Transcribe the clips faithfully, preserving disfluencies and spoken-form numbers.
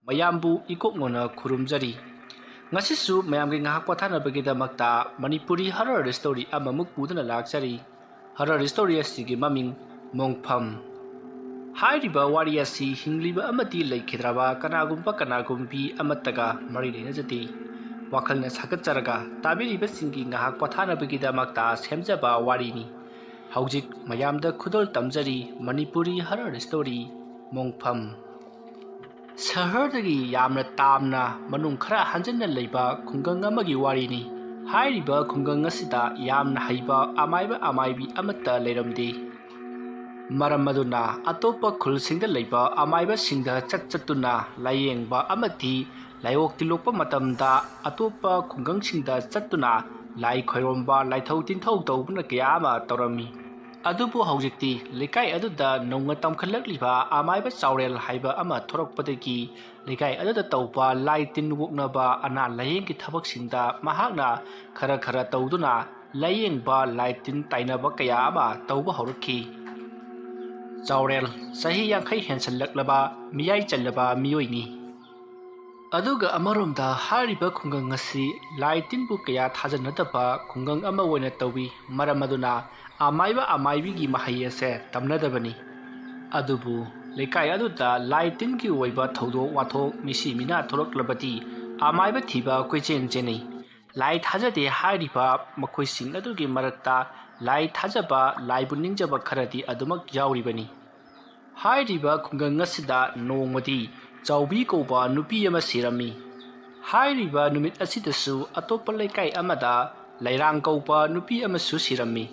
ꯃꯌꯥꯝꯕꯨ ꯏꯀꯣꯛ ꯅꯣꯟꯅ ꯈꯨꯔꯨꯝꯖꯔꯤ꯫ ꯉꯁꯤꯁꯨ ꯃꯌꯥꯝꯒꯤ ꯉꯥꯏꯍꯥꯛ ꯄꯣꯊꯥꯅꯕꯒꯤꯗꯃꯛꯇ ꯃꯅꯤꯄꯨꯔꯤ ꯍꯔꯔ ꯁ꯭ꯇꯣꯔꯤ ꯑꯃꯃꯨꯛ ꯄꯨꯗꯨꯅ ꯂꯥꯛꯆꯔꯤ꯫ ꯍꯔꯔ ꯁ꯭ꯇꯣꯔꯤ ꯑꯁꯤꯒꯤ ꯃꯃꯤꯡ ꯃꯣꯡꯐꯝ꯫ ꯍꯥꯏꯔꯤꯕ ꯋꯥꯔꯤ ꯑꯁꯤ ꯍꯤꯡꯂꯤꯕ ꯑꯃꯗꯤ ꯂꯩꯈꯤꯗ꯭ꯔꯕ ꯀꯅꯥꯒꯨꯝꯕ ꯀꯅꯥꯒꯨꯝꯕꯤ ꯑꯃꯠꯇꯒ ꯃꯔꯤ ꯂꯩꯅꯖꯗꯦ꯫ ꯋꯥꯈꯜꯅ ꯁꯥꯒꯠꯆꯔꯒ ꯇꯥꯕꯤꯔꯤꯕꯁꯤꯡꯒꯤ ꯉꯥꯏꯍꯥꯛ ꯄꯣꯊꯥꯅꯕꯒꯤꯗꯃꯛꯇ ꯁꯦꯝꯖꯕ ꯋꯥꯔꯤꯅꯤ꯫ ꯍꯧꯖꯤꯛ ꯃꯌꯥꯝꯗ ꯈꯨꯗꯣꯜ ꯇꯝꯖꯔꯤ ꯃꯅꯤꯄꯨꯔꯤ ꯍꯔꯔ ꯁ꯭ꯇꯣꯔꯤ ꯃꯣꯡꯐꯝ꯫ ꯁꯍꯔꯗꯒꯤ ꯌꯥꯝꯅ ꯇꯥꯝꯅ ꯃꯅꯨꯡ ꯈꯔ ꯍꯟꯖꯤꯟꯅ ꯂꯩꯕ ꯈꯨꯡꯒꯪ ꯑꯃꯒꯤ ꯋꯥꯔꯤꯅꯤ꯫ ꯍꯥꯏꯔꯤꯕ ꯈꯨꯡꯒꯪ ꯑꯁꯤꯗ ꯌꯥꯝꯅ ꯍꯩꯕ ꯑꯃꯥꯏꯕ ꯑꯃꯥꯏꯕꯤ ꯑꯃꯠꯇ ꯂꯩꯔꯝꯗꯦ꯫ ꯃꯔꯝ ꯑꯗꯨꯅ ꯑꯇꯣꯞꯄ ꯈꯨꯜꯁꯤꯡꯗ ꯂꯩꯕ ꯑꯃꯥꯏꯕꯁꯤꯡꯗ ꯆꯠ ꯆꯠꯇꯨꯅ ꯂꯥꯏꯌꯦꯡꯕ ꯑꯃꯗꯤ ꯂꯥꯏꯑꯣꯛ ꯇꯤꯜꯂꯣꯛꯄ ꯃꯇꯝꯗ ꯑꯇꯣꯞꯄ ꯈꯨꯡꯒꯪꯁꯤꯡꯗ ꯆꯠꯇꯨꯅ ꯂꯥꯏ ꯈꯣꯏꯔꯣꯝꯕ, ꯂꯥꯏꯊꯧ ꯇꯤꯟꯊꯧ ꯇꯧꯕꯅ ꯀꯌꯥ ꯑꯃ ꯇꯧꯔꯝꯃꯤ꯫ ꯑꯗꯨꯕꯨ ꯍꯧꯖꯤꯛꯇꯤ ꯂꯩꯀꯥꯏ ꯑꯗꯨꯗ ꯅꯧꯅ ꯇꯝꯈꯠꯂꯛꯂꯤꯕ ꯑꯃꯥꯏꯕ ꯆꯥꯎꯔꯦꯜ ꯍꯥꯏꯕ ꯑꯃ ꯊꯣꯔꯛꯄꯗꯒꯤ ꯂꯩꯀꯥꯏ ꯑꯗꯨꯗ ꯇꯧꯕ ꯂꯥꯏ ꯇꯤꯟ ꯑꯣꯛꯅꯕ ꯑꯅꯥ ꯂꯥꯏꯌꯦꯡꯒꯤ ꯊꯕꯛꯁꯤꯡꯗ ꯃꯍꯥꯛꯅ ꯈꯔ ꯈꯔ ꯇꯧꯗꯨꯅ ꯂꯥꯏꯌꯦꯡꯕ ꯂꯥꯏ ꯇꯤꯟ ꯇꯥꯏꯅꯕ ꯀꯌꯥ ꯑꯃ ꯇꯧꯕ ꯍꯧꯔꯛꯈꯤ꯫ ꯆꯥꯎꯔꯦꯜ ꯆꯍꯤ ꯌꯥꯡꯈꯩ ꯍꯦꯟꯁꯜꯂꯛꯂꯕ ꯃꯤꯌꯥꯏ ꯆꯜꯂꯕ ꯃꯤꯑꯣꯏꯅꯤ꯫ ꯑꯗꯨꯒ ꯑꯃꯔꯣꯝꯗ ꯍꯥꯏꯔꯤꯕ ꯈꯨꯡꯒꯪ ꯑꯁꯤ ꯂꯥꯏ ꯇꯤꯟꯕꯨ ꯀꯌꯥ ꯊꯥꯖꯅꯗꯕ ꯈꯨꯡꯒꯪ ꯑꯃ ꯑꯣꯏꯅ ꯇꯧꯏ꯫ ꯃꯔꯝ ꯑꯗꯨꯅ ꯑꯃꯥꯏꯕ ꯑꯃꯥꯏꯕꯤꯒꯤ ꯃꯍꯩ ꯑꯁꯦ ꯇꯝꯅꯗꯕꯅꯤ꯫ ꯑꯗꯨꯕꯨ ꯂꯩꯀꯥꯏ ꯑꯗꯨꯗ ꯂꯥꯏ ꯇꯤꯟꯒꯤ ꯑꯣꯏꯕ ꯊꯧꯗꯣꯛ ꯋꯥꯊꯣꯛ ꯃꯤꯁꯤ ꯃꯤꯅꯥ ꯊꯣꯛꯂꯛꯂꯕꯗꯤ ꯑꯃꯥꯏꯕ ꯊꯤꯕ ꯀꯣꯏꯆꯦꯟ ꯆꯦꯟꯅꯩ꯫ ꯂꯥꯏ ꯊꯥꯖꯗꯦ ꯍꯥꯏꯔꯤꯕ ꯃꯈꯣꯏꯁꯤꯡ ꯑꯗꯨꯒꯤ ꯃꯔꯛꯇ ꯂꯥꯏ ꯊꯥꯖꯕ, ꯂꯥꯏꯕꯨ ꯅꯤꯡꯖꯕ ꯈꯔꯗꯤ ꯑꯗꯨꯃꯛ ꯌꯥꯎꯔꯤꯕꯅꯤ꯫ ꯍꯥꯏꯔꯤꯕ ꯈꯨꯡꯒꯪ ꯑꯁꯤꯗ ꯅꯣꯡꯃꯗꯤ ꯆꯥꯎꯕꯤ ꯀꯧꯕ ꯅꯨꯄꯤ ꯑꯃ ꯁꯤꯔꯝꯃꯤ꯫ ꯍꯥꯏꯔꯤꯕ ꯅꯨꯃꯤꯠ ꯑꯁꯤꯗꯁꯨ ꯑꯇꯣꯞꯄ ꯂꯩꯀꯥꯏ ꯑꯃꯗ ꯂꯩꯔꯥꯡ ꯀꯧꯕ ꯅꯨꯄꯤ ꯑꯃꯁꯨ ꯁꯤꯔꯝꯃꯤ꯫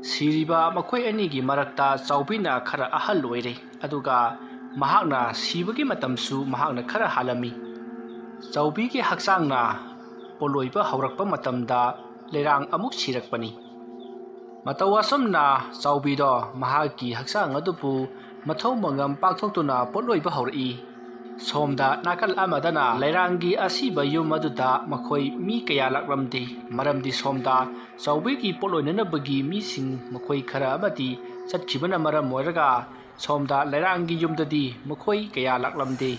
ꯁꯤꯔꯤꯕ ꯃꯈꯣꯏ ꯑꯅꯤꯒꯤ ꯃꯔꯛꯇ ꯆꯥꯎꯕꯤꯅ ꯈꯔ ꯑꯍꯜ ꯑꯣꯏꯔꯦ, ꯑꯗꯨꯒ ꯃꯍꯥꯛꯅ ꯁꯤꯕꯒꯤ ꯃꯇꯝꯁꯨ ꯃꯍꯥꯛꯅ ꯈꯔ ꯍꯥꯜꯂꯝꯃꯤ꯫ ꯆꯥꯎꯕꯤꯒꯤ ꯍꯛꯆꯥꯡꯅ ꯄꯣꯠꯂꯣꯏꯕ ꯍꯧꯔꯛꯄ ꯃꯇꯝꯗ ꯂꯩꯔꯥꯡ ꯑꯃꯨꯛ ꯁꯤꯔꯛꯄꯅꯤ꯫ ꯃꯇꯧ ꯑꯁꯨꯝꯅ ꯆꯥꯎꯕꯤꯗꯣ ꯃꯍꯥꯛꯀꯤ ꯍꯛꯆꯥꯡ ꯑꯗꯨꯕꯨ ꯃꯊꯧ ꯃꯉꯝ ꯄꯥꯡꯊꯣꯛꯇꯨꯅ ꯄꯣꯠꯂꯣꯏꯕ ꯍꯧꯔꯛꯏ꯫ ꯁꯣꯝꯗ ꯅꯥꯀꯜ ꯑꯃꯗꯅ ꯂꯩꯔꯥꯡꯒꯤ ꯑꯁꯤꯕ ꯌꯨꯝ ꯑꯗꯨꯗ ꯃꯈꯣꯏ ꯃꯤ ꯀꯌꯥ ꯂꯥꯛꯂꯝꯗꯦ, ꯃꯔꯝꯗꯤ ꯁꯣꯝꯗ ꯆꯥꯎꯕꯤꯒꯤ ꯄꯣꯠꯂꯣꯏꯅꯅꯕꯒꯤ ꯃꯤꯁꯤꯡ ꯃꯈꯣꯏ ꯈꯔ ꯑꯃꯗꯤ ꯆꯠꯈꯤꯕꯅ ꯃꯔꯝ ꯑꯣꯏꯔꯒ ꯁꯣꯝꯗ ꯂꯩꯔꯥꯡꯒꯤ ꯌꯨꯝꯗꯗꯤ ꯃꯈꯣꯏ ꯀꯌꯥ ꯂꯥꯛꯂꯝꯗꯦ꯫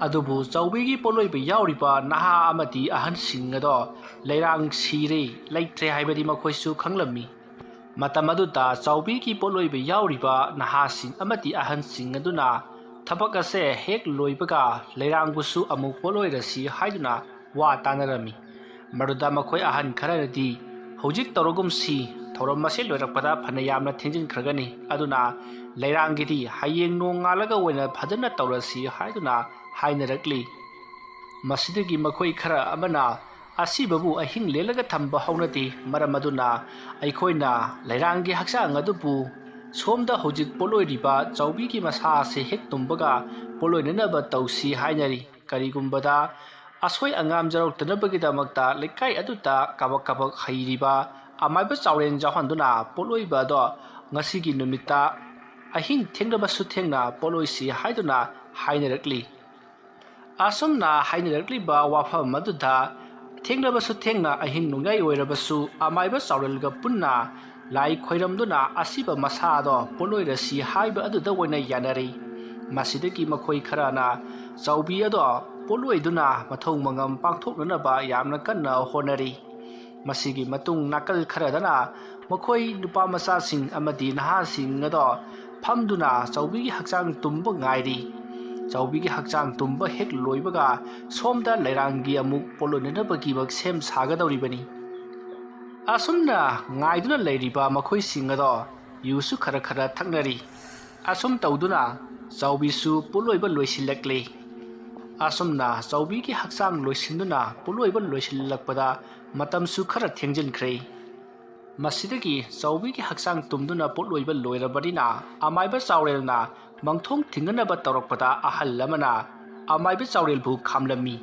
ꯑꯗꯨꯕꯨ ꯆꯥꯎꯕꯤꯒꯤ ꯄꯣꯠꯂꯣꯏꯕ ꯌꯥꯎꯔꯤꯕ ꯅꯍꯥ ꯑꯃꯗꯤ ꯑꯍꯟꯁꯤꯡ ꯑꯗꯣ ꯂꯩꯔꯥꯡ ꯁꯤꯔꯦ, ꯂꯩꯇ꯭ꯔꯦ ꯍꯥꯏꯕꯗꯤ ꯃꯈꯣꯏꯁꯨ ꯈꯪꯂꯝꯃꯤ꯫ ꯃꯇꯝ ꯑꯗꯨꯗ ꯆꯥꯎꯕꯤꯒꯤ ꯄꯣꯠꯂꯣꯏꯕ ꯌꯥꯎꯔꯤꯕ ꯅꯍꯥꯁꯤꯡ ꯑꯃꯗꯤ ꯑꯍꯟꯁꯤꯡ ꯑꯗꯨꯅ ꯊꯕꯛ ꯑꯁꯦ ꯍꯦꯛ ꯂꯣꯏꯕꯒ ꯂꯩꯔꯥꯡꯕꯨꯁꯨ ꯑꯃꯨꯛ ꯄꯣꯠꯂꯣꯏꯔꯁꯤ ꯍꯥꯏꯗꯨꯅ ꯋꯥ ꯇꯥꯅꯔꯝꯃꯤ꯫ ꯃꯗꯨꯗ ꯃꯈꯣꯏ ꯑꯍꯟ ꯈꯔꯅꯗꯤ, "ꯍꯧꯖꯤꯛ ꯇꯧꯔꯒꯨꯝꯁꯤ, ꯊꯧꯔꯝ ꯑꯁꯤ ꯂꯣꯏꯔꯛꯄꯗ ꯐꯅ ꯌꯥꯝꯅ ꯊꯦꯡꯖꯤꯟꯈ꯭ꯔꯒꯅꯤ, ꯑꯗꯨꯅ ꯂꯩꯔꯥꯡꯒꯤꯗꯤ ꯍꯌꯦꯡ ꯅꯣꯡꯉꯥꯜꯂꯒ ꯑꯣꯏꯅ ꯐꯖꯅ ꯇꯧꯔꯁꯤ" ꯍꯥꯏꯗꯨꯅ ꯍꯥꯏꯅꯔꯛꯂꯤ꯫ ꯃꯁꯤꯗꯒꯤ ꯃꯈꯣꯏ ꯈꯔ ꯑꯃꯅ, "ꯑꯁꯤꯕꯕꯨ ꯑꯍꯤꯡ ꯂꯦꯜꯂꯒ ꯊꯝꯕ ꯍꯧꯅꯗꯦ, ꯃꯔꯝ ꯑꯗꯨꯅ ꯑꯩꯈꯣꯏꯅ ꯂꯩꯔꯥꯡꯒꯤ ꯍꯛꯆꯥꯡ ꯑꯗꯨꯕꯨ ꯁꯣꯝꯗ ꯍꯧꯖꯤꯛ ꯄꯣꯠꯂꯣꯏꯔꯤꯕ ꯆꯥꯎꯕꯤꯒꯤ ꯃꯁꯥ ꯑꯁꯤ ꯍꯦꯛ ꯇꯨꯝꯕꯒ ꯄꯣꯠꯂꯣꯏꯅꯅꯕ ꯇꯧꯁꯤ" ꯍꯥꯏꯅꯔꯤ꯫ ꯀꯔꯤꯒꯨꯝꯕꯗ ꯑꯁꯣꯏ ꯑꯉꯥꯝ ꯌꯥꯎꯔꯛꯇꯅꯕꯒꯤꯗꯃꯛꯇ ꯂꯩꯀꯥꯏ ꯑꯗꯨꯗ ꯀꯥꯕꯛ ꯀꯥꯕꯛ ꯍꯩꯔꯤꯕ ꯑꯃꯥꯏꯕ ꯆꯥꯎꯔꯦꯟ ꯌꯥꯎꯍꯟꯗꯨꯅ ꯄꯣꯠꯂꯣꯏꯕ ꯑꯗꯣ ꯉꯁꯤꯒꯤ ꯅꯨꯃꯤꯠꯇ ꯑꯍꯤꯡ ꯊꯦꯡꯂꯕꯁꯨ ꯊꯦꯡꯅ ꯄꯣꯠꯂꯣꯏꯁꯤ ꯍꯥꯏꯗꯨꯅ ꯍꯥꯏꯅꯔꯛꯂꯤ꯫ ꯑꯁꯨꯝꯅ ꯍꯥꯏꯅꯔꯛꯂꯤꯕ ꯋꯥꯐꯝ ꯑꯗꯨꯗ ꯊꯦꯡꯂꯕꯁꯨ ꯊꯦꯡꯅ ꯑꯍꯤꯡ ꯅꯣꯡꯌꯥꯏ ꯑꯣꯏꯔꯕꯁꯨ ꯑꯃꯥꯏꯕ ꯆꯥꯎꯔꯦꯜꯒ ꯄꯨꯟꯅ ꯂꯥꯏ ꯈꯣꯏꯔꯝꯗꯨꯅ ꯑꯁꯤꯕ ꯃꯁꯥꯗꯣ ꯄꯣꯠꯂꯣꯏꯔꯁꯤ ꯍꯥꯏꯕ ꯑꯗꯨꯗ ꯑꯣꯏꯅ ꯌꯥꯅꯔꯤ꯫ ꯃꯁꯤꯗꯒꯤ ꯃꯈꯣꯏ ꯈꯔꯅ ꯆꯥꯎꯕꯤ ꯑꯗꯣ ꯄꯣꯠꯂꯣꯏꯗꯨꯅ ꯃꯊꯧ ꯃꯉꯝ ꯄꯥꯡꯊꯣꯛꯅꯅꯕ ꯌꯥꯝꯅ ꯀꯟꯅ ꯍꯣꯠꯅꯔꯤ꯫ ꯃꯁꯤꯒꯤ ꯃꯇꯨꯡ ꯅꯥꯀꯜ ꯈꯔꯗꯅ ꯃꯈꯣꯏ ꯅꯨꯄꯥ ꯃꯆꯥꯁꯤꯡ ꯑꯃꯗꯤ ꯅꯍꯥꯁꯤꯡ ꯑꯗꯣ ꯐꯝꯗꯨꯅ ꯆꯥꯎꯕꯤꯒꯤ ꯍꯛꯆꯥꯡ ꯇꯨꯝꯕ ꯉꯥꯏꯔꯤ꯫ ꯆꯥꯎꯕꯤꯒꯤ ꯍꯛꯆꯥꯡ ꯇꯨꯝꯕ ꯍꯦꯛ ꯂꯣꯏꯕꯒ ꯁꯣꯝꯗ ꯂꯩꯔꯥꯡꯒꯤ ꯑꯃꯨꯛ ꯄꯣꯠꯂꯣꯏꯅꯅꯕꯒꯤꯃꯛ ꯁꯦꯝ ꯁꯥꯒꯗꯧꯔꯤꯕꯅꯤ꯫ ꯑꯁꯨꯝꯅ ꯉꯥꯏꯗꯨꯅ ꯂꯩꯔꯤꯕ ꯃꯈꯣꯏꯁꯤꯡ ꯑꯗꯣ ꯌꯨꯁꯨ ꯈꯔ ꯈꯔ ꯊꯛꯅꯔꯤ꯫ ꯑꯁꯨꯝ ꯇꯧꯗꯨꯅ ꯆꯥꯎꯕꯤꯁꯨ ꯄꯣꯠꯂꯣꯏꯕ ꯂꯣꯏꯁꯤꯜꯂꯛꯂꯤ꯫ ꯑꯁꯨꯝꯅ ꯆꯥꯎꯕꯤꯒꯤ ꯍꯛꯆꯥꯡ ꯂꯣꯏꯁꯤꯟꯗꯨꯅ ꯄꯣꯠꯂꯣꯏꯕ ꯂꯣꯏꯁꯤꯜꯂꯛꯄꯗ ꯃꯇꯝꯁꯨ ꯈꯔ ꯊꯦꯡꯖꯤꯟꯈ꯭ꯔꯦ꯫ ꯃꯁꯤꯗꯒꯤ ꯆꯥꯎꯕꯤꯒꯤ ꯍꯛꯆꯥꯡ ꯇꯨꯝꯗꯨꯅ ꯄꯣꯠꯂꯣꯏꯕ ꯂꯣꯏꯔꯕꯅꯤꯅ ꯑꯃꯥꯏꯕ ꯆꯥꯎꯔꯦꯜꯅ ꯃꯪꯊꯣꯡ ꯊꯤꯡꯅꯅꯕ ꯇꯧꯔꯛꯄꯗ ꯑꯍꯜ ꯑꯃꯅ ꯑꯃꯥꯏꯕ ꯆꯥꯎꯔꯦꯜꯕꯨ ꯈꯥꯝꯂꯝꯃꯤ꯫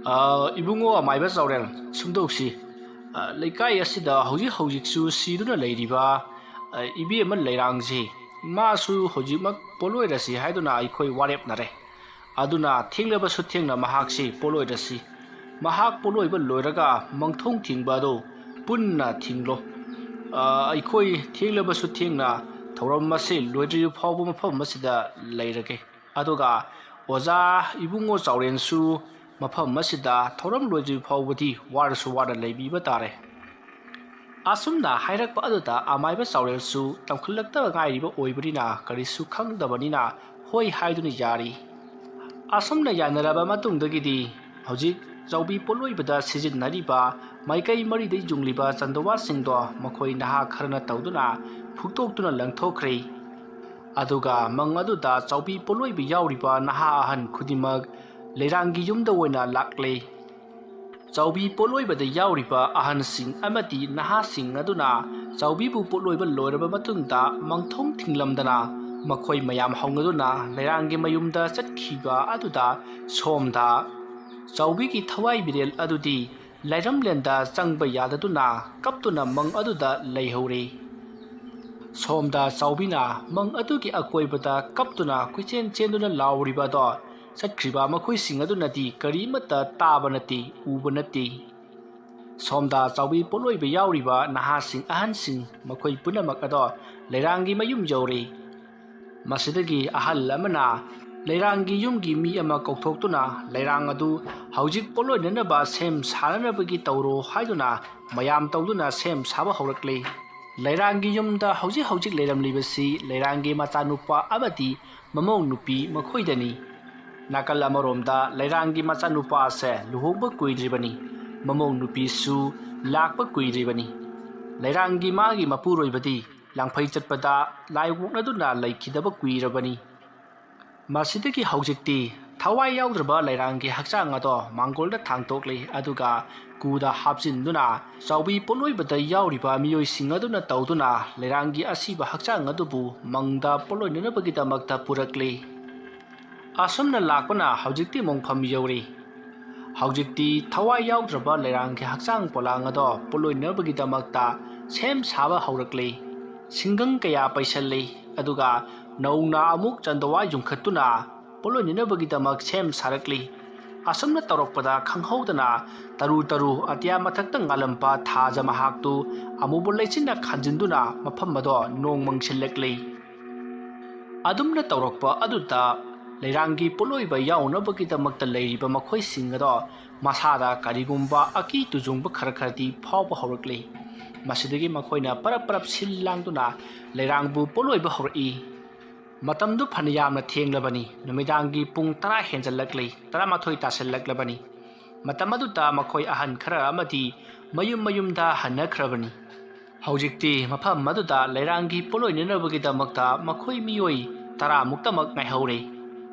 "ꯑ, ꯏꯕꯨꯡꯉꯣ ꯑꯃꯥꯏꯕ ꯆꯥꯎꯔꯦꯜ, ꯁꯨꯝꯗꯧꯁꯤ, ꯑ, ꯂꯩꯀꯥꯏ ꯑꯁꯤꯗ ꯍꯧꯖꯤꯛ ꯍꯧꯖꯤꯛꯁꯨ ꯁꯤꯗꯨꯅ ꯂꯩꯔꯤꯕ, ꯑ, ꯏꯕꯦꯝꯃ ꯂꯩꯔꯥꯡꯁꯤ, ꯃꯥꯁꯨ ꯍꯧꯖꯤꯛꯃꯛ ꯄꯣꯠꯂꯣꯏꯔꯁꯤ ꯍꯥꯏꯗꯨꯅ ꯑꯩꯈꯣꯏ ꯋꯥꯔꯦꯞꯅꯔꯦ꯫ ꯑꯗꯨꯅ ꯊꯦꯡꯂꯕꯁꯨ ꯊꯦꯡꯅ ꯃꯍꯥꯛꯁꯤ ꯄꯣꯠꯂꯣꯏꯔꯁꯤ꯫ ꯃꯍꯥꯛ ꯄꯣꯠꯂꯣꯏꯕ ꯂꯣꯏꯔꯒ ꯃꯪꯊꯣꯡ ꯊꯤꯡꯕ ꯑꯗꯨ ꯄꯨꯟꯅ ꯊꯤꯡꯂꯣ꯫ ꯑ, ꯑꯩꯈꯣꯏ ꯊꯦꯡꯂꯕꯁꯨ ꯊꯦꯡꯅ ꯊꯧꯔꯝ ꯑꯁꯤ ꯂꯣꯏꯗ꯭ꯔꯤꯕ ꯐꯥꯎꯕ ꯃꯐꯝ ꯑꯁꯤꯗ ꯂꯩꯔꯒꯦ꯫ ꯑꯗꯨꯒ ꯑꯣꯖꯥ ꯏꯕꯨꯡꯉꯣ ꯆꯥꯎꯔꯦꯟꯁꯨ ꯃꯐꯝ ꯑꯁꯤꯗ ꯊꯧꯔꯝ ꯂꯣꯏꯗ꯭ꯔꯤꯕ ꯐꯥꯎꯕꯗꯤ ꯋꯥꯔꯁꯨ ꯋꯥꯅ ꯂꯩꯕꯤꯕ ꯇꯥꯔꯦ꯫ ꯑꯁꯨꯝꯅ ꯍꯥꯏꯔꯛꯄ ꯑꯗꯨꯗ ꯑꯃꯥꯏꯕ ꯆꯥꯎꯔꯦꯟꯁꯨ ꯇꯝꯈꯠꯂꯛꯇꯕ ꯉꯥꯏꯔꯤꯕ ꯑꯣꯏꯕꯅꯤꯅ ꯀꯔꯤꯁꯨ ꯈꯪꯗꯕꯅꯤꯅ ꯍꯣꯏ ꯍꯥꯏꯗꯨꯅ ꯌꯥꯔꯤ꯫ ꯑꯁꯨꯝꯅ ꯌꯥꯅꯔꯕ ꯃꯇꯨꯡꯗꯒꯤꯗꯤ ꯍꯧꯖꯤꯛ ꯆꯥꯎꯕꯤ ꯄꯣꯠꯂꯣꯏꯕꯗ ꯁꯤꯖꯤꯟꯅꯔꯤꯕ ꯃꯥꯏꯀꯩ ꯃꯔꯤꯗ ꯌꯨꯡꯂꯤꯕ ꯆꯟꯗꯋꯥꯁꯤꯡꯗꯣ ꯃꯈꯣꯏ ꯅꯍꯥ ꯈꯔꯅ ꯇꯧꯗꯨꯅ ꯐꯨꯛꯇꯣꯛꯇꯨꯅ ꯂꯪꯊꯣꯛꯈ꯭ꯔꯦ꯫ ꯑꯗꯨꯒ ꯃꯪ ꯑꯗꯨꯗ ꯆꯥꯎꯕꯤ ꯄꯣꯠꯂꯣꯏꯕ ꯌꯥꯎꯔꯤꯕ ꯅꯍꯥ ꯑꯍꯟ ꯈꯨꯗꯤꯡꯃꯛ ꯂꯩꯔꯥꯡꯒꯤ ꯌꯨꯝꯗ ꯑꯣꯏꯅ ꯂꯥꯛꯂꯦ꯫ ꯆꯥꯎꯕꯤ ꯄꯣꯠꯂꯣꯏꯕꯗ ꯌꯥꯎꯔꯤꯕ ꯑꯍꯟꯁꯤꯡ ꯑꯃꯗꯤ ꯅꯍꯥꯁꯤꯡ ꯑꯗꯨꯅ ꯆꯥꯎꯕꯤꯕꯨ ꯄꯣꯠꯂꯣꯏꯕ ꯂꯣꯏꯔꯕ ꯃꯇꯨꯡꯗ ꯃꯪꯊꯣꯡ ꯊꯤꯡꯂꯝꯗꯅ ꯃꯈꯣꯏ ꯃꯌꯥꯝ ꯍꯧꯅꯗꯨꯅ ꯂꯩꯔꯥꯡꯒꯤ ꯃꯌꯨꯝꯗ ꯆꯠꯈꯤꯕ ꯑꯗꯨꯗ ꯁꯣꯝꯗ ꯆꯥꯎꯕꯤꯒꯤ ꯊꯋꯥꯏ ꯃꯤꯔꯦꯜ ꯑꯗꯨꯗꯤ ꯂꯥꯏꯔꯝꯂꯦꯟꯗ ꯆꯪꯕ ꯌꯥꯗꯗꯨꯅ ꯀꯞꯇꯨꯅ ꯃꯪ ꯑꯗꯨꯗ ꯂꯩꯍꯧꯔꯤ꯫ ꯁꯣꯝꯗ ꯆꯥꯎꯕꯤꯅ ꯃꯪ ꯑꯗꯨꯒꯤ ꯑꯀꯣꯏꯕꯗ ꯀꯞꯇꯨꯅ ꯀꯣꯏꯆꯦꯟ ꯆꯦꯟꯗꯨꯅ ꯂꯥꯎꯔꯤꯕ ꯑꯗꯣ ꯆꯠꯈ꯭ꯔꯤꯕ ꯃꯈꯣꯏꯁꯤꯡ ꯑꯗꯨꯅꯗꯤ ꯀꯔꯤꯃꯠꯇ ꯇꯥꯕ ꯅꯠꯇꯦ, ꯎꯕ ꯅꯠꯇꯦ꯫ ꯁꯣꯝꯗ ꯆꯥꯎꯕꯤ ꯄꯣꯠꯂꯣꯏꯕ ꯌꯥꯎꯔꯤꯕ ꯅꯍꯥꯁꯤꯡ, ꯑꯍꯟꯁꯤꯡ ꯃꯈꯣꯏ ꯄꯨꯝꯅꯃꯛ ꯑꯗꯣ ꯂꯩꯔꯥꯡꯒꯤ ꯃꯌꯨꯝ ꯌꯧꯔꯦ꯫ ꯃꯁꯤꯗꯒꯤ ꯑꯍꯜ ꯑꯃꯅ ꯂꯩꯔꯥꯡꯒꯤ ꯌꯨꯝꯒꯤ ꯃꯤ ꯑꯃ ꯀꯧꯊꯣꯛꯇꯨꯅ ꯂꯩꯔꯥꯡ ꯑꯗꯨ ꯍꯧꯖꯤꯛ ꯄꯣꯠꯂꯣꯏꯅꯅꯕ ꯁꯦꯝ ꯁꯥꯅꯅꯕꯒꯤ ꯇꯧꯔꯣ ꯍꯥꯏꯗꯨꯅ ꯃꯌꯥꯝ ꯇꯧꯗꯨꯅ ꯁꯦꯝ ꯁꯥꯕ ꯍꯧꯔꯛꯂꯤ꯫ ꯂꯩꯔꯥꯡꯒꯤ ꯌꯨꯝꯗ ꯍꯧꯖꯤꯛ ꯍꯧꯖꯤꯛ ꯂꯩꯔꯝꯂꯤꯕꯁꯤ ꯂꯩꯔꯥꯡꯒꯤ ꯃꯆꯥꯅꯨꯄꯥ ꯑꯃꯗꯤ ꯃꯃꯧ ꯅꯨꯄꯤ ꯃꯈꯣꯏꯗꯅꯤ꯫ ꯅꯥꯀꯜ ꯑꯃꯔꯣꯝꯗ ꯂꯩꯔꯥꯡꯒꯤ ꯃꯆꯥꯅꯨꯄꯥ ꯑꯁꯦ ꯂꯨꯍꯣꯡꯕ ꯀꯨꯏꯗ꯭ꯔꯤꯕꯅꯤ, ꯃꯃꯧ ꯅꯨꯄꯤꯁꯨ ꯂꯥꯛꯄ ꯀꯨꯏꯗ꯭ꯔꯤꯕꯅꯤ꯫ ꯂꯩꯔꯥꯡꯒꯤ ꯃꯥꯒꯤ ꯃꯄꯨꯔꯣꯏꯕꯗꯤ ꯂꯥꯡꯐꯩ ꯆꯠꯄꯗ ꯂꯥꯏ ꯑꯣꯛꯅꯗꯨꯅ ꯂꯩꯈꯤꯗꯕ ꯀꯨꯏꯔꯕꯅꯤ꯫ ꯃꯁꯤꯗꯒꯤ ꯍꯧꯖꯤꯛꯇꯤ ꯊꯋꯥꯏ ꯌꯥꯎꯗ꯭ꯔꯕ ꯂꯩꯔꯥꯡꯒꯤ ꯍꯛꯆꯥꯡ ꯑꯗꯣ ꯃꯥꯡꯒꯣꯜꯗ ꯊꯥꯡꯇꯣꯛꯂꯤ, ꯑꯗꯨꯒ ꯀꯨꯗ ꯍꯥꯞꯆꯤꯟꯗꯨꯅ ꯆꯥꯎꯕꯤ ꯄꯣꯠꯂꯣꯏꯕꯗ ꯌꯥꯎꯔꯤꯕ ꯃꯤꯑꯣꯏꯁꯤꯡ ꯑꯗꯨꯅ ꯇꯧꯗꯨꯅ ꯂꯩꯔꯥꯡꯒꯤ ꯑꯁꯤꯕ ꯍꯛꯆꯥꯡ ꯑꯗꯨꯕꯨ ꯃꯪꯗ ꯄꯣꯠꯂꯣꯏꯅꯅꯕꯒꯤꯗꯃꯛꯇ ꯄꯨꯔꯛꯂꯤ꯫ ꯑꯁꯨꯝꯅ ꯂꯥꯛꯄꯅ ꯍꯧꯖꯤꯛꯇꯤ ꯃꯣꯡꯐꯝ ꯌꯧꯔꯤ꯫ ꯍꯧꯖꯤꯛꯇꯤ ꯊꯋꯥꯏ ꯌꯥꯎꯗ꯭ꯔꯕ ꯂꯩꯔꯥꯡꯒꯤ ꯍꯛꯆꯥꯡ ꯄꯣꯂꯥꯡ ꯑꯗꯣ ꯄꯣꯠꯂꯣꯏꯅꯕꯒꯤꯗꯃꯛꯇ ꯁꯦꯝ ꯁꯥꯕ ꯍꯧꯔꯛꯂꯤ꯫ ꯁꯤꯡꯒꯪ ꯀꯌꯥ ꯄꯩꯁꯜꯂꯤ, ꯑꯗꯨꯒ ꯅꯧꯅ ꯑꯃꯨꯛ ꯆꯟꯗꯋꯥ ꯌꯨꯡꯈꯠꯇꯨꯅ ꯄꯣꯠꯂꯣꯏꯅꯅꯕꯒꯤꯗꯃꯛ ꯁꯦꯝ ꯁꯥꯔꯛꯂꯤ꯫ ꯑꯁꯨꯝꯅ ꯇꯧꯔꯛꯄꯗ ꯈꯪꯍꯧꯗꯅ ꯇꯔꯨ ꯇꯔꯨ ꯑꯇꯤꯌꯥ ꯃꯊꯛꯇ ꯉꯥꯜꯂꯝꯕ ꯊꯥꯖ ꯃꯍꯥꯛꯇꯨ ꯑꯃꯨꯕ ꯂꯩꯆꯤꯟꯅ ꯈꯟꯖꯤꯟꯗꯨꯅ ꯃꯐꯝ ꯑꯗꯣ ꯅꯣꯡ ꯃꯪꯁꯤꯜꯂꯛꯂꯤ꯫ ꯑꯗꯨꯝꯅ ꯇꯧꯔꯛꯄ ꯑꯗꯨꯗ ꯂꯩꯔꯥꯡꯒꯤ ꯄꯣꯠꯂꯣꯏꯕ ꯌꯥꯎꯅꯕꯒꯤꯗꯃꯛꯇ ꯂꯩꯔꯤꯕ ꯃꯈꯣꯏꯁꯤꯡ ꯑꯗꯣ ꯃꯁꯥꯗ ꯀꯔꯤꯒꯨꯝꯕ ꯑꯀꯤ ꯇꯨꯖꯨꯡꯕ ꯈꯔ ꯈꯔꯗꯤ ꯐꯥꯎꯕ ꯍꯧꯔꯛꯂꯤ꯫ ꯃꯁꯤꯗꯒꯤ ꯃꯈꯣꯏꯅ ꯄꯔꯞ ꯄꯔꯞ ꯁꯤꯜ ꯂꯥꯡꯗꯨꯅ ꯂꯩꯔꯥꯡꯕꯨ ꯄꯣꯠꯂꯣꯏꯕ ꯍꯧꯔꯛꯏ꯫ ꯃꯇꯝꯗꯨ ꯐꯅ ꯌꯥꯝꯅ ꯊꯦꯡꯂꯕꯅꯤ꯫ ꯅꯨꯃꯤꯗꯥꯡꯒꯤ ꯄꯨꯡ ꯇꯔꯥ ꯍꯦꯟꯖꯜꯂꯛꯂꯤ, ꯇꯔꯥꯃꯥꯊꯣꯏ ꯇꯥꯁꯤꯜꯂꯛꯂꯕꯅꯤ꯫ ꯃꯇꯝ ꯑꯗꯨꯗ ꯃꯈꯣꯏ ꯑꯍꯟ ꯈꯔ ꯑꯃꯗꯤ ꯃꯌꯨꯝ ꯃꯌꯨꯝꯗ ꯍꯟꯅꯈ꯭ꯔꯕꯅꯤ꯫ ꯍꯧꯖꯤꯛꯇꯤ ꯃꯐꯝ ꯑꯗꯨꯗ ꯂꯩꯔꯥꯡꯒꯤ ꯄꯣꯠꯂꯣꯏꯅꯅꯕꯒꯤꯗꯃꯛꯇ ꯃꯈꯣꯏ ꯃꯤꯑꯣꯏ ꯇꯔꯥꯃꯨꯛꯇꯃꯛ ꯉꯥꯏꯍꯧꯔꯦ꯫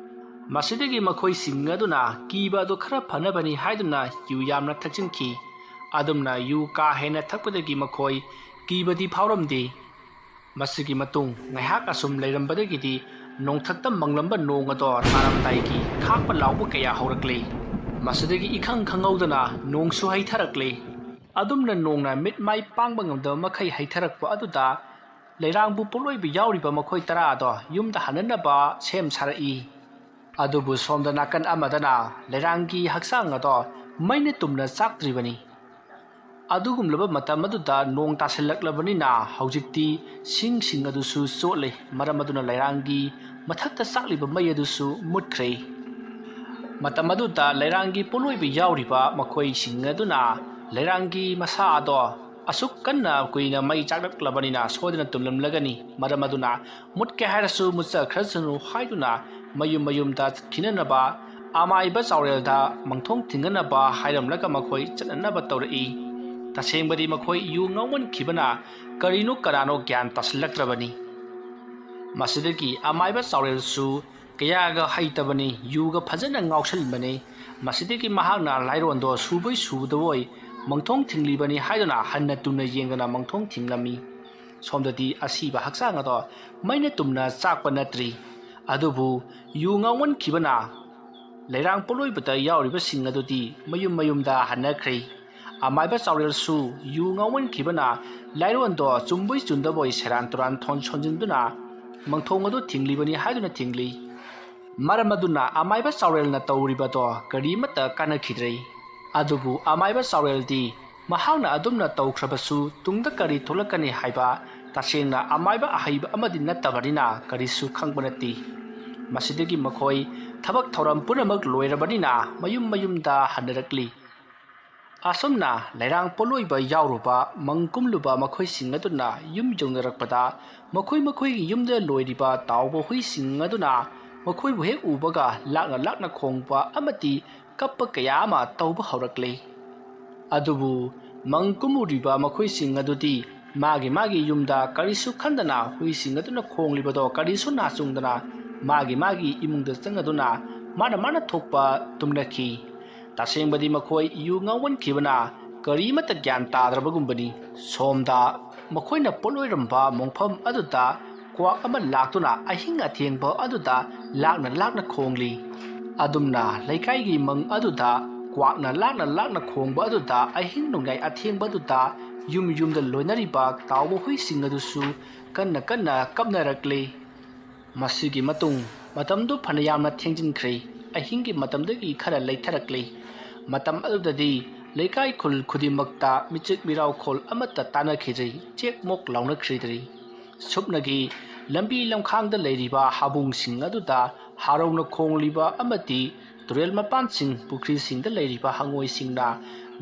ꯃꯁꯤꯗꯒꯤ ꯃꯈꯣꯏꯁꯤꯡ ꯑꯗꯨꯅ ꯀꯤꯕ ꯑꯗꯨ ꯈꯔ ꯐꯅꯕꯅꯤ ꯍꯥꯏꯗꯨꯅ ꯌꯨ ꯌꯥꯝꯅ ꯊꯛꯆꯤꯟꯈꯤ꯫ ꯑꯗꯨꯝꯅ ꯌꯨ ꯀꯥ ꯍꯦꯟꯅ ꯊꯛꯄꯗꯒꯤ ꯃꯈꯣꯏ ꯀꯤꯕꯗꯤ ꯐꯥꯎꯔꯝꯗꯦ꯫ ꯃꯁꯤꯒꯤ ꯃꯇꯨꯡ ꯉꯥꯏꯍꯥꯛ ꯑꯁꯨꯝ ꯂꯩꯔꯝꯕꯗꯒꯤꯗꯤ ꯅꯣꯡꯊꯛꯇ ꯃꯪꯂꯝꯕ ꯅꯣꯡ ꯑꯗꯣ ꯇꯥꯔꯝꯗꯥꯏꯒꯤ ꯈꯥꯛꯄ ꯂꯥꯎꯕ ꯀꯌꯥ ꯍꯧꯔꯛꯂꯦ꯫ ꯃꯁꯤꯗꯒꯤ ꯏꯈꯪ ꯈꯪꯍꯧꯗꯅ ꯅꯣꯡꯁꯨ ꯍꯩꯊꯔꯛꯂꯦ꯫ ꯑꯗꯨꯝꯅ ꯅꯣꯡꯅ ꯃꯤꯠ ꯃꯥꯏ ꯄꯥꯡꯕ ꯉꯝꯗꯕ ꯃꯈꯩ ꯍꯩꯊꯔꯛꯄ ꯑꯗꯨꯗ ꯂꯩꯔꯥꯡꯕꯨ ꯄꯣꯠꯂꯣꯏꯕ ꯌꯥꯎꯔꯤꯕ ꯃꯈꯣꯏ ꯇꯔꯥ ꯑꯗꯣ ꯌꯨꯝꯗ ꯍꯟꯅꯅꯕ ꯁꯦꯝ ꯁꯥꯔꯛꯏ꯫ ꯑꯗꯨꯕꯨ ꯁꯣꯝꯗ ꯅꯥꯀꯟ ꯑꯃꯗꯅ ꯂꯩꯔꯥꯡꯒꯤ ꯍꯛꯆꯥꯡ ꯑꯗꯣ ꯃꯩꯅ ꯇꯨꯝꯅ ꯆꯥꯛꯇ꯭ꯔꯤꯕꯅꯤ꯫ ꯑꯗꯨꯒꯨꯝꯂꯕ ꯃꯇꯝ ꯑꯗꯨꯗ ꯅꯣꯡ ꯇꯥꯁꯤꯜꯂꯛꯂꯕꯅꯤꯅ ꯍꯧꯖꯤꯛꯇꯤ ꯁꯤꯡꯁꯤꯡ ꯑꯗꯨꯁꯨ ꯆꯣꯠꯂꯦ꯫ ꯃꯔꯝ ꯑꯗꯨꯅ ꯂꯩꯔꯥꯡꯒꯤ ꯃꯊꯛꯇ ꯆꯥꯛꯂꯤꯕ ꯃꯩ ꯑꯗꯨꯁꯨ ꯃꯨꯠꯈ꯭ꯔꯦ꯫ ꯃꯇꯝ ꯑꯗꯨꯗ ꯂꯩꯔꯥꯡꯒꯤ ꯄꯣꯠꯂꯣꯏꯕ ꯌꯥꯎꯔꯤꯕ ꯃꯈꯣꯏꯁꯤꯡ ꯑꯗꯨꯅ ꯂꯩꯔꯥꯡꯒꯤ ꯃꯁꯥ ꯑꯗꯣ ꯑꯁꯨꯛ ꯀꯟꯅ ꯀꯨꯏꯅ ꯃꯩ ꯆꯥꯛꯂꯛꯂꯕꯅꯤꯅ ꯁꯣꯏꯗꯅ ꯇꯨꯝꯂꯝꯂꯒꯅꯤ꯫ ꯃꯔꯝ ꯑꯗꯨꯅ ꯃꯨꯠꯀꯦ ꯍꯥꯏꯔꯁꯨ ꯃꯨꯠꯆꯈ꯭ꯔꯁꯅꯨ ꯍꯥꯏꯗꯨꯅ ꯃꯌꯨꯝ ꯃꯌꯨꯝꯗ ꯆꯠꯈꯤꯅꯅꯕ ꯑꯃꯥꯏꯕ ꯆꯥꯎꯔꯦꯜꯗ ꯃꯪꯊꯣꯡ ꯊꯤꯡꯅꯅꯕ ꯍꯥꯏꯔꯝꯂꯒ ꯃꯈꯣꯏ ꯆꯠꯅꯅꯕ ꯇꯧꯔꯛꯏ꯫ ꯇꯁꯦꯡꯕꯗꯤ ꯃꯈꯣꯏ ꯌꯨ ꯉꯥꯎꯃꯟꯈꯤꯕꯅ ꯀꯔꯤꯅꯣ ꯀꯅꯥꯅꯣ ꯒ꯭ꯌꯥꯟ ꯇꯥꯁꯤꯜꯂꯛꯇ꯭ꯔꯕꯅꯤ꯫ ꯃꯁꯤꯗꯒꯤ ꯑꯃꯥꯏꯕ ꯆꯥꯎꯔꯦꯜꯁꯨ ꯀꯌꯥꯒ ꯍꯩꯇꯕꯅꯤ, ꯌꯨꯒ ꯐꯖꯅ ꯉꯥꯎꯁꯟꯕꯅꯤ꯫ ꯃꯁꯤꯗꯒꯤ ꯃꯍꯥꯛꯅ ꯂꯥꯏꯔꯣꯟꯗꯣ ꯁꯨꯕꯣꯏ ꯁꯨꯗꯕꯣꯏ ꯃꯪꯊꯣꯡ ꯊꯤꯡꯂꯤꯕꯅꯤ ꯍꯥꯏꯗꯨꯅ ꯍꯟꯅ ꯇꯨꯅ ꯌꯦꯡꯗꯅ ꯃꯪꯊꯣꯡ ꯊꯤꯡꯂꯝꯃꯤ꯫ ꯁꯣꯝꯗꯗꯤ ꯑꯁꯤꯕ ꯍꯛꯆꯥꯡ ꯑꯗꯣ ꯃꯩꯅ ꯇꯨꯝꯅ ꯆꯥꯛꯄ ꯅꯠꯇ꯭ꯔꯤ꯫ ꯑꯗꯨꯕꯨ ꯌꯨ ꯉꯥꯎꯃꯟꯈꯤꯕꯅ ꯂꯩꯔꯥꯡ ꯄꯣꯠꯂꯣꯏꯕꯗ ꯌꯥꯎꯔꯤꯕꯁꯤꯡ ꯑꯗꯨꯗꯤ ꯃꯌꯨꯝ ꯃꯌꯨꯝꯗ ꯍꯟꯅꯈ꯭ꯔꯦ꯫ ꯑꯃꯥꯏꯕ ꯆꯥꯎꯔꯦꯜꯁꯨ ꯌꯨ ꯉꯥꯎꯃꯟꯈꯤꯕꯅ ꯂꯥꯏꯔꯣꯟꯗꯣ ꯆꯨꯝꯕꯣꯏ ꯆꯨꯝꯗꯕꯣꯏ ꯁꯦꯔꯥꯟ ꯇꯨꯔꯥꯟ ꯊꯣꯟ ꯁꯣꯟꯖꯤꯟꯗꯨꯅ ꯃꯪꯊꯣꯡ ꯑꯗꯨ ꯊꯤꯡꯂꯤꯕꯅꯤ ꯍꯥꯏꯗꯨꯅ ꯊꯤꯡꯂꯤ꯫ ꯃꯔꯝ ꯑꯗꯨꯅ ꯑꯃꯥꯏꯕ ꯆꯥꯎꯔꯦꯜꯅ ꯇꯧꯔꯤꯕꯗꯣ ꯀꯔꯤꯃꯠꯇ ꯀꯥꯟꯅꯈꯤꯗ꯭ꯔꯦ꯫ ꯑꯗꯨꯕꯨ ꯑꯃꯥꯏꯕ ꯆꯥꯎꯔꯦꯜꯗꯤ ꯃꯍꯥꯛꯅ ꯑꯗꯨꯝꯅ ꯇꯧꯈ꯭ꯔꯕꯁꯨ ꯇꯨꯡꯗ ꯀꯔꯤ ꯊꯣꯛꯂꯛꯀꯅꯤ ꯍꯥꯏꯕ ꯇꯁꯦꯡꯅ ꯑꯃꯥꯏꯕ ꯑꯍꯩꯕ ꯑꯃꯗꯤ ꯅꯠꯇꯕꯅꯤꯅ ꯀꯔꯤꯁꯨ ꯈꯪꯕ ꯅꯠꯇꯦ꯫ ꯃꯁꯤꯗꯒꯤ ꯃꯈꯣꯏ ꯊꯕꯛ ꯊꯧꯔꯝ ꯄꯨꯝꯅꯃꯛ ꯂꯣꯏꯔꯕꯅꯤꯅ ꯃꯌꯨꯝ ꯃꯌꯨꯝꯗ ꯍꯟꯅꯔꯛꯂꯤ꯫ ꯑꯁꯨꯝꯅ ꯂꯩꯔꯥꯡ ꯄꯣꯠꯂꯣꯏꯕ ꯌꯥꯎꯔꯨꯕ ꯃꯪ ꯀꯨꯝꯂꯨꯕ ꯃꯈꯣꯏꯁꯤꯡ ꯑꯗꯨꯅ ꯌꯨꯝ ꯌꯧꯅꯔꯛꯄꯗ ꯃꯈꯣꯏ ꯃꯈꯣꯏꯒꯤ ꯌꯨꯝꯗ ꯂꯣꯏꯔꯤꯕ ꯇꯥꯎꯕ ꯍꯨꯏꯁꯤꯡ ꯑꯗꯨꯅ ꯃꯈꯣꯏꯕꯨ ꯍꯦꯛ ꯎꯕꯒ ꯂꯥꯛꯅ ꯂꯥꯛꯅ ꯈꯣꯡꯕ ꯑꯃꯗꯤ ꯀꯞꯄ ꯀꯌꯥ ꯑꯃ ꯇꯧꯕ ꯍꯧꯔꯛꯂꯤ꯫ ꯑꯗꯨꯕꯨ ꯃꯪ ꯀꯨꯝꯃꯨꯔꯤꯕ ꯃꯈꯣꯏꯁꯤꯡ ꯑꯗꯨꯗꯤ ꯃꯥꯒꯤ ꯃꯥꯒꯤ ꯌꯨꯝꯗ ꯀꯔꯤꯁꯨ ꯈꯟꯗꯅ ꯍꯨꯏꯁꯤꯡ ꯑꯗꯨꯅ ꯈꯣꯡꯂꯤꯕꯗꯣ ꯀꯔꯤꯁꯨ ꯅꯥꯆꯨꯡꯗꯅ ꯃꯥꯒꯤ ꯃꯥꯒꯤ ꯏꯃꯨꯡꯗ ꯆꯪꯉꯗꯨꯅ ꯃꯥꯅ ꯃꯥꯅ ꯊꯣꯛꯄ ꯇꯨꯝꯅꯈꯤ꯫ ꯇꯁꯦꯡꯕꯗꯤ ꯃꯈꯣꯏ ꯌꯨ ꯉꯥꯎꯃꯟꯈꯤꯕꯅ ꯀꯔꯤꯃꯠꯇ ꯒ꯭ꯌꯥꯟ ꯇꯥꯗ꯭ꯔꯕꯒꯨꯝꯕꯅꯤ꯫ ꯁꯣꯝꯗ ꯃꯈꯣꯏꯅ ꯄꯣꯠꯂꯣꯏꯔꯝꯕ ꯃꯣꯡꯐꯝ ꯑꯗꯨꯗ ꯀ꯭ꯋꯥꯛ ꯑꯃ ꯂꯥꯛꯇꯨꯅ ꯑꯍꯤꯡ ꯑꯊꯦꯡꯕ ꯑꯗꯨꯗ ꯂꯥꯛꯅ ꯂꯥꯛꯅ ꯈꯣꯡꯂꯤ꯫ ꯑꯗꯨꯝꯅ ꯂꯩꯀꯥꯏꯒꯤ ꯃꯪ ꯑꯗꯨꯗ ꯀ꯭ꯋꯥꯛꯅ ꯂꯥꯛꯅ ꯂꯥꯛꯅ ꯈꯣꯡꯕ ꯑꯗꯨꯗ ꯑꯍꯤꯡ ꯅꯣꯡꯌꯥꯏ ꯑꯊꯦꯡꯕ ꯑꯗꯨꯗ ꯌꯨꯝ ꯌꯨꯝꯗ ꯂꯣꯏꯅꯔꯤꯕ ꯇꯥꯎꯕ ꯍꯨꯏꯁꯤꯡ ꯑꯗꯨꯁꯨ ꯀꯟꯅ ꯀꯟꯅ ꯀꯞꯅꯔꯛꯂꯤ꯫ ꯃꯁꯤꯒꯤ ꯃꯇꯨꯡ ꯃꯇꯝꯗꯨ ꯐꯅꯌꯥꯝꯅ ꯊꯦꯡꯖꯤꯟꯈ꯭ꯔꯦ꯫ ꯑꯍꯤꯡꯒꯤ ꯃꯇꯝꯗꯒꯤ ꯈꯔ ꯂꯩꯊꯔꯛꯂꯦ꯫ ꯃꯇꯝ ꯑꯗꯨꯗꯗꯤ ꯂꯩꯀꯥꯏ ꯈꯨꯜ ꯈꯨꯗꯤꯡꯃꯛꯇ ꯃꯤꯆꯤꯛ ꯃꯤꯔꯥꯎꯈꯣꯜ ꯑꯃꯠꯇ ꯇꯥꯅꯈꯤꯗ꯭ꯔꯦ꯫ ꯆꯦꯛ ꯃꯣꯛ ꯂꯥꯎꯅꯈꯤꯗ꯭ꯔꯦ꯫ ꯁꯨꯞꯅꯒꯤ ꯂꯝꯕꯤ ꯂꯝꯈꯥꯡꯗ ꯂꯩꯔꯤꯕ ꯍꯥꯕꯨꯡꯁꯤꯡ ꯑꯗꯨꯗ ꯍꯥꯔꯧꯅ ꯈꯣꯡꯂꯤꯕ ꯑꯃꯗꯤ ꯇꯨꯔꯦꯜ ꯃꯄꯥꯟꯁꯤꯡ, ꯄꯨꯈ꯭ꯔꯤꯁꯤꯡꯗ ꯂꯩꯔꯤꯕ ꯍꯉꯣꯏꯁꯤꯡꯅ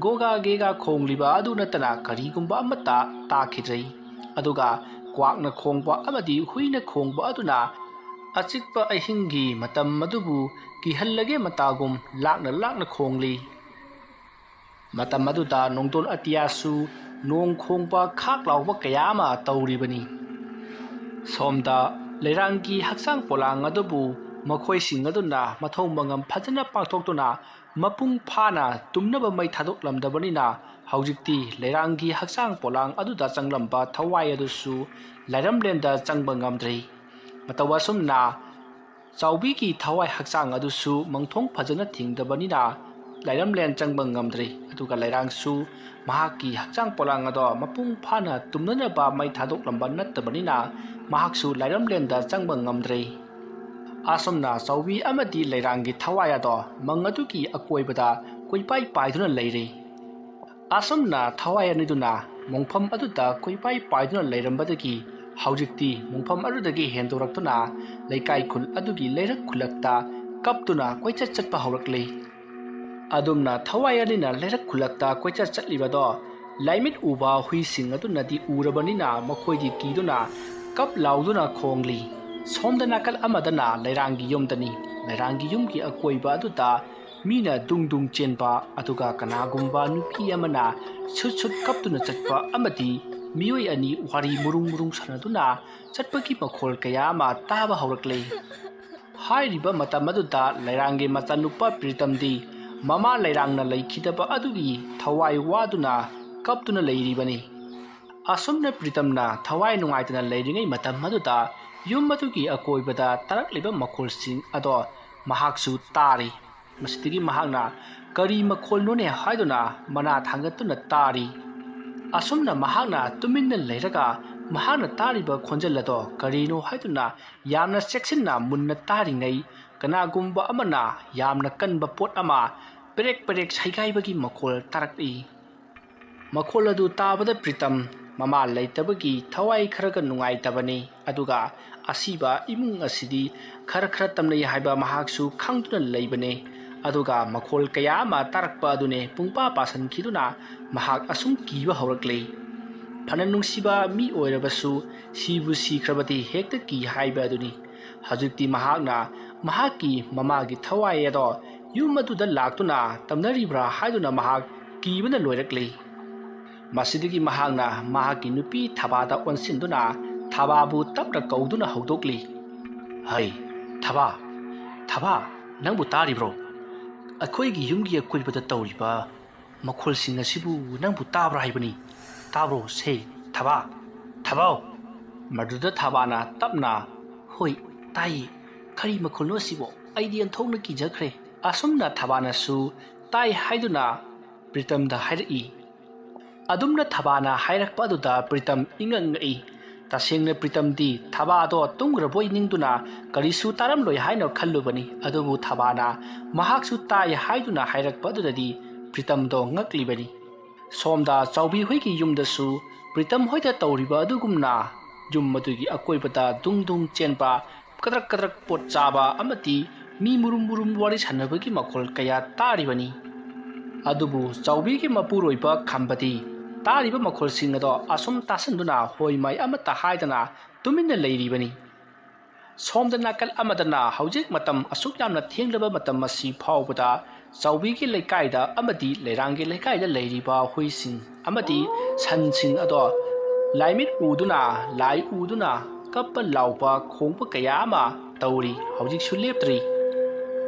ꯒꯣꯒꯥ ꯒꯦꯒꯥ ꯈꯣꯡꯂꯤꯕ ꯑꯗꯨ ꯅꯠꯇꯅ ꯀꯔꯤꯒꯨꯝꯕ ꯑꯃꯠꯇ ꯇꯥꯈꯤꯗ꯭ꯔꯦ꯫ ꯑꯗꯨꯒ ꯀ꯭ꯋꯥꯛꯅ ꯈꯣꯡꯕ ꯑꯃꯗꯤ ꯍꯨꯏꯅ ꯈꯣꯡꯕ ꯑꯗꯨꯅ ꯑꯆꯤꯛꯄ ꯑꯍꯤꯡꯒꯤ ꯃꯇꯝ ꯑꯗꯨꯕꯨ ꯀꯤꯍꯜꯂꯒꯦ ꯃꯇꯥꯒꯨꯝ ꯂꯥꯛꯅ ꯂꯥꯛꯅ ꯈꯣꯡꯂꯤ꯫ ꯃꯇꯝ ꯑꯗꯨꯗ ꯅꯣꯡꯗꯣꯟ ꯑꯇꯤꯌꯥꯁꯨ ꯅꯣꯡ ꯈꯣꯡꯕ ꯈꯥꯛ ꯂꯥꯎꯕ ꯀꯌꯥ ꯑꯃ ꯇꯧꯔꯤꯕꯅꯤ꯫ ꯁꯣꯝꯗ ꯂꯩꯔꯥꯡꯒꯤ ꯍꯛꯆꯥꯡ ꯄꯣꯂꯥꯡ ꯑꯗꯨꯕꯨ ꯃꯈꯣꯏꯁꯤꯡ ꯑꯗꯨꯅ ꯃꯊꯧ ꯃꯉꯝ ꯐꯖꯅ ꯄꯥꯡꯊꯣꯛꯇꯨꯅ ꯃꯄꯨꯡ ꯐꯥꯅ ꯇꯨꯝꯅꯕ ꯃꯩ ꯊꯥꯗꯣꯛꯂꯝꯗꯕꯅꯤꯅ ꯍꯧꯖꯤꯛꯇꯤ ꯂꯩꯔꯥꯡꯒꯤ ꯍꯛꯆꯥꯡ ꯄꯣꯂꯥꯡ ꯑꯗꯨꯗ ꯆꯪꯂꯝꯕ ꯊꯋꯥꯏ ꯑꯗꯨꯁꯨ ꯂꯥꯏꯔꯝꯂꯦꯟꯗ ꯆꯪꯕ ꯉꯝꯗ꯭ꯔꯦ꯫ ꯃꯇꯧ ꯑꯁꯨꯝꯅ ꯆꯥꯎꯕꯤꯒꯤ ꯊꯋꯥꯏ ꯍꯛꯆꯥꯡ ꯑꯗꯨꯁꯨ ꯃꯪꯊꯣꯡ ꯐꯖꯅ ꯊꯤꯡꯗꯕꯅꯤꯅ ꯂꯥꯏꯔꯝꯂꯦꯟ ꯆꯪꯕ ꯉꯝꯗ꯭ꯔꯦ꯫ ꯑꯗꯨꯒ ꯂꯩꯔꯥꯡꯁꯨ ꯃꯍꯥꯛꯀꯤ ꯍꯛꯆꯥꯡ ꯄꯣꯂꯥꯡ ꯑꯗꯣ ꯃꯄꯨꯡ ꯐꯥꯅ ꯇꯨꯝꯅꯅꯕ ꯃꯩ ꯊꯥꯗꯣꯛꯂꯝꯕ ꯅꯠꯇꯕꯅꯤꯅ ꯃꯍꯥꯛꯁꯨ ꯂꯥꯏꯔꯝꯂꯦꯟꯗ ꯆꯪꯕ ꯉꯝꯗ꯭ꯔꯦ꯫ ꯑꯁꯨꯝꯅ ꯆꯥꯎꯕꯤ ꯑꯃꯗꯤ ꯂꯩꯔꯥꯡꯒꯤ ꯊꯋꯥꯏ ꯑꯗꯣ ꯃꯪ ꯑꯗꯨꯒꯤ ꯑꯀꯣꯏꯕꯗ ꯀꯣꯏꯄꯥꯏ ꯄꯥꯏꯗꯨꯅ ꯂꯩꯔꯦ꯫ ꯑꯁꯨꯝꯅ ꯊꯋꯥꯏ ꯑꯅꯤꯗꯨꯅ ꯃꯣꯡꯐꯝ ꯑꯗꯨꯗ ꯀꯣꯏꯄꯥꯏ ꯄꯥꯏꯗꯨꯅ ꯂꯩꯔꯝꯕꯗꯒꯤ ꯍꯧꯖꯤꯛꯇꯤ ꯃꯨꯡꯐꯝ ꯑꯗꯨꯗꯒꯤ ꯍꯦꯟꯗꯣꯔꯛꯇꯨꯅ ꯂꯩꯀꯥꯏ ꯈꯨꯜ ꯑꯗꯨꯒꯤ ꯂꯩꯔꯛ ꯈꯨꯜꯂꯛꯇ ꯀꯞꯇꯨꯅ ꯀꯣꯏꯆꯠ ꯆꯠꯄ ꯍꯧꯔꯛꯂꯤ꯫ ꯑꯗꯨꯝꯅ ꯊꯋꯥꯏ ꯑꯅꯤꯅ ꯂꯩꯔꯛ ꯈꯨꯜꯂꯛꯇ ꯀꯣꯏꯆꯠ ꯆꯠꯂꯤꯕꯗꯣ ꯂꯥꯏꯃꯤꯠ ꯎꯕ ꯍꯨꯏꯁꯤꯡ ꯑꯗꯨꯅꯗꯤ ꯎꯔꯕꯅꯤꯅ ꯃꯈꯣꯏꯗꯤ ꯀꯤꯗꯨꯅ ꯀꯞ ꯂꯥꯎꯗꯨꯅ ꯈꯣꯡꯂꯤ꯫ ꯁꯣꯝꯗ ꯅꯥꯀꯜ ꯑꯃꯗꯅ ꯂꯩꯔꯥꯡꯒꯤ ꯌꯨꯝꯗꯅꯤ꯫ ꯂꯩꯔꯥꯡꯒꯤ ꯌꯨꯝꯒꯤ ꯑꯀꯣꯏꯕ ꯑꯗꯨꯗ ꯃꯤꯅ ꯗꯨꯡ ꯗꯨꯡ ꯆꯦꯟꯕ, ꯑꯗꯨꯒ ꯀꯅꯥꯒꯨꯝꯕ ꯅꯨꯄꯤ ꯑꯃꯅ ꯁꯨꯠ ꯁꯨꯠ ꯀꯞꯇꯨꯅ ꯆꯠꯄ ꯑꯃꯗꯤ ꯃꯤꯑꯣꯏ ꯑꯅꯤ ꯋꯥꯔꯤ ꯃꯔꯨꯡ ꯃꯔꯨꯡ ꯁꯥꯟꯅꯗꯨꯅ ꯆꯠꯄꯒꯤ ꯃꯈꯣꯜ ꯀꯌꯥ ꯑꯃ ꯇꯥꯕ ꯍꯧꯔꯛꯂꯦ꯫ ꯍꯥꯏꯔꯤꯕ ꯃꯇꯝ ꯑꯗꯨꯗ ꯂꯩꯔꯥꯡꯒꯤ ꯃꯆꯥꯅꯨꯄꯥ ꯄ꯭ꯔꯤꯇꯝꯗꯤ ꯃꯃꯥ ꯂꯩꯔꯥꯡꯅ ꯂꯩꯈꯤꯗꯕ ꯑꯗꯨꯒꯤ ꯊꯋꯥꯏ ꯋꯥꯗꯨꯅ ꯀꯞꯇꯨꯅ ꯂꯩꯔꯤꯕꯅꯤ꯫ ꯑꯁꯨꯝꯅ ꯄ꯭ꯔꯤꯇꯝꯅ ꯊꯋꯥꯏ ꯅꯨꯡꯉꯥꯏꯇꯅ ꯂꯩꯔꯤꯉꯩ ꯃꯇꯝ ꯑꯗꯨꯗ ꯌꯨꯝ ꯑꯗꯨꯒꯤ ꯑꯀꯣꯏꯕꯗ ꯇꯥꯔꯛꯂꯤꯕ ꯃꯈꯣꯜꯁꯤꯡ ꯑꯗꯣ ꯃꯍꯥꯛꯁꯨ ꯇꯥꯔꯤ꯫ ꯃꯁꯤꯗꯒꯤ ꯃꯍꯥꯛꯅ "ꯀꯔꯤ ꯃꯈꯣꯜꯅꯣꯅꯦ?" ꯍꯥꯏꯗꯨꯅ ꯃꯅꯥ ꯊꯥꯡꯒꯠꯇꯨꯅ ꯇꯥꯔꯤ꯫ ꯑꯁꯨꯝꯅ ꯃꯍꯥꯛꯅ ꯇꯨꯃꯤꯟꯅ ꯂꯩꯔꯒ ꯃꯍꯥꯛꯅ ꯇꯥꯔꯤꯕ ꯈꯣꯟꯖꯦꯜ ꯑꯗꯣ ꯀꯔꯤꯅꯣ ꯍꯥꯏꯗꯨꯅ ꯌꯥꯝꯅ ꯆꯦꯛꯁꯤꯟꯅ ꯃꯨꯟꯅ ꯇꯥꯔꯤꯉꯩ, ꯀꯅꯥꯒꯨꯝꯕ ꯑꯃꯅ ꯌꯥꯝꯅ ꯀꯟꯕ ꯄꯣꯠ ꯑꯃ ꯄꯦꯔꯦꯛ ꯄꯦꯔꯦꯛ ꯁꯩꯒꯥꯏꯕꯒꯤ ꯃꯈꯣꯜ ꯇꯥꯔꯛꯏ꯫ ꯃꯈꯣꯜ ꯑꯗꯨ ꯇꯥꯕꯗ ꯄ꯭ꯔꯤꯇꯝ ꯃꯃꯥ ꯂꯩꯇꯕꯒꯤ ꯊꯋꯥꯏ ꯈꯔꯒ ꯅꯨꯡꯉꯥꯏꯇꯕꯅꯤ, ꯑꯗꯨꯒ ꯑꯁꯤꯕ ꯏꯃꯨꯡ ꯑꯁꯤꯗꯤ ꯈꯔ ꯈꯔ ꯇꯝꯅꯩ ꯍꯥꯏꯕ ꯃꯍꯥꯛꯁꯨ ꯈꯪꯗꯨꯅ ꯂꯩꯕꯅꯤ꯫ ꯑꯗꯨꯒ ꯃꯈꯣꯜ ꯀꯌꯥ ꯑꯃ ꯇꯥꯔꯛꯄ ꯑꯗꯨꯅꯦ ꯄꯨꯡꯄꯥ ꯄꯥꯁꯟꯈꯤꯗꯨꯅ ꯃꯍꯥꯛ ꯑꯁꯨꯝ ꯀꯤꯕ ꯍꯧꯔꯛꯂꯤ꯫ ꯐꯅ ꯅꯨꯡꯁꯤꯕ ꯃꯤ ꯑꯣꯏꯔꯕꯁꯨ ꯁꯤꯕꯨ ꯁꯤꯈ꯭ꯔꯕꯗꯤ ꯍꯦꯛꯇ ꯀꯤ ꯍꯥꯏꯕ ꯑꯗꯨꯅꯤ꯫ ꯍꯧꯖꯤꯛꯇꯤ ꯃꯍꯥꯛꯅ ꯃꯍꯥꯛꯀꯤ ꯃꯃꯥꯒꯤ ꯊꯋꯥꯏ ꯑꯗꯣ ꯌꯨꯝ ꯑꯗꯨꯗ ꯂꯥꯛꯇꯨꯅ ꯇꯝꯅꯔꯤꯕ꯭ꯔꯥ ꯍꯥꯏꯗꯨꯅ ꯃꯍꯥꯛ ꯀꯤꯕꯅ ꯂꯣꯏꯔꯛꯂꯤ꯫ ꯃꯁꯤꯗꯒꯤ ꯃꯍꯥꯛꯅ ꯃꯍꯥꯛꯀꯤ ꯅꯨꯄꯤ ꯊꯕꯥꯗ ꯑꯣꯟꯁꯤꯟꯗꯨꯅ ꯊꯕꯥꯕꯨ ꯇꯞꯅ ꯀꯧꯗꯨꯅ ꯍꯧꯗꯣꯛꯂꯤ꯫ "ꯍꯩ, ꯊꯕꯥ, ꯊꯕꯥ, ꯅꯪꯕꯨ ꯇꯥꯔꯤꯕ꯭ꯔꯣ? ꯑꯩꯈꯣꯏꯒꯤ ꯌꯨꯝꯒꯤ ꯑꯀꯣꯏꯕꯗ ꯇꯧꯔꯤꯕ ꯃꯈꯣꯜꯁꯤꯡ ꯑꯁꯤꯕꯨ ꯅꯪꯕꯨ ꯇꯥꯕ꯭ꯔꯥ ꯍꯥꯏꯕꯅꯤ꯫ ꯇꯥꯕ꯭ꯔꯣ ꯁꯦ, ꯊꯕꯥ? ꯊꯕꯥꯎ!" ꯃꯗꯨꯗ ꯊꯕꯥꯅ ꯇꯞꯅ, "ꯍꯣꯏ, ꯇꯥꯏꯌꯦ꯫ ꯀꯔꯤ ꯃꯈꯣꯜꯅꯣ ꯑꯁꯤꯕꯣ? ꯑꯩꯗꯤ ꯑꯣꯟꯊꯣꯛꯅ ꯀꯤꯖꯈ꯭ꯔꯦ꯫" ꯑꯁꯨꯝꯅ ꯊꯕꯥꯅꯁꯨ ꯇꯥꯏ ꯍꯥꯏꯗꯨꯅ ꯄ꯭ꯔꯤꯇꯝꯗ ꯍꯥꯏꯔꯛꯏ꯫ ꯑꯗꯨꯝꯅ ꯊꯕꯥꯅ ꯍꯥꯏꯔꯛꯄ ꯑꯗꯨꯗ ꯄ꯭ꯔꯤꯇꯝ ꯏꯉꯛ ꯉꯛꯏ꯫ ꯇꯁꯦꯡꯅ ꯄ꯭ꯔꯤꯇꯝꯗꯤ ꯊꯕꯥꯗꯣ ꯇꯨꯝꯈ꯭ꯔꯕꯣꯏ ꯅꯤꯡꯗꯨꯅ ꯀꯔꯤꯁꯨ ꯇꯥꯔꯝꯂꯣꯏ ꯍꯥꯏꯅ ꯈꯜꯂꯨꯕꯅꯤ꯫ ꯑꯗꯨꯕꯨ ꯊꯕꯥꯅ ꯃꯍꯥꯛꯁꯨ ꯇꯥꯏ ꯍꯥꯏꯗꯨꯅ ꯍꯥꯏꯔꯛꯄ ꯑꯗꯨꯗꯗꯤ ꯄ꯭ꯔꯤꯇꯝꯗꯣ ꯉꯛꯂꯤꯕꯅꯤ꯫ ꯁꯣꯝꯗ ꯆꯥꯎꯕꯤ ꯍꯣꯏꯒꯤ ꯌꯨꯝꯗꯁꯨ ꯄ꯭ꯔꯤꯇꯝ ꯍꯣꯏꯗ ꯇꯧꯔꯤꯕ ꯑꯗꯨꯒꯨꯝꯅ ꯌꯨꯝ ꯑꯗꯨꯒꯤ ꯑꯀꯣꯏꯕꯗ ꯗꯨꯡ ꯗꯨꯡ ꯆꯦꯟꯕ, ꯀꯗ꯭ꯔꯛ ꯀꯗ꯭ꯔꯛ ꯄꯣꯠ ꯆꯥꯕ ꯑꯃꯗꯤ ꯃꯤ ꯃꯨꯔꯨꯝ ꯃꯨꯔꯨꯝ ꯋꯥꯔꯤ ꯁꯥꯟꯅꯕꯒꯤ ꯃꯈꯣꯜ ꯀꯌꯥ ꯇꯥꯔꯤꯕꯅꯤ꯫ ꯑꯗꯨꯕꯨ ꯆꯥꯎꯕꯤꯒꯤ ꯃꯄꯨꯔꯣꯏꯕ ꯈꯝꯕꯗꯤ ꯇꯥꯔꯤꯕ ꯃꯈꯣꯜꯁꯤꯡ ꯑꯗꯣ ꯑꯁꯨꯝ ꯇꯥꯁꯤꯟꯗꯨꯅ ꯍꯣꯏ ꯃꯥꯏ ꯑꯃꯠꯇ ꯍꯥꯏꯗꯅ ꯇꯨꯃꯤꯟꯅ ꯂꯩꯔꯤꯕꯅꯤ꯫ ꯁꯣꯝꯗ ꯅꯥꯀꯜ ꯑꯃꯗꯅ ꯍꯧꯖꯤꯛ ꯃꯇꯝ ꯑꯁꯨꯛ ꯌꯥꯝꯅ ꯊꯦꯡꯂꯕ ꯃꯇꯝ ꯑꯁꯤ ꯐꯥꯎꯕꯗ ꯆꯥꯎꯕꯤꯒꯤ ꯂꯩꯀꯥꯏꯗ ꯑꯃꯗꯤ ꯂꯩꯔꯥꯡꯒꯤ ꯂꯩꯀꯥꯏꯗ ꯂꯩꯔꯤꯕ ꯍꯨꯏꯁꯤꯡ ꯑꯃꯗꯤ ꯁꯟꯁꯤꯡ ꯑꯗꯣ ꯂꯥꯏꯃꯤꯠ ꯎꯗꯨꯅ, ꯂꯥꯏ ꯎꯗꯨꯅ ꯀꯞꯄ ꯂꯥꯎꯕ ꯈꯣꯡꯕ ꯀꯌꯥ ꯑꯃ ꯇꯧꯔꯤ, ꯍꯧꯖꯤꯛꯁꯨ ꯂꯦꯞꯇ꯭ꯔꯤ꯫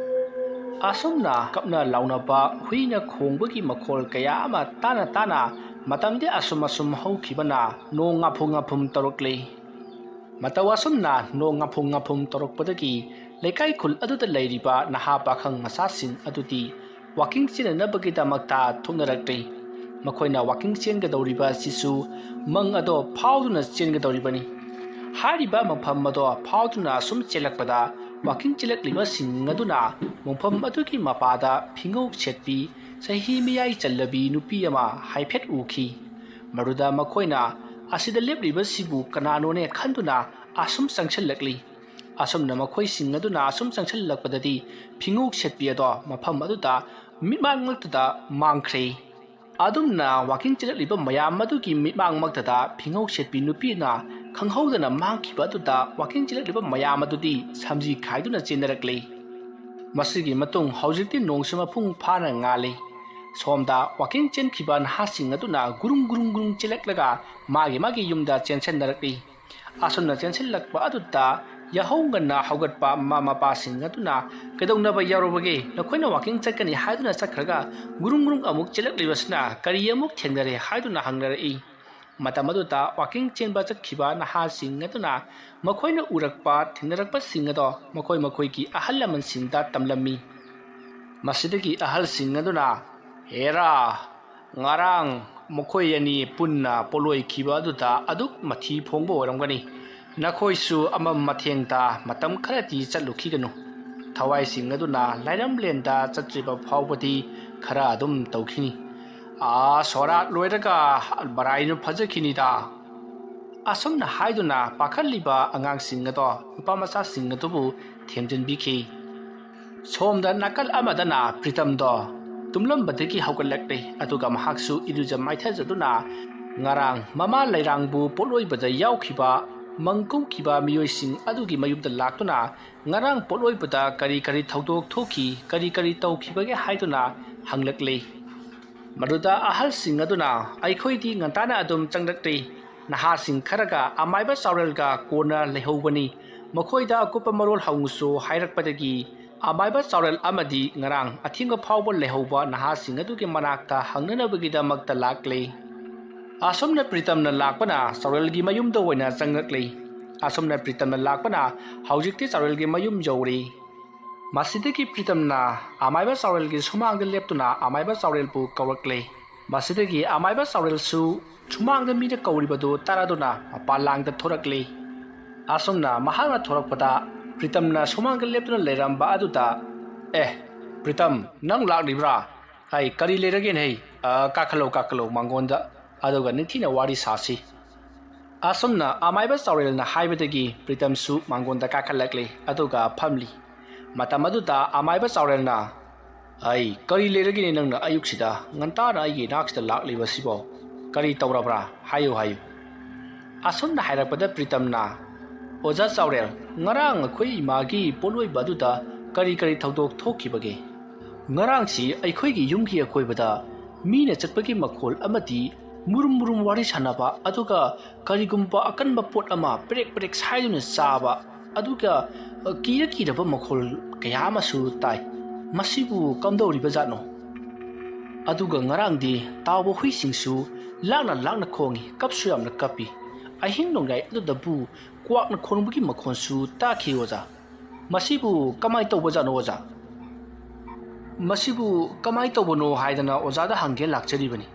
ꯑꯁꯨꯝꯅ ꯀꯞꯅ ꯂꯥꯎꯅꯕ ꯍꯨꯏꯅ ꯈꯣꯡꯕꯒꯤ ꯃꯈꯣꯜ ꯀꯌꯥ ꯑꯃ ꯇꯥꯅ ꯇꯥꯅ ꯃꯇꯝꯗꯤ ꯑꯁꯨꯝ ꯑꯁꯨꯝ ꯍꯧꯈꯤꯕꯅ ꯅꯣꯡ ꯉꯥꯐꯨꯝ ꯉꯥꯐꯨꯝ ꯇꯧꯔꯛꯂꯤ꯫ ꯃꯇꯧ ꯑꯁꯨꯝꯅ ꯅꯣꯡ ꯉꯥꯐꯨꯝ ꯉꯥꯐꯨꯝ ꯇꯧꯔꯛꯄꯗꯒꯤ ꯂꯩꯀꯥꯏ ꯈꯨꯜ ꯑꯗꯨꯗ ꯂꯩꯔꯤꯕ ꯅꯍꯥ ꯄꯥꯈꯪ ꯃꯆꯥꯁꯤꯡ ꯑꯗꯨꯗꯤ ꯋꯥꯀꯤꯡ ꯆꯦꯟꯅꯅꯕꯒꯤꯗꯃꯛꯇ ꯊꯣꯛꯅꯔꯛꯂꯤ꯫ ꯃꯈꯣꯏꯅ ꯋꯥꯀꯤꯡ ꯆꯦꯟꯒꯗꯧꯔꯤꯕ ꯑꯁꯤꯁꯨ ꯃꯪ ꯑꯗꯣ ꯐꯥꯎꯗꯨꯅ ꯆꯦꯟꯒꯗꯧꯔꯤꯕꯅꯤ꯫ ꯍꯥꯏꯔꯤꯕ ꯃꯐꯝ ꯑꯗꯣ ꯐꯥꯎꯗꯨꯅ ꯁꯨꯝ ꯆꯦꯜꯂꯛꯄꯗ ꯋꯥꯀꯤꯡ ꯆꯦꯜꯂꯛꯂꯤꯕꯁꯤꯡ ꯑꯗꯨꯅ ꯃꯐꯝ ꯑꯗꯨꯒꯤ ꯃꯄꯥꯗ ꯐꯤꯉꯧ ꯁꯦꯠꯄꯤ, ꯆꯍꯤ ꯃꯌꯥꯏ ꯆꯜꯂꯕꯤ ꯅꯨꯄꯤ ꯑꯃ ꯍꯥꯏꯐꯦꯠ ꯎꯈꯤ꯫ ꯃꯗꯨꯗ ꯃꯈꯣꯏꯅ ꯑꯁꯤꯗ ꯂꯦꯞꯂꯤꯕꯁꯤꯕꯨ ꯀꯅꯥꯅꯣꯅꯦ ꯈꯟꯗꯨꯅ ꯑꯁꯨꯝ ꯆꯪꯁꯤꯜꯂꯛꯂꯤ꯫ ꯑꯁꯨꯝꯅ ꯃꯈꯣꯏꯁꯤꯡ ꯑꯗꯨꯅ ꯑꯁꯨꯝ ꯆꯪꯁꯤꯜꯂꯛꯄꯗꯗꯤ ꯐꯤꯉꯧ ꯁꯦꯠꯄꯤ ꯑꯗꯣ ꯃꯐꯝ ꯑꯗꯨꯗ ꯃꯤꯠꯃꯥꯡꯃꯛꯇꯗ ꯃꯥꯡꯈ꯭ꯔꯦ꯫ ꯑꯗꯨꯝꯅ ꯋꯥꯀꯤꯡ ꯆꯦꯜꯂꯛꯂꯤꯕ ꯃꯌꯥꯝ ꯑꯗꯨꯒꯤ ꯃꯤꯠꯃꯥꯡꯃꯛꯇꯗ ꯐꯤꯉꯧ ꯁꯦꯠꯄꯤ ꯅꯨꯄꯤꯅ ꯈꯪꯍꯧꯗꯅ ꯃꯥꯡꯈꯤꯕ ꯑꯗꯨꯗ ꯋꯥꯀꯤꯡ ꯆꯦꯜꯂꯛꯂꯤꯕ ꯃꯌꯥꯝ ꯑꯗꯨꯗꯤ ꯁꯝꯖꯤ ꯈꯥꯏꯗꯨꯅ ꯆꯦꯟꯅꯔꯛꯂꯤ꯫ ꯃꯁꯤꯒꯤ ꯃꯇꯨꯡ ꯍꯧꯖꯤꯛꯇꯤ ꯅꯣꯡꯁꯨ ꯃꯄꯨꯡ ꯐꯥꯅ ꯉꯥꯜꯂꯤ꯫ ꯁꯣꯝꯗ ꯋꯥꯀꯤꯡ ꯆꯦꯟꯈꯤꯕ ꯅꯍꯥꯁꯤꯡ ꯑꯗꯨꯅ ꯒꯨꯔꯨꯡ ꯒꯨꯔꯨꯡ ꯒꯨꯔꯨꯡ ꯆꯦꯜꯂꯛꯂꯒ ꯃꯥꯒꯤ ꯃꯥꯒꯤ ꯌꯨꯝꯗ ꯆꯦꯟꯁꯤꯟꯅꯔꯛꯂꯤ꯫ ꯑꯁꯨꯝꯅ ꯆꯦꯟꯁꯤꯜꯂꯛꯄ ꯑꯗꯨꯗ ꯌꯥꯍꯧ ꯉꯟꯅ ꯍꯧꯒꯠꯄ ꯃꯃꯥ ꯃꯄꯥꯁꯤꯡ ꯑꯗꯨꯅ "ꯀꯩꯗꯧꯅꯕ ꯌꯥꯎꯔꯕꯒꯦ? ꯅꯈꯣꯏꯅ ꯋꯥꯀꯤꯡ ꯆꯠꯀꯅꯤ ꯍꯥꯏꯗꯨꯅ ꯆꯠꯈ꯭ꯔꯒ ꯒꯨꯔꯨꯡ ꯒꯨꯔꯨꯡ ꯑꯃꯨꯛ ꯆꯦꯜꯂꯛꯂꯤꯕꯁꯤꯅ ꯀꯔꯤ ꯑꯃꯨꯛ ꯊꯦꯡꯅꯔꯦ?" ꯍꯥꯏꯗꯨꯅ ꯍꯪꯅꯔꯛꯏ꯫ ꯃꯇꯝ ꯑꯗꯨꯗ ꯋꯥꯀꯤꯡ ꯆꯦꯟꯕ ꯆꯠꯈꯤꯕ ꯅꯍꯥꯁꯤꯡ ꯑꯗꯨꯅ ꯃꯈꯣꯏꯅ ꯎꯔꯛꯄ, ꯊꯦꯡꯅꯔꯛꯄꯁꯤꯡ ꯑꯗꯣ ꯃꯈꯣꯏ ꯃꯈꯣꯏꯒꯤ ꯑꯍꯜ ꯂꯃꯟꯁꯤꯡꯗ ꯇꯝꯂꯝꯃꯤ꯫ ꯃꯁꯤꯗꯒꯤ ꯑꯍꯜꯁꯤꯡ ꯑꯗꯨꯅ, "ꯍꯦꯔꯥ, ꯉꯔꯥꯡ ꯃꯈꯣꯏ ꯑꯅꯤ ꯄꯨꯟꯅ ꯄꯣꯂꯣꯏꯈꯤꯕ ꯑꯗꯨꯗ ꯑꯗꯨꯛ ꯃꯊꯤ ꯐꯣꯡꯕ ꯑꯣꯏꯔꯝꯒꯅꯤ꯫ ꯅꯈꯣꯏꯁꯨ ꯑꯃꯝ ꯑꯊꯦꯡꯗ ꯃꯇꯝ ꯈꯔꯗꯤ ꯆꯠꯂꯨꯈꯤꯒꯅꯨ꯫ ꯊꯋꯥꯏꯁꯤꯡ ꯑꯗꯨꯅ ꯂꯥꯏꯔꯝꯂꯦꯟꯗ ꯆꯠꯇ꯭ꯔꯤꯕ ꯐꯥꯎꯕꯗꯤ ꯈꯔ ꯑꯗꯨꯝ ꯇꯧꯈꯤꯅꯤ꯫ ꯑꯥ, ꯁꯣꯔꯥꯠ ꯂꯣꯏꯔꯒ ꯃꯔꯥꯏꯅ ꯐꯖꯈꯤꯅꯤꯗ"꯫ ꯑꯁꯨꯝꯅ ꯍꯥꯏꯗꯨꯅ ꯄꯥꯈꯠꯂꯤꯕ ꯑꯉꯥꯡꯁꯤꯡ ꯑꯗꯣ, ꯅꯨꯄꯥ ꯃꯆꯥꯁꯤꯡ ꯑꯗꯨꯕꯨ ꯊꯦꯝꯖꯤꯟꯕꯤꯈꯤ꯫ ꯁꯣꯝꯗ ꯅꯥꯀꯜ ꯑꯃꯗꯅ ꯄ꯭ꯔꯤꯇꯝꯗꯣ ꯇꯨꯝꯂꯝꯕꯗꯒꯤ ꯍꯧꯒꯠꯂꯛꯂꯦ, ꯑꯗꯨꯒ ꯃꯍꯥꯛꯁꯨ ꯏꯔꯨꯖ ꯃꯥꯏꯊꯖꯗꯨꯅ ꯉꯔꯥꯡ ꯃꯃꯥ ꯂꯩꯔꯥꯡꯕꯨ ꯄꯣꯠꯂꯣꯏꯕꯗ ꯌꯥꯎꯈꯤꯕ ꯃꯪ ꯀꯨꯝꯈꯤꯕ ꯃꯤꯑꯣꯏꯁꯤꯡ ꯑꯗꯨꯒꯤ ꯃꯌꯨꯝꯗ ꯂꯥꯛꯇꯨꯅ ꯉꯔꯥꯡ ꯄꯣꯠꯂꯣꯏꯕꯗ ꯀꯔꯤ ꯀꯔꯤ ꯊꯧꯗꯣꯛ ꯊꯣꯛꯈꯤ, ꯀꯔꯤ ꯀꯔꯤ ꯇꯧꯈꯤꯕꯒꯦ ꯍꯥꯏꯗꯨꯅ ꯍꯪꯂꯛꯂꯤ꯫ ꯃꯗꯨꯗ ꯑꯍꯜꯁꯤꯡ ꯑꯗꯨꯅ, "ꯑꯩꯈꯣꯏꯗꯤ ꯉꯟꯇꯥꯅ ꯑꯗꯨꯝ ꯆꯪꯂꯛꯂꯤ, ꯅꯍꯥꯁꯤꯡ ꯈꯔꯒ ꯑꯃꯥꯏꯕ ꯆꯥꯎꯔꯦꯜꯒ ꯀꯣꯟꯅ ꯂꯩꯍꯧꯕꯅꯤ, ꯃꯈꯣꯏꯗ ꯑꯀꯨꯞꯄ ꯃꯔꯣꯜ ꯍꯪꯉꯨꯁꯨ" ꯍꯥꯏꯔꯛꯄꯗꯒꯤ ꯑꯃꯥꯏꯕ ꯆꯥꯎꯔꯦꯜ ꯑꯃꯗꯤ ꯉꯔꯥꯡ ꯑꯊꯦꯡꯕ ꯐꯥꯎꯕ ꯂꯩꯍꯧꯕ ꯅꯍꯥꯁꯤꯡ ꯑꯗꯨꯒꯤ ꯃꯅꯥꯛꯇ ꯍꯪꯅꯅꯕꯒꯤꯗꯃꯛꯇ ꯂꯥꯛꯂꯤ꯫ ꯑꯁꯨꯝꯅ ꯄ꯭ꯔꯤꯇꯝꯅ ꯂꯥꯛꯄꯅ ꯆꯥꯎꯔꯦꯜꯒꯤ ꯃꯌꯨꯝꯗ ꯑꯣꯏꯅ ꯆꯪꯂꯛꯂꯤ꯫ ꯑꯁꯨꯝꯅ ꯄ꯭ꯔꯤꯇꯝꯅ ꯂꯥꯛꯄꯅ ꯍꯧꯖꯤꯛꯇꯤ ꯆꯥꯎꯔꯦꯜꯒꯤ ꯃꯌꯨꯝ ꯌꯧꯔꯤ꯫ ꯃꯁꯤꯗꯒꯤ ꯄ꯭ꯔꯤꯇꯝꯅ ꯑꯃꯥꯏꯕ ꯆꯥꯎꯔꯦꯜꯒꯤ ꯁꯨꯃꯥꯡꯗ ꯂꯦꯞꯇꯨꯅ ꯑꯃꯥꯏꯕ ꯆꯥꯎꯔꯦꯜꯕꯨ ꯀꯧꯔꯛꯂꯦ꯫ ꯃꯁꯤꯗꯒꯤ ꯑꯃꯥꯏꯕ ꯆꯥꯎꯔꯦꯜꯁꯨ ꯁꯨꯃꯥꯡꯗ ꯃꯤꯅ ꯀꯧꯔꯤꯕꯗꯨ ꯇꯥꯔꯗꯨꯅ ꯃꯄꯥꯟ ꯂꯥꯡꯗ ꯊꯣꯔꯛꯂꯤ꯫ ꯑꯁꯨꯝꯅ ꯃꯍꯥꯛꯅ ꯊꯣꯔꯛꯄꯗ ꯄ꯭ꯔꯤꯇꯝꯅ ꯁꯨꯃꯥꯡꯗ ꯂꯦꯞꯇꯨꯅ ꯂꯩꯔꯝꯕ ꯑꯗꯨꯗ, "ꯑꯦ, ꯄ꯭ꯔꯤꯇꯝ, ꯅꯪ ꯂꯥꯛꯂꯤꯕ꯭ꯔꯥ? ꯑꯩ ꯀꯔꯤ ꯂꯩꯔꯒꯦꯅꯦ? ꯑ, ꯀꯥꯈꯠꯂꯣ, ꯀꯥꯈꯠꯂꯣ ꯃꯥꯡꯒꯣꯟꯗ, ꯑꯗꯨꯒ ꯅꯤꯡꯊꯤꯅ ꯋꯥꯔꯤ ꯁꯥꯁꯤ꯫" ꯑꯁꯨꯝꯅ ꯑꯃꯥꯏꯕ ꯆꯥꯎꯔꯦꯜꯅ ꯍꯥꯏꯕꯗꯒꯤ ꯄ꯭ꯔꯤꯇꯝꯁꯨ ꯃꯥꯡꯒꯣꯟꯗ ꯀꯥꯈꯠꯂꯛꯂꯦ, ꯑꯗꯨꯒ ꯐꯝꯂꯤ꯫ ꯃꯇꯝ ꯑꯗꯨꯗ ꯑꯃꯥꯏꯕ ꯆꯥꯎꯔꯦꯜꯅ, "ꯑꯩ, ꯀꯔꯤ ꯂꯩꯔꯒꯦꯅꯦ ꯅꯪꯅ ꯑꯌꯨꯛꯁꯤꯗ ꯉꯟꯇꯥꯅ ꯑꯩꯒꯤ ꯏꯅꯥꯛꯁꯤꯗ ꯂꯥꯛꯂꯤꯕꯁꯤꯕꯣ? ꯀꯔꯤ ꯇꯧꯔꯕ꯭ꯔꯥ? ꯍꯥꯏꯌꯨ, ꯍꯥꯏꯌꯨ꯫" ꯑꯁꯨꯝꯅ ꯍꯥꯏꯔꯛꯄꯗ ꯄ꯭ꯔꯤꯇꯝꯅ, "ꯑꯣꯖꯥ ꯆꯥꯎꯔꯦꯜ, ꯉꯔꯥꯡ ꯑꯩꯈꯣꯏ ꯏꯃꯥꯒꯤ ꯄꯣꯠꯂꯣꯏꯕ ꯑꯗꯨꯗ ꯀꯔꯤ ꯀꯔꯤ ꯊꯧꯗꯣꯛ ꯊꯣꯛꯈꯤꯕꯒꯦ?" "ꯉꯔꯥꯡꯁꯤ ꯑꯩꯈꯣꯏꯒꯤ ꯌꯨꯝꯒꯤ ꯑꯀꯣꯏꯕꯗ ꯃꯤꯅ ꯆꯠꯄꯒꯤ ꯃꯈꯣꯜ ꯑꯃꯗꯤ ꯃꯨꯔꯨꯝ ꯃꯨꯔꯨꯝ ꯋꯥꯔꯤ ꯁꯥꯟꯅꯕ, ꯑꯗꯨꯒ ꯀꯔꯤꯒꯨꯝꯕ ꯑꯀꯟꯕ ꯄꯣꯠ ꯑꯃ ꯄꯦꯔꯦꯛ ꯄꯦꯔꯦꯛ ꯁꯥꯏꯗꯨꯅ ꯆꯥꯕ, ꯑꯗꯨꯒ, ꯑ, ꯀꯤꯔ ꯀꯤꯔꯕ ꯃꯈꯣꯜ ꯀꯌꯥ ꯑꯃꯁꯨ ꯇꯥꯏ꯫ ꯃꯁꯤꯕꯨ ꯀꯝꯗꯧꯔꯤꯕ ꯖꯥꯠꯅꯣ? ꯑꯗꯨꯒ ꯉꯔꯥꯡꯗꯤ ꯇꯥꯎꯕ ꯍꯨꯏꯁꯤꯡꯁꯨ ꯂꯥꯛꯅ ꯂꯥꯛꯅ ꯈꯣꯡꯏ, ꯀꯞꯁꯨ ꯌꯥꯝꯅ ꯀꯞꯄꯤ꯫ ꯑꯍꯤꯡ ꯅꯣꯡꯌꯥꯏ ꯑꯗꯨꯗꯕꯨ ꯀ꯭ꯋꯥꯛꯅ ꯈꯣꯡꯕꯒꯤ ꯃꯈꯣꯟꯁꯨ ꯇꯥꯈꯤ ꯑꯣꯖꯥ꯫ ꯃꯁꯤꯕꯨ ꯀꯃꯥꯏ ꯇꯧꯕꯖꯥꯠꯅꯣ ꯑꯣꯖꯥ?" ꯃꯁꯤꯕꯨ ꯀꯃꯥꯏ ꯇꯧꯕꯅꯣ ꯍꯥꯏꯗꯅ ꯑꯣꯖꯥꯗ ꯍꯪꯒꯦ ꯂꯥꯛꯆꯔꯤꯕꯅꯤ꯫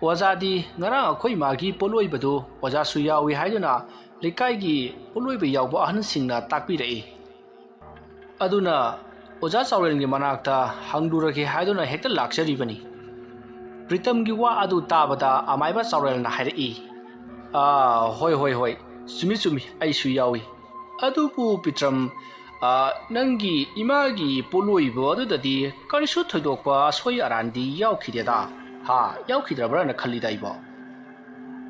ꯑꯣꯖꯥꯗꯤ ꯉꯔꯥꯡ ꯑꯩꯈꯣꯏ ꯏꯃꯥꯒꯤ ꯄꯣꯠꯂꯣꯏꯕꯗꯨ ꯑꯣꯖꯥꯁꯨ ꯌꯥꯎꯏ ꯍꯥꯏꯗꯨꯅ ꯂꯩꯀꯥꯏꯒꯤ ꯄꯣꯠꯂꯣꯏꯕ ꯌꯥꯎꯕ ꯑꯍꯟꯁꯤꯡꯅ ꯇꯥꯛꯄꯤꯔꯛꯏ꯫ ꯑꯗꯨꯅ ꯑꯣꯖꯥ ꯆꯥꯎꯔꯦꯜꯒꯤ ꯃꯅꯥꯛꯇ ꯍꯪꯂꯨꯔꯒꯦ ꯍꯥꯏꯗꯨꯅ ꯍꯦꯛꯇ ꯂꯥꯛꯆꯔꯤꯕꯅꯤ꯫ ꯄ꯭ꯔꯤꯇꯝꯒꯤ ꯋꯥ ꯑꯗꯨ ꯇꯥꯕꯗ ꯑꯃꯥꯏꯕ ꯆꯥꯎꯔꯦꯜꯅ ꯍꯥꯏꯔꯛꯏ, ꯑꯥ, ꯍꯣꯏ, ꯍꯣꯏ, ꯍꯣꯏ, ꯆꯨꯝꯃꯤ, ꯆꯨꯝꯃꯤ, ꯑꯩꯁꯨ ꯌꯥꯎꯏ꯫ ꯑꯗꯨꯕꯨ ꯄꯤꯇ꯭ꯔꯝ, ꯑꯥ, ꯅꯪꯒꯤ ꯏꯃꯥꯒꯤ ꯄꯣꯠꯂꯣꯏꯕ ꯑꯗꯨꯗꯗꯤ ꯀꯔꯤꯁꯨ ꯊꯣꯏꯗꯣꯛꯄ ꯑꯁꯣꯏ ꯑꯔꯥꯟꯗꯤ ꯌꯥꯎꯈꯤꯗꯦꯗ꯫ ꯍꯥ, ꯌꯥꯎꯈꯤꯗ꯭ꯔꯕ꯭ꯔꯥꯅ ꯈꯜꯂꯤꯗ ꯑꯩꯕꯣ꯫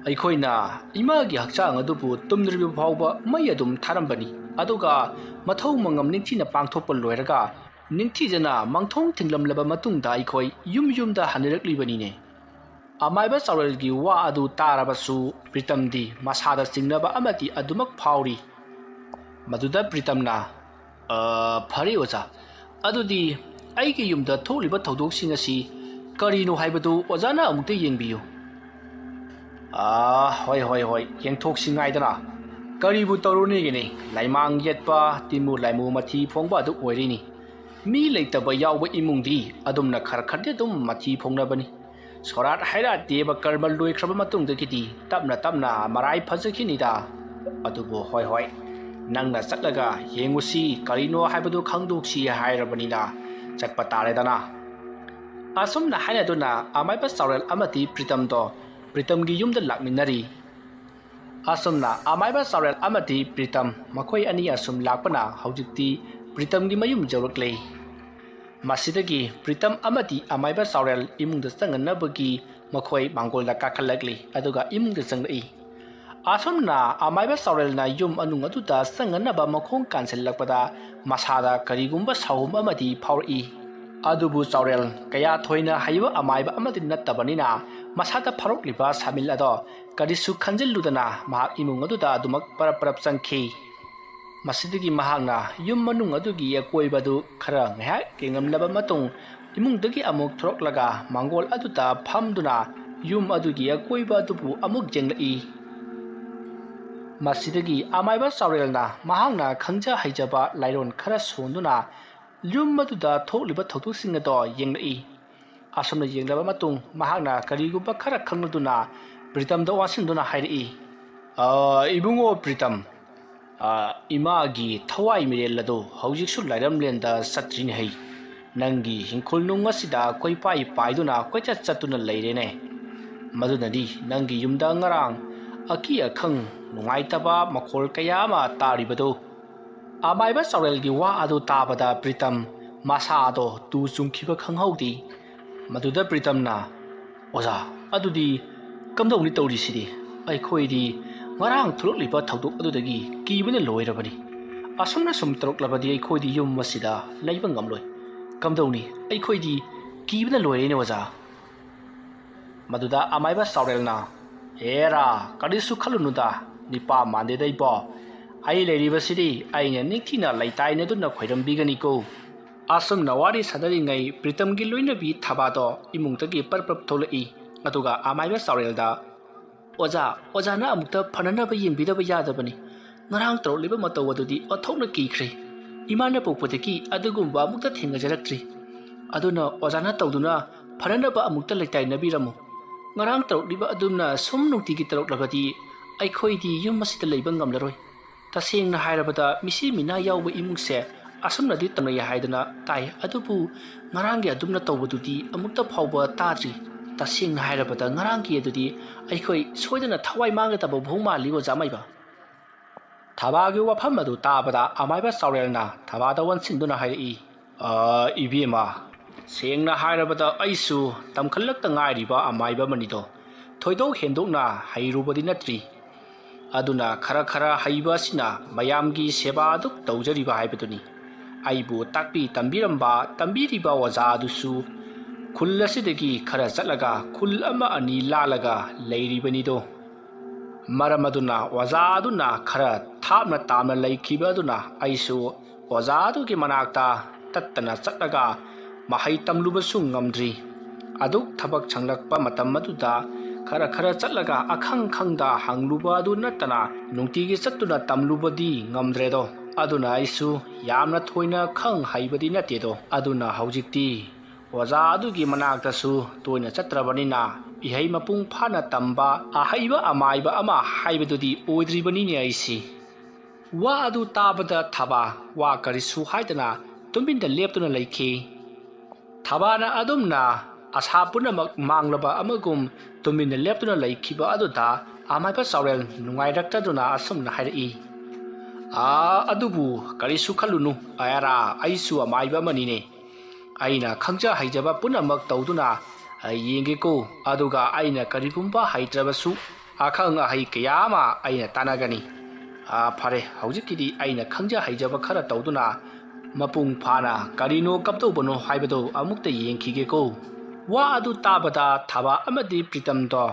ꯑꯩꯈꯣꯏꯅ ꯏꯃꯥꯒꯤ ꯍꯛꯆꯥꯡ ꯑꯗꯨꯕꯨ ꯇꯨꯝꯗ꯭ꯔꯤꯕ ꯐꯥꯎꯕ ꯃꯩ ꯑꯗꯨꯝ ꯊꯥꯔꯝꯕꯅꯤ, ꯑꯗꯨꯒ ꯃꯊꯧ ꯃꯉꯝ ꯅꯤꯡꯊꯤꯅ ꯄꯥꯡꯊꯣꯛꯄ ꯂꯣꯏꯔꯒ, ꯅꯤꯡꯊꯤꯖꯅ ꯃꯥꯡꯊꯣꯡ ꯊꯤꯡꯂꯝꯂꯕ ꯃꯇꯨꯡꯗ ꯑꯩꯈꯣꯏ ꯌꯨꯝ ꯌꯨꯝꯗ ꯍꯟꯅꯔꯛꯂꯤꯕꯅꯤꯅꯦ꯫ ꯑꯃꯥꯏꯕ ꯆꯥꯎꯔꯦꯜꯒꯤ ꯋꯥ ꯑꯗꯨ ꯇꯥꯔꯕꯁꯨ ꯄ꯭ꯔꯤꯇꯝꯗꯤ ꯃꯁꯥꯗ ꯆꯤꯡꯅꯕ ꯑꯃꯗꯤ ꯑꯗꯨꯃꯛ ꯐꯥꯎꯔꯤ꯫ ꯃꯗꯨꯗ ꯄ꯭ꯔꯤꯇꯝꯅ, "ꯑ, ꯐꯔꯦ ꯑꯣꯖꯥ, ꯑꯗꯨꯗꯤ ꯑꯩꯒꯤ ꯌꯨꯝꯗ ꯊꯣꯛꯂꯤꯕ ꯊꯧꯗꯣꯛꯁꯤꯡ ꯑꯁꯤ ꯀꯔꯤꯅꯣ ꯍꯥꯏꯕꯗꯨ ꯑꯣꯖꯥꯅ ꯑꯃꯨꯛꯇ ꯌꯦꯡꯕꯤꯌꯨ"꯫ "ꯑ, ꯍꯣꯏ, ꯍꯣꯏ, ꯍꯣꯏ, ꯌꯦꯡꯊꯣꯛꯁꯤ ꯉꯥꯏꯗꯅ꯫ ꯀꯔꯤꯕꯨ ꯇꯧꯔꯨꯅꯦꯒꯦꯅꯦ? ꯂꯥꯏꯃꯥꯡ ꯌꯦꯠꯄ, ꯇꯤꯟꯃꯨ ꯂꯥꯏꯃꯨ ꯃꯊꯤ ꯐꯣꯡꯕ ꯑꯗꯨ ꯑꯣꯏꯔꯤꯅꯤ꯫ ꯃꯤ ꯂꯩꯇꯕ ꯌꯥꯎꯕ ꯏꯃꯨꯡꯗꯤ ꯑꯗꯨꯝꯅ ꯈꯔ ꯈꯔꯗꯤ ꯑꯗꯨꯝ ꯃꯊꯤ ꯐꯣꯡꯅꯕꯅꯤ꯫ ꯁꯣꯔꯥꯠ ꯍꯩꯔꯥꯠ ꯗꯦꯕ ꯀꯔꯃ ꯂꯣꯏꯈ꯭ꯔꯕ ꯃꯇꯨꯡꯗꯒꯤꯗꯤ ꯇꯞꯅ ꯇꯞꯅ ꯃꯔꯥꯏ ꯐꯖꯈꯤꯅꯤꯗ꯫ ꯑꯗꯨꯕꯨ ꯍꯣꯏ, ꯍꯣꯏ, ꯅꯪꯅ ꯆꯠꯂꯒ ꯌꯦꯡꯉꯨꯁꯤ, ꯀꯔꯤꯅꯣ ꯍꯥꯏꯕꯗꯨ ꯈꯪꯗꯣꯛꯁꯤ ꯍꯥꯏꯔꯕꯅꯤꯅ ꯆꯠꯄ ꯇꯥꯔꯦꯗꯅ"꯫ ꯑꯁꯨꯝꯅ ꯍꯥꯏꯅꯗꯨꯅ ꯑꯃꯥꯏꯕ ꯆꯥꯎꯔꯦꯜ ꯑꯃꯗꯤ ꯄ꯭ꯔꯤꯇꯝꯗꯣ ꯄ꯭ꯔꯤꯇꯝꯒꯤ ꯌꯨꯝꯗ ꯂꯥꯛꯃꯤꯟꯅꯔꯤ꯫ ꯑꯁꯨꯝꯅ ꯑꯃꯥꯏꯕ ꯆꯥꯎꯔꯦꯜ ꯑꯃꯗꯤ ꯄ꯭ꯔꯤꯇꯝ ꯃꯈꯣꯏ ꯑꯅꯤ ꯑꯁꯨꯝ ꯂꯥꯛꯄꯅ ꯍꯧꯖꯤꯛꯇꯤ ꯄ꯭ꯔꯤꯇꯝꯒꯤ ꯃꯌꯨꯝ ꯌꯧꯔꯛꯂꯦ꯫ ꯃꯁꯤꯗꯒꯤ ꯄ꯭ꯔꯤꯇꯝ ꯑꯃꯗꯤ ꯑꯃꯥꯏꯕ ꯆꯥꯎꯔꯦꯜ ꯏꯃꯨꯡꯗ ꯆꯪꯅꯅꯕꯒꯤ ꯃꯈꯣꯏ ꯃꯥꯡꯒꯣꯜꯗ ꯀꯥꯈꯠꯂꯛꯂꯤ, ꯑꯗꯨꯒ ꯏꯃꯨꯡꯗ ꯆꯪꯂꯛꯏ꯫ ꯑꯁꯨꯝꯅ ꯑꯃꯥꯏꯕ ꯆꯥꯎꯔꯦꯜꯅ ꯌꯨꯝ ꯃꯅꯨꯡ ꯑꯗꯨꯗ ꯆꯪꯅꯅꯕ ꯃꯈꯣꯡ ꯀꯥꯟꯁꯤꯜꯂꯛꯄꯗ ꯃꯁꯥꯗ ꯀꯔꯤꯒꯨꯝꯕ ꯁꯥꯎꯍꯨꯝ ꯑꯃꯗꯤ ꯐꯥꯎꯔꯛꯏ꯫ ꯑꯗꯨꯕꯨ ꯆꯥꯎꯔꯦꯜ ꯀꯌꯥ ꯊꯣꯏꯅ ꯍꯩꯕ ꯑꯃꯥꯏꯕ ꯑꯃꯗꯤ ꯅꯠꯇꯕꯅꯤꯅ ꯃꯁꯥꯗ ꯐꯥꯎꯔꯛꯂꯤꯕ ꯁꯥꯃꯤꯜ ꯑꯗꯣ ꯀꯔꯤꯁꯨ ꯈꯟꯖꯤꯜꯂꯨꯗꯅ ꯃꯍꯥꯛ ꯏꯃꯨꯡ ꯑꯗꯨꯗ ꯑꯗꯨꯃꯛ ꯄꯔꯞ ꯄꯔꯞ ꯆꯪꯈꯤ꯫ ꯃꯁꯤꯗꯒꯤ ꯃꯍꯥꯛꯅ ꯌꯨꯝ ꯃꯅꯨꯡ ꯑꯗꯨꯒꯤ ꯑꯀꯣꯏꯕꯗꯨ ꯈꯔ ꯉꯥꯏꯍꯥꯛ ꯌꯦꯡꯂꯝꯂꯕ ꯃꯇꯨꯡ, ꯏꯃꯨꯡꯗꯒꯤ ꯑꯃꯨꯛ ꯊꯣꯔꯛꯂꯒ ꯃꯥꯡꯒꯣꯜ ꯑꯗꯨꯗ ꯐꯝꯗꯨꯅ ꯌꯨꯝ ꯑꯗꯨꯒꯤ ꯑꯀꯣꯏꯕ ꯑꯗꯨꯕꯨ ꯑꯃꯨꯛ ꯌꯦꯡꯂꯛꯏ꯫ ꯃꯁꯤꯗꯒꯤ ꯑꯃꯥꯏꯕ ꯆꯥꯎꯔꯦꯜꯅ ꯃꯍꯥꯛꯅ ꯈꯪꯖ ꯍꯩꯖꯕ ꯂꯥꯏꯔꯣꯟ ꯈꯔ ꯁꯣꯟꯗꯨꯅ ꯌꯨꯝ ꯑꯗꯨꯗ ꯊꯣꯛꯂꯤꯕ ꯊꯧꯗꯣꯛꯁꯤꯡ ꯑꯗꯣ ꯌꯦꯡꯂꯛꯏ꯫ ꯑꯁꯨꯝꯅ ꯌꯦꯡꯂꯕ ꯃꯇꯨꯡ ꯃꯍꯥꯛꯅ ꯀꯔꯤꯒꯨꯝꯕ ꯈꯔ ꯈꯪꯂꯗꯨꯅ ꯄ꯭ꯔꯤꯇꯝꯗ ꯑꯣꯟꯁꯤꯟꯗꯨꯅ ꯍꯥꯏꯔꯛꯏ, "ꯑ, ꯏꯕꯨꯡꯉꯣ ꯄ꯭ꯔꯤꯇꯝ, ꯑ, ꯏꯃꯥꯒꯤ ꯊꯋꯥꯏ ꯃꯤꯔꯦꯜ ꯑꯗꯨ ꯍꯧꯖꯤꯛꯁꯨ ꯂꯥꯏꯔꯝꯂꯦꯟꯗ ꯆꯠꯇ꯭ꯔꯤꯅꯦ ꯍꯩ꯫ ꯅꯪꯒꯤ ꯍꯤꯡꯈꯣꯜ ꯅꯨꯡ ꯑꯁꯤꯗ ꯀꯣꯏꯄꯥꯏ ꯄꯥꯏꯗꯨꯅ ꯀꯣꯏꯆꯠ ꯆꯠꯇꯨꯅ ꯂꯩꯔꯦꯅꯦ꯫ ꯃꯗꯨꯅꯗꯤ ꯅꯪꯒꯤ ꯌꯨꯝꯗ ꯉꯔꯥꯡ ꯑꯀꯤ ꯑꯈꯪ ꯅꯨꯡꯉꯥꯏꯇꯕ ꯃꯈꯣꯜ ꯀꯌꯥ ꯑꯃ ꯇꯥꯔꯤꯕꯗꯨ꯫ ꯑꯃꯥꯏꯕ ꯆꯥꯎꯔꯦꯜꯒꯤ ꯋꯥ ꯑꯗꯨ ꯇꯥꯕꯗ ꯄ꯭ꯔꯤꯇꯝ ꯃꯁꯥꯗꯣ ꯇꯨ ꯆꯨꯡꯈꯤꯕ ꯈꯪꯍꯧꯗꯦ꯫ ꯃꯗꯨꯗ ꯄ꯭ꯔꯤꯇꯝꯅ, "ꯑꯣꯖꯥ, ꯑꯗꯨꯗꯤ ꯀꯝꯗꯧꯅꯤ ꯇꯧꯔꯤꯁꯤꯗꯤ? ꯑꯩꯈꯣꯏꯗꯤ ꯉꯔꯥꯡ ꯊꯣꯛꯂꯛꯂꯤꯕ ꯊꯧꯗꯣꯛ ꯑꯗꯨꯗꯒꯤ ꯀꯤꯕꯅ ꯂꯣꯏꯔꯕꯅꯤ꯫ ꯑꯁꯨꯝꯅ ꯁꯨꯝ ꯇꯧꯔꯛꯂꯕꯗꯤ ꯑꯩꯈꯣꯏꯗꯤ ꯌꯨꯝ ꯑꯁꯤꯗ ꯂꯩꯕ ꯉꯝꯂꯣꯏ꯫ ꯀꯝꯗꯧꯅꯤ? ꯑꯩꯈꯣꯏꯗꯤ ꯀꯤꯕꯅ ꯂꯣꯏꯔꯦꯅꯦ, ꯑꯣꯖꯥ꯫" ꯃꯗꯨꯗ ꯑꯃꯥꯏꯕ ꯆꯥꯎꯔꯦꯜꯅ, "ꯍꯦꯔꯥ, ꯀꯔꯤꯁꯨ ꯈꯜꯂꯨꯅꯨꯗ, ꯅꯤꯄꯥ ꯃꯥꯟꯗꯦꯗ ꯏꯕꯣ꯫ ꯑꯩ ꯂꯩꯔꯤꯕꯁꯤꯗꯤ ꯑꯩꯅ ꯅꯤꯡꯊꯤꯅ ꯂꯩꯇꯥꯏꯅꯗꯨꯅ ꯈꯣꯏꯔꯝꯕꯤꯒꯅꯤꯀꯣ꯫" ꯑꯁꯨꯝꯅ ꯋꯥꯔꯤ ꯁꯥꯟꯅꯔꯤꯉꯩ ꯄ꯭ꯔꯤꯇꯝꯒꯤ ꯂꯣꯏꯅꯕꯤ ꯊꯥꯕꯥꯗꯣ ꯏꯃꯨꯡꯗꯒꯤ ꯄꯔꯞ ꯄꯔꯞ ꯊꯣꯛꯂꯛꯏ꯫ ꯑꯗꯨꯒ ꯑꯃꯥꯏꯕ ꯆꯥꯎꯔꯦꯜꯗ, "ꯑꯣꯖꯥ, ꯑꯣꯖꯥꯅ ꯑꯃꯨꯛꯇ ꯐꯅꯅꯕ ꯌꯦꯡꯕꯤꯗꯕ ꯌꯥꯗꯕꯅꯤ꯫ ꯉꯔꯥꯡ ꯇꯧꯔꯛꯂꯤꯕ ꯃꯇꯧ ꯑꯗꯨꯗꯤ ꯑꯣꯟꯊꯣꯛꯅ ꯀꯤꯈ꯭ꯔꯦ꯫ ꯏꯃꯥꯅ ꯄꯣꯛꯄꯗꯒꯤ ꯑꯗꯨꯒꯨꯝꯕ ꯑꯃꯨꯛꯇ ꯊꯦꯡꯅꯖꯔꯛꯇ꯭ꯔꯤ꯫ ꯑꯗꯨꯅ ꯑꯣꯖꯥꯅ ꯇꯧꯗꯨꯅ ꯐꯅꯅꯕ ꯑꯃꯨꯛꯇ ꯂꯩꯇꯥꯏꯅꯕꯤꯔꯝꯃꯨ꯫ ꯉꯔꯥꯡ ꯇꯧꯔꯛꯂꯤꯕ ꯑꯗꯨꯝꯅ ꯁꯨꯝ ꯅꯨꯡꯇꯤꯒꯤ ꯇꯧꯔꯛꯂꯕꯗꯤ ꯑꯩꯈꯣꯏꯗꯤ ꯌꯨꯝ ꯑꯁꯤꯗ ꯂꯩꯕ ꯉꯝꯂꯔꯣꯏ꯫ ꯇꯁꯦꯡꯅ ꯍꯥꯏꯔꯕꯗ ꯃꯤꯁꯤ ꯃꯤꯅꯥ ꯌꯥꯎꯕ ꯏꯃꯨꯡꯁꯦ ꯑꯁꯨꯝꯅꯗꯤ ꯇꯧꯅꯩ ꯍꯥꯏꯗꯅ ꯇꯥꯏ, ꯑꯗꯨꯕꯨ ꯉꯔꯥꯡꯒꯤ ꯑꯗꯨꯝꯅ ꯇꯧꯕꯗꯨꯗꯤ ꯑꯃꯨꯛꯇ ꯐꯥꯎꯕ ꯇꯥꯗ꯭ꯔꯤ꯫ ꯇꯁꯦꯡꯅ ꯍꯥꯏꯔꯕꯗ ꯉꯔꯥꯡꯒꯤ ꯑꯗꯨꯗꯤ ꯑꯩꯈꯣꯏ ꯁꯣꯏꯗꯅ ꯊꯋꯥꯏ ꯃꯥꯡꯒꯗꯕ ꯃꯑꯣꯡ ꯃꯥꯜꯂꯤ, ꯑꯣꯖꯥ ꯑꯃꯥꯏꯕ꯫" ꯊꯕꯥꯒꯤ ꯋꯥꯐꯝ ꯑꯗꯨ ꯇꯥꯕꯗ ꯑꯃꯥꯏꯕ ꯆꯥꯎꯔꯦꯜꯅ ꯊꯕꯥꯗ ꯑꯣꯟꯁꯤꯟꯗꯨꯅ ꯍꯥꯏꯔꯛꯏ, "ꯑ, ꯏꯕꯦꯝꯃ, ꯁꯦꯡꯅ ꯍꯥꯏꯔꯕꯗ ꯑꯩꯁꯨ ꯇꯝꯈꯠꯂꯛꯇ ꯉꯥꯏꯔꯤꯕ ꯑꯃꯥꯏꯕ ꯑꯃꯅꯤꯗꯣ꯫ ꯊꯣꯏꯗꯣꯛ ꯍꯦꯟꯗꯣꯛꯅ ꯍꯩꯔꯨꯕꯗꯤ ꯅꯠꯇ꯭ꯔꯤ꯫ ꯑꯗꯨꯅ ꯈꯔ ꯈꯔ ꯍꯩꯕ ꯑꯁꯤꯅ ꯃꯌꯥꯝꯒꯤ ꯁꯦꯕꯥ ꯑꯗꯨ ꯇꯧꯖꯔꯤꯕ ꯍꯥꯏꯕꯗꯨꯅꯤ꯫ ꯑꯩꯕꯨ ꯇꯥꯛꯄꯤ ꯇꯝꯕꯤꯔꯝꯕ, ꯇꯝꯕꯤꯔꯤꯕ ꯑꯣꯖꯥ ꯑꯗꯨꯁꯨ ꯈꯨꯜ ꯑꯁꯤꯗꯒꯤ ꯈꯔ ꯆꯠꯂꯒ ꯈꯨꯜ ꯑꯃ ꯑꯅꯤ ꯂꯥꯜꯂꯒ ꯂꯩꯔꯤꯕꯅꯤꯗꯣ꯫ ꯃꯔꯝ ꯑꯗꯨꯅ ꯑꯣꯖꯥ ꯑꯗꯨꯅ ꯈꯔ ꯊꯥꯞꯅ ꯇꯥꯝꯅ ꯂꯩꯈꯤꯕ ꯑꯗꯨꯅ ꯑꯩꯁꯨ ꯑꯣꯖꯥ ꯑꯗꯨꯒꯤ ꯃꯅꯥꯛꯇ ꯇꯠꯇꯅ ꯆꯠꯂꯒ ꯃꯍꯩ ꯇꯝꯂꯨꯕꯁꯨ ꯉꯝꯗ꯭ꯔꯤ꯫ ꯑꯗꯨꯛ ꯊꯕꯛ ꯁꯪꯂꯛꯄ ꯃꯇꯝ ꯑꯗꯨꯗ ꯈꯔ ꯈꯔ ꯆꯠꯂꯒ ꯑꯈꯪ ꯈꯪꯗ ꯍꯪꯂꯨꯕ ꯑꯗꯨ ꯅꯠꯇꯅ ꯅꯨꯡꯇꯤꯒꯤ ꯆꯠꯇꯨꯅ ꯇꯝꯂꯨꯕꯗꯤ ꯉꯝꯗ꯭ꯔꯦꯗꯣ꯫ ꯑꯗꯨꯅ ꯑꯩꯁꯨ ꯌꯥꯝꯅ ꯊꯣꯏꯅ ꯈꯪ ꯍꯩꯕꯗꯤ ꯅꯠꯇꯦꯗꯣ꯫ ꯑꯗꯨꯅ ꯍꯧꯖꯤꯛꯇꯤ ꯑꯣꯖꯥ ꯑꯗꯨꯒꯤ ꯃꯅꯥꯛꯇꯁꯨ ꯇꯣꯏꯅ ꯆꯠꯇ꯭ꯔꯕꯅꯤꯅ ꯏꯍꯩ ꯃꯄꯨꯡ ꯐꯥꯅ ꯇꯝꯕ ꯑꯍꯩꯕ ꯑꯃꯥꯏꯕ ꯑꯃ ꯍꯥꯏꯕꯗꯨꯗꯤ ꯑꯣꯏꯗ꯭ꯔꯤꯕꯅꯤꯅꯦ ꯑꯩꯁꯤ꯫" ꯋꯥ ꯑꯗꯨ ꯇꯥꯕꯗ ꯊꯕꯥ ꯋꯥ ꯀꯔꯤꯁꯨ ꯍꯥꯏꯗꯅ ꯇꯨꯃꯤꯟꯅ ꯂꯦꯞꯇꯨꯅ ꯂꯩꯈꯤ꯫ ꯊꯕꯥꯅ ꯑꯗꯨꯝꯅ ꯑꯁꯥ ꯄꯨꯝꯅꯃꯛ ꯃꯥꯡꯂꯕ ꯑꯃꯒꯨꯝ ꯇꯨꯃꯤꯟꯅ ꯂꯦꯞꯇꯨꯅ ꯂꯩꯈꯤꯕ ꯑꯗꯨꯗ ꯑꯃꯥꯏꯕ ꯆꯥꯎꯔꯦꯜ ꯅꯨꯡꯉꯥꯏꯔꯛꯇꯗꯨꯅ ꯑꯁꯨꯝꯅ ꯍꯥꯏꯔꯛꯏ, "ꯑꯥ, ꯑꯗꯨꯕꯨ ꯀꯔꯤꯁꯨ ꯈꯜꯂꯨꯅꯨ, ꯑꯌꯥꯔꯥ, ꯑꯩꯁꯨ ꯑꯃꯥꯏꯕ ꯑꯃꯅꯤꯅꯦ꯫ ꯑꯩꯅ ꯈꯪꯖ ꯍꯩꯖꯕ ꯄꯨꯝꯅꯃꯛ ꯇꯧꯗꯨꯅ ꯌꯦꯡꯒꯦꯀꯣ, ꯑꯗꯨꯒ ꯑꯩꯅ ꯀꯔꯤꯒꯨꯝꯕ ꯍꯩꯇ꯭ꯔꯕꯁꯨ ꯑꯈꯪ ꯑꯍꯩ ꯀꯌꯥ ꯑꯃ ꯑꯩꯅ ꯇꯥꯟꯅꯒꯅꯤ꯫ ꯑꯥ, ꯐꯔꯦ, ꯍꯧꯖꯤꯛꯀꯤꯗꯤ ꯑꯩꯅ ꯈꯪꯖ ꯍꯩꯖꯕ ꯈꯔ ꯇꯧꯗꯨꯅ ꯃꯄꯨꯡ ꯐꯥꯅ ꯀꯔꯤꯅꯣ ꯀꯞꯇꯧꯕꯅꯣ ꯍꯥꯏꯕꯗꯨ ꯑꯃꯨꯛꯇ ꯌꯦꯡꯈꯤꯒꯦꯀꯣ꯫" ꯋꯥ ꯑꯗꯨ ꯇꯥꯕꯗ ꯊꯥꯕ ꯑꯃꯗꯤ ꯄ꯭ꯔꯤꯇꯝꯗꯣ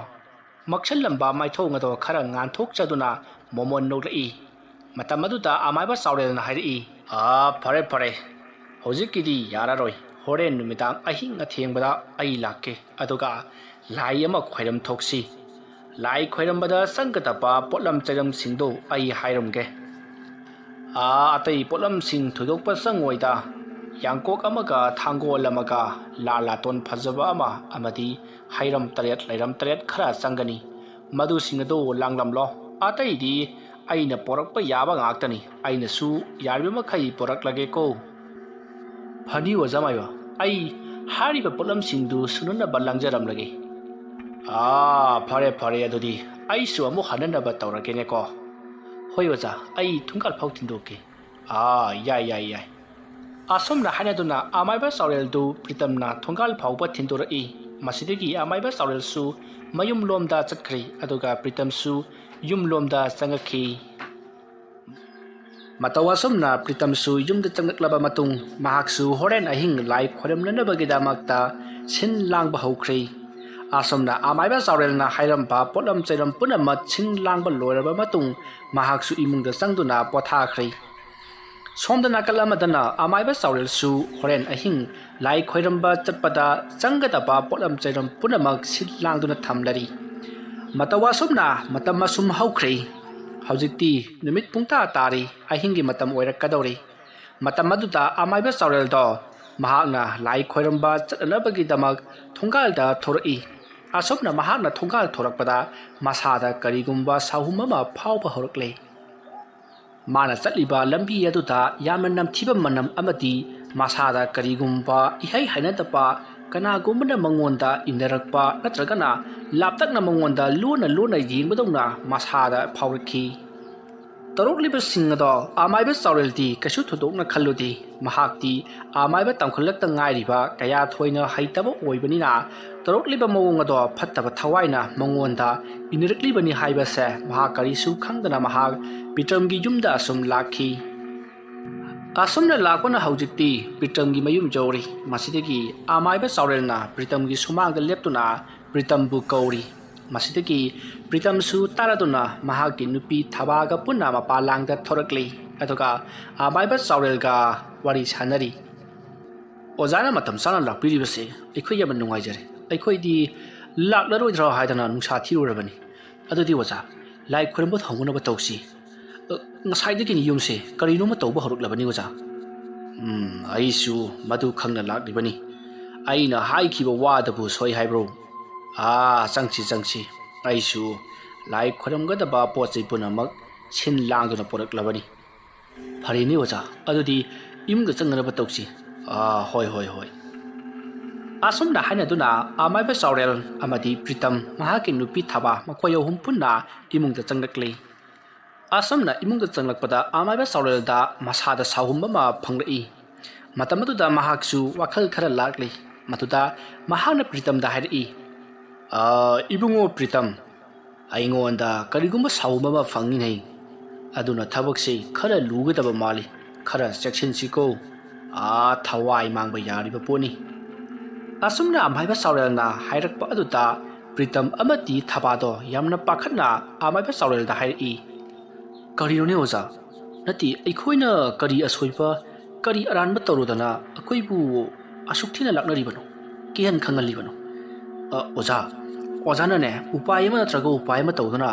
ꯃꯛꯁꯜꯂꯝꯕ ꯃꯥꯏꯊꯣꯡ ꯑꯗꯣ ꯈꯔ ꯉꯥꯟꯊꯣꯛꯆꯗꯨꯅ ꯃꯣꯃꯣꯟ ꯅꯣꯛꯂꯛꯏ꯫ ꯃꯇꯝ ꯑꯗꯨꯗ ꯑꯃꯥꯏꯕ ꯆꯥꯎꯔꯦꯜꯅ ꯍꯥꯏꯔꯛꯏ, "ꯑꯥ, ꯐꯔꯦ, ꯐꯔꯦ, ꯍꯧꯖꯤꯛꯀꯤꯗꯤ ꯌꯥꯔꯔꯣꯏ꯫ ꯍꯣꯔꯦꯟ ꯅꯨꯃꯤꯗꯥꯡ ꯑꯍꯤꯡ ꯑꯊꯦꯡꯕꯗ ꯑꯩ ꯂꯥꯛꯀꯦ, ꯑꯗꯨꯒ ꯂꯥꯏ ꯑꯃ ꯈꯣꯏꯔꯝ ꯊꯣꯛꯁꯤ꯫ ꯂꯥꯏ ꯈꯣꯏꯔꯝꯕꯗ ꯆꯪꯒꯗꯕ ꯄꯣꯠꯂꯝ ꯆꯩꯔꯝꯁꯤꯡꯗꯨ ꯑꯩ ꯍꯥꯏꯔꯝꯒꯦ꯫ ꯑꯥ, ꯑꯇꯩ ꯄꯣꯠꯂꯝꯁꯤꯡ ꯊꯣꯏꯗꯣꯛꯄ ꯆꯪꯉꯣꯏꯗ꯫ ꯌꯥꯡꯀꯣꯛ ꯑꯃꯒ ꯊꯥꯡꯒꯣꯜ ꯑꯃꯒ ꯂꯥ ꯂꯥꯇꯣꯟ ꯐꯖꯕ ꯑꯃ ꯑꯃꯗꯤ ꯍꯩꯔꯝ ꯇꯔꯦꯠ ꯂꯩꯔꯝ ꯇꯔꯦꯠ ꯈꯔ ꯆꯪꯒꯅꯤ꯫ ꯃꯗꯨꯁꯤꯡ ꯑꯗꯨ ꯂꯥꯡꯂꯝꯂꯣ꯫ ꯑꯇꯩꯗꯤ ꯑꯩꯅ ꯄꯣꯔꯛꯄ ꯌꯥꯕ ꯉꯥꯛꯇꯅꯤ꯫ ꯑꯩꯅꯁꯨ ꯌꯥꯔꯤꯕ ꯃꯈꯩ ꯄꯣꯔꯛꯂꯒꯦꯀꯣ꯫" "ꯐꯅꯤ ꯑꯣꯖꯥ ꯃꯥꯏꯕ, ꯑꯩ ꯍꯥꯏꯔꯤꯕ ꯄꯣꯠꯂꯝꯁꯤꯡꯗꯨ ꯁꯨꯅꯅꯕ ꯂꯥꯡꯖꯔꯝꯂꯒꯦ꯫" "ꯑꯥ, ꯐꯔꯦ, ꯐꯔꯦ, ꯑꯗꯨꯗꯤ ꯑꯩꯁꯨ ꯑꯃꯨꯛ ꯍꯟꯅꯅꯕ ꯇꯧꯔꯒꯦꯅꯦꯀꯣ꯫" "ꯍꯣꯏ ꯑꯣꯖꯥ, ꯑꯩ ꯊꯣꯡꯒꯥꯜ ꯐꯥꯎ ꯊꯤꯟꯗꯣꯛꯀꯦ꯫" "ꯑꯥ, ꯌꯥꯏ, ꯌꯥꯏ, ꯌꯥꯏ꯫" ꯑꯁꯨꯝꯅ ꯍꯥꯏꯅꯗꯨꯅ ꯑꯃꯥꯏꯕ ꯆꯥꯎꯔꯦꯜꯗꯨ ꯄ꯭ꯔꯤꯇꯝꯅ ꯊꯣꯡꯒꯥꯜ ꯐꯥꯎꯕ ꯊꯤꯟꯗꯣꯔꯛꯏ꯫ ꯃꯁꯤꯗꯒꯤ ꯑꯃꯥꯏꯕ ꯆꯥꯎꯔꯦꯜꯁꯨ ꯃꯌꯨꯝꯂꯣꯝꯗ ꯆꯠꯈ꯭ꯔꯦ, ꯑꯗꯨꯒ ꯄ꯭ꯔꯤꯇꯝꯁꯨ ꯌꯨꯝꯂꯣꯝꯗ ꯆꯪꯉꯛꯈꯤ꯫ ꯃꯇꯧ ꯑꯁꯨꯝꯅ ꯄ꯭ꯔꯤꯇꯝꯁꯨ ꯌꯨꯝꯗ ꯆꯪꯂꯛꯂꯕ ꯃꯇꯨꯡ, ꯃꯍꯥꯛꯁꯨ ꯍꯣꯔꯦꯟ ꯑꯍꯤꯡ ꯂꯥꯏ ꯈꯣꯏꯔꯝꯅꯅꯕꯒꯤꯗꯃꯛꯇ ꯁꯤꯟ ꯂꯥꯡꯕ ꯍꯧꯈ꯭ꯔꯦ꯫ ꯑꯁꯨꯝꯅ ꯑꯃꯥꯏꯕ ꯆꯥꯎꯔꯦꯜꯅ ꯍꯥꯏꯔꯝꯕ ꯄꯣꯠꯂꯝ ꯆꯩꯔꯝ ꯄꯨꯝꯅꯃꯛ ꯁꯤꯟ ꯂꯥꯡꯕ ꯂꯣꯏꯔꯕ ꯃꯇꯨꯡ, ꯃꯍꯥꯛꯁꯨ ꯏꯃꯨꯡꯗ ꯆꯪꯗꯨꯅ ꯄꯣꯊꯥꯈ꯭ꯔꯦ꯫ ꯁꯣꯝꯗ ꯅꯥꯀꯜ ꯑꯃꯗꯅ ꯑꯃꯥꯏꯕ ꯆꯥꯎꯔꯦꯜꯁꯨ ꯍꯣꯔꯦꯟ ꯑꯍꯤꯡ ꯂꯥꯏ ꯈꯣꯏꯔꯝꯕ ꯆꯠꯄꯗ ꯆꯪꯒꯗꯕ ꯄꯣꯠꯂꯝ ꯆꯩꯔꯝ ꯄꯨꯝꯅꯃꯛ ꯁꯤꯜ ꯂꯥꯡꯗꯨꯅ ꯊꯝꯂꯔꯤ꯫ ꯃꯇꯧ ꯑꯁꯨꯝꯅ ꯃꯇꯝ ꯑꯁꯨꯝ ꯍꯧꯈ꯭ꯔꯦ꯫ ꯍꯧꯖꯤꯛꯇꯤ ꯅꯨꯃꯤꯠ ꯄꯨꯡꯇꯥ ꯇꯥꯔꯤ, ꯑꯍꯤꯡꯒꯤ ꯃꯇꯝ ꯑꯣꯏꯔꯛꯀꯗꯧꯔꯤ꯫ ꯃꯇꯝ ꯑꯗꯨꯗ ꯑꯃꯥꯏꯕ ꯆꯥꯎꯔꯦꯜꯗꯣ ꯃꯍꯥꯛꯅ ꯂꯥꯏ ꯈꯣꯏꯔꯝꯕ ꯆꯠꯅꯅꯕꯒꯤꯗꯃꯛ ꯊꯣꯡꯒꯥꯜꯗ ꯊꯣꯔꯛꯏ꯫ ꯑꯁꯨꯝꯅ ꯃꯍꯥꯛꯅ ꯊꯣꯡꯒꯥꯜ ꯊꯣꯔꯛꯄꯗ ꯃꯁꯥꯗ ꯀꯔꯤꯒꯨꯝꯕ ꯁꯥꯍꯨꯝ ꯑꯃ ꯐꯥꯎꯕ ꯍꯧꯔꯛꯂꯦ꯫ ꯃꯥꯅ ꯆꯠꯂꯤꯕ ꯂꯝꯕꯤ ꯑꯗꯨꯗ ꯌꯥꯝꯅ ꯅꯝꯊꯤꯕ ꯃꯅꯝ ꯑꯃꯗꯤ ꯃꯁꯥꯗ ꯀꯔꯤꯒꯨꯝꯕ ꯏꯍꯩ ꯍꯩꯅꯗꯕ ꯀꯅꯥꯒꯨꯝꯕꯅ ꯃꯉꯣꯟꯗ ꯏꯟꯅꯔꯛꯄ ꯅꯠꯇ꯭ꯔꯒꯅ ꯂꯥꯞꯇꯛꯅ ꯃꯉꯣꯟꯗ ꯂꯨꯅ ꯂꯨꯅ ꯌꯦꯡꯕꯗꯧꯅ ꯃꯁꯥꯗ ꯐꯥꯎꯔꯛꯈꯤ꯫ ꯇꯧꯔꯛꯂꯤꯕꯁꯤꯡ ꯑꯗꯣ ꯑꯃꯥꯏꯕ ꯆꯥꯎꯔꯦꯜꯗꯤ ꯀꯩꯁꯨ ꯊꯣꯏꯗꯣꯛꯅ ꯈꯜꯂꯨꯗꯦ꯫ ꯃꯍꯥꯛꯇꯤ ꯑꯃꯥꯏꯕ ꯇꯝꯈꯠꯂꯛꯇ ꯉꯥꯏꯔꯤꯕ, ꯀꯌꯥ ꯊꯣꯏꯅ ꯍꯩꯇꯕ ꯑꯣꯏꯕꯅꯤꯅ, ꯇꯧꯔꯛꯂꯤꯕ ꯃꯑꯣꯡ ꯑꯗꯣ ꯐꯠꯇꯕ ꯊꯋꯥꯏꯅ ꯃꯉꯣꯟꯗ ꯏꯟꯅꯔꯛꯂꯤꯕꯅꯤ ꯍꯥꯏꯕꯁꯦ ꯃꯍꯥꯛ ꯀꯔꯤꯁꯨ ꯈꯪꯗꯅ ꯃꯍꯥꯛ ꯄ꯭ꯔꯤꯇꯝꯒꯤ ꯌꯨꯝꯗ ꯑꯁꯨꯝ ꯂꯥꯛꯈꯤ꯫ ꯑꯁꯨꯝꯅ ꯂꯥꯛꯄꯅ ꯍꯧꯖꯤꯛꯇꯤ ꯄ꯭ꯔꯤꯇꯝꯒꯤ ꯃꯌꯨꯝ ꯌꯧꯔꯦ꯫ ꯃꯁꯤꯗꯒꯤ ꯑꯃꯥꯏꯕ ꯆꯥꯎꯔꯦꯜꯅ ꯄ꯭ꯔꯤꯇꯝꯒꯤ ꯁꯨꯃꯥꯡꯗ ꯂꯦꯞꯇꯨꯅ ꯄ꯭ꯔꯤꯇꯝꯕꯨ ꯀꯧꯔꯤ꯫ ꯃꯁꯤꯗꯒꯤ ꯄ꯭ꯔꯤꯇꯝꯁꯨ ꯇꯥꯔꯗꯨꯅ ꯃꯍꯥꯛꯀꯤ ꯅꯨꯄꯤ ꯊꯕꯥꯒ ꯄꯨꯟꯅ ꯃꯄꯥꯟꯂꯥꯡꯗ ꯊꯣꯔꯛꯂꯤ꯫ ꯑꯗꯨꯒ ꯑꯃꯥꯏꯕ ꯆꯥꯎꯔꯦꯜꯒ ꯋꯥꯔꯤ ꯁꯥꯟꯅꯔꯤ꯫ "ꯑꯣꯖꯥꯅ ꯃꯇꯝ ꯆꯥꯅ ꯂꯥꯛꯄꯤꯔꯤꯕꯁꯦ ꯑꯩꯈꯣꯏ ꯌꯥꯝꯅ ꯅꯨꯡꯉꯥꯏꯖꯔꯦ꯫ ꯑꯩꯈꯣꯏꯗꯤ ꯂꯥꯛꯂꯔꯣꯏꯗ꯭ꯔꯣ ꯍꯥꯏꯗꯅ ꯅꯨꯡꯁꯥ ꯊꯤꯔꯨꯔꯕꯅꯤ꯫ ꯑꯗꯨꯗꯤ ꯑꯣꯖꯥ, ꯂꯥꯏ ꯈꯨꯔꯨꯝꯕ ꯍꯧꯅꯅꯕ ꯇꯧꯁꯤ꯫ ꯑ, ꯉꯁꯥꯏꯗꯒꯤꯅꯤ ꯌꯨꯝꯁꯦ ꯀꯔꯤꯅꯣꯃ ꯇꯧꯕ ꯍꯧꯔꯛꯂꯕꯅꯤ ꯑꯣꯖꯥ꯫" "ꯎꯝ, ꯑꯩꯁꯨ ꯃꯗꯨ ꯈꯪꯅ ꯂꯥꯛꯂꯤꯕꯅꯤ꯫ ꯑꯩꯅ ꯍꯥꯏꯈꯤꯕ ꯋꯥꯗꯕꯨ ꯁꯣꯏ ꯍꯥꯏꯕ꯭ꯔꯣ? ꯑꯥ, ꯆꯪꯁꯤ, ꯆꯪꯁꯤ꯫ ꯑꯩꯁꯨ ꯂꯥꯏ ꯈꯨꯔꯨꯝꯒꯗꯕ ꯄꯣꯠ ꯆꯩ ꯄꯨꯝꯅꯃꯛ ꯁꯤꯟ ꯂꯥꯡꯗꯨꯅ ꯄꯨꯔꯛꯂꯕꯅꯤ꯫" "ꯐꯔꯦꯅꯦ ꯑꯣꯖꯥ, ꯑꯗꯨꯗꯤ ꯏꯃꯨꯡꯗ ꯆꯪꯅꯅꯕ ꯇꯧꯁꯤ꯫" "ꯑꯥ, ꯍꯣꯏ, ꯍꯣꯏ, ꯍꯣꯏ꯫" ꯑꯁꯨꯝꯅ ꯍꯥꯏꯅꯗꯨꯅ ꯑꯃꯥꯏꯕ ꯆꯥꯎꯔꯦꯜ ꯑꯃꯗꯤ ꯄ꯭ꯔꯤꯇꯝ, ꯃꯍꯥꯛꯀꯤ ꯅꯨꯄꯤ ꯊꯕꯥ, ꯃꯈꯣꯏ ꯑꯍꯨꯝ ꯄꯨꯟꯅ ꯏꯃꯨꯡꯗ ꯆꯪꯂꯛꯂꯤ꯫ ꯑꯁꯨꯝꯅ ꯏꯃꯨꯡꯗ ꯆꯪꯂꯛꯄꯗ ꯑꯃꯥꯏꯕ ꯆꯥꯎꯔꯦꯜꯗ ꯃꯁꯥꯗ ꯁꯥꯎꯍꯨꯝ ꯑꯃ ꯐꯪꯂꯛꯏ꯫ ꯃꯇꯝ ꯑꯗꯨꯗ ꯃꯍꯥꯛꯁꯨ ꯋꯥꯈꯜ ꯈꯔ ꯂꯥꯛꯂꯤ꯫ ꯃꯗꯨꯗ ꯃꯍꯥꯛꯅ ꯄ꯭ꯔꯤꯇꯝꯗ ꯍꯥꯏꯔꯛꯏ, "ꯑ, ꯏꯕꯨꯡꯉꯣ ꯄ꯭ꯔꯤꯇꯝ, ꯑꯩꯉꯣꯟꯗ ꯀꯔꯤꯒꯨꯝꯕ ꯁꯥꯎꯍꯨꯝ ꯑꯃ ꯐꯪꯉꯤꯅꯦ꯫ ꯑꯗꯨꯅ ꯊꯕꯛꯁꯤ ꯈꯔ ꯂꯨꯒꯗꯕ ꯃꯥꯜꯂꯤ꯫ ꯈꯔ ꯆꯦꯛꯁꯤꯟꯁꯤꯀꯣ꯫ ꯑꯥ, ꯊꯋꯥꯏ ꯃꯥꯡꯕ ꯌꯥꯔꯤꯕ ꯄꯣꯠꯅꯤ꯫" ꯑꯁꯨꯝꯅ ꯑꯃꯥꯏꯕ ꯆꯥꯎꯔꯦꯜꯅ ꯍꯥꯏꯔꯛꯄ ꯑꯗꯨꯗ ꯄ꯭ꯔꯤꯇꯝ ꯑꯃꯗꯤ ꯊꯕꯥꯗꯣ ꯌꯥꯝꯅ ꯄꯥꯈꯠꯅ ꯑꯃꯥꯏꯕ ꯆꯥꯎꯔꯦꯜꯗ ꯍꯥꯏꯔꯛꯏ, "ꯀꯔꯤꯅꯣꯅꯦ ꯑꯣꯖꯥ? ꯅꯠꯇꯦ, ꯑꯩꯈꯣꯏꯅ ꯀꯔꯤ ꯑꯁꯣꯏꯕ, ꯀꯔꯤ ꯑꯔꯥꯟꯕ ꯇꯧꯔꯨꯗꯅ ꯑꯩꯈꯣꯏꯕꯨ ꯑꯁꯨꯛ ꯊꯤꯅ ꯂꯥꯛꯅꯔꯤꯕꯅꯣ? ꯀꯤꯍꯟ ꯈꯪꯍꯜꯂꯤꯕꯅꯣ? ꯑ, ꯑꯣꯖꯥ, ꯑꯣꯖꯥꯅꯅꯦ ꯎꯄꯥꯏ ꯑꯃ ꯅꯠꯇ꯭ꯔꯒ ꯎꯄꯥꯏ ꯑꯃ ꯇꯧꯗꯨꯅ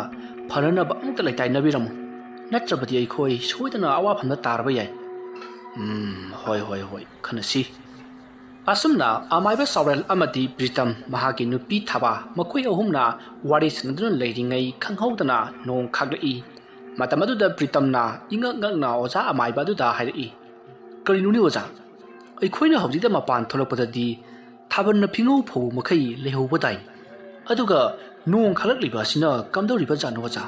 ꯐꯅꯅꯕ ꯑꯃꯨꯛꯇ ꯂꯩꯇꯥꯏꯅꯕꯤꯔꯝꯃꯨ꯫ ꯅꯠꯇ꯭ꯔꯕꯗꯤ ꯑꯩꯈꯣꯏ ꯁꯣꯏꯗꯅ ꯑꯋꯥꯐꯝꯗ ꯇꯥꯔꯕ ꯌꯥꯏ꯫" "ꯎꯝ, ꯍꯣꯏ, ꯍꯣꯏ, ꯍꯣꯏ, ꯈꯟꯅꯁꯤ꯫" ꯑꯁꯨꯝꯅ ꯑꯃꯥꯏꯕ ꯆꯥꯎꯔꯦꯜ ꯑꯃꯗꯤ ꯄ꯭ꯔꯤꯇꯝ, ꯃꯍꯥꯛꯀꯤ ꯅꯨꯄꯤ ꯊꯕꯥ, ꯃꯈꯣꯏ ꯑꯍꯨꯝꯅ ꯋꯥꯔꯤ ꯁꯥꯟꯅꯗꯨꯅ ꯂꯩꯔꯤꯉꯩ ꯈꯪꯍꯧꯗꯅ ꯅꯣꯡ ꯈꯥꯛꯂꯛꯏ꯫ ꯃꯇꯝ ꯑꯗꯨꯗ ꯄ꯭ꯔꯤꯇꯝꯅ ꯏꯉꯛ ꯉꯛꯅ ꯑꯣꯖꯥ ꯑꯃꯥꯏꯕ ꯑꯗꯨꯗ ꯍꯥꯏꯔꯛꯏ, "ꯀꯔꯤꯅꯣꯅꯦ ꯑꯣꯖꯥ? ꯑꯩꯈꯣꯏꯅ ꯍꯧꯖꯤꯛꯇ ꯃꯄꯥꯟ ꯊꯣꯛꯂꯛꯄꯗꯗꯤ ꯊꯥꯕꯜꯅ ꯐꯤꯉꯧ ꯐꯧꯕ ꯃꯈꯩ ꯂꯩꯍꯧꯕ ꯇꯥꯏ꯫ ꯑꯗꯨꯒ ꯅꯣꯡ ꯈꯥꯛꯂꯛꯂꯤꯕ ꯑꯁꯤꯅ ꯀꯝꯗꯧꯔꯤꯕ ꯖꯥꯠꯅꯣ ꯑꯣꯖꯥ?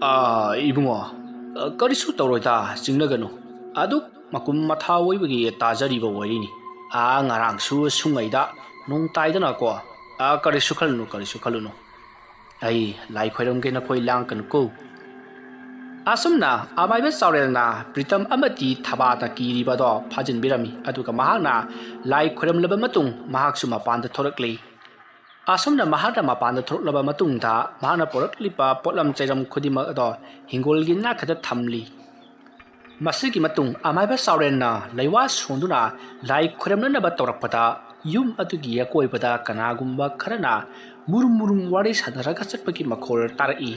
ꯑꯥ, ꯏꯕꯨꯡꯉꯣ, ꯑ, ꯀꯔꯤꯁꯨ ꯇꯧꯔꯣꯏꯗ, ꯆꯤꯡꯅꯒꯅꯨ꯫ ꯑꯗꯨꯛ ꯃꯀꯨꯝ ꯃꯊꯥ ꯑꯣꯏꯕꯒꯤ ꯇꯥꯖꯔꯤꯕ ꯑꯣꯏꯔꯤꯅꯤ꯫ ꯑꯥ, ꯉꯔꯥꯡꯁꯨ ꯁꯨꯡꯉꯩꯗ ꯅꯣꯡ ꯇꯥꯏꯗꯅꯀꯣ꯫ ꯑꯥ, ꯀꯔꯤꯁꯨ ꯈꯜꯂꯨꯅꯨ, ꯀꯔꯤꯁꯨ ꯈꯜꯂꯨꯅꯨ꯫ ꯑꯩ ꯂꯥꯏ ꯈꯣꯏꯔꯝꯒꯦ, ꯅꯈꯣꯏ ꯂꯥꯡꯀꯅꯨꯀꯣ꯫ ꯑꯁꯨꯝꯅ ꯑꯃꯥꯏꯕ ꯆꯥꯎꯔꯦꯜꯅ ꯄ꯭ꯔꯤꯇꯝ ꯑꯃꯗꯤ ꯊꯕꯥꯗ ꯀꯤꯔꯤꯕꯗꯣ ꯐꯥꯖꯤꯟꯕꯤꯔꯝꯃꯤ, ꯑꯗꯨꯒ ꯃꯍꯥꯛꯅ ꯂꯥꯏ ꯈꯣꯏꯔꯝꯂꯕ ꯃꯇꯨꯡ ꯃꯍꯥꯛꯁꯨ ꯃꯄꯥꯟꯗ ꯊꯣꯔꯛꯂꯤ꯫ ꯑꯁꯨꯝꯅ ꯃꯍꯥꯛꯅ ꯃꯄꯥꯟꯗ ꯊꯣꯔꯛꯂꯕ ꯃꯇꯨꯡꯗ ꯃꯍꯥꯛꯅ ꯄꯨꯔꯛꯂꯤꯕ ꯄꯣꯠꯂꯝ ꯆꯩꯔꯝ ꯈꯨꯗꯤꯡꯃꯛ ꯑꯗꯣ ꯍꯤꯡꯒꯣꯜꯒꯤ ꯅꯥꯀꯗ ꯊꯝꯂꯤ꯫ ꯃꯁꯤꯒꯤ ꯃꯇꯨꯡ ꯑꯃꯥꯏꯕ ꯆꯥꯎꯔꯦꯜꯅ ꯂꯩꯋꯥ ꯁꯣꯟꯗꯨꯅ ꯂꯥꯏ ꯈꯣꯏꯔꯝꯅꯅꯕ ꯇꯧꯔꯛꯄꯗ, ꯌꯨꯝ ꯑꯗꯨꯒꯤ ꯑꯀꯣꯏꯕꯗ ꯀꯅꯥꯒꯨꯝꯕ ꯈꯔꯅ ꯃꯨꯔꯨꯝ ꯃꯨꯔꯨꯝ ꯋꯥꯔꯤ ꯁꯥꯟꯅꯔꯒ ꯆꯠꯄꯒꯤ ꯃꯈꯣꯜ ꯇꯥꯔꯛꯏ꯫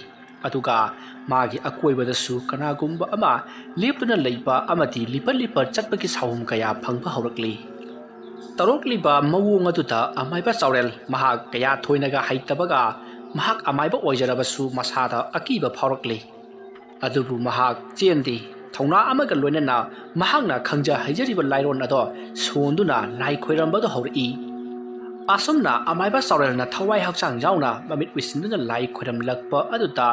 ꯑꯗꯨꯒ ꯃꯥꯒꯤ ꯑꯀꯣꯏꯕꯗꯁꯨ ꯀꯅꯥꯒꯨꯝꯕ ꯑꯃ ꯂꯦꯞꯇꯨꯅ ꯂꯩꯕ ꯑꯃꯗꯤ ꯂꯤꯄꯠ ꯂꯤꯄꯠ ꯆꯠꯄꯒꯤ ꯁꯥꯎꯍꯨꯝ ꯀꯌꯥ ꯐꯪꯕ ꯍꯧꯔꯛꯂꯤ꯫ ꯇꯧꯔꯛꯂꯤꯕ ꯃꯑꯣꯡ ꯑꯗꯨꯗ ꯑꯃꯥꯏꯕ ꯆꯥꯎꯔꯦꯜ ꯃꯍꯥꯛ ꯀꯌꯥ ꯊꯣꯏꯅꯒ ꯍꯩꯇꯕꯒ, ꯃꯍꯥꯛ ꯑꯃꯥꯏꯕ ꯑꯣꯏꯖꯔꯕꯁꯨ ꯃꯁꯥꯗ ꯑꯀꯤꯕ ꯐꯥꯎꯔꯛꯂꯤ꯫ ꯑꯗꯨꯕꯨ ꯃꯍꯥꯛ ꯆꯦꯟꯗꯦ꯫ ꯊꯧꯅꯥ ꯑꯃꯒ ꯂꯣꯏꯅꯅ ꯃꯍꯥꯛꯅ ꯈꯪꯖ ꯍꯩꯖꯔꯤꯕ ꯂꯥꯏꯔꯣꯟ ꯑꯗꯣ ꯁꯣꯟꯗꯨꯅ ꯂꯥꯏ ꯈꯣꯏꯔꯝꯕꯗꯨ ꯍꯧꯔꯛꯏ꯫ ꯑꯁꯨꯝꯅ ꯑꯃꯥꯏꯕ ꯆꯥꯎꯔꯦꯜꯅ ꯊꯋꯥꯏ ꯍꯛꯆꯥꯡ ꯌꯥꯎꯅ ꯃꯃꯤꯠ ꯎꯏꯁꯤꯟꯗꯨꯅ ꯂꯥꯏ ꯈꯣꯏꯔꯝꯂꯛꯄ ꯑꯗꯨꯗ,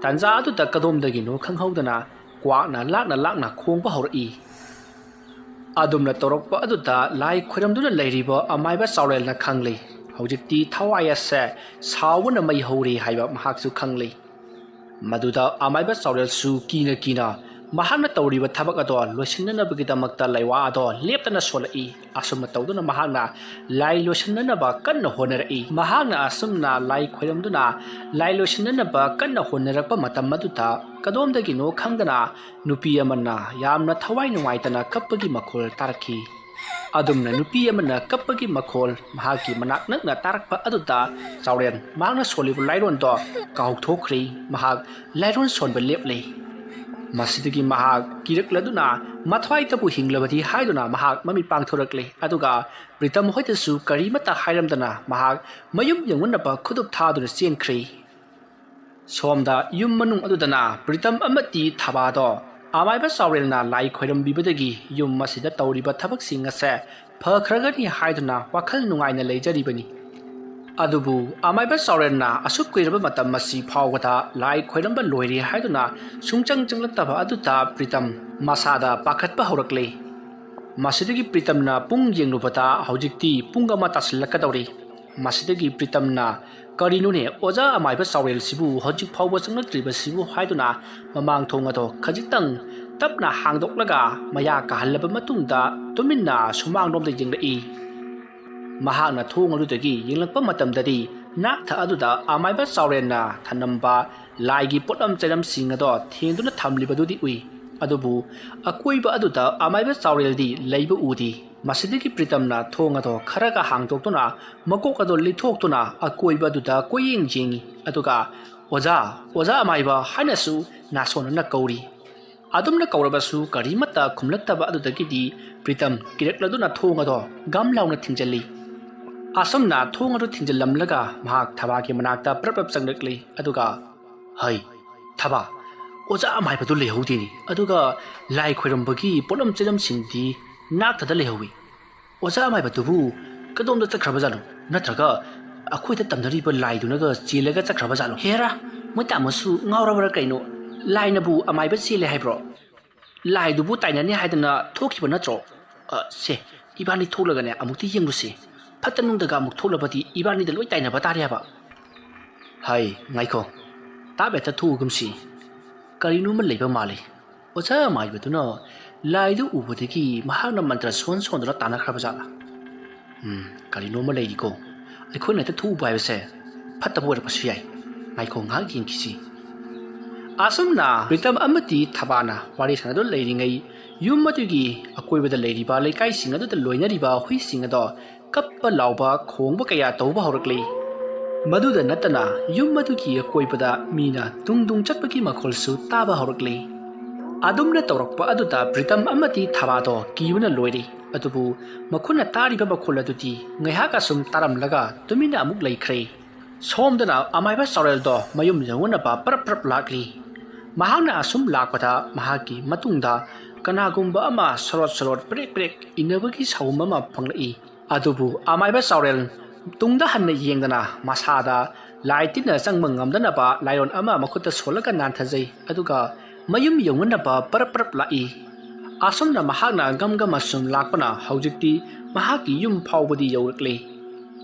ꯇꯥꯟꯖꯥ ꯑꯗꯨꯗ ꯀꯗꯣꯝꯗꯒꯤꯅꯣ ꯈꯪꯍꯧꯗꯅ ꯀ꯭ꯋꯥꯛꯅ ꯂꯥꯛꯅ ꯂꯥꯛꯅ ꯈꯣꯡꯕ ꯍꯧꯔꯛꯏ꯫ ꯑꯗꯨꯝꯅ ꯇꯧꯔꯛꯄ ꯑꯗꯨꯗ ꯂꯥꯏ ꯈꯣꯏꯔꯝꯗꯨꯅ ꯂꯩꯔꯤꯕ ꯑꯃꯥꯏꯕ ꯆꯥꯎꯔꯦꯜꯅ ꯈꯪꯂꯤ꯫ ꯍꯧꯖꯤꯛꯇꯤ ꯊꯋꯥꯏ ꯑꯁꯦ ꯁꯥꯎꯕꯅ ꯃꯩ ꯍꯧꯔꯤ ꯍꯥꯏꯕ ꯃꯍꯥꯛꯁꯨ ꯈꯪꯂꯤ꯫ ꯃꯗꯨꯗ ꯑꯃꯥꯏꯕ ꯆꯥꯎꯔꯦꯜꯁꯨ ꯀꯤꯅ ꯀꯤꯅ ꯃꯍꯥꯛꯅ ꯇꯧꯔꯤꯕ ꯊꯕꯛ ꯑꯗꯣ ꯂꯣꯏꯁꯤꯟꯅꯅꯕꯒꯤꯗꯃꯛꯇ ꯂꯩꯋꯥ ꯑꯗꯣ ꯂꯦꯞꯇꯅ ꯁꯣꯜꯂꯛꯏ꯫ ꯑꯁꯨꯝꯅ ꯇꯧꯗꯨꯅ ꯃꯍꯥꯛꯅ ꯂꯥꯏ ꯂꯣꯏꯁꯤꯟꯅꯅꯕ ꯀꯟꯅ ꯍꯣꯠꯅꯔꯛꯏ꯫ ꯃꯍꯥꯛꯅ ꯑꯁꯨꯝꯅ ꯂꯥꯏ ꯈꯣꯏꯔꯝꯗꯨꯅ ꯂꯥꯏ ꯂꯣꯏꯁꯤꯟꯅꯅꯕ ꯀꯟꯅ ꯍꯣꯠꯅꯔꯛꯄ ꯃꯇꯝ ꯑꯗꯨꯗ ꯀꯗꯣꯝꯗꯒꯤꯅꯣ ꯈꯪꯗꯅ ꯅꯨꯄꯤ ꯑꯃꯅ ꯌꯥꯝꯅ ꯊꯋꯥꯏ ꯅꯨꯡꯉꯥꯏꯇꯅ ꯀꯞꯄꯒꯤ ꯃꯈꯣꯜ ꯇꯥꯔꯛꯈꯤ꯫ ꯑꯗꯨꯝꯅ ꯅꯨꯄꯤ ꯑꯃꯅ ꯀꯞꯄꯒꯤ ꯃꯈꯣꯜ ꯃꯍꯥꯛꯀꯤ ꯃꯅꯥꯛ ꯅꯛꯅ ꯇꯥꯔꯛꯄ ꯑꯗꯨꯗ ꯆꯥꯎꯔꯦꯜ ꯃꯍꯥꯛꯅ ꯁꯣꯜꯂꯤꯕ ꯂꯥꯏꯔꯣꯟꯗꯣ ꯀꯥꯎꯊꯣꯛꯈ꯭ꯔꯦ꯫ ꯃꯍꯥꯛ ꯂꯥꯏꯔꯣꯟ ꯁꯣꯟꯕ ꯂꯦꯞꯂꯦ꯫ ꯃꯁꯤꯗꯒꯤ ꯃꯍꯥꯛ ꯀꯤꯔꯛꯂꯗꯨꯅ ꯃꯊ꯭ꯋꯥꯏꯗꯕꯨ ꯍꯤꯡꯂꯕꯗꯤ ꯍꯥꯏꯗꯨꯅ ꯃꯍꯥꯛ ꯃꯃꯤꯠ ꯄꯥꯡꯊꯣꯔꯛꯂꯦ꯫ ꯑꯗꯨꯒ ꯄ꯭ꯔꯤꯇꯝ ꯍꯣꯏꯗꯁꯨ ꯀꯔꯤꯃꯠꯇ ꯍꯥꯏꯔꯝꯗꯅ ꯃꯍꯥꯛ ꯃꯌꯨꯝ ꯌꯧꯅꯅꯕ ꯈꯨꯗꯨꯞ ꯊꯥꯗꯨꯅ ꯆꯦꯟꯈ꯭ꯔꯦ꯫ ꯁꯣꯝꯗ ꯌꯨꯝ ꯃꯅꯨꯡ ꯑꯗꯨꯗꯅ ꯄ꯭ꯔꯤꯇꯝ ꯑꯃꯗꯤ ꯊꯕꯥꯗꯣ ꯑꯃꯥꯏꯕ ꯆꯥꯎꯔꯦꯜꯅ ꯂꯥꯏ ꯈꯣꯏꯔꯝꯕꯤꯕꯗꯒꯤ ꯌꯨꯝ ꯑꯁꯤꯗ ꯇꯧꯔꯤꯕ ꯊꯕꯛꯁꯤꯡ ꯑꯁꯦ ꯐꯈ꯭ꯔꯒꯅꯤ ꯍꯥꯏꯗꯨꯅ ꯋꯥꯈꯜ ꯅꯨꯡꯉꯥꯏꯅ ꯂꯩꯖꯔꯤꯕꯅꯤ꯫ ꯑꯗꯨꯕꯨ ꯑꯃꯥꯏꯕ ꯆꯥꯎꯔꯦꯜꯅ ꯑꯁꯨꯛ ꯀꯨꯏꯔꯕ ꯃꯇꯝ ꯑꯁꯤ ꯐꯥꯎꯕꯗ ꯂꯥꯏ ꯈꯣꯏꯔꯝꯕ ꯂꯣꯏꯔꯦ ꯍꯥꯏꯗꯨꯅ ꯁꯨꯡꯆꯪ ꯆꯪꯂꯛꯇꯕ ꯑꯗꯨꯗ ꯄ꯭ꯔꯤꯇꯝ ꯃꯁꯥꯗ ꯄꯥꯈꯠꯄ ꯍꯧꯔꯛꯂꯦ꯫ ꯃꯁꯤꯗꯒꯤ ꯄ꯭ꯔꯤꯇꯝꯅ ꯄꯨꯡ ꯌꯦꯡꯂꯨꯕꯗ ꯍꯧꯖꯤꯛꯇꯤ ꯄꯨꯡ ꯑꯃ ꯇꯥꯁꯤꯜꯂꯛꯀꯗꯧꯔꯦ꯫ ꯃꯁꯤꯗꯒꯤ ꯄ꯭ꯔꯤꯇꯝꯅ, "ꯀꯔꯤꯅꯣꯅꯦ, ꯑꯣꯖꯥ ꯑꯃꯥꯏꯕ ꯆꯥꯎꯔꯦꯜꯁꯤꯕꯨ ꯍꯧꯖꯤꯛ ꯐꯥꯎꯕ ꯆꯪꯂꯛꯇ꯭ꯔꯤꯕꯁꯤꯕꯨ?" ꯍꯥꯏꯗꯨꯅ ꯃꯃꯥꯡ ꯊꯣꯡ ꯑꯗꯣ ꯈꯖꯤꯛꯇꯪ ꯇꯞꯅ ꯍꯥꯡꯗꯣꯛꯂꯒ ꯃꯌꯥ ꯀꯥꯍꯜꯂꯕ ꯃꯇꯨꯡꯗ ꯇꯨꯃꯤꯟꯅ ꯁꯨꯃꯥꯡꯂꯣꯝꯗ ꯌꯦꯡꯂꯛꯏ꯫ ꯃꯍꯥꯛꯅ ꯊꯣꯡ ꯑꯗꯨꯗꯒꯤ ꯌꯦꯡꯂꯛꯄ ꯃꯇꯝꯗꯗꯤ ꯅꯥꯛꯊ ꯑꯗꯨꯗ ꯑꯃꯥꯏꯕ ꯆꯥꯎꯔꯦꯜꯅ ꯊꯅꯝꯕ ꯂꯥꯏꯒꯤ ꯄꯣꯠꯂꯝ ꯆꯩꯂꯝꯁꯤꯡ ꯑꯗꯣ ꯊꯦꯡꯗꯨꯅ ꯊꯝꯂꯤꯕꯗꯨꯗꯤ ꯎꯏ꯫ ꯑꯗꯨꯕꯨ ꯑꯀꯣꯏꯕ ꯑꯗꯨꯗ ꯑꯃꯥꯏꯕ ꯆꯥꯎꯔꯦꯜꯗꯤ ꯂꯩꯕ ꯎꯗꯦ꯫ ꯃꯁꯤꯗꯒꯤ ꯄ꯭ꯔꯤꯇꯝꯅ ꯊꯣꯡ ꯑꯗꯣ ꯈꯔꯒ ꯍꯥꯡꯗꯣꯛꯇꯨꯅ ꯃꯀꯣꯛ ꯑꯗꯣ ꯂꯤꯊꯣꯛꯇꯨꯅ ꯑꯀꯣꯏꯕ ꯑꯗꯨꯗ ꯀꯣꯏꯌꯦꯡ ꯌꯦꯡꯉꯤ꯫ ꯑꯗꯨꯒ "ꯑꯣꯖꯥ, ꯑꯣꯖꯥ ꯑꯃꯥꯏꯕ" ꯍꯥꯏꯅꯁꯨ ꯅꯥꯁꯣꯟꯅꯅ ꯀꯧꯔꯤ꯫ ꯑꯗꯨꯝꯅ ꯀꯧꯔꯕꯁꯨ ꯀꯔꯤꯃꯠꯇ ꯈꯨꯝꯂꯛꯇꯕ ꯑꯗꯨꯗꯒꯤꯗꯤ ꯄ꯭ꯔꯤꯇꯝ ꯀꯤꯔꯛꯂꯗꯨꯅ ꯊꯣꯡ ꯑꯗꯣ ꯒꯝ ꯂꯥꯎꯅ ꯊꯤꯡꯖꯤꯜꯂꯤ꯫ ꯑꯁꯨꯝꯅ ꯊꯣꯡ ꯑꯗꯨ ꯊꯤꯡꯖꯤꯜꯂꯝꯂꯒ ꯃꯍꯥꯛ ꯊꯕꯥꯒꯤ ꯃꯅꯥꯛꯇ ꯄ꯭ꯔꯞ ꯄ꯭ꯔꯞ ꯆꯪꯂꯛꯂꯤ꯫ ꯑꯗꯨꯒ, "ꯍꯩ, ꯊꯕꯥ, ꯑꯣꯖꯥ ꯑꯃꯥꯏꯕꯗꯨ ꯂꯩꯍꯧꯗꯦꯅꯤ꯫ ꯑꯗꯨꯒ ꯂꯥꯏ ꯈꯣꯏꯔꯝꯕꯒꯤ ꯄꯣꯠꯂꯝ ꯆꯩꯂꯝꯁꯤꯡꯗꯤ ꯅꯥꯛꯊꯗ ꯂꯩꯍꯧꯏ꯫ ꯑꯣꯖꯥ ꯑꯃꯥꯏꯕꯗꯨꯕꯨ ꯀꯗꯣꯝꯗ ꯆꯠꯈ꯭ꯔꯕꯖꯥꯠꯅꯣ? ꯅꯠꯇ꯭ꯔꯒ ꯑꯩꯈꯣꯏꯗ ꯇꯝꯅꯔꯤꯕ ꯂꯥꯏꯗꯨꯅꯒ ꯆꯦꯜꯂꯒ ꯆꯠꯈ꯭ꯔꯕꯖꯥꯠꯂꯣ? ꯍꯦꯔꯥ, ꯃꯣꯏ ꯇꯥꯃꯣꯁꯨ ꯉꯥꯎꯔꯕ꯭ꯔꯥ ꯀꯩꯅꯣ? ꯂꯥꯏꯅꯕꯨ ꯑꯃꯥꯏꯕ ꯆꯦꯜꯂꯦ ꯍꯥꯏꯕ꯭ꯔꯣ? ꯂꯥꯏꯗꯨꯕꯨ ꯇꯥꯏꯅꯅꯤ ꯍꯥꯏꯗꯅ ꯊꯣꯛꯈꯤꯕ ꯅꯠꯇ꯭ꯔꯣ? ꯑ, ꯁꯦ, ꯏꯕꯥꯅꯤ ꯊꯣꯛꯂꯒꯅꯦ ꯑꯃꯨꯛꯇꯤ ꯌꯦꯡꯂꯨꯁꯤ꯫ ꯐꯠꯇ ꯅꯨꯡꯗꯒ ꯑꯃꯨꯛ ꯊꯣꯛꯂꯕꯗꯤ ꯏꯕꯥꯅꯤꯗ ꯂꯣꯏ ꯇꯥꯏꯅꯕ ꯇꯥꯔꯦ ꯍꯥꯏꯕ꯫ ꯍꯥꯏ, ꯉꯥꯏꯈꯣ, ꯇꯥꯞ ꯍꯦꯛꯇ ꯊꯣꯛꯎꯒꯨꯝꯁꯤ꯫ ꯀꯔꯤꯅꯣꯃ ꯂꯩꯕ ꯃꯥꯜꯂꯤ꯫ ꯑꯣꯖꯥ ꯑꯃꯥꯏꯕꯗꯨꯅ ꯂꯥꯏꯗꯨ ꯎꯕꯗꯒꯤ ꯃꯍꯥꯛꯅ ꯃꯟꯇ꯭ꯔ ꯁꯣꯟ ꯁꯣꯟꯗꯨꯅ ꯇꯥꯟꯅꯈ꯭ꯔꯕꯖꯥꯠꯂꯥ? ꯎꯝ, ꯀꯔꯤꯅꯣꯃ ꯂꯩꯔꯤꯀꯣ꯫ ꯑꯩꯈꯣꯏꯅ ꯍꯦꯛꯇ ꯊꯣꯛꯎꯕ ꯍꯥꯏꯕꯁꯦ ꯐꯠꯇꯕ ꯑꯣꯏꯔꯛꯄꯁꯨ ꯌꯥꯏ꯫ ꯉꯥꯏꯈꯣ, ꯉꯥꯏꯍꯥꯛ ꯌꯦꯡꯈꯤꯁꯤ꯫ ꯑꯁꯨꯝꯅ ꯄ꯭ꯔꯤꯇꯝ ꯑꯃꯗꯤ ꯊꯕꯥꯅ ꯋꯥꯔꯤ ꯁꯥꯟꯅꯗꯨꯅ ꯂꯩꯔꯤꯉꯩ, ꯌꯨꯝ ꯑꯗꯨꯒꯤ ꯑꯀꯣꯏꯕꯗ ꯂꯩꯔꯤꯕ ꯂꯩꯀꯥꯏꯁꯤꯡ ꯑꯗꯨꯗ ꯂꯣꯏꯅꯔꯤꯕ ꯍꯨꯏꯁꯤꯡ ꯑꯗꯣ ꯀꯞꯄ ꯂꯥꯎꯕ, ꯈꯣꯡꯕ ꯀꯌꯥ ꯇꯧꯕ ꯍꯧꯔꯛꯂꯤ꯫ ꯃꯗꯨꯗ ꯅꯠꯇꯅ ꯌꯨꯝ ꯑꯗꯨꯒꯤ ꯑꯀꯣꯏꯕꯗ ꯃꯤꯅ ꯇꯨꯡ ꯇꯨꯡ ꯆꯠꯄꯒꯤ ꯃꯈꯣꯜꯁꯨ ꯇꯥꯕ ꯍꯧꯔꯛꯂꯤ꯫ ꯑꯗꯨꯝꯅ ꯇꯧꯔꯛꯄ ꯑꯗꯨꯗ ꯄ꯭ꯔꯤꯇꯝ ꯑꯃꯗꯤ ꯊꯕꯥꯗꯣ ꯀꯤꯕꯅ ꯂꯣꯏꯔꯤ꯫ ꯑꯗꯨꯕꯨ ꯃꯈꯣꯏꯅ ꯇꯥꯔꯤꯕ ꯃꯈꯣꯜ ꯑꯗꯨꯗꯤ ꯉꯥꯏꯍꯥꯛ ꯑꯁꯨꯝ ꯇꯥꯔꯝꯂꯒ ꯇꯨꯃꯤꯟꯅ ꯑꯃꯨꯛ ꯂꯩꯈ꯭ꯔꯦ꯫ ꯁꯣꯝꯗꯅ ꯑꯃꯥꯏꯕ ꯆꯥꯎꯔꯦꯜꯗꯣ ꯃꯌꯨꯝ ꯌꯧꯅꯅꯕ ꯄꯔꯞ ꯄꯔꯞ ꯂꯥꯛꯂꯤ꯫ ꯃꯍꯥꯛꯅ ꯑꯁꯨꯝ ꯂꯥꯛꯄꯗ ꯃꯍꯥꯛꯀꯤ ꯃꯇꯨꯡꯗ ꯀꯅꯥꯒꯨꯝꯕ ꯑꯃ ꯁꯣꯔꯣꯠ ꯁꯣꯔꯣꯠ ꯄ꯭ꯔꯦꯛ ꯄ꯭ꯔꯦꯛ ꯏꯟꯅꯕꯒꯤ ꯁꯥꯎꯝ ꯑꯃ ꯐꯪꯂꯛꯏ꯫ ꯑꯗꯨꯕꯨ ꯑꯃꯥꯏꯕ ꯆꯥꯎꯔꯦꯜ ꯇꯨꯡꯗ ꯍꯟꯅ ꯌꯦꯡꯗꯅ ꯃꯁꯥꯗ ꯂꯥꯏ ꯇꯤꯟꯅ ꯆꯪꯕ ꯉꯝꯗꯅꯕ ꯂꯥꯏꯔꯣꯟ ꯑꯃ ꯃꯈꯨꯠꯇ ꯁꯣꯜꯂꯒ ꯅꯥꯟꯊꯖꯩ꯫ ꯑꯗꯨꯒ ꯃꯌꯨꯝ ꯌꯧꯅꯅꯕ ꯄꯔꯞ ꯄꯔꯞ ꯂꯥꯛꯏ꯫ ꯑꯁꯨꯝꯅ ꯃꯍꯥꯛꯅ ꯒꯝ ꯒꯝ ꯑꯁꯨꯝ ꯂꯥꯛꯄꯅ ꯍꯧꯖꯤꯛꯇꯤ ꯃꯍꯥꯛꯀꯤ ꯌꯨꯝ ꯐꯥꯎꯕꯗꯤ ꯌꯧꯔꯛꯂꯦ꯫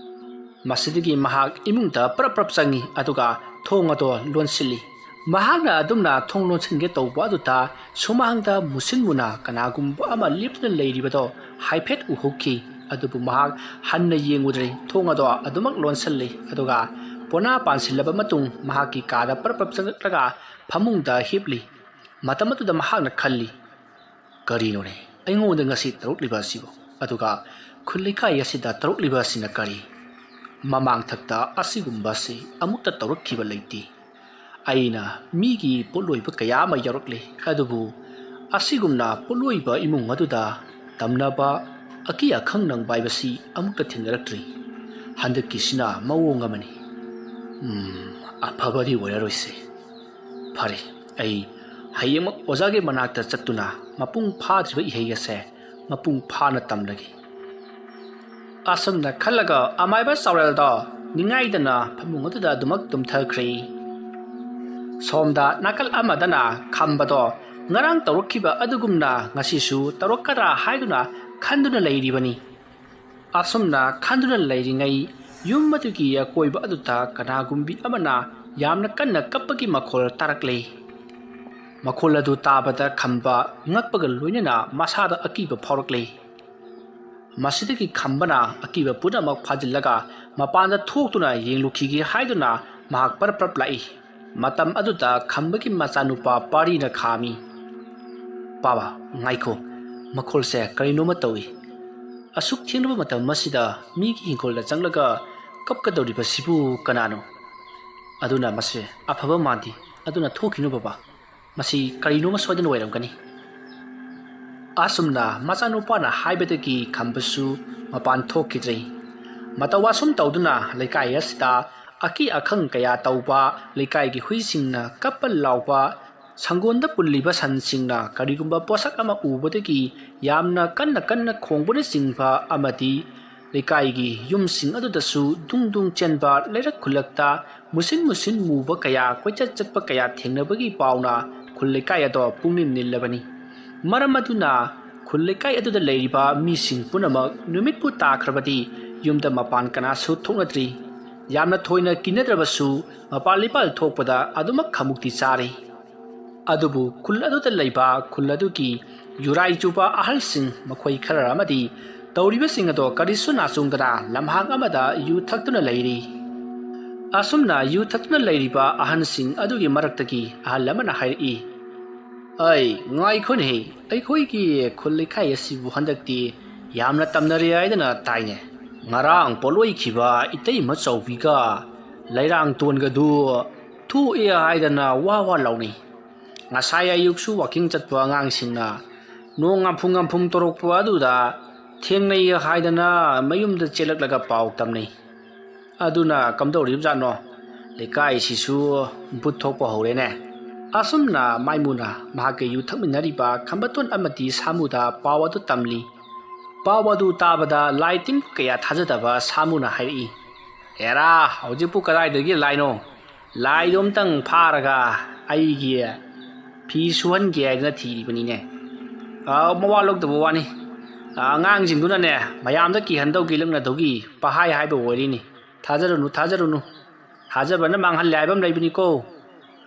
ꯃꯁꯤꯗꯒꯤ ꯃꯍꯥꯛ ꯏꯃꯨꯡꯗ ꯄꯔꯞ ꯄꯔꯞ ꯆꯪꯏ, ꯑꯗꯨꯒ ꯊꯣꯡ ꯑꯗꯣ ꯂꯣꯟꯁꯤꯜꯂꯤ꯫ ꯃꯍꯥꯛꯅ ꯑꯗꯨꯝꯅ ꯊꯣꯡ ꯂꯣꯟꯁꯤꯟꯒꯦ ꯇꯧꯕ ꯑꯗꯨꯗ ꯁꯨꯃꯥꯡꯗ ꯃꯨꯁꯤꯟ ꯃꯨꯅ ꯀꯅꯥꯒꯨꯝꯕ ꯑꯃ ꯂꯦꯞꯇꯨꯅ ꯂꯩꯔꯤꯕꯗꯣ ꯍꯥꯏꯐꯦꯠ ꯎꯍꯧꯈꯤ꯫ ꯑꯗꯨꯕꯨ ꯃꯍꯥꯛ ꯍꯟꯅ ꯌꯦꯡꯉꯨꯗ꯭ꯔꯦ, ꯊꯣꯡ ꯑꯗꯣ ꯑꯗꯨꯃꯛ ꯂꯣꯟꯁꯤꯜꯂꯤ꯫ ꯑꯗꯨꯒ ꯄꯣꯅꯥ ꯄꯥꯟꯁꯤꯜꯂꯕ ꯃꯇꯨꯡ ꯃꯍꯥꯛꯀꯤ ꯀꯥꯗ ꯄꯔꯞ ꯄꯔꯞ ꯆꯪꯂꯛꯂꯒ ꯐꯃꯨꯡꯗ ꯍꯤꯞꯂꯤ꯫ ꯃꯇꯝ ꯑꯗꯨꯗ ꯃꯍꯥꯛꯅ ꯈꯜꯂꯤ, "ꯀꯔꯤꯅꯣꯅꯦ, ꯑꯩꯉꯣꯟꯗ ꯉꯁꯤ ꯇꯧꯔꯛꯂꯤꯕ ꯑꯁꯤꯕꯨ? ꯑꯗꯨꯒ ꯈꯨꯜ ꯂꯩꯀꯥꯏ ꯑꯁꯤꯗ ꯇꯧꯔꯛꯂꯤꯕ ꯑꯁꯤꯅ ꯀꯔꯤ? ꯃꯃꯥꯡꯊꯛꯇ ꯑꯁꯤꯒꯨꯝꯕꯁꯤ ꯑꯃꯨꯛꯇ ꯇꯧꯔꯛꯈꯤꯕ ꯂꯩꯇꯦ꯫ ꯑꯩꯅ ꯃꯤꯒꯤ ꯄꯣꯠꯂꯣꯏꯕ ꯀꯌꯥ ꯑꯃ ꯌꯥꯎꯔꯛꯂꯦ, ꯑꯗꯨꯕꯨ ꯑꯁꯤꯒꯨꯝꯅ ꯄꯣꯠꯂꯣꯏꯕ ꯏꯃꯨꯡ ꯑꯗꯨꯗ ꯇꯝꯅꯕ ꯑꯀꯤ ꯑꯈꯪ ꯅꯪꯕ ꯍꯥꯏꯕꯁꯤ ꯑꯃꯨꯛꯇ ꯊꯦꯡꯅꯔꯛꯇ꯭ꯔꯤ꯫ ꯍꯟꯗꯛꯀꯤꯁꯤꯅ ꯃꯑꯣꯡ ꯑꯃꯅꯤ꯫ ꯎꯝ, ꯑꯐꯕꯗꯤ ꯑꯣꯏꯔꯔꯣꯏꯁꯦ꯫ ꯐꯔꯦ, ꯑꯩ ꯍꯌꯦꯡꯃꯛ ꯑꯣꯖꯥꯒꯤ ꯃꯅꯥꯛꯇ ꯆꯠꯇꯨꯅ ꯃꯄꯨꯡ ꯐꯥꯗ꯭ꯔꯤꯕ ꯏꯍꯩ ꯑꯁꯦ ꯃꯄꯨꯡ ꯐꯥꯅ ꯇꯝꯂꯒꯦ"꯫ ꯑꯁꯨꯝꯅ ꯈꯜꯂꯒ ꯑꯃꯥꯏꯕ ꯆꯥꯎꯔꯦꯜꯗꯣ ꯅꯤꯡꯉꯥꯏꯗꯅ ꯐꯃꯨꯡ ꯑꯗꯨꯗ ꯑꯗꯨꯃꯛ ꯇꯨꯝꯊꯈ꯭ꯔꯦ꯫ ꯁꯣꯝꯗ ꯅꯥꯀꯜ ꯑꯃꯗꯅ ꯈꯝꯕꯗꯣ ꯉꯔꯥꯡ ꯇꯧꯔꯛꯈꯤꯕ ꯑꯗꯨꯒꯨꯝꯅ ꯉꯁꯤꯁꯨ ꯇꯧꯔꯛꯀꯗ꯭ꯔꯥ ꯍꯥꯏꯗꯨꯅ ꯈꯟꯗꯨꯅ ꯂꯩꯔꯤꯕꯅꯤ꯫ ꯑꯁꯨꯝꯅ ꯈꯟꯗꯨꯅ ꯂꯩꯔꯤꯉꯩ ꯌꯨꯝ ꯑꯗꯨꯒꯤ ꯑꯀꯣꯏꯕ ꯑꯗꯨꯗ ꯀꯅꯥꯒꯨꯝꯕꯤ ꯑꯃꯅ ꯌꯥꯝꯅ ꯀꯟꯅ ꯀꯞꯄꯒꯤ ꯃꯈꯣꯜ ꯇꯥꯔꯛꯂꯦ꯫ ꯃꯈꯣꯜ ꯑꯗꯨ ꯇꯥꯕꯗ ꯈꯝꯕ ꯉꯛꯄꯒ ꯂꯣꯏꯅꯅ ꯃꯁꯥꯗ ꯑꯀꯤꯕ ꯐꯥꯎꯔꯛꯂꯦ꯫ ꯃꯁꯤꯗꯒꯤ ꯈꯝꯕꯅ ꯑꯀꯤꯕ ꯄꯨꯝꯅꯃꯛ ꯐꯥꯖꯤꯜꯂꯒ ꯃꯄꯥꯟꯗ ꯊꯣꯛꯇꯨꯅ ꯌꯦꯡꯂꯨꯈꯤꯒꯦ ꯍꯥꯏꯗꯨꯅ ꯃꯍꯥꯛ ꯄꯔꯞ ꯄꯔꯞ ꯂꯥꯛꯏ꯫ ꯃꯇꯝ ꯑꯗꯨꯗ ꯈꯝꯕꯒꯤ ꯃꯆꯥꯅꯨꯄꯥ ꯄꯥꯔꯤꯅ ꯈꯥꯝꯃꯤ꯫ "ꯕꯥꯕꯥ, ꯉꯥꯏꯈꯣ, ꯃꯈꯣꯜꯁꯦ ꯀꯔꯤꯅꯣꯃ ꯇꯧꯏ꯫ ꯑꯁꯨꯛ ꯊꯦꯡꯂꯕ ꯃꯇꯝ ꯑꯁꯤꯗ ꯃꯤꯒꯤ ꯏꯪꯈꯣꯜꯗ ꯆꯪꯂꯒ ꯀꯞꯀꯗꯧꯔꯤꯕꯁꯤꯕꯨ ꯀꯅꯥꯅꯣ? ꯑꯗꯨꯅ ꯃꯁꯦ ꯑꯐꯕ ꯃꯥꯟꯗꯦ꯫ ꯑꯗꯨꯅ ꯊꯣꯛꯈꯤꯅꯨ ꯕꯥꯕꯥ, ꯃꯁꯤ ꯀꯔꯤꯅꯣꯃ ꯁꯣꯏꯗꯅ ꯑꯣꯏꯔꯝꯒꯅꯤ"꯫ ꯑꯁꯨꯝꯅ ꯃꯆꯥꯅꯨꯄꯥꯅ ꯍꯥꯏꯕꯗꯒꯤ ꯈꯝꯕꯁꯨ ꯃꯄꯥꯟ ꯊꯣꯛꯈꯤꯗ꯭ꯔꯦ꯫ ꯃꯇꯧ ꯑꯁꯨꯝ ꯇꯧꯗꯨꯅ ꯂꯩꯀꯥꯏ ꯑꯁꯤꯗ ꯑꯀꯤ ꯑꯈꯪ ꯀꯌꯥ ꯇꯧꯕ, ꯂꯩꯀꯥꯏꯒꯤ ꯍꯨꯏꯁꯤꯡꯅ ꯀꯞꯄ ꯂꯥꯎꯕ, ꯁꯪꯒꯣꯟꯗ ꯄꯨꯜꯂꯤꯕ ꯁꯟꯁꯤꯡꯅ ꯀꯔꯤꯒꯨꯝꯕ ꯄꯣꯠꯁꯛ ꯑꯃ ꯎꯕꯗꯒꯤ ꯌꯥꯝꯅ ꯀꯟꯅ ꯀꯟꯅ ꯈꯣꯡꯕꯅꯆꯤꯡꯕ ꯑꯃꯗꯤ ꯂꯩꯀꯥꯏꯒꯤ ꯌꯨꯝꯁꯤꯡ ꯑꯗꯨꯗꯁꯨ ꯗꯨꯡ ꯗꯨꯡ ꯆꯦꯟꯕ, ꯂꯩꯔꯛ ꯈꯨꯜꯂꯛꯇ ꯃꯨꯁꯤꯟ ꯃꯨꯁꯤꯟ ꯃꯨꯕ ꯀꯌꯥ, ꯀꯣꯏꯆꯠ ꯆꯠꯄ ꯀꯌꯥ ꯊꯦꯡꯅꯕꯒꯤ ꯄꯥꯎꯅ ꯈꯨꯜ ꯂꯩꯀꯥꯏ ꯑꯗꯣ ꯄꯨꯡꯅꯤꯜ ꯅꯤꯜꯂꯕꯅꯤ꯫ ꯃꯔꯝ ꯑꯗꯨꯅ ꯈꯨꯜ ꯂꯩꯀꯥꯏ ꯑꯗꯨꯗ ꯂꯩꯔꯤꯕ ꯃꯤꯁꯤꯡ ꯄꯨꯝꯅꯃꯛ ꯅꯨꯃꯤꯠꯄꯨ ꯇꯥꯈ꯭ꯔꯕꯗꯤ ꯌꯨꯝꯗ ꯃꯄꯥꯟ ꯀꯅꯥꯁꯨ ꯊꯣꯛꯅꯗ꯭ꯔꯤ꯫ ꯌꯥꯝꯅ ꯊꯣꯏꯅ ꯀꯤꯅꯗ꯭ꯔꯕꯁꯨ ꯃꯄꯥꯟ ꯏꯄꯥꯜ ꯊꯣꯛꯄꯗ ꯑꯗꯨꯃꯛ ꯈꯃꯨꯛꯇꯤ ꯆꯥꯔꯤ꯫ ꯑꯗꯨꯕꯨ ꯈꯨꯜ ꯑꯗꯨꯗ ꯂꯩꯕ ꯈꯨꯜ ꯑꯗꯨꯒꯤ ꯌꯨꯔꯥꯏ ꯆꯨꯕ ꯑꯍꯜꯁꯤꯡ ꯃꯈꯣꯏ ꯈꯔ ꯑꯃꯗꯤ ꯇꯧꯔꯤꯕꯁꯤꯡ ꯑꯗꯣ ꯀꯔꯤꯁꯨ ꯅꯥꯆꯨꯡꯗꯅ ꯂꯝꯍꯥꯡ ꯑꯃꯗ ꯌꯨ ꯊꯛꯇꯨꯅ ꯂꯩꯔꯤ꯫ ꯑꯁꯨꯝꯅ ꯌꯨ ꯊꯛꯇꯨꯅ ꯂꯩꯔꯤꯕ ꯑꯍꯟꯁꯤꯡ ꯑꯗꯨꯒꯤ ꯃꯔꯛꯇꯒꯤ ꯑꯍꯜ ꯑꯃꯅ ꯍꯥꯏꯔꯛꯏ, "ꯑꯩ ꯉꯥꯏꯈꯣꯅꯦꯍꯦ, ꯑꯩꯈꯣꯏꯒꯤ ꯈꯨꯜ ꯂꯩꯀꯥꯏ ꯑꯁꯤꯕꯨ ꯍꯟꯗꯛꯇꯤ ꯌꯥꯝꯅ ꯇꯝꯅꯔꯦ ꯍꯥꯏꯗꯅ ꯇꯥꯏꯅꯦ꯫ ꯉꯔꯥꯡ ꯄꯣꯠꯂꯣꯏꯈꯤꯕ ꯏꯇꯩꯃ ꯆꯥꯎꯕꯤꯒ ꯂꯩꯔꯥꯡ ꯇꯣꯟꯒꯗꯨ ꯊꯣꯛꯑꯦ ꯍꯥꯏꯗꯅ ꯋꯥ ꯋꯥ ꯂꯥꯎꯅꯩ꯫ ꯉꯁꯥꯏ ꯑꯌꯨꯛꯁꯨ ꯋꯥꯀꯤꯡ ꯆꯠꯄ ꯑꯉꯥꯡꯁꯤꯡꯅ ꯅꯣꯡ ꯉꯝꯐꯨꯡ ꯉꯝꯐꯨꯡ ꯇꯧꯔꯛꯄ ꯑꯗꯨꯗ ꯊꯦꯡꯅꯩ ꯍꯥꯏꯗꯅ ꯃꯌꯨꯝꯗ ꯆꯦꯜꯂꯛꯂꯒ ꯄꯥꯎ ꯇꯝꯅꯩ꯫ ꯑꯗꯨꯅ ꯀꯝꯗꯧꯔꯤꯕꯖꯥꯠꯅꯣ? ꯂꯩꯀꯥꯏꯁꯤꯁꯨ ꯚꯨꯠ ꯊꯣꯛꯄ ꯍꯧꯔꯦꯅꯦ꯫" ꯑꯁꯨꯝꯅ ꯃꯥꯏꯃꯨꯅ ꯃꯍꯥꯛꯀ ꯌꯨ ꯊꯛꯃꯤꯟꯅꯔꯤꯕ ꯈꯝꯕꯇꯣꯟ ꯑꯃꯗꯤ ꯁꯥꯃꯨꯗ ꯄꯥꯎ ꯑꯗꯨ ꯇꯝꯂꯤ꯫ ꯄꯥꯎ ꯑꯗꯨ ꯇꯥꯕꯗ ꯂꯥꯏ ꯇꯤꯟ ꯀꯌꯥ ꯊꯥꯖꯗꯕ ꯁꯥꯃꯨꯅ ꯍꯥꯏꯔꯛꯏ, "ꯍꯦꯔꯥ, ꯍꯧꯖꯤꯛꯄꯨ ꯀꯗꯥꯏꯗꯒꯤ ꯂꯥꯏꯅꯣ? ꯂꯥꯏꯗꯣ ꯑꯝꯇꯪ ꯐꯥꯔꯒ ꯑꯩꯒꯤ ꯐꯤ ꯁꯨꯍꯟꯒꯦ ꯍꯥꯏꯗꯅ ꯊꯤꯔꯤꯕꯅꯤꯅꯦ꯫ ꯑ, ꯃꯋꯥ ꯂꯧꯗꯕ ꯋꯥꯅꯤ꯫ ꯑ, ꯑꯉꯥꯡꯁꯤꯡꯗꯨꯅꯅꯦ, ꯃꯌꯥꯝꯗ ꯀꯤꯍꯟꯗꯧꯒꯤ ꯂꯛꯅꯗꯧꯒꯤ ꯄꯍꯥꯏ ꯍꯥꯏꯕ ꯑꯣꯏꯔꯤꯅꯤ꯫ ꯊꯥꯖꯔꯨꯅꯨ, ꯊꯥꯖꯔꯨꯅꯨ꯫ ꯊꯥꯖꯕꯅ ꯃꯥꯡꯍꯜꯂꯦ ꯍꯥꯏꯕ ꯑꯃ ꯂꯩꯕꯅꯤꯀꯣ꯫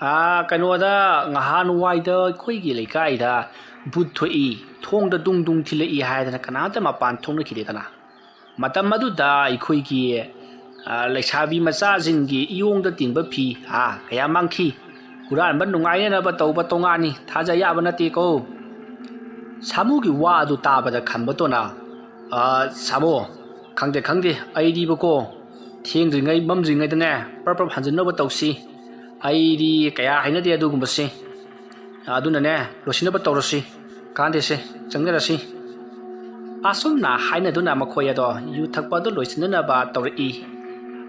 ꯑ, ꯀꯩꯅꯣꯗ, ꯉꯍꯥꯟꯋꯥꯏꯗ ꯑꯩꯈꯣꯏꯒꯤ ꯂꯩꯀꯥꯏꯗ ꯚꯨꯠ ꯊꯣꯛꯏ, ꯊꯣꯡꯗ ꯗꯨꯡ ꯗꯨꯡ ꯊꯤꯜꯂꯛꯏ ꯍꯥꯏꯗꯅ ꯀꯅꯥꯝꯇ ꯃꯄꯥꯟ ꯊꯣꯛꯅꯈꯤꯗꯦꯗꯅ꯫ ꯃꯇꯝ ꯑꯗꯨꯗ ꯑꯩꯈꯣꯏꯒꯤ, ꯑ, ꯂꯩꯁꯥꯕꯤ ꯃꯆꯥꯁꯤꯡꯒꯤ ꯏꯌꯣꯡꯗ ꯇꯤꯟꯕ ꯐꯤ, ꯑ, ꯀꯌꯥ ꯃꯥꯡꯈꯤ꯫ ꯍꯨꯔꯥꯟꯕ ꯅꯨꯡꯉꯥꯏꯅꯅꯕ ꯇꯧꯕ ꯇꯣꯉꯥꯟꯅꯤ, ꯊꯥꯖ ꯌꯥꯕ ꯅꯠꯇꯦꯀꯣ꯫" ꯁꯥꯃꯨꯒꯤ ꯋꯥ ꯑꯗꯨ ꯇꯥꯕꯗ ꯈꯝꯕꯇꯣꯟꯅ, "ꯑ, ꯁꯥꯃꯨ, ꯈꯪꯗꯦ, ꯈꯪꯗꯦ, ꯑꯩꯗꯤꯕꯀꯣ, ꯊꯦꯡꯗ꯭ꯔꯤꯉꯩ ꯃꯝꯗ꯭ꯔꯤꯉꯩꯗꯅꯦ ꯄ꯭ꯔꯞ ꯄ꯭ꯔꯞ ꯍꯟꯖꯤꯟꯅꯕ ꯇꯧꯁꯤ꯫ ꯑꯩꯗꯤ ꯀꯌꯥ ꯍꯩꯅꯗꯦ ꯑꯗꯨꯒꯨꯝꯕꯁꯤ꯫ ꯑꯗꯨꯅꯅꯦ, ꯂꯣꯏꯁꯤꯟꯅꯕ ꯇꯧꯔꯁꯤ, ꯀꯥꯟꯗꯦꯁꯦ, ꯆꯪꯖꯔꯁꯤ꯫" ꯑꯁꯨꯝꯅ ꯍꯥꯏꯅꯗꯨꯅ ꯃꯈꯣꯏ ꯑꯗꯣ ꯌꯨ ꯊꯛꯄ ꯑꯗꯨ ꯂꯣꯏꯁꯤꯟꯅꯅꯕ ꯇꯧꯔꯛꯏ꯫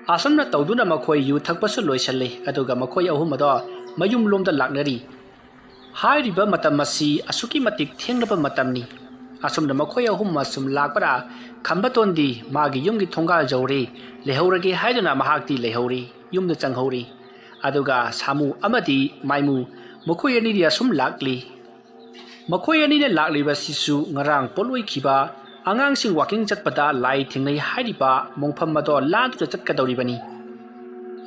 ꯑꯁꯨꯝꯅ ꯇꯧꯗꯨꯅ ꯃꯈꯣꯏ ꯌꯨ ꯊꯛꯄꯁꯨ ꯂꯣꯏꯁꯤꯜꯂꯤ, ꯑꯗꯨꯒ ꯃꯈꯣꯏ ꯑꯍꯨꯝ ꯑꯗꯣ ꯃꯌꯨꯝ ꯂꯣꯝꯗ ꯂꯥꯛꯅꯔꯤ꯫ ꯍꯥꯏꯔꯤꯕ ꯃꯇꯝ ꯑꯁꯤ ꯑꯁꯨꯛꯀꯤ ꯃꯇꯤꯛ ꯊꯦꯡꯂꯕ ꯃꯇꯝꯅꯤ꯫ ꯑꯁꯨꯝꯅ ꯃꯈꯣꯏ ꯑꯍꯨꯝ ꯑꯁꯨꯝ ꯂꯥꯛꯄꯗ ꯈꯝꯕꯇꯣꯟꯗꯤ ꯃꯥꯒꯤ ꯌꯨꯝꯒꯤ ꯊꯣꯡꯒꯥꯜ ꯌꯧꯔꯦ, ꯂꯩꯍꯧꯔꯒꯦ ꯍꯥꯏꯗꯨꯅ ꯃꯍꯥꯛꯇꯤ ꯂꯩꯍꯧꯔꯤ, ꯌꯨꯝꯗ ꯆꯪꯍꯧꯔꯤ꯫ ꯑꯗꯨꯒ ꯁꯥꯃꯨ ꯑꯃꯗꯤ ꯃꯥꯏꯃꯨ, ꯃꯈꯣꯏ ꯑꯅꯤꯗꯤ ꯑꯁꯨꯝ ꯂꯥꯛꯂꯤ꯫ ꯃꯈꯣꯏ ꯑꯅꯤꯅ ꯂꯥꯛꯂꯤꯕꯁꯤꯁꯨ ꯉꯔꯥꯡ ꯄꯣꯠꯂꯣꯏꯈꯤꯕ ꯑꯉꯥꯡꯁꯤꯡ ꯋꯥꯀꯤꯡ ꯆꯠꯄꯗ ꯂꯥꯏ ꯊꯦꯡꯅꯩ ꯍꯥꯏꯔꯤꯕ ꯃꯣꯡꯐꯝ ꯑꯗꯣ ꯂꯥꯟꯗꯨꯅ ꯆꯠꯀꯗꯧꯔꯤꯕꯅꯤ꯫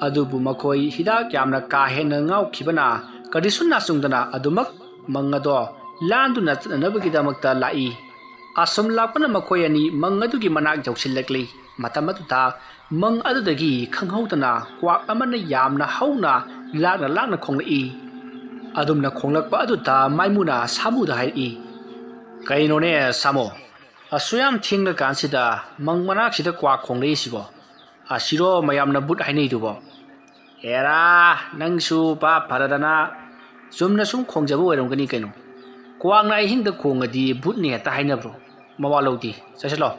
ꯑꯗꯨꯕꯨ ꯃꯈꯣꯏ ꯍꯤꯗꯥꯛ ꯌꯥꯝꯅ ꯀꯥ ꯍꯦꯟꯅ ꯉꯥꯎꯈꯤꯕꯅ ꯀꯔꯤꯁꯨ ꯅꯥꯆꯨꯡꯗꯅ ꯑꯗꯨꯃꯛ ꯃꯪ ꯑꯗꯣ ꯂꯥꯟꯗꯨꯅ ꯆꯠꯅꯅꯕꯒꯤꯗꯃꯛꯇ ꯂꯥꯛꯏ꯫ ꯑꯁꯨꯝ ꯂꯥꯛꯄꯅ ꯃꯈꯣꯏ ꯑꯅꯤ ꯃꯪ ꯑꯗꯨꯒꯤ ꯃꯅꯥꯛ ꯌꯧꯁꯤꯜꯂꯛꯂꯤ꯫ ꯃꯇꯝ ꯑꯗꯨꯗ ꯃꯪ ꯑꯗꯨꯗꯒꯤ ꯈꯪꯍꯧꯗꯅ ꯀ꯭ꯋꯥꯛ ꯑꯃꯅ ꯌꯥꯝꯅ ꯍꯧꯅ ꯂꯥꯛꯅ ꯂꯥꯛꯅ ꯈꯣꯡꯂꯛꯏ꯫ ꯑꯗꯨꯝꯅ ꯈꯣꯡꯂꯛꯄ ꯑꯗꯨꯗ ꯃꯥꯏꯃꯨꯅ ꯁꯥꯃꯨꯗ ꯍꯥꯏꯔꯛꯏ, "ꯀꯩꯅꯣꯅꯦ ꯁꯥꯃꯨ, ꯑꯁꯨꯌꯥꯝ ꯊꯦꯡꯂ ꯀꯥꯟꯁꯤꯗ ꯃꯪ ꯃꯅꯥꯛꯁꯤꯗ ꯀ꯭ꯋꯥꯛ ꯈꯣꯡꯂꯛꯏꯁꯤꯕꯣ? ꯑꯁꯤꯔꯣ ꯃꯌꯥꯝꯅ ꯕꯨꯠ ꯍꯥꯏꯅꯩꯗꯨꯕꯣ?" "ꯑꯦꯔꯥ, ꯅꯪꯁꯨ ꯚꯥꯞ ꯐꯔꯗꯅ ꯆꯨꯝꯅ ꯁꯨꯝ ꯈꯣꯡꯖꯕ ꯑꯣꯏꯔꯝꯒꯅꯤ ꯀꯩꯅꯣ꯫ ꯀ꯭ꯋꯥꯛꯅ ꯑꯍꯤꯡꯗ ꯈꯣꯡꯉꯗꯤ ꯕꯨꯠꯅꯤ ꯍꯦꯛꯇ ꯍꯥꯏꯅꯕ꯭ꯔꯣ? ꯃꯋꯥ ꯂꯧꯗꯦ, ꯆꯠꯁꯤꯜꯂꯣ꯫"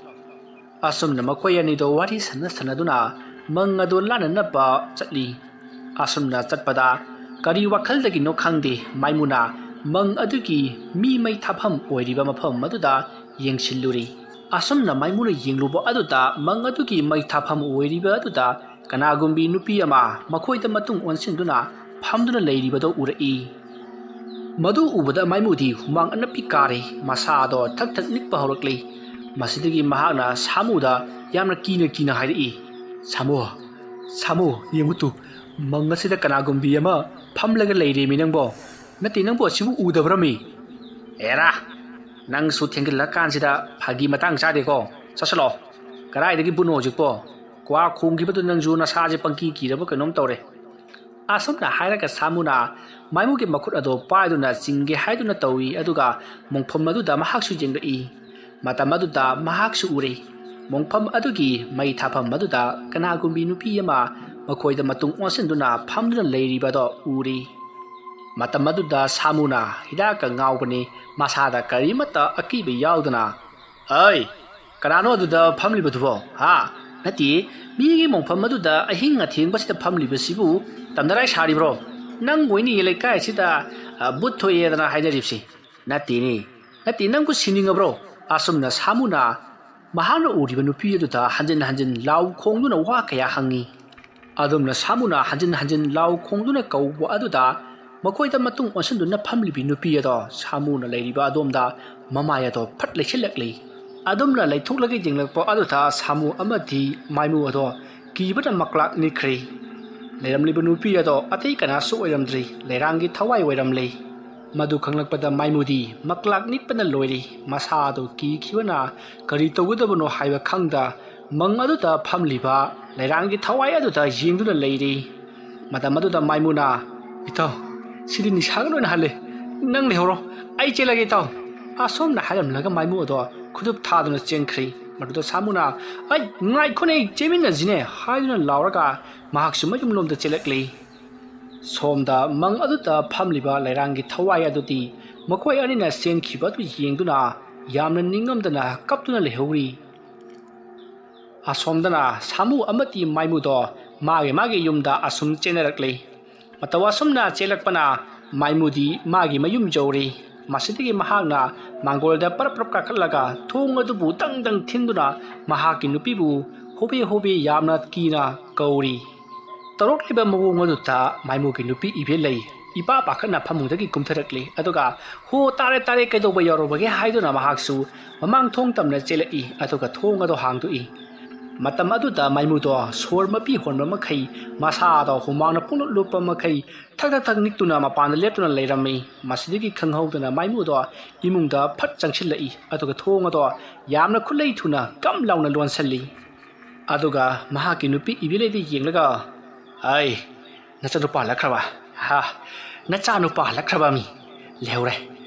ꯑꯁꯨꯝꯅ ꯃꯈꯣꯏ ꯑꯅꯤꯗꯣ ꯋꯥꯔꯤ ꯁꯥꯟꯅ ꯁꯥꯟꯅꯗꯨꯅ ꯃꯪ ꯑꯗꯨ ꯂꯥꯟꯅꯅꯕ ꯆꯠꯂꯤ꯫ ꯑꯁꯨꯝꯅ ꯆꯠꯄꯗ ꯀꯔꯤ ꯋꯥꯈꯜꯗꯒꯤꯅꯣ ꯈꯪꯗꯦ, ꯃꯥꯏꯃꯨꯅ ꯃꯪ ꯑꯗꯨꯒꯤ ꯃꯤ ꯃꯩ ꯊꯥꯐꯝ ꯑꯣꯏꯔꯤꯕ ꯃꯐꯝ ꯑꯗꯨꯗ ꯌꯦꯡꯁꯤꯜꯂꯨꯔꯤ꯫ ꯑꯁꯨꯝꯅ ꯃꯥꯏꯃꯨꯅ ꯌꯦꯡꯂꯨꯕ ꯑꯗꯨꯗ ꯃꯪ ꯑꯗꯨꯒꯤ ꯃꯩ ꯊꯥꯐꯝ ꯑꯣꯏꯔꯤꯕ ꯑꯗꯨꯗ ꯀꯅꯥꯒꯨꯝꯕꯤ ꯅꯨꯄꯤ ꯑꯃ ꯃꯈꯣꯏꯗ ꯃꯇꯨꯡ ꯑꯣꯟꯁꯤꯟꯗꯨꯅ ꯐꯝꯗꯨꯅ ꯂꯩꯔꯤꯕꯗꯨ ꯎꯔꯛꯏ꯫ ꯃꯗꯨ ꯎꯕꯗ ꯃꯥꯏꯃꯨꯗꯤ ꯍꯨꯃꯥꯡ ꯑꯅꯞꯄꯤ ꯀꯥꯔꯦ, ꯃꯁꯥꯗꯣ ꯊꯛ ꯊꯛ ꯅꯤꯛꯄ ꯍꯧꯔꯛꯂꯦ꯫ ꯃꯁꯤꯗꯒꯤ ꯃꯍꯥꯛꯅ ꯁꯥꯃꯨꯗ ꯌꯥꯝꯅ ꯀꯤꯅ ꯀꯤꯅ ꯍꯥꯏꯔꯛꯏ, "ꯁꯥꯃꯨ, ꯁꯥꯃꯨ, ꯌꯦꯡꯉꯨ ꯇꯨ, ꯃꯪ ꯑꯁꯤꯗ ꯀꯅꯥꯒꯨꯝꯕꯤ ꯑꯃ ꯐꯝꯂꯒ ꯂꯩꯔꯦꯃꯤ ꯅꯪꯕꯣ꯫ ꯅꯠꯇꯦ, ꯅꯪꯕꯨ ꯑꯁꯤꯕꯨ ꯎꯗꯕ꯭ꯔꯃꯤ?" "ꯑꯦꯔꯥ, ꯅꯪꯁꯨ ꯊꯦꯡꯖꯤꯜꯂꯀꯥꯟꯁꯤꯗ ꯐꯥꯒꯤ ꯃꯇꯥꯡ ꯆꯥꯗꯦꯀꯣ꯫ ꯆꯠꯁꯤꯜꯂꯣ꯫ ꯀꯗꯥꯏꯗꯒꯤ ꯕꯨꯠꯅꯣ ꯍꯧꯖꯤꯛꯄꯣ? ꯀ꯭ꯋꯥ ꯈꯣꯡꯈꯤꯕꯗꯨ ꯅꯪꯁꯨ ꯅꯁꯥꯁꯦ ꯄꯪꯀꯤ ꯀꯤꯔꯕ ꯀꯩꯅꯣꯝ ꯇꯧꯔꯦ꯫" ꯑꯁꯨꯝꯅ ꯍꯥꯏꯔꯒ ꯁꯥꯃꯨꯅ ꯃꯥꯏꯃꯨꯒꯤ ꯃꯈꯨꯠ ꯑꯗꯣ ꯄꯥꯏꯗꯨꯅ ꯆꯤꯡꯒꯦ ꯍꯥꯏꯗꯨꯅ ꯇꯧꯏ, ꯑꯗꯨꯒ ꯃꯣꯡꯐꯝ ꯑꯗꯨꯗ ꯃꯍꯥꯛꯁꯨ ꯌꯦꯡꯂꯛꯏ꯫ ꯃꯇꯝ ꯑꯗꯨꯗ ꯃꯍꯥꯛꯁꯨ ꯎꯔꯦ꯫ ꯃꯣꯡꯐꯝ ꯑꯗꯨꯒꯤ ꯃꯩ ꯊꯥꯐꯝ ꯑꯗꯨꯗ ꯀꯅꯥꯒꯨꯝꯕꯤ ꯅꯨꯄꯤ ꯑꯃ ꯃꯈꯣꯏꯗ ꯃꯇꯨꯡ ꯑꯣꯟꯁꯤꯟꯗꯨꯅ ꯐꯝꯗꯨꯅ ꯂꯩꯔꯤꯕꯗꯣ ꯎꯔꯦ꯫ ꯃꯇꯝ ꯑꯗꯨꯗ ꯁꯥꯃꯨꯅ ꯍꯤꯗꯥꯛꯀ ꯉꯥꯎꯕꯅꯤ, ꯃꯁꯥꯗ ꯀꯔꯤꯃꯠꯇ ꯑꯀꯤꯕ ꯌꯥꯎꯗꯅ, "ꯑꯩ, ꯀꯅꯥꯅꯣ ꯑꯗꯨꯗ ꯐꯝꯂꯤꯕꯗꯨꯕꯣ? ꯍꯥ? ꯅꯠꯇꯦ, ꯃꯤꯒꯤ ꯃꯣꯡꯐꯝ ꯑꯗꯨꯗ ꯑꯍꯤꯡ ꯑꯊꯦꯡꯕꯁꯤꯗ ꯐꯝꯂꯤꯕꯁꯤꯕꯨ ꯇꯝꯅꯔꯥꯏ ꯁꯥꯔꯤꯕ꯭ꯔꯣ?" "ꯅꯪꯕꯨ ꯑꯣꯏꯅꯤ ꯂꯩꯀꯥꯏ ꯑꯁꯤꯗ, ꯑ, ꯕꯨꯠ ꯊꯣꯛꯑꯦꯗꯅ ꯍꯥꯏꯅꯔꯤꯕꯁꯤ?" "ꯅꯠꯇꯦꯅꯦ, ꯅꯠꯇꯦ, ꯅꯪꯕꯨ ꯁꯤꯅꯤꯡꯉꯕ꯭ꯔꯣ?" ꯑꯁꯨꯝꯅ ꯁꯥꯃꯨꯅ ꯃꯍꯥꯛꯅ ꯎꯔꯤꯕ ꯅꯨꯄꯤ ꯑꯗꯨꯗ ꯍꯟꯖꯤꯟ ꯍꯟꯖꯤꯟ ꯂꯥꯎ ꯈꯣꯡꯗꯨꯅ ꯋꯥ ꯀꯌꯥ ꯍꯪꯉꯤ꯫ ꯑꯗꯨꯝꯅ ꯁꯥꯃꯨꯅ ꯍꯟꯖꯤꯟ ꯍꯟꯖꯤꯟ ꯂꯥꯎ ꯈꯣꯡꯗꯨꯅ ꯀꯧꯕ ꯑꯗꯨꯗ ꯃꯈꯣꯏꯗ ꯃꯇꯨꯡ ꯑꯣꯟꯁꯤꯟꯗꯨꯅ ꯐꯝꯂꯤꯕꯤ ꯅꯨꯄꯤ ꯑꯗꯣ ꯁꯥꯃꯨꯅ ꯂꯩꯔꯤꯕ ꯑꯗꯣꯝꯗ ꯃꯃꯥꯏ ꯑꯗꯣ ꯐꯠ ꯂꯩꯁꯤꯜꯂꯛꯂꯤ꯫ ꯑꯗꯨꯝꯅ ꯂꯩꯊꯣꯛꯂꯒ ꯌꯦꯡꯂꯛꯄ ꯑꯗꯨꯗ ꯁꯥꯃꯨ ꯑꯃꯗꯤ ꯃꯥꯏꯃꯨ ꯑꯗꯣ ꯀꯤꯕꯅ ꯃꯀ꯭ꯂꯥꯛ ꯅꯤꯛꯈ꯭ꯔꯦ꯫ ꯂꯩꯔꯝꯂꯤꯕ ꯅꯨꯄꯤ ꯑꯗꯣ ꯑꯇꯩ ꯀꯅꯥꯁꯨ ꯑꯣꯏꯔꯝꯗ꯭ꯔꯦ, ꯂꯩꯔꯥꯡꯒꯤ ꯊꯋꯥꯏ ꯑꯣꯏꯔꯝꯂꯦ꯫ ꯃꯗꯨ ꯈꯪꯂꯛꯄꯗ ꯃꯥꯏꯃꯨꯗꯤ ꯃꯀ꯭ꯂꯥꯛ ꯅꯤꯛꯄꯅ ꯂꯣꯏꯔꯦ꯫ ꯃꯁꯥ ꯑꯗꯨ ꯀꯤꯈꯤꯕꯅ ꯀꯔꯤ ꯇꯧꯒꯗꯕꯅꯣ ꯍꯥꯏꯕ ꯈꯪꯗ ꯃꯪ ꯑꯗꯨꯗ ꯐꯝꯂꯤꯕ ꯂꯩꯔꯥꯡꯒꯤ ꯊꯋꯥꯏ ꯑꯗꯨꯗ ꯌꯦꯡꯗꯨꯅ ꯂꯩꯔꯤ꯫ ꯃꯇꯝ ꯑꯗꯨꯗ ꯃꯥꯏꯃꯨꯅ, "ꯏꯇꯥꯎ, ꯁꯤꯗꯤ ꯅꯤꯁꯥꯒ ꯂꯣꯏꯅ ꯍꯜꯂꯦ꯫ ꯅꯪ ꯂꯩꯍꯧꯔꯣ, ꯑꯩ ꯆꯦꯜꯂꯒꯦ ꯏꯇꯥꯎ꯫" ꯑꯁꯣꯝꯅ ꯍꯥꯏꯔꯝꯂꯒ ꯃꯥꯏꯃꯨ ꯑꯗꯣ ꯈꯨꯗꯨꯞ ꯊꯥꯗꯨꯅ ꯆꯦꯟꯈ꯭ꯔꯦ꯫ ꯃꯗꯨꯗ ꯁꯥꯃꯨꯅ, "ꯑꯩ ꯉꯥꯏꯈꯣꯅꯦ, ꯆꯦꯟꯃꯤꯟꯅꯁꯤꯅꯦ" ꯍꯥꯏꯗꯨꯅ ꯂꯥꯎꯔꯒ ꯃꯍꯥꯛꯁꯨ ꯃꯌꯨꯝꯂꯣꯝꯗ ꯆꯦꯜꯂꯛꯂꯤ꯫ ꯁꯣꯝꯗ ꯃꯪ ꯑꯗꯨꯗ ꯐꯝꯂꯤꯕ ꯂꯩꯔꯥꯡꯒꯤ ꯊꯋꯥꯏ ꯑꯗꯨꯗꯤ ꯃꯈꯣꯏ ꯑꯅꯤꯅ ꯆꯦꯟꯈꯤꯕ ꯑꯗꯨ ꯌꯦꯡꯗꯨꯅ ꯌꯥꯝꯅ ꯅꯤꯡꯉꯝꯗꯅ ꯀꯞꯇꯨꯅ ꯂꯩꯍꯧꯔꯤ꯫ ꯑꯁꯣꯝꯗꯅ ꯁꯥꯃꯨ ꯑꯃꯗꯤ ꯃꯥꯏꯃꯨꯗꯣ ꯃꯥꯒꯤ ꯃꯥꯒꯤ ꯌꯨꯝꯗ ꯑꯁꯨꯝ ꯆꯦꯟꯅꯔꯛꯂꯤ꯫ ꯃꯇꯧ ꯑꯁꯨꯝꯅ ꯆꯦꯜꯂꯛꯄꯅ ꯃꯥꯏꯃꯨꯗꯤ ꯃꯥꯒꯤ ꯃꯌꯨꯝ ꯌꯧꯔꯤ꯫ ꯃꯁꯤꯗꯒꯤ ꯃꯍꯥꯛꯅ ꯃꯥꯡꯒꯣꯜꯗ ꯄꯔꯞ ꯄꯔꯞ ꯀꯥꯈꯠꯂꯒ ꯊꯣꯡ ꯑꯗꯨꯕꯨ ꯗꯪ ꯗꯪ ꯊꯤꯟꯗꯨꯅ ꯃꯍꯥꯛꯀꯤ ꯅꯨꯄꯤꯕꯨ ꯍꯣꯕꯦ ꯍꯣꯕꯦ ꯌꯥꯝꯅ ꯀꯤꯅ ꯀꯧꯔꯤ꯫ ꯇꯧꯔꯛꯂꯤꯕ ꯃꯑꯣꯡ ꯑꯗꯨꯗ ꯃꯥꯏꯃꯨꯒꯤ ꯅꯨꯄꯤ ꯏꯕꯦꯜꯂꯩ ꯏꯄꯥ ꯄꯥꯈꯠꯅ ꯐꯃꯨꯡꯗꯒꯤ ꯀꯨꯝꯊꯔꯛꯂꯤ꯫ ꯑꯗꯨꯒ, "ꯍꯣ, ꯇꯥꯔꯦ, ꯇꯥꯔꯦ, ꯀꯩꯗꯧꯕ ꯌꯥꯎꯔꯨꯕꯒꯦ?" ꯍꯥꯏꯗꯨꯅ ꯃꯍꯥꯛꯁꯨ ꯃꯃꯥꯡ ꯊꯣꯡ ꯇꯝꯅ ꯆꯦꯜꯂꯛꯏ꯫ ꯑꯗꯨꯒ ꯊꯣꯡ ꯑꯗꯨ ꯍꯥꯡꯗꯣꯛꯏ꯫ ꯃꯇꯝ ꯑꯗꯨꯗ ꯃꯥꯏꯃꯨꯗꯣ ꯁꯣꯔ ꯃꯄꯤ ꯍꯣꯟꯕ ꯃꯈꯩ, ꯃꯁꯥꯗꯣ ꯍꯨꯃꯥꯡꯅ ꯄꯨꯡꯂꯨꯞ ꯂꯨꯞꯄ ꯃꯈꯩ, ꯊꯛ ꯊꯛ ꯊꯛ ꯅꯤꯛꯇꯨꯅ ꯃꯄꯥꯟꯗ ꯂꯦꯞꯇꯨꯅ ꯂꯩꯔꯝꯃꯤ꯫ ꯃꯁꯤꯗꯒꯤ ꯈꯪꯍꯧꯗꯅ ꯃꯥꯏꯃꯨꯗꯣ ꯏꯃꯨꯡꯗ ꯐꯠ ꯆꯪꯁꯤꯜꯂꯛꯏ꯫ ꯑꯗꯨꯒ ꯊꯣꯡ ꯑꯗꯣ ꯌꯥꯝꯅ ꯈꯨꯠꯂꯩ ꯊꯨꯅ ꯀꯝ ꯂꯥꯎꯅ ꯂꯣꯟꯁꯤꯜꯂꯤ꯫ ꯑꯗꯨꯒ ꯃꯍꯥꯛꯀꯤ ꯅꯨꯄꯤ ꯏꯕꯦꯂꯩꯗ ꯌꯦꯡꯂꯒ, "ꯑꯩ, ꯅꯆꯥꯅꯨꯄꯥ ꯍꯜꯂꯛꯈ꯭ꯔꯕ? ꯍꯥ? ꯅꯆꯥꯅꯨꯄꯥ ꯍꯜꯂꯛꯈ꯭ꯔꯕ ꯃꯤ? ꯂꯩꯍꯧꯔꯦ,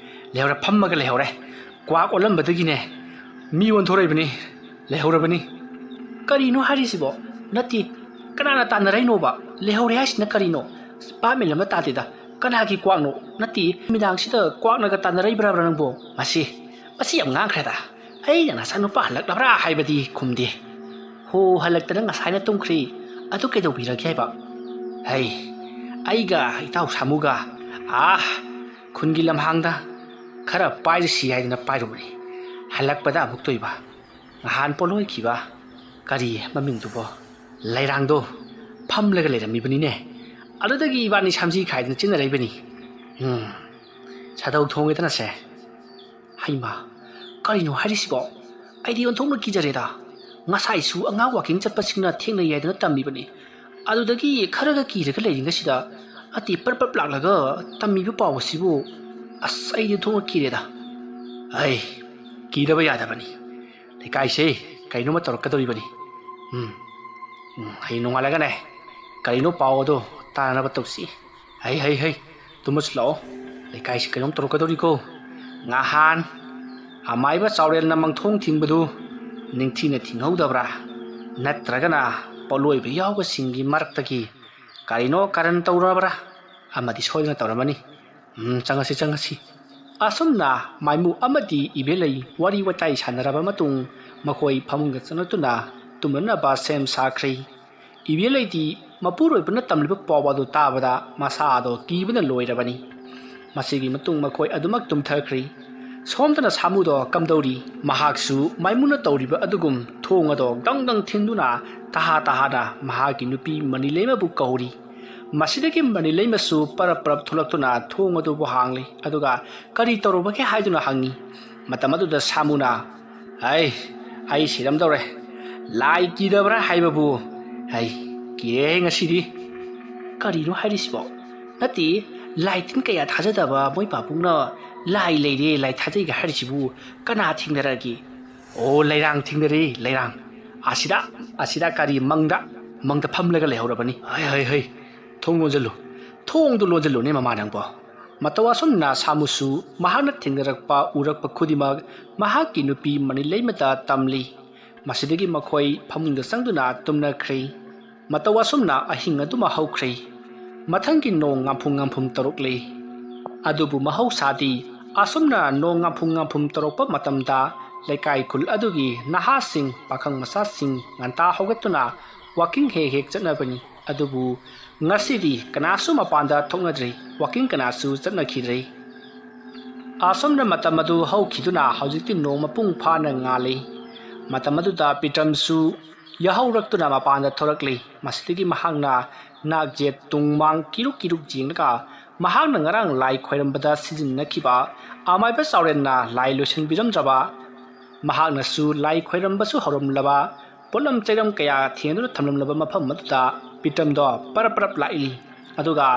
ꯂꯩꯍꯧꯔꯦ, ꯐꯝꯃꯒ ꯂꯩꯍꯧꯔꯦ꯫ ꯀ꯭ꯋꯥꯛ ꯑꯣꯜꯂꯝꯕꯗꯒꯤꯅꯦ ꯃꯤ ꯑꯣꯟꯊꯣꯔꯛꯏꯕꯅꯤ, ꯂꯩꯍꯧꯔꯕꯅꯤ꯫" "ꯀꯔꯤꯅꯣ ꯍꯥꯏꯔꯤꯁꯤꯕꯣ? ꯅꯠꯇꯦ, ꯀꯅꯥꯅ ꯇꯥꯟꯅꯔꯛꯏꯅꯣꯕ? ꯂꯩꯍꯧꯔꯦ ꯍꯥꯏꯁꯤꯅ ꯀꯔꯤꯅꯣ? ꯚꯥꯞ ꯃꯦꯟ ꯑꯃ ꯇꯥꯗꯦꯗ꯫ ꯀꯅꯥꯒꯤ ꯀ꯭ꯋꯥꯛꯅꯣ? ꯅꯠꯇꯦ, ꯅꯨꯃꯤꯗꯥꯡꯁꯤꯗ ꯀ꯭ꯋꯥꯛꯅꯒ ꯇꯥꯟꯅꯔꯛꯏꯕ꯭ꯔꯥꯕ꯭ꯔꯥ ꯅꯪꯕꯣ? ꯃꯁꯤ, ꯃꯁꯤ ꯌꯥꯝ ꯉꯥꯡꯈ꯭ꯔꯦꯗ꯫ ꯑꯩꯅ ꯅꯆꯥꯅꯨꯄꯥ ꯍꯜꯂꯛꯂꯕ꯭ꯔꯥ ꯍꯥꯏꯕꯗꯤ ꯈꯨꯝꯗꯦ꯫ ꯍꯣ, ꯍꯜꯂꯛꯇꯅ ꯉꯁꯥꯏꯅ ꯇꯨꯝꯈ꯭ꯔꯦ꯫ ꯑꯗꯨ ꯀꯩꯗꯧꯕꯤꯔꯒꯦ ꯍꯥꯏꯕ?" "ꯍꯩ, ꯑꯩꯒ ꯏꯇꯥꯎ ꯁꯥꯃꯨꯒ ꯑꯥ ꯈꯨꯟꯒꯤ ꯂꯝꯍꯥꯡꯗ ꯈꯔ ꯄꯥꯏꯔꯨꯁꯤ ꯍꯥꯏꯗꯅ ꯄꯥꯏꯔꯨꯕꯅꯤ꯫ ꯍꯜꯂꯛꯄꯗ ꯑꯃꯨꯛ ꯇꯣꯏꯕ꯫ ꯅꯍꯥꯟ ꯄꯣꯠꯂꯣꯏꯈꯤꯕ ꯀꯔꯤ ꯃꯃꯤꯡꯗꯨꯕꯣ? ꯂꯩꯔꯥꯡꯗꯣ ꯐꯝꯂꯒ ꯂꯩꯔꯝꯃꯤꯕꯅꯤꯅꯦ꯫ ꯑꯗꯨꯗꯒꯤ ꯏꯕꯥꯅꯤ ꯁꯝꯖꯤ ꯈꯥꯏꯗꯅ ꯆꯦꯟꯅꯔꯛꯏꯕꯅꯤ꯫ ꯎꯝ, ꯁꯥꯗꯧ ꯊꯣꯡꯉꯦꯗꯅꯁꯦ꯫ ꯍꯩꯃꯥ, ꯀꯔꯤꯅꯣ ꯍꯥꯏꯔꯤꯁꯤꯕꯣ? ꯑꯩꯗꯤ ꯑꯣꯟꯊꯣꯛꯅ ꯀꯤꯖꯔꯦꯗ꯫ ꯉꯁꯥꯏꯁꯨ ꯑꯉꯥꯡ ꯋꯥꯀꯤꯡ ꯆꯠꯄꯁꯤꯡꯅ ꯊꯦꯡꯅꯩ ꯍꯥꯏꯗꯅ ꯇꯝꯃꯤꯕꯅꯤ꯫ ꯑꯗꯨꯗꯒꯤ ꯈꯔꯒ ꯀꯤꯔꯒ ꯂꯩꯔꯤꯉꯩꯁꯤꯗ ꯑꯇꯤ ꯄꯔꯞ ꯄꯔꯞ ꯂꯥꯛꯂꯒ ꯇꯝꯃꯤꯕ ꯄꯥꯎ ꯑꯁꯤꯕꯨ꯫ ꯑꯁ, ꯑꯩꯗꯤ ꯑꯣꯟꯊꯣꯛꯅ ꯀꯤꯔꯦꯗ꯫ ꯑꯩ ꯀꯤꯗꯕ ꯌꯥꯗꯕꯅꯤ꯫ ꯂꯩꯀꯥꯏꯁꯦ ꯀꯩꯅꯣꯝꯃ ꯇꯧꯔꯛꯀꯗꯧꯔꯤꯕꯅꯤ꯫ ꯎꯝ, ꯎꯝ, ꯍꯌꯦꯡ ꯅꯣꯡꯉꯥꯜꯂꯒꯅꯦ ꯀꯔꯤꯅꯣ ꯄꯥꯎ ꯑꯗꯣ ꯇꯥꯅꯅꯕ ꯇꯧꯁꯤ꯫ ꯍꯩ, ꯍꯩ, ꯍꯩ, ꯇꯨꯝꯃꯁꯨ ꯂꯥꯛꯑꯣ꯫ ꯂꯩꯀꯥꯏꯁꯤ ꯀꯩꯅꯣꯝ ꯇꯧꯔꯛꯀꯗꯧꯔꯤꯀꯣ꯫ ꯉꯍꯥꯟ ꯑꯃꯥꯏꯕ ꯆꯥꯎꯔꯦꯜꯅ ꯃꯪꯊꯣꯡ ꯊꯤꯡꯕꯗꯨ ꯅꯤꯡꯊꯤꯅ ꯊꯤꯡꯍꯧꯗꯕ꯭ꯔꯥ? ꯅꯠꯇ꯭ꯔꯒꯅ ꯄꯣꯠꯂꯣꯏꯕ ꯌꯥꯎꯕꯁꯤꯡꯒꯤ ꯃꯔꯛꯇꯒꯤ ꯀꯔꯤꯅꯣ ꯀꯔꯟ ꯇꯧꯔꯕ꯭ꯔꯥ? ꯑꯃꯗꯤ ꯁꯣꯏꯗꯅ ꯇꯧꯔꯝꯃꯅꯤ꯫ ꯎꯝ, ꯆꯪꯉꯁꯤ, ꯆꯪꯉꯁꯤ꯫ ꯑꯁꯨꯝꯅ ꯃꯥꯏꯃꯨ ꯑꯃꯗꯤ ꯏꯕꯦꯂꯩ ꯋꯥꯔꯤ ꯋꯥꯇꯥꯏ ꯁꯥꯟꯅꯔꯕ ꯃꯇꯨꯡ ꯃꯈꯣꯏ ꯐꯃꯨꯡꯗ ꯆꯪꯂꯛꯇꯨꯅ ꯇꯨꯝꯅꯅꯕ ꯁꯦꯝ ꯁꯥꯈ꯭ꯔꯦ꯫ ꯏꯕꯦꯂꯩꯗꯤ ꯃꯄꯨꯔꯣꯏꯕꯅ ꯇꯝꯂꯤꯕ ꯄꯥꯎ ꯑꯗꯨ ꯇꯥꯕꯗ ꯃꯁꯥꯗꯣ ꯀꯤꯕꯅ ꯂꯣꯏꯔꯕꯅꯤ꯫ ꯃꯁꯤꯒꯤ ꯃꯇꯨꯡ ꯃꯈꯣꯏ ꯑꯗꯨꯃꯛ ꯇꯨꯝꯊꯈ꯭ꯔꯦ꯫ ꯁꯣꯝꯗꯅ ꯁꯥꯃꯨꯗꯣ ꯀꯝꯗꯧꯔꯤ? ꯃꯍꯥꯛꯁꯨ ꯃꯥꯏꯃꯨꯅ ꯇꯧꯔꯤꯕ ꯑꯗꯨꯒꯨꯝ ꯊꯣꯡ ꯑꯗꯣ ꯒꯪ ꯒꯪ ꯊꯤꯟꯗꯨꯅ ꯇꯍꯥ ꯇꯍꯥꯅ ꯃꯍꯥꯛꯀꯤ ꯅꯨꯄꯤ ꯃꯅꯤꯂꯩꯃꯕꯨ ꯀꯧꯔꯤ꯫ ꯃꯁꯤꯗꯒꯤ ꯃꯅꯤꯂꯩꯃꯁꯨ ꯄꯔꯞ ꯄꯔꯞ ꯊꯣꯛꯂꯛꯇꯨꯅ ꯊꯣꯡ ꯑꯗꯨꯕꯨ ꯍꯥꯡꯂꯤ꯫ ꯑꯗꯨꯒ ꯀꯔꯤ ꯇꯧꯔꯨꯕꯒꯦ ꯍꯥꯏꯗꯨꯅ ꯍꯪꯉꯤ꯫ ꯃꯇꯝ ꯑꯗꯨꯗ ꯁꯥꯃꯨꯅ, "ꯑꯩ, ꯑꯩ ꯁꯤꯔꯝꯗꯧꯔꯦ꯫ ꯂꯥꯏ ꯀꯤꯗꯕ꯭ꯔꯥ ꯍꯥꯏꯕꯕꯨ? ꯑꯩ ꯀꯤꯔꯦ ꯉꯁꯤꯗꯤ꯫" "ꯀꯔꯤꯅꯣ ꯍꯥꯏꯔꯤꯁꯤꯕꯣ? ꯅꯠꯇꯦ, ꯂꯥꯏ ꯇꯤꯟ ꯀꯌꯥ ꯊꯥꯖꯗꯕ ꯃꯣꯏ ꯄꯥꯕꯨꯡꯅ ꯂꯥꯏ ꯂꯩꯔꯦ, ꯂꯥꯏ ꯊꯥꯖꯩꯒ ꯍꯥꯏꯔꯤꯁꯤꯕꯨ ꯀꯅꯥ ꯊꯦꯡꯅꯔꯒꯦ?" "ꯑꯣ, ꯂꯩꯔꯥꯡ ꯊꯦꯡꯅꯔꯦ, ꯂꯩꯔꯥꯡ꯫ ꯑꯁꯤꯗ, ꯑꯁꯤꯗ ꯀꯔꯤ ꯃꯪꯗ, ꯃꯪꯗ ꯐꯝꯂꯒ ꯂꯩꯍꯧꯔꯕꯅꯤ꯫ ꯍꯩ, ꯍꯩ, ꯍꯩ, ꯊꯣꯡ ꯂꯣꯟꯁꯤꯜꯂꯨ, ꯊꯣꯡꯗꯨ ꯂꯣꯟꯁꯤꯜꯂꯨꯅꯦ ꯃꯃꯥ ꯅꯪꯕꯣ꯫" ꯃꯇꯧ ꯑꯁꯨꯝꯅ ꯁꯥꯃꯨꯁꯨ ꯃꯍꯥꯛꯅ ꯊꯦꯡꯅꯔꯛꯄ, ꯎꯔꯛꯄ ꯈꯨꯗꯤꯡꯃꯛ ꯃꯍꯥꯛꯀꯤ ꯅꯨꯄꯤ ꯃꯅꯤꯂꯩꯃꯗ ꯇꯝꯂꯤ꯫ ꯃꯁꯤꯗꯒꯤ ꯃꯈꯣꯏ ꯐꯃꯨꯡꯗ ꯆꯪꯗꯨꯅ ꯇꯨꯝꯅꯈ꯭ꯔꯦ꯫ ꯃꯇꯧ ꯑꯁꯨꯝꯅ ꯑꯍꯤꯡ ꯑꯗꯨꯃ ꯍꯧꯈ꯭ꯔꯦ꯫ ꯃꯊꯪꯒꯤ ꯅꯣꯡ ꯉꯥꯝꯐꯨꯝ ꯉꯥꯝꯐꯨꯝ ꯇꯧꯔꯛꯂꯦ꯫ ꯑꯗꯨꯕꯨ ꯃꯍꯧꯁꯥꯗꯤ ꯑꯁꯨꯝꯅ ꯅꯣꯡ ꯉꯥꯝꯐꯨꯝ ꯉꯥꯝꯐꯨꯝ ꯇꯧꯔꯛꯄ ꯃꯇꯝꯗ ꯂꯩꯀꯥꯏ ꯈꯨꯜ ꯑꯗꯨꯒꯤ ꯅꯍꯥꯁꯤꯡ, ꯄꯥꯈꯪ ꯃꯆꯥꯁꯤꯡ ꯉꯟꯇꯥ ꯍꯧꯒꯠꯇꯨꯅ ꯋꯥꯀꯤꯡ ꯍꯦꯛ ꯍꯦꯛ ꯆꯠꯅꯕꯅꯤ꯫ ꯑꯗꯨꯕꯨ ꯉꯁꯤꯗꯤ ꯀꯅꯥꯁꯨ ꯃꯄꯥꯟꯗ ꯊꯣꯛꯅꯗ꯭ꯔꯤ, ꯋꯥꯀꯤꯡ ꯀꯅꯥꯁꯨ ꯆꯠꯅꯈꯤꯗ꯭ꯔꯤ꯫ ꯑꯁꯨꯝꯅ ꯃꯇꯝ ꯑꯗꯨ ꯍꯧꯈꯤꯗꯨꯅ ꯍꯧꯖꯤꯛꯇꯤ ꯅꯣꯡ ꯃꯄꯨꯡ ꯐꯥꯅ ꯉꯥꯜꯂꯤ꯫ ꯃꯇꯝ ꯑꯗꯨꯗ ꯄ꯭ꯔꯤꯇꯝꯁꯨ ꯌꯥꯍꯧꯔꯛꯇꯨꯅ ꯃꯄꯥꯟꯗ ꯊꯣꯔꯛꯂꯤ꯫ ꯃꯁꯤꯗꯒꯤ ꯃꯍꯥꯛꯅ ꯅꯥꯛ ꯌꯦꯠ ꯇꯨꯡ ꯃꯥꯡ ꯀꯤꯔꯨꯛ ꯀꯤꯔꯨꯛ ꯌꯦꯡꯂꯒ ꯃꯍꯥꯛꯅ ꯉꯔꯥꯡ ꯂꯥꯏ ꯈꯣꯏꯔꯝꯕꯗ ꯁꯤꯖꯤꯟꯅꯈꯤꯕ ꯑꯃꯥꯏꯕ ꯆꯥꯎꯔꯦꯜꯅ ꯂꯥꯏ ꯂꯣꯏꯁꯤꯟꯕꯤꯔꯝꯗ꯭ꯔꯕ, ꯃꯍꯥꯛꯅꯁꯨ ꯂꯥꯏ ꯈꯣꯏꯔꯝꯕꯁꯨ ꯍꯧꯔꯝꯂꯕ ꯄꯣꯠꯂꯝ ꯆꯩꯔꯝ ꯀꯌꯥ ꯊꯦꯡꯗꯨꯅ ꯊꯝꯂꯝꯂꯕ ꯃꯐꯝ ꯑꯗꯨꯗ ꯄ꯭ꯔꯤꯇꯝꯗꯣ ꯄꯔꯞ ꯄꯔꯞ ꯂꯥꯛꯏ꯫ ꯑꯗꯨꯒ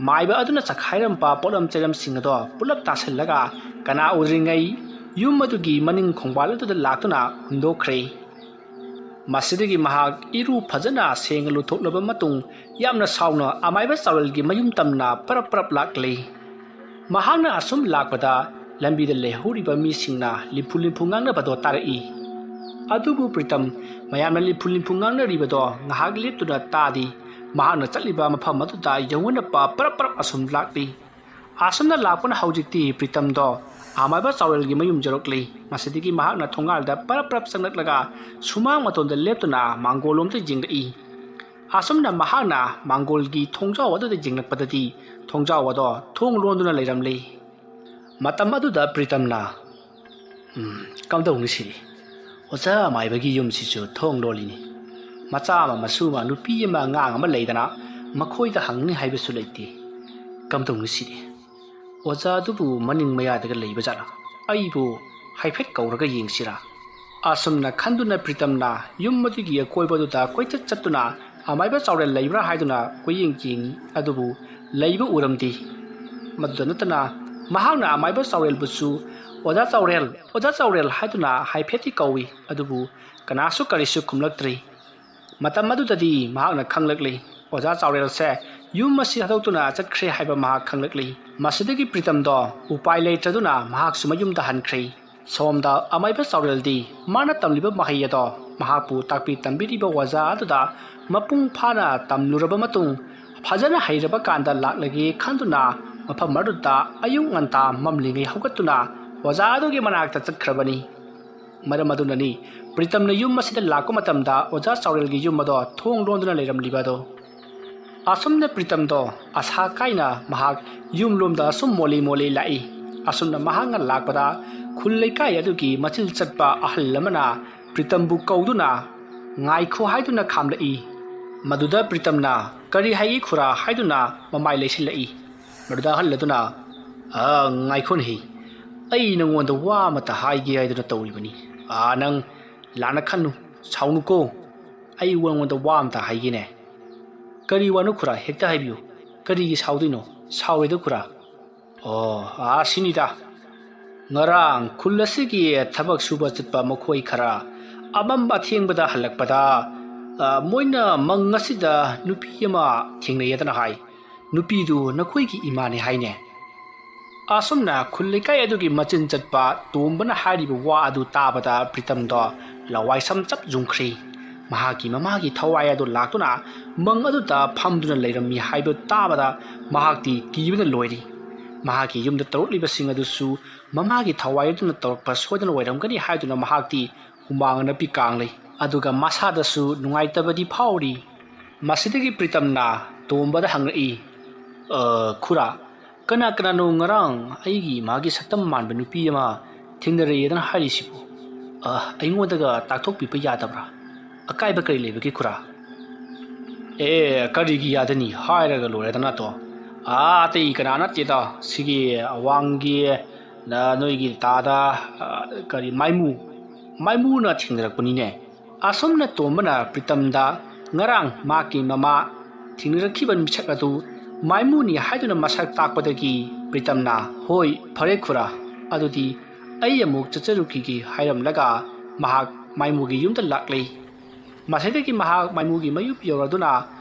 ꯃꯥꯏꯕ ꯑꯗꯨꯅ ꯆꯈꯥꯏꯔꯝꯕ ꯄꯣꯠꯂꯝ ꯆꯩꯔꯝꯁꯤꯡ ꯑꯗꯣ ꯄꯨꯂꯞ ꯇꯥꯁꯤꯜꯂꯒ ꯀꯅꯥ ꯎꯗ꯭ꯔꯤꯉꯩ ꯌꯨꯝ ꯑꯗꯨꯒꯤ ꯃꯅꯤꯡ ꯈꯣꯡꯕꯥꯜ ꯑꯗꯨꯗ ꯂꯥꯛꯇꯨꯅ ꯍꯨꯟꯗꯣꯛꯈ꯭ꯔꯦ꯫ ꯃꯁꯤꯗꯒꯤ ꯃꯍꯥꯛ ꯏꯔꯨ ꯐꯖꯅ ꯁꯦꯡꯅ ꯂꯨꯊꯣꯛꯂꯕ ꯃꯇꯨꯡ ꯌꯥꯝꯅ ꯁꯥꯎꯅ ꯑꯃꯥꯏꯕ ꯆꯥꯎꯔꯦꯜꯒꯤ ꯃꯌꯨꯝ ꯇꯝꯅ ꯄꯔꯞ ꯄꯔꯞ ꯂꯥꯛꯂꯤ꯫ ꯃꯍꯥꯛꯅ ꯑꯁꯨꯝ ꯂꯥꯛꯄꯗ ꯂꯝꯕꯤꯗ ꯂꯩꯍꯧꯔꯤꯕ ꯃꯤꯁꯤꯡꯅ ꯂꯤꯝꯐꯨ ꯂꯤꯝꯐꯨ ꯉꯥꯡꯅꯕꯗꯣ ꯇꯥꯔꯛꯏ꯫ ꯑꯗꯨꯕꯨ ꯄ꯭ꯔꯤꯇꯝ ꯃꯌꯥꯝꯅ ꯂꯤꯝꯐꯨ ꯂꯤꯝꯐꯨ ꯉꯥꯡꯅꯔꯤꯕꯗꯣ ꯉꯥꯏꯍꯥꯛ ꯂꯦꯞꯇꯨꯅ ꯇꯥꯗꯦ꯫ ꯃꯍꯥꯛꯅ ꯆꯠꯂꯤꯕ ꯃꯐꯝ ꯑꯗꯨꯗ ꯌꯧꯅꯅꯕ ꯄꯔꯞ ꯄꯔꯞ ꯑꯁꯨꯝ ꯂꯥꯛꯂꯤ꯫ ꯑꯁꯨꯝꯅ ꯂꯥꯛꯄꯅ ꯍꯧꯖꯤꯛꯇꯤ ꯄ꯭ꯔꯤꯇꯝꯗꯣ ꯑꯃꯥꯏꯕ ꯆꯥꯎꯔꯦꯜꯒꯤ ꯃꯌꯨꯝ ꯌꯧꯔꯛꯂꯤ꯫ ꯃꯁꯤꯗꯒꯤ ꯃꯍꯥꯛꯅ ꯊꯣꯡꯒꯥꯜꯗ ꯄꯔꯞ ꯄꯔꯞ ꯆꯪꯂꯛꯂꯒ ꯁꯨꯃꯥꯡ ꯃꯇꯣꯟꯗ ꯂꯦꯞꯇꯨꯅ ꯃꯥꯡꯒꯣꯜꯂꯣꯝꯗ ꯌꯦꯡꯂꯛꯏ꯫ ꯑꯁꯨꯝꯅ ꯃꯍꯥꯛꯅ ꯃꯥꯡꯒꯣꯜꯒꯤ ꯊꯣꯡꯖꯥꯎ ꯑꯗꯨꯗ ꯌꯦꯡꯂꯛꯄꯗꯗꯤ ꯊꯣꯡꯖꯥꯎ ꯑꯗꯣ ꯊꯣꯡ ꯂꯣꯟꯗꯨꯅ ꯂꯩꯔꯝꯂꯤ꯫ ꯃꯇꯝ ꯑꯗꯨꯗ ꯄ꯭ꯔꯤꯇꯝꯅ, "ꯎꯝ, ꯀꯝꯗꯧꯅꯤ ꯁꯤꯗꯤ? ꯑꯣꯖꯥ ꯑꯃꯥꯏꯕꯒꯤ ꯌꯨꯝꯁꯤꯁꯨ ꯊꯣꯡ ꯂꯣꯜꯂꯤꯅꯤ꯫ ꯃꯆꯥ ꯑꯃ, ꯃꯁꯨ ꯑꯃ, ꯅꯨꯄꯤ ꯑꯃ, ꯑꯉꯥꯡ ꯑꯃ ꯂꯩꯗꯅ ꯃꯈꯣꯏꯗ ꯍꯪꯅꯤ ꯍꯥꯏꯕꯁꯨ ꯂꯩꯇꯦ꯫ ꯀꯝꯗꯧꯅꯤ ꯁꯤꯗꯤ? ꯑꯣꯖꯥ ꯑꯗꯨꯕꯨ ꯃꯅꯤꯡ ꯃꯌꯥꯗꯒ ꯂꯩꯕ ꯖꯥꯠꯂꯥ? ꯑꯩꯕꯨ ꯍꯥꯏꯐꯦꯠ ꯀꯧꯔꯒ ꯌꯦꯡꯁꯤꯔꯥ?" ꯑꯁꯨꯝꯅ ꯈꯟꯗꯨꯅ ꯄ꯭ꯔꯤꯇꯝꯅ ꯌꯨꯝ ꯑꯗꯨꯒꯤ ꯑꯀꯣꯏꯕꯗꯨꯗ ꯀꯣꯏꯆꯠ ꯆꯠꯇꯨꯅ ꯑꯃꯥꯏꯕ ꯆꯥꯎꯔꯦꯜ ꯂꯩꯕ꯭ꯔꯥ ꯍꯥꯏꯗꯨꯅ ꯀꯣꯏꯌꯦꯡ ꯌꯦꯡꯉꯤ, ꯑꯗꯨꯕꯨ ꯂꯩꯕ ꯎꯔꯝꯗꯦ꯫ ꯃꯗꯨꯗ ꯅꯠꯇꯅ ꯃꯍꯥꯛꯅ ꯑꯃꯥꯏꯕ ꯆꯥꯎꯔꯦꯜꯕꯨꯁꯨ "ꯑꯣꯖꯥ ꯆꯥꯎꯔꯦꯜ, ꯑꯣꯖꯥ ꯆꯥꯎꯔꯦꯜ" ꯍꯥꯏꯗꯨꯅ ꯍꯥꯏꯐꯦꯠꯇꯤ ꯀꯧꯏ, ꯑꯗꯨꯕꯨ ꯀꯅꯥꯁꯨ ꯀꯔꯤꯁꯨ ꯈꯨꯝꯂꯛꯇ꯭ꯔꯤ꯫ ꯃꯇꯝ ꯑꯗꯨꯗꯗꯤ ꯃꯍꯥꯛꯅ ꯈꯪꯂꯛꯂꯤ, ꯑꯣꯖꯥ ꯆꯥꯎꯔꯦꯜꯁꯦ ꯌꯨꯝ ꯑꯁꯤ ꯊꯥꯗꯣꯛꯇꯨꯅ ꯆꯠꯈ꯭ꯔꯦ ꯍꯥꯏꯕ ꯃꯍꯥꯛ ꯈꯪꯂꯛꯂꯤ꯫ ꯃꯁꯤꯗꯒꯤ ꯄ꯭ꯔꯤꯇꯝꯗꯣ ꯎꯄꯥꯏ ꯂꯩꯇ꯭ꯔꯗꯨꯅ ꯃꯍꯥꯛꯁꯨ ꯃꯌꯨꯝꯗ ꯍꯟꯈ꯭ꯔꯦ꯫ ꯁꯣꯝꯗ ꯑꯃꯥꯏꯕ ꯆꯥꯎꯔꯦꯜꯗꯤ ꯃꯥꯅ ꯇꯝꯂꯤꯕ ꯃꯍꯩ ꯑꯗꯣ ꯃꯍꯥꯛꯄꯨ ꯇꯥꯛꯄꯤ ꯇꯝꯕꯤꯔꯤꯕ ꯑꯣꯖꯥ ꯑꯗꯨꯗ ꯃꯄꯨꯡ ꯐꯥꯅ ꯇꯝꯂꯨꯔꯕ ꯃꯇꯨꯡ ꯐꯖꯅ ꯍꯩꯔꯕ ꯀꯥꯟꯗ ꯂꯥꯛꯂꯒꯦ ꯈꯟꯗꯨꯅ ꯃꯐꯝ ꯑꯗꯨꯗ ꯑꯌꯨꯛ ꯉꯟꯇꯥ ꯃꯝꯂꯤꯉꯩ ꯍꯧꯒꯠꯇꯨꯅ ꯑꯣꯖꯥ ꯑꯗꯨꯒꯤ ꯃꯅꯥꯛꯇ ꯆꯠꯈ꯭ꯔꯕꯅꯤ꯫ ꯃꯔꯝ ꯑꯗꯨꯅꯅꯤ ꯄ꯭ꯔꯤꯇꯝꯅ ꯌꯨꯝ ꯑꯁꯤꯗ ꯂꯥꯛꯄ ꯃꯇꯝꯗ ꯑꯣꯖꯥ ꯆꯥꯎꯔꯦꯜꯒꯤ ꯌꯨꯝ ꯑꯗꯣ ꯊꯣꯡ ꯂꯣꯟꯗꯨꯅ ꯂꯩꯔꯝꯂꯤꯕ ꯑꯗꯣ꯫ ꯑꯁꯨꯝꯅ ꯄ꯭ꯔꯤꯇꯝꯗꯣ ꯑꯁꯥ ꯀꯥꯏꯅ ꯃꯍꯥꯛ ꯌꯨꯝꯂꯣꯝꯗ ꯑꯁꯨꯝ ꯃꯣꯜꯂꯤ ꯃꯣꯜꯂꯤ ꯂꯥꯛꯏ꯫ ꯑꯁꯨꯝꯅ ꯃꯍꯥꯛꯅ ꯂꯥꯛꯄꯗ ꯈꯨꯜ ꯂꯩꯀꯥꯏ ꯑꯗꯨꯒꯤ ꯃꯆꯤꯜ ꯆꯠꯄ ꯑꯍꯜ ꯑꯃꯅ ꯄ꯭ꯔꯤꯇꯝꯕꯨ ꯀꯧꯗꯨꯅ "ꯉꯥꯏꯈꯣ" ꯍꯥꯏꯗꯨꯅ ꯈꯥꯝꯂꯛꯏ꯫ ꯃꯗꯨꯗ ꯄ꯭ꯔꯤꯇꯝꯅ "ꯀꯔꯤ ꯍꯥꯏꯒꯦ ꯈꯨꯔꯥ?" ꯍꯥꯏꯗꯨꯅ ꯃꯃꯥꯏ ꯂꯩꯁꯤꯜꯂꯛꯏ꯫ ꯃꯗꯨꯗ ꯑꯍꯜ ꯑꯗꯨꯅ, "ꯑ, ꯉꯥꯏꯈꯣꯅꯦꯍꯦ, ꯑꯩ ꯅꯉꯣꯟꯗ ꯋꯥ ꯑꯃꯇ ꯍꯥꯏꯒꯦ ꯍꯥꯏꯗꯨꯅ ꯇꯧꯔꯤꯕꯅꯤ꯫ ꯑ, ꯅꯪ ꯂꯥꯟꯅ ꯈꯟꯅꯨ, ꯁꯥꯎꯅꯨꯀꯣ꯫ ꯑꯩ ꯅꯉꯣꯟꯗ ꯋꯥ ꯑꯃꯇ ꯍꯥꯏꯒꯦꯅꯦ꯫" "ꯀꯔꯤ ꯋꯥꯅꯣ ꯈꯨꯔꯥ? ꯍꯦꯛꯇ ꯍꯥꯏꯕꯤꯌꯨ꯫ ꯀꯔꯤꯒꯤ ꯁꯥꯎꯗꯣꯏꯅꯣ? ꯁꯥꯎꯔꯣꯏꯗ ꯈꯨꯔꯥ꯫ ꯑꯣ, ꯑꯥ, ꯁꯤꯅꯤꯗ꯫ ꯉꯔꯥꯡ ꯈꯨꯜ ꯑꯁꯤꯒꯤ ꯊꯕꯛ ꯁꯨꯕ ꯆꯠꯄ ꯃꯈꯣꯏ ꯈꯔ ꯑꯃꯝ ꯑꯊꯦꯡꯕꯗ ꯍꯜꯂꯛꯄꯗ, ꯑ, ꯃꯣꯏꯅ ꯃꯪ ꯑꯁꯤꯗ ꯅꯨꯄꯤ ꯑꯃ ꯊꯦꯡꯅꯩꯌꯦꯗꯅ ꯍꯥꯏ꯫ ꯅꯨꯄꯤꯗꯨ ꯅꯈꯣꯏꯒꯤ ꯏꯃꯥꯅꯦ ꯍꯥꯏꯅꯦ꯫" ꯑꯁꯨꯝꯅ ꯈꯨꯜ ꯂꯩꯀꯥꯏ ꯑꯗꯨꯒꯤ ꯃꯆꯤꯟ ꯆꯠꯄ ꯇꯣꯝꯕꯅ ꯍꯥꯏꯔꯤꯕ ꯋꯥ ꯑꯗꯨ ꯇꯥꯕꯗ ꯄ꯭ꯔꯤꯇꯝꯗꯣ ꯂꯋꯥꯏ ꯁꯝ ꯆꯞ ꯌꯨꯡꯈ꯭ꯔꯦ꯫ ꯃꯍꯥꯛꯀꯤ ꯃꯃꯥꯒꯤ ꯊꯋꯥꯏ ꯑꯗꯨ ꯂꯥꯛꯇꯨꯅ ꯃꯪ ꯑꯗꯨꯗ ꯐꯝꯗꯨꯅ ꯂꯩꯔꯝꯃꯤ ꯍꯥꯏꯕ ꯇꯥꯕꯗ ꯃꯍꯥꯛꯇꯤ ꯀꯤꯕꯅ ꯂꯣꯏꯔꯤ꯫ ꯃꯍꯥꯛꯀꯤ ꯌꯨꯝꯗ ꯇꯧꯔꯛꯂꯤꯕꯁꯤꯡ ꯑꯗꯨꯁꯨ ꯃꯃꯥꯒꯤ ꯊꯋꯥꯏ ꯑꯗꯨꯅ ꯇꯧꯔꯛꯄ ꯁꯣꯏꯗꯅ ꯑꯣꯏꯔꯝꯒꯅꯤ ꯍꯥꯏꯗꯨꯅ ꯃꯍꯥꯛꯇꯤ ꯍꯨꯃꯥꯡ ꯑꯅꯞꯄꯤ ꯀꯥꯡꯂꯩ꯫ ꯑꯗꯨꯒ ꯃꯁꯥꯗꯁꯨ ꯅꯨꯡꯉꯥꯏꯇꯕꯗꯤ ꯐꯥꯎꯔꯤ꯫ ꯃꯁꯤꯗꯒꯤ ꯄ꯭ꯔꯤꯇꯝꯅ ꯇꯣꯝꯕꯗ ꯍꯪꯂꯛꯏ, "ꯑ, ꯈꯨꯔꯥ, ꯀꯅꯥ ꯀꯅꯥꯅꯣ ꯉꯔꯥꯡ ꯑꯩꯒꯤ ꯏꯃꯥꯒꯤ ꯁꯛꯇꯝ ꯃꯥꯟꯕ ꯅꯨꯄꯤ ꯑꯃ ꯊꯦꯡꯅꯔꯛꯑꯦꯗꯅ ꯍꯥꯏꯔꯤꯁꯤꯕꯨ? ꯑ, ꯑꯩꯉꯣꯟꯗꯒ ꯇꯥꯛꯊꯣꯛꯄꯤꯕ ꯌꯥꯗꯕ꯭ꯔꯥ? ꯑꯀꯥꯏꯕ ꯀꯔꯤ ꯂꯩꯕꯒꯦ ꯈꯨꯔꯥ?" "ꯑꯦ, ꯀꯔꯤꯒꯤ ꯌꯥꯗꯅꯤ? ꯍꯥꯏꯔꯒ ꯂꯣꯏꯔꯦꯗꯅ ꯇꯣ꯫ ꯑꯥ, ꯑꯇꯩ ꯀꯅꯥ ꯅꯠꯇꯦꯗ, ꯁꯤꯒꯤ ꯑꯋꯥꯡꯒꯤ ꯅ-, ꯅꯣꯏꯒꯤ ꯇꯥꯗ, ꯑ, ꯀꯔꯤ, ꯃꯥꯏꯃꯨ, ꯃꯥꯏꯃꯨꯅ ꯊꯦꯡꯅꯔꯛꯄꯅꯤꯅꯦ꯫" ꯑꯁꯨꯝꯅ ꯇꯣꯝꯕꯅ ꯄ꯭ꯔꯤꯇꯝꯗ ꯉꯔꯥꯡ ꯃꯍꯥꯛꯀꯤ ꯃꯃꯥ ꯊꯦꯡꯅꯔꯛꯈꯤꯕ ꯃꯤꯁꯛ ꯑꯗꯨ ꯃꯥꯏꯃꯨꯅꯤ ꯍꯥꯏꯗꯨꯅ ꯃꯁꯛ ꯇꯥꯛꯄꯗꯒꯤ ꯄ꯭ꯔꯤꯇꯝꯅ, "ꯍꯣꯏ, ꯐꯔꯦ ꯈꯨꯔꯥ, ꯑꯗꯨꯗꯤ ꯑꯩ ꯑꯃꯨꯛ ꯆꯠꯆꯔꯨꯈꯤꯒꯦ" ꯍꯥꯏꯔꯝꯂꯒ ꯃꯍꯥꯛ ꯃꯥꯏꯃꯨꯒꯤ ꯌꯨꯝꯗ ꯂꯥꯛꯂꯦ꯫ ꯃꯁꯤꯗꯒꯤ ꯃꯍꯥꯛ ꯃꯥꯏꯃꯨꯒꯤ ꯃꯌꯨꯝ ꯌꯧꯔꯗꯨꯅ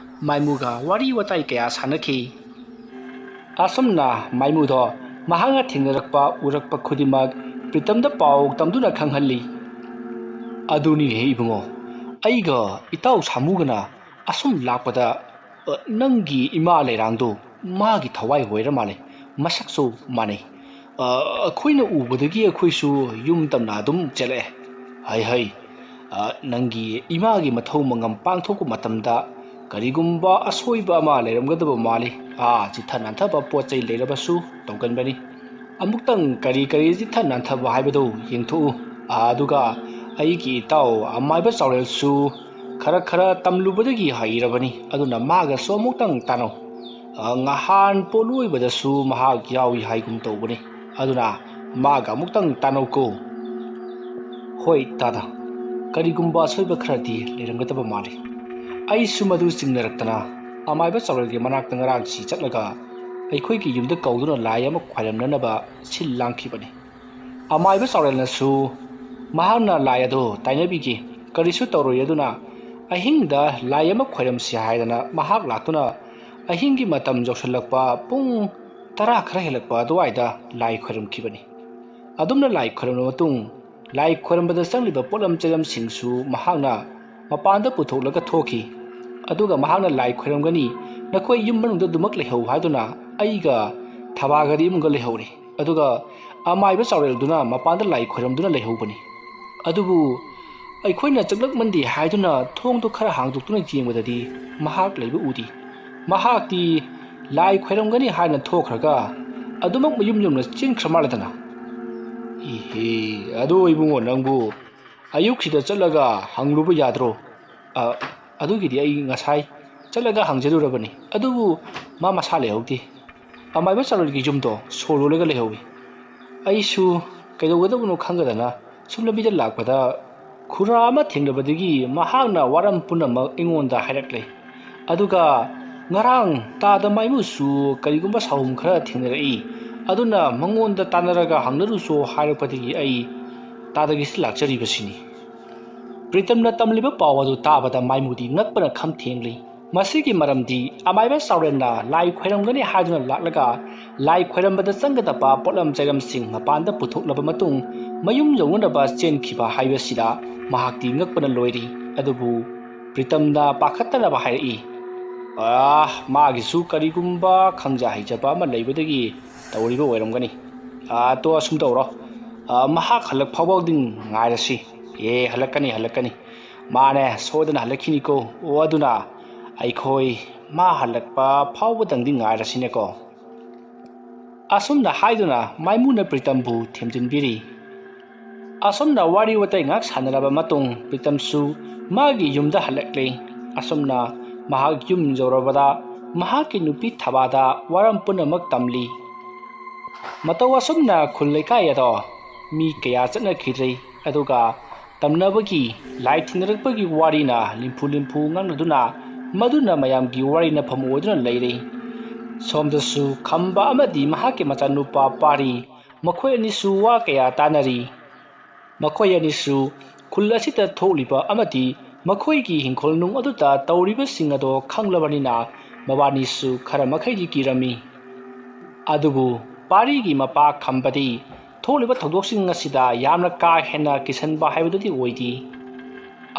ꯃꯥꯏꯃꯨꯒ ꯋꯥꯔꯤ ꯋꯥꯇꯥꯏ ꯀꯌꯥ ꯁꯥꯟꯅꯈꯤ꯫ ꯑꯁꯨꯝꯅ ꯃꯥꯏꯃꯨꯗꯣ ꯃꯍꯥꯛꯅ ꯊꯦꯡꯅꯔꯛꯄ, ꯎꯔꯛꯄ ꯈꯨꯗꯤꯡꯃꯛ ꯄ꯭ꯔꯤꯇꯝꯗ ꯄꯥꯎ ꯇꯝꯗꯨꯅ ꯈꯪꯍꯜꯂꯤ꯫ "ꯑꯗꯨꯅꯤꯅꯦꯍꯦ ꯏꯕꯨꯡꯉꯣ, ꯑꯩꯒ ꯏꯇꯥꯎ ꯁꯥꯃꯨꯒꯅ ꯑꯁꯨꯝ ꯂꯥꯛꯄꯗ, ꯑ, ꯅꯪꯒꯤ ꯏꯃꯥ ꯂꯩꯔꯥꯡꯗꯣ ꯃꯥꯒꯤ ꯊꯋꯥꯏ ꯑꯣꯏꯔ ꯃꯥꯜꯂꯦ, ꯃꯁꯛꯁꯨ ꯃꯥꯟꯅꯩ꯫ ꯑ, ꯑꯩꯈꯣꯏꯅ ꯎꯕꯗꯒꯤ ꯑꯩꯈꯣꯏꯁꯨ ꯌꯨꯝ ꯇꯝꯅ ꯑꯗꯨꯝ ꯆꯦꯜꯂꯛꯑꯦ꯫ ꯍꯩ ꯍꯩ, ꯑ, ꯅꯪꯒꯤ ꯏꯃꯥꯒꯤ ꯃꯊꯧ ꯃꯉꯝ ꯄꯥꯡꯊꯣꯛꯄ ꯃꯇꯝꯗ ꯀꯔꯤꯒꯨꯝꯕ ꯑꯁꯣꯏꯕ ꯑꯃ ꯂꯩꯔꯝꯒꯗꯕ ꯃꯥꯜꯂꯤ꯫ ꯑꯥ, ꯆꯤꯠꯊ ꯅꯥꯟꯊꯕ ꯄꯣꯠ ꯆꯩ ꯂꯩꯔꯕꯁꯨ ꯇꯧꯒꯟꯕꯅꯤ꯫ ꯑꯃꯨꯛꯇꯪ ꯀꯔꯤ ꯀꯔꯤ ꯆꯤꯠꯊ ꯅꯥꯟꯊꯕ ꯍꯥꯏꯕꯗꯨ ꯌꯦꯡꯊꯣꯛꯎ꯫ ꯑꯥ, ꯑꯗꯨꯒ ꯑꯩꯒꯤ ꯏꯇꯥꯎ ꯑꯃꯥꯏꯕ ꯆꯥꯎꯔꯦꯜꯁꯨ ꯈꯔ ꯈꯔ ꯇꯝꯂꯨꯕꯗꯒꯤ ꯍꯩꯔꯕꯅꯤ꯫ ꯑꯗꯨꯅ ꯃꯥꯒꯁꯨ ꯑꯃꯨꯛꯇꯪ ꯇꯥꯟꯅꯧ꯫ ꯑꯥ, ꯉꯍꯥꯟ ꯄꯣꯠꯂꯣꯏꯕꯗꯁꯨ ꯃꯍꯥꯛ ꯌꯥꯎꯏ ꯍꯥꯏꯒꯨꯝ ꯇꯧꯕꯅꯤ꯫ ꯑꯗꯨꯅ ꯃꯥꯒ ꯑꯃꯨꯛꯇꯪ ꯇꯥꯟꯅꯧꯀꯣ꯫ ꯍꯣꯏ ꯇꯥꯗ, ꯀꯔꯤꯒꯨꯝꯕ ꯑꯁꯣꯏꯕ ꯈꯔꯗꯤ ꯂꯩꯔꯝꯒꯗꯕ ꯃꯥꯜꯂꯤ꯫ ꯑꯩꯁꯨ ꯃꯗꯨ ꯆꯤꯡꯅꯔꯛꯇꯅ ꯑꯃꯥꯏꯕ ꯆꯥꯎꯔꯦꯜꯒꯤ ꯃꯅꯥꯛꯇ ꯉꯔꯥꯡꯁꯤ ꯆꯠꯂꯒ ꯑꯩꯈꯣꯏꯒꯤ ꯌꯨꯝꯗ ꯀꯧꯗꯨꯅ ꯂꯥꯏ ꯑꯃ ꯈ꯭ꯋꯥꯏꯔꯝꯅꯅꯕ ꯁꯤꯜ ꯂꯥꯡꯈꯤꯕꯅꯤ꯫ ꯑꯃꯥꯏꯕ ꯆꯥꯎꯔꯦꯜꯅꯁꯨ ꯃꯍꯥꯛꯅ ꯂꯥꯏ ꯑꯗꯨ ꯇꯥꯏꯅꯕꯤꯈꯤ꯫ ꯀꯔꯤꯁꯨ ꯇꯧꯔꯣꯏ꯫ ꯑꯗꯨꯅ ꯑꯍꯤꯡꯗ ꯂꯥꯏ ꯑꯃ ꯈꯣꯏꯔꯝꯁꯤ ꯍꯥꯏꯗꯅ ꯃꯍꯥꯛ ꯂꯥꯛꯇꯨꯅ ꯑꯍꯤꯡꯒꯤ ꯃꯇꯝ ꯌꯧꯁꯤꯜꯂꯛꯄ ꯄꯨꯡ ꯇꯔꯥ ꯈꯔ ꯍꯦꯜꯂꯛꯄ ꯑꯗꯨꯋꯥꯏꯗ ꯂꯥꯏ ꯈꯣꯏꯔꯝꯈꯤꯕꯅꯤ꯫ ꯑꯗꯨꯝꯅ ꯂꯥꯏ ꯈꯣꯏꯔꯝꯂꯕ ꯃꯇꯨꯡ ꯂꯥꯏ ꯈꯣꯏꯔꯝꯕꯗ ꯆꯪꯂꯤꯕ ꯄꯣꯠꯂꯝ ꯆꯩꯂꯝꯁꯤꯡꯁꯨ ꯃꯍꯥꯛꯅ ꯃꯄꯥꯟꯗ ꯄꯨꯊꯣꯛꯂꯒ ꯊꯣꯛꯈꯤ꯫ ꯑꯗꯨꯒ ꯃꯍꯥꯛꯅ ꯂꯥꯏ ꯈꯣꯏꯔꯝꯒꯅꯤ, ꯅꯈꯣꯏ ꯌꯨꯝ ꯃꯅꯨꯡꯗ ꯑꯗꯨꯃꯛ ꯂꯩꯍꯧ ꯍꯥꯏꯗꯨꯅ ꯑꯩꯒ ꯊꯕꯥꯒꯗꯤ ꯏꯃꯨꯡꯗ ꯂꯩꯍꯧꯔꯦ꯫ ꯑꯗꯨꯒ ꯑꯃꯥꯏꯕ ꯆꯥꯎꯔꯦꯜꯗꯨꯅ ꯃꯄꯥꯟꯗ ꯂꯥꯏ ꯈꯣꯏꯔꯝꯗꯨꯅ ꯂꯩꯍꯧꯕꯅꯤ꯫ ꯑꯗꯨꯕꯨ ꯑꯩꯈꯣꯏꯅ ꯆꯪꯂꯛꯃꯟꯗꯦ ꯍꯥꯏꯗꯨꯅ ꯊꯣꯡꯗꯨ ꯈꯔ ꯍꯥꯡꯗꯣꯛꯇꯨꯅ ꯌꯦꯡꯕꯗꯗꯤ ꯃꯍꯥꯛ ꯂꯩꯕ ꯎꯗꯦ꯫ ꯃꯍꯥꯛꯇꯤ ꯂꯥꯏ ꯈꯣꯏꯔꯝꯒꯅꯤ ꯍꯥꯏꯅ ꯊꯣꯛꯈ꯭ꯔꯒ ꯑꯗꯨꯃꯛ ꯃꯌꯨꯝ ꯌꯧꯅ ꯆꯦꯟꯈ꯭ꯔ ꯃꯥꯜꯂꯦꯗꯅ꯫ ꯏꯍꯦ, ꯑꯗꯨ ꯏꯕꯨꯡꯉꯣ, ꯅꯪꯕꯨ ꯑꯌꯨꯛꯁꯤꯗ ꯆꯠꯂꯒ ꯍꯪꯂꯨꯕ ꯌꯥꯗ꯭ꯔꯣ? ꯑ, ꯑꯗꯨꯒꯤꯗꯤ ꯑꯩ ꯉꯁꯥꯏ ꯆꯠꯂꯒ ꯍꯪꯖꯔꯨꯔꯕꯅꯤ, ꯑꯗꯨꯕꯨ ꯃꯥ ꯃꯁꯥ ꯂꯩꯍꯧꯗꯦ꯫ ꯑꯃꯥꯏꯕ ꯆꯥꯔꯣꯜꯒꯤ ꯌꯨꯝꯗꯣ ꯁꯣ ꯂꯣꯜꯂꯒ ꯂꯩꯍꯧꯏ꯫ ꯑꯩꯁꯨ ꯀꯩꯗꯧꯒꯗꯕꯅꯣ ꯈꯪꯗꯗꯅ ꯁꯨꯝ ꯂꯝꯕꯤꯗ ꯂꯥꯛꯄꯗ ꯈꯨꯔꯥ ꯑꯃ ꯊꯦꯡꯅꯕꯗꯒꯤ ꯃꯍꯥꯛꯅ ꯋꯥꯔꯝ ꯄꯨꯝꯅꯃꯛ ꯑꯩꯉꯣꯟꯗ ꯍꯥꯏꯔꯛꯂꯦ꯫ ꯑꯗꯨꯒ ꯉꯔꯥꯡ ꯇꯥꯗ ꯃꯥꯏꯃꯨꯁꯨ ꯀꯔꯤꯒꯨꯝꯕ ꯁꯥꯍꯨꯝ ꯈꯔ ꯊꯦꯡꯅꯔꯛꯏ꯫ ꯑꯗꯨꯅ ꯃꯉꯣꯟꯗ ꯇꯥꯟꯅꯔꯒ ꯍꯪꯅꯔꯨꯁꯨ ꯍꯥꯏꯔꯛꯄꯗꯒꯤ ꯑꯩ ꯇꯥꯗꯒꯤꯁꯤ ꯂꯥꯛꯆꯔꯤꯕꯁꯤꯅꯤ꯫ ꯄ꯭ꯔꯤꯇꯝꯅ ꯇꯝꯂꯤꯕ ꯄꯥꯎ ꯑꯗꯨ ꯇꯥꯕꯗ ꯃꯥꯏꯃꯨꯗꯤ ꯉꯛꯄꯅ ꯈꯝ ꯊꯦꯡꯂꯤ꯫ ꯃꯁꯤꯒꯤ ꯃꯔꯝꯗꯤ ꯑꯃꯥꯏꯕ ꯆꯥꯎꯔꯦꯜꯅ ꯂꯥꯏ ꯈꯣꯏꯔꯝꯒꯅꯤ ꯍꯥꯏꯗꯨꯅ ꯂꯥꯛꯂꯒ ꯂꯥꯏ ꯈꯣꯏꯔꯝꯕꯗ ꯆꯪꯒꯗꯕ ꯄꯣꯠꯂꯝ ꯆꯩꯔꯝꯁꯤꯡ ꯃꯄꯥꯟꯗ ꯄꯨꯊꯣꯛꯂꯕ ꯃꯇꯨꯡ ꯃꯌꯨꯝ ꯌꯧꯅꯅꯕ ꯆꯦꯟꯈꯤꯕ ꯍꯥꯏꯕꯁꯤꯗ ꯃꯍꯥꯛꯇꯤ ꯉꯛꯄꯅ ꯂꯣꯏꯔꯤ꯫ ꯑꯗꯨꯕꯨ ꯄ꯭ꯔꯤꯇꯝꯅ ꯄꯥꯈꯠꯇꯅꯕ ꯍꯥꯏꯔꯛꯏ, "ꯑꯥ, ꯃꯥꯒꯤꯁꯨ ꯀꯔꯤꯒꯨꯝꯕ ꯈꯪꯖ ꯍꯩꯖꯕ ꯑꯃ ꯂꯩꯕꯗꯒꯤ ꯇꯧꯔꯤꯕ ꯑꯣꯏꯔꯝꯒꯅꯤ꯫ ꯑꯥ, ꯇꯣ, ꯑꯁꯨꯝ ꯇꯧꯔꯣ꯫ ꯑꯥ, ꯃꯍꯥꯛ ꯍꯜꯂꯛ ꯐꯥꯎꯕꯗꯤ ꯉꯥꯏꯔꯁꯤ꯫ ꯑꯦ, ꯍꯜꯂꯛꯀꯅꯤ, ꯍꯜꯂꯛꯀꯅꯤ꯫ ꯃꯥꯅꯦ, ꯁꯣꯏꯗꯅ ꯍꯜꯂꯛꯈꯤꯅꯤꯀꯣ꯫ ꯑꯣ, ꯑꯗꯨꯅ ꯑꯩꯈꯣꯏ ꯃꯥ ꯍꯜꯂꯛꯄ ꯐꯥꯎꯕꯗꯪꯗꯤ ꯉꯥꯏꯔꯁꯤꯅꯦꯀꯣ꯫ ꯑꯁꯨꯝꯅ ꯍꯥꯏꯗꯨꯅ ꯃꯥꯏꯃꯨꯅ ꯄ꯭ꯔꯤꯇꯝꯕꯨ ꯊꯦꯝꯖꯤꯟꯕꯤꯔꯤ꯫ ꯑꯁꯨꯝꯅ ꯋꯥꯔꯤ ꯋꯥꯇꯥꯏ ꯉꯥꯏꯍꯥꯛ ꯁꯥꯟꯅꯔꯕ ꯃꯇꯨꯡ ꯄ꯭ꯔꯤꯇꯝꯁꯨ ꯃꯥꯒꯤ ꯌꯨꯝꯗ ꯍꯜꯂꯛꯂꯦ꯫ ꯑꯁꯨꯝꯅ ꯃꯍꯥꯛ ꯌꯨꯝ ꯌꯧꯔꯕꯗ ꯃꯍꯥꯛꯀꯤ ꯅꯨꯄꯤ ꯊꯕꯥꯗ ꯋꯥꯔꯝ ꯄꯨꯝꯅꯃꯛ ꯇꯝꯂꯤ꯫ ꯃꯇꯧ ꯑꯁꯨꯝꯅ ꯈꯨꯜ ꯂꯩꯀꯥꯏ ꯑꯗꯣ ꯃꯤ ꯀꯌꯥ ꯆꯠꯅꯈꯤꯗ꯭ꯔꯦ꯫ ꯑꯗꯨꯒ ꯇꯝꯅꯕꯒꯤ ꯂꯥꯏ ꯊꯦꯡꯅꯔꯛꯄꯒꯤ ꯋꯥꯔꯤꯅ ꯂꯤꯝꯐꯨ ꯂꯤꯝꯐꯨ ꯉꯥꯡꯅꯗꯨꯅ ꯃꯗꯨꯅ ꯃꯌꯥꯝꯒꯤ ꯋꯥꯔꯤ ꯅꯐꯝ ꯑꯣꯏꯗꯨꯅ ꯂꯩꯔꯦ꯫ ꯁꯣꯝꯗꯁꯨ ꯈꯝꯕ ꯑꯃꯗꯤ ꯃꯍꯥꯛꯀꯤ ꯃꯆꯥꯅꯨꯄꯥ ꯄꯥꯔꯤ, ꯃꯈꯣꯏ ꯑꯅꯤꯁꯨ ꯋꯥ ꯀꯌꯥ ꯇꯥꯅꯔꯤ꯫ ꯃꯈꯣꯏ ꯑꯅꯤꯁꯨ ꯈꯨꯜ ꯑꯁꯤꯗ ꯊꯣꯛꯂꯤꯕ ꯑꯃꯗꯤ ꯃꯈꯣꯏꯒꯤ ꯍꯤꯡꯈꯣꯜ ꯅꯨꯡ ꯑꯗꯨꯗ ꯇꯧꯔꯤꯕꯁꯤꯡ ꯑꯗꯣ ꯈꯪꯂꯕꯅꯤꯅ ꯃꯕꯥꯅꯤꯁꯨ ꯈꯔ ꯃꯈꯩꯗꯤ ꯀꯤꯔꯝꯃꯤ꯫ ꯑꯗꯨꯕꯨ ꯄꯥꯔꯤꯒꯤ ꯃꯄꯥ ꯈꯝꯕꯗꯤ ꯊꯣꯛꯂꯤꯕ ꯊꯧꯗꯣꯛꯁꯤꯡ ꯑꯁꯤꯗ ꯌꯥꯝꯅ ꯀꯥ ꯍꯦꯟꯅ ꯀꯤꯁꯟꯕ ꯍꯥꯏꯕꯗꯨꯗꯤ ꯑꯣꯏꯗꯦ꯫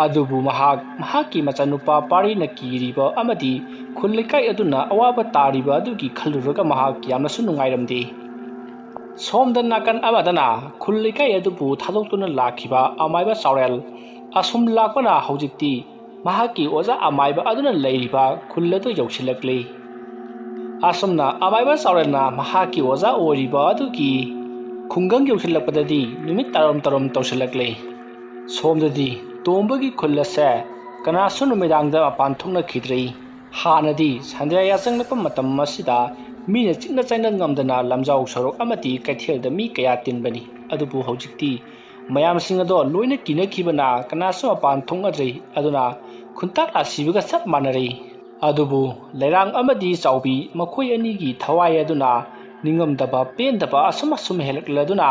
ꯑꯗꯨꯕꯨ ꯃꯍꯥꯛ ꯃꯍꯥꯛꯀꯤ ꯃꯆꯥꯅꯨꯄꯥ ꯄꯥꯔꯤꯅ ꯀꯤꯔꯤꯕ ꯑꯃꯗꯤ ꯈꯨꯜ ꯂꯩꯀꯥꯏ ꯑꯗꯨꯅ ꯑꯋꯥꯕ ꯇꯥꯔꯤꯕ ꯑꯗꯨꯒꯤ ꯈꯜꯂꯨꯔꯒ ꯃꯍꯥꯛ ꯌꯥꯝꯅꯁꯨ ꯅꯨꯡꯉꯥꯏꯔꯝꯗꯦ꯫ ꯁꯣꯝꯗ ꯅꯥꯀꯟ ꯑꯃꯗꯅ ꯈꯨꯜ ꯂꯩꯀꯥꯏ ꯑꯗꯨꯕꯨ ꯊꯥꯗꯣꯛꯇꯨꯅ ꯂꯥꯛꯈꯤꯕ ꯑꯃꯥꯏꯕ ꯆꯥꯎꯔꯦꯜ ꯑꯁꯨꯝ ꯂꯥꯛꯄꯅ ꯍꯧꯖꯤꯛꯇꯤ ꯃꯍꯥꯛꯀꯤ ꯑꯣꯖꯥ ꯑꯃꯥꯏꯕ ꯑꯗꯨꯅ ꯂꯩꯔꯤꯕ ꯈꯨꯜ ꯑꯗꯨ ꯌꯧꯁꯤꯜꯂꯛꯂꯤ꯫ ꯑꯁꯨꯝꯅ ꯑꯃꯥꯏꯕ ꯆꯥꯎꯔꯦꯜꯅ ꯃꯍꯥꯛꯀꯤ ꯑꯣꯖꯥ ꯑꯣꯏꯔꯤꯕ ꯑꯗꯨꯒꯤ ꯈꯨꯡꯒꯪ ꯌꯧꯁꯤꯜꯂꯛꯄꯗꯗꯤ ꯅꯨꯃꯤꯠ ꯇꯥꯔꯝ ꯇꯥꯔꯝ ꯇꯧꯁꯤꯜꯂꯛꯂꯤ꯫ ꯁꯣꯝꯗꯗꯤ ꯇꯣꯝꯕꯒꯤ ꯈꯨꯜ ꯑꯁꯦ ꯀꯅꯥꯁꯨ ꯅꯨꯃꯤꯗꯥꯡꯗ ꯃꯄꯥꯟ ꯊꯣꯛꯅꯈꯤꯗ꯭ꯔꯦ꯫ ꯍꯥꯟꯅꯗꯤ ꯁꯟꯗ꯭ꯌꯥ ꯌꯥꯆꯪꯂꯛꯄ ꯃꯇꯝ ꯑꯁꯤꯗ ꯃꯤꯅ ꯆꯤꯛꯅ ꯆꯪꯅ ꯉꯝꯗꯅ ꯂꯝꯖꯥꯎ ꯁꯣꯔꯣꯛ ꯑꯃꯗꯤ ꯀꯩꯊꯦꯜꯗ ꯃꯤ ꯀꯌꯥ ꯇꯤꯟꯕꯅꯤ꯫ ꯑꯗꯨꯕꯨ ꯍꯧꯖꯤꯛꯇꯤ ꯃꯌꯥꯝꯁꯤꯡ ꯑꯗꯣ ꯂꯣꯏꯅ ꯀꯤꯅꯈꯤꯕꯅ ꯀꯅꯥꯁꯨ ꯃꯄꯥꯟ ꯊꯣꯛꯅꯗ꯭ꯔꯦ꯫ ꯑꯗꯨꯅ ꯈꯨꯟꯇꯥꯛ ꯂꯥꯁꯤꯕꯒ ꯆꯞ ꯃꯥꯟꯅꯔꯦ꯫ ꯑꯗꯨꯕꯨ ꯂꯩꯔꯥꯡ ꯑꯃꯗꯤ ꯆꯥꯎꯕꯤ ꯃꯈꯣꯏ ꯑꯅꯤꯒꯤ ꯊꯋꯥꯏ ꯑꯗꯨꯅ ꯅꯤꯡꯉꯝꯗꯕ ꯄꯦꯟꯗꯕ ꯑꯁꯨꯝ ꯑꯁꯨꯝ ꯍꯦꯜꯂꯛꯂꯗꯨꯅ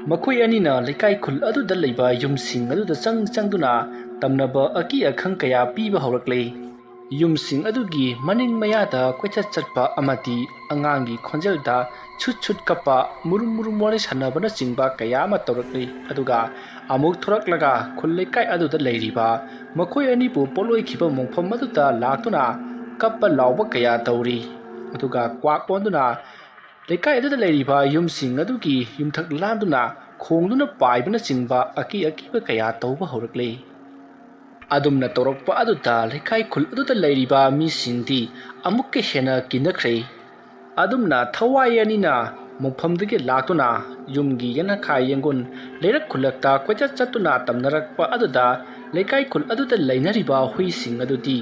ꯃꯈꯣꯏ ꯑꯅꯤꯅ ꯂꯩꯀꯥꯏ ꯈꯨꯜ ꯑꯗꯨꯗ ꯂꯩꯕ ꯌꯨꯝꯁꯤꯡ ꯑꯗꯨꯗ ꯆꯪ ꯆꯪꯗꯨꯅ ꯇꯝꯅꯕ ꯑꯀꯤ ꯑꯈꯪ ꯀꯌꯥ ꯄꯤꯕ ꯍꯧꯔꯛꯂꯦ꯫ ꯌꯨꯝꯁꯤꯡ ꯑꯗꯨꯒꯤ ꯃꯅꯤꯡ ꯃꯌꯥꯗ ꯀꯣꯏꯆꯠ ꯆꯠꯄ ꯑꯃꯗꯤ ꯑꯉꯥꯡꯒꯤ ꯈꯣꯟꯖꯦꯜꯗ ꯁꯨꯠ ꯁꯨꯠ ꯀꯞꯄ, ꯃꯨꯔꯨꯝ ꯃꯨꯔꯨꯝ ꯋꯥꯔꯤ ꯁꯥꯟꯅꯕꯅꯆꯤꯡꯕ ꯀꯌꯥ ꯑꯃ ꯇꯧꯔꯛꯂꯤ꯫ ꯑꯗꯨꯒ ꯑꯃꯨꯛ ꯊꯣꯔꯛꯂꯒ ꯈꯨꯜ ꯂꯩꯀꯥꯏ ꯑꯗꯨꯗ ꯂꯩꯔꯤꯕ ꯃꯈꯣꯏ ꯑꯅꯤꯕꯨ ꯄꯣꯠꯂꯣꯏꯈꯤꯕ ꯃꯣꯡꯐꯝ ꯑꯗꯨꯗ ꯂꯥꯛꯇꯨꯅ ꯀꯞꯄ ꯂꯥꯎꯕ ꯀꯌꯥ ꯇꯧꯔꯤ꯫ ꯑꯗꯨꯒ ꯀ꯭ꯋꯥꯛ ꯑꯣꯟꯗꯨꯅ ꯂꯩꯀꯥꯏ ꯑꯗꯨꯗ ꯂꯩꯔꯤꯕ ꯌꯨꯝꯁꯤꯡ ꯑꯗꯨꯒꯤ ꯌꯨꯝꯊꯛ ꯂꯥꯟꯗꯨꯅ ꯈꯣꯡꯗꯨꯅ ꯄꯥꯏꯕꯅꯆꯤꯡꯕ ꯑꯀꯤ ꯑꯀꯤꯕ ꯀꯌꯥ ꯇꯧꯕ ꯍꯧꯔꯛꯂꯤ꯫ ꯑꯗꯨꯝꯅ ꯇꯧꯔꯛꯄ ꯑꯗꯨꯗ ꯂꯩꯀꯥꯏ ꯈꯨꯜ ꯑꯗꯨꯗ ꯂꯩꯔꯤꯕ ꯃꯤꯁꯤꯡꯗꯤ ꯑꯃꯨꯛꯀ ꯍꯦꯟꯅ ꯀꯤꯅꯈ꯭ꯔꯦ꯫ ꯑꯗꯨꯝꯅ ꯊꯋꯥꯏ ꯑꯅꯤꯅ ꯃꯣꯡꯐꯝꯗꯒꯤ ꯂꯥꯛꯇꯨꯅ ꯌꯨꯝꯒꯤ ꯌꯦꯅꯈꯥ ꯌꯦꯡꯒꯨꯟ ꯂꯩꯔꯛ ꯈꯨꯜꯂꯛꯇ ꯀꯣꯏꯆꯠ ꯆꯠꯇꯨꯅ ꯇꯝꯅꯔꯛꯄ ꯑꯗꯨꯗ ꯂꯩꯀꯥꯏ ꯈꯨꯜ ꯑꯗꯨꯗ ꯂꯩꯅꯔꯤꯕ ꯍꯨꯏꯁꯤꯡ ꯑꯗꯨꯗꯤ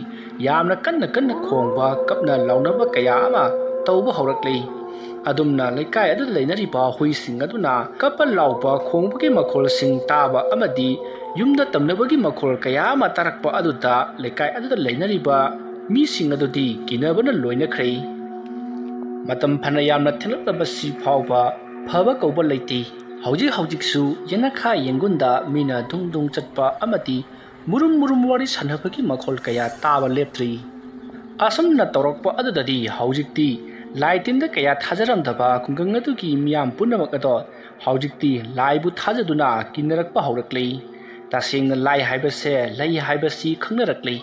ꯌꯥꯝꯅ ꯀꯟꯅ ꯀꯟꯅ ꯈꯣꯡꯕ, ꯀꯞꯅ ꯂꯥꯎꯅꯕ ꯀꯌꯥ ꯑꯃ ꯇꯧꯕ ꯍꯧꯔꯛꯂꯤ꯫ ꯑꯗꯨꯝꯅ ꯂꯩꯀꯥꯏ ꯑꯗꯨꯗ ꯂꯩꯅꯔꯤꯕ ꯍꯨꯏꯁꯤꯡ ꯑꯗꯨꯅ ꯀꯞꯄ ꯂꯥꯎꯕ ꯈꯣꯡꯕꯒꯤ ꯃꯈꯣꯜꯁꯤꯡ ꯇꯥꯕ ꯑꯃꯗꯤ ꯌꯨꯝꯗ ꯇꯝꯅꯕꯒꯤ ꯃꯈꯣꯜ ꯀꯌꯥ ꯑꯃ ꯇꯥꯔꯛꯄ ꯑꯗꯨꯗ ꯂꯩꯀꯥꯏ ꯑꯗꯨꯗ ꯂꯩꯅꯔꯤꯕ ꯃꯤꯁꯤꯡ ꯑꯗꯨꯗꯤ ꯀꯤꯅꯕꯅ ꯂꯣꯏꯅꯈ꯭ꯔꯦ꯫ ꯃꯇꯝ ꯐꯅ ꯌꯥꯝꯅ ꯊꯦꯡꯂꯛꯂꯕꯁꯤ ꯐꯥꯎꯕ ꯐꯕ ꯀꯧꯕ ꯂꯩꯇꯦ꯫ ꯍꯧꯖꯤꯛ ꯍꯧꯖꯤꯛꯁꯨ ꯌꯦꯅꯈꯥ ꯌꯦꯡꯒꯨꯟꯗ ꯃꯤꯅ ꯗꯨꯡ ꯗꯨꯡ ꯆꯠꯄ ꯑꯃꯗꯤ ꯃꯨꯔꯨꯝ ꯃꯨꯔꯨꯝ ꯋꯥꯔꯤ ꯁꯥꯟꯅꯕꯒꯤ ꯃꯈꯣꯜ ꯀꯌꯥ ꯇꯥꯕ ꯂꯦꯞꯇ꯭ꯔꯤ꯫ ꯑꯁꯨꯝꯅ ꯇꯧꯔꯛꯄ ꯑꯗꯨꯗꯗꯤ ꯍꯧꯖꯤꯛꯇꯤ ꯂꯥꯏ ꯇꯤꯟꯗ ꯀꯌꯥ ꯊꯥꯖꯔꯝꯗꯕ ꯈꯨꯡꯒꯪ ꯑꯗꯨꯒꯤ ꯃꯤꯌꯥꯝ ꯄꯨꯝꯅꯃꯛ ꯑꯗꯣ ꯍꯧꯖꯤꯛꯇꯤ ꯂꯥꯏꯕꯨ ꯊꯥꯖꯗꯨꯅ ꯀꯤꯅꯔꯛꯄ ꯍꯧꯔꯛꯂꯤ꯫ ꯇꯁꯦꯡꯅ ꯂꯥꯏ ꯍꯥꯏꯕꯁꯦ ꯂꯩ ꯍꯥꯏꯕꯁꯤ ꯈꯪꯅꯔꯛꯂꯤ꯫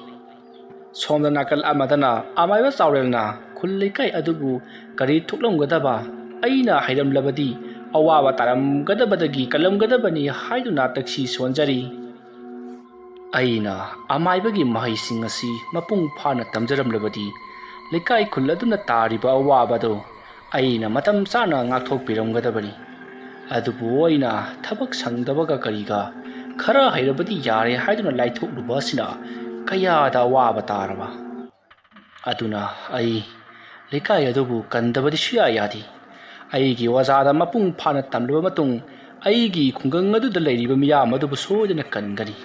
ꯁꯣꯝꯗ ꯅꯥꯀꯜ ꯑꯃꯗꯅ ꯑꯃꯥꯏꯕ ꯆꯥꯎꯔꯦꯜꯅ ꯈꯨꯜ ꯂꯩꯀꯥꯏ ꯑꯗꯨꯕꯨ ꯀꯔꯤ ꯊꯣꯛꯂꯝꯒꯗꯕ, ꯑꯩꯅ ꯍꯩꯔꯝꯂꯕꯗꯤ ꯑꯋꯥꯕ ꯇꯥꯔꯝꯒꯗꯕꯗꯒꯤ ꯀꯜꯂꯝꯒꯗꯕꯅꯤ ꯍꯥꯏꯗꯨꯅ ꯇꯛꯁꯤ ꯁꯣꯟꯖꯔꯤ꯫ ꯑꯩꯅ ꯑꯃꯥꯏꯕꯒꯤ ꯃꯍꯩꯁꯤꯡ ꯑꯁꯤ ꯃꯄꯨꯡ ꯐꯥꯅ ꯇꯝꯖꯔꯝꯂꯕꯗꯤ ꯂꯩꯀꯥꯏ ꯈꯨꯜ ꯑꯗꯨꯅ ꯇꯥꯔꯤꯕ ꯑꯋꯥꯕꯗꯨ ꯑꯩꯅ ꯃꯇꯝ ꯆꯥꯅ ꯉꯥꯛꯊꯣꯛꯄꯤꯔꯝꯒꯗꯕꯅꯤ꯫ ꯑꯗꯨꯕꯨ ꯑꯩꯅ ꯊꯕꯛ ꯁꯪꯗꯕꯒ ꯀꯔꯤꯒ ꯈꯔ ꯍꯩꯔꯕꯗꯤ ꯌꯥꯔꯦ ꯍꯥꯏꯗꯨꯅ ꯂꯥꯏꯊꯣꯛꯂꯨꯕ ꯑꯁꯤꯅ ꯀꯌꯥꯗ ꯑꯋꯥꯕ ꯇꯥꯔꯕ꯫ ꯑꯗꯨꯅ ꯑꯩ ꯂꯩꯀꯥꯏ ꯑꯗꯨꯕꯨ ꯀꯟꯗꯕꯗꯤ ꯁꯨꯌꯥ ꯌꯥꯗꯦ꯫ ꯑꯩꯒꯤ ꯑꯣꯖꯥꯗ ꯃꯄꯨꯡ ꯐꯥꯅ ꯇꯝꯂꯕ ꯃꯇꯨꯡ ꯑꯩꯒꯤ ꯈꯨꯡꯒꯪ ꯑꯗꯨꯗ ꯂꯩꯔꯤꯕ ꯃꯤꯌꯥꯝ ꯑꯗꯨꯕꯨ ꯁꯣꯏꯗꯅ ꯀꯟꯒꯅꯤ꯫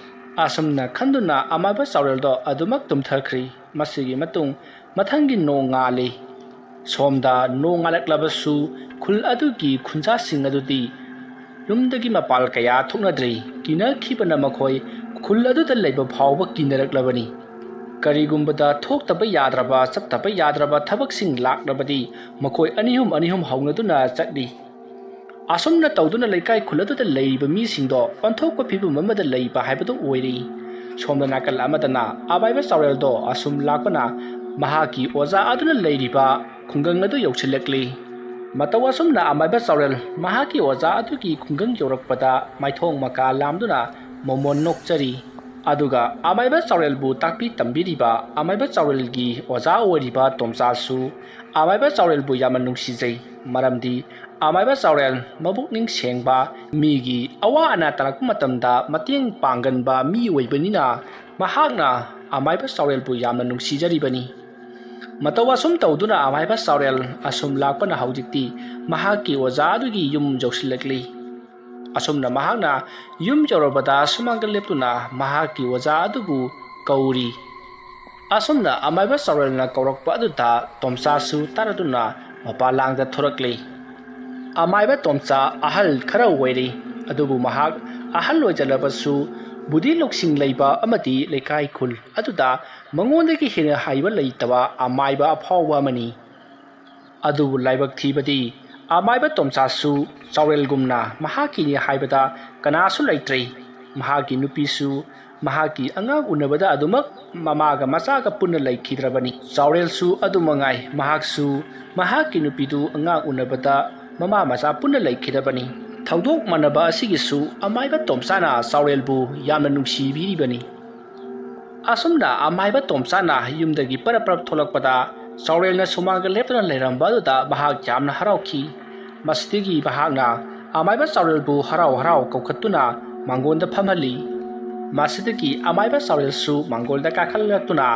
ꯑꯁꯨꯝꯅ ꯈꯟꯗꯨꯅ ꯑꯃꯥꯏꯕ ꯆꯥꯎꯔꯦꯜꯗꯣ ꯑꯗꯨꯃꯛ ꯇꯨꯝꯊꯈ꯭ꯔꯤ꯫ ꯃꯁꯤꯒꯤ ꯃꯇꯨꯡ ꯃꯊꯪꯒꯤ ꯅꯣꯡ ꯉꯥꯜꯂꯤ꯫ ꯁꯣꯝꯗ ꯅꯣꯡ ꯉꯥꯜꯂꯛꯂꯕꯁꯨ ꯈꯨꯜ ꯑꯗꯨꯒꯤ ꯈꯨꯟꯖꯥꯁꯤꯡ ꯑꯗꯨꯗꯤ ꯌꯨꯝꯗꯒꯤ ꯃꯄꯥꯜ ꯀꯌꯥ ꯊꯣꯛꯅꯗ꯭ꯔꯤ꯫ ꯀꯤꯅꯈꯤꯕꯅ ꯃꯈꯣꯏ ꯈꯨꯜ ꯑꯗꯨꯗ ꯂꯩꯕ ꯐꯥꯎꯕ ꯀꯤꯅꯔꯛꯂꯕꯅꯤ꯫ ꯀꯔꯤꯒꯨꯝꯕꯗ ꯊꯣꯛꯇꯕ ꯌꯥꯗ꯭ꯔꯕ, ꯆꯠꯇꯕ ꯌꯥꯗ꯭ꯔꯕ ꯊꯕꯛꯁꯤꯡ ꯂꯥꯛꯂꯕꯗꯤ ꯃꯈꯣꯏ ꯑꯅꯤꯍꯨꯝ ꯑꯅꯤꯍꯨꯝ ꯍꯧꯅꯗꯨꯅ ꯆꯠꯂꯤ꯫ ꯑꯁꯨꯝꯅ ꯇꯧꯗꯨꯅ ꯂꯩꯀꯥꯏ ꯈꯨꯜ ꯑꯗꯨꯗ ꯂꯩꯔꯤꯕ ꯃꯤꯁꯤꯡꯗꯣ ꯑꯣꯟꯊꯣꯛꯄ ꯐꯤꯕꯝ ꯑꯃꯗ ꯂꯩꯕ ꯍꯥꯏꯕꯗꯨ ꯑꯣꯏꯔꯤ꯫ ꯁꯣꯝꯗ ꯅꯥꯀꯜ ꯑꯃꯗꯅ ꯑꯃꯥꯏꯕ ꯆꯥꯎꯔꯦꯜꯗꯣ ꯑꯁꯨꯝ ꯂꯥꯛꯄꯅ ꯃꯍꯥꯛꯀꯤ ꯑꯣꯖꯥ ꯑꯗꯨꯅ ꯂꯩꯔꯤꯕ ꯈꯨꯡꯒꯪ ꯑꯗꯨ ꯌꯧꯁꯤꯜꯂꯛꯂꯤ꯫ ꯃꯇꯧ ꯑꯁꯨꯝꯅ ꯑꯃꯥꯏꯕ ꯆꯥꯎꯔꯦꯜ ꯃꯍꯥꯛꯀꯤ ꯑꯣꯖꯥ ꯑꯗꯨꯒꯤ ꯈꯨꯡꯒꯪ ꯌꯧꯔꯛꯄꯗ ꯃꯥꯏꯊꯣꯡ ꯃꯀꯥ ꯂꯥꯝꯗꯨꯅ ꯃꯣꯃꯣꯟ ꯅꯣꯛꯆꯔꯤ꯫ ꯑꯗꯨꯒ ꯑꯃꯥꯏꯕ ꯆꯥꯎꯔꯦꯜꯕꯨ ꯇꯥꯛꯄꯤ ꯇꯝꯕꯤꯔꯤꯕ ꯑꯃꯥꯏꯕ ꯆꯥꯎꯔꯦꯜꯒꯤ ꯑꯣꯖꯥ ꯑꯣꯏꯔꯤꯕ ꯇꯣꯝꯆꯥꯁꯨ ꯑꯃꯥꯏꯕ ꯆꯥꯎꯔꯦꯜꯕꯨ ꯌꯥꯝꯅ ꯅꯨꯡꯁꯤꯖꯩ꯫ ꯃꯔꯝꯗꯤ ꯑꯃꯥꯏꯕ ꯆꯥꯎꯔꯦꯜ ꯃꯕꯨꯛꯅꯤꯡ ꯁꯦꯡꯕ, ꯃꯤꯒꯤ ꯑꯋꯥ ꯑꯅꯥ ꯇꯥꯔꯛꯄ ꯃꯇꯝꯗ ꯃꯇꯦꯡ ꯄꯥꯡꯒꯟꯕ ꯃꯤ ꯑꯣꯏꯕꯅꯤꯅ ꯃꯍꯥꯛꯅ ꯑꯃꯥꯏꯕ ꯆꯥꯎꯔꯦꯜꯕꯨ ꯌꯥꯝꯅ ꯅꯨꯡꯁꯤꯖꯔꯤꯕꯅꯤ꯫ ꯃꯇꯧ ꯑꯁꯨꯝ ꯇꯧꯗꯨꯅ ꯑꯃꯥꯏꯕ ꯆꯥꯎꯔꯦꯜ ꯑꯁꯨꯝ ꯂꯥꯛꯄꯅ ꯍꯧꯖꯤꯛꯇꯤ ꯃꯍꯥꯛꯀꯤ ꯑꯣꯖꯥ ꯑꯗꯨꯒꯤ ꯌꯨꯝ ꯌꯧꯁꯤꯜꯂꯛꯂꯤ꯫ ꯑꯁꯨꯝꯅ ꯃꯍꯥꯛꯅ ꯌꯨꯝ ꯌꯧꯔꯕꯗ ꯁꯨꯃꯥꯡꯗ ꯂꯦꯞꯇꯨꯅ ꯃꯍꯥꯛꯀꯤ ꯑꯣꯖꯥ ꯑꯗꯨꯕꯨ ꯀꯧꯔꯤ꯫ ꯑꯁꯨꯝꯅ ꯑꯃꯥꯏꯕ ꯆꯥꯎꯔꯦꯜꯅ ꯀꯧꯔꯛꯄ ꯑꯗꯨꯗ ꯇꯣꯝꯆꯥꯁꯨ ꯇꯥꯔꯗꯨꯅ ꯃꯄꯥꯂꯥꯡꯗ ꯊꯣꯔꯛꯂꯤ꯫ ꯑꯃꯥꯏꯕ ꯇꯣꯝꯆꯥ ꯑꯍꯜ ꯈꯔ ꯑꯣꯏꯔꯤ, ꯑꯗꯨꯕꯨ ꯃꯍꯥꯛ ꯑꯍꯜ ꯑꯣꯏꯖꯜꯂꯕꯁꯨ ꯕꯨꯙꯤ ꯂꯧꯁꯤꯡ ꯂꯩꯕ ꯑꯃꯗꯤ ꯂꯩꯀꯥꯏ ꯈꯨꯜ ꯑꯗꯨꯗ ꯃꯉꯣꯟꯗꯒꯤ ꯍꯦꯟꯅ ꯍꯩꯕ ꯂꯩꯇꯕ ꯑꯃꯥꯏꯕ ꯑꯐꯥꯎꯕ ꯑꯃꯅꯤ꯫ ꯑꯗꯨꯕꯨ ꯂꯥꯏꯕꯛ ꯊꯤꯕꯗꯤ ꯑꯃꯥꯏꯕ ꯇꯣꯝꯆꯥꯁꯨ ꯆꯥꯎꯔꯦꯜꯒꯨꯝꯅ ꯃꯍꯥꯛꯀꯤꯅꯤ ꯍꯥꯏꯕꯗ ꯀꯅꯥꯁꯨ ꯂꯩꯇ꯭ꯔꯦ꯫ ꯃꯍꯥꯛꯀꯤ ꯅꯨꯄꯤꯁꯨ ꯃꯍꯥꯛꯀꯤ ꯑꯉꯥꯡ ꯎꯅꯕꯗ ꯑꯗꯨꯃꯛ ꯃꯃꯥꯒ ꯃꯆꯥꯒ ꯄꯨꯟꯅ ꯂꯩꯈꯤꯗ꯭ꯔꯕꯅꯤ꯫ ꯆꯥꯎꯔꯦꯜꯁꯨ ꯑꯗꯨꯃꯉꯥꯏ, ꯃꯍꯥꯛꯁꯨ ꯃꯍꯥꯛꯀꯤ ꯅꯨꯄꯤꯗꯨ ꯑꯉꯥꯡ ꯎꯅꯕꯗ ꯃꯃꯥ ꯃꯆꯥ ꯄꯨꯟꯅ ꯂꯩꯈꯤꯗ꯭ꯔꯕꯅꯤ꯫ ꯊꯧꯗꯣꯛ ꯃꯥꯟꯅꯕ ꯑꯁꯤꯒꯤꯁꯨ ꯑꯃꯥꯏꯕ ꯇꯣꯝꯆꯥꯅ ꯆꯥꯎꯔꯦꯜꯕꯨ ꯌꯥꯝꯅ ꯅꯨꯡꯁꯤꯕꯤꯔꯤꯕꯅꯤ꯫ ꯑꯁꯨꯝꯅ ꯑꯃꯥꯏꯕ ꯇꯣꯝꯆꯥꯅ ꯌꯨꯝꯗꯒꯤ ꯄꯔꯞ ꯄꯔꯞ ꯊꯣꯛꯂꯛꯄꯗ ꯆꯥꯎꯔꯦꯜꯅ ꯁꯨꯃꯥꯡꯗ ꯂꯦꯞꯇꯨꯅ ꯂꯩꯔꯝꯕ ꯑꯗꯨꯗ ꯃꯍꯥꯛ ꯌꯥꯝꯅ ꯍꯔꯥꯎꯈꯤ꯫ ꯃꯁꯤꯗꯒꯤ ꯃꯍꯥꯛꯅ ꯑꯃꯥꯏꯕ ꯆꯥꯎꯔꯦꯜꯕꯨ ꯍꯔꯥꯎ ꯍꯔꯥꯎ ꯀꯧꯈꯠꯇꯨꯅ ꯃꯥꯡꯒꯣꯟꯗ ꯐꯝꯍꯜꯂꯤ꯫ ꯃꯁꯤꯗꯒꯤ ꯑꯃꯥꯏꯕ ꯆꯥꯎꯔꯦꯜꯁꯨ ꯃꯥꯡꯒꯣꯜꯗ ꯀꯥꯈꯠꯂꯛꯇꯨꯅ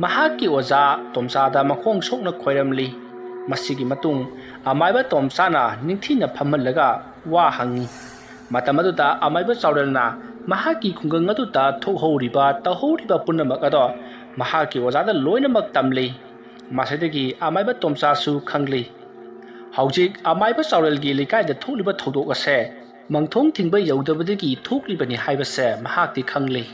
ꯃꯍꯥꯛꯀꯤ ꯑꯣꯖꯥ ꯇꯣꯝꯆꯥꯗ ꯃꯈꯣꯡ ꯁꯣꯛꯅ ꯈꯣꯏꯔꯝꯂꯤ꯫ ꯃꯁꯤꯒꯤ ꯃꯇꯨꯡ ꯑꯃꯥꯏꯕ ꯇꯣꯝꯆꯥꯅ ꯅꯤꯡꯊꯤꯅ ꯐꯝꯍꯜꯂꯒ ꯋꯥ ꯍꯪꯉꯤ꯫ ꯃꯇꯝ ꯑꯗꯨꯗ ꯑꯃꯥꯏꯕ ꯆꯥꯎꯔꯦꯜꯅ ꯃꯍꯥꯛꯀꯤ ꯈꯨꯡꯒꯪ ꯑꯗꯨꯗ ꯊꯣꯛꯍꯧꯔꯤꯕ ꯇꯧꯍꯧꯔꯤꯕ ꯄꯨꯝꯅꯃꯛ ꯑꯗꯣ ꯃꯍꯥꯛꯀꯤ ꯑꯣꯖꯥꯗ ꯂꯣꯏꯅꯃꯛ ꯇꯝꯂꯤ꯫ ꯃꯁꯤꯗꯒꯤ ꯑꯃꯥꯏꯕ ꯇꯣꯝꯆꯥꯁꯨ ꯈꯪꯂꯤ꯫ ꯍꯧꯖꯤꯛ ꯑꯃꯥꯏꯕ ꯆꯥꯎꯔꯦꯜꯒꯤ ꯂꯩꯀꯥꯏꯗ ꯊꯣꯛꯂꯤꯕ ꯊꯧꯗꯣꯛ ꯑꯁꯦ ꯃꯪꯊꯣꯡ ꯊꯤꯡꯕ ꯌꯧꯗꯕꯗꯒꯤ ꯊꯣꯛꯂꯤꯕꯅꯤ ꯍꯥꯏꯕꯁꯦ ꯃꯍꯥꯛꯇꯤ ꯈꯪꯂꯤ꯫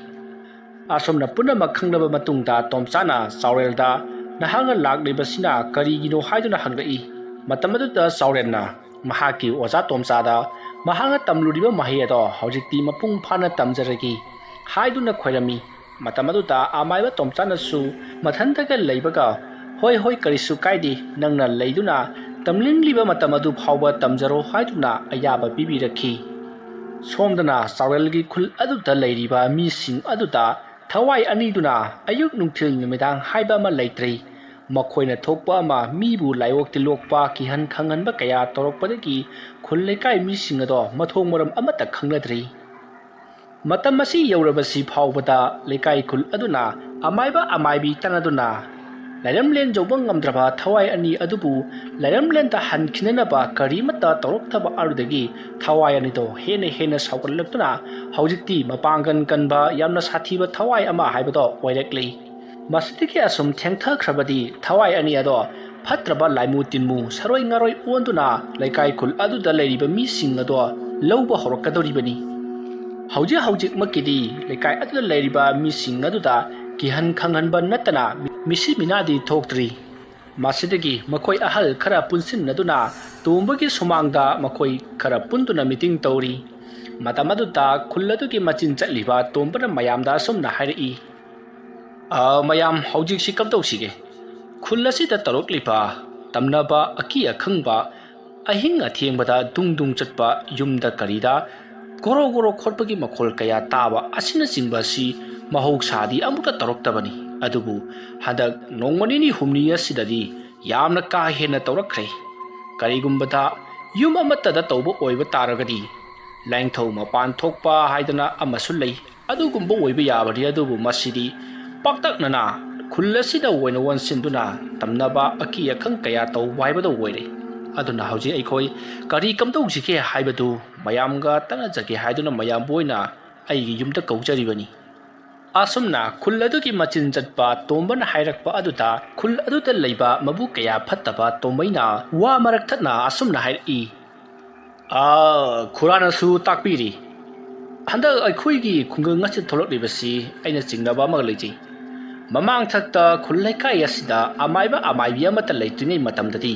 ꯑꯁꯨꯝꯅ ꯄꯨꯝꯅꯃꯛ ꯈꯪꯂꯕ ꯃꯇꯨꯡꯗ ꯇꯣꯝꯆꯥꯅ ꯆꯥꯎꯔꯦꯜꯗ, "ꯅꯍꯥꯛꯅ ꯂꯥꯛꯂꯤꯕꯁꯤꯅ ꯀꯔꯤꯒꯤꯅꯣ?" ꯍꯥꯏꯗꯨꯅ ꯍꯪꯂꯛꯏ꯫ ꯃꯇꯝ ꯑꯗꯨꯗ ꯆꯥꯎꯔꯦꯜꯅ ꯃꯍꯥꯛꯀꯤ ꯑꯣꯖꯥ ꯇꯣꯝꯆꯥꯗ ꯃꯍꯥꯛꯅ ꯇꯝꯂꯨꯔꯤꯕ ꯃꯍꯩ ꯑꯗꯣ ꯍꯧꯖꯤꯛꯇꯤ ꯃꯄꯨꯡ ꯐꯥꯅ ꯇꯝꯖꯔꯒꯦ ꯍꯥꯏꯗꯨꯅ ꯈꯣꯏꯔꯝꯃꯤ꯫ ꯃꯇꯝ ꯑꯗꯨꯗ ꯑꯃꯥꯏꯕ ꯇꯣꯝꯆꯥꯅꯁꯨ ꯃꯊꯟꯇꯒ ꯂꯩꯕꯒ, "ꯍꯣꯏ, ꯍꯣꯏ, ꯀꯔꯤꯁꯨ ꯀꯥꯏꯗꯦ, ꯅꯪꯅ ꯂꯩꯗꯨꯅ ꯇꯝꯅꯤꯡꯂꯤꯕ ꯃꯇꯝ ꯑꯗꯨ ꯐꯥꯎꯕ ꯇꯝꯖꯔꯣ" ꯍꯥꯏꯗꯨꯅ ꯑꯌꯥꯕ ꯄꯤꯕꯤꯔꯛꯈꯤ꯫ ꯁꯣꯝꯗꯅ ꯆꯥꯎꯔꯦꯜꯒꯤ ꯈꯨꯜ ꯑꯗꯨꯗ ꯂꯩꯔꯤꯕ ꯃꯤꯁꯤꯡ ꯑꯗꯨꯗ ꯊꯋꯥꯏ ꯑꯅꯤꯗꯨꯅ ꯑꯌꯨꯛ ꯅꯨꯡꯊꯤꯜ ꯅꯨꯃꯤꯗꯥꯡ ꯍꯥꯏꯕ ꯑꯃ ꯂꯩꯇ꯭ꯔꯤ꯫ ꯃꯈꯣꯏꯅ ꯊꯣꯛꯄ ꯑꯃ ꯃꯤꯕꯨ ꯂꯥꯏꯑꯣꯛ ꯇꯤꯜꯂꯣꯛꯄ, ꯀꯤꯍꯟ ꯈꯪꯍꯟꯕ ꯀꯌꯥ ꯇꯧꯔꯛꯄꯗꯒꯤ ꯈꯨꯜ ꯂꯩꯀꯥꯏ ꯃꯤꯁꯤꯡ ꯑꯗꯣ ꯃꯊꯣꯡ ꯃꯔꯝ ꯑꯃꯠꯇ ꯈꯪꯅꯗ꯭ꯔꯤ꯫ ꯃꯇꯝ ꯑꯁꯤ ꯌꯧꯔꯕꯁꯤ ꯐꯥꯎꯕꯗ ꯂꯩꯀꯥꯏ ꯈꯨꯜ ꯑꯗꯨꯅ ꯑꯃꯥꯏꯕ ꯑꯃꯥꯏꯕꯤ ꯇꯥꯟꯅꯗꯨꯅ ꯂꯩꯔꯝꯂꯦꯟ ꯌꯧꯕ ꯉꯝꯗ꯭ꯔꯕ ꯊꯋꯥꯏ ꯑꯅꯤ ꯑꯗꯨꯕꯨ ꯂꯩꯔꯝꯂꯦꯟꯗ ꯍꯟꯈꯤꯅꯅꯕ ꯀꯔꯤꯃꯠꯇ ꯇꯧꯔꯛꯇꯕ ꯑꯗꯨꯗꯒꯤ ꯊꯋꯥꯏ ꯑꯅꯤꯗꯣ ꯍꯦꯟꯅ ꯍꯦꯟꯅ ꯁꯥꯎꯒꯠꯂꯛꯇꯨꯅ ꯍꯧꯖꯤꯛꯇꯤ ꯃꯄꯥꯡꯒꯜ ꯀꯟꯕ, ꯌꯥꯝꯅ ꯁꯥꯊꯤꯕ ꯊꯋꯥꯏ ꯑꯃ ꯍꯥꯏꯕꯗꯣ ꯑꯣꯏꯔꯛꯂꯤ꯫ ꯃꯁꯤꯗꯒꯤ ꯑꯁꯨꯝ ꯊꯦꯡꯊꯈ꯭ꯔꯕꯗꯤ ꯊꯋꯥꯏ ꯑꯅꯤ ꯑꯗꯣ ꯐꯠꯇ꯭ꯔꯕ ꯂꯥꯏꯃꯨ ꯇꯤꯟꯃꯨ, ꯁꯔꯣꯏ ꯉꯥꯔꯣꯏ ꯑꯣꯟꯗꯨꯅ ꯂꯩꯀꯥꯏ ꯈꯨꯜ ꯑꯗꯨꯗ ꯂꯩꯔꯤꯕ ꯃꯤꯁꯤꯡ ꯑꯗꯣ ꯂꯧꯕ ꯍꯧꯔꯛꯀꯗꯧꯔꯤꯕꯅꯤ꯫ ꯍꯧꯖꯤꯛ ꯍꯧꯖꯤꯛꯃꯛꯀꯤꯗꯤ ꯂꯩꯀꯥꯏ ꯑꯗꯨꯗ ꯂꯩꯔꯤꯕ ꯃꯤꯁꯤꯡ ꯑꯗꯨꯗ ꯀꯤꯍꯟ ꯈꯪꯍꯟꯕ ꯅꯠꯇꯅ ꯃꯤꯁꯤ ꯃꯤꯅꯥꯗꯤ ꯊꯣꯛꯇ꯭ꯔꯤ꯫ ꯃꯁꯤꯗꯒꯤ ꯃꯈꯣꯏ ꯑꯍꯜ ꯈꯔ ꯄꯨꯟꯁꯤꯟꯅꯗꯨꯅ ꯇꯣꯝꯕꯒꯤ ꯁꯨꯃꯥꯡꯗ ꯃꯈꯣꯏ ꯈꯔ ꯄꯨꯟꯗꯨꯅ ꯃꯤꯇꯤꯡ ꯇꯧꯔꯤ꯫ ꯃꯇꯝ ꯑꯗꯨꯗ ꯈꯨꯜ ꯑꯗꯨꯒꯤ ꯃꯆꯤꯟ ꯆꯠꯂꯤꯕ ꯇꯣꯝꯕꯅ ꯃꯌꯥꯝꯗ ꯑꯁꯨꯝꯅ ꯍꯥꯏꯔꯛꯏ, "ꯑ, ꯃꯌꯥꯝ, ꯍꯧꯖꯤꯛꯁꯤ ꯀꯝꯗꯧꯁꯤꯒꯦ? ꯈꯨꯜ ꯑꯁꯤꯗ ꯇꯧꯔꯛꯂꯤꯕ ꯇꯝꯅꯕ, ꯑꯀꯤ ꯑꯈꯪꯕ, ꯑꯍꯤꯡ ꯑꯊꯦꯡꯕꯗ ꯗꯨꯡ ꯗꯨꯡ ꯆꯠꯄ, ꯌꯨꯝꯗ ꯀꯔꯤꯗ ꯒꯣꯔꯣ ꯒꯣꯔꯣ ꯈꯣꯠꯄꯒꯤ ꯃꯈꯣꯜ ꯀꯌꯥ ꯇꯥꯕ ꯑꯁꯤꯅꯆꯤꯡꯕ ꯑꯁꯤ ꯃꯍꯧꯁꯥꯗꯤ ꯑꯃꯨꯛꯇ ꯇꯧꯔꯛꯇꯕꯅꯤ꯫ ꯑꯗꯨꯕꯨ ꯍꯟꯗꯛ ꯅꯣꯡꯃ ꯅꯤꯅꯤ ꯍꯨꯝꯅꯤ ꯑꯁꯤꯗꯗꯤ ꯌꯥꯝꯅ ꯀꯥ ꯍꯦꯟꯅ ꯇꯧꯔꯛꯈ꯭ꯔꯦ꯫ ꯀꯔꯤꯒꯨꯝꯕꯗ ꯌꯨꯝ ꯑꯃꯠꯇꯗ ꯇꯧꯕ ꯑꯣꯏꯕ ꯇꯥꯔꯒꯗꯤ ꯂꯥꯏꯅꯤꯡꯊꯧ ꯃꯄꯥꯟ ꯊꯣꯛꯄ ꯍꯥꯏꯗꯅ ꯑꯃꯁꯨ ꯂꯩ꯫ ꯑꯗꯨꯒꯨꯝꯕ ꯑꯣꯏꯕ ꯌꯥꯕꯅꯤ, ꯑꯗꯨꯕꯨ ꯃꯁꯤꯗꯤ ꯄꯥꯛꯇꯛꯅꯅ ꯈꯨꯜ ꯑꯁꯤꯗ ꯑꯣꯏꯅ ꯑꯣꯟꯁꯤꯟꯗꯨꯅ ꯇꯝꯅꯕ, ꯑꯀꯤ ꯑꯈꯪ ꯀꯌꯥ ꯇꯧꯕ ꯍꯥꯏꯕꯗꯨ ꯑꯣꯏꯔꯦ꯫ ꯑꯗꯨꯅ ꯍꯧꯖꯤꯛ ꯑꯩꯈꯣꯏ ꯀꯔꯤ ꯀꯝꯗꯧꯁꯤꯒꯦ ꯍꯥꯏꯕꯗꯨ ꯃꯌꯥꯝꯒ ꯇꯥꯟꯅꯖꯒꯦ ꯍꯥꯏꯗꯨꯅ ꯃꯌꯥꯝꯕꯨ ꯑꯣꯏꯅ ꯑꯩꯒꯤ ꯌꯨꯝꯗ ꯀꯧꯖꯔꯤꯕꯅꯤ꯫" ꯑꯁꯨꯝꯅ ꯈꯨꯜ ꯑꯗꯨꯒꯤ ꯃꯆꯤꯟ ꯆꯠꯄ ꯇꯣꯝꯕꯅ ꯍꯥꯏꯔꯛꯄ ꯑꯗꯨꯗ ꯈꯨꯜ ꯑꯗꯨꯗ ꯂꯩꯕ ꯃꯕꯨꯛ ꯀꯌꯥ ꯐꯠꯇꯕ ꯇꯣꯝꯕꯩꯅ ꯋꯥ ꯃꯔꯛ ꯊꯠꯅ ꯑꯁꯨꯝꯅ ꯍꯥꯏꯔꯛꯏ, "ꯑꯥ, ꯈꯨꯔꯥꯅꯁꯨ ꯇꯥꯛꯄꯤꯔꯤ꯫ ꯍꯟꯗꯛ ꯑꯩꯈꯣꯏꯒꯤ ꯈꯨꯡꯒꯪ ꯑꯁꯤꯗ ꯊꯣꯛꯂꯛꯂꯤꯕꯁꯤ ꯑꯩꯅ ꯆꯤꯡꯅꯕ ꯑꯃꯒ ꯂꯩꯖꯩ꯫ ꯃꯃꯥꯡꯊꯛꯇ ꯈꯨꯜ ꯂꯩꯀꯥꯏ ꯑꯁꯤꯗ ꯑꯃꯥꯏꯕ ꯑꯃꯥꯏꯕꯤ ꯑꯃꯠꯇ ꯂꯩꯇ꯭ꯔꯤꯉꯩ ꯃꯇꯝꯗꯗꯤ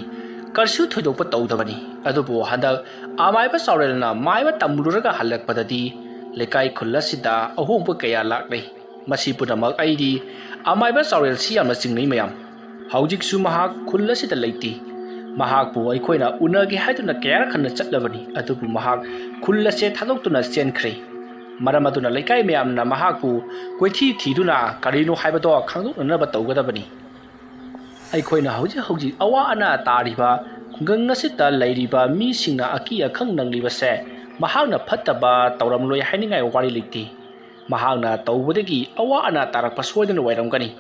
ꯀꯔꯤꯁꯨ ꯊꯣꯏꯗꯣꯛꯄ ꯇꯧꯗꯕꯅꯤ꯫ ꯑꯗꯨꯕꯨ ꯍꯟꯗꯛ ꯑꯃꯥꯏꯕ ꯆꯥꯎꯔꯦꯜꯅ ꯃꯥꯏꯕ ꯇꯝꯂꯨꯔꯒ ꯍꯜꯂꯛꯄꯗꯗꯤ ꯂꯩꯀꯥꯏ ꯈꯨꯜ ꯑꯁꯤꯗ ꯑꯍꯣꯡꯕ ꯀꯌꯥ ꯂꯥꯛꯂꯦ꯫ ꯃꯁꯤ ꯄꯨꯝꯅꯃꯛ ꯑꯩꯗꯤ ꯑꯃꯥꯏꯕ ꯆꯥꯎꯔꯦꯜꯁꯤ ꯌꯥꯝꯅ ꯆꯤꯡꯅꯩ ꯃꯌꯥꯝ꯫ ꯍꯧꯖꯤꯛꯁꯨ ꯃꯍꯥꯛ ꯈꯨꯜ ꯑꯁꯤꯗ ꯂꯩꯇꯦ꯫ ꯃꯍꯥꯛꯄꯨ ꯑꯩꯈꯣꯏꯅ ꯎꯅꯒꯦ ꯍꯥꯏꯗꯨꯅ ꯀꯌꯥꯔꯛ ꯍꯟꯅ ꯆꯠꯂꯕꯅꯤ, ꯑꯗꯨꯕꯨ ꯃꯍꯥꯛ ꯈꯨꯜ ꯑꯁꯦ ꯊꯥꯗꯣꯛꯇꯨꯅ ꯆꯦꯟꯈ꯭ꯔꯦ꯫ ꯃꯔꯝ ꯑꯗꯨꯅ ꯂꯩꯀꯥꯏ ꯃꯌꯥꯝꯅ ꯃꯍꯥꯛꯄꯨ ꯀꯣꯏꯊꯤ ꯊꯤꯗꯨꯅ ꯀꯔꯤꯅꯣ ꯍꯥꯏꯕꯗꯣ ꯈꯪꯗꯣꯛꯅꯅꯕ ꯇꯧꯒꯗꯕꯅꯤ꯫ ꯑꯩꯈꯣꯏꯅ ꯍꯧꯖꯤꯛ ꯍꯧꯖꯤꯛ ꯑꯋꯥ ꯑꯅꯥ ꯇꯥꯔꯤꯕ ꯈꯨꯡꯒꯪ ꯑꯁꯤꯗ ꯂꯩꯔꯤꯕ ꯃꯤꯁꯤꯡꯅ ꯑꯀꯤ ꯑꯈꯪ ꯅꯪꯂꯤꯕꯁꯦ ꯃꯍꯥꯛꯅ ꯐꯠꯇꯕ ꯇꯧꯔꯝꯂꯣꯏ ꯍꯥꯏꯅꯤꯡꯉꯥꯏ ꯋꯥꯔꯤ ꯂꯩꯇꯦ꯫ ꯃꯍꯥꯛꯅ ꯇꯧꯕꯗꯒꯤ ꯑꯋꯥ ꯑꯅꯥ ꯇꯥꯔꯛꯄ ꯁꯣꯏꯗꯅ ꯑꯣꯏꯔꯝꯒꯅꯤ꯫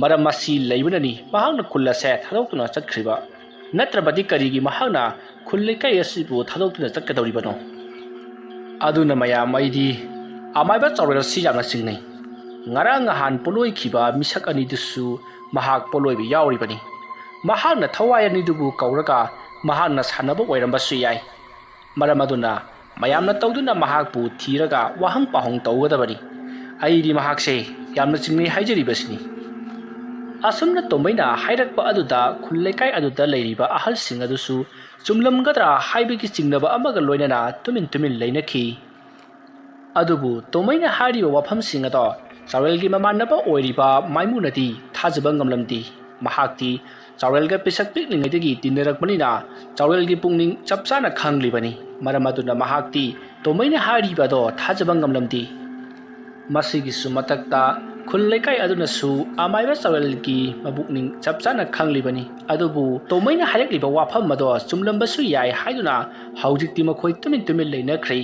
ꯃꯔꯝ ꯑꯁꯤ ꯂꯩꯕꯅꯅꯤ ꯃꯍꯥꯛꯅ ꯈꯨꯜ ꯑꯁꯦ ꯊꯥꯗꯣꯛꯇꯨꯅ ꯆꯠꯈ꯭ꯔꯤꯕ꯫ ꯅꯠꯇ꯭ꯔꯕꯗꯤ ꯀꯔꯤꯒꯤ ꯃꯍꯥꯛꯅ ꯈꯨꯜ ꯂꯩꯀꯥꯏ ꯑꯁꯤꯕꯨ ꯊꯥꯗꯣꯛꯇꯨꯅ ꯆꯠꯀꯗꯧꯔꯤꯕꯅꯣ? ꯑꯗꯨꯅ ꯃꯌꯥꯝ, ꯑꯩꯗꯤ ꯑꯃꯥꯏꯕ ꯆꯥꯎꯔꯦꯜ ꯑꯁꯤ ꯌꯥꯝꯅ ꯆꯤꯡꯅꯩ꯫ ꯉꯔꯥꯡ ꯅꯍꯥꯟ ꯄꯣꯠꯂꯣꯏꯈꯤꯕ ꯃꯤꯁꯛ ꯑꯅꯤꯗꯨꯁꯨ ꯃꯍꯥꯛ ꯄꯣꯠꯂꯣꯏꯕ ꯌꯥꯎꯔꯤꯕꯅꯤ꯫ ꯃꯍꯥꯛꯅ ꯊꯋꯥꯏ ꯑꯅꯤꯗꯨꯕꯨ ꯀꯧꯔꯒ ꯃꯍꯥꯛꯅ ꯁꯥꯟꯅꯕ ꯑꯣꯏꯔꯝꯕꯁꯨ ꯌꯥꯏ꯫ ꯃꯔꯝ ꯑꯗꯨꯅ ꯃꯌꯥꯝꯅ ꯇꯧꯗꯨꯅ ꯃꯍꯥꯛꯄꯨ ꯊꯤꯔꯒ ꯋꯥꯍꯪ ꯄꯥꯎꯍꯪ ꯇꯧꯒꯗꯕꯅꯤ꯫ ꯑꯩꯗꯤ ꯃꯍꯥꯛꯁꯦ ꯌꯥꯝꯅ ꯆꯤꯡꯅꯩ ꯍꯥꯏꯖꯔꯤꯕꯁꯤꯅꯤ꯫ ꯑꯁꯨꯝꯅ ꯇꯣꯝꯕꯩꯅ ꯍꯥꯏꯔꯛꯄ ꯑꯗꯨꯗ ꯈꯨꯜ ꯂꯩꯀꯥꯏ ꯑꯗꯨꯗ ꯂꯩꯔꯤꯕ ꯑꯍꯜꯁꯤꯡ ꯑꯗꯨꯁꯨ ꯆꯨꯝꯂꯝꯒꯗ꯭ꯔꯥ ꯍꯥꯏꯕꯒꯤ ꯆꯤꯡꯅꯕ ꯑꯃꯒ ꯂꯣꯏꯅꯅ ꯇꯨꯃꯤꯟ ꯇꯨꯃꯤꯟ ꯂꯩꯅꯈꯤ꯫ ꯑꯗꯨꯕꯨ ꯇꯣꯝꯕꯩꯅ ꯍꯥꯏꯔꯤꯕ ꯋꯥꯐꯝꯁꯤꯡ ꯑꯗꯣ ꯆꯥꯎꯔꯦꯜꯒꯤ ꯃꯃꯥꯟꯅꯕ ꯑꯣꯏꯔꯤꯕ ꯃꯥꯏꯃꯨꯅꯗꯤ ꯊꯥꯖꯕ ꯉꯝꯂꯝꯗꯦ꯫ ꯃꯍꯥꯛꯇꯤ ꯆꯥꯎꯔꯦꯜꯒ ꯄꯤꯁꯛ ꯄꯤꯛꯂꯤꯉꯩꯗꯒꯤ ꯇꯤꯟꯅꯔꯛꯄꯅꯤꯅ ꯆꯥꯎꯔꯦꯜꯒꯤ ꯄꯨꯛꯅꯤꯡ ꯆꯞ ꯆꯥꯅ ꯈꯪꯂꯤꯕꯅꯤ꯫ ꯃꯔꯝ ꯑꯗꯨꯅ ꯃꯍꯥꯛꯇꯤ ꯇꯣꯝꯕꯩꯅ ꯍꯥꯏꯔꯤꯕ ꯑꯗꯣ ꯊꯥꯖꯕ ꯉꯝꯂꯝꯗꯦ꯫ ꯃꯁꯤꯒꯤꯁꯨ ꯃꯊꯛꯇ ꯈꯨꯜ ꯂꯩꯀꯥꯏ ꯑꯗꯨꯅꯁꯨ ꯑꯃꯥꯏꯕ ꯆꯥꯎꯔꯦꯜꯒꯤ ꯃꯕꯨꯛꯅꯤꯡ ꯆꯞ ꯆꯥꯅ ꯈꯪꯂꯤꯕꯅꯤ꯫ ꯑꯗꯨꯕꯨ ꯇꯣꯝꯕꯩꯅ ꯍꯥꯏꯔꯛꯂꯤꯕ ꯋꯥꯐꯝ ꯑꯗꯣ ꯆꯨꯝꯂꯝꯕꯁꯨ ꯌꯥꯏ ꯍꯥꯏꯗꯨꯅ ꯍꯧꯖꯤꯛꯇꯤ ꯃꯈꯣꯏ ꯇꯨꯃꯤꯟ ꯇꯨꯃꯤꯟ ꯂꯩꯅꯈ꯭ꯔꯦ꯫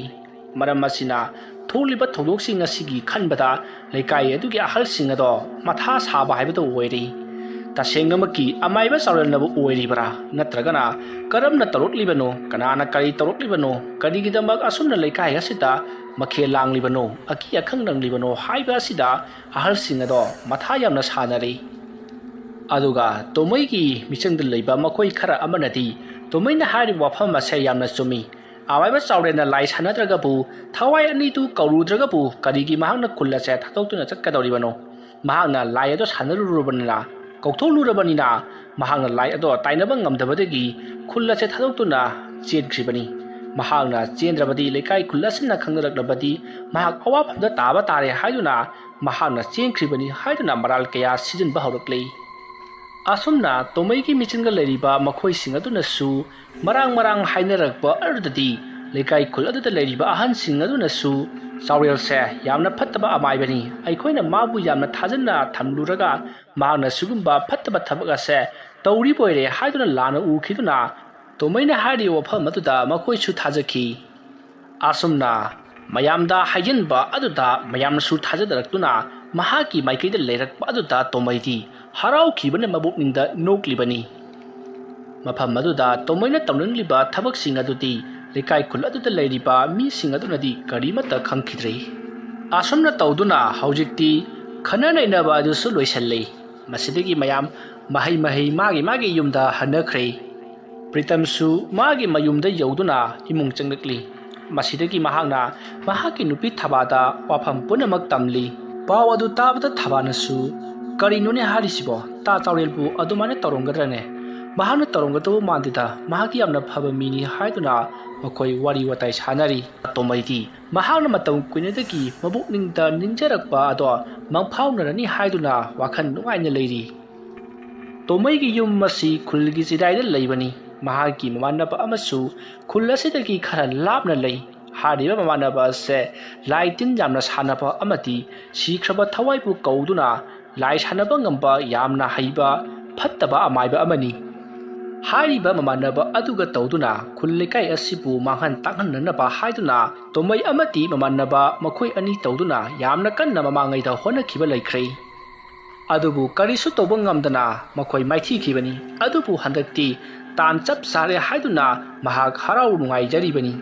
ꯃꯔꯝ ꯑꯁꯤꯅ ꯊꯣꯛꯂꯤꯕ ꯊꯧꯗꯣꯛꯁꯤꯡ ꯑꯁꯤꯒꯤ ꯈꯟꯕꯗ ꯂꯩꯀꯥꯏ ꯑꯗꯨꯒꯤ ꯑꯍꯜꯁꯤꯡ ꯑꯗꯣ ꯃꯊꯥ ꯁꯥꯕ ꯍꯥꯏꯕꯗꯨ ꯑꯣꯏꯔꯦ꯫ ꯇꯁꯦꯡꯅꯃꯛꯀꯤ ꯑꯃꯥꯏꯕ ꯆꯥꯎꯔꯦꯜꯅꯕꯨ ꯑꯣꯏꯔꯤꯕ꯭ꯔꯥ? ꯅꯠꯇ꯭ꯔꯒꯅ ꯀꯔꯝꯅ ꯇꯧꯔꯛꯂꯤꯕꯅꯣ? ꯀꯅꯥꯅ ꯀꯔꯤ ꯇꯧꯔꯛꯂꯤꯕꯅꯣ? ꯀꯔꯤꯒꯤꯗꯃꯛ ꯑꯁꯨꯝꯅ ꯂꯩꯀꯥꯏ ꯑꯁꯤꯗ ꯃꯈꯦꯜ ꯂꯥꯡꯂꯤꯕꯅꯣ? ꯑꯀꯤ ꯑꯈꯪ ꯅꯪꯂꯤꯕꯅꯣ ꯍꯥꯏꯕ ꯑꯁꯤꯗ ꯑꯍꯜꯁꯤꯡ ꯑꯗꯣ ꯃꯊꯥ ꯌꯥꯝꯅ ꯁꯥꯅꯔꯤ꯫ ꯑꯗꯨꯒ ꯇꯣꯃꯩꯒꯤ ꯃꯤꯆꯪꯗ ꯂꯩꯕ ꯃꯈꯣꯏ ꯈꯔ ꯑꯃꯅꯗꯤ ꯇꯣꯃꯩꯅ ꯍꯥꯏꯔꯤꯕ ꯋꯥꯐꯝ ꯑꯁꯦ ꯌꯥꯝꯅ ꯆꯨꯝꯃꯤ꯫ ꯑꯃꯥꯏꯕ ꯆꯥꯎꯔꯦꯜꯅ ꯂꯥꯏ ꯁꯥꯟꯅꯗ꯭ꯔꯒꯕꯨ, ꯊꯋꯥꯏ ꯑꯅꯤꯗꯨ ꯀꯧꯔꯨꯗ꯭ꯔꯒꯕꯨ ꯀꯔꯤꯒꯤ ꯃꯍꯥꯛꯅ ꯈꯨꯜ ꯑꯁꯦ ꯊꯥꯗꯣꯛꯇꯨꯅ ꯆꯠꯀꯗꯧꯔꯤꯕꯅꯣ? ꯃꯍꯥꯛꯅ ꯂꯥꯏ ꯑꯗꯣ ꯁꯥꯟꯅꯔꯨꯔꯕꯅꯤꯅ, ꯀꯧꯊꯣꯛꯂꯨꯔꯕꯅꯤꯅ, ꯃꯍꯥꯛꯅ ꯂꯥꯏ ꯑꯗꯣ ꯇꯥꯏꯅꯕ ꯉꯝꯗꯕꯗꯒꯤ ꯈꯨꯜ ꯑꯁꯦ ꯊꯥꯗꯣꯛꯇꯨꯅ ꯆꯦꯟꯈ꯭ꯔꯤꯕꯅꯤ꯫ ꯃꯍꯥꯛꯅ ꯆꯦꯟꯗ꯭ꯔꯕꯗꯤ ꯂꯩꯀꯥꯏ ꯈꯨꯜ ꯑꯁꯤꯅ ꯈꯪꯅꯔꯛꯂꯕꯗꯤ ꯃꯍꯥꯛ ꯑꯋꯥꯐꯝꯗ ꯇꯥꯕ ꯇꯥꯔꯦ ꯍꯥꯏꯗꯨꯅ ꯃꯍꯥꯛꯅ ꯆꯦꯟꯈ꯭ꯔꯤꯕꯅꯤ ꯍꯥꯏꯗꯨꯅ ꯃꯔꯥꯜ ꯀꯌꯥ ꯁꯤꯖꯤꯟꯕ ꯍꯧꯔꯛꯂꯤ꯫ ꯑꯁꯨꯝꯅ ꯇꯣꯃꯩꯒꯤ ꯃꯤꯆꯤꯟꯒ ꯂꯩꯔꯤꯕ ꯃꯈꯣꯏꯁꯤꯡ ꯑꯗꯨꯅꯁꯨ ꯃꯔꯥꯡ ꯃꯔꯥꯡ ꯍꯥꯏꯅꯔꯛꯄ ꯑꯗꯨꯗꯗꯤ, ꯂꯩꯀꯥꯏ ꯈꯨꯜ ꯑꯗꯨꯗ ꯂꯩꯔꯤꯕ ꯑꯍꯟꯁꯤꯡ ꯑꯗꯨꯅꯁꯨ ꯆꯥꯎꯔꯦꯜꯁꯦ ꯌꯥꯝꯅ ꯐꯠꯇꯕ ꯑꯃꯥꯏꯕꯅꯤ, ꯑꯩꯈꯣꯏꯅ ꯃꯥꯕꯨ ꯌꯥꯝꯅ ꯊꯥꯖꯅ ꯊꯝꯂꯨꯔꯒ ꯃꯍꯥꯛꯅ ꯁꯤꯒꯨꯝꯕ ꯐꯠꯇꯕ ꯊꯕꯛ ꯑꯁꯦ ꯇꯧꯔꯤꯕ ꯑꯣꯏꯔꯦ ꯍꯥꯏꯗꯨꯅ ꯂꯥꯟꯅ ꯎꯈꯤꯗꯨꯅ, ꯇꯣꯃꯩꯅ ꯍꯥꯏꯔꯤꯕ ꯋꯥꯐꯝ ꯑꯗꯨꯗ ꯃꯈꯣꯏꯁꯨ ꯊꯥꯖꯈꯤ꯫ ꯑꯁꯨꯝꯅ ꯃꯌꯥꯝꯗ ꯍꯥꯏꯖꯤꯟꯕ ꯑꯗꯨꯗ ꯃꯌꯥꯝꯅꯁꯨ ꯊꯥꯖꯗꯔꯛꯇꯨꯅ ꯃꯍꯥꯛꯀꯤ ꯃꯥꯏꯀꯩꯗ ꯂꯩꯔꯛꯄ ꯑꯗꯨꯗ ꯇꯣꯃꯩꯗꯤ ꯍꯔꯥꯎꯈꯤꯕꯅ ꯃꯕꯨꯛꯅꯤꯡꯗ ꯅꯣꯛꯂꯤꯕꯅꯤ꯫ ꯃꯐꯝ ꯑꯗꯨꯗ ꯇꯣꯃꯩꯅ ꯇꯧꯅꯤꯡꯂꯤꯕ ꯊꯕꯛꯁꯤꯡ ꯑꯗꯨꯗꯤ ꯂꯩꯀꯥꯏ ꯈꯨꯜ ꯑꯗꯨꯗ ꯂꯩꯔꯤꯕ ꯃꯤꯁꯤꯡ ꯑꯗꯨꯅꯗꯤ ꯀꯔꯤꯃꯠꯇ ꯈꯪꯈꯤꯗ꯭ꯔꯦ꯫ ꯑꯁꯨꯝꯅ ꯇꯧꯗꯨꯅ ꯍꯧꯖꯤꯛꯇꯤ ꯈꯟꯅ ꯅꯩꯅꯕ ꯑꯗꯨꯁꯨ ꯂꯣꯏꯁꯤꯜꯂꯤ꯫ ꯃꯁꯤꯗꯒꯤ ꯃꯌꯥꯝ ꯃꯍꯩ ꯃꯍꯩ ꯃꯥꯒꯤ ꯃꯥꯒꯤ ꯌꯨꯝꯗ ꯍꯟꯅꯈ꯭ꯔꯦ꯫ ꯄ꯭ꯔꯤꯇꯝꯁꯨ ꯃꯥꯒꯤ ꯃꯌꯨꯝꯗ ꯌꯧꯗꯨꯅ ꯏꯃꯨꯡ ꯆꯪꯂꯛꯂꯤ꯫ ꯃꯁꯤꯗꯒꯤ ꯃꯍꯥꯛꯅ ꯃꯍꯥꯛꯀꯤ ꯅꯨꯄꯤ ꯊꯕꯥꯗ ꯋꯥꯐꯝ ꯄꯨꯝꯅꯃꯛ ꯇꯝꯂꯤ꯫ ꯄꯥꯎ ꯑꯗꯨ ꯇꯥꯕꯗ ꯊꯕꯥꯅꯁꯨ, "ꯀꯔꯤꯅꯣꯅꯦ ꯍꯥꯏꯔꯤꯁꯤꯕꯣ? ꯇꯥ ꯆꯥꯎꯔꯦꯜꯕꯨ ꯑꯗꯨꯃꯥꯏꯅ ꯇꯧꯔꯝꯒꯗ꯭ꯔꯅꯦ? ꯃꯍꯥꯛꯅ ꯇꯧꯔꯝꯒꯗꯕ ꯃꯥꯟꯗꯦꯗ, ꯃꯍꯥꯛ ꯌꯥꯝꯅ ꯐꯕ ꯃꯤꯅꯤ" ꯍꯥꯏꯗꯨꯅ ꯃꯈꯣꯏ ꯋꯥꯔꯤ ꯋꯥꯇꯥꯏ ꯁꯥꯟꯅꯔꯤ꯫ ꯇꯣꯃꯩꯗꯤ ꯃꯍꯥꯛꯅ ꯃꯇꯝ ꯀꯨꯏꯅꯗꯒꯤ ꯃꯕꯨꯛꯅꯤꯡꯗ ꯅꯤꯡꯖꯔꯛꯄ ꯑꯗꯣ ꯃꯪꯐꯥꯎꯅꯔꯅꯤ ꯍꯥꯏꯗꯨꯅ ꯋꯥꯈꯜ ꯅꯨꯡꯉꯥꯏꯅ ꯂꯩꯔꯤ꯫ ꯇꯣꯃꯩꯒꯤ ꯌꯨꯝ ꯑꯁꯤ ꯈꯨꯜꯒꯤ ꯆꯤꯗꯥꯏꯗ ꯂꯩꯕꯅꯤ꯫ ꯃꯍꯥꯛꯀꯤ ꯃꯃꯥꯟꯅꯕ ꯑꯃꯁꯨ ꯈꯨꯜ ꯑꯁꯤꯗꯒꯤ ꯈꯔ ꯂꯥꯞꯅ ꯂꯩ꯫ ꯍꯥꯏꯔꯤꯕ ꯃꯃꯥꯟꯅꯕ ꯑꯁꯦ ꯂꯥꯏ ꯇꯤꯟ ꯌꯥꯝꯅ ꯁꯥꯟꯅꯕ ꯑꯃꯗꯤ ꯁꯤꯈ꯭ꯔꯕ ꯊꯋꯥꯏꯕꯨ ꯀꯧꯗꯨꯅ ꯂꯥꯏ ꯁꯥꯟꯅꯕ ꯉꯝꯕ ꯌꯥꯝꯅ ꯍꯩꯕ ꯐꯠꯇꯕ ꯑꯃꯥꯏꯕ ꯑꯃꯅꯤ꯫ ꯍꯥꯏꯔꯤꯕ ꯃꯃꯥꯟꯅꯕ ꯑꯗꯨꯒ ꯇꯧꯗꯨꯅ ꯈꯨꯜ ꯂꯩꯀꯥꯏ ꯑꯁꯤꯕꯨ ꯃꯥꯡꯍꯟ ꯇꯥꯛꯍꯟꯅꯅꯕ ꯍꯥꯏꯗꯨꯅ ꯇꯣꯃꯩ ꯑꯃꯗꯤ ꯃꯃꯥꯟꯅꯕ ꯃꯈꯣꯏ ꯑꯅꯤ ꯇꯧꯗꯨꯅ ꯌꯥꯝꯅ ꯀꯟꯅ ꯃꯃꯥꯡꯉꯩꯗ ꯍꯣꯠꯅꯈꯤꯕ ꯂꯩꯈ꯭ꯔꯦ꯫ ꯑꯗꯨꯕꯨ ꯀꯔꯤꯁꯨ ꯇꯧꯕ ꯉꯝꯗꯅ ꯃꯈꯣꯏ ꯃꯥꯏꯊꯤꯈꯤꯕꯅꯤ꯫ ꯑꯗꯨꯕꯨ ꯍꯟꯗꯛꯇꯤ ꯇꯥꯟ ꯆꯞ ꯆꯥꯔꯦ ꯍꯥꯏꯗꯨꯅ ꯃꯍꯥꯛ ꯍꯔꯥꯎ ꯅꯨꯡꯉꯥꯏꯖꯔꯤꯕꯅꯤ꯫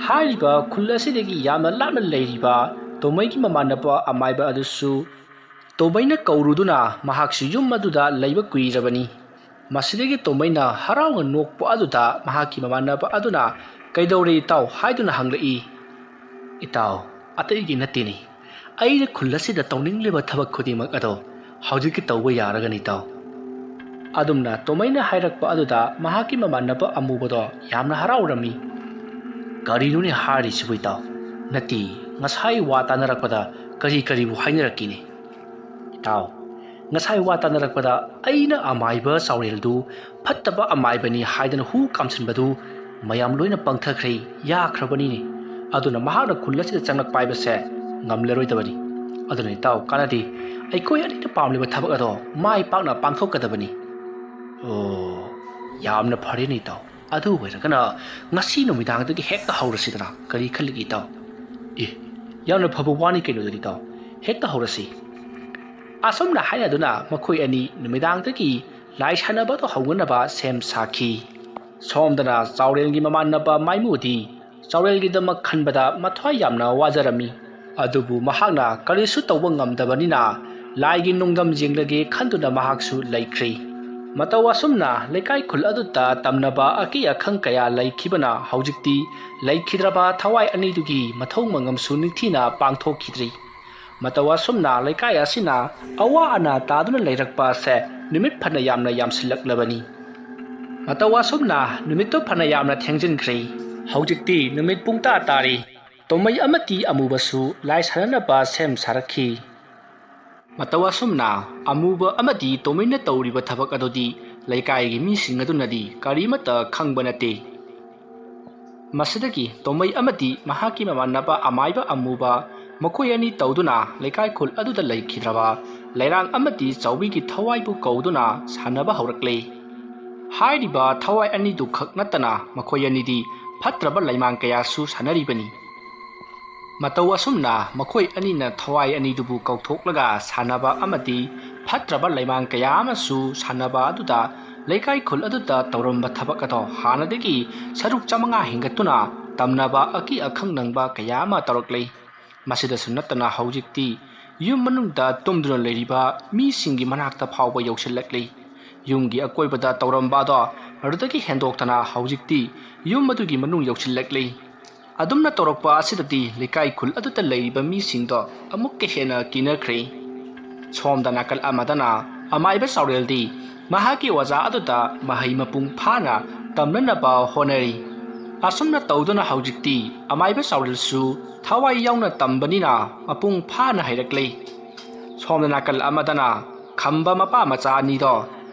ꯍꯥꯏꯔꯤꯕ ꯈꯨꯜ ꯑꯁꯤꯗꯒꯤ ꯌꯥꯝꯅ ꯂꯥꯞꯅ ꯂꯩꯔꯤꯕ ꯇꯣꯃꯩꯒꯤ ꯃꯃꯥꯟꯅꯕ ꯑꯃꯥꯏꯕ ꯑꯗꯨꯁꯨ ꯇꯣꯃꯩꯅ ꯀꯧꯔꯨꯗꯨꯅ ꯃꯍꯥꯛꯁꯨ ꯌꯨꯝ ꯑꯗꯨꯗ ꯂꯩꯕ ꯀꯨꯏꯔꯕꯅꯤ꯫ ꯃꯁꯤꯗꯒꯤ ꯇꯣꯃꯩꯅ ꯍꯔꯥꯎꯅ ꯅꯣꯛꯄ ꯑꯗꯨꯗ ꯃꯍꯥꯛꯀꯤ ꯃꯃꯥꯟꯅꯕ ꯑꯗꯨꯅ, "ꯀꯩꯗꯧꯔꯦ ꯏꯇꯥꯎ?" ꯍꯥꯏꯗꯨꯅ ꯍꯪꯂꯛꯏ꯫ "ꯏꯇꯥꯎ, ꯑꯇꯩꯒꯤ ꯅꯠꯇꯦꯅꯦ, ꯑꯩꯅ ꯈꯨꯜ ꯑꯁꯤꯗ ꯇꯧꯅꯤꯡꯂꯤꯕ ꯊꯕꯛ ꯈꯨꯗꯤꯡꯃꯛ ꯑꯗꯣ ꯍꯧꯖꯤꯛꯇꯤ ꯇꯧꯕ ꯌꯥꯔꯒꯅꯤ ꯏꯇꯥꯎ꯫" ꯑꯗꯨꯝꯅ ꯇꯣꯃꯩꯅ ꯍꯥꯏꯔꯛꯄ ꯑꯗꯨꯗ ꯃꯍꯥꯛꯀꯤ ꯃꯃꯥꯟꯅꯕ ꯑꯃꯨꯕꯗꯣ ꯌꯥꯝꯅ ꯍꯔꯥꯎꯔꯝꯃꯤ꯫ "ꯀꯔꯤꯅꯣꯅꯦ ꯍꯥꯏꯔꯤꯁꯤꯕꯨ ꯏꯇꯥꯎ? ꯅꯠꯇꯦ, ꯉꯁꯥꯏ ꯋꯥ ꯇꯥꯅꯔꯛꯄꯗ ꯀꯔꯤ ꯀꯔꯤꯕꯨ ꯍꯥꯏꯅꯔꯛꯀꯦꯅꯦ?" "ꯏꯇꯥꯎ, ꯉꯁꯥꯏ ꯋꯥ ꯇꯥꯅꯔꯛꯄꯗ ꯑꯩꯅ ꯑꯃꯥꯏꯕ ꯆꯥꯎꯔꯦꯜꯗꯨ ꯐꯠꯇꯕ ꯑꯃꯥꯏꯕꯅꯤ ꯍꯥꯏꯗꯅ ꯍꯨ ꯀꯥꯝꯁꯤꯟꯕꯗꯨ ꯃꯌꯥꯝ ꯂꯣꯏꯅ ꯄꯪꯊꯈ꯭ꯔꯦ, ꯌꯥꯈ꯭ꯔꯕꯅꯤꯅꯦ꯫ ꯑꯗꯨꯅ ꯃꯍꯥꯛꯅ ꯈꯨꯜ ꯑꯁꯤꯗ ꯆꯪꯂꯛꯄ ꯍꯥꯏꯕꯁꯦ ꯉꯝꯂꯔꯣꯏꯗꯕꯅꯤ꯫ ꯑꯗꯨꯅ ꯏꯇꯥꯎ, ꯀꯥꯟꯅꯗꯦ, ꯑꯩꯈꯣꯏ ꯑꯅꯤꯅ ꯄꯥꯝꯂꯤꯕ ꯊꯕꯛ ꯑꯗꯣ ꯃꯥꯏ ꯄꯥꯛꯅ ꯄꯥꯡꯊꯣꯛꯀꯗꯕꯅꯤ꯫ ꯑꯣ, ꯌꯥꯝꯅ ꯐꯔꯦꯅꯦ ꯏꯇꯥꯎ꯫ ꯑꯗꯨ ꯑꯣꯏꯔꯒꯅ ꯉꯁꯤ ꯅꯨꯃꯤꯗꯥꯡꯗꯒꯤ ꯍꯦꯛꯇ ꯍꯧꯔꯁꯤꯗꯅ꯫ ꯀꯔꯤ ꯈꯜꯂꯤꯒꯦ ꯏꯇꯥꯎ? ꯑꯦ, ꯌꯥꯝꯅ ꯐꯕ ꯋꯥꯅꯤ ꯀꯩꯅꯣꯗꯨꯗꯤ ꯏꯇꯥꯎ꯫ ꯍꯦꯛꯇ ꯍꯧꯔꯁꯤ꯫ ꯑꯁꯨꯝꯅ ꯍꯥꯏꯅꯗꯨꯅ ꯃꯈꯣꯏ ꯑꯅꯤ ꯅꯨꯃꯤꯗꯥꯡꯗꯒꯤ ꯂꯥꯏ ꯁꯥꯟꯅꯕꯗꯣ ꯍꯧꯅꯅꯕ ꯁꯦꯝ ꯁꯥꯈꯤ꯫ ꯁꯣꯝꯗꯅ ꯆꯥꯎꯔꯦꯜꯒꯤ ꯃꯃꯥꯟꯅꯕ ꯃꯥꯏꯃꯨꯗꯤ ꯆꯥꯎꯔꯦꯜꯒꯤꯗꯃꯛ ꯈꯟꯕꯗ ꯃꯊ꯭ꯋꯥꯏ ꯌꯥꯝꯅ ꯋꯥꯖꯔꯝꯃꯤ꯫ ꯑꯗꯨꯕꯨ ꯃꯍꯥꯛꯅ ꯀꯔꯤꯁꯨ ꯇꯧꯕ ꯉꯝꯗꯕꯅꯤꯅ ꯂꯥꯏꯒꯤ ꯅꯨꯡꯗꯝ ꯌꯦꯡꯂꯒꯦ ꯈꯟꯗꯨꯅ ꯃꯍꯥꯛꯁꯨ ꯂꯩꯈ꯭ꯔꯦ꯫ ꯃꯇꯧ ꯑꯁꯨꯝꯅ ꯂꯩꯀꯥꯏ ꯈꯨꯜ ꯑꯗꯨꯗ ꯇꯝꯅꯕ ꯑꯀꯤ ꯑꯈꯪ ꯀꯌꯥ ꯂꯩꯈꯤꯕꯅ ꯍꯧꯖꯤꯛꯇꯤ ꯂꯩꯈꯤꯗ꯭ꯔꯕ ꯊꯋꯥꯏ ꯑꯅꯤꯗꯨꯒꯤ ꯃꯊꯧ ꯃꯉꯝꯁꯨ ꯅꯤꯡꯊꯤꯅ ꯄꯥꯡꯊꯣꯛꯈꯤꯗ꯭ꯔꯤ꯫ ꯃꯇꯧ ꯑꯁꯨꯝꯅ ꯂꯩꯀꯥꯏ ꯑꯁꯤꯅ ꯑꯋꯥ ꯑꯅꯥ ꯇꯥꯗꯨꯅ ꯂꯩꯔꯛꯄ ꯑꯁꯦ ꯅꯨꯃꯤꯠ ꯐꯅ ꯌꯥꯝꯅ ꯌꯥꯝꯁꯤꯜꯂꯛꯂꯕꯅꯤ꯫ ꯃꯇꯧ ꯑꯁꯨꯝꯅ ꯅꯨꯃꯤꯠꯇꯨ ꯐꯅ ꯌꯥꯝꯅ ꯊꯦꯡꯖꯤꯟꯈ꯭ꯔꯦ꯫ ꯍꯧꯖꯤꯛꯇꯤ ꯅꯨꯃꯤꯠ ꯄꯨꯡ ꯇꯔꯥ ꯇꯥꯔꯤ꯫ ꯇꯣꯃꯩ ꯑꯃꯗꯤ ꯑꯃꯨꯕꯁꯨ ꯂꯥꯏ ꯁꯥꯟꯅꯅꯕ ꯁꯦꯝ ꯁꯥꯔꯛꯈꯤ꯫ ꯃꯇꯧ ꯑꯁꯨꯝꯅ ꯑꯃꯨꯕ ꯑꯃꯗꯤ ꯇꯣꯃꯩꯅ ꯇꯧꯔꯤꯕ ꯊꯕꯛ ꯑꯗꯨꯗꯤ ꯂꯩꯀꯥꯏꯒꯤ ꯃꯤꯁꯤꯡ ꯑꯗꯨꯅꯗꯤ ꯀꯔꯤꯃꯠꯇ ꯈꯪꯕ ꯅꯠꯇꯦ꯫ ꯃꯁꯤꯗꯒꯤ ꯇꯣꯃꯩ ꯑꯃꯗꯤ ꯃꯍꯥꯛꯀꯤ ꯃꯃꯥꯟꯅꯕ ꯑꯃꯥꯏꯕ ꯑꯃꯨꯕ ꯃꯈꯣꯏ ꯑꯅꯤ ꯇꯧꯗꯨꯅ ꯂꯩꯀꯥꯏ ꯈꯨꯜ ꯑꯗꯨꯗ ꯂꯩꯈꯤꯗ꯭ꯔꯕ ꯂꯩꯔꯥꯡ ꯑꯃꯗꯤ ꯆꯥꯎꯕꯤꯒꯤ ꯊꯋꯥꯏꯕꯨ ꯀꯧꯗꯨꯅ ꯁꯥꯟꯅꯕ ꯍꯧꯔꯛꯂꯦ꯫ ꯍꯥꯏꯔꯤꯕ ꯊꯋꯥꯏ ꯑꯅꯤꯗꯨ ꯈꯛ ꯅꯠꯇꯅ ꯃꯈꯣꯏ ꯑꯅꯤꯗꯤ ꯐꯠꯇ꯭ꯔꯕ ꯂꯩꯃꯥꯡ ꯀꯌꯥꯁꯨ ꯁꯥꯟꯅꯔꯤꯕꯅꯤ꯫ ꯃꯇꯧ ꯑꯁꯨꯝꯅ ꯃꯈꯣꯏ ꯑꯅꯤꯅ ꯊꯋꯥꯏ ꯑꯅꯤꯗꯨꯕꯨ ꯀꯧꯊꯣꯛꯂꯒ ꯁꯥꯟꯅꯕ ꯑꯃꯗꯤ ꯐꯠꯇ꯭ꯔꯕ ꯂꯩꯃꯥꯡ ꯀꯌꯥ ꯑꯃꯁꯨ ꯁꯥꯟꯅꯕ ꯑꯗꯨꯗ ꯂꯩꯀꯥꯏ ꯈꯨꯜ ꯑꯗꯨꯗ ꯇꯧꯔꯝꯕ ꯊꯕꯛ ꯑꯗꯣ ꯍꯥꯟꯅꯗꯒꯤ ꯁꯔꯨꯛ ꯆꯥꯃꯉꯥ ꯍꯦꯟꯒꯠꯇꯨꯅ ꯇꯝꯅꯕ ꯑꯀꯤ ꯑꯈꯪ ꯅꯪꯕ ꯀꯌꯥ ꯑꯃ ꯇꯧꯔꯛꯂꯤ꯫ ꯃꯁꯤꯗꯁꯨ ꯅꯠꯇꯅ ꯍꯧꯖꯤꯛꯇꯤ ꯌꯨꯝ ꯃꯅꯨꯡꯗ ꯇꯨꯝꯗꯨꯅ ꯂꯩꯔꯤꯕ ꯃꯤꯁꯤꯡꯒꯤ ꯃꯅꯥꯛꯇ ꯐꯥꯎꯕ ꯌꯧꯁꯤꯜꯂꯛꯂꯤ꯫ ꯌꯨꯝꯒꯤ ꯑꯀꯣꯏꯕꯗ ꯇꯧꯔꯝꯕ ꯑꯗꯣ ꯑꯗꯨꯗꯒꯤ ꯍꯦꯟꯗꯣꯛꯇꯅ ꯍꯧꯖꯤꯛꯇꯤ ꯌꯨꯝ ꯑꯗꯨꯒꯤ ꯃꯅꯨꯡ ꯌꯧꯁꯤꯜꯂꯛꯂꯤ꯫ ꯑꯗꯨꯝꯅ ꯇꯧꯔꯛꯄ ꯑꯁꯤꯗꯗꯤ ꯂꯩꯀꯥꯏ ꯈꯨꯜ ꯑꯗꯨꯗ ꯂꯩꯔꯤꯕ ꯃꯤꯁꯤꯡꯗꯣ ꯑꯃꯨꯛꯀ ꯍꯦꯟꯅ ꯀꯤꯅꯈ꯭ꯔꯦ꯫ ꯁꯣꯝꯗ ꯅꯥꯀꯜ ꯑꯃꯗꯅ ꯑꯃꯥꯏꯕ ꯆꯥꯎꯔꯦꯜꯗꯤ ꯃꯍꯥꯛꯀꯤ ꯑꯣꯖꯥ ꯑꯗꯨꯗ ꯃꯍꯩ ꯃꯄꯨꯡ ꯐꯥꯅ ꯇꯝꯅꯅꯕ ꯍꯣꯠꯅꯔꯤ꯫ ꯑꯁꯨꯝꯅ ꯇꯧꯗꯨꯅ ꯍꯧꯖꯤꯛꯇꯤ ꯑꯃꯥꯏꯕ ꯆꯥꯎꯔꯦꯜꯁꯨ ꯊꯋꯥꯏ ꯌꯥꯎꯅ ꯇꯝꯕꯅꯤꯅ ꯃꯄꯨꯡ ꯐꯥꯅ ꯍꯩꯔꯛꯂꯦ꯫ ꯁꯣꯝꯗ ꯅꯥꯀꯜ ꯑꯃꯗꯅ ꯈꯝꯕ ꯃꯄꯥ ꯃꯆꯥ ꯑꯅꯤꯗꯣ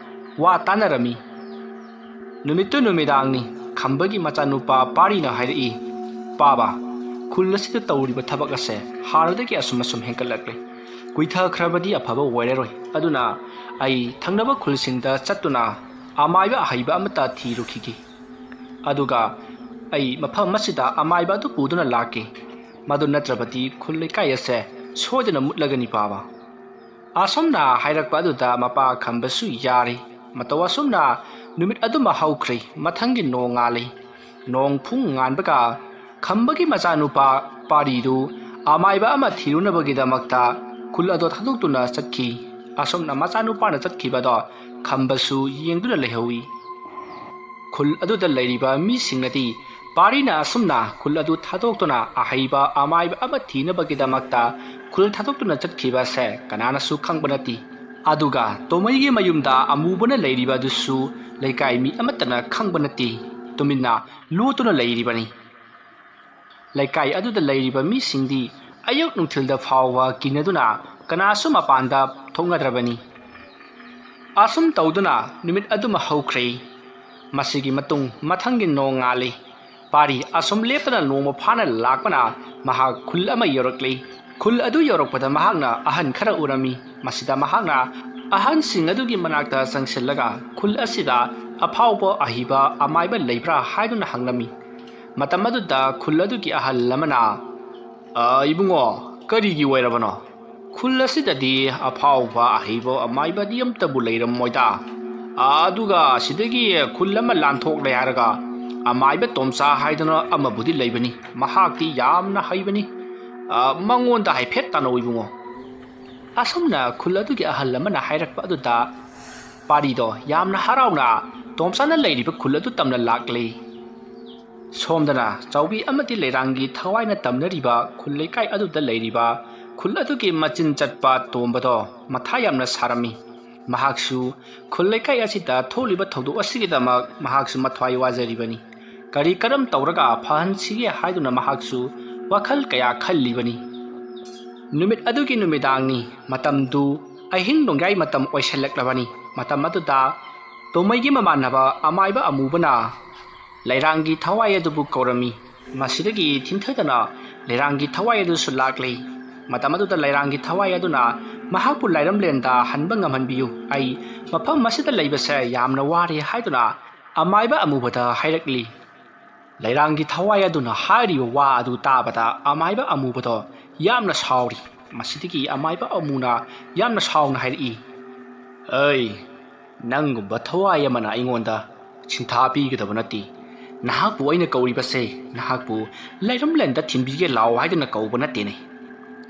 ꯋꯥ ꯇꯥꯟꯅꯔꯝꯃꯤ꯫ ꯅꯨꯃꯤꯠꯇꯨ ꯅꯨꯃꯤꯗꯥꯡꯅꯤ꯫ ꯈꯝꯕꯒꯤ ꯃꯆꯥꯅꯨꯄꯥ ꯄꯥꯔꯤꯅ ꯍꯥꯏꯔꯛꯏ, "ꯄꯥꯕ, ꯈꯨꯜ ꯑꯁꯤꯗ ꯇꯧꯔꯤꯕ ꯊꯕꯛ ꯑꯁꯦ ꯍꯥꯟꯅꯗꯒꯤ ꯑꯁꯨꯝ ꯑꯁꯨꯝ ꯍꯦꯟꯒꯠꯂꯛꯂꯦ꯫ ꯀꯨꯏꯊꯈ꯭ꯔꯕꯗꯤ ꯑꯐꯕ ꯑꯣꯏꯔꯔꯣꯏ꯫ ꯑꯗꯨꯅ ꯑꯩ ꯊꯪꯅꯕ ꯈꯨꯜꯁꯤꯡꯗ ꯆꯠꯇꯨꯅ ꯑꯃꯥꯏꯕ ꯑꯍꯩꯕ ꯑꯃꯠꯇ ꯊꯤꯔꯨꯈꯤꯒꯦ꯫ ꯑꯗꯨꯒ ꯑꯩ ꯃꯐꯝ ꯑꯁꯤꯗ ꯑꯃꯥꯏꯕ ꯑꯗꯨ ꯄꯨꯗꯨꯅ ꯂꯥꯛꯀꯦ꯫ ꯃꯗꯨ ꯅꯠꯇ꯭ꯔꯕꯗꯤ ꯈꯨꯜ ꯂꯩꯀꯥꯏ ꯑꯁꯦ ꯁꯣꯏꯗꯅ ꯃꯨꯠꯂꯒꯅꯤ, ꯄꯥꯕ"꯫ ꯑꯁꯨꯝꯅ ꯍꯥꯏꯔꯛꯄ ꯑꯗꯨꯗ ꯃꯄꯥ ꯈꯝꯕꯁꯨ ꯌꯥꯔꯦ꯫ ꯃꯇꯧ ꯑꯁꯨꯝꯅ ꯅꯨꯃꯤꯠ ꯑꯗꯨꯃ ꯍꯧꯈ꯭ꯔꯦ꯫ ꯃꯊꯪꯒꯤ ꯅꯣꯡ ꯉꯥꯜꯂꯤ꯫ ꯅꯣꯡ ꯐꯨꯡ ꯉꯥꯟꯕꯒ ꯈꯝꯕꯒꯤ ꯃꯆꯥꯅꯨꯄꯥ ꯄꯥꯔꯤꯗꯨ ꯑꯃꯥꯏꯕ ꯑꯃ ꯊꯤꯔꯨꯅꯕꯒꯤꯗꯃꯛꯇ ꯈꯨꯜ ꯑꯗꯨ ꯊꯥꯗꯣꯛꯇꯨꯅ ꯆꯠꯈꯤ꯫ ꯑꯁꯨꯝꯅ ꯃꯆꯥꯅꯨꯄꯥꯅ ꯆꯠꯈꯤꯕꯗꯣ ꯈꯝꯕꯁꯨ ꯌꯦꯡꯗꯨꯅ ꯂꯩꯍꯧꯏ꯫ ꯈꯨꯜ ꯑꯗꯨꯗ ꯂꯩꯔꯤꯕ ꯃꯤꯁꯤꯡꯅꯗꯤ ꯄꯥꯔꯤꯅ ꯑꯁꯨꯝꯅ ꯈꯨꯜ ꯑꯗꯨ ꯊꯥꯗꯣꯛꯇꯨꯅ ꯑꯍꯩꯕ ꯑꯃꯥꯏꯕ ꯑꯃ ꯊꯤꯅꯕꯒꯤꯗꯃꯛꯇ ꯈꯨꯜ ꯊꯥꯗꯣꯛꯇꯨꯅ ꯆꯠꯈꯤꯕ ꯑꯁꯦ ꯀꯅꯥꯅꯁꯨ ꯈꯪꯕ ꯅꯠꯇꯦ꯫ ꯑꯗꯨꯒ ꯇꯣꯃꯩꯒꯤ ꯃꯌꯨꯝꯗ ꯑꯃꯨꯕꯅ ꯂꯩꯔꯤꯕ ꯑꯗꯨꯁꯨ ꯂꯩꯀꯥꯏ ꯃꯤ ꯑꯃꯠꯇꯅ ꯈꯪꯕ ꯅꯠꯇꯦ꯫ ꯇꯨꯃꯤꯟꯅ ꯂꯣꯠꯇꯨꯅ ꯂꯩꯔꯤꯕꯅꯤ꯫ ꯂꯩꯀꯥꯏ ꯑꯗꯨꯗ ꯂꯩꯔꯤꯕ ꯃꯤꯁꯤꯡꯗꯤ ꯑꯌꯨꯛ ꯅꯨꯡꯊꯤꯜꯗ ꯐꯥꯎꯕ ꯀꯤꯅꯗꯨꯅ ꯀꯅꯥꯁꯨ ꯃꯄꯥꯟꯗ ꯊꯣꯛꯅꯗ꯭ꯔꯕꯅꯤ꯫ ꯑꯁꯨꯝ ꯇꯧꯗꯨꯅ ꯅꯨꯃꯤꯠ ꯑꯗꯨꯃ ꯍꯧꯈ꯭ꯔꯦ꯫ ꯃꯁꯤꯒꯤ ꯃꯇꯨꯡ ꯃꯊꯪꯒꯤ ꯅꯣꯡ ꯉꯥꯜꯂꯤ꯫ ꯄꯥꯔꯤ ꯑꯁꯨꯝ ꯂꯦꯞꯇꯅ ꯅꯣꯡꯃ ꯐꯥꯅ ꯂꯥꯛꯄꯅ ꯃꯍꯥꯛ ꯈꯨꯜ ꯑꯃ ꯌꯧꯔꯛꯂꯤ꯫ ꯈꯨꯜ ꯑꯗꯨ ꯌꯧꯔꯛꯄꯗ ꯃꯍꯥꯛꯅ ꯑꯍꯟ ꯈꯔ ꯎꯔꯝꯃꯤ꯫ ꯃꯁꯤꯗ ꯃꯍꯥꯛꯅ ꯑꯍꯟꯁꯤꯡ ꯑꯗꯨꯒꯤ ꯃꯅꯥꯛꯇ ꯆꯪꯁꯤꯜꯂꯒ ꯈꯨꯜ ꯑꯁꯤꯗ ꯑꯐꯥꯎꯕ ꯑꯍꯩꯕ ꯑꯃꯥꯏꯕ ꯂꯩꯕ꯭ꯔꯥ ꯍꯥꯏꯗꯨꯅ ꯍꯪꯂꯝꯃꯤ꯫ ꯃꯇꯝ ꯑꯗꯨꯗ ꯈꯨꯜ ꯑꯗꯨꯒꯤ ꯑꯍꯜ ꯑꯃꯅ, "ꯑ, ꯏꯕꯨꯡꯉꯣ, ꯀꯔꯤꯒꯤ ꯑꯣꯏꯔꯕꯅꯣ? ꯈꯨꯜ ꯑꯁꯤꯗꯗꯤ ꯑꯐꯥꯎꯕ ꯑꯍꯩꯕ ꯑꯃꯥꯏꯕꯗꯤ ꯑꯝꯇꯕꯨ ꯂꯩꯔꯝꯃꯣꯏꯗ꯫ ꯑꯗꯨꯒ ꯁꯤꯗꯒꯤ ꯈꯨꯜ ꯑꯃ ꯂꯥꯟꯊꯣꯛꯂꯦ ꯍꯥꯏꯔꯒ ꯑꯃꯥꯏꯕ ꯇꯣꯝꯆꯥ ꯍꯥꯏꯗꯅ ꯑꯃꯕꯨꯗꯤ ꯂꯩꯕꯅꯤ꯫ ꯃꯍꯥꯛꯇꯤ ꯌꯥꯝꯅ ꯍꯩꯕꯅꯤ꯫ ꯑ, ꯃꯉꯣꯟꯗ ꯍꯥꯏꯐꯦꯠ ꯇꯥꯟꯅꯧ, ꯏꯕꯨꯡꯉꯣ"꯫ ꯑꯁꯨꯝꯅ ꯈꯨꯜ ꯑꯗꯨꯒꯤ ꯑꯍꯜ ꯑꯃꯅ ꯍꯥꯏꯔꯛꯄ ꯑꯗꯨꯗ ꯄꯥꯔꯤꯗꯣ ꯌꯥꯝꯅ ꯍꯔꯥꯎꯅ ꯇꯣꯝꯆꯥꯅ ꯂꯩꯔꯤꯕ ꯈꯨꯜ ꯑꯗꯨ ꯇꯝꯅ ꯂꯥꯛꯂꯤ꯫ ꯁꯣꯝꯗꯅ ꯆꯥꯎꯕꯤ ꯑꯃꯗꯤ ꯂꯩꯔꯥꯡꯒꯤ ꯊꯋꯥꯏꯅ ꯇꯝꯅꯔꯤꯕ ꯈꯨꯜ ꯂꯩꯀꯥꯏ ꯑꯗꯨꯗ ꯂꯩꯔꯤꯕ ꯈꯨꯜ ꯑꯗꯨꯒꯤ ꯃꯆꯤꯟ ꯆꯠꯄ ꯇꯣꯝꯕꯗꯣ ꯃꯊꯥ ꯌꯥꯝꯅ ꯁꯥꯔꯝꯃꯤ꯫ ꯃꯍꯥꯛꯁꯨ ꯈꯨꯜ ꯂꯩꯀꯥꯏ ꯑꯁꯤꯗ ꯊꯣꯛꯂꯤꯕ ꯊꯧꯗꯣꯛ ꯑꯁꯤꯒꯤꯗꯃꯛ ꯃꯍꯥꯛꯁꯨ ꯃꯊ꯭ꯋꯥꯏ ꯋꯥꯖꯔꯤꯕꯅꯤ꯫ ꯀꯔꯤ ꯀꯔꯝ ꯇꯧꯔꯒ ꯐꯍꯟꯁꯤꯒꯦ ꯍꯥꯏꯗꯨꯅ ꯃꯍꯥꯛꯁꯨ ꯋꯥꯈꯜ ꯀꯌꯥ ꯈꯜꯂꯤꯕꯅꯤ꯫ ꯅꯨꯃꯤꯠ ꯑꯗꯨꯒꯤ ꯅꯨꯃꯤꯗꯥꯡꯅꯤ꯫ ꯃꯇꯝꯗꯨ ꯑꯍꯤꯡ ꯅꯣꯡꯌꯥꯏ ꯃꯇꯝ ꯑꯣꯏꯁꯤꯜꯂꯛꯂꯕꯅꯤ꯫ ꯃꯇꯝ ꯑꯗꯨꯗ ꯇꯣꯃꯩꯒꯤ ꯃꯃꯥꯟꯅꯕ ꯑꯃꯥꯏꯕ ꯑꯃꯨꯕꯅ ꯂꯩꯔꯥꯡꯒꯤ ꯊꯋꯥꯏ ꯑꯗꯨꯕꯨ ꯀꯧꯔꯝꯃꯤ꯫ ꯃꯁꯤꯗꯒꯤ ꯊꯤꯟꯊꯗꯅ ꯂꯩꯔꯥꯡꯒꯤ ꯊꯋꯥꯏ ꯑꯗꯨꯁꯨ ꯂꯥꯛꯂꯤ꯫ ꯃꯇꯝ ꯑꯗꯨꯗ ꯂꯩꯔꯥꯡꯒꯤ ꯊꯋꯥꯏ ꯑꯗꯨꯅ ꯃꯍꯥꯛꯄꯨ ꯂꯥꯏꯔꯝꯂꯦꯟꯗ ꯍꯟꯕ ꯉꯝꯍꯟꯕꯤꯌꯨ, ꯑꯩ ꯃꯐꯝ ꯑꯁꯤꯗ ꯂꯩꯕꯁꯦ ꯌꯥꯝꯅ ꯋꯥꯔꯦ ꯍꯥꯏꯗꯨꯅ ꯑꯃꯥꯏꯕ ꯑꯃꯨꯕꯗ ꯍꯥꯏꯔꯛꯂꯤ꯫ ꯂꯩꯔꯥꯡꯒꯤ ꯊꯋꯥꯏ ꯑꯗꯨꯅ ꯍꯥꯏꯔꯤꯕ ꯋꯥ ꯑꯗꯨ ꯇꯥꯕꯗ ꯑꯃꯥꯏꯕ ꯑꯃꯨꯕꯗꯣ ꯌꯥꯝꯅ ꯁꯥꯎꯔꯤ꯫ ꯃꯁꯤꯗꯒꯤ ꯑꯃꯥꯏꯕ ꯑꯃꯨꯅ ꯌꯥꯝꯅ ꯁꯥꯎꯅ ꯍꯥꯏꯔꯛꯏ, "ꯑꯩ, ꯅꯪꯒꯨꯝꯕ ꯊꯋꯥꯏ ꯑꯃꯅ ꯑꯩꯉꯣꯟꯗ ꯁꯤꯟꯊꯥ ꯄꯤꯒꯗꯕ ꯅꯠꯇꯦ꯫ ꯅꯍꯥꯛꯄꯨ ꯑꯩꯅ ꯀꯧꯔꯤꯕꯁꯦ ꯅꯍꯥꯛꯄꯨ ꯂꯩꯔꯝꯂꯦꯟꯗ ꯊꯤꯟꯕꯤꯒꯦ ꯂꯥꯛꯑꯣ ꯍꯥꯏꯗꯨꯅ ꯀꯧꯕ ꯅꯠꯇꯦꯅꯦ꯫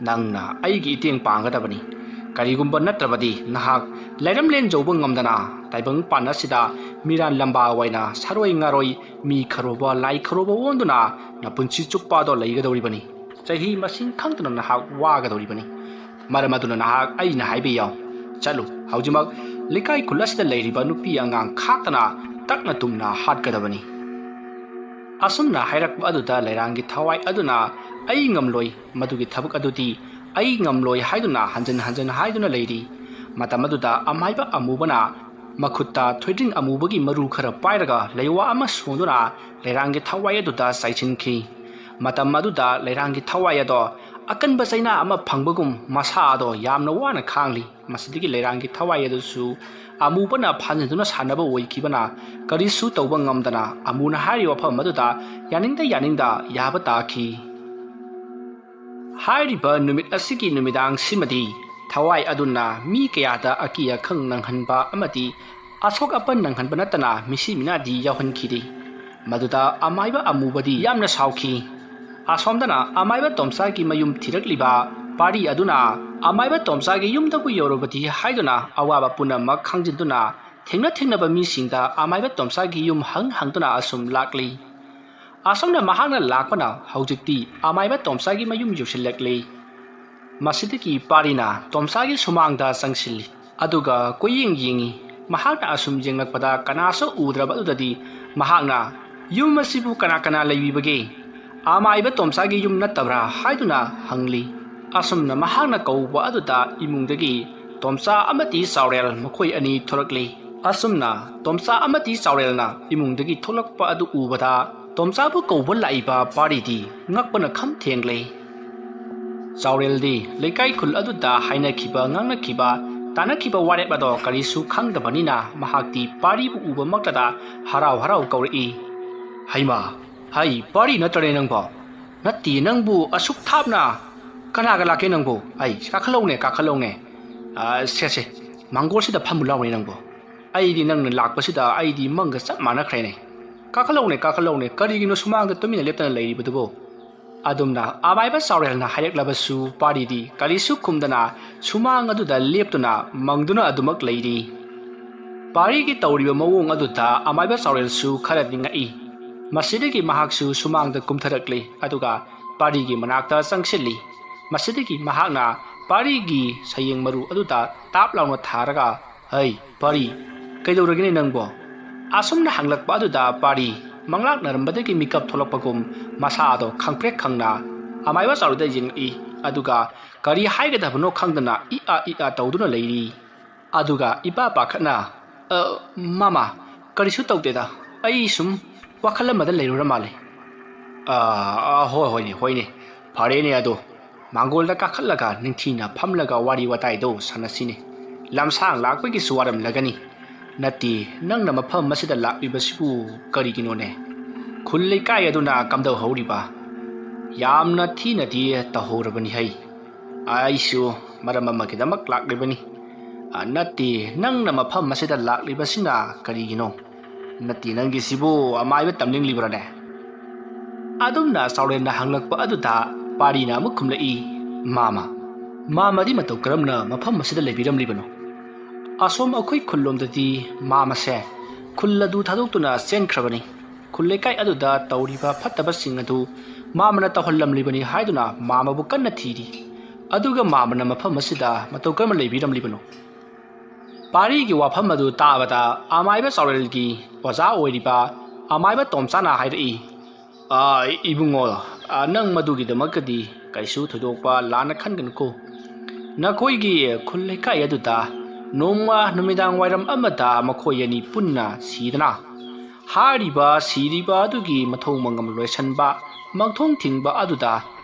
ꯅꯪꯅ ꯑꯩꯒꯤ ꯏꯇꯦꯡ ꯄꯥꯡꯒꯗꯕꯅꯤ꯫ ꯀꯔꯤꯒꯨꯝꯕ ꯅꯠꯇ꯭ꯔꯕꯗꯤ ꯅꯍꯥꯛ ꯂꯩꯔꯝꯂꯦꯟ ꯌꯧꯕ ꯉꯝꯗꯅ ꯇꯥꯏꯕꯪ ꯄꯥꯟ ꯑꯁꯤꯗ ꯃꯤꯔꯥꯟ ꯂꯝꯕꯥ ꯑꯣꯏꯅ ꯁꯥꯔꯣꯏ ꯉꯥꯔꯣꯏ, ꯃꯤ ꯈꯔꯨꯕ, ꯂꯥꯏ ꯈꯔꯨꯕ ꯑꯣꯟꯗꯨꯅ ꯅꯄꯨꯟꯁꯤ ꯆꯨꯞꯄ ꯑꯗꯣ ꯂꯩꯒꯗꯧꯔꯤꯕꯅꯤ꯫ ꯆꯍꯤ ꯃꯁꯤꯡ ꯈꯪꯗꯅ ꯅꯍꯥꯛ ꯋꯥꯒꯗꯧꯔꯤꯕꯅꯤ꯫ ꯃꯔꯝ ꯑꯗꯨꯅ ꯅꯍꯥꯛ ꯑꯩꯅ ꯍꯥꯏꯕ ꯌꯥꯎ꯫ ꯆꯠꯂꯨ, ꯍꯧꯖꯤꯛꯃꯛ ꯂꯩꯀꯥꯏ ꯈꯨꯜ ꯑꯁꯤꯗ ꯂꯩꯔꯤꯕ ꯅꯨꯄꯤ ꯑꯉꯥꯡ ꯈꯥꯛꯇꯅ ꯇꯛꯅ ꯇꯨꯝꯅ ꯍꯥꯠꯀꯗꯕꯅꯤ꯫" ꯑꯁꯨꯝꯅ ꯍꯥꯏꯔꯛꯄ ꯑꯗꯨꯗ ꯂꯩꯔꯥꯡꯒꯤ ꯊꯋꯥꯏ ꯑꯗꯨꯅ "ꯑꯩ ꯉꯝꯂꯣꯏ, ꯃꯗꯨꯒꯤ ꯊꯕꯛ ꯑꯗꯨꯗꯤ ꯑꯩ ꯉꯝꯂꯣꯏ" ꯍꯥꯏꯗꯨꯅ ꯍꯟꯖꯤꯟ ꯍꯟꯖꯤꯟ ꯍꯥꯏꯗꯨꯅ ꯂꯩꯔꯤ꯫ ꯃꯇꯝ ꯑꯗꯨꯗ ꯑꯃꯥꯏꯕ ꯑꯃꯨꯕꯅ ꯃꯈꯨꯠꯇ ꯊꯣꯏꯗ꯭ꯔꯤꯡ ꯑꯃꯨꯕꯒꯤ ꯃꯔꯨ ꯈꯔ ꯄꯥꯏꯔꯒ ꯂꯩꯋꯥ ꯑꯃ ꯁꯣꯟꯗꯨꯅ ꯂꯩꯔꯥꯡꯒꯤ ꯊꯋꯥꯏ ꯑꯗꯨꯗ ꯆꯥꯏꯁꯤꯟꯈꯤ꯫ ꯃꯇꯝ ꯑꯗꯨꯗ ꯂꯩꯔꯥꯡꯒꯤ ꯊꯋꯥꯏ ꯑꯗꯣ ꯑꯀꯟꯕ ꯆꯩꯅꯥ ꯑꯃ ꯐꯪꯕꯒꯨꯝ ꯃꯁꯥ ꯑꯗꯣ ꯌꯥꯝꯅ ꯋꯥꯅ ꯈꯥꯡꯂꯤ꯫ ꯃꯁꯤꯗꯒꯤ ꯂꯩꯔꯥꯡꯒꯤ ꯊꯋꯥꯏ ꯑꯗꯨꯁꯨ ꯑꯃꯨꯕꯅ ꯐꯥꯖꯤꯟꯗꯨꯅ ꯁꯥꯟꯅꯕ ꯑꯣꯏꯈꯤꯕꯅ ꯀꯔꯤꯁꯨ ꯇꯧꯕ ꯉꯝꯗꯅ ꯑꯃꯨꯅ ꯍꯥꯏꯔꯤꯕ ꯋꯥꯐꯝ ꯑꯗꯨꯗ ꯌꯥꯅꯤꯡꯗ ꯌꯥꯅꯤꯡꯗ ꯌꯥꯕ ꯇꯥꯈꯤ꯫ ꯍꯥꯏꯔꯤꯕ ꯅꯨꯃꯤꯠ ꯑꯁꯤꯒꯤ ꯅꯨꯃꯤꯗꯥꯡꯁꯤꯃꯗꯤ ꯊꯋꯥꯏ ꯑꯗꯨꯅ ꯃꯤ ꯀꯌꯥꯗ ꯑꯀꯤ ꯑꯈꯪ ꯅꯪꯍꯟꯕ ꯑꯃꯗꯤ ꯑꯁꯣꯛ ꯑꯄꯟ ꯅꯪꯍꯟꯕ ꯅꯠꯇꯅ ꯃꯤꯁꯤ ꯃꯤꯅꯥꯗꯤ ꯌꯥꯎꯍꯟꯈꯤꯗꯦ꯫ ꯃꯗꯨꯗ ꯑꯃꯥꯏꯕ ꯑꯃꯨꯕꯗꯤ ꯌꯥꯝꯅ ꯁꯥꯎꯈꯤ꯫ ꯑꯁꯣꯝꯗꯅ ꯑꯃꯥꯏꯕ ꯇꯣꯝꯆꯥꯒꯤ ꯃꯌꯨꯝ ꯊꯤꯔꯛꯂꯤꯕ ꯄꯥꯔꯤ ꯑꯗꯨꯅ ꯑꯃꯥꯏꯕ ꯇꯣꯝꯆꯥꯒꯤ ꯌꯨꯝꯗꯕꯨ ꯌꯧꯔꯕꯗꯤ ꯍꯥꯏꯗꯨꯅ ꯑꯋꯥꯕ ꯄꯨꯝꯅꯃꯛ ꯈꯪꯖꯤꯟꯗꯨꯅ ꯊꯦꯡꯅ ꯊꯦꯡꯅꯕ ꯃꯤꯁꯤꯡꯗ ꯑꯃꯥꯏꯕ ꯇꯣꯝꯆꯥꯒꯤ ꯌꯨꯝ ꯍꯪ ꯍꯪꯗꯨꯅ ꯑꯁꯨꯝ ꯂꯥꯛꯂꯤ꯫ ꯑꯁꯨꯝꯅ ꯃꯍꯥꯛꯅ ꯂꯥꯛꯄꯅ ꯍꯧꯖꯤꯛꯇꯤ ꯑꯃꯥꯏꯕ ꯇꯣꯝꯆꯥꯒꯤ ꯃꯌꯨꯝ ꯌꯧꯁꯤꯜꯂꯛꯂꯤ꯫ ꯃꯁꯤꯗꯒꯤ ꯄꯥꯔꯤꯅ ꯇꯣꯝꯆꯥꯒꯤ ꯁꯨꯃꯥꯡꯗ ꯆꯪꯁꯤꯜꯂꯤ꯫ ꯑꯗꯨꯒ ꯀꯣꯏꯌꯦꯡ ꯌꯦꯡꯉꯤ꯫ ꯃꯍꯥꯛꯅ ꯑꯁꯨꯝ ꯌꯦꯡꯂꯛꯄꯗ ꯀꯅꯥꯁꯨ ꯎꯗ꯭ꯔꯕ ꯑꯗꯨꯗꯗꯤ ꯃꯍꯥꯛꯅ, "ꯌꯨꯝ ꯑꯁꯤꯕꯨ ꯀꯅꯥ ꯀꯅꯥ ꯂꯩꯕꯤꯕꯒꯦ? ꯑꯃꯥꯏꯕ ꯇꯣꯝꯆꯥꯒꯤ ꯌꯨꯝ ꯅꯠꯇꯕ꯭ꯔꯥ?" ꯍꯥꯏꯗꯨꯅ ꯍꯪꯂꯤ꯫ ꯑꯁꯨꯝꯅ ꯃꯍꯥꯛꯅ ꯀꯧꯕ ꯑꯗꯨꯗ ꯏꯃꯨꯡꯗꯒꯤ ꯇꯣꯝꯆꯥ ꯑꯃꯗꯤ ꯆꯥꯎꯔꯦꯜ ꯃꯈꯣꯏ ꯑꯅꯤ ꯊꯣꯔꯛꯂꯤ꯫ ꯑꯁꯨꯝꯅ ꯇꯣꯝꯆꯥ ꯑꯃꯗꯤ ꯆꯥꯎꯔꯦꯜꯅ ꯏꯃꯨꯡꯗꯒꯤ ꯊꯣꯛꯂꯛꯄ ꯑꯗꯨ ꯎꯕꯗ ꯇꯣꯝꯆꯥꯕꯨ ꯀꯧꯕ ꯂꯥꯛꯏꯕ ꯄꯥꯔꯤꯗꯤ ꯉꯛꯄꯅ ꯈꯝ ꯊꯦꯡꯂꯦ꯫ ꯆꯥꯎꯔꯦꯜꯗꯤ ꯂꯩꯀꯥꯏ ꯈꯨꯜ ꯑꯗꯨꯗ ꯍꯥꯏꯅꯈꯤꯕ, ꯉꯥꯡꯅꯈꯤꯕ, ꯇꯥꯅꯈꯤꯕ ꯋꯥꯔꯦꯞ ꯑꯗꯣ ꯀꯔꯤꯁꯨ ꯈꯪꯗꯕꯅꯤꯅ ꯃꯍꯥꯛꯇꯤ ꯄꯥꯔꯤꯕꯨ ꯎꯕꯃꯛꯇꯗ ꯍꯔꯥꯎ ꯍꯔꯥꯎ ꯀꯧꯔꯛꯏ꯫ "ꯍꯩꯃꯥ, ꯍꯩ, ꯄꯥꯔꯤ ꯅꯠꯇ꯭ꯔꯅꯦ ꯅꯪꯕꯣ? ꯅꯠꯇꯦ, ꯅꯪꯕꯨ ꯑꯁꯨꯛ ꯊꯥꯞꯅ ꯀꯅꯥꯒ ꯂꯥꯛꯀꯦ ꯅꯪꯕꯨ? ꯑꯩ, ꯀꯥꯈꯠꯂꯧꯅꯦ, ꯀꯥꯈꯠꯂꯧꯅꯦ꯫ ꯑ, ꯁꯦ, ꯁꯦ, ꯃꯥꯡꯒꯣꯜꯁꯤꯗ ꯐꯝꯃꯨ ꯂꯥꯎꯅꯦ ꯅꯪꯕꯨ꯫ ꯑꯩꯗꯤ ꯅꯪꯅ ꯂꯥꯛꯄꯁꯤꯗ ꯑꯩꯗꯤ ꯃꯪꯒ ꯆꯞ ꯃꯥꯟꯅꯈ꯭ꯔꯦꯅꯦ꯫ ꯀꯥꯈꯠꯂꯧꯅꯦ, ꯀꯥꯈꯠꯂꯧꯅꯦ, ꯀꯔꯤꯒꯤꯅꯣ ꯁꯨꯃꯥꯡꯗ ꯇꯨꯃꯤꯟꯅ ꯂꯦꯞꯇꯅ ꯂꯩꯔꯤꯕꯗꯨꯕꯨ?" ꯑꯗꯨꯝꯅ ꯑꯃꯥꯏꯕ ꯆꯥꯎꯔꯦꯜꯅ ꯍꯥꯏꯔꯛꯂꯕꯁꯨ ꯄꯥꯔꯤꯗꯤ ꯀꯔꯤꯁꯨ ꯈꯨꯝꯗꯅ ꯁꯨꯃꯥꯡ ꯑꯗꯨꯗ ꯂꯦꯞꯇꯨꯅ ꯃꯪꯗꯨꯅ ꯑꯗꯨꯃꯛ ꯂꯩꯔꯤ꯫ ꯄꯥꯔꯤꯒꯤ ꯇꯧꯔꯤꯕ ꯃꯑꯣꯡ ꯑꯗꯨꯗ ꯑꯃꯥꯏꯕ ꯆꯥꯎꯔꯦꯜꯁꯨ ꯈꯔꯗꯤ ꯉꯛꯏ꯫ ꯃꯁꯤꯗꯒꯤ ꯃꯍꯥꯛꯁꯨ ꯁꯨꯃꯥꯡꯗ ꯀꯨꯝꯊꯔꯛꯂꯤ, ꯑꯗꯨꯒ ꯄꯥꯔꯤꯒꯤ ꯃꯅꯥꯛꯇ ꯆꯪꯁꯤꯜꯂꯤ꯫ ꯃꯁꯤꯗꯒꯤ ꯃꯍꯥꯛꯅ ꯄꯥꯔꯤꯒꯤ ꯁꯌꯦꯡ ꯃꯔꯨ ꯑꯗꯨꯗ ꯇꯥꯞ ꯂꯥꯎꯅ ꯊꯥꯔꯒ, "ꯍꯩ, ꯄꯥꯔꯤ, ꯀꯩꯗꯧꯔꯒꯦꯅꯦ ꯅꯪꯕꯣ?" ꯑꯁꯨꯝꯅ ꯍꯪꯂꯛꯄ ꯑꯗꯨꯗ ꯄꯥꯔꯤ ꯃꯪꯂꯥꯛꯅꯔꯝꯕꯗꯒꯤ ꯃꯤꯀꯞ ꯊꯣꯛꯂꯛꯄꯒꯨꯝ ꯃꯁꯥꯗꯣ ꯈꯪꯄ꯭ꯔꯦꯛ ꯈꯪꯅ ꯑꯃꯥꯏꯕ ꯆꯥꯎꯔꯦꯜꯗ ꯌꯦꯡꯂꯛꯏ, ꯑꯗꯨꯒ ꯀꯔꯤ ꯍꯥꯏꯒꯗꯕꯅꯣ ꯈꯪꯗꯅ ꯏ ꯑ ꯏ ꯑ ꯇꯧꯗꯨꯅ ꯂꯩꯔꯤ꯫ ꯑꯗꯨꯒ ꯏꯄꯥ ꯄꯥꯈꯠꯅ, "ꯑ, ꯃꯥꯃ, ꯀꯔꯤꯁꯨ ꯇꯧꯗꯦꯗ, ꯑꯩ ꯁꯨꯝ ꯋꯥꯈꯜ ꯑꯃꯗ ꯂꯩꯔꯨꯔ ꯃꯥꯜꯂꯦ꯫" "ꯑ, ꯑ, ꯍꯣꯏ, ꯍꯣꯏꯅꯦ, ꯍꯣꯏꯅꯦ, ꯐꯔꯦꯅꯦ ꯑꯗꯣ, ꯃꯥꯡꯒꯣꯜꯗ ꯀꯥꯈꯠꯂꯒ ꯅꯤꯡꯊꯤꯅ ꯐꯝꯂꯒ ꯋꯥꯔꯤ ꯋꯥꯇꯥꯏꯗꯣ ꯁꯥꯟꯅꯁꯤꯅꯦ꯫ ꯂꯝꯁꯥꯡ ꯂꯥꯛꯄꯒꯤꯁꯨ ꯋꯥꯔꯝꯂꯒꯅꯤ꯫ ꯅꯠꯇꯦ, ꯅꯪꯅ ꯃꯐꯝ ꯑꯁꯤꯗ ꯂꯥꯛꯂꯤꯕꯁꯤꯕꯨ ꯀꯔꯤꯒꯤꯅꯣꯅꯦ? ꯈꯨꯜ ꯂꯩꯀꯥꯏ ꯑꯗꯨꯅ ꯀꯝꯗꯧꯍꯧꯔꯤꯕ? ꯌꯥꯝꯅ ꯊꯤꯅꯗꯤ ꯇꯧꯍꯧꯔꯕꯅꯤ ꯍꯩ꯫ ꯑꯩꯁꯨ ꯃꯔꯝ ꯑꯃꯒꯤꯗꯃꯛ ꯂꯥꯛꯂꯤꯕꯅꯤ꯫ ꯑ, ꯅꯠꯇꯦ, ꯅꯪꯅ ꯃꯐꯝ ꯑꯁꯤꯗ ꯂꯥꯛꯂꯤꯕꯁꯤꯅ ꯀꯔꯤꯒꯤꯅꯣ? ꯅꯠꯇꯦ, ꯅꯪꯒꯤꯁꯤꯕꯨ ꯑꯃꯥꯏꯕ ꯇꯝꯅꯤꯡꯂꯤꯕ꯭ꯔꯥꯅꯦ?" ꯑꯗꯨꯝꯅ ꯆꯥꯎꯔꯦꯜꯅ ꯍꯪꯂꯛꯄ ꯑꯗꯨꯗ ꯄꯥꯔꯤꯅ ꯑꯃꯨꯛ ꯈꯨꯝꯂꯛꯏ, "ꯃꯥꯃ, ꯃꯥꯃꯗꯤ ꯃꯇꯧ ꯀꯔꯝꯅ ꯃꯐꯝ ꯑꯁꯤꯗ ꯂꯩꯕꯤꯔꯝꯂꯤꯕꯅꯣ? ꯑꯁꯣꯝ ꯑꯩꯈꯣꯏ ꯈꯨꯜꯂꯣꯝꯗꯗꯤ ꯃꯥꯃꯁꯦ ꯈꯨꯜ ꯑꯗꯨ ꯊꯥꯗꯣꯛꯇꯨꯅ ꯆꯦꯟꯈ꯭ꯔꯕꯅꯤ꯫ ꯈꯨꯜ ꯂꯩꯀꯥꯏ ꯑꯗꯨꯗ ꯇꯧꯔꯤꯕ ꯐꯠꯇꯕꯁꯤꯡ ꯑꯗꯨ ꯃꯥꯃꯅ ꯇꯧꯍꯜꯂꯝꯂꯤꯕꯅꯤ ꯍꯥꯏꯗꯨꯅ ꯃꯥꯃꯕꯨ ꯀꯟꯅ ꯊꯤꯔꯤ꯫ ꯑꯗꯨꯒ ꯃꯥꯃꯅ ꯃꯐꯝ ꯑꯁꯤꯗ ꯃꯇꯧ ꯀꯔꯝꯅ ꯂꯩꯕꯤꯔꯝꯂꯤꯕꯅꯣ?" ꯄꯥꯔꯤꯒꯤ ꯋꯥꯐꯝ ꯑꯗꯨ ꯇꯥꯕꯗ ꯑꯃꯥꯏꯕ ꯆꯥꯎꯔꯦꯜꯒꯤ ꯑꯣꯖꯥ ꯑꯣꯏꯔꯤꯕ ꯑꯃꯥꯏꯕ ꯇꯣꯝꯆꯥꯅ ꯍꯥꯏꯔꯛꯏ, "ꯑ, ꯏꯕꯨꯡꯉꯣ, ꯑ, ꯅꯪ ꯃꯗꯨꯒꯤꯗꯃꯛꯇꯗꯤ ꯀꯩꯁꯨ ꯊꯣꯏꯗꯣꯛꯄ ꯂꯥꯟꯅ ꯈꯟꯒꯅꯨꯀꯣ꯫ ꯅꯈꯣꯏꯒꯤ ꯈꯨꯜ ꯂꯩꯀꯥꯏ ꯑꯗꯨꯗ ꯅꯣꯡꯃ ꯅꯨꯃꯤꯗꯥꯡ ꯋꯥꯏꯔꯝ ꯑꯃꯗ ꯃꯈꯣꯏ ꯑꯅꯤ ꯄꯨꯟꯅ ꯁꯤꯗꯅ ꯍꯥꯏꯔꯤꯕ ꯁꯤꯔꯤꯕ ꯑꯗꯨꯒꯤ ꯃꯊꯧ ꯃꯉꯝ ꯂꯣꯏꯁꯤꯟꯕ ꯃꯪꯊꯣꯡ ꯊꯤꯡꯕ ꯑꯗꯨꯗ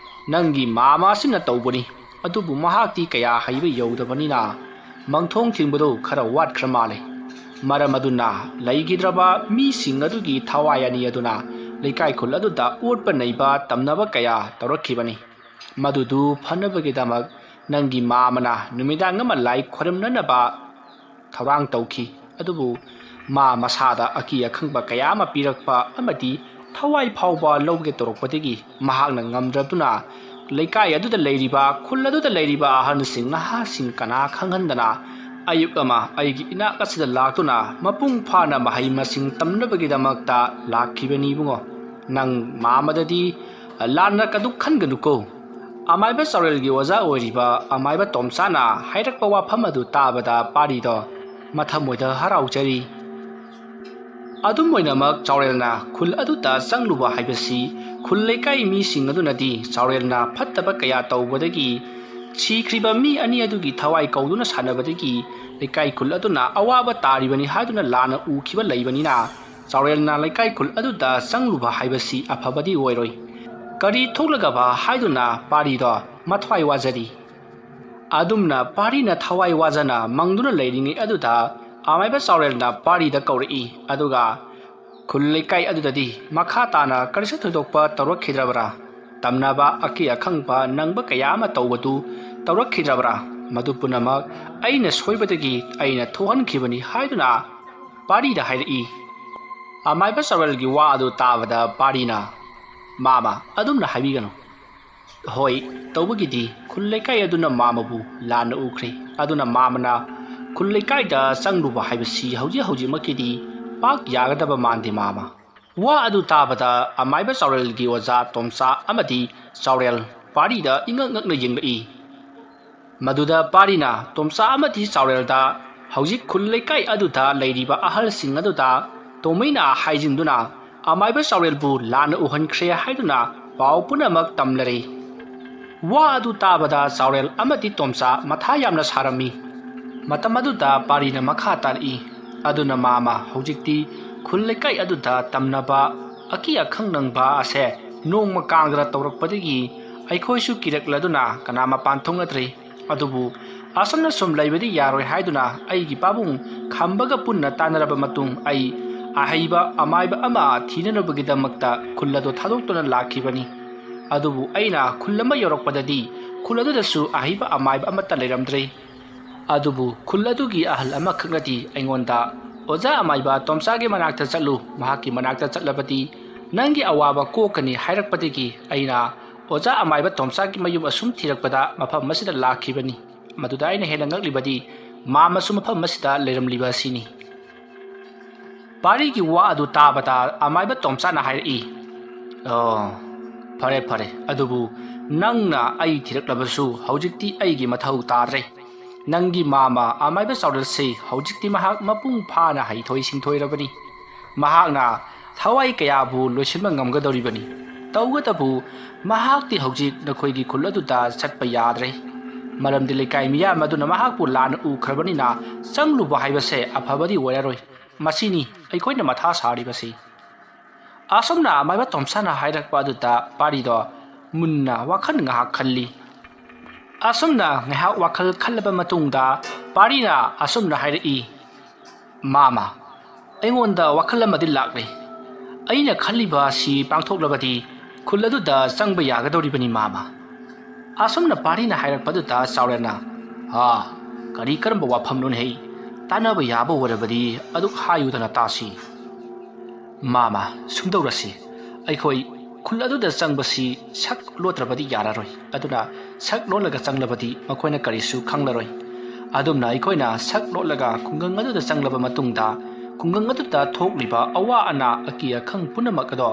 ꯅꯪꯒꯤ ꯃꯥꯃ ꯑꯁꯤꯅ ꯇꯧꯕꯅꯤ꯫ ꯑꯗꯨꯕꯨ ꯃꯍꯥꯛꯇꯤ ꯀꯌꯥ ꯍꯩꯕ ꯌꯧꯗꯕꯅꯤꯅ ꯃꯪꯊꯣꯡ ꯊꯤꯡꯕꯗꯨ ꯈꯔ ꯋꯥꯠꯈ꯭ꯔ ꯃꯥꯜꯂꯦ꯫ ꯃꯔꯝ ꯑꯗꯨꯅ ꯂꯩꯈꯤꯗ꯭ꯔꯕ ꯃꯤꯁꯤꯡ ꯑꯗꯨꯒꯤ ꯊꯋꯥꯏ ꯑꯅꯤ ꯑꯗꯨꯅ ꯂꯩꯀꯥꯏ ꯈꯨꯜ ꯑꯗꯨꯗ ꯑꯣꯠꯄ ꯅꯩꯕ ꯇꯝꯅꯕ ꯀꯌꯥ ꯇꯧꯔꯛꯈꯤꯕꯅꯤ꯫ ꯃꯗꯨꯗꯨ ꯐꯅꯕꯒꯤꯗꯃꯛ ꯅꯪꯒꯤ ꯃꯥꯃꯅ ꯅꯨꯃꯤꯗꯥꯡ ꯑꯃ ꯂꯥꯏ ꯈꯣꯏꯔꯝꯅꯅꯕ ꯊꯧꯔꯥꯡ ꯇꯧꯈꯤ꯫ ꯑꯗꯨꯕꯨ ꯃꯥ ꯃꯁꯥꯗ ꯑꯀꯤ ꯑꯈꯪꯕ ꯀꯌꯥ ꯑꯃ ꯄꯤꯔꯛꯄ ꯑꯃꯗꯤ ꯊꯋꯥꯏ ꯐꯥꯎꯕ ꯂꯧꯒꯦ ꯇꯧꯔꯛꯄꯗꯒꯤ ꯃꯍꯥꯛꯅ ꯉꯝꯗ꯭ꯔꯗꯨꯅ ꯂꯩꯀꯥꯏ ꯑꯗꯨꯗ ꯂꯩꯔꯤꯕ, ꯈꯨꯜ ꯑꯗꯨꯗ ꯂꯩꯔꯤꯕ ꯑꯍꯜꯁꯤꯡ, ꯅꯍꯥꯁꯤꯡ ꯀꯅꯥ ꯈꯪꯍꯟꯗꯅ ꯑꯌꯨꯛ ꯑꯃ ꯑꯩꯒꯤ ꯏꯅꯥꯛ ꯑꯁꯤꯗ ꯂꯥꯛꯇꯨꯅ ꯃꯄꯨꯡ ꯐꯥꯅ ꯃꯍꯩ ꯃꯁꯤꯡ ꯇꯝꯅꯕꯒꯤꯗꯃꯛꯇ ꯂꯥꯛꯈꯤꯕꯅꯤ ꯏꯕꯨꯡꯉꯣ꯫ ꯅꯪ ꯃꯥꯃꯗꯗꯤ ꯂꯥꯟꯅ ꯀꯗꯨ ꯈꯟꯒꯅꯨꯀꯣ꯫ ꯑꯃꯥꯏꯕ ꯆꯥꯎꯔꯦꯜꯒꯤ ꯑꯣꯖꯥ ꯑꯣꯏꯔꯤꯕ ꯑꯃꯥꯏꯕ ꯇꯣꯝꯆꯥꯅ ꯍꯥꯏꯔꯛꯄ ꯋꯥꯐꯝ ꯑꯗꯨ ꯇꯥꯕꯗ ꯄꯥꯔꯤꯗꯣ ꯃꯊꯃꯣꯏꯗ ꯍꯔꯥꯎꯖꯔꯤ꯫ ꯑꯗꯨꯝ ꯑꯣꯏꯅꯃꯛ ꯆꯥꯎꯔꯦꯜꯅ ꯈꯨꯜ ꯑꯗꯨꯗ ꯆꯪꯂꯨꯕ ꯍꯥꯏꯕꯁꯤ ꯈꯨꯜ ꯂꯩꯀꯥꯏ ꯃꯤꯁꯤꯡ ꯑꯗꯨꯅꯗꯤ ꯆꯥꯎꯔꯦꯜꯅ ꯐꯠꯇꯕ ꯀꯌꯥ ꯇꯧꯕꯗꯒꯤ ꯁꯤꯈ꯭ꯔꯤꯕ ꯃꯤ ꯑꯅꯤ ꯑꯗꯨꯒꯤ ꯊꯋꯥꯏ ꯀꯧꯗꯨꯅ ꯁꯥꯟꯅꯕꯗꯒꯤ ꯂꯩꯀꯥꯏ ꯈꯨꯜ ꯑꯗꯨꯅ ꯑꯋꯥꯕ ꯇꯥꯔꯤꯕꯅꯤ ꯍꯥꯏꯗꯨꯅ ꯂꯥꯟꯅ ꯎꯈꯤꯕ ꯂꯩꯕꯅꯤꯅ ꯆꯥꯎꯔꯦꯜꯅ ꯂꯩꯀꯥꯏ ꯈꯨꯜ ꯑꯗꯨꯗ ꯆꯪꯂꯨꯕ ꯍꯥꯏꯕꯁꯤ ꯑꯐꯕꯗꯤ ꯑꯣꯏꯔꯣꯏ꯫ ꯀꯔꯤ ꯊꯣꯛꯂꯒꯕ ꯍꯥꯏꯗꯨꯅ ꯄꯥꯔꯤꯗꯣ ꯃꯊ꯭ꯋꯥꯏ ꯋꯥꯖꯔꯤ꯫ ꯑꯗꯨꯝꯅ ꯄꯥꯔꯤꯅ ꯊꯋꯥꯏ ꯋꯥꯖꯅ ꯃꯪꯗꯨꯅ ꯂꯩꯔꯤꯉꯩ ꯑꯗꯨꯗ ꯑꯃꯥꯏꯕ ꯆꯥꯎꯔꯦꯜꯅ ꯄꯥꯔꯤꯗ ꯀꯧꯔꯛꯏ꯫ ꯑꯗꯨꯒ ꯈꯨꯜ ꯂꯩꯀꯥꯏ ꯑꯗꯨꯗꯗꯤ ꯃꯈꯥ ꯇꯥꯅ ꯀꯔꯤꯁꯨ ꯊꯣꯏꯗꯣꯛꯄ ꯇꯧꯔꯛꯈꯤꯗ꯭ꯔꯕ꯭ꯔꯥ? ꯇꯝꯅꯕ ꯑꯀꯤ ꯑꯈꯪꯕ ꯅꯪꯕ ꯀꯌꯥ ꯑꯃ ꯇꯧꯕꯗꯨ ꯇꯧꯔꯛꯈꯤꯗ꯭ꯔꯕ꯭ꯔꯥ? ꯃꯗꯨ ꯄꯨꯝꯅꯃꯛ ꯑꯩꯅ ꯁꯣꯏꯕꯗꯒꯤ ꯑꯩꯅ ꯊꯣꯛꯍꯟꯈꯤꯕꯅꯤ ꯍꯥꯏꯗꯨꯅ ꯄꯥꯔꯤꯗ ꯍꯥꯏꯔꯛꯏ꯫ ꯑꯃꯥꯏꯕ ꯆꯥꯎꯔꯦꯜꯒꯤ ꯋꯥ ꯑꯗꯨ ꯇꯥꯕꯗ ꯄꯥꯔꯤꯅ, "ꯃꯥꯃ, ꯑꯗꯨꯝꯅ ꯍꯥꯏꯕꯤꯒꯅꯨ꯫ ꯍꯣꯏ, ꯇꯧꯕꯒꯤꯗꯤ ꯈꯨꯜ ꯂꯩꯀꯥꯏ ꯑꯗꯨꯅ ꯃꯥꯃꯕꯨ ꯂꯥꯟꯅ ꯎꯈ꯭ꯔꯦ꯫ ꯑꯗꯨꯅ ꯃꯥꯃꯅ ꯈꯨꯜ ꯂꯩꯀꯥꯏꯗ ꯆꯪꯂꯨꯕ ꯍꯥꯏꯕꯁꯤ ꯍꯧꯖꯤꯛ ꯍꯧꯖꯤꯛꯃꯛꯀꯤꯗꯤ ꯄꯥꯛ ꯌꯥꯒꯗꯕ ꯃꯥꯟꯗꯦ, ꯃꯥꯃ꯫" ꯋꯥ ꯑꯗꯨ ꯇꯥꯕꯗ ꯑꯃꯥꯏꯕ ꯆꯥꯎꯔꯦꯜꯒꯤ ꯑꯣꯖꯥ ꯇꯣꯝꯆꯥ ꯑꯃꯗꯤ ꯆꯥꯎꯔꯦꯜ ꯄꯥꯔꯤꯗ ꯏꯉꯛ ꯉꯛꯅ ꯌꯦꯡꯂꯛꯏ꯫ ꯃꯗꯨꯗ ꯄꯥꯔꯤꯅ ꯇꯣꯝꯆꯥ ꯑꯃꯗꯤ ꯆꯥꯎꯔꯦꯜꯗ ꯍꯧꯖꯤꯛ ꯈꯨꯜ ꯂꯩꯀꯥꯏ ꯑꯗꯨꯗ ꯂꯩꯔꯤꯕ ꯑꯍꯜꯁꯤꯡ ꯑꯗꯨꯗ ꯇꯣꯃꯩꯅ ꯍꯥꯏꯖꯤꯟꯗꯨꯅ ꯑꯃꯥꯏꯕ ꯆꯥꯎꯔꯦꯜꯕꯨ ꯂꯥꯟꯅ ꯎꯍꯟꯈ꯭ꯔꯦ ꯍꯥꯏꯗꯨꯅ ꯄꯥꯎ ꯄꯨꯝꯅꯃꯛ ꯇꯝꯂꯔꯦ꯫ ꯋꯥ ꯑꯗꯨ ꯇꯥꯕꯗ ꯆꯥꯎꯔꯦꯜ ꯑꯃꯗꯤ ꯇꯣꯝꯆꯥ ꯃꯊꯥ ꯌꯥꯝꯅ ꯁꯥꯔꯝꯃꯤ꯫ ꯃꯇꯝ ꯑꯗꯨꯗ ꯄꯥꯔꯤꯅ ꯃꯈꯥ ꯇꯥꯔꯛꯏ, "ꯑꯗꯨꯅ ꯃꯥꯃ, ꯍꯧꯖꯤꯛꯇꯤ ꯈꯨꯜ ꯂꯩꯀꯥꯏ ꯑꯗꯨꯗ ꯇꯝꯅꯕ ꯑꯀꯤ ꯑꯈꯪ ꯅꯪꯕ ꯑꯁꯦ ꯅꯣꯡꯃ ꯀꯥꯡꯗꯅ ꯇꯧꯔꯛꯄꯗꯒꯤ ꯑꯩꯈꯣꯏꯁꯨ ꯀꯤꯔꯛꯂꯗꯨꯅ ꯀꯅꯥ ꯃꯄꯥꯟ ꯊꯣꯛꯅꯗ꯭ꯔꯦ꯫ ꯑꯗꯨꯕꯨ ꯑꯁꯨꯝꯅ ꯁꯨꯝ ꯂꯩꯕꯗꯤ ꯌꯥꯔꯣꯏ ꯍꯥꯏꯗꯨꯅ ꯑꯩꯒꯤ ꯄꯥꯕꯨꯡ ꯈꯝꯕꯒ ꯄꯨꯟꯅ ꯇꯥꯟꯅꯔꯕ ꯃꯇꯨꯡ ꯑꯩ ꯑꯍꯩꯕ ꯑꯃꯥꯏꯕ ꯑꯃ ꯊꯤꯅꯅꯕꯒꯤꯗꯃꯛꯇ ꯈꯨꯜ ꯑꯗꯨ ꯊꯥꯗꯣꯛꯇꯨꯅ ꯂꯥꯛꯈꯤꯕꯅꯤ꯫ ꯑꯗꯨꯕꯨ ꯑꯩꯅ ꯈꯨꯜ ꯑꯃ ꯌꯧꯔꯛꯄꯗꯗꯤ ꯈꯨꯜ ꯑꯗꯨꯗꯁꯨ ꯑꯍꯩꯕ ꯑꯃꯥꯏꯕ ꯑꯃꯠꯇ ꯂꯩꯔꯝꯗ꯭ꯔꯦ꯫ ꯑꯗꯨꯕꯨ ꯈꯨꯜ ꯑꯗꯨꯒꯤ ꯑꯍꯜ ꯑꯃꯈꯛꯅꯗꯤ ꯑꯩꯉꯣꯟꯗ, 'ꯑꯣꯖꯥ ꯑꯃꯥꯏꯕ ꯇꯣꯝꯆꯥꯒꯤ ꯃꯅꯥꯛꯇ ꯆꯠꯂꯨ, ꯃꯍꯥꯛꯀꯤ ꯃꯅꯥꯛꯇ ꯆꯠꯂꯕꯗꯤ ꯅꯪꯒꯤ ꯑꯋꯥꯕ ꯀꯣꯛꯀꯅꯤ' ꯍꯥꯏꯔꯛꯄꯗꯒꯤ ꯑꯩꯅ ꯑꯣꯖꯥ ꯑꯃꯥꯏꯕ ꯇꯣꯝꯆꯥꯒꯤ ꯃꯌꯨꯝ ꯑꯁꯨꯝ ꯊꯤꯔꯛꯄꯗ ꯃꯐꯝ ꯑꯁꯤꯗ ꯂꯥꯛꯈꯤꯕꯅꯤ꯫ ꯃꯗꯨꯗ ꯑꯩꯅ ꯍꯦꯟꯅ ꯉꯛꯂꯤꯕꯗꯤ ꯃꯥꯃꯁꯨ ꯃꯐꯝ ꯑꯁꯤꯗ ꯂꯩꯔꯝꯂꯤꯕ ꯑꯁꯤꯅꯤ꯫ ꯄꯥꯔꯤꯒꯤ ꯋꯥ ꯑꯗꯨ ꯇꯥꯕꯗ ꯑꯃꯥꯏꯕ ꯇꯣꯝꯆꯥꯅ ꯍꯥꯏꯔꯛꯏ, "ꯑꯣ, ꯐꯔꯦ ꯐꯔꯦ, ꯑꯗꯨꯕꯨ ꯅꯪꯅ ꯑꯩ ꯊꯤꯔꯛꯂꯕꯁꯨ ꯍꯧꯖꯤꯛꯇꯤ ꯑꯩꯒꯤ ꯃꯊꯧ ꯇꯥꯗ꯭ꯔꯦ꯫ ꯅꯪꯒꯤ ꯃꯥꯃ ꯑꯃꯥꯏꯕ ꯆꯥꯎꯔꯦꯜꯁꯤ ꯍꯧꯖꯤꯛꯇꯤ ꯃꯍꯥꯛ ꯃꯄꯨꯡ ꯐꯥꯅ ꯍꯩꯊꯣꯏ ꯁꯤꯡꯊꯣꯏꯔꯕꯅꯤ꯫ ꯃꯍꯥꯛꯅ ꯊꯋꯥꯏ ꯀꯌꯥꯕꯨ ꯂꯣꯏꯁꯤꯟꯕ ꯉꯝꯒꯗꯧꯔꯤꯕꯅꯤ꯫ ꯇꯧꯕꯇꯕꯨ ꯃꯍꯥꯛꯇꯤ ꯍꯧꯖꯤꯛ ꯅꯈꯣꯏꯒꯤ ꯈꯨꯜ ꯑꯗꯨꯗ ꯆꯠꯄ ꯌꯥꯗ꯭ꯔꯦ꯫ ꯃꯔꯝꯗꯤ ꯂꯩꯀꯥꯏ ꯃꯤꯌꯥꯝ ꯑꯗꯨꯅ ꯃꯍꯥꯛꯄꯨ ꯂꯥꯟꯅ ꯎꯈ꯭ꯔꯕꯅꯤꯅ ꯆꯪꯂꯨꯕ ꯍꯥꯏꯕꯁꯦ ꯑꯐꯕꯗꯤ ꯑꯣꯏꯔꯔꯣꯏ꯫ ꯃꯁꯤꯅꯤ ꯑꯩꯈꯣꯏꯅ ꯃꯊꯥ ꯁꯥꯔꯤꯕꯁꯤ"꯫ ꯑꯁꯨꯝꯅ ꯑꯃꯥꯏꯕ ꯇꯣꯝꯆꯥꯅ ꯍꯥꯏꯔꯛꯄ ꯑꯗꯨꯗ ꯄꯥꯔꯤꯗꯣ ꯃꯨꯟꯅ ꯋꯥꯈꯜ ꯉꯥꯏꯍꯥꯛ ꯈꯜꯂꯤ꯫ ꯑꯁꯨꯝꯅ ꯉꯥꯏꯍꯥꯛ ꯋꯥꯈꯜ ꯈꯜꯂꯕ ꯃꯇꯨꯡꯗ ꯄꯥꯔꯤꯅ ꯑꯁꯨꯝꯅ ꯍꯥꯏꯔꯛꯏ, "ꯃꯥꯃ, ꯑꯩꯉꯣꯟꯗ ꯋꯥꯈꯜ ꯑꯃꯗꯤ ꯂꯥꯛꯂꯦ꯫ ꯑꯩꯅ ꯈꯜꯂꯤꯕ ꯑꯁꯤ ꯄꯥꯡꯊꯣꯛꯂꯕꯗꯤ ꯈꯨꯜ ꯑꯗꯨꯗ ꯆꯪꯕ ꯌꯥꯒꯗꯧꯔꯤꯕꯅꯤ ꯃꯥꯃ"꯫ ꯑꯁꯨꯝꯅ ꯄꯥꯔꯤꯅ ꯍꯥꯏꯔꯛꯄꯗꯨꯗ ꯆꯥꯎꯔꯦꯜꯅ, "ꯍꯥ, ꯀꯔꯤ ꯀꯔꯝꯕ ꯋꯥꯐꯝꯅꯣꯅꯦꯍꯩ? ꯇꯥꯟꯅꯕ ꯌꯥꯕ ꯑꯣꯏꯔꯕꯗꯤ ꯑꯗꯨꯛ ꯍꯥꯏꯌꯨꯗꯅ ꯇꯥꯁꯤ"꯫ "ꯃꯥꯃ, ꯁꯨꯝꯗꯧꯔꯁꯤ, ꯑꯩꯈꯣꯏ ꯈꯨꯜ ꯑꯗꯨꯗ ꯆꯪꯕꯁꯤ ꯁꯛ ꯂꯣꯠꯇ꯭ꯔꯕꯗꯤ ꯌꯥꯔꯔꯣꯏ꯫ ꯑꯗꯨꯅ ꯁꯛ ꯂꯣꯠꯂꯒ ꯆꯪꯂꯕꯗꯤ ꯃꯈꯣꯏꯅ ꯀꯔꯤꯁꯨ ꯈꯪꯂꯔꯣꯏ꯫ ꯑꯗꯨꯝꯅ ꯑꯩꯈꯣꯏꯅ ꯁꯛ ꯂꯣꯠꯂꯒ ꯈꯨꯡꯒꯪ ꯑꯗꯨꯗ ꯆꯪꯂꯕ ꯃꯇꯨꯡꯗ ꯈꯨꯡꯒꯪ ꯑꯗꯨꯗ ꯊꯣꯛꯂꯤꯕ ꯑꯋꯥ ꯑꯅꯥ ꯑꯀꯤ ꯑꯈꯪ ꯄꯨꯝꯅꯃꯛ ꯑꯗꯣ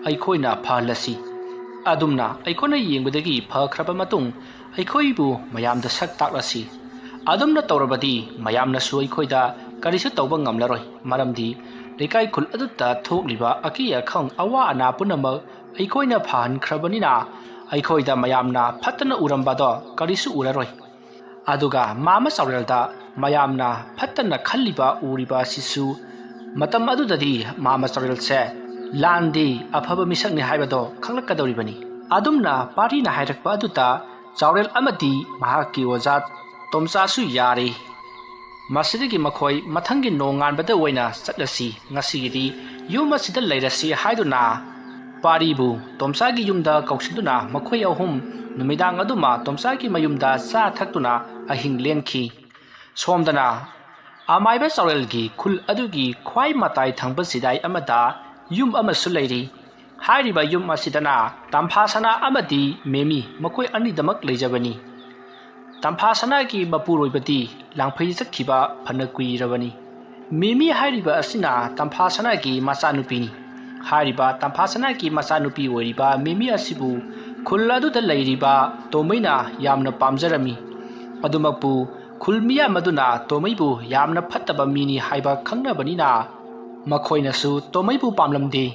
ꯑꯩꯈꯣꯏꯅ ꯐꯍꯜꯂꯁꯤ꯫ ꯑꯗꯨꯝꯅ ꯑꯩꯈꯣꯏꯅ ꯌꯦꯡꯕꯗꯒꯤ ꯐꯈ꯭ꯔꯕ ꯃꯇꯨꯡ ꯑꯩꯈꯣꯏꯕꯨ ꯃꯌꯥꯝꯗ ꯁꯛ ꯇꯥꯛꯂꯁꯤ꯫ ꯑꯗꯨꯝꯅ ꯇꯧꯔꯕꯗꯤ ꯃꯌꯥꯝꯅꯁꯨ ꯑꯩꯈꯣꯏꯗ ꯀꯔꯤꯁꯨ ꯇꯧꯕ ꯉꯝꯂꯔꯣꯏ, ꯃꯔꯝꯗꯤ ꯂꯩꯀꯥꯏ ꯈꯨꯜ ꯑꯗꯨꯗ ꯊꯣꯛꯂꯤꯕ ꯑꯀꯤ ꯑꯈꯪ ꯑꯋꯥ ꯑꯅꯥ ꯄꯨꯝꯅꯃꯛ ꯑꯩꯈꯣꯏꯅ ꯐꯍꯟꯈ꯭ꯔꯕꯅꯤꯅ ꯑꯩꯈꯣꯏꯗ ꯃꯌꯥꯝꯅ ꯐꯠꯇꯅ ꯎꯔꯝꯕꯗꯣ ꯀꯔꯤꯁꯨ ꯎꯔꯔꯣꯏ꯫ ꯑꯗꯨꯒ ꯃꯥꯃ ꯆꯥꯎꯔꯦꯜꯗ ꯃꯌꯥꯝꯅ ꯐꯠꯇꯅ ꯈꯜꯂꯤꯕ ꯎꯔꯤꯕ ꯑꯁꯤꯁꯨ ꯃꯇꯝ ꯑꯗꯨꯗꯗꯤ ꯃꯥꯃ ꯆꯥꯎꯔꯦꯜꯁꯦ ꯂꯥꯟꯗꯤ ꯑꯐꯕ ꯃꯤꯁꯛꯅꯤ ꯍꯥꯏꯕꯗꯣ ꯈꯪꯂꯛꯀꯗꯧꯔꯤꯕꯅꯤ꯫ ꯑꯗꯨꯝꯅ ꯄꯥꯔꯤꯅ ꯍꯥꯏꯔꯛꯄ ꯑꯗꯨꯗ ꯆꯥꯎꯔꯦꯜ ꯑꯃꯗꯤ ꯃꯍꯥꯛꯀꯤ ꯑꯣꯖꯥ ꯇꯣꯝꯆꯥꯁꯨ ꯌꯥꯔꯦ꯫ ꯃꯁꯤꯗꯒꯤ ꯃꯈꯣꯏ ꯃꯊꯪꯒꯤ ꯅꯣꯡꯉꯥꯟꯕꯗ ꯑꯣꯏꯅ ꯆꯠꯂꯁꯤ, ꯉꯁꯤꯒꯤꯗꯤ ꯌꯨꯝ ꯑꯁꯤꯗ ꯂꯩꯔꯁꯤ ꯍꯥꯏꯗꯨꯅ ꯄꯥꯔꯤꯕꯨ ꯇꯣꯝꯆꯥꯒꯤ ꯌꯨꯝꯗ ꯀꯧꯁꯤꯟꯗꯨꯅ ꯃꯈꯣꯏ ꯑꯍꯨꯝ ꯅꯨꯃꯤꯗꯥꯡ ꯑꯗꯨꯃ ꯇꯣꯝꯆꯥꯒꯤ ꯃꯌꯨꯝꯗ ꯆꯥ ꯊꯛꯇꯨꯅ ꯑꯍꯤꯡ ꯂꯦꯟꯈꯤ꯫ ꯁꯣꯝꯗꯅ ꯑꯃꯥꯏꯕ ꯆꯥꯎꯔꯦꯜꯒꯤ ꯈꯨꯜ ꯑꯗꯨꯒꯤ ꯈ꯭ꯋꯥꯏ ꯃꯇꯥꯏ ꯊꯪꯕ ꯆꯤꯗꯥꯏ ꯑꯃꯗ ꯌꯨꯝ ꯑꯃꯁꯨ ꯂꯩꯔꯤ꯫ ꯍꯥꯏꯔꯤꯕ ꯌꯨꯝ ꯑꯁꯤꯗꯅ ꯇꯝꯐꯥ ꯁꯅꯥ ꯑꯃꯗꯤ ꯃꯦꯃꯤ ꯃꯈꯣꯏ ꯑꯅꯤꯗꯃꯛ ꯂꯩꯖꯕꯅꯤ꯫ ꯇꯝꯐꯥ ꯁꯅꯥꯒꯤ ꯃꯄꯨꯔꯣꯏꯕꯗꯤ ꯂꯥꯡꯐꯩ ꯆꯠꯈꯤꯕ ꯐꯅ ꯀꯨꯏꯔꯕꯅꯤ꯫ ꯃꯦꯃꯤ ꯍꯥꯏꯔꯤꯕ ꯑꯁꯤꯅ ꯇꯝꯐꯥ ꯁꯅꯥꯒꯤ ꯃꯆꯥꯅꯨꯄꯤꯅꯤ꯫ ꯍꯥꯏꯔꯤꯕ ꯇꯝꯐꯥ ꯁꯅꯥꯒꯤ ꯃꯆꯥꯅꯨꯄꯤ ꯑꯣꯏꯔꯤꯕ ꯃꯦꯃꯤ ꯑꯁꯤꯕꯨ ꯈꯨꯜ ꯑꯗꯨꯗ ꯂꯩꯔꯤꯕ ꯇꯣꯃꯩꯅ ꯌꯥꯝꯅ ꯄꯥꯝꯖꯔꯝꯃꯤ꯫ ꯑꯗꯨꯃꯛꯄꯨ ꯈꯨꯜ ꯃꯤꯌꯥꯝ ꯑꯗꯨꯅ ꯇꯣꯃꯩꯕꯨ ꯌꯥꯝꯅ ꯐꯠꯇꯕ ꯃꯤꯅꯤ ꯍꯥꯏꯕ ꯈꯪꯅꯕꯅꯤꯅ ꯃꯈꯣꯏꯅꯁꯨ ꯇꯣꯃꯩꯕꯨ ꯄꯥꯝꯂꯝꯗꯦ꯫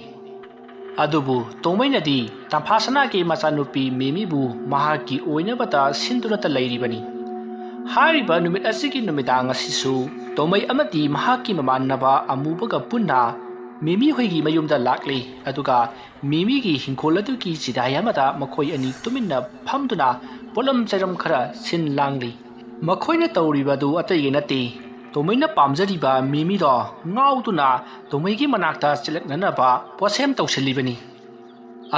ꯑꯗꯨꯕꯨ ꯇꯣꯃꯩꯅꯗꯤ ꯇꯝꯐꯥ ꯁꯅꯥꯒꯤ ꯃꯆꯥꯅꯨꯄꯤ ꯃꯦꯃꯤꯕꯨ ꯃꯍꯥꯛꯀꯤ ꯑꯣꯏꯅꯕꯇ ꯁꯤꯟꯗꯨꯅꯇ ꯂꯩꯔꯤꯕꯅꯤ꯫ ꯍꯥꯏꯔꯤꯕ ꯅꯨꯃꯤꯠ ꯑꯁꯤꯒꯤ ꯅꯨꯃꯤꯗꯥꯡ ꯑꯁꯤꯁꯨ ꯇꯣꯃꯩ ꯑꯃꯗꯤ ꯃꯍꯥꯛꯀꯤ ꯃꯃꯥꯟꯅꯕ ꯑꯃꯨꯕꯒ ꯄꯨꯟꯅ ꯃꯦꯃꯤ ꯍꯣꯏꯒꯤ ꯃꯌꯨꯝꯗ ꯂꯥꯛꯂꯤ꯫ ꯑꯗꯨꯒ ꯃꯦꯃꯤꯒꯤ ꯍꯤꯡꯈꯣꯜ ꯑꯗꯨꯒꯤ ꯆꯤꯗꯥꯏ ꯑꯃꯗ ꯃꯈꯣꯏ ꯑꯅꯤ ꯇꯨꯃꯤꯟꯅ ꯐꯝꯗꯨꯅ ꯄꯣꯠꯂꯝ ꯆꯩꯔꯝ ꯈꯔ ꯁꯤꯟ ꯂꯥꯡꯂꯤ꯫ ꯃꯈꯣꯏꯅ ꯇꯧꯔꯤꯕꯗꯨ ꯑꯇꯩꯒꯤ ꯅꯠꯇꯦ, ꯇꯣꯃꯩꯅ ꯄꯥꯝꯖꯔꯤꯕ ꯃꯦꯃꯤꯗꯣ ꯉꯥꯎꯗꯨꯅ ꯇꯣꯃꯩꯒꯤ ꯃꯅꯥꯛꯇ ꯆꯤꯜꯂꯛꯅꯅꯕ ꯄꯣꯠꯁꯦꯝ ꯇꯧꯁꯤꯜꯂꯤꯕꯅꯤ꯫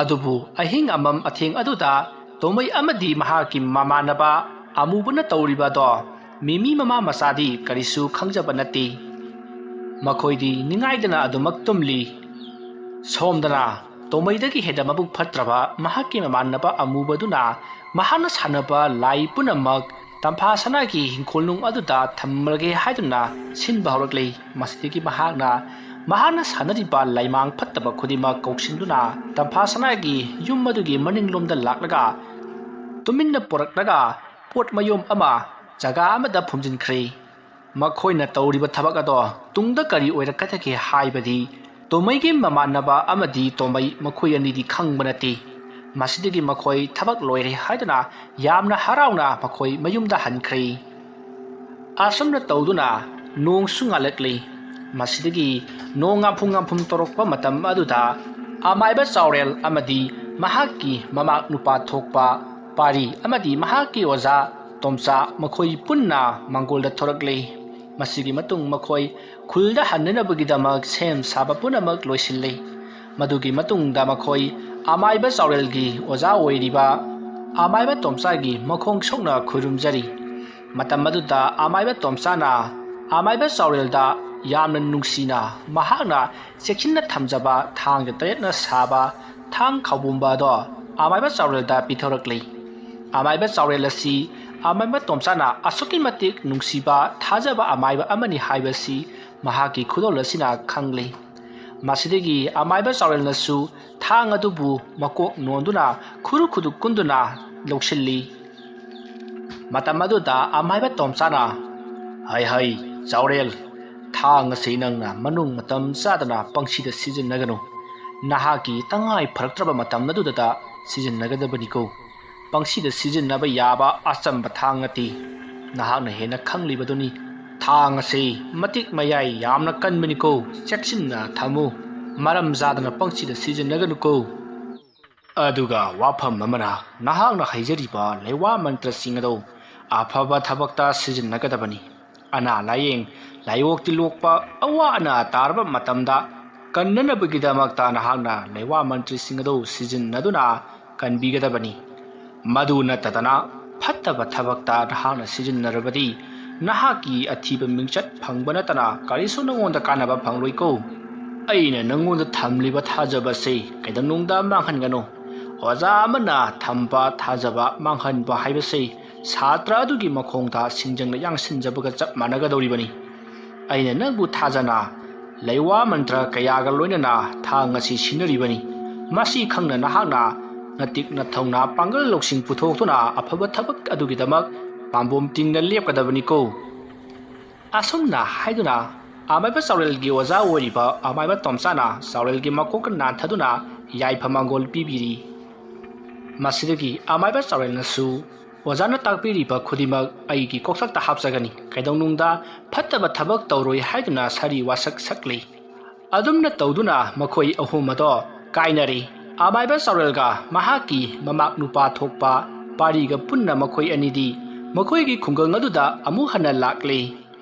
ꯑꯗꯨꯕꯨ ꯑꯍꯤꯡ ꯑꯃꯝ ꯑꯊꯦꯡ ꯑꯗꯨꯗ ꯇꯣꯃꯩ ꯑꯃꯗꯤ ꯃꯍꯥꯛꯀꯤ ꯃꯃꯥꯟꯅꯕ ꯑꯃꯨꯕꯅ ꯇꯧꯔꯤꯕꯗꯣ ꯃꯦꯃꯤ ꯃꯃꯥ ꯃꯆꯥꯗꯤ ꯀꯔꯤꯁꯨ ꯈꯪꯖꯕ ꯅꯠꯇꯦ꯫ ꯃꯈꯣꯏꯗꯤ ꯅꯤꯡꯉꯥꯏꯗꯅ ꯑꯗꯨꯃꯛ ꯇꯨꯝꯂꯤ꯫ ꯁꯣꯝꯗꯅ ꯇꯣꯃꯩꯗꯒꯤ ꯍꯦꯟꯅ ꯃꯕꯨꯛ ꯐꯠꯇ꯭ꯔꯕ ꯃꯍꯥꯛꯀꯤ ꯃꯃꯥꯟꯅꯕ ꯑꯃꯨꯕꯗꯨꯅ ꯃꯍꯥꯛꯅ ꯁꯥꯟꯅꯕ ꯂꯥꯏ ꯄꯨꯝꯅꯃꯛ ꯇꯝꯐꯥ ꯁꯅꯥꯒꯤ ꯍꯤꯡꯈꯣꯜꯅꯨꯡ ꯑꯗꯨꯗ ꯊꯝꯂꯒꯦ ꯍꯥꯏꯗꯨꯅ ꯁꯤꯟꯕ ꯍꯧꯔꯛꯂꯤ꯫ ꯃꯁꯤꯗꯒꯤ ꯃꯍꯥꯛꯅ ꯃꯍꯥꯛꯅ ꯁꯥꯟꯅꯔꯤꯕ ꯂꯥꯏꯃꯥꯡ ꯐꯠꯇꯕ ꯈꯨꯗꯤꯡꯃꯛ ꯀꯧꯁꯤꯟꯗꯨꯅ ꯇꯝꯐꯥ ꯁꯅꯥꯒꯤ ꯌꯨꯝ ꯑꯗꯨꯒꯤ ꯃꯅꯤꯡꯂꯣꯝꯗ ꯂꯥꯛꯂꯒ ꯇꯨꯃꯤꯟꯅ ꯄꯨꯔꯛꯂꯒ ꯄꯣꯠ ꯃꯌꯣꯝ ꯑꯃ ꯖꯒꯥ ꯑꯃꯗ ꯐꯨꯝꯖꯤꯟꯈ꯭ꯔꯦ꯫ ꯃꯈꯣꯏꯅ ꯇꯧꯔꯤꯕ ꯊꯕꯛ ꯑꯗꯣ ꯇꯨꯡꯗ ꯀꯔꯤ ꯑꯣꯏꯔꯛꯀꯗꯒꯦ ꯍꯥꯏꯕꯗꯤ ꯇꯣꯃꯩꯒꯤ ꯃꯃꯥꯟꯅꯕ ꯑꯃꯗꯤ ꯇꯣꯃꯩ ꯃꯈꯣꯏ ꯑꯅꯤꯗꯤ ꯈꯪꯕ ꯅꯠꯇꯦ꯫ ꯃꯁꯤꯗꯒꯤ ꯃꯈꯣꯏ ꯊꯕꯛ ꯂꯣꯏꯔꯦ ꯍꯥꯏꯗꯨꯅ ꯌꯥꯝꯅ ꯍꯔꯥꯎꯅ ꯃꯈꯣꯏ ꯃꯌꯨꯝꯗ ꯍꯟꯈ꯭ꯔꯦ꯫ ꯑꯁꯨꯝꯅ ꯇꯧꯗꯨꯅ ꯅꯣꯡꯁꯨ ꯉꯥꯜꯂꯛꯂꯤ꯫ ꯃꯁꯤꯗꯒꯤ ꯅꯣꯡ ꯉꯥꯝꯐꯨꯝ ꯉꯥꯝꯐꯨꯝ ꯇꯧꯔꯛꯄ ꯃꯇꯝ ꯑꯗꯨꯗ ꯑꯃꯥꯏꯕ ꯆꯥꯎꯔꯦꯜ ꯑꯃꯗꯤ ꯃꯍꯥꯛꯀꯤ ꯃꯃꯥꯛ ꯅꯨꯄꯥ ꯊꯣꯛꯄ ꯄꯥꯔꯤ ꯑꯃꯗꯤ ꯃꯍꯥꯛꯀꯤ ꯑꯣꯖꯥ ꯇꯣꯝꯆꯥ ꯃꯈꯣꯏ ꯄꯨꯟꯅ ꯃꯪꯒꯣꯜꯗ ꯊꯣꯔꯛꯂꯤ꯫ ꯃꯁꯤꯒꯤ ꯃꯇꯨꯡ ꯃꯈꯣꯏ ꯈꯨꯜꯗ ꯍꯟꯅꯅꯕꯒꯤꯗꯃꯛ ꯁꯦꯝ ꯁꯥꯕ ꯄꯨꯝꯅꯃꯛ ꯂꯣꯏꯁꯤꯜꯂꯤ꯫ ꯃꯗꯨꯒꯤ ꯃꯇꯨꯡꯗ ꯃꯈꯣꯏ ꯑꯃꯥꯏꯕ ꯆꯥꯎꯔꯦꯜꯒꯤ ꯑꯣꯖꯥ ꯑꯣꯏꯔꯤꯕ ꯑꯃꯥꯏꯕ ꯇꯣꯝꯆꯥꯒꯤ ꯃꯈꯣꯡ ꯁꯣꯛꯅ ꯈꯨꯔꯨꯝꯖꯔꯤ꯫ ꯃꯇꯝ ꯑꯗꯨꯗ ꯑꯃꯥꯏꯕ ꯇꯣꯝꯆꯥꯅ ꯑꯃꯥꯏꯕ ꯆꯥꯎꯔꯦꯜꯗ ꯌꯥꯝꯅ ꯅꯨꯡꯁꯤꯅ ꯃꯍꯥꯛꯅ ꯆꯦꯛꯁꯤꯟꯅ ꯊꯝꯖꯕ ꯊꯥꯡꯒ ꯇꯔꯦꯠꯅ ꯁꯥꯕ ꯊꯥꯡ ꯈꯥꯎꯕꯣꯝꯕ ꯑꯗꯣ ꯑꯃꯥꯏꯕ ꯆꯥꯎꯔꯦꯜꯗ ꯄꯤꯊꯣꯔꯛꯂꯤ꯫ ꯑꯃꯥꯏꯕ ꯆꯥꯎꯔꯦꯜ ꯑꯁꯤ ꯑꯃꯥꯏꯕ ꯇꯣꯝꯆꯥꯅ ꯑꯁꯨꯛꯀꯤ ꯃꯇꯤꯛ ꯅꯨꯡꯁꯤꯕ ꯊꯥꯖꯕ ꯑꯃꯥꯏꯕ ꯑꯃꯅꯤ ꯍꯥꯏꯕꯁꯤ ꯃꯍꯥꯛꯀꯤ ꯈꯨꯗꯣꯜ ꯑꯁꯤꯅ ꯈꯪꯂꯤ꯫ ꯃꯁꯤꯗꯒꯤ ꯑꯃꯥꯏꯕ ꯆꯥꯎꯔꯦꯜꯅꯁꯨ ꯊꯥꯡ ꯑꯗꯨꯕꯨ ꯃꯀꯣꯛ ꯅꯣꯟꯗꯨꯅ ꯈꯨꯔꯨ ꯈꯨꯗꯨ ꯀꯨꯟꯗꯨꯅ ꯂꯧꯁꯤꯜꯂꯤ꯫ ꯃꯇꯝ ꯑꯗꯨꯗ ꯑꯃꯥꯏꯕ ꯇꯣꯝꯆꯥꯅ, "ꯍꯩ ꯍꯩ, ꯆꯥꯎꯔꯦꯜ, ꯊꯥꯡ ꯑꯁꯤ ꯅꯪꯅ ꯃꯅꯨꯡ ꯃꯇꯝ ꯆꯥꯗꯅ ꯄꯪꯁꯤꯗ ꯁꯤꯖꯤꯟꯅꯒꯅꯨ꯫ ꯅꯍꯥꯛꯀꯤ ꯇꯉꯥꯏ ꯐꯔꯛꯇ꯭ꯔꯕ ꯃꯇꯝ ꯑꯗꯨꯗꯇ ꯁꯤꯖꯤꯟꯅꯒꯗꯕꯅꯤꯀꯣ꯫ ꯄꯪꯁꯤꯗ ꯁꯤꯖꯤꯟꯅꯕ ꯌꯥꯕ ꯑꯆꯝꯕ ꯊꯥꯡ ꯅꯠꯇꯦ꯫ ꯅꯍꯥꯛꯅ ꯍꯦꯟꯅ ꯈꯪꯂꯤꯕꯗꯨꯅꯤ꯫ ꯊꯥꯡ ꯑꯁꯤ ꯃꯇꯤꯛ ꯃꯌꯥꯏ ꯌꯥꯝꯅ ꯀꯟꯕꯅꯤꯀꯣ꯫ ꯆꯦꯛꯁꯤꯟꯅ ꯊꯝꯃꯨ꯫ ꯃꯔꯝ ꯆꯥꯗꯅ ꯄꯪꯁꯤꯗ ꯁꯤꯖꯤꯟꯅꯒꯅꯨꯀꯣ꯫ ꯑꯗꯨꯒ ꯋꯥꯐꯝ ꯑꯃꯅ, ꯅꯍꯥꯛꯅ ꯍꯩꯖꯔꯤꯕ ꯂꯩꯋꯥ ꯃꯟꯇ꯭ꯔꯁꯤꯡ ꯑꯗꯨ ꯑꯐꯕ ꯊꯕꯛꯇ ꯁꯤꯖꯤꯟꯅꯒꯗꯕꯅꯤ꯫ ꯑꯅꯥ ꯂꯥꯌꯦꯡ, ꯂꯥꯏꯑꯣꯛ ꯇꯤꯜꯂꯣꯛꯄ, ꯑꯋꯥ ꯑꯅꯥ ꯇꯥꯔꯕ ꯃꯇꯝꯗ ꯀꯟꯅꯅꯕꯒꯤꯗꯃꯛꯇ ꯅꯍꯥꯛꯅ ꯂꯩꯋꯥ ꯃꯟꯇ꯭ꯔꯁꯤꯡ ꯑꯗꯨ ꯁꯤꯖꯤꯟꯅꯗꯨꯅ ꯀꯟꯕꯤꯒꯗꯕꯅꯤ꯫ ꯃꯗꯨ ꯅꯠꯇꯗꯅ ꯐꯠꯇꯕ ꯊꯕꯛꯇ ꯅꯍꯥꯛꯅ ꯁꯤꯖꯤꯟꯅꯔꯕꯗꯤ ꯅꯍꯥꯛꯀꯤ ꯑꯊꯤꯕ ꯃꯤꯡꯆꯠ ꯐꯪꯕ ꯅꯠꯇꯅ ꯀꯔꯤꯁꯨ ꯅꯉꯣꯟꯗ ꯀꯥꯟꯅꯕ ꯐꯪꯂꯣꯏꯀꯣ꯫ ꯑꯩꯅ ꯅꯉꯣꯟꯗ ꯊꯝꯂꯤꯕ ꯊꯥꯖꯕꯁꯤ ꯀꯩꯗꯧꯅꯨꯡꯗ ꯃꯥꯡꯍꯟꯒꯅꯨ꯫ ꯑꯣꯖꯥ ꯑꯃꯅ ꯊꯝꯕ ꯊꯥꯖꯕ ꯃꯥꯡꯍꯟꯕ ꯍꯥꯏꯕꯁꯤ ꯁꯥꯇ꯭ꯔ ꯑꯗꯨꯒꯤ ꯃꯈꯣꯡꯗ ꯁꯤꯡꯖꯪꯅ ꯌꯥꯡꯁꯤꯟꯖꯕꯒ ꯆꯞ ꯃꯥꯟꯅꯒꯗꯧꯔꯤꯕꯅꯤ꯫ ꯑꯩꯅ ꯅꯪꯕꯨ ꯊꯥꯖꯅ ꯂꯩꯋꯥ ꯃꯟꯇ꯭ꯔ ꯀꯌꯥꯒ ꯂꯣꯏꯅꯅ ꯊꯥꯡ ꯑꯁꯤ ꯁꯤꯟꯅꯔꯤꯕꯅꯤ꯫ ꯃꯁꯤ ꯈꯪꯅ ꯅꯍꯥꯛꯅ ꯅꯇꯤꯛ ꯅꯊꯧꯅ ꯄꯥꯡꯒꯜ ꯂꯧꯁꯤꯡ ꯄꯨꯊꯣꯛꯇꯨꯅ ꯑꯐꯕ ꯊꯕꯛ ꯑꯗꯨꯒꯤꯗꯃꯛ ꯄꯥꯝꯕꯣꯝ ꯇꯤꯡꯅ ꯂꯦꯞꯀꯗꯕꯅꯤꯀꯣ꯫ ꯑꯁꯨꯝꯅ ꯍꯥꯏꯗꯨꯅ ꯑꯃꯥꯏꯕ ꯆꯥꯎꯔꯦꯜꯒꯤ ꯑꯣꯖꯥ ꯑꯣꯏꯔꯤꯕ ꯑꯃꯥꯏꯕ ꯇꯣꯝꯆꯥꯅ ꯆꯥꯎꯔꯦꯜꯒꯤ ꯃꯀꯣꯛꯇ ꯅꯥꯟꯊꯗꯨꯅ ꯌꯥꯏꯐ ꯃꯪꯒꯣꯜ ꯄꯤꯕꯤꯔꯤ꯫ ꯃꯁꯤꯗꯒꯤ ꯑꯃꯥꯏꯕ ꯆꯥꯎꯔꯦꯜꯅꯁꯨ ꯑꯣꯖꯥꯅ ꯇꯥꯛꯄꯤꯔꯤꯕ ꯈꯨꯗꯤꯡꯃꯛ ꯑꯩꯒꯤ ꯀꯣꯛꯊꯛꯇ ꯍꯥꯞꯆꯒꯅꯤ, ꯀꯩꯗꯧꯅꯨꯡꯗ ꯐꯠꯇꯕ ꯊꯕꯛ ꯇꯧꯔꯣꯏ ꯍꯥꯏꯗꯨꯅ ꯁꯥꯔꯤ ꯋꯥꯁꯛ ꯁꯛꯂꯤ꯫ ꯑꯗꯨꯝꯅ ꯇꯧꯗꯨꯅ ꯃꯈꯣꯏ ꯑꯍꯨꯝ ꯑꯗꯣ ꯀꯥꯏꯅꯔꯦ꯫ ꯑꯃꯥꯏꯕ ꯆꯥꯎꯔꯦꯜꯒ ꯃꯍꯥꯛꯀꯤ ꯃꯃꯥꯛ ꯅꯨꯄꯥ ꯊꯣꯛꯄ ꯄꯥꯔꯤꯒ ꯄꯨꯟꯅ ꯃꯈꯣꯏ ꯑꯅꯤꯗꯤ ꯃꯈꯣꯏꯒꯤ ꯈꯨꯡꯒꯪ ꯑꯗꯨꯗ ꯑꯃꯨꯛ ꯍꯟꯅ ꯂꯥꯛꯂꯤ꯫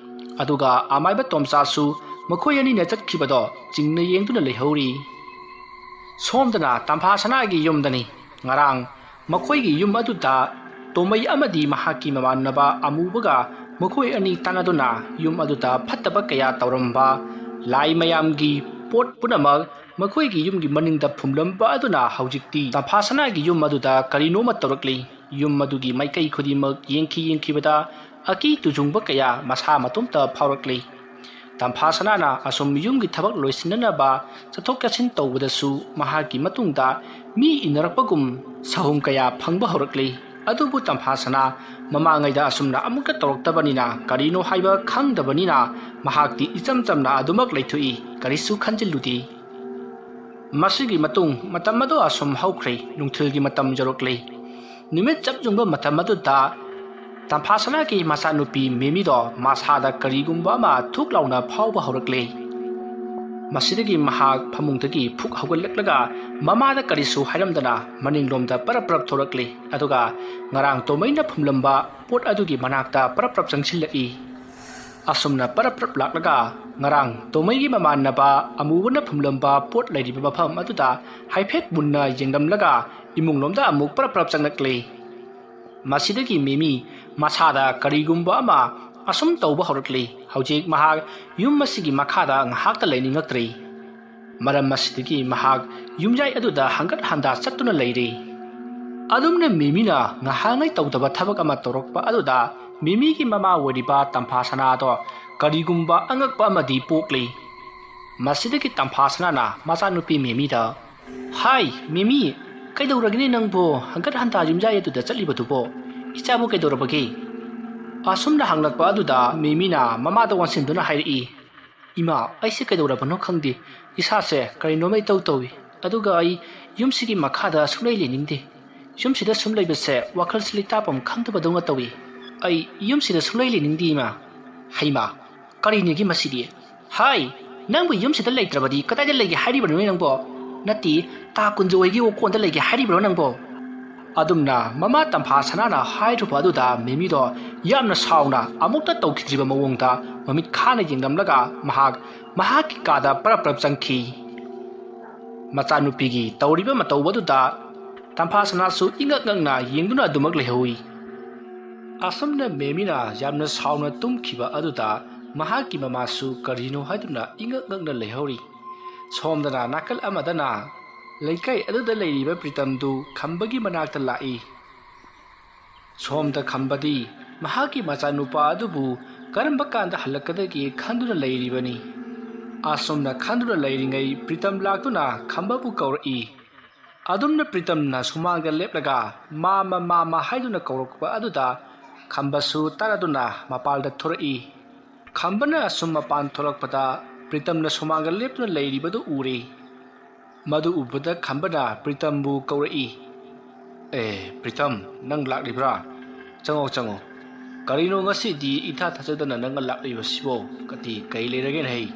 ꯑꯗꯨꯒ ꯑꯃꯥꯏꯕ ꯇꯣꯝꯆꯥꯁꯨ ꯃꯈꯣꯏ ꯑꯅꯤꯅ ꯆꯠꯈꯤꯕꯗꯣ ꯆꯤꯡꯅ ꯌꯦꯡꯗꯨꯅ ꯂꯩꯍꯧꯔꯤ꯫ ꯁꯣꯝꯗꯅ ꯇꯝꯐꯥ ꯁꯅꯥꯒꯤ ꯌꯨꯝꯗꯅꯤ꯫ ꯉꯔꯥꯡ ꯃꯈꯣꯏꯒꯤ ꯌꯨꯝ ꯑꯗꯨꯗ ꯇꯣꯃꯩ ꯑꯃꯗꯤ ꯃꯍꯥꯛꯀꯤ ꯃꯃꯥꯟꯅꯕ ꯑꯃꯨꯕꯒ ꯃꯈꯣꯏ ꯑꯅꯤ ꯇꯥꯟꯅꯗꯨꯅ ꯌꯨꯝ ꯑꯗꯨꯗ ꯐꯠꯇꯕ ꯀꯌꯥ ꯇꯧꯔꯝꯕ ꯂꯥꯏ ꯃꯌꯥꯝꯒꯤ ꯄꯣꯠ ꯄꯨꯝꯅꯃꯛ ꯃꯈꯣꯏꯒꯤ ꯌꯨꯝꯒꯤ ꯃꯅꯤꯡꯗ ꯐꯨꯝꯂꯝꯕ ꯑꯗꯨꯅ ꯍꯧꯖꯤꯛꯇꯤ ꯇꯝꯐꯥ ꯁꯅꯥꯒꯤ ꯌꯨꯝ ꯑꯗꯨꯗ ꯀꯔꯤꯅꯣꯃ ꯇꯧꯔꯛꯂꯤ꯫ ꯌꯨꯝ ꯑꯗꯨꯒꯤ ꯃꯥꯏꯀꯩ ꯈꯨꯗꯤꯡꯃꯛ ꯌꯦꯡꯈꯤ ꯌꯦꯡꯈꯤꯕꯗ ꯑꯀꯤ ꯇꯨꯖꯨꯡꯕ ꯀꯌꯥ ꯃꯁꯥ ꯃꯇꯣꯝꯇ ꯐꯥꯎꯔꯛꯂꯤ꯫ ꯇꯝꯐꯥ ꯁꯅꯥꯅ ꯑꯁꯨꯝ ꯌꯨꯝꯒꯤ ꯊꯕꯛ ꯂꯣꯏꯁꯤꯟꯅꯅꯕ ꯆꯠꯊꯣꯛ ꯆꯠꯁꯤꯟ ꯇꯧꯕꯗꯁꯨ ꯃꯍꯥꯛꯀꯤ ꯃꯇꯨꯡꯗ ꯃꯤ ꯏꯟꯅꯔꯛꯄꯒꯨꯝ ꯁꯍꯨꯝ ꯀꯌꯥ ꯐꯪꯕ ꯍꯧꯔꯛꯂꯤ꯫ ꯑꯗꯨꯕꯨ ꯇꯝꯐꯥ ꯁꯅꯥ ꯃꯃꯥꯡꯉꯩꯗ ꯑꯁꯨꯝꯅ ꯑꯃꯨꯛꯇ ꯇꯧꯔꯛꯇꯕꯅꯤꯅ ꯀꯔꯤꯅꯣ ꯍꯥꯏꯕ ꯈꯪꯗꯕꯅꯤꯅ ꯃꯍꯥꯛꯇꯤ ꯏꯆꯝ ꯆꯝꯅ ꯑꯗꯨꯃꯛ ꯂꯩꯊꯣꯛꯏ, ꯀꯔꯤꯁꯨ ꯈꯟꯖꯤꯜꯂꯨꯗꯦ꯫ ꯃꯁꯤꯒꯤ ꯃꯇꯨꯡ ꯃꯇꯝ ꯑꯗꯨ ꯑꯁꯨꯝ ꯍꯧꯈ꯭ꯔꯦ꯫ ꯅꯨꯡꯊꯤꯜꯒꯤ ꯃꯇꯝ ꯌꯧꯔꯛꯂꯦ꯫ ꯅꯨꯃꯤꯠ ꯆꯞ ꯌꯨꯡꯕ ꯃꯇꯝ ꯑꯗꯨꯗ ꯇꯝꯐꯥꯁꯅꯥꯒꯤ ꯃꯆꯥꯅꯨꯄꯤ ꯃꯦꯃꯤꯗꯣ ꯃꯁꯥꯗ ꯀꯔꯤꯒꯨꯝꯕ ꯑꯃ ꯊꯨꯛ ꯂꯥꯎꯅ ꯐꯥꯎꯕ ꯍꯧꯔꯛꯂꯦ꯫ ꯃꯁꯤꯗꯒꯤ ꯃꯍꯥꯛ ꯐꯃꯨꯡꯗꯒꯤ ꯐꯨꯛ ꯍꯧꯒꯠꯂꯛꯂꯒ ꯃꯃꯥꯗ ꯀꯔꯤꯁꯨ ꯍꯥꯏꯔꯝꯗꯅ ꯃꯅꯤꯡꯂꯣꯝꯗ ꯄꯔꯞ ꯄꯔꯞ ꯊꯣꯔꯛꯂꯦ꯫ ꯑꯗꯨꯒ ꯉꯔꯥꯡ ꯇꯣꯃꯩꯅ ꯐꯨꯝꯂꯝꯕ ꯄꯣꯠ ꯑꯗꯨꯒꯤ ꯃꯅꯥꯛꯇ ꯄꯔꯞ ꯄꯔꯞ ꯆꯪꯁꯤꯜꯂꯛꯏ꯫ ꯑꯁꯨꯝꯅ ꯄꯔꯞ ꯄꯔꯞ ꯂꯥꯛꯂꯒ ꯉꯔꯥꯡ ꯇꯣꯃꯩꯒꯤ ꯃꯃꯥꯟꯅꯕ ꯑꯃꯨꯕꯅ ꯐꯨꯝꯂꯝꯕ ꯄꯣꯠ ꯂꯩꯔꯤꯕ ꯃꯐꯝ ꯑꯗꯨꯗ ꯍꯥꯏꯐꯦꯠ ꯃꯨꯟꯅ ꯌꯦꯡꯂꯝꯂꯒ ꯏꯃꯨꯡꯂꯣꯝꯗ ꯑꯃꯨꯛ ꯄꯔꯞ ꯄꯔꯞ ꯆꯪꯂꯛꯂꯦ꯫ ꯃꯁꯤꯗꯒꯤ ꯃꯦꯃꯤ ꯃꯁꯥꯗ ꯀꯔꯤꯒꯨꯝꯕ ꯑꯃ ꯑꯁꯨꯝ ꯇꯧꯕ ꯍꯧꯔꯛꯂꯤ꯫ ꯍꯧꯖꯤꯛ ꯃꯍꯥꯛ ꯌꯨꯝ ꯑꯁꯤꯒꯤ ꯃꯈꯥꯗ ꯉꯥꯏꯍꯥꯛꯇ ꯂꯩꯅꯤꯡꯉꯛꯇ꯭ꯔꯦ꯫ ꯃꯔꯝ ꯑꯁꯤꯗꯒꯤ ꯃꯍꯥꯛ ꯌꯨꯝꯌꯥꯏ ꯑꯗꯨꯗ ꯍꯪꯒꯠ ꯍꯟꯗꯥ ꯆꯠꯇꯨꯅ ꯂꯩꯔꯦ꯫ ꯑꯗꯨꯝꯅ ꯃꯦꯃꯤꯅ ꯉꯍꯥꯟꯉꯩ ꯇꯧꯗꯕ ꯊꯕꯛ ꯑꯃ ꯇꯧꯔꯛꯄ ꯑꯗꯨꯗ ꯃꯦꯃꯤꯒꯤ ꯃꯃꯥ ꯑꯣꯏꯔꯤꯕ ꯇꯝꯐꯥ ꯁꯅꯥꯗꯣ ꯀꯔꯤꯒꯨꯝꯕ ꯑꯉꯛꯄ ꯑꯃꯗꯤ ꯄꯣꯛꯂꯤ꯫ ꯃꯁꯤꯗꯒꯤ ꯇꯝꯐꯥ ꯁꯅꯥꯅ ꯃꯆꯥꯅꯨꯄꯤ ꯃꯦꯃꯤꯗ, "ꯍꯥꯏ, ꯃꯦꯃꯤ, ꯀꯩꯗꯧꯔꯒꯦꯅꯦ ꯅꯪꯕꯨ ꯍꯪꯒꯠ ꯍꯟꯗꯥ ꯌꯨꯝꯌꯥꯏ ꯑꯗꯨꯗ ꯆꯠꯂꯤꯕꯗꯨꯕꯣ? ꯏꯆꯥꯕꯨ ꯀꯩꯗꯧꯔꯕꯒꯦ?" ꯑꯁꯨꯝꯅ ꯍꯪꯂꯛꯄ ꯑꯗꯨꯗ ꯃꯦꯃꯤꯅ ꯃꯃꯥꯗ ꯑꯣꯟꯁꯤꯟꯗꯨꯅ ꯍꯥꯏꯔꯛꯏ, "ꯏꯃꯥ, ꯑꯩꯁꯦ ꯀꯩꯗꯧꯔꯕꯅꯣ ꯈꯪꯗꯦ꯫ ꯏꯁꯥꯁꯦ ꯀꯔꯤꯅꯣꯃ ꯏꯇꯧ ꯇꯧꯏ꯫ ꯑꯗꯨꯒ ꯑꯩ ꯌꯨꯝꯁꯤꯒꯤ ꯃꯈꯥꯗ ꯁꯨꯡꯂꯩ ꯂꯩꯅꯤꯡꯗꯦ꯫ ꯌꯨꯝꯁꯤꯗ ꯁꯨꯝ ꯂꯩꯕꯁꯦ ꯋꯥꯈꯜꯁꯤ ꯂꯩꯇꯥꯐꯝ ꯈꯪꯗꯕꯗꯧꯅ ꯇꯧꯏ꯫ ꯑꯩ ꯌꯨꯝꯁꯤꯗ ꯁꯨꯡꯂꯩ ꯂꯩꯅꯤꯡꯗꯦ, ꯏꯃꯥ꯫ ꯍꯩꯃꯥ, ꯀꯔꯤꯅꯦꯒꯤ ꯃꯁꯤꯗꯤ? ꯍꯥꯏ, ꯅꯪꯕꯨ ꯌꯨꯝꯁꯤꯗ ꯂꯩꯇ꯭ꯔꯕꯗꯤ ꯀꯗꯥꯏꯗ ꯂꯩꯒꯦ ꯍꯥꯏꯔꯤꯕꯅꯣꯅꯦ ꯅꯪꯕꯣ? ꯅꯠꯇꯦ, ꯇꯥ ꯀꯨꯟꯖꯣꯏꯒꯤ ꯑꯣꯀꯣꯟꯗ ꯂꯩꯒꯦ ꯍꯥꯏꯔꯤꯕ꯭ꯔꯣ ꯅꯪꯕꯣ? ꯑꯗꯨꯝꯅ ꯃꯃꯥ ꯇꯝꯐꯥ ꯁꯅꯥꯅ ꯍꯥꯏꯔꯨꯕ ꯑꯗꯨꯗ ꯃꯦꯃꯤꯗꯣ ꯌꯥꯝꯅ ꯁꯥꯎꯅ ꯑꯃꯨꯛꯇ ꯇꯧꯈꯤꯗ꯭ꯔꯤꯕ ꯃꯑꯣꯡꯗ ꯃꯃꯤꯠ ꯈꯥꯅ ꯌꯦꯡꯂꯝꯂꯒ ꯃꯍꯥꯛ ꯃꯍꯥꯛꯀꯤ ꯀꯥꯗ ꯄꯔꯞ ꯄꯔꯞ ꯆꯪꯈꯤ꯫ ꯃꯆꯥꯅꯨꯄꯤꯒꯤ ꯇꯧꯔꯤꯕ ꯃꯇꯧ ꯑꯗꯨꯗ ꯇꯝꯐꯥ ꯁꯅꯥꯁꯨ ꯏꯉꯛ ꯉꯛꯅ ꯌꯦꯡꯗꯨꯅ ꯑꯗꯨꯃꯛ ꯂꯩꯍꯧꯏ꯫ ꯑꯁꯨꯝꯅ ꯃꯦꯃꯤꯅ ꯌꯥꯝꯅ ꯁꯥꯎꯅ ꯇꯨꯝꯈꯤꯕ ꯑꯗꯨꯗ ꯃꯍꯥꯛꯀꯤ ꯃꯃꯥꯁꯨ ꯀꯔꯤꯅꯣ ꯍꯥꯏꯗꯨꯅ ꯏꯉꯛ ꯉꯛꯅ ꯂꯩꯍꯧꯔꯤ꯫ ꯁꯣꯝꯗꯅ ꯅꯥꯀꯜ ꯑꯃꯗꯅ ꯂꯩꯀꯥꯏ ꯑꯗꯨꯗ ꯂꯩꯔꯤꯕ ꯄ꯭ꯔꯤꯇꯝꯗꯨ ꯈꯝꯕꯒꯤ ꯃꯅꯥꯛꯇ ꯂꯥꯛꯏ꯫ ꯁꯣꯝꯗ ꯈꯝꯕꯗꯤ ꯃꯍꯥꯛꯀꯤ ꯃꯆꯥꯅꯨꯄꯥ ꯑꯗꯨꯕꯨ ꯀꯔꯝꯕ ꯀꯥꯟꯗ ꯍꯜꯂꯛꯀꯗꯒꯦ ꯈꯟꯗꯨꯅ ꯂꯩꯔꯤꯕꯅꯤ꯫ ꯑꯁꯨꯝꯅ ꯈꯟꯗꯨꯅ ꯂꯩꯔꯤꯉꯩ ꯄ꯭ꯔꯤꯇꯝ ꯂꯥꯛꯇꯨꯅ ꯈꯝꯕꯕꯨ ꯀꯧꯔꯛꯏ꯫ ꯑꯗꯨꯝꯅ ꯄ꯭ꯔꯤꯇꯝꯅ ꯁꯨꯃꯥꯡꯗ ꯂꯦꯞꯂꯒ "ꯃꯥꯃ, ꯃꯥꯃ" ꯍꯥꯏꯗꯨꯅ ꯀꯧꯔꯛꯄ ꯑꯗꯨꯗ ꯈꯝꯕꯁꯨ ꯇꯥꯔꯗꯨꯅ ꯃꯄꯥꯟꯗ ꯊꯣꯔꯛꯏ꯫ ꯈꯝꯕꯅ ꯑꯁꯨꯝ ꯃꯄꯥꯟ ꯊꯣꯛꯂꯛꯄꯗ ꯄ꯭ꯔꯤꯇꯝꯅ ꯁꯨꯃꯥꯡꯗ ꯂꯦꯞꯇꯨꯅ ꯂꯩꯔꯤꯕꯗꯨ ꯎꯔꯦ꯫ ꯃꯗꯨ ꯎꯕꯗ ꯈꯝꯕꯅ ꯄ꯭ꯔꯤꯇꯝꯕꯨ ꯀꯧꯔꯛꯏ꯫ "ꯑꯦ, ꯄ꯭ꯔꯤꯇꯝ, ꯅꯪ ꯂꯥꯛꯂꯤꯕ꯭ꯔꯥ? ꯆꯪꯉꯣ, ꯆꯪꯉꯣ꯫ ꯀꯔꯤꯅꯣ ꯉꯁꯤꯗꯤ ꯏꯊꯥ ꯊꯥꯖꯗꯅ ꯅꯪꯅ ꯂꯥꯛꯂꯤꯕꯁꯤꯕꯣ? ꯀꯇꯤ ꯀꯩ ꯂꯩꯔꯒꯦꯅꯦ ꯍꯩ?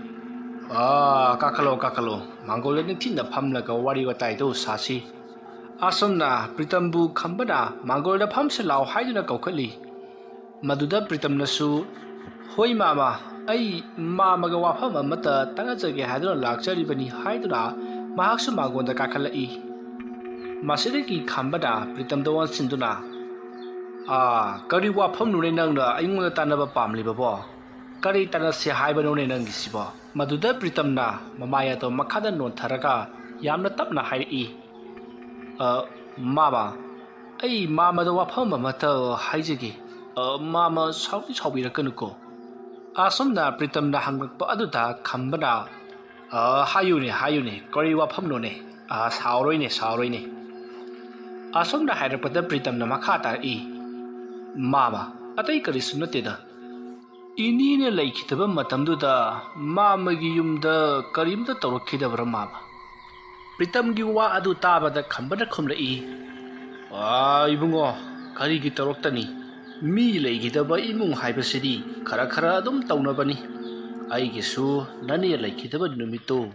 ꯑꯥ, ꯀꯥꯈꯠꯂꯣ, ꯀꯥꯈꯠꯂꯣ꯫ ꯃꯥꯡꯒꯣꯜꯗ ꯅꯤꯡꯊꯤꯅ ꯐꯝꯂꯒ ꯋꯥꯔꯤ ꯋꯥꯇꯥꯏꯗꯨ ꯁꯥꯁꯤ꯫" ꯑꯁꯨꯝꯅ ꯄ꯭ꯔꯤꯇꯝꯕꯨ ꯈꯝꯕꯅ ꯃꯥꯡꯒꯣꯜꯗ ꯐꯝꯁꯤ ꯂꯥꯎ ꯍꯥꯏꯗꯨꯅ ꯀꯧꯈꯠꯂꯤ꯫ ꯃꯗꯨꯗ ꯄ꯭ꯔꯤꯇꯝꯅꯁꯨ, "ꯍꯣꯏ ꯃꯥꯃ, ꯑꯩ ꯃꯥꯃꯒ ꯋꯥꯐꯝ ꯑꯃꯇ ꯇꯥꯟꯅꯖꯒꯦ ꯍꯥꯏꯗꯨꯅ ꯂꯥꯛꯆꯔꯤꯕꯅꯤ" ꯍꯥꯏꯗꯨꯅ ꯃꯍꯥꯛꯁꯨ ꯃꯥꯡꯒꯣꯜꯗ ꯀꯥꯈꯠꯂꯛꯏ꯫ ꯃꯁꯤꯗꯒꯤ ꯈꯝꯕꯅ ꯄ꯭ꯔꯤꯇꯝꯗ ꯑꯣꯟꯁꯤꯟꯗꯨꯅ, "ꯑꯥ, ꯀꯔꯤ ꯋꯥꯐꯝꯅꯣꯅꯦ ꯅꯪꯅ ꯑꯩꯉꯣꯟꯗ ꯇꯥꯟꯅꯕ ꯄꯥꯝꯂꯤꯕꯕꯣ? ꯀꯔꯤ ꯇꯥꯟꯅꯁꯦ ꯍꯥꯏꯕꯅꯣꯅꯦ ꯅꯪꯒꯤꯁꯤꯕꯣ?" ꯃꯗꯨꯗ ꯄ꯭ꯔꯤꯇꯝꯅ ꯃꯃꯥꯏ ꯑꯗꯣ ꯃꯈꯥꯗ ꯅꯣꯟꯊꯔꯒ ꯌꯥꯝꯅ ꯇꯞꯅ ꯍꯥꯏꯔꯛꯏ, "ꯑ, ꯃꯥꯃ, ꯑꯩ ꯃꯥꯃꯗ ꯋꯥꯐꯝ ꯑꯃꯇ ꯍꯥꯏꯖꯒꯦ꯫ ꯑ, ꯃꯥꯃ ꯁꯥꯎꯗꯤ ꯁꯥꯎꯕꯤꯔꯛꯀꯅꯨꯀꯣ꯫" ꯑꯁꯨꯝꯅ ꯄ꯭ꯔꯤꯇꯝꯅ ꯍꯪꯂꯛꯄ ꯑꯗꯨꯗ ꯈꯝꯕꯅ, "ꯑ, ꯍꯥꯏꯌꯨꯅꯦ, ꯍꯥꯏꯌꯨꯅꯦ, ꯀꯔꯤ ꯋꯥꯐꯝꯅꯣꯅꯦ? ꯑ, ꯁꯥꯎꯔꯣꯏꯅꯦ, ꯁꯥꯎꯔꯣꯏꯅꯦ꯫" ꯑꯁꯨꯝꯅ ꯍꯥꯏꯔꯛꯄꯗ ꯄ꯭ꯔꯤꯇꯝꯅ ꯃꯈꯥ ꯇꯥꯔꯛꯏ, "ꯃꯥꯃ, ꯑꯇꯩ ꯀꯔꯤꯁꯨ ꯅꯠꯇꯦꯗ꯫ ꯏꯅꯦꯅ ꯂꯩꯈꯤꯗꯕ ꯃꯇꯝꯗꯨꯗ ꯃꯥꯃꯒꯤ ꯌꯨꯝꯗ ꯀꯔꯤꯝꯇ ꯇꯧꯔꯛꯈꯤꯗꯕ꯭ꯔꯥ ꯃꯥꯃ?" ꯄ꯭ꯔꯤꯇꯝꯒꯤ ꯋꯥ ꯑꯗꯨ ꯇꯥꯕꯗ ꯈꯝꯕꯅ ꯈꯨꯝꯂꯛꯏ, ꯑꯥ, ꯏꯕꯨꯡꯉꯣ, ꯀꯔꯤꯒꯤ ꯇꯧꯔꯛꯇꯅꯤ? ꯃꯤ ꯂꯩꯈꯤꯗꯕ ꯏꯃꯨꯡ ꯍꯥꯏꯕꯁꯤꯗꯤ ꯈꯔ ꯈꯔ ꯑꯗꯨꯝ ꯇꯧꯅꯕꯅꯤ꯫ ꯑꯩꯒꯤꯁꯨ ꯅꯅꯦ ꯂꯩꯈꯤꯗꯕ ꯅꯨꯃꯤꯠꯇꯨ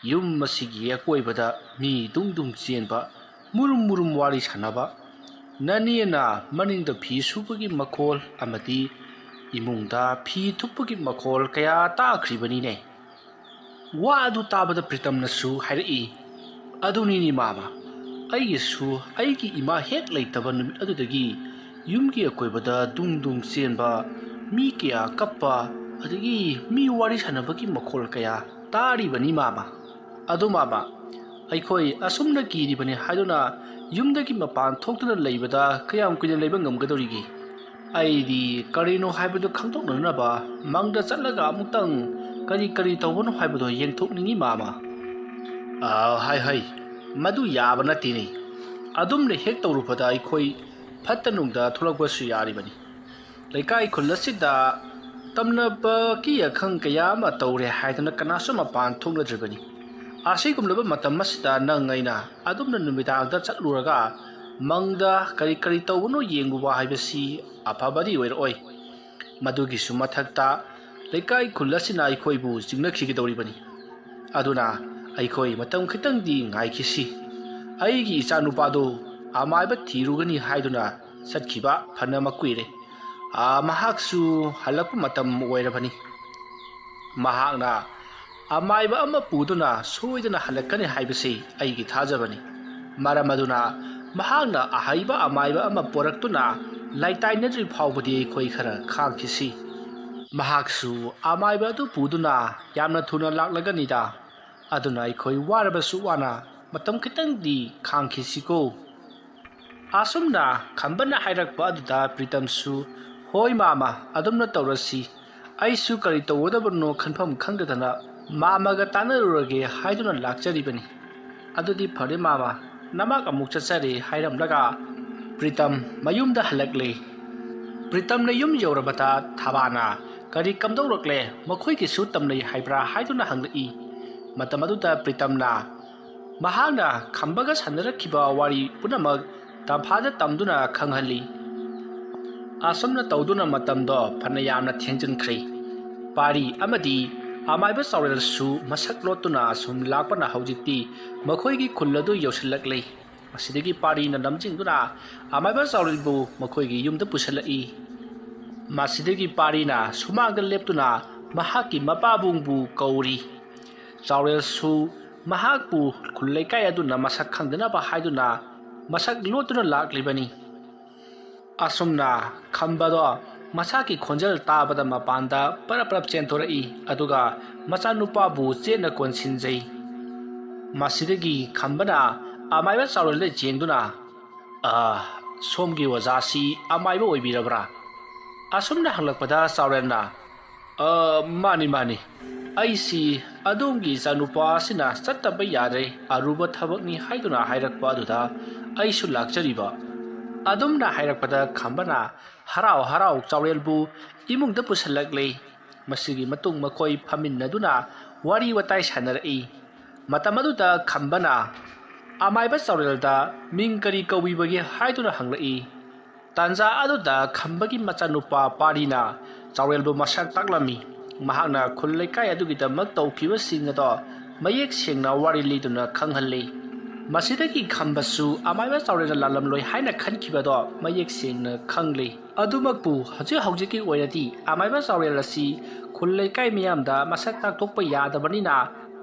ꯌꯨꯝ ꯑꯁꯤꯒꯤ ꯑꯀꯣꯏꯕꯗ ꯃꯤ ꯗꯨꯡ ꯗꯨꯡ ꯆꯦꯟꯕ, ꯃꯨꯔꯨꯝ ꯃꯨꯔꯨꯝ ꯋꯥꯔꯤ ꯁꯥꯟꯅꯕ, ꯅꯅꯦꯅ ꯃꯅꯤꯡꯗ ꯐꯤ ꯁꯨꯕꯒꯤ ꯃꯈꯣꯜ ꯑꯃꯗꯤ ꯏꯃꯨꯡꯗ ꯐꯤ ꯊꯨꯞꯄꯒꯤ ꯃꯈꯣꯜ ꯀꯌꯥ ꯇꯥꯈ꯭ꯔꯤꯕꯅꯤꯅꯦ꯫ ꯋꯥ ꯑꯗꯨ ꯇꯥꯕꯗ ꯄ꯭ꯔꯤꯇꯝꯅꯁꯨ ꯍꯥꯏꯔꯛꯏ, "ꯑꯗꯨꯅꯤꯅꯦ ꯃꯥꯃ, ꯑꯩꯒꯤꯁꯨ ꯑꯩꯒꯤ ꯏꯃꯥ ꯍꯦꯛ ꯂꯩꯇꯕ ꯅꯨꯃꯤꯠ ꯑꯗꯨꯗꯒꯤ ꯌꯨꯝꯒꯤ ꯑꯀꯣꯏꯕꯗ ꯗꯨꯡ ꯗꯨꯡ ꯆꯦꯟꯕ, ꯃꯤ ꯀꯌꯥ ꯀꯞꯄ, ꯑꯗꯒꯤ ꯃꯤ ꯋꯥꯔꯤ ꯁꯥꯟꯅꯕꯒꯤ ꯃꯈꯣꯜ ꯀꯌꯥ ꯇꯥꯔꯤꯕꯅꯤ ꯃꯥꯃ꯫ ꯑꯗꯨ ꯃꯥꯃ, ꯑꯩꯈꯣꯏ ꯑꯁꯨꯝꯅ ꯀꯤꯔꯤꯕꯅꯤ ꯍꯥꯏꯗꯨꯅ ꯌꯨꯝꯗꯒꯤ ꯃꯄꯥꯟ ꯊꯣꯛꯇꯨꯅ ꯂꯩꯕꯗ ꯀꯌꯥꯝ ꯀꯨꯏꯅ ꯂꯩꯕ ꯉꯝꯒꯗꯧꯔꯤꯒꯦ? ꯑꯩꯗꯤ ꯀꯔꯤꯅꯣ ꯍꯥꯏꯕꯗꯨ ꯈꯪꯗꯣꯛꯅꯅꯕ ꯃꯪꯗ ꯆꯠꯂꯒ ꯑꯃꯨꯛꯇꯪ ꯀꯔꯤ ꯀꯔꯤ ꯇꯧꯕꯅꯣ ꯍꯥꯏꯕꯗꯣ ꯌꯦꯡꯊꯣꯛꯅꯤꯡꯉꯤ ꯃꯥꯃ꯫" "ꯑꯥ, ꯍꯥꯏ ꯍꯥꯏ, ꯃꯗꯨ ꯌꯥꯕ ꯅꯠꯇꯦꯅꯦ꯫ ꯑꯗꯨꯝꯅ ꯍꯦꯛ ꯇꯧꯔꯨꯕꯗ ꯑꯩꯈꯣꯏ ꯐꯠꯇ ꯅꯨꯡꯗ ꯊꯣꯛꯂꯛꯄꯁꯨ ꯌꯥꯔꯤꯕꯅꯤ꯫ ꯂꯩꯀꯥꯏ ꯈꯨꯜ ꯑꯁꯤꯗ ꯇꯝꯅꯕꯒꯤ ꯑꯈꯪ ꯀꯌꯥ ꯑꯃ ꯇꯧꯔꯦ ꯍꯥꯏꯗꯨꯅ ꯀꯅꯥꯁꯨ ꯃꯄꯥꯟ ꯊꯣꯛꯅꯗ꯭ꯔꯤꯕꯅꯤ꯫ ꯑꯁꯤꯒꯨꯝꯂꯕ ꯃꯇꯝ ꯑꯁꯤꯗ ꯅꯪ ꯑꯩꯅ ꯑꯗꯨꯝꯅ ꯅꯨꯃꯤꯗꯥꯡꯗ ꯆꯠꯂꯨꯔꯒ ꯃꯪꯗ ꯀꯔꯤ ꯀꯔꯤ ꯇꯧꯕꯅꯣ ꯌꯦꯡꯉꯨꯕ ꯍꯥꯏꯕꯁꯤ ꯑꯐꯕꯗꯤ ꯑꯣꯏꯔꯛꯑꯣꯏ꯫ ꯃꯗꯨꯒꯤꯁꯨ ꯃꯊꯛꯇ ꯂꯩꯀꯥꯏ ꯈꯨꯜ ꯑꯁꯤꯅ ꯑꯩꯈꯣꯏꯕꯨ ꯆꯤꯡꯅꯈꯤꯒꯗꯧꯔꯤꯕꯅꯤ꯫ ꯑꯗꯨꯅ ꯑꯩꯈꯣꯏ ꯃꯇꯝ ꯈꯤꯇꯪꯗꯤ ꯉꯥꯏꯈꯤꯁꯤ꯫ ꯑꯩꯒꯤ ꯏꯆꯥꯅꯨꯄꯥꯗꯨ ꯑꯃꯥꯏꯕ ꯊꯤꯔꯨꯒꯅꯤ ꯍꯥꯏꯗꯨꯅ ꯆꯠꯈꯤꯕ ꯐꯅ ꯀꯨꯏꯔꯦ꯫ ꯑꯥ, ꯃꯍꯥꯛꯁꯨ ꯍꯜꯂꯛꯄ ꯃꯇꯝ ꯑꯣꯏꯔꯕꯅꯤ꯫ ꯃꯍꯥꯛꯅ ꯑꯃꯥꯏꯕ ꯑꯃ ꯄꯨꯗꯨꯅ ꯁꯣꯏꯗꯅ ꯍꯜꯂꯛꯀꯅꯤ ꯍꯥꯏꯕꯁꯤ ꯑꯩꯒꯤ ꯊꯥꯖꯕꯅꯤ꯫ ꯃꯔꯝ ꯑꯗꯨꯅ ꯃꯍꯥꯛꯅ ꯑꯍꯩꯕ ꯑꯃꯥꯏꯕ ꯑꯃ ꯄꯨꯔꯛꯇꯨꯅ ꯂꯥꯏꯇꯥꯏꯅꯗ꯭ꯔꯤ ꯐꯥꯎꯕꯗꯤ ꯑꯩꯈꯣꯏ ꯈꯔ ꯈꯥꯡꯈꯤꯁꯤ꯫ ꯃꯍꯥꯛꯁꯨ ꯑꯃꯥꯏꯕ ꯑꯗꯨ ꯄꯨꯗꯨꯅ ꯌꯥꯝꯅ ꯊꯨꯅ ꯂꯥꯛꯂꯒꯅꯤꯗ꯫ ꯑꯗꯨꯅ ꯑꯩꯈꯣꯏ ꯋꯥꯔꯕꯁꯨ ꯋꯥꯅ ꯃꯇꯝ ꯈꯤꯇꯪꯗꯤ ꯈꯥꯡꯈꯤꯁꯤꯀꯣ꯫" ꯑꯁꯨꯝꯅ ꯈꯝꯕꯅ ꯍꯥꯏꯔꯛꯄ ꯑꯗꯨꯗ ꯄ꯭ꯔꯤꯇꯝꯁꯨ, "ꯍꯣꯏ ꯃꯥꯃ, ꯑꯗꯨꯝꯅ ꯇꯧꯔꯁꯤ꯫ ꯑꯩꯁꯨ ꯀꯔꯤ ꯇꯧꯒꯗꯕꯅꯣ ꯈꯟꯐꯝ ꯈꯪꯗꯗꯅ ꯃꯥꯃꯒ ꯇꯥꯟꯅꯔꯨꯔꯒꯦ ꯍꯥꯏꯗꯨꯅ ꯂꯥꯛꯆꯔꯤꯕꯅꯤ꯫ ꯑꯗꯨꯗꯤ ꯐꯔꯦ ꯃꯥꯃ, ꯅꯃꯥꯛ ꯑꯃꯨꯛ ꯆꯠꯆꯔꯦ" ꯍꯥꯏꯔꯝꯂꯒ ꯄ꯭ꯔꯤꯇꯝ ꯃꯌꯨꯝꯗ ꯍꯜꯂꯛꯂꯦ꯫ ꯄ꯭ꯔꯤꯇꯝꯅ ꯌꯨꯝ ꯌꯧꯔꯕꯗ ꯊꯕꯥꯅ, "ꯀꯔꯤ ꯀꯝꯗꯧꯔꯛꯂꯦ? ꯃꯈꯣꯏꯒꯤꯁꯨ ꯇꯝꯅꯩ ꯍꯥꯏꯕ꯭ꯔꯥ?" ꯍꯥꯏꯗꯨꯅ ꯍꯪꯂꯛꯏ꯫ ꯃꯇꯝ ꯑꯗꯨꯗ ꯄ꯭ꯔꯤꯇꯝꯅ ꯃꯍꯥꯛꯅ ꯈꯝꯕꯒ ꯁꯥꯟꯅꯔꯛꯈꯤꯕ ꯋꯥꯔꯤ ꯄꯨꯝꯅꯃꯛ ꯇꯝꯐꯥꯗ ꯇꯝꯗꯨꯅ ꯈꯪꯍꯜꯂꯤ꯫ ꯑꯁꯨꯝꯅ ꯇꯧꯗꯨꯅ ꯃꯇꯝꯗꯣ ꯐꯅ ꯌꯥꯝꯅ ꯊꯦꯡꯖꯤꯟꯈ꯭ꯔꯦ꯫ ꯄꯥꯔꯤ ꯑꯃꯗꯤ ꯑꯃꯥꯏꯕ ꯆꯥꯎꯔꯦꯜꯁꯨ ꯃꯁꯛ ꯂꯣꯠꯇꯨꯅ ꯑꯁꯨꯝ ꯂꯥꯛꯄꯅ ꯍꯧꯖꯤꯛꯇꯤ ꯃꯈꯣꯏꯒꯤ ꯈꯨꯜ ꯑꯗꯨ ꯌꯧꯁꯤꯜꯂꯛꯂꯦ꯫ ꯃꯁꯤꯗꯒꯤ ꯄꯥꯔꯤꯅ ꯅꯝꯁꯤꯟꯗꯨꯅ ꯑꯃꯥꯏꯕ ꯆꯥꯎꯔꯦꯜꯕꯨ ꯃꯈꯣꯏꯒꯤ ꯌꯨꯝꯗ ꯄꯨꯁꯤꯜꯂꯛꯏ꯫ ꯃꯁꯤꯗꯒꯤ ꯄꯥꯔꯤꯅ ꯁꯨꯃꯥꯡꯗ ꯂꯦꯞꯇꯨꯅ ꯃꯍꯥꯛꯀꯤ ꯃꯄꯥꯕꯨꯡꯕꯨ ꯀꯧꯔꯤ꯫ ꯆꯥꯎꯔꯦꯜꯁꯨ ꯃꯍꯥꯛꯄꯨ ꯈꯨꯜ ꯂꯩꯀꯥꯏ ꯑꯗꯨꯅ ꯃꯁꯛ ꯈꯪꯗꯅꯕ ꯍꯥꯏꯗꯨꯅ ꯃꯁꯛ ꯂꯣꯠꯇꯨꯅ ꯂꯥꯛꯂꯤꯕꯅꯤ꯫ ꯑꯁꯨꯝꯅ ꯈꯝꯕꯗꯣ ꯃꯁꯥꯒꯤ ꯈꯣꯟꯖꯦꯜ ꯇꯥꯕꯗ ꯃꯄꯥꯟꯗ ꯄꯔꯞ ꯄꯔꯞ ꯆꯦꯟꯊꯣꯔꯛꯏ, ꯑꯗꯨꯒ ꯃꯆꯥꯅꯨꯄꯥꯕꯨ ꯆꯦꯠꯅ ꯀꯣꯟꯁꯤꯟꯖꯩ꯫ ꯃꯁꯤꯗꯒꯤ ꯈꯝꯕꯅ ꯑꯃꯥꯏꯕ ꯆꯥꯎꯔꯦꯜꯗ ꯌꯦꯡꯗꯨꯅ, "ꯑ, ꯁꯣꯝꯒꯤ ꯑꯣꯖꯥꯁꯤ ꯑꯃꯥꯏꯕ ꯑꯣꯏꯕꯤꯔꯕ꯭ꯔꯥ?" ꯑꯁꯨꯝꯅ ꯍꯪꯂꯛꯄꯗ ꯆꯥꯎꯔꯦꯜꯅ, "ꯑ, ꯃꯥꯅꯤ, ꯃꯥꯅꯤ꯫ ꯑꯩꯁꯤ ꯑꯗꯣꯝꯒꯤ ꯏꯆꯥꯅꯨꯄꯥ ꯑꯁꯤꯅ ꯆꯠꯇꯕ ꯌꯥꯗ꯭ꯔꯦ, ꯑꯔꯨꯕ ꯊꯕꯛꯅꯤ ꯍꯥꯏꯗꯨꯅ ꯍꯥꯏꯔꯛꯄ ꯑꯗꯨꯗ ꯑꯩꯁꯨ ꯂꯥꯛꯆꯔꯤꯕ꯫" ꯑꯗꯨꯝꯅ ꯍꯥꯏꯔꯛꯄꯗ ꯈꯝꯕꯅ ꯍꯔꯥꯎ ꯍꯔꯥꯎ ꯆꯥꯎꯔꯦꯜꯕꯨ ꯏꯃꯨꯡꯗ ꯄꯨꯁꯤꯜꯂꯛꯂꯦ꯫ ꯃꯁꯤꯒꯤ ꯃꯇꯨꯡ ꯃꯈꯣꯏ ꯐꯝꯃꯤꯟꯅꯗꯨꯅ ꯋꯥꯔꯤ ꯋꯥꯇꯥꯏ ꯁꯥꯟꯅꯔꯛꯏ꯫ ꯃꯇꯝ ꯑꯗꯨꯗ ꯈꯝꯕꯅ ꯑꯃꯥꯏꯕ ꯆꯥꯎꯔꯦꯜꯗ ꯃꯤꯡ ꯀꯔꯤ ꯀꯧꯕꯤꯕꯒꯦ ꯍꯥꯏꯗꯨꯅ ꯍꯪꯂꯛꯏ꯫ ꯇꯥꯟꯖꯥ ꯑꯗꯨꯗ ꯈꯝꯕꯒꯤ ꯃꯆꯥꯅꯨꯄꯥ ꯄꯥꯔꯤꯅ ꯆꯥꯎꯔꯦꯜꯕꯨ ꯃꯁꯛ ꯇꯥꯛꯂꯝꯃꯤ꯫ ꯃꯍꯥꯛꯅ ꯈꯨꯜ ꯂꯩꯀꯥꯏ ꯑꯗꯨꯒꯤꯗꯃꯛ ꯇꯧꯈꯤꯕꯁꯤꯡ ꯑꯗꯣ ꯃꯌꯦꯛ ꯁꯦꯡꯅ ꯋꯥꯔꯤ ꯂꯤꯗꯨꯅ ꯈꯪꯍꯜꯂꯤ꯫ ꯃꯁꯤꯗꯒꯤ ꯈꯝꯕꯁꯨ ꯑꯃꯥꯏꯕ ꯆꯥꯎꯔꯦꯜꯅ ꯂꯥꯜꯂꯝꯂꯣꯏ ꯍꯥꯏꯅ ꯈꯟꯈꯤꯕꯗꯣ ꯃꯌꯦꯛ ꯁꯦꯡꯅ ꯈꯪꯂꯤ꯫ ꯑꯗꯨꯃꯛꯄꯨ ꯍꯧꯖꯤꯛ ꯍꯧꯖꯤꯛꯀꯤ ꯑꯣꯏꯅꯗꯤ ꯑꯃꯥꯏꯕ ꯆꯥꯎꯔꯦꯜ ꯑꯁꯤ ꯈꯨꯜ ꯂꯩꯀꯥꯏ ꯃꯤꯌꯥꯝꯗ ꯃꯁꯛ ꯇꯥꯛꯊꯣꯛꯄ ꯌꯥꯗꯕꯅꯤꯅ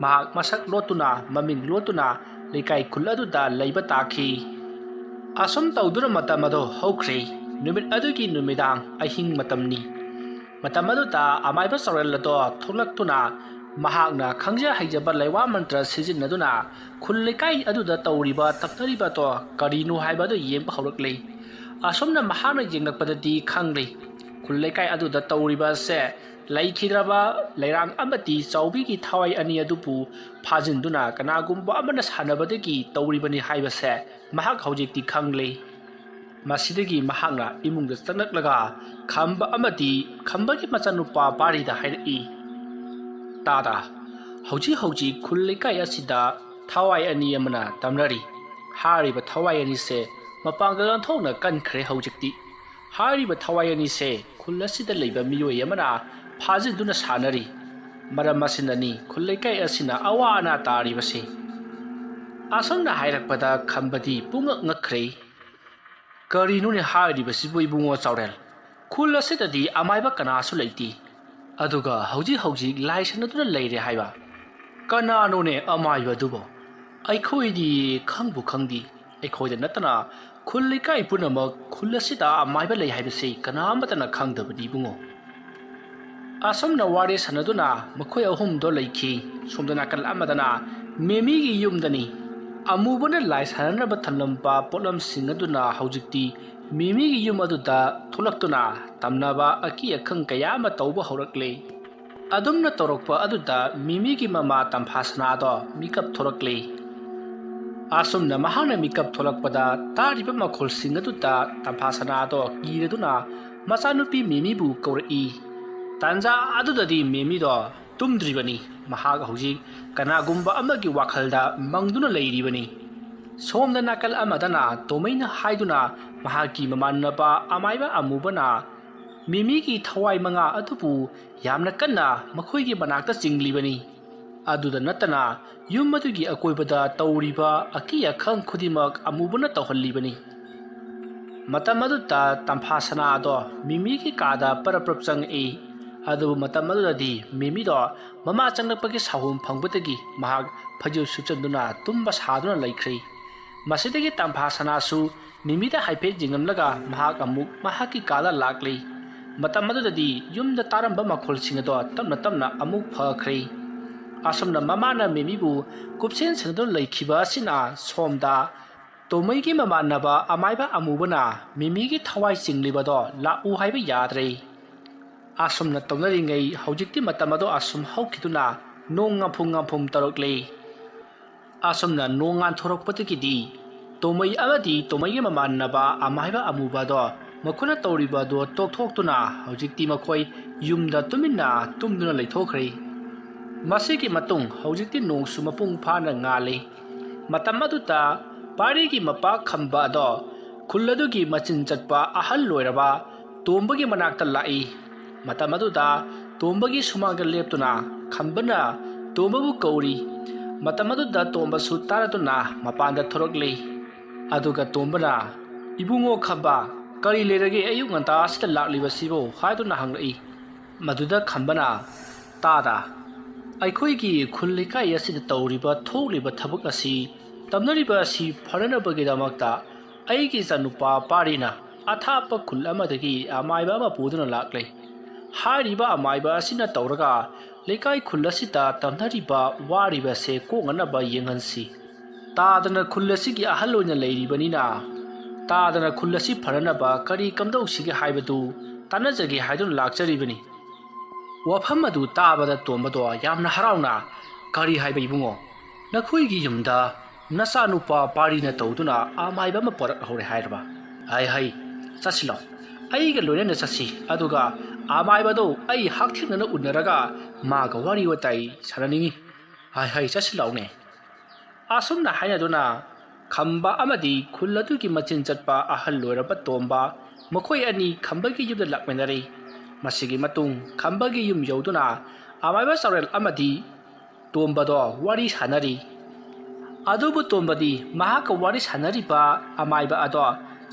ꯃꯍꯥꯛ ꯃꯁꯛ ꯂꯣꯠꯇꯨꯅ, ꯃꯃꯤꯡ ꯂꯣꯠꯇꯨꯅ ꯂꯩꯀꯥꯏ ꯈꯨꯜ ꯑꯗꯨꯗ ꯂꯩꯕ ꯇꯥꯈꯤ꯫ ꯑꯁꯨꯝ ꯇꯧꯗꯨꯅ ꯃꯇꯝ ꯑꯗꯨ ꯍꯧꯈ꯭ꯔꯦ꯫ ꯅꯨꯃꯤꯠ ꯑꯗꯨꯒꯤ ꯅꯨꯃꯤꯗꯥꯡ ꯑꯍꯤꯡ ꯃꯇꯝꯅꯤ꯫ ꯃꯇꯝ ꯑꯗꯨꯗ ꯑꯃꯥꯏꯕ ꯆꯥꯎꯔꯦꯜ ꯑꯗꯣ ꯊꯣꯛꯂꯛꯇꯨꯅ ꯃꯍꯥꯛꯅ ꯈꯪꯖ ꯍꯩꯖꯕ ꯂꯩꯋꯥ ꯃꯟꯇ꯭ꯔ ꯁꯤꯖꯤꯟꯅꯗꯨꯅ ꯈꯨꯜ ꯂꯩꯀꯥꯏ ꯑꯗꯨꯗ ꯇꯧꯔꯤꯕ ꯇꯛꯅꯔꯤꯕ ꯑꯗꯣ ꯀꯔꯤꯅꯣ ꯍꯥꯏꯕ ꯑꯗꯨ ꯌꯦꯡꯕ ꯍꯧꯔꯛꯂꯤ꯫ ꯑꯁꯨꯝꯅ ꯃꯍꯥꯛꯅ ꯌꯦꯡꯂꯛꯄꯗꯗꯤ ꯈꯪꯂꯤ, ꯈꯨꯜ ꯂꯩꯀꯥꯏ ꯑꯗꯨꯗ ꯇꯧꯔꯤꯕ ꯑꯁꯦ ꯂꯩꯈꯤꯗ꯭ꯔꯕ ꯂꯩꯔꯥꯡ ꯑꯃꯗꯤ ꯆꯥꯎꯕꯤꯒꯤ ꯊꯋꯥꯏ ꯑꯅꯤ ꯑꯗꯨꯕꯨ ꯐꯥꯖꯤꯟꯗꯨꯅ ꯀꯅꯥꯒꯨꯝꯕ ꯑꯃꯅ ꯁꯥꯟꯅꯕꯗꯒꯤ ꯇꯧꯔꯤꯕꯅꯤ ꯍꯥꯏꯕꯁꯦ ꯃꯍꯥꯛ ꯍꯧꯖꯤꯛꯇꯤ ꯈꯪꯂꯦ꯫ ꯃꯁꯤꯗꯒꯤ ꯃꯍꯥꯛꯅ ꯏꯃꯨꯡꯗ ꯆꯪꯂꯛꯂꯒ ꯈꯝꯕ ꯑꯃꯗꯤ ꯈꯝꯕꯒꯤ ꯃꯆꯥꯅꯨꯄꯥ ꯄꯥꯔꯤꯗ ꯍꯥꯏꯔꯛꯏ, "ꯇꯥꯗ, ꯍꯧꯖꯤꯛ ꯍꯧꯖꯤꯛ ꯈꯨꯜ ꯂꯩꯀꯥꯏ ꯑꯁꯤꯗ ꯊꯋꯥꯏ ꯑꯅꯤ ꯑꯃꯅ ꯇꯝꯅꯔꯤ꯫ ꯍꯥꯏꯔꯤꯕ ꯊꯋꯥꯏ ꯑꯅꯤꯁꯦ ꯃꯄꯥꯡꯒꯜ ꯑꯣꯟꯊꯣꯛꯅ ꯀꯟꯈ꯭ꯔꯦ ꯍꯧꯖꯤꯛꯇꯤ꯫ ꯍꯥꯏꯔꯤꯕ ꯊꯋꯥꯏ ꯑꯅꯤꯁꯦ ꯈꯨꯜ ꯑꯁꯤꯗ ꯂꯩꯕ ꯃꯤꯑꯣꯏ ꯑꯃꯅ ꯐꯥꯖꯤꯟꯗꯨꯅ ꯁꯥꯟꯅꯔꯤ꯫ ꯃꯔꯝ ꯑꯁꯤꯅꯅꯤ ꯈꯨꯜ ꯂꯩꯀꯥꯏ ꯑꯁꯤꯅ ꯑꯋꯥ ꯑꯅꯥ ꯇꯥꯔꯤꯕꯁꯤ꯫ ꯑꯁꯨꯝꯅ ꯍꯥꯏꯔꯛꯄꯗ ꯈꯝꯕꯗꯤ ꯄꯨꯡꯉꯛ ꯉꯛꯈ꯭ꯔꯦ꯫ "ꯀꯔꯤꯅꯣꯅꯦ ꯍꯥꯏꯔꯤꯕꯁꯤꯕꯨ ꯏꯕꯨꯡꯉꯣ ꯆꯥꯎꯔꯦꯜ? ꯈꯨꯜ ꯑꯁꯤꯗꯗꯤ ꯑꯃꯥꯏꯕ ꯀꯅꯥꯁꯨ ꯂꯩꯇꯦ꯫ ꯑꯗꯨꯒ ꯍꯧꯖꯤꯛ ꯍꯧꯖꯤꯛ ꯂꯥꯏ ꯁꯥꯟꯅꯗꯨꯅ ꯂꯩꯔꯦ ꯍꯥꯏꯕ꯫ ꯀꯅꯥꯅꯣꯅꯦ ꯑꯃꯥꯏꯕꯗꯨꯕꯣ? ꯑꯩꯈꯣꯏꯗꯤ ꯈꯪꯕꯨ ꯈꯪꯗꯦ꯫ ꯑꯩꯈꯣꯏꯗ ꯅꯠꯇꯅ ꯈꯨꯜ ꯂꯩꯀꯥꯏ ꯄꯨꯝꯅꯃꯛ ꯈꯨꯜ ꯑꯁꯤꯗ ꯑꯃꯥꯏꯕ ꯂꯩ ꯍꯥꯏꯕꯁꯤ ꯀꯅꯥ ꯑꯃꯠꯇꯅ ꯈꯪꯗꯕꯅꯤ ꯏꯕꯨꯡꯉꯣ꯫" ꯑꯁꯨꯝꯅ ꯋꯥꯔꯤ ꯁꯥꯟꯅꯗꯨꯅ ꯃꯈꯣꯏ ꯑꯍꯨꯝꯗꯣ ꯂꯩꯈꯤ꯫ ꯁꯣꯝꯗ ꯅꯥꯀꯜ ꯑꯃꯗꯅ ꯃꯦꯃꯤꯒꯤ ꯌꯨꯝꯗꯅꯤ꯫ ꯑꯃꯨꯕꯅ ꯂꯥꯏ ꯁꯥꯟꯅꯅꯕ ꯊꯝꯂꯝꯕ ꯄꯣꯠꯂꯝꯁꯤꯡ ꯑꯗꯨꯅ ꯍꯧꯖꯤꯛꯇꯤ ꯃꯦꯃꯤꯒꯤ ꯌꯨꯝ ꯑꯗꯨꯗ ꯊꯣꯛꯂꯛꯇꯨꯅ ꯇꯝꯅꯕ ꯑꯀꯤ ꯑꯈꯪ ꯀꯌꯥ ꯑꯃ ꯇꯧꯕ ꯍꯧꯔꯛꯂꯦ꯫ ꯑꯗꯨꯝꯅ ꯇꯧꯔꯛꯄ ꯑꯗꯨꯗ ꯃꯦꯃꯤꯒꯤ ꯃꯃꯥ ꯇꯝꯐꯥ ꯁꯅꯥꯗꯣ ꯃꯤꯀꯞ ꯊꯣꯛꯂꯛꯂꯦ꯫ ꯑꯁꯨꯝꯅ ꯃꯍꯥꯛꯅ ꯃꯤꯀꯞ ꯊꯣꯛꯂꯛꯄꯗ ꯇꯥꯔꯤꯕ ꯃꯈꯣꯜꯁꯤꯡ ꯑꯗꯨꯗ ꯇꯝꯐꯥ ꯁꯅꯥꯗꯣ ꯀꯤꯔꯗꯨꯅ ꯃꯆꯥꯅꯨꯄꯤ ꯃꯦꯃꯤꯕꯨ ꯀꯧꯔꯛꯏ꯫ ꯇꯥꯟꯖꯥ ꯑꯗꯨꯗꯗꯤ ꯃꯦꯃꯤꯗꯣ ꯇꯨꯝꯗ꯭ꯔꯤꯕꯅꯤ꯫ ꯃꯍꯥꯛ ꯍꯧꯖꯤꯛ ꯀꯅꯥꯒꯨꯝꯕ ꯑꯃꯒꯤ ꯋꯥꯈꯜꯗ ꯃꯪꯗꯨꯅ ꯂꯩꯔꯤꯕꯅꯤ꯫ ꯁꯣꯝꯗ ꯅꯥꯀꯜ ꯑꯃꯗꯅ ꯇꯣꯃꯩꯅ ꯍꯥꯏꯗꯨꯅ ꯃꯍꯥꯛꯀꯤ ꯃꯃꯥꯟꯅꯕ ꯑꯃꯥꯏꯕ ꯑꯃꯨꯕꯅ ꯃꯦꯃꯤꯒꯤ ꯊꯋꯥꯏ ꯃꯉꯥ ꯑꯗꯨꯕꯨ ꯌꯥꯝꯅ ꯀꯟꯅ ꯃꯈꯣꯏꯒꯤ ꯃꯅꯥꯛꯇ ꯆꯤꯡꯂꯤꯕꯅꯤ꯫ ꯑꯗꯨꯗ ꯅꯠꯇꯅ ꯌꯨꯝ ꯑꯗꯨꯒꯤ ꯑꯀꯣꯏꯕꯗ ꯇꯧꯔꯤꯕ ꯑꯀꯤ ꯑꯈꯪ ꯈꯨꯗꯤꯡꯃꯛ ꯑꯃꯨꯕꯅ ꯇꯧꯍꯜꯂꯤꯕꯅꯤ꯫ ꯃꯇꯝ ꯑꯗꯨꯗ ꯇꯝꯐꯥ ꯁꯅꯥ ꯑꯗꯣ ꯃꯦꯃꯤꯒꯤ ꯀꯥꯗ ꯄꯔꯞ ꯄꯔꯞ ꯆꯪꯉꯛꯏ꯫ ꯑꯗꯨꯕꯨ ꯃꯇꯝ ꯑꯗꯨꯗꯗꯤ ꯃꯦꯃꯤꯗꯣ ꯃꯃꯥ ꯆꯪꯂꯛꯄꯒꯤ ꯁꯥꯍꯨꯝ ꯐꯪꯕꯗꯒꯤ ꯃꯍꯥꯛ ꯐꯩꯖꯨꯞ ꯁꯨꯞꯆꯟꯗꯨꯅ ꯇꯨꯝꯕ ꯁꯥꯗꯨꯅ ꯂꯩꯈ꯭ꯔꯦ꯫ ꯃꯁꯤꯗꯒꯤ ꯇꯝꯐꯥ ꯁꯅꯥꯁꯨ ꯃꯦꯃꯤꯗ ꯍꯥꯏꯐꯦꯠ ꯌꯦꯡꯂꯝꯂꯒ ꯃꯍꯥꯛ ꯑꯃꯨꯛ ꯃꯍꯥꯛꯀꯤ ꯀꯥꯗ ꯂꯥꯛꯂꯤ꯫ ꯃꯇꯝ ꯑꯗꯨꯗꯗꯤ ꯌꯨꯝꯗ ꯇꯥꯔꯝꯕ ꯃꯈꯣꯜꯁꯤꯡ ꯑꯗꯣ ꯇꯞꯅ ꯇꯞꯅ ꯑꯃꯨꯛ ꯐꯈ꯭ꯔꯦ꯫ ꯑꯁꯨꯝꯅ ꯃꯃꯥꯅ ꯃꯦꯃꯤꯕꯨ ꯀꯨꯞꯁꯦꯟ ꯁꯦꯟꯅꯗꯨꯅ ꯂꯩꯈꯤꯕ ꯑꯁꯤꯅ ꯁꯣꯝꯗ ꯇꯣꯃꯩꯒꯤ ꯃꯃꯥꯟꯅꯕ ꯑꯃꯥꯏꯕ ꯑꯃꯨꯕꯅ ꯃꯦꯃꯤꯒꯤ ꯊꯋꯥꯏ ꯆꯤꯡꯂꯤꯕꯗꯣ ꯂꯥꯛꯎ ꯍꯥꯏꯕ ꯌꯥꯗ꯭ꯔꯦ꯫ ꯑꯁꯨꯝꯅ ꯇꯧꯅꯔꯤꯉꯩ ꯍꯧꯖꯤꯛꯇꯤ ꯃꯇꯝ ꯑꯗꯣ ꯑꯁꯨꯝ ꯍꯧꯈꯤꯗꯨꯅ ꯅꯣꯡ ꯉꯝꯐꯨꯝ ꯉꯝꯐꯨꯝ ꯇꯧꯔꯛꯂꯦ꯫ ꯑꯁꯨꯝꯅ ꯅꯣꯡ ꯉꯥꯟꯊꯣꯔꯛꯄꯗꯒꯤꯗꯤ ꯇꯣꯃꯩ ꯑꯃꯗꯤ ꯇꯣꯃꯩꯒꯤ ꯃꯃꯥꯟꯅꯕ ꯑꯃꯥꯏꯕ ꯑꯃꯨꯕꯗꯣ ꯃꯈꯣꯏꯅ ꯇꯧꯔꯤꯕ ꯑꯗꯨ ꯇꯣꯛꯊꯣꯛꯇꯨꯅ ꯍꯧꯖꯤꯛꯇꯤ ꯃꯈꯣꯏ ꯌꯨꯝꯗ ꯇꯨꯃꯤꯟꯅ ꯇꯨꯝꯗꯨꯅ ꯂꯩꯊꯣꯛꯈ꯭ꯔꯦ꯫ ꯃꯁꯤꯒꯤ ꯃꯇꯨꯡ ꯍꯧꯖꯤꯛꯇꯤ ꯅꯣꯡꯁꯨ ꯃꯄꯨꯡ ꯐꯥꯅ ꯉꯥꯜꯂꯤ꯫ ꯃꯇꯝ ꯑꯗꯨꯗ ꯄꯥꯔꯤꯒꯤ ꯃꯄꯥ ꯈꯝꯕ ꯑꯗꯣ ꯈꯨꯜ ꯑꯗꯨꯒꯤ ꯃꯆꯤꯟ ꯆꯠꯄ ꯑꯍꯜ ꯑꯣꯏꯔꯕ ꯇꯣꯝꯕꯒꯤ ꯃꯅꯥꯛꯇ ꯂꯥꯛꯏ꯫ ꯃꯇꯝ ꯑꯗꯨꯗ ꯇꯣꯝꯕꯒꯤ ꯁꯨꯃꯥꯡꯗ ꯂꯦꯞꯇꯨꯅ ꯈꯝꯕꯅ ꯇꯣꯝꯕꯕꯨ ꯀꯧꯔꯤ꯫ ꯃꯇꯝ ꯑꯗꯨꯗ ꯇꯣꯝꯕꯁꯨ ꯇꯥꯔꯗꯨꯅ ꯃꯄꯥꯟꯗ ꯊꯣꯔꯛꯂꯤ꯫ ꯑꯗꯨꯒ ꯇꯣꯝꯕꯅ, "ꯏꯕꯨꯡꯉꯣ ꯈꯝꯕ, ꯀꯔꯤ ꯂꯩꯔꯒꯦ ꯑꯌꯨꯛ ꯉꯟꯇꯥ ꯑꯁꯤꯗ ꯂꯥꯛꯂꯤꯕꯁꯤꯕꯨ?" ꯍꯥꯏꯗꯨꯅ ꯍꯪꯂꯛꯏ꯫ ꯃꯗꯨꯗ ꯈꯝꯕꯅ, "ꯇꯥꯗ, ꯑꯩꯈꯣꯏꯒꯤ ꯈꯨꯜ ꯂꯩꯀꯥꯏ ꯑꯁꯤꯗ ꯇꯧꯔꯤꯕ ꯊꯣꯛꯂꯤꯕ ꯊꯕꯛ ꯑꯁꯤ, ꯇꯝꯅꯔꯤꯕ ꯑꯁꯤ ꯐꯅꯅꯕꯒꯤꯗꯃꯛꯇ ꯑꯩꯒꯤ ꯏꯆꯥꯅꯨꯄꯥ ꯄꯥꯔꯤꯅ ꯑꯊꯥꯞꯄ ꯈꯨꯜ ꯑꯃꯗꯒꯤ ꯑꯃꯥꯏꯕ ꯑꯃ ꯄꯨꯗꯨꯅ ꯂꯥꯛꯂꯦ꯫ ꯍꯥꯏꯔꯤꯕ ꯑꯃꯥꯏꯕ ꯑꯁꯤꯅ ꯇꯧꯔꯒ ꯂꯩꯀꯥꯏ ꯈꯨꯜ ꯑꯁꯤꯗ ꯇꯝꯅꯔꯤꯕ ꯋꯥꯔꯤꯕꯁꯦ ꯀꯣꯛꯅꯅꯕ ꯌꯦꯡꯍꯟꯁꯤ꯫ ꯇꯥꯗꯅ ꯈꯨꯜ ꯑꯁꯤꯒꯤ ꯑꯍꯜ ꯑꯣꯏꯅ ꯂꯩꯔꯤꯕꯅꯤꯅ, ꯇꯥꯗꯅ ꯈꯨꯜ ꯑꯁꯤ ꯐꯅꯅꯕ ꯀꯔꯤ ꯀꯝꯗꯧꯁꯤꯒꯦ ꯍꯥꯏꯕꯗꯨ ꯇꯥꯟꯅꯖꯒꯦ ꯍꯥꯏꯗꯨꯅ ꯂꯥꯛꯆꯔꯤꯕꯅꯤ꯫" ꯋꯥꯐꯝ ꯑꯗꯨ ꯇꯥꯕꯗ ꯇꯣꯝꯕꯗꯣ ꯌꯥꯝꯅ ꯍꯔꯥꯎꯅ, "ꯀꯔꯤ ꯍꯥꯏꯕ ꯏꯕꯨꯡꯉꯣ? ꯅꯈꯣꯏꯒꯤ ꯌꯨꯝꯗ ꯅꯆꯥꯅꯨꯄꯥ ꯄꯥꯔꯤꯅ ꯇꯧꯗꯨꯅ ꯑꯃꯥꯏꯕ ꯑꯃ ꯄꯣꯔꯛꯍꯧꯔꯦ ꯍꯥꯏꯔꯕ? ꯍꯥꯏ ꯍꯥꯏ, ꯆꯠꯁꯤꯜꯂꯣ, ꯑꯩꯒ ꯂꯣꯏꯅꯅ ꯆꯠꯁꯤ, ꯑꯗꯨꯒ ꯑꯃꯥꯏꯕꯗꯣ ꯑꯩ ꯍꯛꯊꯦꯡꯅꯅ ꯎꯅꯔꯒ ꯃꯥꯒ ꯋꯥꯔꯤ ꯋꯥꯇꯥꯏ ꯁꯥꯟꯅꯅꯤꯡꯏ꯫ ꯍꯥꯏ ꯍꯥꯏ, ꯆꯠꯁꯤꯜꯂꯣꯅꯦ꯫" ꯑꯁꯨꯝꯅ ꯍꯥꯏꯅꯗꯨꯅ ꯈꯝꯕ ꯑꯃꯗꯤ ꯈꯨꯜ ꯑꯗꯨꯒꯤ ꯃꯆꯤꯟ ꯆꯠꯄ ꯑꯍꯜ ꯑꯣꯏꯔꯕ ꯇꯣꯝꯕ, ꯃꯈꯣꯏ ꯑꯅꯤ ꯈꯝꯕꯒꯤ ꯌꯨꯝꯗ ꯂꯥꯛꯃꯤꯟꯅꯔꯦ꯫ ꯃꯁꯤꯒꯤ ꯃꯇꯨꯡ ꯈꯝꯕꯒꯤ ꯌꯨꯝ ꯌꯧꯗꯨꯅ ꯑꯃꯥꯏꯕ ꯆꯥꯎꯔꯦꯜ ꯑꯃꯗꯤ ꯇꯣꯝꯕꯗꯣ ꯋꯥꯔꯤ ꯁꯥꯟꯅꯔꯤ꯫ ꯑꯗꯨꯕꯨ ꯇꯣꯝꯕꯗꯤ ꯃꯍꯥꯛꯀ ꯋꯥꯔꯤ ꯁꯥꯟꯅꯔꯤꯕ ꯑꯃꯥꯏꯕ ꯑꯗꯣ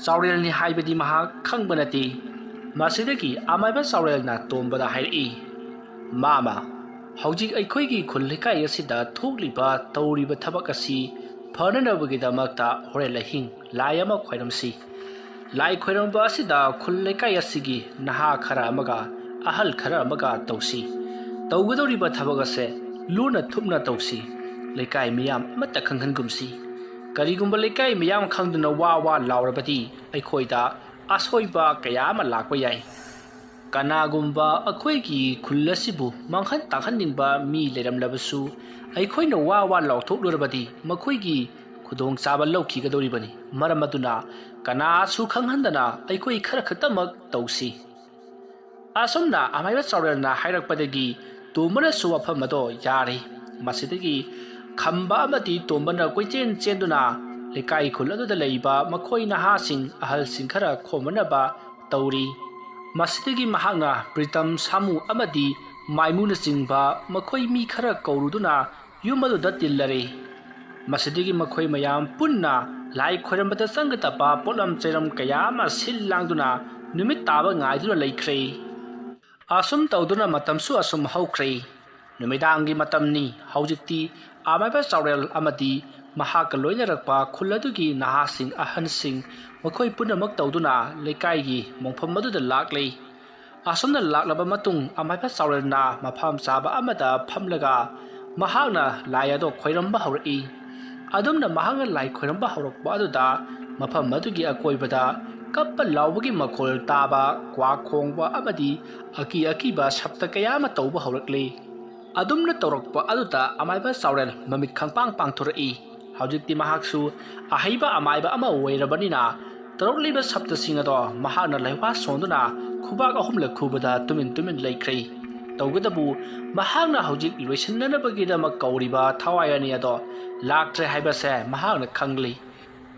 ꯆꯥꯎꯔꯦꯜꯅꯤ ꯍꯥꯏꯕꯗꯤ ꯃꯍꯥꯛ ꯈꯪꯕ ꯅꯠꯇꯦ꯫ ꯃꯁꯤꯗꯒꯤ ꯑꯃꯥꯏꯕ ꯆꯥꯎꯔꯦꯜꯅ ꯇꯣꯝꯕꯗ ꯍꯥꯏꯔꯛꯏ, "ꯃꯥꯃ, ꯍꯧꯖꯤꯛ ꯑꯩꯈꯣꯏꯒꯤ ꯈꯨꯜ ꯂꯩꯀꯥꯏ ꯑꯁꯤꯗ ꯊꯣꯛꯂꯤꯕ ꯇꯧꯔꯤꯕ ꯊꯕꯛ ꯑꯁꯤ ꯐꯅꯅꯕꯒꯤꯗꯃꯛꯇ ꯍꯣꯔꯦꯟ ꯑꯍꯤꯡ ꯂꯥꯏ ꯑꯃ ꯈꯣꯏꯔꯝꯁꯤ꯫ ꯂꯥꯏ ꯈꯣꯏꯔꯝꯕ ꯑꯁꯤꯗ ꯈꯨꯜ ꯂꯩꯀꯥꯏ ꯑꯁꯤꯒꯤ ꯅꯍꯥ ꯈꯔ ꯑꯃꯒ ꯑꯍꯜ ꯈꯔ ꯑꯃꯒ ꯇꯧꯁꯤ꯫ ꯇꯧꯒꯗꯧꯔꯤꯕ ꯊꯕꯛ ꯑꯁꯦ ꯂꯨꯅ ꯊꯨꯞꯅ ꯇꯧꯁꯤ꯫ ꯂꯩꯀꯥꯏ ꯃꯤꯌꯥꯝ ꯑꯃꯠꯇ ꯈꯪꯍꯟꯒꯨꯝꯁꯤ꯫ ꯀꯔꯤꯒꯨꯝꯕ ꯂꯩꯀꯥꯏ ꯃꯤꯌꯥꯝ ꯈꯪꯗꯨꯅ ꯋꯥ ꯋꯥ ꯂꯥꯎꯔꯕꯗꯤ ꯑꯩꯈꯣꯏꯗ ꯑꯁꯣꯏꯕ ꯀꯌꯥ ꯑꯃ ꯂꯥꯛꯄ ꯌꯥꯏ꯫ ꯀꯅꯥꯒꯨꯝꯕ ꯑꯩꯈꯣꯏꯒꯤ ꯈꯨꯜ ꯑꯁꯤꯕꯨ ꯃꯥꯡꯍꯟ ꯇꯥꯛꯍꯟꯅꯤꯡꯕ ꯃꯤ ꯂꯩꯔꯝꯂꯕꯁꯨ, ꯑꯩꯈꯣꯏꯅ ꯋꯥ ꯋꯥ ꯂꯥꯎꯊꯣꯛꯂꯨꯔꯕꯗꯤ ꯃꯈꯣꯏꯒꯤ ꯈꯨꯗꯣꯡꯆꯥꯕ ꯂꯧꯈꯤꯒꯗꯧꯔꯤꯕꯅꯤ꯫ ꯃꯔꯝ ꯑꯗꯨꯅ ꯀꯅꯥꯁꯨ ꯈꯪꯍꯟꯗꯅ ꯑꯩꯈꯣꯏ ꯈꯔ ꯈꯛꯇꯃꯛ ꯇꯧꯁꯤ꯫" ꯑꯁꯨꯝꯅ ꯑꯃꯥꯏꯕ ꯆꯥꯎꯔꯦꯜꯅ ꯍꯥꯏꯔꯛꯄꯗꯒꯤ ꯇꯣꯝꯕꯅꯁꯨ ꯋꯥꯐꯝ ꯑꯗꯣ ꯌꯥꯔꯦ꯫ ꯃꯁꯤꯗꯒꯤ ꯈꯝꯕ ꯑꯃꯗꯤ ꯇꯣꯝꯕꯅ ꯀꯣꯏꯆꯦꯟ ꯆꯦꯟꯗꯨꯅ ꯂꯩꯀꯥꯏ ꯈꯨꯜ ꯑꯗꯨꯗ ꯂꯩꯕ ꯃꯈꯣꯏ ꯅꯍꯥꯁꯤꯡ, ꯑꯍꯜꯁꯤꯡ ꯈꯔ ꯈꯣꯝꯅꯅꯕ ꯇꯧꯔꯤ꯫ ꯃꯁꯤꯗꯒꯤ ꯃꯍꯥꯛꯅ ꯄ꯭ꯔꯤꯇꯝ, ꯁꯥꯃꯨ ꯑꯃꯗꯤ ꯃꯥꯏꯃꯨꯅꯆꯤꯡꯕ ꯃꯈꯣꯏ ꯃꯤ ꯈꯔ ꯀꯧꯔꯨꯗꯨꯅ ꯌꯨꯝ ꯑꯗꯨꯗ ꯇꯤꯜꯂꯔꯦ꯫ ꯃꯁꯤꯗꯒꯤ ꯃꯈꯣꯏ ꯃꯌꯥꯝ ꯄꯨꯟꯅ ꯂꯥꯏ ꯈꯣꯏꯔꯝꯕꯗ ꯆꯪꯒꯗꯕ ꯄꯣꯠꯂꯝ ꯆꯩꯔꯝ ꯀꯌꯥ ꯑꯃ ꯁꯤꯜ ꯂꯥꯡꯗꯨꯅ ꯅꯨꯃꯤꯠ ꯇꯥꯕ ꯉꯥꯏꯗꯨꯅ ꯂꯩꯈ꯭ꯔꯦ꯫ ꯑꯁꯨꯝ ꯇꯧꯗꯨꯅ ꯃꯇꯝꯁꯨ ꯑꯁꯨꯝ ꯍꯧꯈ꯭ꯔꯦ꯫ ꯅꯨꯃꯤꯗꯥꯡꯒꯤ ꯃꯇꯝꯅꯤ꯫ ꯍꯧꯖꯤꯛꯇꯤ ꯑꯃꯥꯏꯕ ꯆꯥꯎꯔꯦꯜ ꯑꯃꯗꯤ ꯃꯍꯥꯛꯀ ꯂꯣꯏꯅꯔꯛꯄ ꯈꯨꯜ ꯑꯗꯨꯒꯤ ꯅꯍꯥꯁꯤꯡ, ꯑꯍꯟꯁꯤꯡ, ꯃꯈꯣꯏ ꯄꯨꯝꯅꯃꯛ ꯇꯧꯗꯨꯅ ꯂꯩꯀꯥꯏꯒꯤ ꯃꯣꯡꯐꯝ ꯑꯗꯨꯗ ꯂꯥꯛꯂꯦ꯫ ꯑꯁꯨꯝꯅ ꯂꯥꯛꯂꯕ ꯃꯇꯨꯡ, ꯑꯃꯥꯏꯕ ꯆꯥꯎꯔꯦꯜꯅ ꯃꯐꯝ ꯆꯥꯕ ꯑꯃꯗ ꯐꯝꯂꯒ ꯃꯍꯥꯛꯅ ꯂꯥꯏ ꯑꯗꯣ ꯈꯣꯏꯔꯝꯕ ꯍꯧꯔꯛꯏ꯫ ꯑꯗꯨꯝꯅ ꯃꯍꯥꯛꯅ ꯂꯥꯏ ꯈꯣꯏꯔꯝꯕ ꯍꯧꯔꯛꯄ ꯑꯗꯨꯗ ꯃꯐꯝ ꯑꯗꯨꯒꯤ ꯑꯀꯣꯏꯕꯗ ꯀꯞꯄ ꯂꯥꯎꯕꯒꯤ ꯃꯈꯣꯜ ꯇꯥꯕ, ꯀ꯭ꯋꯥꯛ ꯈꯣꯡꯕ ꯑꯃꯗꯤ ꯑꯀꯤ ꯑꯀꯤꯕ ꯁꯞꯇ ꯀꯌꯥ ꯑꯃ ꯇꯧꯕ ꯍꯧꯔꯛꯂꯤ꯫ ꯑꯗꯨꯝꯅ ꯇꯧꯔꯛꯄ ꯑꯗꯨꯗ ꯑꯃꯥꯏꯕ ꯆꯥꯎꯔꯦꯜ ꯃꯃꯤꯠ ꯈꯪꯄꯥꯡ ꯄꯥꯡꯊꯣꯔꯛꯏ꯫ ꯍꯧꯖꯤꯛꯇꯤ ꯃꯍꯥꯛꯁꯨ ꯑꯍꯩꯕ ꯑꯃꯥꯏꯕ ꯑꯃ ꯑꯣꯏꯔꯕꯅꯤꯅ, ꯇꯧꯔꯛꯂꯤꯕ ꯁꯞꯇꯁꯤꯡ ꯑꯗꯣ ꯃꯍꯥꯛꯅ ꯂꯩꯋꯥ ꯁꯣꯟꯗꯨꯅ ꯈꯨꯕꯥꯛ ꯑꯍꯨꯝꯂꯛ ꯈꯨꯕꯗ ꯇꯨꯃꯤꯟ ꯇꯨꯃꯤꯟ ꯂꯩꯈ꯭ꯔꯦ꯫ ꯇꯧꯕꯇꯕꯨ ꯃꯍꯥꯛꯅ ꯍꯧꯖꯤꯛ ꯂꯣꯏꯁꯤꯟꯅꯅꯕꯒꯤꯗꯃꯛ ꯀꯧꯔꯤꯕ ꯊꯋꯥꯏ ꯑꯅꯤ ꯑꯗꯣ ꯂꯥꯛꯇ꯭ꯔꯦ ꯍꯥꯏꯕꯁꯦ ꯃꯍꯥꯛꯅ ꯈꯪꯂꯤ꯫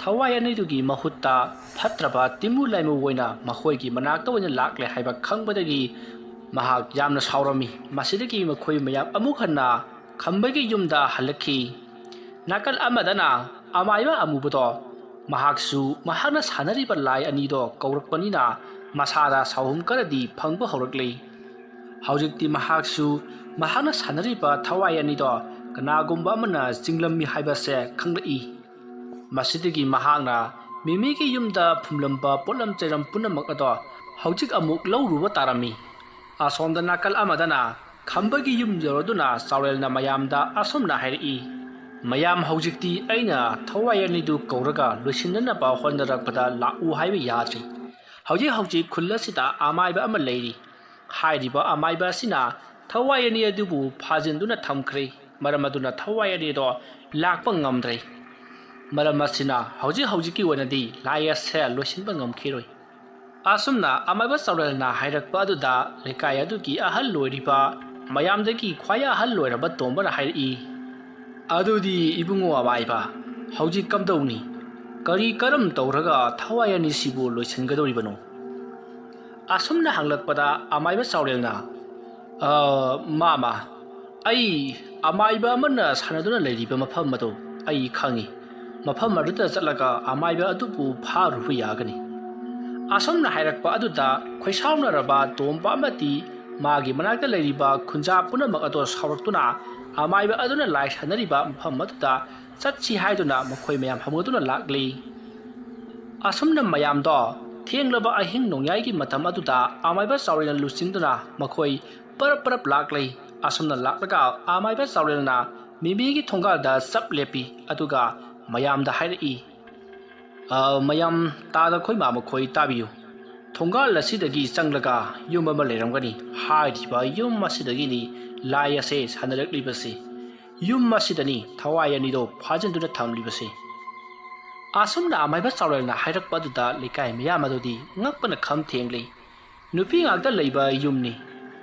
ꯊꯋꯥꯏ ꯑꯅꯤꯗꯨꯒꯤ ꯃꯍꯨꯠꯇ ꯐꯠꯇ꯭ꯔꯕ ꯇꯤꯃꯨ ꯂꯥꯏꯃꯨ ꯑꯣꯏꯅ ꯃꯈꯣꯏꯒꯤ ꯃꯅꯥꯛꯇ ꯑꯣꯏꯅ ꯂꯥꯛꯂꯦ ꯍꯥꯏꯕ ꯈꯪꯕꯗꯒꯤ ꯃꯍꯥꯛ ꯌꯥꯝꯅ ꯁꯥꯎꯔꯝꯃꯤ꯫ ꯃꯁꯤꯗꯒꯤ ꯃꯈꯣꯏ ꯃꯌꯥꯝ ꯑꯃꯨꯛ ꯍꯟꯅ ꯈꯝꯕꯒꯤ ꯌꯨꯝꯗ ꯍꯜꯂꯛꯈꯤ꯫ ꯅꯥꯀꯜ ꯑꯃꯗꯅ ꯑꯃꯥꯏꯕ ꯑꯃꯨꯕꯗꯣ ꯃꯍꯥꯛꯁꯨ ꯃꯍꯥꯛꯅ ꯁꯥꯟꯅꯔꯤꯕ ꯂꯥꯏ ꯑꯅꯤꯗꯣ ꯀꯧꯔꯛꯄꯅꯤꯅ ꯃꯁꯥꯗ ꯁꯥꯎꯍꯨꯝ ꯈꯔꯗꯤ ꯐꯪꯕ ꯍꯧꯔꯛꯂꯤ꯫ ꯍꯧꯖꯤꯛꯇꯤ ꯃꯍꯥꯛꯁꯨ ꯃꯍꯥꯛꯅ ꯁꯥꯟꯅꯔꯤꯕ ꯊꯋꯥꯏ ꯑꯅꯤꯗꯣ ꯀꯅꯥꯒꯨꯝꯕ ꯑꯃꯅ ꯆꯤꯡꯂꯝꯃꯤ ꯍꯥꯏꯕꯁꯦ ꯈꯪꯂꯛꯏ꯫ ꯃꯁꯤꯗꯒꯤ ꯃꯍꯥꯛꯅ ꯃꯤꯃꯤꯒꯤ ꯌꯨꯝꯗ ꯐꯨꯝꯂꯝꯕ ꯄꯣꯠꯂꯝ ꯆꯩꯔꯝ ꯄꯨꯝꯅꯃꯛ ꯑꯗꯣ ꯍꯧꯖꯤꯛ ꯑꯃꯨꯛ ꯂꯧꯔꯨꯕ ꯇꯥꯔꯝꯃꯤ꯫ ꯑꯁꯣꯝꯗ ꯅꯥꯀꯜ ꯑꯃꯗꯅ ꯈꯝꯕꯒꯤ ꯌꯨꯝ ꯌꯧꯔꯗꯨꯅ ꯆꯥꯎꯔꯦꯜꯅ ꯃꯌꯥꯝꯗ ꯑꯁꯨꯝꯅ ꯍꯥꯏꯔꯛꯏ, "ꯃꯌꯥꯝ, ꯍꯧꯖꯤꯛꯇꯤ ꯑꯩꯅ ꯊꯋꯥꯏ ꯑꯅꯤꯗꯨ ꯀꯧꯔꯒ ꯂꯣꯏꯁꯤꯟꯅꯅꯕ ꯍꯣꯠꯅꯔꯛꯄꯗ ꯂꯥꯛꯎ ꯍꯥꯏꯕ ꯌꯥꯗ꯭ꯔꯤ꯫ ꯍꯧꯖꯤꯛ ꯍꯧꯖꯤꯛ ꯈꯨꯜ ꯑꯁꯤꯗ ꯑꯃꯥꯏꯕ ꯑꯃ ꯂꯩꯔꯤ꯫ ꯍꯥꯏꯔꯤꯕ ꯑꯃꯥꯏꯕ ꯑꯁꯤꯅ ꯊꯋꯥꯏ ꯑꯅꯤ ꯑꯗꯨꯕꯨ ꯐꯥꯖꯤꯟꯗꯨꯅ ꯊꯝꯈ꯭ꯔꯦ꯫ ꯃꯔꯝ ꯑꯗꯨꯅ ꯊꯋꯥꯏ ꯑꯅꯤꯗꯣ ꯂꯥꯛꯄ ꯉꯝꯗ꯭ꯔꯦ꯫ ꯃꯔꯝ ꯑꯁꯤꯅ ꯍꯧꯖꯤꯛ ꯍꯧꯖꯤꯛꯀꯤ ꯑꯣꯏꯅꯗꯤ ꯂꯥꯏ ꯑꯁꯦ ꯂꯣꯏꯁꯤꯟꯕ ꯉꯝꯈꯤꯔꯣꯏ꯫" ꯑꯁꯨꯝꯅ ꯑꯃꯥꯏꯕ ꯆꯥꯎꯔꯦꯜꯅ ꯍꯥꯏꯔꯛꯄ ꯑꯗꯨꯗ ꯂꯩꯀꯥꯏ ꯑꯗꯨꯒꯤ ꯑꯍꯜ ꯑꯣꯏꯔꯤꯕ ꯃꯌꯥꯝꯗꯒꯤ ꯈ꯭ꯋꯥꯏ ꯑꯍꯜ ꯑꯣꯏꯔꯕ ꯇꯣꯝꯕꯅ ꯍꯥꯏꯔꯛꯏ, "ꯑꯗꯨꯗꯤ ꯏꯕꯨꯡꯉꯣ ꯑꯃꯥꯏꯕ, ꯍꯧꯖꯤꯛ ꯀꯝꯗꯧꯅꯤ? ꯀꯔꯤ ꯀꯔꯝ ꯇꯧꯔꯒ ꯊꯋꯥꯏ ꯑꯅꯤꯁꯤꯕꯨ ꯂꯣꯏꯁꯤꯟꯒꯗꯧꯔꯤꯕꯅꯣ?" ꯑꯁꯨꯝꯅ ꯍꯪꯂꯛꯄꯗ ꯑꯃꯥꯏꯕ ꯆꯥꯎꯔꯦꯜꯅ, "ꯑ, ꯃꯥꯃ, ꯑꯩ ꯑꯃꯥꯏꯕ ꯑꯃꯅ ꯁꯥꯟꯅꯗꯨꯅ ꯂꯩꯔꯤꯕ ꯃꯐꯝ ꯑꯗꯨ ꯑꯩ ꯈꯪꯏ꯫ ꯃꯐꯝ ꯑꯗꯨꯗ ꯆꯠꯂꯒ ꯑꯃꯥꯏꯕ ꯑꯗꯨꯕꯨ ꯐꯥꯔꯨꯕ ꯌꯥꯒꯅꯤ꯫" ꯑꯁꯨꯝꯅ ꯍꯥꯏꯔꯛꯄ ꯑꯗꯨꯗ ꯈꯣꯏꯁꯥꯎꯅꯔꯕ ꯇꯣꯝꯕ ꯑꯃꯗꯤ ꯃꯥꯒꯤ ꯃꯅꯥꯛꯇ ꯂꯩꯔꯤꯕ ꯈꯨꯟꯖꯥ ꯄꯨꯝꯅꯃꯛ ꯑꯗꯨ ꯁꯥꯎꯔꯛꯇꯨꯅ ꯑꯃꯥꯏꯕ ꯑꯗꯨꯅ ꯂꯥꯏ ꯁꯥꯟꯅꯔꯤꯕ ꯃꯐꯝ ꯑꯗꯨꯗ ꯆꯠꯁꯤ ꯍꯥꯏꯗꯨꯅ ꯃꯈꯣꯏ ꯃꯌꯥꯝ ꯍꯧꯒꯠꯇꯨꯅ ꯂꯥꯛꯂꯤ꯫ ꯑꯁꯨꯝꯅ ꯃꯌꯥꯝꯗꯣ ꯊꯦꯡꯂꯕ ꯑꯍꯤꯡ ꯅꯣꯡꯌꯥꯏꯒꯤ ꯃꯇꯝ ꯑꯗꯨꯗ ꯑꯃꯥꯏꯕ ꯆꯥꯎꯔꯦꯜꯅ ꯂꯨꯆꯤꯡꯗꯨꯅ ꯃꯈꯣꯏ ꯄꯔꯞ ꯄꯔꯞ ꯂꯥꯛꯂꯤ꯫ ꯑꯁꯨꯝꯅ ꯂꯥꯛꯂꯒ ꯑꯃꯥꯏꯕ ꯆꯥꯎꯔꯦꯜꯅ ꯃꯤꯃꯤꯒꯤ ꯊꯣꯡꯒꯥꯜꯗ ꯆꯞ ꯂꯦꯞꯄꯤ꯫ ꯑꯗꯨꯒ ꯃꯌꯥꯝꯗ ꯍꯥꯏꯔꯛꯏ, "ꯑ, ꯃꯌꯥꯝ ꯇꯥꯗ ꯈꯣꯏꯃꯥ ꯃꯈꯣꯏ ꯇꯥꯕꯤꯌꯨ꯫ ꯊꯣꯡꯒꯥꯜ ꯑꯁꯤꯗꯒꯤ ꯆꯪꯂꯒ ꯌꯨꯝ ꯑꯃ ꯂꯩꯔꯝꯒꯅꯤ꯫ ꯍꯥꯏꯔꯤꯕ ꯌꯨꯝ ꯑꯁꯤꯗꯒꯤꯅꯤ ꯂꯥꯏ ꯑꯁꯦ ꯁꯥꯟꯅꯔꯛꯂꯤꯕꯁꯤ꯫ ꯌꯨꯝ ꯑꯁꯤꯗꯅꯤ ꯊꯋꯥꯏ ꯑꯅꯤꯗꯣ ꯐꯥꯖꯤꯟꯗꯨꯅ ꯊꯝꯂꯤꯕꯁꯤ꯫" ꯑꯁꯨꯝꯅ ꯑꯃꯥꯏꯕ ꯆꯥꯎꯔꯦꯜꯅ ꯍꯥꯏꯔꯛꯄ ꯑꯗꯨꯗ ꯂꯩꯀꯥꯏ ꯃꯤꯌꯥꯝ ꯑꯗꯨꯗꯤ ꯉꯛꯄꯅ ꯈꯝ ꯊꯦꯡꯂꯤ꯫ ꯅꯨꯄꯤ ꯉꯥꯛꯇ ꯂꯩꯕ ꯌꯨꯝꯅꯤ꯫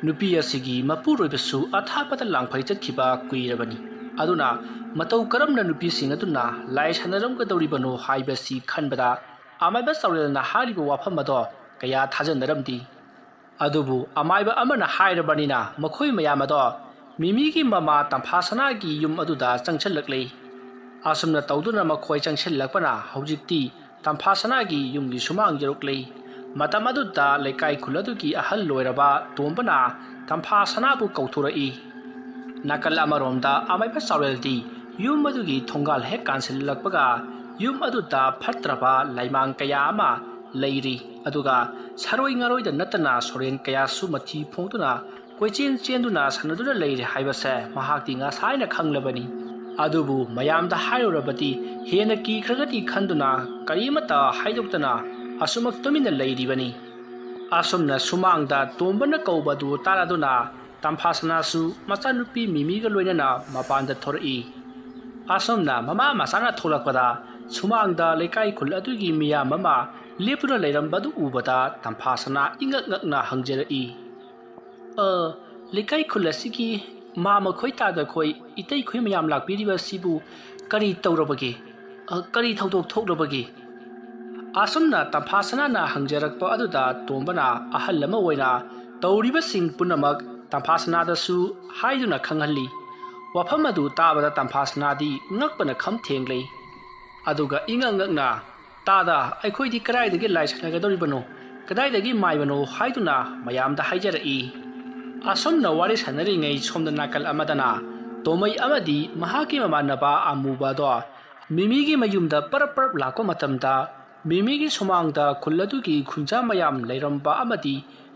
ꯅꯨꯄꯤ ꯑꯁꯤꯒꯤ ꯃꯄꯨꯔꯣꯏꯕꯁꯨ ꯑꯊꯥꯞꯄꯗ ꯂꯥꯡꯐꯩ ꯆꯠꯈꯤꯕ ꯀꯨꯏꯔꯕꯅꯤ꯫ ꯑꯗꯨꯅ ꯃꯇꯧ ꯀꯔꯝꯅ ꯅꯨꯄꯤꯁꯤꯡ ꯑꯗꯨꯅ ꯂꯥꯏ ꯁꯥꯟꯅꯔꯝꯒꯗꯧꯔꯤꯕꯅꯣ ꯍꯥꯏꯕꯁꯤ ꯈꯟꯕꯗ ꯑꯃꯥꯏꯕ ꯆꯥꯎꯔꯦꯜꯅ ꯍꯥꯏꯔꯤꯕ ꯋꯥꯐꯝ ꯑꯗꯣ ꯀꯌꯥ ꯊꯥꯖꯅꯔꯝꯗꯦ꯫ ꯑꯗꯨꯕꯨ ꯑꯃꯥꯏꯕ ꯑꯃꯅ ꯍꯥꯏꯔꯕꯅꯤꯅ ꯃꯈꯣꯏ ꯃꯌꯥꯝ ꯑꯗꯣ ꯃꯤꯃꯤꯒꯤ ꯃꯃꯥ ꯇꯝꯐꯥ ꯁꯅꯥꯒꯤ ꯌꯨꯝ ꯑꯗꯨꯗ ꯆꯪꯁꯤꯜꯂꯛꯂꯤ꯫ ꯑꯁꯨꯝꯅ ꯇꯧꯗꯨꯅ ꯃꯈꯣꯏ ꯆꯪꯁꯤꯜꯂꯛꯄꯅ ꯍꯧꯖꯤꯛꯇꯤ ꯇꯝꯐꯥ ꯁꯅꯥꯒꯤ ꯌꯨꯝꯒꯤ ꯁꯨꯃꯥꯡ ꯌꯧꯔꯛꯂꯤ꯫ ꯃꯇꯝ ꯑꯗꯨꯗ ꯂꯩꯀꯥꯏ ꯈꯨꯜ ꯑꯗꯨꯒꯤ ꯑꯍꯜ ꯑꯣꯏꯔꯕ ꯇꯣꯝꯕꯅ ꯇꯝꯐꯥ ꯁꯅꯥꯕꯨ ꯀꯧꯊꯣꯔꯛꯏ꯫ ꯅꯥꯀꯜ ꯑꯃꯔꯣꯝꯗ ꯑꯃꯥꯏꯕ ꯆꯥꯎꯔꯦꯜꯗꯤ ꯌꯨꯝ ꯑꯗꯨꯒꯤ ꯊꯣꯡꯒꯥꯜ ꯍꯦꯛ ꯀꯥꯟꯁꯤꯜꯂꯛꯄꯒ ꯌꯨꯝ ꯑꯗꯨꯗ ꯐꯠꯇ꯭ꯔꯕ ꯂꯥꯏꯃꯥꯡ ꯀꯌꯥ ꯑꯃ ꯂꯩꯔꯤ꯫ ꯑꯗꯨꯒ ꯁꯔꯣꯏ ꯉꯥꯔꯣꯏꯗ ꯅꯠꯇꯅ ꯁꯣꯔꯦꯟ ꯀꯌꯥꯁꯨ ꯃꯊꯤ ꯐꯣꯡꯗꯨꯅ ꯀꯣꯏꯆꯦꯟ ꯆꯦꯟꯗꯨꯅ ꯁꯥꯟꯅꯗꯨꯅ ꯂꯩꯔꯦ ꯍꯥꯏꯕꯁꯦ ꯃꯍꯥꯛꯇꯤ ꯉꯁꯥꯏꯅ ꯈꯪꯂꯕꯅꯤ꯫ ꯑꯗꯨꯕꯨ ꯃꯌꯥꯝꯗ ꯍꯥꯏꯔꯨꯔꯕꯗꯤ ꯍꯦꯟꯅ ꯀꯤꯈ꯭ꯔꯒꯗꯤ ꯈꯟꯗꯨꯅ ꯀꯔꯤꯃꯠꯇ ꯍꯥꯏꯗꯣꯛꯇꯅ ꯑꯁꯨꯃꯛ ꯇꯨꯃꯤꯟꯅ ꯂꯩꯔꯤꯕꯅꯤ꯫ ꯑꯁꯨꯝꯅ ꯁꯨꯃꯥꯡꯗ ꯇꯣꯝꯕꯅ ꯀꯧꯕꯗꯨ ꯇꯥꯔꯗꯨꯅ ꯇꯝꯐꯥꯁꯅꯥꯁꯨ ꯃꯆꯥꯅꯨꯄꯤ ꯃꯤꯃꯤꯒ ꯂꯣꯏꯅꯅ ꯃꯄꯥꯟꯗ ꯊꯣꯔꯛꯏ꯫ ꯑꯁꯨꯝꯅ ꯃꯃꯥ ꯃꯆꯥꯅ ꯊꯣꯛꯂꯛꯄꯗ ꯁꯨꯃꯥꯡꯗ ꯂꯩꯀꯥꯏ ꯈꯨꯜ ꯑꯗꯨꯒꯤ ꯃꯤꯌꯥꯝ ꯑꯃ ꯂꯦꯞꯇꯨꯅ ꯂꯩꯔꯝꯕꯗꯨ ꯎꯕꯗ ꯇꯝꯐꯥꯁꯅꯥ ꯏꯉꯛ ꯉꯛꯅ ꯍꯪꯖꯔꯛꯏ, "ꯑ, ꯂꯩꯀꯥꯏ ꯈꯨꯜ ꯑꯁꯤꯒꯤ ꯃꯥ ꯃꯈꯣꯏ ꯇꯥꯗ ꯈꯣꯏ ꯏꯇꯩ ꯈꯣꯏ ꯃꯌꯥꯝ ꯂꯥꯛꯄꯤꯔꯤꯕ ꯑꯁꯤꯕꯨ ꯀꯔꯤ ꯇꯧꯔꯕꯒꯦ?" "ꯑ, ꯀꯔꯤ ꯊꯧꯗꯣꯛ ꯊꯣꯛꯂꯕꯒꯦ?" ꯑꯁꯨꯝꯅ ꯇꯝꯐꯥ ꯁꯅꯥꯅ ꯍꯪꯖꯔꯛꯄ ꯑꯗꯨꯗ ꯇꯣꯝꯕꯅ ꯑꯍꯜ ꯑꯃ ꯑꯣꯏꯅ ꯇꯧꯔꯤꯕꯁꯤꯡ ꯄꯨꯝꯅꯃꯛ ꯇꯝꯐꯥ ꯁꯅꯥꯗꯁꯨ ꯍꯥꯏꯗꯨꯅ ꯈꯪꯍꯜꯂꯤ꯫ ꯋꯥꯐꯝ ꯑꯗꯨ ꯇꯥꯕꯗ ꯇꯝꯐꯥ ꯁꯅꯥꯗꯤ ꯉꯛꯄꯅ ꯈꯝ ꯊꯦꯡꯂꯦ꯫ ꯑꯗꯨꯒ ꯏꯉꯛ ꯉꯛꯅ, "ꯇꯥꯗ, ꯑꯩꯈꯣꯏꯗꯤ ꯀꯗꯥꯏꯗꯒꯤ ꯂꯥꯏ ꯁꯥꯟꯅꯒꯗꯧꯔꯤꯕꯅꯣ? ꯀꯗꯥꯏꯗꯒꯤ ꯃꯥꯏꯕꯅꯣ?" ꯍꯥꯏꯗꯨꯅ ꯃꯌꯥꯝꯗ ꯍꯥꯏꯖꯔꯛꯏ꯫ ꯑꯁꯨꯝꯅ ꯋꯥꯔꯤ ꯁꯥꯟꯅꯔꯤꯉꯩ ꯁꯣꯝꯗ ꯅꯥꯀꯜ ꯑꯃꯗꯅ ꯇꯣꯃꯩ ꯑꯃꯗꯤ ꯃꯍꯥꯛꯀꯤ ꯃꯃꯥꯟꯅꯕ ꯑꯃꯨꯕ ꯑꯗꯣ ꯃꯤꯃꯤꯒꯤ ꯃꯌꯨꯝꯗ ꯄꯔꯞ ꯄꯔꯞ ꯂꯥꯛꯄ ꯃꯇꯝꯗ, ꯃꯤꯃꯤꯒꯤ ꯁꯨꯃꯥꯡꯗ ꯈꯨꯜ ꯑꯗꯨꯒꯤ ꯈꯨꯟꯖꯥ ꯃꯌꯥꯝ ꯂꯩꯔꯝꯕ ꯑꯃꯗꯤ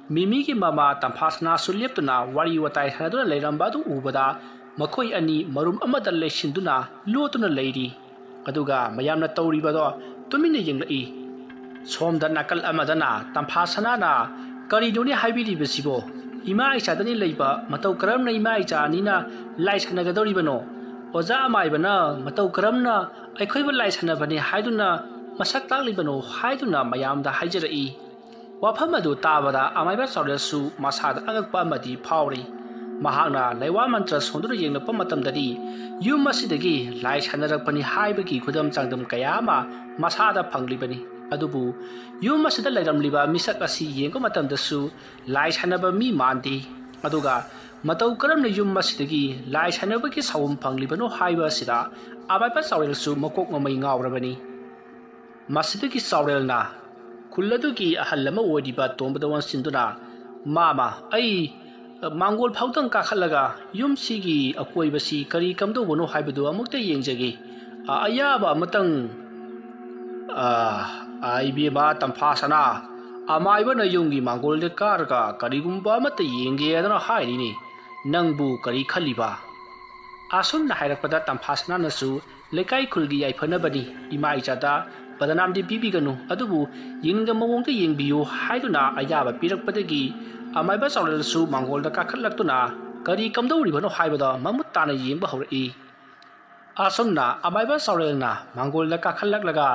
ꯃꯤꯃꯤꯒꯤ ꯃꯃꯥ ꯇꯝꯐꯥꯁꯅꯥꯁꯨ ꯂꯦꯞꯇꯨꯅ ꯋꯥꯔꯤ ꯋꯥꯇꯥꯏ ꯁꯥꯟꯅꯗꯨꯅ ꯂꯩꯔꯝꯕ ꯑꯗꯨ ꯎꯕꯗ, ꯃꯈꯣꯏ ꯑꯅꯤ ꯃꯔꯨꯝ ꯑꯃꯗ ꯂꯩꯁꯤꯟꯗꯨꯅ ꯂꯣꯠꯇꯨꯅ ꯂꯩꯔꯤ꯫ ꯑꯗꯨꯒ ꯃꯌꯥꯝꯅ ꯇꯧꯔꯤꯕꯗꯣ ꯇꯨꯃꯤꯟꯅ ꯌꯦꯡꯂꯛꯏ꯫ ꯁꯣꯝꯗ ꯅꯥꯀꯜ ꯑꯃꯗꯅ ꯇꯝꯐꯥ ꯁꯅꯥꯅ, "ꯀꯔꯤꯅꯣꯅꯦ ꯍꯥꯏꯕꯤꯔꯤꯕꯁꯤꯕꯣ? ꯏꯃꯥ ꯏꯆꯥꯗꯅꯤ ꯂꯩꯕ, ꯃꯇꯧ ꯀꯔꯝꯅ ꯏꯃꯥ ꯏꯆꯥ ꯑꯅꯤꯅ ꯂꯥꯏ ꯁꯥꯟꯅꯒꯗꯧꯔꯤꯕꯅꯣ? ꯑꯣꯖꯥ ꯑꯃꯥꯏꯕꯅ ꯃꯇꯧ ꯀꯔꯝꯅ ꯑꯩꯈꯣꯏꯕꯨ ꯂꯥꯏ ꯁꯥꯟꯅꯕꯅꯤ ꯍꯥꯏꯗꯨꯅ ꯃꯁꯛ ꯇꯥꯛꯂꯤꯕꯅꯣ?" ꯍꯥꯏꯗꯨꯅ ꯃꯌꯥꯝꯗ ꯍꯥꯏꯖꯔꯛꯏ꯫ ꯋꯥꯐꯝ ꯑꯗꯨ ꯇꯥꯕꯗ ꯑꯃꯥꯏꯕ ꯆꯥꯎꯔꯦꯜꯁꯨ ꯃꯁꯥꯗ ꯑꯉꯛꯄ ꯑꯃꯗꯤ ꯐꯥꯎꯔꯤ꯫ ꯃꯍꯥꯛꯅ ꯂꯩꯋꯥ ꯃꯟꯇ꯭ꯔ ꯁꯣꯟꯗꯨꯅ ꯌꯦꯡꯂꯛꯄ ꯃꯇꯝꯗꯗꯤ ꯌꯨꯝ ꯑꯁꯤꯗꯒꯤ ꯂꯥꯏ ꯁꯥꯟꯅꯔꯛꯄꯅꯤ ꯍꯥꯏꯕꯒꯤ ꯈꯨꯗꯝ ꯆꯥꯡꯗꯝ ꯀꯌꯥ ꯑꯃ ꯃꯁꯥꯗ ꯐꯪꯂꯤꯕꯅꯤ꯫ ꯑꯗꯨꯕꯨ ꯌꯨꯝ ꯑꯁꯤꯗ ꯂꯩꯔꯝꯂꯤꯕ ꯃꯤꯁꯛ ꯑꯁꯤ ꯌꯦꯡꯕ ꯃꯇꯝꯗꯁꯨ ꯂꯥꯏ ꯁꯥꯟꯅꯕ ꯃꯤ ꯃꯥꯟꯗꯦ꯫ ꯑꯗꯨꯒ ꯃꯇꯧ ꯀꯔꯝꯅ ꯌꯨꯝ ꯑꯁꯤꯗꯒꯤ ꯂꯥꯏ ꯁꯥꯟꯅꯕꯒꯤ ꯁꯥꯎꯝ ꯐꯪꯂꯤꯕꯅꯣ ꯍꯥꯏꯕ ꯑꯁꯤꯗ ꯑꯃꯥꯏꯕ ꯆꯥꯎꯔꯦꯜꯁꯨ ꯃꯀꯣꯛ ꯃꯃꯩ ꯉꯥꯎꯔꯕꯅꯤ꯫ ꯃꯁꯤꯗꯒꯤ ꯆꯥꯎꯔꯦꯜꯅ ꯈꯨꯜ ꯑꯗꯨꯒꯤ ꯑꯍꯜ ꯑꯃ ꯑꯣꯏꯔꯤꯕ ꯇꯣꯝꯕꯗ ꯑꯣꯟꯁꯤꯟꯗꯨꯅ, "ꯃꯥꯃ, ꯑꯩ ꯃꯥꯡꯒꯣꯜ ꯐꯥꯎꯗꯪ ꯀꯥꯈꯠꯂꯒ ꯌꯨꯝꯁꯤꯒꯤ ꯑꯀꯣꯏꯕꯁꯤ ꯀꯔꯤ ꯀꯝꯗꯧꯕꯅꯣ ꯍꯥꯏꯕꯗꯨ ꯑꯃꯨꯛꯇ ꯌꯦꯡꯖꯒꯦ꯫ ꯑ, ꯑꯌꯥꯕ ꯑꯃꯇꯪ, ꯑ, ꯑ, ꯏꯕꯦꯝꯃ ꯇꯝꯐꯥ ꯁꯅꯥ, ꯑꯃꯥꯏꯕꯅ ꯌꯨꯝꯒꯤ ꯃꯥꯡꯒꯣꯜꯗ ꯀꯥꯔꯒ ꯀꯔꯤꯒꯨꯝꯕ ꯑꯃꯠꯇ ꯌꯦꯡꯒꯦꯗꯅ ꯍꯥꯏꯔꯤꯅꯤ꯫ ꯅꯪꯕꯨ ꯀꯔꯤ ꯈꯜꯂꯤꯕ?" ꯑꯁꯨꯝꯅ ꯍꯥꯏꯔꯛꯄꯗ ꯇꯝꯐꯥ ꯁꯅꯥꯅꯁꯨ, "ꯂꯩꯀꯥꯏ ꯈꯨꯜꯒꯤ ꯌꯥꯏꯐꯅꯕꯅꯤ, ꯏꯃꯥ ꯏꯆꯥꯗ ꯕꯗꯅꯥꯝꯗꯤ ꯄꯤꯕꯤꯒꯅꯨ, ꯑꯗꯨꯕꯨ ꯌꯦꯡꯅꯤꯡꯕ ꯃꯑꯣꯡꯗ ꯌꯦꯡꯕꯤꯌꯨ" ꯍꯥꯏꯗꯨꯅ ꯑꯌꯥꯕ ꯄꯤꯔꯛꯄꯗꯒꯤ ꯑꯃꯥꯏꯕ ꯆꯥꯎꯔꯦꯜꯁꯨ ꯃꯥꯡꯒꯣꯜꯗ ꯀꯥꯈꯠꯂꯛꯇꯨꯅ, "ꯀꯔꯤ ꯀꯝꯗꯧꯔꯤꯕꯅꯣ?" ꯍꯥꯏꯕꯗꯣ ꯃꯃꯨꯠ ꯇꯥꯅ ꯌꯦꯡꯕ ꯍꯧꯔꯛꯏ꯫ ꯑꯁꯨꯝꯅ ꯑꯃꯥꯏꯕ ꯆꯥꯎꯔꯦꯜꯅ ꯃꯥꯡꯒꯣꯜꯗ ꯀꯥꯈꯠꯂꯛꯂꯒ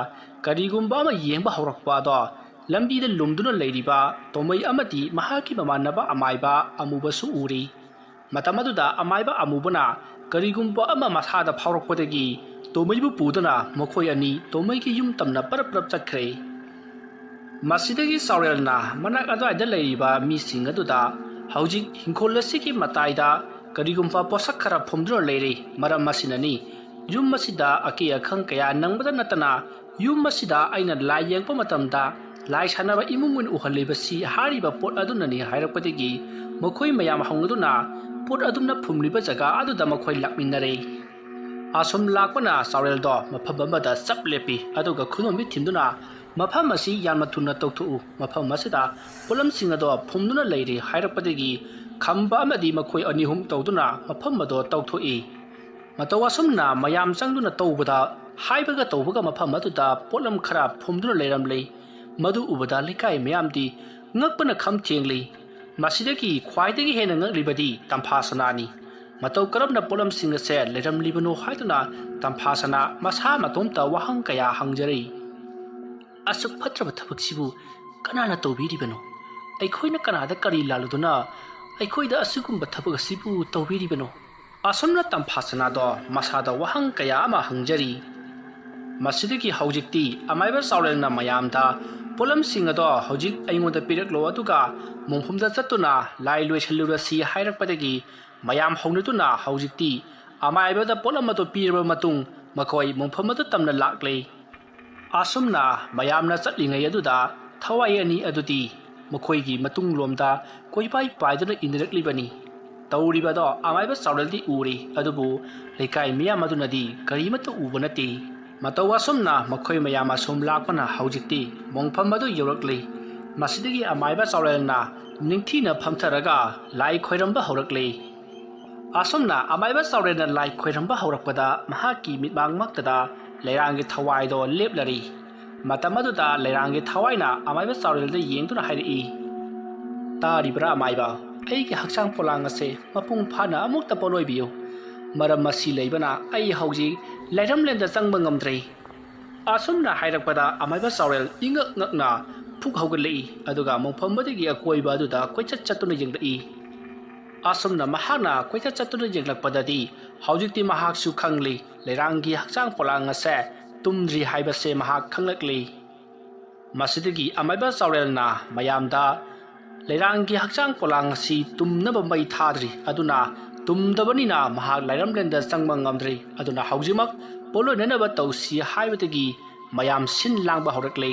ꯀꯔꯤꯒꯨꯝꯕ ꯑꯃ ꯌꯦꯡꯕ ꯍꯧꯔꯛꯄ ꯑꯗꯣ, ꯂꯝꯕꯤꯗ ꯂꯨꯝꯗꯨꯅ ꯂꯩꯔꯤꯕ ꯇꯣꯃꯩ ꯑꯃꯗꯤ ꯃꯍꯥꯛꯀꯤ ꯃꯃꯥꯟꯅꯕ ꯑꯃꯥꯏꯕ ꯑꯃꯨꯕꯁꯨ ꯎꯔꯤ꯫ ꯃꯇꯝ ꯑꯗꯨꯗ ꯑꯃꯥꯏꯕ ꯑꯃꯨꯕꯅ ꯀꯔꯤꯒꯨꯝꯕ ꯑꯃ ꯃꯁꯥꯗ ꯐꯥꯎꯔꯛꯄꯗꯒꯤ ꯇꯣꯃꯩꯕꯨ ꯄꯨꯗꯨꯅ ꯃꯈꯣꯏ ꯑꯅꯤ ꯇꯣꯃꯩꯒꯤ ꯌꯨꯝ ꯇꯝꯅ ꯄꯔꯞ ꯄꯔꯞ ꯆꯠꯈ꯭ꯔꯦ꯫ ꯃꯁꯤꯗꯒꯤ ꯆꯥꯎꯔꯦꯜꯅ ꯃꯅꯥꯛ ꯑꯗꯨꯋꯥꯏꯗ ꯂꯩꯔꯤꯕ ꯃꯤꯁꯤꯡ ꯑꯗꯨꯗ ꯍꯧꯖꯤꯛ ꯍꯤꯡꯈꯣꯜ ꯑꯁꯤꯒꯤ ꯃꯇꯥꯏꯗ ꯀꯔꯤꯒꯨꯝꯕ ꯄꯣꯠꯁꯛ ꯈꯔ ꯐꯨꯝꯗꯨꯅ ꯂꯩꯔꯤ꯫ ꯃꯔꯝ ꯑꯁꯤꯅꯅꯤ ꯌꯨꯝ ꯑꯁꯤꯗ ꯑꯀꯤ ꯑꯈꯪ ꯀꯌꯥ ꯅꯪꯕꯗ ꯅꯠꯇꯅ ꯌꯨꯝ ꯑꯁꯤꯗ ꯑꯩꯅ ꯂꯥꯏ ꯌꯦꯡꯕ ꯃꯇꯝꯗ ꯂꯥꯏ ꯁꯥꯟꯅꯕ ꯏꯃꯨꯡ ꯑꯣꯏꯅ ꯎꯍꯜꯂꯤꯕꯁꯤ ꯍꯥꯏꯔꯤꯕ ꯄꯣꯠ ꯑꯗꯨꯅꯅꯤ ꯍꯥꯏꯔꯛꯄꯗꯒꯤ ꯃꯈꯣꯏ ꯃꯌꯥꯝ ꯍꯧꯅꯗꯨꯅ ꯄꯣꯠ ꯑꯗꯨꯝꯅ ꯐꯨꯝꯂꯤꯕ ꯖꯒꯥ ꯑꯗꯨꯗ ꯃꯈꯣꯏ ꯂꯥꯛꯃꯤꯟꯅꯔꯦ꯫ ꯑꯁꯨꯝ ꯂꯥꯛꯄꯅ ꯆꯥꯎꯔꯦꯜꯗꯣ ꯃꯐꯝ ꯑꯃꯗ ꯆꯞ ꯂꯦꯞꯄꯤ, ꯑꯗꯨꯒ ꯈꯨꯗꯣꯝꯕꯤ ꯊꯤꯟꯗꯨꯅ, "ꯃꯐꯝ ꯑꯁꯤ ꯌꯥꯝꯅ ꯊꯨꯅ ꯇꯧꯊꯣꯛꯎ, ꯃꯐꯝ ꯑꯁꯤꯗ ꯄꯣꯠꯂꯝꯁꯤꯡ ꯑꯗꯣ ꯐꯨꯝꯗꯨꯅ ꯂꯩꯔꯤ" ꯍꯥꯏꯔꯛꯄꯗꯒꯤ ꯈꯝꯕ ꯑꯃꯗꯤ ꯃꯈꯣꯏ ꯑꯅꯤ ꯑꯍꯨꯝ ꯇꯧꯗꯨꯅ ꯃꯐꯝ ꯑꯗꯣ ꯇꯧꯊꯣꯛꯏ꯫ ꯃꯇꯧ ꯑꯁꯨꯝꯅ ꯃꯌꯥꯝ ꯆꯪꯗꯨꯅ ꯇꯧꯕꯗ, ꯍꯥꯏꯕꯒ ꯇꯧꯕꯒ ꯃꯐꯝ ꯑꯗꯨꯗ ꯄꯣꯠꯂꯝ ꯈꯔ ꯐꯨꯝꯗꯨꯅ ꯂꯩꯔꯝꯂꯤ꯫ ꯃꯗꯨ ꯎꯕꯗ ꯂꯩꯀꯥꯏ ꯃꯌꯥꯝꯗꯤ ꯉꯛꯄꯅ ꯈꯝ ꯊꯦꯡꯂꯤ꯫ ꯃꯁꯤꯗꯒꯤ ꯈ꯭ꯋꯥꯏꯗꯒꯤ ꯍꯦꯟꯅ ꯉꯛꯂꯤꯕꯗꯤ ꯇꯝꯐꯥ ꯁꯅꯥꯅꯤ꯫ ꯃꯇꯧ ꯀꯔꯝꯅ ꯄꯣꯠꯂꯝꯁꯤꯡ ꯑꯁꯦ ꯂꯩꯔꯝꯂꯤꯕꯅꯣ ꯍꯥꯏꯗꯨꯅ ꯇꯝꯐꯥ ꯁꯅꯥ ꯃꯁꯥ ꯃꯇꯣꯝꯇ ꯋꯥꯍꯪ ꯀꯌꯥ ꯍꯪꯖꯔꯛꯏ꯫ "ꯑꯁꯨꯛ ꯐꯠꯇ꯭ꯔꯕ ꯊꯕꯛꯁꯤꯕꯨ ꯀꯅꯥꯅ ꯇꯧꯕꯤꯔꯤꯕꯅꯣ? ꯑꯩꯈꯣꯏꯅ ꯀꯅꯥꯗ ꯀꯔꯤ ꯂꯥꯜꯂꯨꯗꯨꯅ ꯑꯩꯈꯣꯏꯗ ꯑꯁꯤꯒꯨꯝꯕ ꯊꯕꯛ ꯑꯁꯤꯕꯨ ꯇꯧꯕꯤꯔꯤꯕꯅꯣ?" ꯑꯁꯨꯝꯅ ꯇꯝꯐꯥ ꯁꯅꯥꯗꯣ ꯃꯁꯥꯗ ꯋꯥꯍꯪ ꯀꯌꯥ ꯑꯃ ꯍꯪꯖꯔꯤ꯫ ꯃꯁꯤꯗꯒꯤ ꯍꯧꯖꯤꯛꯇꯤ ꯑꯃꯥꯏꯕ ꯆꯥꯎꯔꯦꯜꯅ ꯃꯌꯥꯝꯗ ꯄꯣꯠꯂꯝꯁꯤꯡ ꯑꯗꯣ ꯍꯧꯖꯤꯛ ꯑꯩꯉꯣꯟꯗ ꯄꯤꯔꯛꯂꯣ, ꯑꯗꯨꯒ ꯃꯣꯡꯐꯝꯗ ꯆꯠꯇꯨꯅ ꯂꯥꯏ ꯂꯣꯏꯁꯤꯜꯂꯨꯔꯁꯤ ꯍꯥꯏꯔꯛꯄꯗꯒꯤ ꯃꯌꯥꯝ ꯍꯧꯅꯗꯨꯅ ꯍꯧꯖꯤꯛꯇꯤ ꯑꯃꯥꯏꯕꯗ ꯄꯣꯠꯂꯝ ꯑꯗꯨ ꯄꯤꯔꯕ ꯃꯇꯨꯡ ꯃꯈꯣꯏ ꯃꯣꯡꯐꯝ ꯑꯗꯨ ꯇꯝꯅ ꯂꯥꯛꯂꯦ꯫ ꯑꯁꯨꯝꯅ ꯃꯌꯥꯝꯅ ꯆꯠꯂꯤꯉꯩ ꯑꯗꯨꯗ ꯊꯋꯥꯏ ꯑꯅꯤ ꯑꯗꯨꯗꯤ ꯃꯈꯣꯏꯒꯤ ꯃꯇꯨꯡꯂꯣꯝꯗ ꯀꯣꯏꯄꯥꯏ ꯄꯥꯏꯗꯨꯅ ꯏꯟꯅꯔꯛꯂꯤꯕꯅꯤ꯫ ꯇꯧꯔꯤꯕꯗꯣ ꯑꯃꯥꯏꯕ ꯆꯥꯎꯔꯦꯜꯗꯤ ꯎꯔꯤ, ꯑꯗꯨꯕꯨ ꯂꯩꯀꯥꯏ ꯃꯤꯌꯥꯝ ꯑꯗꯨꯅꯗꯤ ꯀꯔꯤꯃꯠꯇ ꯎꯕ ꯅꯠꯇꯦ꯫ ꯃꯇꯧ ꯑꯁꯨꯝꯅ ꯃꯈꯣꯏ ꯃꯌꯥꯝ ꯑꯁꯨꯝ ꯂꯥꯛꯄꯅ ꯍꯧꯖꯤꯛꯇꯤ ꯃꯣꯡꯐꯝ ꯑꯗꯨ ꯌꯧꯔꯛꯂꯤ꯫ ꯃꯁꯤꯗꯒꯤ ꯑꯃꯥꯏꯕ ꯆꯥꯎꯔꯦꯜꯅ ꯅꯤꯡꯊꯤꯅ ꯐꯝꯊꯔꯒ ꯂꯥꯏ ꯈꯣꯏꯔꯝꯕ ꯍꯧꯔꯛꯂꯤ꯫ ꯑꯁꯨꯝꯅ ꯑꯃꯥꯏꯕ ꯆꯥꯎꯔꯦꯜꯅ ꯂꯥꯏ ꯈꯣꯏꯔꯝꯕ ꯍꯧꯔꯛꯄꯗ ꯃꯍꯥꯛꯀꯤ ꯃꯤꯠꯃꯥꯡꯃꯛꯇꯗ ꯂꯩꯔꯥꯡꯒꯤ ꯊꯋꯥꯏꯗꯣ ꯂꯦꯞꯂꯔꯤ꯫ ꯃꯇꯝ ꯑꯗꯨꯗ ꯂꯩꯔꯥꯡꯒꯤ ꯊꯋꯥꯏꯅ ꯑꯃꯥꯏꯕ ꯆꯥꯎꯔꯦꯜꯗ ꯌꯦꯡꯗꯨꯅ ꯍꯥꯏꯔꯛꯏ, "ꯇꯥꯔꯤꯕ꯭ꯔꯥ ꯑꯃꯥꯏꯕ? ꯑꯩꯒꯤ ꯍꯛꯆꯥꯡ ꯄꯣꯂꯥꯡ ꯑꯁꯦ ꯃꯄꯨꯡ ꯐꯥꯅ ꯑꯃꯨꯛꯇ ꯄꯣꯠꯂꯣꯏꯕꯤꯌꯨ꯫ ꯃꯔꯝ ꯑꯁꯤ ꯂꯩꯕꯅ ꯑꯩ ꯍꯧꯖꯤꯛ ꯂꯩꯔꯝꯂꯦꯟꯗ ꯆꯪꯕ ꯉꯝꯗ꯭ꯔꯦ"꯫ ꯑꯁꯨꯝꯅ ꯍꯥꯏꯔꯛꯄꯗ ꯑꯃꯥꯏꯕ ꯆꯥꯎꯔꯦꯜ ꯏꯉꯛ ꯉꯛꯅ ꯐꯨꯛ ꯍꯧꯒꯠꯂꯛꯏ, ꯑꯗꯨꯒ ꯃꯣꯡꯐꯝ ꯑꯗꯨꯒꯤ ꯑꯀꯣꯏꯕ ꯑꯗꯨꯗ ꯀꯣꯏꯆꯠ ꯆꯠꯇꯨꯅ ꯌꯦꯡꯂꯛꯏ꯫ ꯑꯁꯨꯝꯅ ꯃꯍꯥꯛꯅ ꯀꯣꯏꯆꯠ ꯆꯠꯇꯨꯅ ꯌꯦꯡꯂꯛꯄꯗꯗꯤ ꯍꯧꯖꯤꯛꯇꯤ ꯃꯍꯥꯛꯁꯨ ꯈꯪꯂꯤ, ꯂꯩꯔꯥꯡꯒꯤ ꯍꯛꯆꯥꯡ ꯄꯣꯂꯥꯡ ꯑꯁꯦ ꯇꯨꯝꯗ꯭ꯔꯤ ꯍꯥꯏꯕꯁꯦ ꯃꯍꯥꯛ ꯈꯪꯂꯛꯂꯤ꯫ ꯃꯁꯤꯗꯒꯤ ꯑꯃꯥꯏꯕ ꯆꯥꯎꯔꯦꯜꯅ ꯃꯌꯥꯝꯗ, "ꯂꯩꯔꯥꯡꯒꯤ ꯍꯛꯆꯥꯡ ꯄꯣꯂꯥꯡ ꯑꯁꯤ ꯇꯨꯝꯅꯕ ꯃꯩ ꯊꯥꯗ꯭ꯔꯤ, ꯑꯗꯨꯅ ꯇꯨꯝꯗꯕꯅꯤꯅ ꯃꯍꯥꯛ ꯂꯥꯏꯔꯝꯂꯦꯟꯗ ꯆꯪꯕ ꯉꯝꯗ꯭ꯔꯤ, ꯑꯗꯨꯅ ꯍꯧꯖꯤꯛꯃꯛ ꯄꯣꯠꯂꯣꯏꯅꯅꯕ ꯇꯧꯁꯤ" ꯍꯥꯏꯕꯗꯒꯤ ꯃꯌꯥꯝ ꯁꯤꯟ ꯂꯥꯡꯕ ꯍꯧꯔꯛꯂꯦ꯫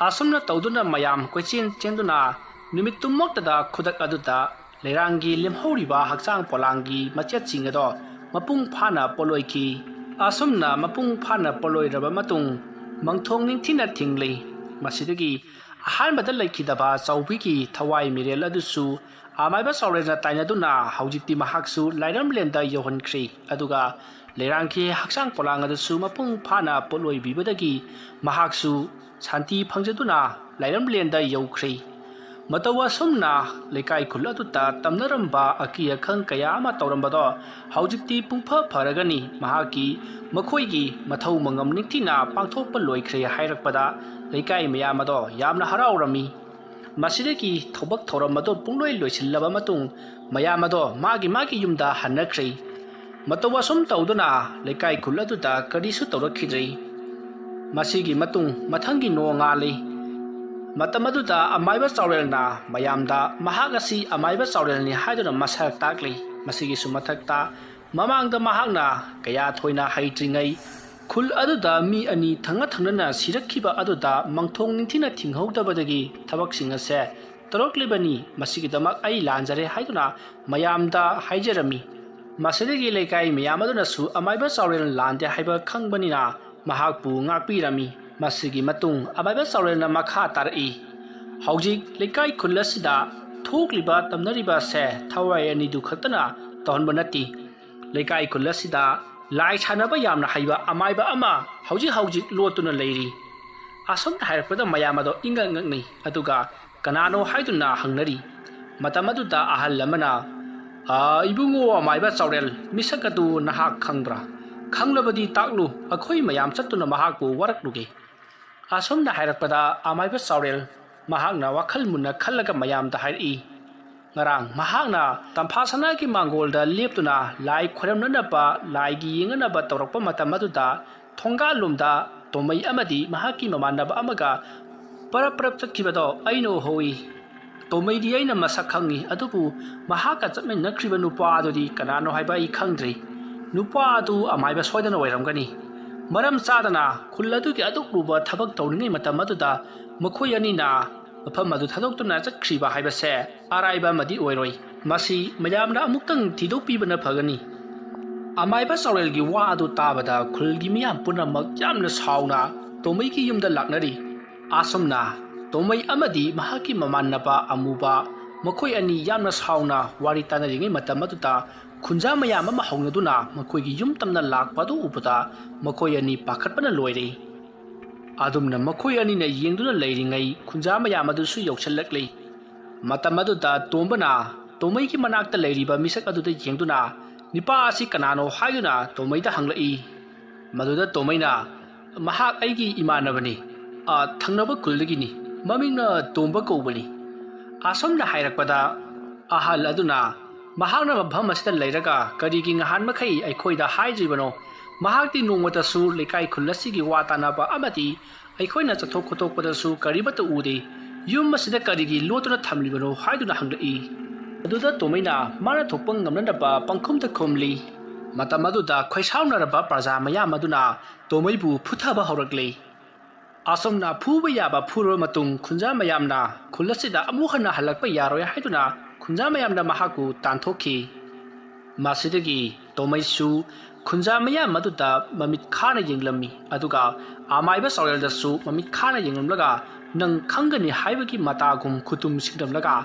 ꯑꯁꯨꯝꯅ ꯇꯧꯗꯨꯅ ꯃꯌꯥꯝ ꯀꯣꯏꯆꯦꯟ ꯆꯦꯟꯗꯨꯅ ꯅꯨꯃꯤꯠꯇꯨꯃꯛꯇꯗ ꯈꯨꯗꯛ ꯑꯗꯨꯗ ꯂꯩꯔꯥꯡꯒꯤ ꯂꯦꯝꯍꯧꯔꯤꯕ ꯍꯛꯆꯥꯡ ꯄꯣꯂꯥꯡꯒꯤ ꯃꯆꯦꯠꯁꯤꯡ ꯑꯗꯣ ꯃꯄꯨꯡ ꯐꯥꯅ ꯄꯣꯠꯂꯣꯏꯈꯤ꯫ ꯑꯁꯨꯝꯅ ꯃꯄꯨꯡ ꯐꯥꯅ ꯄꯣꯠꯂꯣꯏꯔꯕ ꯃꯇꯨꯡ ꯃꯪꯊꯣꯡ ꯅꯤꯡꯊꯤꯅ ꯊꯤꯡꯂꯤ꯫ ꯃꯁꯤꯗꯒꯤ ꯑꯍꯥꯟꯕꯗ ꯂꯩꯈꯤꯗꯕ ꯆꯥꯎꯕꯤꯒꯤ ꯊꯋꯥꯏ ꯃꯤꯔꯦꯜ ꯑꯗꯨꯁꯨ ꯑꯃꯥꯏꯕ ꯆꯥꯎꯔꯦꯜꯅ ꯇꯥꯏꯅꯗꯨꯅ ꯍꯧꯖꯤꯛꯇꯤ ꯃꯍꯥꯛꯁꯨ ꯂꯥꯏꯔꯝꯂꯦꯟꯗ ꯌꯧꯍꯟꯈ꯭ꯔꯦ꯫ ꯑꯗꯨꯒ ꯂꯩꯔꯥꯡꯒꯤ ꯍꯛꯆꯥꯡ ꯄꯣꯂꯥꯡ ꯑꯗꯨꯁꯨ ꯃꯄꯨꯡ ꯐꯥꯅ ꯄꯣꯠꯂꯣꯏꯕꯤꯕꯗꯒꯤ ꯃꯍꯥꯛꯁꯨ ꯁꯥꯟꯇꯤ ꯐꯪꯖꯗꯨꯅ ꯂꯥꯏꯔꯝꯂꯦꯟꯗ ꯌꯧꯈ꯭ꯔꯦ꯫ ꯃꯇꯧ ꯑꯁꯨꯝꯅ ꯂꯩꯀꯥꯏ ꯈꯨꯜ ꯑꯗꯨꯗ ꯇꯝꯅꯔꯝꯕ ꯑꯀꯤ ꯑꯈꯪ ꯀꯌꯥ ꯑꯃ ꯇꯧꯔꯝꯕꯗꯣ ꯍꯧꯖꯤꯛꯇꯤ ꯄꯨꯡꯐ ꯐꯔꯒꯅꯤ꯫ ꯃꯍꯥꯛꯀꯤ, ꯃꯈꯣꯏꯒꯤ ꯃꯊꯧ ꯃꯉꯝ ꯅꯤꯡꯊꯤꯅ ꯄꯥꯡꯊꯣꯛꯄ ꯂꯣꯏꯈ꯭ꯔꯦ ꯍꯥꯏꯔꯛꯄꯗ ꯂꯩꯀꯥꯏ ꯃꯌꯥꯝ ꯑꯗꯣ ꯌꯥꯝꯅ ꯍꯔꯥꯎꯔꯝꯃꯤ꯫ ꯃꯁꯤꯗꯒꯤ ꯊꯕꯛ ꯊꯧꯔꯝ ꯑꯗꯨ ꯄꯨꯡꯂꯣꯏ ꯂꯣꯏꯁꯤꯜꯂꯕ ꯃꯇꯨꯡ ꯃꯌꯥꯝ ꯑꯗꯣ ꯃꯥꯒꯤ ꯃꯥꯒꯤ ꯌꯨꯝꯗ ꯍꯟꯅꯈ꯭ꯔꯦ꯫ ꯃꯇꯧ ꯑꯁꯨꯝ ꯇꯧꯗꯨꯅ ꯂꯩꯀꯥꯏ ꯈꯨꯜ ꯑꯗꯨꯗ ꯀꯔꯤꯁꯨ ꯇꯧꯔꯛꯈꯤꯗ꯭ꯔꯦ꯫ ꯃꯁꯤꯒꯤ ꯃꯇꯨꯡ ꯃꯊꯪꯒꯤ ꯅꯣꯡꯉꯥꯜꯂꯤ꯫ ꯃꯇꯝ ꯑꯗꯨꯗ ꯑꯃꯥꯏꯕ ꯆꯥꯎꯔꯦꯜꯅ ꯃꯌꯥꯝꯗ ꯃꯍꯥꯛ ꯑꯁꯤ ꯑꯃꯥꯏꯕ ꯆꯥꯎꯔꯦꯜꯅꯤ ꯍꯥꯏꯗꯨꯅ ꯃꯁꯛ ꯇꯥꯛꯂꯤ꯫ ꯃꯁꯤꯒꯤꯁꯨ ꯃꯊꯛꯇ ꯃꯃꯥꯡꯗ ꯃꯍꯥꯛꯅ ꯀꯌꯥ ꯊꯣꯏꯅ ꯍꯩꯇ꯭ꯔꯤꯉꯩ ꯈꯨꯜ ꯑꯗꯨꯗ ꯃꯤ ꯑꯅꯤ ꯊꯪꯅ ꯊꯪꯅꯅ ꯁꯤꯔꯛꯈꯤꯕ ꯑꯗꯨꯗ ꯃꯪꯊꯣꯡ ꯅꯤꯡꯊꯤꯅ ꯊꯤꯡꯍꯧꯗꯕꯗꯒꯤ ꯊꯕꯛꯁꯤꯡ ꯑꯁꯦ ꯇꯧꯔꯛꯂꯤꯕꯅꯤ꯫ ꯃꯁꯤꯒꯤꯗꯃꯛ ꯑꯩ ꯂꯥꯟꯖꯔꯦ ꯍꯥꯏꯗꯨꯅ ꯃꯌꯥꯝꯗ ꯍꯥꯏꯖꯔꯝꯃꯤ꯫ ꯃꯁꯤꯗꯒꯤ ꯂꯩꯀꯥꯏ ꯃꯌꯥꯝ ꯑꯗꯨꯅꯁꯨ ꯑꯃꯥꯏꯕ ꯆꯥꯎꯔꯦꯜ ꯂꯥꯟꯗꯦ ꯍꯥꯏꯕ ꯈꯪꯕꯅꯤꯅ ꯃꯍꯥꯛꯄꯨ ꯉꯥꯛꯄꯤꯔꯝꯃꯤ꯫ ꯃꯁꯤꯒꯤ ꯃꯇꯨꯡ ꯑꯃꯥꯏꯕ ꯆꯥꯎꯔꯦꯜꯅ ꯃꯈꯥ ꯇꯥꯔꯛꯏ, "ꯍꯧꯖꯤꯛ ꯂꯩꯀꯥꯏ ꯈꯨꯜ ꯑꯁꯤꯗ ꯊꯣꯛꯂꯤꯕ ꯇꯝꯅꯔꯤꯕ ꯑꯁꯦ ꯊꯋꯥꯏ ꯑꯅꯤꯗꯨ ꯈꯛꯇꯅ ꯇꯧꯍꯟꯕ ꯅꯠꯇꯦ꯫ ꯂꯩꯀꯥꯏ ꯈꯨꯜ ꯑꯁꯤꯗ ꯂꯥꯏ ꯁꯥꯟꯅꯕ ꯌꯥꯝꯅ ꯍꯩꯕ ꯑꯃꯥꯏꯕ ꯑꯃ ꯍꯧꯖꯤꯛ ꯍꯧꯖꯤꯛ ꯂꯣꯠꯇꯨꯅ ꯂꯩꯔꯤ꯫" ꯑꯁꯨꯝꯅ ꯍꯥꯏꯔꯛꯄꯗ ꯃꯌꯥꯝ ꯑꯗꯣ ꯏꯪꯉꯛ ꯉꯛꯅꯩ꯫ ꯑꯗꯨꯒ ꯀꯅꯥꯅꯣ ꯍꯥꯏꯗꯨꯅ ꯍꯪꯅꯔꯤ꯫ ꯃꯇꯝ ꯑꯗꯨꯗ ꯑꯍꯜ ꯑꯃꯅ, "ꯑ, ꯏꯕꯨꯡꯉꯣ ꯑꯃꯥꯏꯕ ꯆꯥꯎꯔꯦꯜ, ꯃꯤꯁꯛ ꯑꯗꯨ ꯅꯍꯥꯛ ꯈꯪꯕ꯭ꯔꯥ? ꯈꯪꯂꯕꯗꯤ ꯇꯥꯛꯂꯨ, ꯑꯩꯈꯣꯏ ꯃꯌꯥꯝ ꯆꯠꯇꯨꯅ ꯃꯍꯥꯛꯄꯨ ꯋꯥꯔꯛꯂꯨꯒꯦ꯫" ꯑꯁꯨꯝꯅ ꯍꯥꯏꯔꯛꯄꯗ ꯑꯃꯥꯏꯕ ꯆꯥꯎꯔꯦꯜ ꯃꯍꯥꯛꯅ ꯋꯥꯈꯜ ꯃꯨꯟꯅ ꯈꯜꯂꯒ ꯃꯌꯥꯝꯗ ꯍꯥꯏꯔꯛꯏ, ꯉꯔꯥꯡ ꯃꯍꯥꯛꯅ ꯇꯝꯐꯥꯁꯅꯥꯒꯤ ꯃꯥꯡꯒꯣꯜꯗ ꯂꯦꯞꯇꯨꯅ ꯂꯥꯏ ꯈꯣꯏꯔꯝꯅꯅꯕ, ꯂꯥꯏꯒꯤ ꯌꯦꯡꯅꯅꯕ ꯇꯧꯔꯛꯄ ꯃꯇꯝ ꯑꯗꯨꯗ ꯊꯣꯡꯒꯥꯜꯂꯣꯝꯗ ꯇꯣꯃꯩ ꯑꯃꯗꯤ ꯃꯍꯥꯛꯀꯤ ꯃꯃꯥꯟꯅꯕ ꯑꯃꯒ ꯄꯔꯞ ꯄꯔꯞ ꯆꯠꯈꯤꯕꯗꯣ ꯑꯩꯅ ꯎꯍꯧꯏ꯫ ꯇꯣꯃꯩꯗꯤ ꯑꯩꯅ ꯃꯁꯛ ꯈꯪꯏ, ꯑꯗꯨꯕꯨ ꯃꯍꯥꯛꯀ ꯆꯠꯃꯤꯟꯅꯈ꯭ꯔꯤꯕ ꯅꯨꯄꯥ ꯑꯗꯨꯗꯤ ꯀꯅꯥꯅꯣ ꯍꯥꯏꯕ ꯑꯩ ꯈꯪꯗ꯭ꯔꯤ꯫ ꯅꯨꯄꯥ ꯑꯗꯨ ꯑꯃꯥꯏꯕ ꯁꯣꯏꯗꯅ ꯑꯣꯏꯔꯝꯒꯅꯤ꯫ ꯃꯔꯝ ꯆꯥꯗꯅ ꯈꯨꯜ ꯑꯗꯨꯒꯤ ꯑꯗꯨꯛ ꯂꯨꯕ ꯊꯕꯛ ꯇꯧꯔꯤꯉꯩ ꯃꯇꯝ ꯑꯗꯨꯗ ꯃꯈꯣꯏ ꯑꯅꯤꯅ ꯃꯐꯝ ꯑꯗꯨ ꯊꯥꯗꯣꯛꯇꯨꯅ ꯆꯠꯈ꯭ꯔꯤꯕ ꯍꯥꯏꯕꯁꯦ ꯑꯔꯥꯏꯕ ꯑꯃꯗꯤ ꯑꯣꯏꯔꯣꯏ꯫ ꯃꯁꯤ ꯃꯌꯥꯝꯅ ꯑꯃꯨꯛꯇꯪ ꯊꯤꯗꯣꯛꯄꯤꯕꯅ ꯐꯒꯅꯤ꯫ ꯑꯃꯥꯏꯕ ꯆꯥꯎꯔꯦꯜꯒꯤ ꯋꯥ ꯑꯗꯨ ꯇꯥꯕꯗ ꯈꯨꯜꯒꯤ ꯃꯤꯌꯥꯝ ꯄꯨꯝꯅꯃꯛ ꯌꯥꯝꯅ ꯁꯥꯎꯅ ꯇꯣꯃꯩꯒꯤ ꯌꯨꯝꯗ ꯂꯥꯛꯅꯔꯤ꯫ ꯑꯁꯨꯝꯅ ꯇꯣꯃꯩ ꯑꯃꯗꯤ ꯃꯍꯥꯛꯀꯤ ꯃꯃꯥꯟꯅꯕ ꯑꯃꯨꯕ ꯃꯈꯣꯏ ꯑꯅꯤ ꯌꯥꯝꯅ ꯁꯥꯎꯅ ꯋꯥꯔꯤ ꯇꯥꯅꯔꯤꯉꯩ ꯃꯇꯝ ꯑꯗꯨꯗ ꯈꯨꯟꯖꯥ ꯃꯌꯥꯝ ꯑꯃ ꯍꯧꯅꯗꯨꯅ ꯃꯈꯣꯏꯒꯤ ꯌꯨꯝ ꯇꯝꯅ ꯂꯥꯛꯄ ꯑꯗꯨ ꯎꯕꯗ ꯃꯈꯣꯏ ꯑꯅꯤ ꯄꯥꯈꯠꯄꯅ ꯂꯣꯏꯔꯦ꯫ ꯑꯗꯨꯝꯅ ꯃꯈꯣꯏ ꯑꯅꯤꯅ ꯌꯦꯡꯗꯨꯅ ꯂꯩꯔꯤꯉꯩ ꯈꯨꯟꯖꯥ ꯃꯌꯥꯝ ꯑꯗꯨꯁꯨ ꯌꯧꯁꯤꯜꯂꯛꯂꯤ꯫ ꯃꯇꯝ ꯑꯗꯨꯗ ꯇꯣꯝꯕꯅ ꯇꯣꯃꯩꯒꯤ ꯃꯅꯥꯛꯇ ꯂꯩꯔꯤꯕ ꯃꯤꯁꯛ ꯑꯗꯨꯗ ꯌꯦꯡꯗꯨꯅ ꯅꯤꯄꯥ ꯑꯁꯤ ꯀꯅꯥꯅꯣ ꯍꯥꯏꯗꯨꯅ ꯇꯣꯃꯩꯗ ꯍꯪꯂꯛꯏ꯫ ꯃꯗꯨꯗ ꯇꯣꯃꯩꯅ, "ꯃꯍꯥꯛ ꯑꯩꯒꯤ ꯏꯃꯥꯟꯅꯕꯅꯤ, ꯑ, ꯊꯪꯅꯕ ꯈꯨꯜꯗꯒꯤꯅꯤ, ꯃꯃꯤꯡꯅ ꯇꯣꯝꯕ ꯀꯧꯕꯅꯤ"꯫ ꯑꯁꯨꯝꯅ ꯍꯥꯏꯔꯛꯄꯗ ꯑꯍꯜ ꯑꯗꯨꯅ, "ꯃꯍꯥꯛꯅ ꯃꯐꯝ ꯑꯁꯤꯗ ꯂꯩꯔꯒ ꯀꯔꯤꯒꯤ ꯉꯍꯥꯟ ꯃꯈꯩ ꯑꯩꯈꯣꯏꯗ ꯍꯥꯏꯗ꯭ꯔꯤꯕꯅꯣ? ꯃꯍꯥꯛꯇꯤ ꯅꯣꯡꯃꯇꯁꯨ ꯂꯩꯀꯥꯏ ꯈꯨꯜ ꯑꯁꯤꯒꯤ ꯋꯥ ꯇꯥꯅꯕ ꯑꯃꯗꯤ ꯑꯩꯈꯣꯏꯅ ꯆꯠꯊꯣꯛ ꯈꯣꯠꯇꯣꯛꯄꯗꯁꯨ ꯀꯔꯤꯃꯠꯇ ꯎꯗꯦ꯫ ꯌꯨꯝ ꯑꯁꯤꯗ ꯀꯔꯤꯒꯤ ꯂꯣꯠꯇꯨꯅ ꯊꯝꯂꯤꯕꯅꯣ?" ꯍꯥꯏꯗꯨꯅ ꯍꯪꯂꯛꯏ꯫ ꯑꯗꯨꯗ ꯇꯣꯃꯩꯅ ꯃꯥꯅ ꯊꯣꯛꯄ ꯉꯝꯅꯅꯕ ꯄꯪꯈꯨꯝꯗ ꯈꯨꯝꯂꯤ꯫ ꯃꯇꯝ ꯑꯗꯨꯗ ꯈꯣꯏꯁꯥꯎꯅꯔꯕ ꯄ꯭ꯔꯖꯥ ꯃꯌꯥꯝ ꯑꯗꯨꯅ ꯇꯣꯃꯩꯕꯨ ꯐꯨꯊꯕ ꯍꯧꯔꯛꯂꯤ꯫ ꯑꯁꯨꯝꯅ ꯐꯨꯕ ꯌꯥꯕ ꯐꯨꯔꯕ ꯃꯇꯨꯡ ꯈꯨꯟꯖꯥ ꯃꯌꯥꯝꯅ ꯈꯨꯜ ꯑꯁꯤꯗ ꯑꯃꯨꯛ ꯍꯟꯅ ꯍꯜꯂꯛꯄ ꯌꯥꯔꯣꯏ ꯍꯥꯏꯗꯨꯅ ꯈꯨꯟꯖꯥ ꯃꯌꯥꯝꯅ ꯃꯍꯥꯛꯄꯨ ꯇꯥꯟꯊꯣꯛꯈꯤ꯫ ꯃꯁꯤꯗꯒꯤ ꯇꯣꯃꯩꯁꯨ ꯈꯨꯟꯖꯥ ꯃꯌꯥꯝ ꯑꯗꯨꯗ ꯃꯃꯤꯠ ꯈꯥꯅ ꯌꯦꯡꯂꯝꯃꯤ, ꯑꯗꯨꯒ ꯑꯃꯥꯏꯕ ꯆꯥꯎꯔꯦꯜꯗꯁꯨ ꯃꯃꯤꯠ ꯈꯥꯅ ꯌꯦꯡꯂꯝꯂꯒ ꯅꯪ ꯈꯪꯒꯅꯤ ꯍꯥꯏꯕꯒꯤ ꯃꯇꯥꯒꯨꯝ ꯈꯨꯇꯨꯝ ꯁꯤꯡꯂꯝꯂꯒ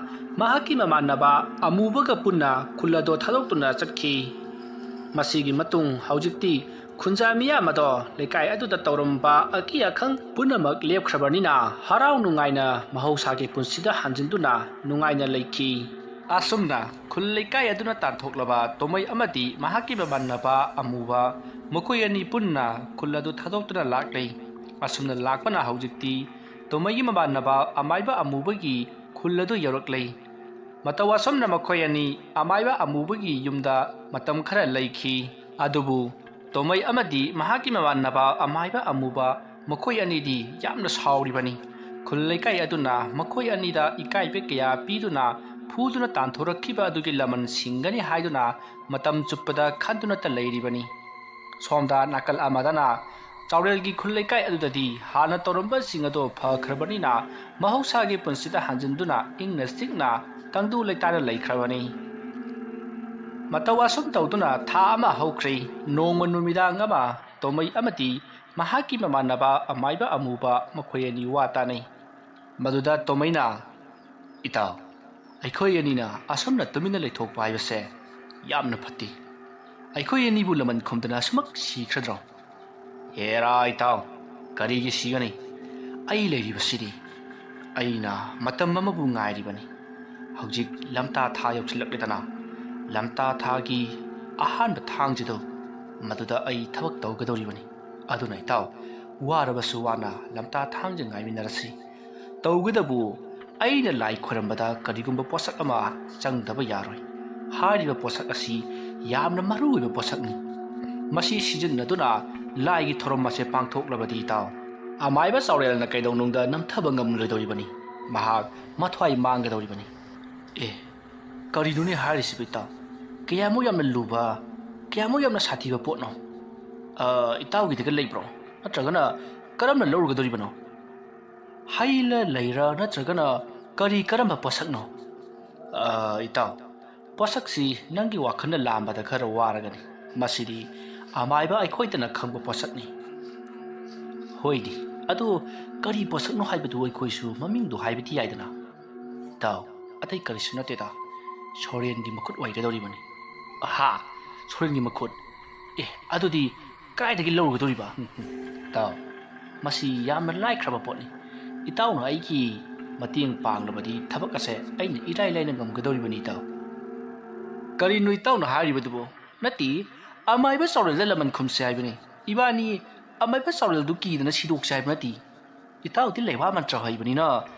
ꯃꯍꯥꯛꯀꯤ ꯃꯃꯥꯟꯅꯕ ꯑꯃꯨꯕꯒ ꯄꯨꯟꯅ ꯈꯨꯜ ꯑꯗꯣ ꯊꯥꯗꯣꯛꯇꯨꯅ ꯆꯠꯈꯤ꯫ ꯃꯁꯤꯒꯤ ꯃꯇꯨꯡ ꯍꯧꯖꯤꯛꯇꯤ ꯈꯨꯟꯖꯥ ꯃꯤꯌꯥꯝ ꯑꯗꯣ ꯂꯩꯀꯥꯏ ꯑꯗꯨꯗ ꯇꯧꯔꯝꯕ ꯑꯀꯤ ꯑꯈꯪ ꯄꯨꯝꯅꯃꯛ ꯂꯦꯞꯈ꯭ꯔꯕꯅꯤꯅ ꯍꯔꯥꯎ ꯅꯨꯡꯉꯥꯏꯅ ꯃꯍꯧꯁꯥꯒꯤ ꯄꯨꯟꯁꯤꯗ ꯍꯟꯖꯤꯟꯗꯨꯅ ꯅꯨꯡꯉꯥꯏꯅ ꯂꯩꯈꯤ꯫ ꯑꯁꯨꯝꯅ ꯈꯨꯜ ꯂꯩꯀꯥꯏ ꯑꯗꯨꯅ ꯇꯥꯟꯊꯣꯛꯂꯕ ꯇꯣꯃꯩ ꯑꯃꯗꯤ ꯃꯍꯥꯛꯀꯤ ꯃꯃꯥꯟꯅꯕ ꯑꯃꯨꯕ ꯃꯈꯣꯏ ꯑꯅꯤ ꯄꯨꯟꯅ ꯈꯨꯜ ꯑꯗꯨ ꯊꯥꯗꯣꯛꯇꯨꯅ ꯂꯥꯛꯂꯦ꯫ ꯑꯁꯨꯝꯅ ꯂꯥꯛꯄꯅ ꯍꯧꯖꯤꯛꯇꯤ ꯇꯣꯃꯩꯒꯤ ꯃꯃꯥꯟꯅꯕ ꯑꯃꯥꯏꯕ ꯑꯃꯨꯕꯒꯤ ꯈꯨꯜ ꯑꯗꯨ ꯌꯧꯔꯛꯂꯦ꯫ ꯃꯇꯧ ꯑꯁꯨꯝꯅ ꯃꯈꯣꯏ ꯑꯅꯤ ꯑꯃꯥꯏꯕ ꯑꯃꯨꯕꯒꯤ ꯌꯨꯝꯗ ꯃꯇꯝ ꯈꯔ ꯂꯩꯈꯤ꯫ ꯑꯗꯨꯕꯨ ꯇꯣꯃꯩ ꯑꯃꯗꯤ ꯃꯍꯥꯛꯀꯤ ꯃꯃꯥꯟꯅꯕ ꯑꯃꯥꯏꯕ ꯑꯃꯨꯕ, ꯃꯈꯣꯏ ꯑꯅꯤꯗꯤ ꯌꯥꯝꯅ ꯁꯥꯎꯔꯤꯕꯅꯤ꯫ ꯈꯨꯜ ꯂꯩꯀꯥꯏ ꯑꯗꯨꯅ ꯃꯈꯣꯏ ꯑꯅꯤꯗ ꯏꯀꯥꯏꯕ ꯀꯌꯥ ꯄꯤꯗꯨꯅ, ꯐꯨꯗꯨꯅ ꯇꯥꯟꯊꯣꯔꯛꯈꯤꯕ ꯑꯗꯨꯒꯤ ꯂꯃꯟ ꯁꯤꯡꯒꯅꯤ ꯍꯥꯏꯗꯨꯅ ꯃꯇꯝ ꯆꯨꯞꯄꯗ ꯈꯟꯗꯨꯅꯇ ꯂꯩꯔꯤꯕꯅꯤ꯫ ꯁꯣꯝꯗ ꯅꯥꯀꯜ ꯑꯃꯗꯅ ꯆꯥꯎꯔꯦꯜꯒꯤ ꯈꯨꯜ ꯂꯩꯀꯥꯏ ꯑꯗꯨꯗꯗꯤ ꯍꯥꯟꯅ ꯇꯧꯔꯝꯕꯁꯤꯡ ꯑꯗꯨ ꯐꯈ꯭ꯔꯕꯅꯤꯅ, ꯃꯍꯧꯁꯥꯒꯤ ꯄꯨꯟꯁꯤꯗ ꯍꯟꯖꯤꯟꯗꯨꯅ ꯏꯪꯅ ꯆꯤꯛꯅ ꯇꯪꯗꯨ ꯂꯩꯇꯥꯅ ꯂꯩꯈ꯭ꯔꯕꯅꯤ꯫ ꯃꯇꯧ ꯑꯁꯨꯝ ꯇꯧꯗꯨꯅ ꯊꯥ ꯑꯃ ꯍꯧꯈ꯭ꯔꯦ꯫ ꯅꯣꯡꯃ ꯅꯨꯃꯤꯗꯥꯡ ꯑꯃ ꯇꯣꯃꯩ ꯑꯃꯗꯤ ꯃꯍꯥꯛꯀꯤ ꯃꯃꯥꯟꯅꯕ ꯑꯃꯥꯏꯕ ꯑꯃꯨꯕ ꯃꯈꯣꯏ ꯑꯅꯤ ꯋꯥ ꯇꯥꯅꯩ꯫ ꯃꯗꯨꯗ ꯇꯣꯃꯩꯅ, "ꯏꯇꯥꯎ, ꯑꯩꯈꯣꯏ ꯑꯅꯤꯅ ꯑꯁꯨꯝꯅ ꯇꯨꯃꯤꯟꯅ ꯂꯩꯊꯣꯛꯄ ꯍꯥꯏꯕꯁꯦ ꯌꯥꯝꯅ ꯐꯠꯇꯦ꯫ ꯑꯩꯈꯣꯏ ꯑꯅꯤꯕꯨ ꯂꯃꯟ ꯈꯨꯝꯗꯅ ꯑꯁꯨꯃꯛ ꯁꯤꯈ꯭ꯔꯗ꯭ꯔꯣ?" "ꯍꯦꯔꯥ ꯏꯇꯥꯎ, ꯀꯔꯤꯒꯤ ꯁꯤꯒꯅꯤ? ꯑꯩ ꯂꯩꯔꯤꯕꯁꯤꯗꯤ꯫ ꯑꯩꯅ ꯃꯇꯝ ꯑꯃꯕꯨ ꯉꯥꯏꯔꯤꯕꯅꯤ꯫ ꯍꯧꯖꯤꯛ ꯂꯝꯇꯥ ꯊꯥ ꯌꯧꯁꯤꯜꯂꯛꯂꯦꯗꯅ꯫ ꯂꯝꯇꯥ ꯊꯥꯒꯤ ꯑꯍꯥꯟꯕ ꯊꯥꯡꯖꯗꯣ, ꯃꯗꯨꯗ ꯑꯩ ꯊꯕꯛ ꯇꯧꯒꯗꯧꯔꯤꯕꯅꯤ꯫ ꯑꯗꯨꯅ ꯏꯇꯥꯎ, ꯋꯥꯔꯕꯁꯨ ꯋꯥꯅ ꯂꯝꯇꯥ ꯊꯥꯡꯖ ꯉꯥꯏꯃꯤꯟꯅꯔꯁꯤ꯫ ꯇꯧꯕꯇꯕꯨ ꯑꯩꯅ ꯂꯥꯏ ꯈꯣꯏꯔꯝꯕꯗ ꯀꯔꯤꯒꯨꯝꯕ ꯄꯣꯠꯁꯛ ꯑꯃ ꯆꯪꯗꯕ ꯌꯥꯔꯣꯏ꯫ ꯍꯥꯏꯔꯤꯕ ꯄꯣꯠꯁꯛ ꯑꯁꯤ ꯌꯥꯝꯅ ꯃꯔꯨ ꯑꯣꯏꯕ ꯄꯣꯠꯁꯛꯅꯤ꯫ ꯃꯁꯤ ꯁꯤꯖꯤꯟꯅꯗꯨꯅ ꯂꯥꯏꯒꯤ ꯊꯧꯔꯝ ꯑꯁꯦ ꯄꯥꯡꯊꯣꯛꯂꯕꯗꯤ ꯏꯇꯥꯎ, ꯑꯃꯥꯏꯕ ꯆꯥꯎꯔꯦꯜꯅ ꯀꯩꯗꯧꯅꯨꯡꯗ ꯅꯝꯊꯕ ꯉꯝꯂꯣꯏꯗꯧꯔꯤꯕꯅꯤ꯫ ꯃꯍꯥꯛ ꯃꯊ꯭ꯋꯥꯏ ꯃꯥꯡꯒꯗꯧꯔꯤꯕꯅꯤ꯫" "ꯑꯦ, ꯀꯔꯤꯅꯣꯅꯦ ꯍꯥꯏꯔꯤꯁꯤꯕꯨ ꯏꯇꯥꯎ? ꯀꯌꯥꯃꯨꯛ ꯌꯥꯝꯅ ꯂꯨꯕ, ꯀꯌꯥꯃꯨꯛ ꯌꯥꯝꯅ ꯁꯥꯊꯤꯕ ꯄꯣꯠꯅꯣ? ꯑ, ꯏꯇꯥꯎꯒꯤꯗꯒ ꯂꯩꯕ꯭ꯔꯣ? ꯅꯠꯇ꯭ꯔꯒꯅ ꯀꯔꯝꯅ ꯂꯧꯔꯨꯒꯗꯧꯔꯤꯕꯅꯣ? ꯍꯩꯂ ꯂꯩꯔ ꯅꯠꯇ꯭ꯔꯒꯅ ꯀꯔꯤ ꯀꯔꯝꯕ ꯄꯣꯠꯁꯛꯅꯣ?" "ꯑ, ꯏꯇꯥꯎ, ꯄꯣꯠꯁꯛꯁꯤ ꯅꯪꯒꯤ ꯋꯥꯈꯜꯅ ꯂꯥꯝꯕꯗ ꯈꯔ ꯋꯥꯔꯒꯅꯤ꯫ ꯃꯁꯤꯗꯤ ꯑꯃꯥꯏꯕ ꯑꯩꯈꯣꯏꯗꯅ ꯈꯪꯕ ꯄꯣꯠꯁꯛꯅꯤ꯫" "ꯍꯣꯏꯅꯦ, ꯑꯗꯨ ꯀꯔꯤ ꯄꯣꯠꯁꯛꯅꯣ ꯍꯥꯏꯕꯗꯨ ꯑꯩꯈꯣꯏꯁꯨ ꯃꯃꯤꯡꯗꯨ ꯍꯥꯏꯕꯗꯤ ꯌꯥꯏꯗꯅ?" "ꯏꯇꯥꯎ, ꯑꯇꯩ ꯀꯔꯤꯁꯨ ꯅꯠꯇꯦꯗ, ꯁꯣꯔꯦꯟꯒꯤ ꯃꯈꯨꯠ ꯑꯣꯏꯒꯗꯧꯔꯤꯕꯅꯤ꯫" "ꯑꯍꯥ, ꯁꯣꯔꯦꯟꯒꯤ ꯃꯈꯨꯠ? ꯑꯦ, ꯑꯗꯨꯗꯤ ꯀꯗꯥꯏꯗꯒꯤ ꯂꯧꯔꯨꯒꯗꯧꯔꯤꯕ?" "ꯏꯇꯥꯎ, ꯃꯁꯤ ꯌꯥꯝꯅ ꯂꯥꯏꯈ꯭ꯔꯕ ꯄꯣꯠꯅꯤ꯫ ꯏꯇꯥꯎꯅ ꯑꯩꯒꯤ ꯃꯇꯦꯡ ꯄꯥꯡꯂꯕꯗꯤ ꯊꯕꯛ ꯑꯁꯦ ꯑꯩꯅ ꯏꯔꯥꯏ ꯂꯥꯏꯅ ꯉꯝꯒꯗꯧꯔꯤꯕꯅꯤ, ꯏꯇꯥꯎ꯫" "ꯀꯔꯤꯅꯣ ꯏꯇꯥꯎꯅ ꯍꯥꯏꯔꯤꯕꯗꯨꯕꯨ? ꯅꯠꯇꯦ, ꯑꯃꯥꯏꯕ ꯆꯥꯎꯔꯦꯜꯗ ꯂꯃꯟ ꯈꯨꯝꯁꯦ ꯍꯥꯏꯕꯅꯤ꯫ ꯏꯕꯥꯅꯤ ꯑꯃꯥꯏꯕ ꯆꯥꯎꯔꯦꯜꯗꯨ ꯀꯤꯗꯅ ꯁꯤꯗꯣꯛꯁꯦ ꯍꯥꯏꯕ ꯅꯠꯇꯦ꯫ ꯏꯇꯥꯎꯗꯤ ꯂꯩꯋꯥ ꯃꯟꯇ꯭ꯔ ꯍꯩꯕꯅꯤꯅ,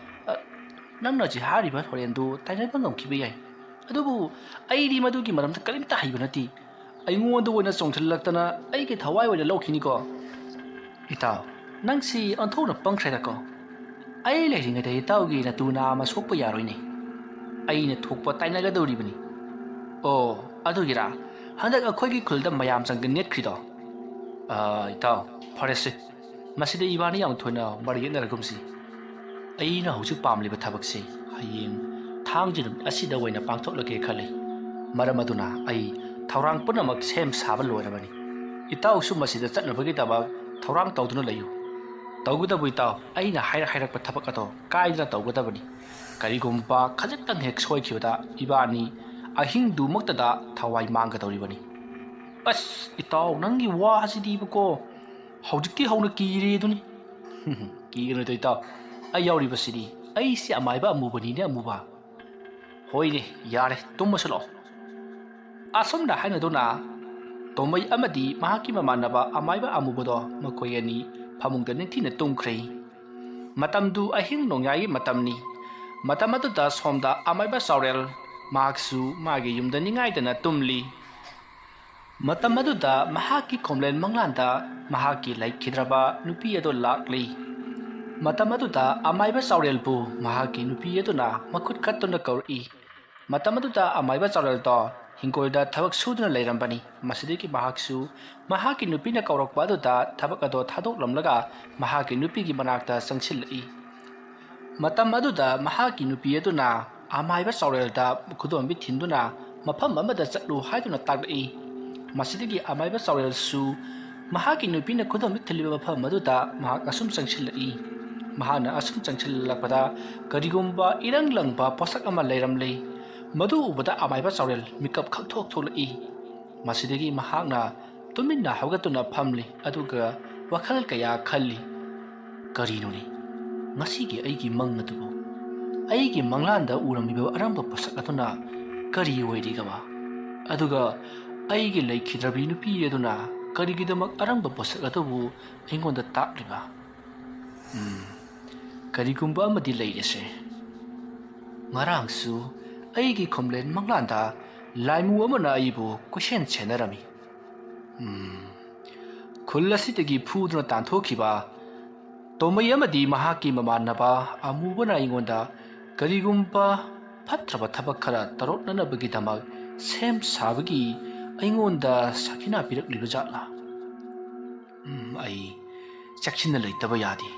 ꯑ, ꯅꯪꯅ ꯍꯧꯖꯤꯛ ꯍꯥꯏꯔꯤꯕ ꯍꯣꯔꯦꯟꯗꯨ ꯇꯥꯏꯅꯕ ꯉꯝꯈꯤꯕ ꯌꯥꯏ, ꯑꯗꯨꯕꯨ ꯑꯩꯗꯤ ꯃꯗꯨꯒꯤ ꯃꯔꯝꯗ ꯀꯔꯤꯝꯇ ꯍꯩꯕ ꯅꯠꯇꯦ꯫ ꯑꯩꯉꯣꯟꯗ ꯑꯣꯏꯅ ꯆꯣꯡꯁꯤꯜꯂꯛꯇꯅ ꯑꯩꯒꯤ ꯊꯋꯥꯏ ꯑꯣꯏꯅ ꯂꯧꯈꯤꯅꯤꯀꯣ꯫ ꯏꯇꯥꯎ, ꯅꯪꯁꯤ ꯑꯣꯟꯊꯣꯛꯅ ꯄꯪꯈ꯭ꯔꯦꯗꯀꯣ꯫ ꯑꯩ ꯂꯩꯔꯤꯉꯩꯗ ꯏꯇꯥꯎꯒꯤ ꯅꯇꯨ ꯅꯥꯝꯃ ꯁꯣꯛꯄ ꯌꯥꯔꯣꯏꯅꯦ꯫ ꯑꯩꯅ ꯊꯣꯛꯄ ꯇꯥꯏꯅꯒꯗꯧꯔꯤꯕꯅꯤ꯫ ꯑꯣ, ꯑꯗꯨꯒꯤꯔꯥ ꯍꯟꯗꯛ ꯑꯩꯈꯣꯏꯒꯤ ꯈꯨꯜꯗ ꯃꯌꯥꯝ ꯆꯪꯗ ꯅꯦꯠꯈ꯭ꯔꯤꯗꯣ? ꯑꯥ, ꯏꯇꯥꯎ, ꯐꯔꯦꯁꯦ, ꯃꯁꯤꯗ ꯏꯕꯥꯅꯤ ꯌꯥꯝ ꯊꯣꯏꯅ ꯃꯔꯩ ꯌꯦꯠꯅꯔꯒꯨꯝꯁꯤ꯫ ꯑꯩꯅ ꯍꯧꯖꯤꯛ ꯄꯥꯝꯂꯤꯕ ꯊꯕꯛꯁꯤ ꯍꯌꯦꯡ ꯊꯥꯡꯖ ꯅꯨꯃꯤꯠ ꯑꯁꯤꯗ ꯑꯣꯏꯅ ꯄꯥꯡꯊꯣꯛꯂꯒꯦ ꯈꯜꯂꯤ꯫ ꯃꯔꯝ ꯑꯗꯨꯅ ꯑꯩ ꯊꯧꯔꯥꯡ ꯄꯨꯝꯅꯃꯛ ꯁꯦꯝ ꯁꯥꯕ ꯂꯣꯏꯔꯕꯅꯤ꯫ ꯏꯇꯥꯎꯁꯨ ꯃꯁꯤꯗ ꯆꯠꯅꯕꯒꯤꯗꯃꯛ ꯊꯧꯔꯥꯡ ꯇꯧꯗꯨꯅ ꯂꯩꯌꯨ꯫ ꯇꯧꯒꯗꯕꯨ ꯏꯇꯥꯎ, ꯑꯩꯅ ꯍꯥꯏꯔꯛ ꯍꯥꯏꯔꯛꯄ ꯊꯕꯛ ꯑꯗꯣ ꯀꯥꯏꯗꯅ ꯇꯧꯒꯗꯕꯅꯤ꯫ ꯀꯔꯤꯒꯨꯝꯕ ꯈꯖꯤꯛꯇꯪ ꯍꯦꯛ ꯁꯣꯏꯈꯤꯕꯗ ꯏꯕꯥꯅꯤ ꯑꯍꯤꯡꯗꯨꯃꯛꯇꯗ ꯊꯋꯥꯏ ꯃꯥꯡꯒꯗꯧꯔꯤꯕꯅꯤ꯫ ꯑꯁ ꯏꯇꯥꯎ, ꯅꯪꯒꯤ ꯋꯥꯁꯤꯗꯤꯕꯀꯣ, ꯍꯧꯖꯤꯛꯇꯤ ꯍꯧꯅ ꯀꯤꯔꯦ ꯑꯗꯨꯅꯤ꯫ ꯀꯤꯒꯅꯨꯗ ꯏꯇꯥꯎ, ꯑꯩ ꯌꯥꯎꯔꯤꯕꯁꯤꯗꯤ꯫ ꯑꯩꯁꯤ ꯑꯃꯥꯏꯕ ꯑꯃꯨꯕꯅꯤꯅꯦ, ꯑꯃꯨꯕ꯫ ꯍꯣꯏꯅꯦ, ꯌꯥꯔꯦ, ꯇꯨꯝꯃꯁꯨ ꯂꯥꯛꯑꯣ꯫ ꯑꯁꯨꯝꯅ ꯍꯥꯏꯅꯗꯨꯅ ꯇꯣꯝꯕꯩ ꯑꯃꯗꯤ ꯃꯍꯥꯛꯀꯤ ꯃꯃꯥꯟꯅꯕ ꯑꯃꯥꯏꯕ ꯑꯃꯨꯕꯗꯣ ꯃꯈꯣꯏ ꯑꯅꯤ ꯐꯃꯨꯡꯗ ꯅꯤꯡꯊꯤꯅ ꯇꯨꯝꯈ꯭ꯔꯦ꯫ ꯃꯇꯝꯗꯨ ꯑꯍꯤꯡ ꯅꯣꯡꯌꯥꯏꯒꯤ ꯃꯇꯝꯅꯤ꯫ ꯃꯇꯝ ꯑꯗꯨꯗ ꯁꯣꯝꯗ ꯑꯃꯥꯏꯕ ꯆꯥꯎꯔꯦꯜ ꯃꯍꯥꯛꯁꯨ ꯃꯥꯒꯤ ꯌꯨꯝꯗ ꯅꯤꯡꯉꯥꯏꯗꯅ ꯇꯨꯝꯂꯤ꯫ ꯃꯇꯝ ꯑꯗꯨꯗ ꯃꯍꯥꯛꯀꯤ ꯈꯣꯝꯂꯦꯟ ꯃꯪꯂꯥꯟꯗ ꯃꯍꯥꯛꯀꯤ ꯂꯩꯈꯤꯗ꯭ꯔꯕ ꯅꯨꯄꯤ ꯑꯗꯨ ꯂꯥꯛꯂꯤ꯫ ꯃꯇꯝ ꯑꯗꯨꯗ ꯑꯃꯥꯏꯕ ꯆꯥꯎꯔꯦꯜꯕꯨ ꯃꯍꯥꯛꯀꯤ ꯅꯨꯄꯤ ꯑꯗꯨꯅ ꯃꯈꯨꯠ ꯀꯠꯇꯨꯅ ꯀꯧꯔꯛꯏ꯫ ꯃꯇꯝ ꯑꯗꯨꯗ ꯑꯃꯥꯏꯕ ꯆꯥꯎꯔꯦꯜꯗꯣ ꯍꯤꯡꯒꯣꯜꯗ ꯊꯕꯛ ꯁꯨꯗꯨꯅ ꯂꯩꯔꯝꯕꯅꯤ꯫ ꯃꯁꯤꯗꯒꯤ ꯃꯍꯥꯛꯁꯨ ꯃꯍꯥꯛꯀꯤ ꯅꯨꯄꯤꯅ ꯀꯧꯔꯛꯄ ꯑꯗꯨꯗ ꯊꯕꯛ ꯑꯗꯣ ꯊꯥꯗꯣꯛꯂꯝꯂꯒ ꯃꯍꯥꯛꯀꯤ ꯅꯨꯄꯤꯒꯤ ꯃꯅꯥꯛꯇ ꯆꯪꯁꯤꯜꯂꯛꯏ꯫ ꯃꯇꯝ ꯑꯗꯨꯗ ꯃꯍꯥꯛꯀꯤ ꯅꯨꯄꯤ ꯑꯗꯨꯅ ꯑꯃꯥꯏꯕ ꯆꯥꯎꯔꯦꯜꯗ ꯈꯨꯗꯣꯝꯕꯤ ꯊꯤꯟꯗꯨꯅ ꯃꯐꯝ ꯑꯃꯗ ꯆꯠꯂꯨ ꯍꯥꯏꯗꯨꯅ ꯇꯥꯛꯂꯛꯏ꯫ ꯃꯁꯤꯗꯒꯤ ꯑꯃꯥꯏꯕ ꯆꯥꯎꯔꯦꯜꯁꯨ ꯃꯍꯥꯛꯀꯤ ꯅꯨꯄꯤꯅ ꯈꯨꯗꯣꯝꯕꯤ ꯊꯤꯜꯂꯤꯕ ꯃꯐꯝ ꯑꯗꯨꯗ ꯃꯍꯥꯛ ꯑꯁꯨꯝ ꯆꯪꯁꯤꯜꯂꯛꯏ꯫ ꯃꯍꯥꯛꯅ ꯑꯁꯨꯝ ꯆꯪꯁꯤꯜꯂꯛꯄꯗ ꯀꯔꯤꯒꯨꯝꯕ ꯏꯔꯪ ꯂꯪꯕ ꯄꯣꯠꯁꯛ ꯑꯃ ꯂꯩꯔꯝꯂꯦ꯫ ꯃꯗꯨ ꯎꯕꯗ ꯑꯃꯥꯏꯕ ꯆꯥꯎꯔꯦꯜ ꯃꯤꯀꯞ ꯈꯛ ꯊꯣꯛ ꯊꯣꯛꯂꯛꯏ꯫ ꯃꯁꯤꯗꯒꯤ ꯃꯍꯥꯛꯅ ꯇꯨꯃꯤꯟꯅ ꯍꯧꯒꯠꯇꯨꯅ ꯐꯝꯂꯤ, ꯑꯗꯨꯒ ꯋꯥꯈꯜ ꯀꯌꯥ ꯈꯜꯂꯤ꯫ "ꯀꯔꯤꯅꯣꯅꯦ ꯉꯁꯤꯒꯤ ꯑꯩꯒꯤ ꯃꯪ ꯑꯗꯨꯕꯨ? ꯑꯩꯒꯤ ꯃꯪꯂꯥꯟꯗ ꯎꯔꯝꯃꯤꯕ ꯑꯔꯪꯕ ꯄꯣꯠꯁꯛ ꯑꯗꯨꯅ ꯀꯔꯤ ꯑꯣꯏꯔꯤꯒꯕ? ꯑꯗꯨꯒ ꯑꯩꯒꯤ ꯂꯩꯈꯤꯗ꯭ꯔꯕꯤ ꯅꯨꯄꯤ ꯑꯗꯨꯅ ꯀꯔꯤꯒꯤꯗꯃꯛ ꯑꯔꯪꯕ ꯄꯣꯠꯁꯛ ꯑꯗꯨꯕꯨ ꯑꯩꯉꯣꯟꯗ ꯇꯥꯛꯂꯤꯕ? ꯎꯝ, ꯀꯔꯤꯒꯨꯝꯕ ꯑꯃꯗꯤ ꯂꯩꯔꯦꯁꯦ꯫ ꯉꯔꯥꯡꯁꯨ ꯑꯩꯒꯤ ꯈꯣꯝꯂꯦꯟ ꯃꯪꯂꯥꯟꯗ ꯂꯥꯏꯃꯨ ꯑꯃꯅ ꯑꯩꯕꯨ ꯀꯣꯏꯁꯦꯟ ꯁꯦꯟꯅꯔꯝꯃꯤ꯫ ꯎꯝ, ꯈꯨꯜ ꯑꯁꯤꯗꯒꯤ ꯐꯨꯗꯨꯅ ꯇꯥꯟꯊꯣꯛꯈꯤꯕ ꯇꯣꯃꯩ ꯑꯃꯗꯤ ꯃꯍꯥꯛꯀꯤ ꯃꯃꯥꯟꯅꯕ ꯑꯃꯨꯕꯅ ꯑꯩꯉꯣꯟꯗ ꯀꯔꯤꯒꯨꯝꯕ ꯐꯠꯇ꯭ꯔꯕ ꯊꯕꯛ ꯈꯔ ꯇꯧꯔꯛꯅꯅꯕꯒꯤꯗꯃꯛ ꯁꯦꯝ ꯁꯥꯕꯒꯤ ꯑꯩꯉꯣꯟꯗ ꯁꯈꯤꯅꯥ ꯄꯤꯔꯛꯂꯤꯕ ꯖꯥꯠꯂꯥ? ꯎꯝ, ꯑꯩ ꯆꯦꯛꯁꯤꯟꯅ ꯂꯩꯇꯕ ꯌꯥꯗꯦ꯫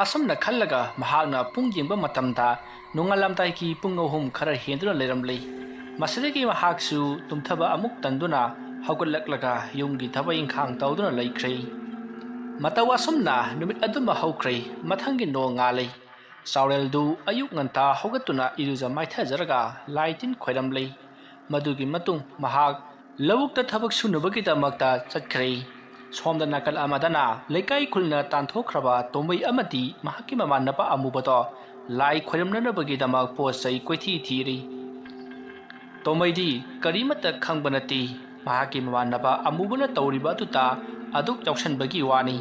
ꯑꯁꯨꯝꯅ ꯈꯜꯂꯒ ꯃꯍꯥꯛꯅ ꯄꯨꯡ ꯌꯦꯡꯕ ꯃꯇꯝꯗ ꯅꯣꯡꯉꯥꯜꯂꯝꯗꯥꯏꯒꯤ ꯄꯨꯡ ꯑꯍꯨꯝ ꯈꯔ ꯍꯦꯟꯗꯨꯅ ꯂꯩꯔꯝꯂꯤ꯫ ꯃꯁꯤꯗꯒꯤ ꯃꯍꯥꯛꯁꯨ ꯇꯨꯝꯊꯕ ꯑꯃꯨꯛ ꯇꯟꯗꯨꯅ ꯍꯧꯒꯠꯂꯛꯂꯒ ꯌꯨꯝꯒꯤ ꯊꯕꯛ ꯏꯪꯈꯥꯡ ꯇꯧꯗꯨꯅ ꯂꯩꯈ꯭ꯔꯦ꯫ ꯃꯇꯧ ꯑꯁꯨꯝꯅ ꯅꯨꯃꯤꯠ ꯑꯗꯨꯃ ꯍꯧꯈ꯭ꯔꯦ꯫ ꯃꯊꯪꯒꯤ ꯅꯣꯡꯉꯥꯜꯂꯦ꯫ ꯆꯥꯎꯔꯦꯜꯗꯨ ꯑꯌꯨꯛ ꯉꯟꯇꯥ ꯍꯧꯒꯠꯇꯨꯅ ꯏꯔꯨꯖ ꯃꯥꯏꯊꯖꯔꯒ ꯂꯥꯏ ꯇꯤꯟ ꯈꯣꯏꯔꯝꯂꯤ꯫ ꯃꯗꯨꯒꯤ ꯃꯇꯨꯡ ꯃꯍꯥꯛ ꯂꯧꯕꯨꯛꯇ ꯊꯕꯛ ꯁꯨꯅꯕꯒꯤꯗꯃꯛꯇ ꯆꯠꯈ꯭ꯔꯦ꯫ ꯁꯣꯝꯗ ꯅꯥꯀꯜ ꯑꯃꯗꯅ ꯂꯩꯀꯥꯏ ꯈꯨꯜꯅ ꯇꯥꯟꯊꯣꯛꯈ꯭ꯔꯕ ꯇꯣꯝꯕꯩ ꯑꯃꯗꯤ ꯃꯍꯥꯛꯀꯤ ꯃꯃꯥꯟꯅꯕ ꯑꯃꯨꯕꯗꯣ ꯂꯥꯏ ꯈꯣꯏꯔꯝꯅꯅꯕꯒꯤꯗꯃꯛ ꯄꯣꯠ ꯆꯩ ꯀꯣꯏꯊꯤ ꯊꯤꯔꯤ꯫ ꯇꯣꯝꯕꯩꯗꯤ ꯀꯔꯤꯃꯠꯇ ꯈꯪꯕ ꯅꯠꯇꯦ꯫ ꯃꯍꯥꯛꯀꯤ ꯃꯃꯥꯟꯅꯕ ꯑꯃꯨꯕꯅ ꯇꯧꯔꯤꯕ ꯑꯗꯨꯗ ꯑꯗꯨꯛ ꯌꯥꯎꯁꯟꯕꯒꯤ ꯋꯥꯅꯤ꯫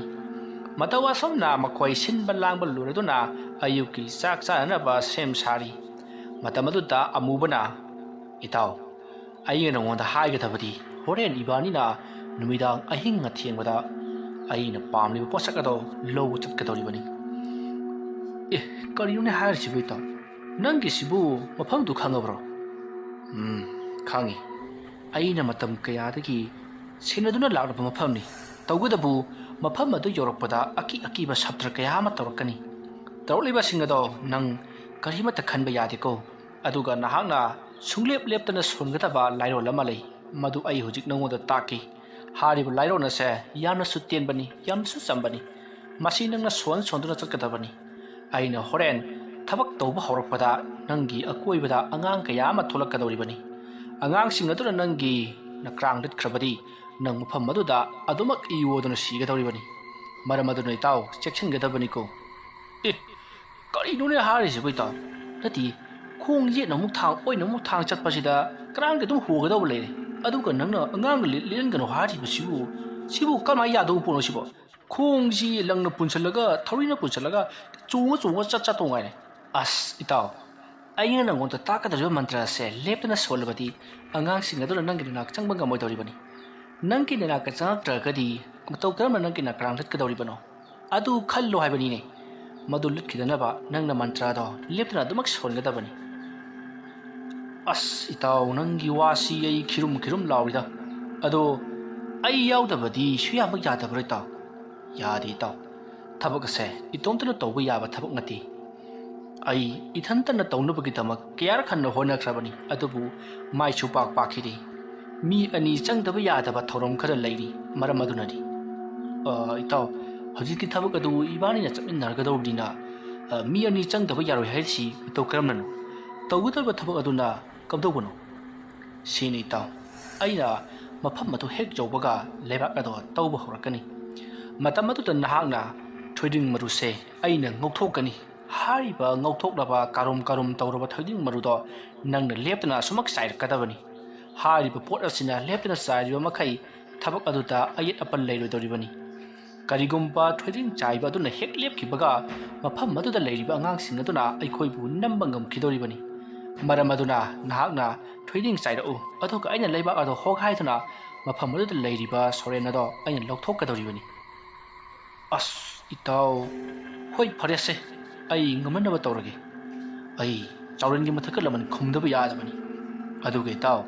ꯃꯇꯧ ꯑꯁꯨꯝꯅ ꯃꯈꯣꯏ ꯁꯤꯟꯕ ꯂꯥꯡꯕ ꯂꯣꯏꯔꯗꯨꯅ ꯑꯌꯨꯛꯀꯤ ꯆꯥꯛ ꯆꯥꯅꯅꯕ ꯁꯦꯝ ꯁꯥꯔꯤ꯫ ꯃꯇꯝ ꯑꯗꯨꯗ ꯑꯃꯨꯕꯅ, "ꯏꯇꯥꯎ, ꯑꯩꯅ ꯅꯉꯣꯟꯗ ꯍꯥꯏꯒꯗꯕꯗꯤ ꯍꯣꯔꯦꯟ ꯏꯕꯥꯅꯤꯅ ꯅꯨꯃꯤꯗꯥꯡ ꯑꯍꯤꯡ ꯑꯊꯦꯡꯕꯗ ꯑꯩꯅ ꯄꯥꯝꯂꯤꯕ ꯄꯣꯠꯁꯛ ꯑꯗꯣ ꯂꯧꯕ ꯆꯠꯀꯗꯧꯔꯤꯕꯅꯤ꯫" "ꯑꯦ, ꯀꯔꯤꯅꯣꯅꯦ ꯍꯥꯏꯔꯤꯁꯤꯕꯨ ꯏꯇꯥꯎ? ꯅꯪꯒꯤꯁꯤꯕꯨ ꯃꯐꯝꯗꯨ ꯈꯪꯉꯕ꯭ꯔꯣ?" "ꯎꯝ, ꯈꯪꯉꯤ꯫ ꯑꯩꯅ ꯃꯇꯝ ꯀꯌꯥꯗꯒꯤ ꯁꯦꯟꯅꯗꯨꯅ ꯂꯥꯛꯂꯕ ꯃꯐꯝꯅꯤ꯫ ꯇꯧꯕꯇꯕꯨ ꯃꯐꯝ ꯑꯗꯨ ꯌꯧꯔꯛꯄꯗ ꯑꯀꯤ ꯑꯀꯤꯕ ꯁꯞꯇ꯭ꯔ ꯀꯌꯥ ꯑꯃ ꯇꯧꯔꯛꯀꯅꯤ꯫ ꯇꯧꯔꯛꯂꯤꯕꯁꯤꯡ ꯑꯗꯣ ꯅꯪ ꯀꯔꯤꯃꯠꯇ ꯈꯟꯕ ꯌꯥꯗꯦꯀꯣ꯫ ꯑꯗꯨꯒ ꯅꯍꯥꯛꯅ ꯁꯨꯡꯂꯦꯞ ꯂꯦꯞꯇꯅ ꯁꯣꯟꯒꯗꯕ ꯂꯥꯏꯔꯣꯜ ꯑꯃ ꯂꯩ꯫ ꯃꯗꯨ ꯑꯩ ꯍꯧꯖꯤꯛ ꯅꯉꯣꯟꯗ ꯇꯥꯛꯀꯦ꯫ ꯍꯥꯏꯔꯤꯕ ꯂꯥꯏꯔꯣꯜ ꯑꯁꯦ ꯌꯥꯝꯅꯁꯨ ꯇꯦꯟꯕꯅꯤ, ꯌꯥꯝꯅꯁꯨ ꯆꯝꯕꯅꯤ꯫ ꯃꯁꯤ ꯅꯪꯅ ꯁꯣꯟ ꯁꯣꯟꯗꯨꯅ ꯆꯠꯀꯗꯕꯅꯤ꯫ ꯑꯩꯅ ꯍꯣꯔꯦꯟ ꯊꯕꯛ ꯇꯧꯕ ꯍꯧꯔꯛꯄꯗ ꯅꯪꯒꯤ ꯑꯀꯣꯏꯕꯗ ꯑꯉꯥꯡ ꯀꯌꯥ ꯑꯃ ꯊꯣꯛꯂꯛꯀꯗꯧꯔꯤꯕꯅꯤ꯫ ꯑꯉꯥꯡꯁꯤꯡ ꯑꯗꯨꯅ ꯅꯪꯒꯤ ꯅꯀ꯭ꯔꯥꯡ ꯂꯤꯠꯈ꯭ꯔꯕꯗꯤ ꯅꯪ ꯃꯐꯝ ꯑꯗꯨꯗ ꯑꯗꯨꯃꯛ ꯏꯌꯣꯗꯨꯅ ꯁꯤꯒꯗꯧꯔꯤꯕꯅꯤ꯫ ꯃꯔꯝ ꯑꯗꯨꯅ ꯏꯇꯥꯎ ꯆꯦꯛꯁꯤꯟꯒꯗꯕꯅꯤꯀꯣ꯫" "ꯑꯦ, ꯀꯔꯤꯅꯣꯅꯦ ꯍꯥꯏꯔꯤꯁꯤꯕꯨ ꯏꯇꯥꯎ? ꯅꯠꯇꯦ, ꯈꯣꯡ ꯌꯦꯠꯅ ꯑꯃꯨꯛ ꯊꯥꯡ, ꯑꯣꯏꯅ ꯑꯃꯨꯛ ꯊꯥꯡ ꯆꯠꯄꯁꯤꯗ ꯀꯔꯥꯡꯗꯤ ꯑꯗꯨꯝ ꯍꯣꯒꯗꯧꯕ ꯂꯩꯔꯦ꯫ ꯑꯗꯨꯒ ꯅꯪꯅ ꯑꯉꯥꯡꯒ ꯂꯤꯠ-, ꯂꯤꯠꯍꯟꯒꯅꯨ ꯍꯥꯏꯔꯤꯕꯁꯤꯕꯨ, ꯁꯤꯕꯨ ꯀꯃꯥꯏꯅ ꯌꯥꯗꯧꯕ ꯄꯣꯠꯅꯣ ꯁꯤꯕꯣ? ꯈꯣꯡꯁꯤ ꯂꯪꯅ ꯄꯨꯟꯁꯤꯜꯂꯒ, ꯊꯧꯔꯤꯅ ꯄꯨꯟꯁꯤꯜꯂꯒ ꯆꯣꯡꯉ ꯆꯣꯡꯉ ꯆꯠ ꯆꯠꯇꯧ ꯉꯥꯏꯔꯦ꯫ ꯑꯁ, ꯏꯇꯥꯎ, ꯑꯩꯅ ꯅꯪꯉꯣꯟꯗ ꯇꯥꯛꯀꯗꯧꯔꯤꯕ ꯃꯟꯇ꯭ꯔ ꯑꯁꯦ ꯂꯦꯞꯇꯅ ꯁꯣꯜꯂꯕꯗꯤ ꯑꯉꯥꯡꯁꯤꯡ ꯑꯗꯨꯅ ꯅꯪꯒꯤ ꯅꯅꯥꯛ ꯆꯪꯕ ꯉꯝꯃꯣꯏꯗꯧꯔꯤꯕꯅꯤ꯫ ꯅꯪꯒꯤ ꯅꯅꯥꯛꯇ ꯆꯪꯉꯛꯇ꯭ꯔꯒꯗꯤ ꯃꯇꯧ ꯀꯔꯝꯅ ꯅꯪꯒꯤ ꯅꯥꯀ꯭ꯔꯥꯡ ꯂꯤꯠꯀꯗꯧꯔꯤꯕꯅꯣ? ꯑꯗꯨ ꯈꯜꯂꯣ ꯍꯥꯏꯕꯅꯤꯅꯦ꯫ ꯃꯗꯨ ꯂꯤꯠꯈꯤꯗꯅꯕ ꯅꯪꯅ ꯃꯟꯇ꯭ꯔꯗꯣ ꯂꯦꯞꯇꯅ ꯑꯗꯨꯃꯛ ꯁꯣꯟꯒꯗꯕꯅꯤ꯫ ꯑꯁ, ꯏꯇꯥꯎ, ꯅꯪꯒꯤ ꯋꯥꯁꯤ ꯑꯩ ꯈꯤꯔꯨꯝ ꯈꯤꯔꯨꯝ ꯂꯥꯎꯔꯤꯗ꯫ ꯑꯗꯣ ꯑꯩ ꯌꯥꯎꯗꯕꯗꯤ ꯁꯨꯌꯥꯃꯛ ꯌꯥꯗꯕ꯭ꯔꯥ, ꯏꯇꯥꯎ? ꯌꯥꯗꯦ, ꯏꯇꯥꯎ꯫ ꯊꯕꯛ ꯑꯁꯦ ꯏꯇꯣꯝꯇꯅ ꯇꯧꯕ ꯌꯥꯕ ꯊꯕꯛ ꯅꯠꯇꯦ꯫ ꯑꯩ ꯏꯊꯟꯇꯅ ꯇꯧꯅꯕꯒꯤꯗꯃꯛ ꯀꯌꯥꯔꯛ ꯍꯟꯅ ꯍꯣꯠꯅꯈ꯭ꯔꯕꯅꯤ, ꯑꯗꯨꯕꯨ ꯃꯥꯏꯁꯨ ꯄꯥꯛ ꯄꯥꯛꯈꯤꯗꯦ꯫ ꯃꯤ ꯑꯅꯤ ꯆꯪꯗꯕ ꯌꯥꯗꯕ ꯊꯧꯔꯝ ꯈꯔ ꯂꯩꯔꯤ, ꯃꯔꯝ ꯑꯗꯨꯅꯅꯤ꯫ ꯑ, ꯏꯇꯥꯎ, ꯍꯧꯖꯤꯛꯀꯤ ꯊꯕꯛ ꯑꯗꯨ ꯏꯕꯥꯅꯤꯅ ꯆꯠꯃꯤꯟꯅꯔꯒꯗꯧꯕꯅꯤꯅ, ꯑ, ꯃꯤ ꯑꯅꯤ ꯆꯪꯗꯕ ꯌꯥꯔꯣꯏ ꯍꯥꯏꯔꯤꯁꯤ ꯃꯇꯧ ꯀꯔꯝꯅꯅꯣ? ꯇꯧꯒꯗꯧꯔꯤꯕ ꯊꯕꯛ ꯑꯗꯨꯅ ꯀꯝꯗꯧꯕꯅꯣ? ꯁꯤꯅꯤ, ꯏꯇꯥꯎ꯫ ꯑꯩꯅ ꯃꯐꯝ ꯑꯗꯨ ꯍꯦꯛ ꯌꯧꯕꯒ ꯂꯩꯕꯥꯛ ꯑꯗꯣ ꯇꯧꯕ ꯍꯧꯔꯛꯀꯅꯤ꯫ ꯃꯇꯝ ꯑꯗꯨꯗ ꯅꯍꯥꯛꯅ ꯊꯣꯏꯗꯤꯡ ꯃꯔꯨꯁꯦ ꯑꯩꯅ ꯉꯧꯊꯣꯛꯀꯅꯤ꯫ ꯍꯥꯏꯔꯤꯕ ꯉꯧꯊꯣꯛꯂꯕ ꯀꯥꯔꯨꯝ ꯀꯥꯔꯨꯝ ꯇꯧꯔꯕ ꯊꯣꯏꯗꯤꯡ ꯃꯔꯨꯗꯣ ꯅꯪꯅ ꯂꯦꯞꯇꯅ ꯑꯁꯨꯃꯛ ꯆꯥꯏꯔꯛꯀꯗꯕꯅꯤ꯫ ꯍꯥꯏꯔꯤꯕ ꯄꯣꯠ ꯑꯁꯤꯅ ꯂꯦꯞꯇꯅ ꯆꯥꯏꯔꯤꯕ ꯃꯈꯩ ꯊꯕꯛ ꯑꯗꯨꯗ ꯑꯌꯦꯠ ꯑꯄꯟ ꯂꯩꯔꯣꯏꯗꯧꯔꯤꯕꯅꯤ꯫ ꯀꯔꯤꯒꯨꯝꯕ ꯊꯣꯏꯗꯤꯡ ꯆꯥꯏꯕ ꯑꯗꯨꯅ ꯍꯦꯛ ꯂꯦꯞꯈꯤꯕꯒ, ꯃꯐꯝ ꯑꯗꯨꯗ ꯂꯩꯔꯤꯕ ꯑꯉꯥꯡꯁꯤꯡ ꯑꯗꯨꯅ ꯑꯩꯈꯣꯏꯕꯨ ꯅꯝꯕ ꯉꯝꯈꯤꯗꯧꯔꯤꯕꯅꯤ꯫ ꯃꯔꯝ ꯑꯗꯨꯅ ꯅꯍꯥꯛꯅ ꯊꯣꯏꯗꯤꯡ ꯆꯥꯏꯔꯛꯎ, ꯑꯗꯨꯒ ꯑꯩꯅ ꯂꯩꯕꯥꯛ ꯑꯗꯨ ꯍꯣꯒꯥꯏꯗꯨꯅ ꯃꯐꯝ ꯑꯗꯨꯗ ꯂꯩꯔꯤꯕ ꯁꯣꯔꯦꯟ ꯑꯗꯣ ꯑꯩꯅ ꯂꯧꯊꯣꯛꯀꯗꯧꯔꯤꯕꯅꯤ꯫ ꯑꯁ, ꯏꯇꯥꯎ, ꯍꯣꯏ, ꯐꯔꯦꯁꯦ, ꯑꯩ ꯉꯝꯅꯅꯕ ꯇꯧꯔꯒꯦ꯫ ꯑꯩ ꯆꯥꯎꯔꯦꯟꯒꯤ ꯃꯊꯛꯇ ꯂꯃꯟ ꯈꯨꯝꯗꯕ ꯌꯥꯗꯕꯅꯤ꯫ ꯑꯗꯨꯒ ꯏꯇꯥꯎ,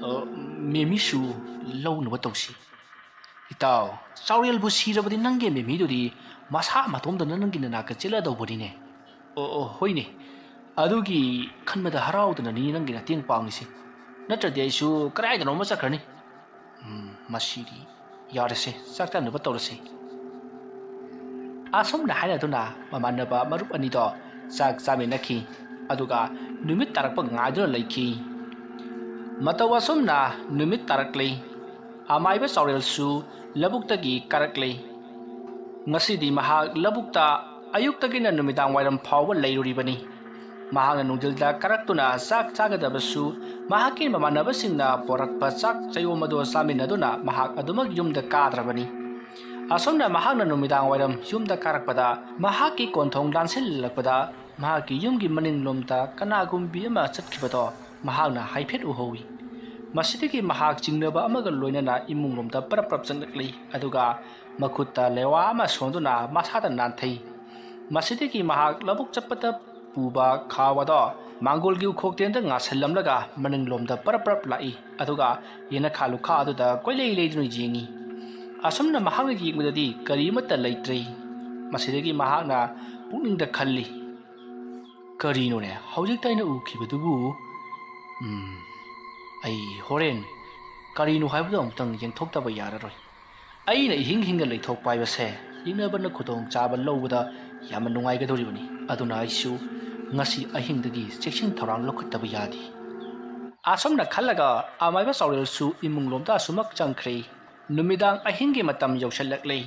ꯑ, ꯃꯦꯃꯤꯁꯨ ꯂꯧꯅꯕ ꯇꯧꯁꯤ꯫ ꯏꯇꯥꯎ, ꯆꯥꯎꯔꯦꯜꯕꯨ ꯁꯤꯔꯕꯗꯤ ꯅꯪꯒꯤ ꯃꯦꯃꯤꯗꯨꯗꯤ ꯃꯁꯥ ꯃꯇꯣꯝꯇꯅ ꯅꯪꯒꯤ ꯅꯅꯥꯛꯇ ꯆꯦꯜꯂꯗꯧꯕꯅꯤꯅꯦ꯫ ꯑꯣ, ꯑꯣ, ꯍꯣꯏꯅꯦ꯫ ꯑꯗꯨꯒꯤ ꯈꯟꯕꯗ ꯍꯔꯥꯎꯗꯅꯅꯤ ꯅꯪꯒꯤ ꯃꯇꯦꯡ ꯄꯥꯡꯂꯤꯁꯦ꯫ ꯅꯠꯇ꯭ꯔꯗꯤ ꯑꯩꯁꯨ ꯀꯗꯥꯏꯗꯅꯣꯃ ꯆꯠꯈ꯭ꯔꯅꯤ꯫ ꯎꯝ, ꯃꯁꯤꯗꯤ ꯌꯥꯔꯁꯦ, ꯆꯥꯛ ꯆꯥꯅꯕ ꯇꯧꯔꯁꯦ꯫ ꯑꯁꯨꯝꯅ ꯍꯥꯏꯅꯗꯨꯅ ꯃꯃꯥꯟꯅꯕ ꯃꯔꯨꯞ ꯑꯅꯤꯗꯣ ꯆꯥꯛ ꯆꯥꯃꯤꯟꯅꯈꯤ, ꯑꯗꯨꯒ ꯅꯨꯃꯤꯠ ꯇꯥꯔꯛꯄ ꯉꯥꯏꯗꯨꯅ ꯂꯩꯈꯤ꯫ ꯃꯇꯧ ꯑꯁꯨꯝꯅ ꯅꯨꯃꯤꯠ ꯇꯥꯔꯛꯂꯤ꯫ ꯑꯃꯥꯏꯕ ꯆꯥꯎꯔꯦꯜꯁꯨ ꯂꯧꯕꯨꯛꯇꯒꯤ ꯀꯥꯔꯛꯂꯤ꯫ ꯉꯁꯤꯗꯤ ꯃꯍꯥꯛ ꯂꯧꯕꯨꯛꯇ ꯑꯌꯨꯛꯇꯒꯤꯅ ꯅꯨꯃꯤꯗꯥꯡ ꯋꯥꯏꯔꯝ ꯐꯥꯎꯕ ꯂꯩꯔꯨꯔꯤꯕꯅꯤ꯫ ꯃꯍꯥꯛꯅ ꯅꯨꯡꯊꯤꯜꯗ ꯀꯥꯔꯛꯇꯨꯅ ꯆꯥꯛ ꯆꯥꯒꯗꯕꯁꯨ ꯃꯍꯥꯛꯀꯤ ꯃꯃꯥꯟꯅꯕꯁꯤꯡꯅ ꯄꯣꯔꯛꯄ ꯆꯥꯛ ꯆꯌꯣꯝ ꯑꯗꯨ ꯆꯥꯃꯤꯟꯅꯗꯨꯅ ꯃꯍꯥꯛ ꯑꯗꯨꯃꯛ ꯌꯨꯝꯗ ꯀꯥꯗ꯭ꯔꯕꯅꯤ꯫ ꯑꯁꯨꯝꯅ ꯃꯍꯥꯛꯅ ꯅꯨꯃꯤꯗꯥꯡ ꯋꯥꯏꯔꯝ ꯌꯨꯝꯗ ꯀꯥꯔꯛꯄꯗ, ꯃꯍꯥꯛꯀꯤ ꯀꯣꯟꯊꯣꯡ ꯂꯥꯟꯁꯤꯜꯂꯛꯄꯗ, ꯃꯍꯥꯛꯀꯤ ꯌꯨꯝꯒꯤ ꯃꯅꯤꯡꯂꯣꯝꯗ ꯀꯅꯥꯒꯨꯝꯕꯤ ꯑꯃ ꯆꯠꯈꯤꯕꯗꯣ ꯃꯍꯥꯛꯅ ꯍꯥꯏꯐꯦꯠ ꯎꯍꯧꯏ꯫ ꯃꯁꯤꯗꯒꯤ ꯃꯍꯥꯛ ꯆꯤꯡꯅꯕ ꯑꯃꯒ ꯂꯣꯏꯅꯅ ꯏꯃꯨꯡꯂꯣꯝꯗ ꯄꯔꯞ ꯄꯔꯞ ꯆꯪꯂꯛꯂꯤ, ꯑꯗꯨꯒ ꯃꯈꯨꯠꯇ ꯂꯦꯋꯥ ꯑꯃ ꯁꯣꯟꯗꯨꯅ ꯃꯁꯥꯗ ꯅꯥꯟꯊꯩ꯫ ꯃꯁꯤꯗꯒꯤ ꯃꯍꯥꯛ ꯂꯧꯕꯨꯛ ꯆꯠꯄꯗ ꯄꯨꯕ ꯈꯥꯎ ꯑꯗꯣ ꯃꯥꯡꯒꯣꯜꯒꯤ ꯎꯈꯣꯛꯇꯦꯟꯗ ꯉꯥꯁꯤꯜꯂꯝꯂꯒ ꯃꯅꯤꯡꯂꯣꯝꯗ ꯄꯔꯞ ꯄꯔꯞ ꯂꯥꯛꯏ, ꯑꯗꯨꯒ ꯌꯦꯅꯈꯥ ꯂꯨꯈꯥ ꯑꯗꯨꯗ ꯀꯣꯏꯂꯩ ꯂꯩꯗꯨꯅ ꯌꯦꯡꯏ꯫ ꯑꯁꯨꯝꯅ ꯃꯍꯥꯛꯅ ꯌꯦꯡꯕꯗꯗꯤ ꯀꯔꯤ ꯑꯃꯠꯇ ꯂꯩꯇ꯭ꯔꯦ꯫ ꯃꯁꯤꯗꯒꯤ ꯃꯍꯥꯛꯅ ꯄꯨꯛꯅꯤꯡꯗ ꯈꯜꯂꯤ, "ꯀꯔꯤꯅꯣꯅꯦ ꯍꯧꯖꯤꯛꯇ ꯑꯩꯅ ꯎꯈꯤꯕꯗꯨꯕꯨ? ꯎꯝ, ꯑꯩ ꯍꯣꯔꯦꯟ ꯀꯔꯤꯅꯣ ꯍꯥꯏꯕꯗꯨ ꯑꯃꯨꯛꯇꯪ ꯌꯦꯡꯊꯣꯛꯇꯕ ꯌꯥꯔꯔꯣꯏ꯫ ꯑꯩꯅ ꯏꯍꯤꯡ ꯍꯤꯡꯅ ꯂꯩꯊꯣꯛꯄ ꯍꯥꯏꯕꯁꯦ ꯌꯦꯡꯅꯕꯅ ꯈꯨꯗꯣꯡꯆꯥꯕ ꯂꯧꯕꯗ ꯌꯥꯝꯅ ꯅꯨꯡꯉꯥꯏꯒꯗꯧꯔꯤꯕꯅꯤ꯫ ꯑꯗꯨꯅ ꯑꯩꯁꯨ ꯉꯁꯤ ꯑꯍꯤꯡꯗꯒꯤ ꯆꯦꯛꯁꯤꯟ ꯊꯧꯔꯥꯡ ꯂꯧꯈꯠꯇꯕ ꯌꯥꯗꯦ"꯫ ꯑꯁꯨꯝꯅ ꯈꯜꯂꯒ ꯑꯃꯥꯏꯕ ꯆꯥꯎꯔꯦꯜꯁꯨ ꯏꯃꯨꯡꯂꯣꯝꯗ ꯑꯁꯨꯃꯛ ꯆꯪꯈ꯭ꯔꯦ꯫ ꯅꯨꯃꯤꯗꯥꯡ ꯑꯍꯤꯡꯒꯤ ꯃꯇꯝ ꯌꯧꯁꯤꯜꯂꯛꯂꯦ꯫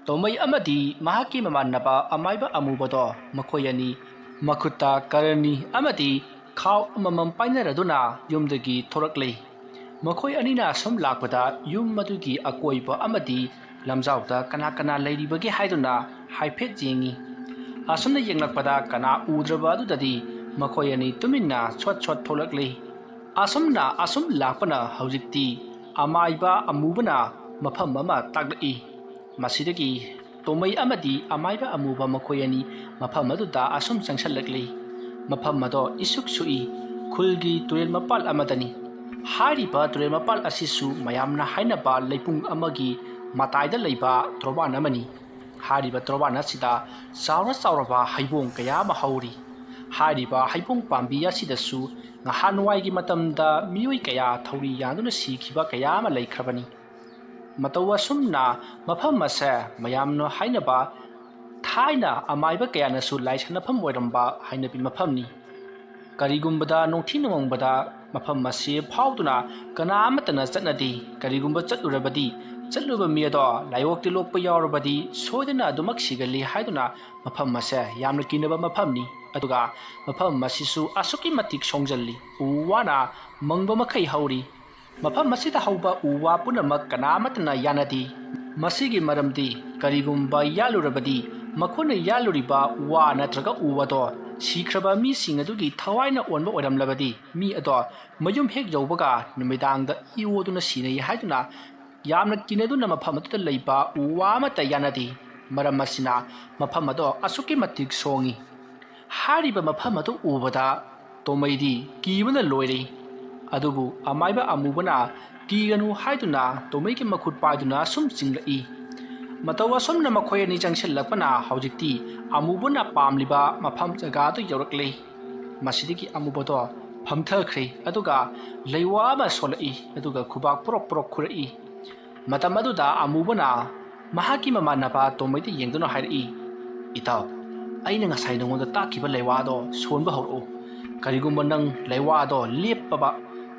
ꯇꯣꯃꯩ ꯑꯃꯗꯤ ꯃꯍꯥꯛꯀꯤ ꯃꯃꯥꯟꯅꯕ ꯑꯃꯥꯏꯕ ꯑꯃꯨꯕꯗꯣ ꯃꯈꯣꯏ ꯑꯅꯤ ꯃꯈꯨꯠꯇ ꯀꯔꯅꯤ ꯑꯃꯗꯤ ꯈꯥꯎ ꯑꯃꯃꯝ ꯄꯥꯏꯅꯔꯗꯨꯅ ꯌꯨꯝꯗꯒꯤ ꯊꯣꯔꯛꯂꯦ꯫ ꯃꯈꯣꯏ ꯑꯅꯤꯅ ꯑꯁꯨꯝ ꯂꯥꯛꯄꯗ ꯌꯨꯝ ꯑꯗꯨꯒꯤ ꯑꯀꯣꯏꯕ ꯑꯃꯗꯤ ꯂꯝꯖꯥꯎꯗ ꯀꯅꯥ ꯀꯅꯥ ꯂꯩꯔꯤꯕꯒꯦ ꯍꯥꯏꯗꯨꯅ ꯍꯥꯏꯐꯦꯠ ꯌꯦꯡꯉꯤ꯫ ꯑꯁꯨꯝꯅ ꯌꯦꯡꯂꯛꯄꯗ ꯀꯅꯥ ꯎꯗ꯭ꯔꯕ ꯑꯗꯨꯗꯗꯤ ꯃꯈꯣꯏ ꯑꯅꯤ ꯇꯨꯃꯤꯟꯅ ꯁꯣꯠ ꯁꯣꯠ ꯊꯣꯛꯂꯛꯂꯤ꯫ ꯑꯁꯨꯝꯅ ꯑꯁꯨꯝ ꯂꯥꯛꯄꯅ ꯍꯧꯖꯤꯛꯇꯤ ꯑꯃꯥꯏꯕ ꯑꯃꯨꯕꯅ ꯃꯐꯝ ꯑꯃ ꯇꯥꯛꯂꯛꯏ꯫ ꯃꯁꯤꯗꯒꯤ ꯇꯣꯃꯩ ꯑꯃꯗꯤ ꯑꯃꯥꯏꯕ ꯑꯃꯨꯕ ꯃꯈꯣꯏ ꯑꯅꯤ ꯃꯐꯝ ꯑꯗꯨꯗ ꯑꯁꯨꯝ ꯆꯪꯁꯤꯜꯂꯛꯂꯤ꯫ ꯃꯐꯝ ꯑꯗꯣ ꯏꯁꯨꯛ ꯁꯨꯛꯏ꯫ ꯈꯨꯜꯒꯤ ꯇꯨꯔꯦꯜ ꯃꯄꯥꯜ ꯑꯃꯗꯅꯤ꯫ ꯍꯥꯏꯔꯤꯕ ꯇꯨꯔꯦꯜ ꯃꯄꯥꯜ ꯑꯁꯤꯁꯨ ꯃꯌꯥꯝꯅ ꯍꯥꯏꯅꯕ ꯂꯩꯄꯨꯡ ꯑꯃꯒꯤ ꯃꯇꯥꯏꯗ ꯂꯩꯕ ꯇꯣꯔꯕꯥꯟ ꯑꯃꯅꯤ꯫ ꯍꯥꯏꯔꯤꯕ ꯇꯣꯔꯕꯥꯟ ꯑꯁꯤꯗ ꯆꯥꯎꯔ ꯆꯥꯎꯔꯕ ꯍꯩꯕꯣꯡ ꯀꯌꯥ ꯑꯃ ꯍꯧꯔꯤ꯫ ꯍꯥꯏꯔꯤꯕ ꯍꯩꯕꯣꯡ ꯄꯥꯝꯕꯤ ꯑꯁꯤꯗꯁꯨ ꯅꯍꯥꯟꯋꯥꯏꯒꯤ ꯃꯇꯝꯗ ꯃꯤꯑꯣꯏ ꯀꯌꯥ ꯊꯧꯔꯤ ꯌꯥꯟꯗꯨꯅ ꯁꯤꯈꯤꯕ ꯀꯌꯥ ꯑꯃ ꯂꯩꯈ꯭ꯔꯕꯅꯤ꯫ ꯃꯇꯧ ꯑꯁꯨꯝꯅ ꯃꯐꯝ ꯑꯁꯦ ꯃꯌꯥꯝꯅ ꯍꯥꯏꯅꯕ ꯊꯥꯏꯅ ꯑꯃꯥꯏꯕ ꯀꯌꯥꯅꯁꯨ ꯂꯥꯏ ꯁꯥꯟꯅꯐꯝ ꯑꯣꯏꯔꯝꯕ ꯍꯩꯅꯕꯤ ꯃꯐꯝꯅꯤ꯫ ꯀꯔꯤꯒꯨꯝꯕꯗ ꯅꯣꯡꯊꯤ ꯅꯣꯡꯃꯪꯕꯗ ꯃꯐꯝ ꯑꯁꯤ ꯐꯥꯎꯗꯨꯅ ꯀꯅꯥ ꯑꯃꯠꯇꯅ ꯆꯠꯅꯗꯦ꯫ ꯀꯔꯤꯒꯨꯝꯕ ꯆꯠꯂꯨꯔꯕꯗꯤ ꯆꯠꯂꯨꯕ ꯃꯤ ꯑꯗꯣ ꯂꯥꯏꯑꯣꯛꯇꯤ ꯂꯣꯛꯄ ꯌꯥꯎꯔꯕꯗꯤ ꯁꯣꯏꯗꯅ ꯑꯗꯨꯃꯛ ꯁꯤꯒꯜꯂꯤ ꯍꯥꯏꯗꯨꯅ ꯃꯐꯝ ꯑꯁꯦ ꯌꯥꯝꯅ ꯀꯤꯅꯕ ꯃꯐꯝꯅꯤ꯫ ꯑꯗꯨꯒ ꯃꯐꯝ ꯑꯁꯤꯁꯨ ꯑꯁꯨꯛꯀꯤ ꯃꯇꯤꯛ ꯁꯣꯡꯖꯜꯂꯤ꯫ ꯎ ꯋꯥꯅ ꯃꯪꯕ ꯃꯈꯩ ꯍꯧꯔꯤ꯫ ꯃꯐꯝ ꯑꯁꯤꯗ ꯍꯧꯕ ꯎ ꯋꯥ ꯄꯨꯝꯅꯃꯛ ꯀꯅꯥ ꯑꯃꯠꯇꯅ ꯌꯥꯅꯗꯦ꯫ ꯃꯁꯤꯒꯤ ꯃꯔꯝꯗꯤ ꯀꯔꯤꯒꯨꯝꯕ ꯌꯥꯜꯂꯨꯔꯕꯗꯤ ꯃꯈꯣꯏꯅ ꯌꯥꯜꯂꯨꯔꯤꯕ ꯋꯥ ꯅꯠꯇ꯭ꯔꯒ ꯎ ꯑꯗꯣ ꯁꯤꯈ꯭ꯔꯕ ꯃꯤꯁꯤꯡ ꯑꯗꯨꯒꯤ ꯊꯋꯥꯏꯅ ꯑꯣꯟꯕ ꯑꯣꯏꯔꯝꯂꯕꯗꯤ, ꯃꯤ ꯑꯗꯣ ꯃꯌꯨꯝ ꯍꯦꯛ ꯌꯧꯕꯒ ꯅꯨꯃꯤꯗꯥꯡꯗ ꯏ ꯑꯣꯗꯨꯅ ꯁꯤꯅꯩ ꯍꯥꯏꯗꯨꯅ ꯌꯥꯝꯅ ꯀꯤꯅꯗꯨꯅ ꯃꯐꯝ ꯑꯗꯨꯗ ꯂꯩꯕ ꯎ ꯋꯥ ꯑꯃꯠꯇ ꯌꯥꯅꯗꯦ꯫ ꯃꯔꯝ ꯑꯁꯤꯅ ꯃꯐꯝ ꯑꯗꯣ ꯑꯁꯨꯛꯀꯤ ꯃꯇꯤꯛ ꯁꯣꯡꯉꯤ꯫ ꯍꯥꯏꯔꯤꯕ ꯃꯐꯝ ꯑꯗꯨ ꯎꯕꯗ ꯇꯣꯃꯩꯗꯤ ꯀꯤꯕꯅ ꯂꯣꯏꯔꯦ꯫ ꯑꯗꯨꯕꯨ ꯑꯃꯥꯏꯕ ꯑꯃꯨꯕꯅ ꯀꯤꯒꯅꯨ ꯍꯥꯏꯗꯨꯅ ꯇꯣꯃꯩꯒꯤ ꯃꯈꯨꯠ ꯄꯥꯏꯗꯨꯅ ꯁꯨꯝ ꯆꯤꯡꯂꯛꯏ꯫ ꯃꯇꯧ ꯑꯁꯨꯝꯅ ꯃꯈꯣꯏ ꯑꯅꯤ ꯆꯪꯁꯤꯜꯂꯛꯄꯅ ꯍꯧꯖꯤꯛꯇꯤ ꯑꯃꯨꯕꯅ ꯄꯥꯝꯂꯤꯕ ꯃꯐꯝ ꯖꯒꯥꯗꯨ ꯌꯧꯔꯛꯂꯦ꯫ ꯃꯁꯤꯗꯒꯤ ꯑꯃꯨꯕꯗꯣ ꯐꯝꯊꯈ꯭ꯔꯦ, ꯑꯗꯨꯒ ꯂꯩꯋꯥ ꯑꯃ ꯁꯣꯜꯂꯛꯏ, ꯑꯗꯨꯒ ꯈꯨꯕꯥꯛ ꯄ꯭ꯔꯣꯛ ꯄ꯭ꯔꯣꯛ ꯈꯨꯔꯛꯏ꯫ ꯃꯇꯝ ꯑꯗꯨꯗ ꯑꯃꯨꯕꯅ ꯃꯍꯥꯛꯀꯤ ꯃꯃꯥꯟꯅꯕ ꯇꯣꯃꯩꯗ ꯌꯦꯡꯗꯨꯅ ꯍꯥꯏꯔꯛꯏ, "ꯏꯇꯥꯎ, ꯑꯩꯅ ꯉꯁꯥꯏ ꯅꯉꯣꯟꯗ ꯇꯥꯛꯈꯤꯕ ꯂꯩꯋꯥꯗꯣ ꯁꯣꯟꯕ ꯍꯧꯔꯛꯎ꯫ ꯀꯔꯤꯒꯨꯝꯕ ꯅꯪ ꯂꯩꯋꯥꯗꯣ ꯂꯦꯞꯄꯕ,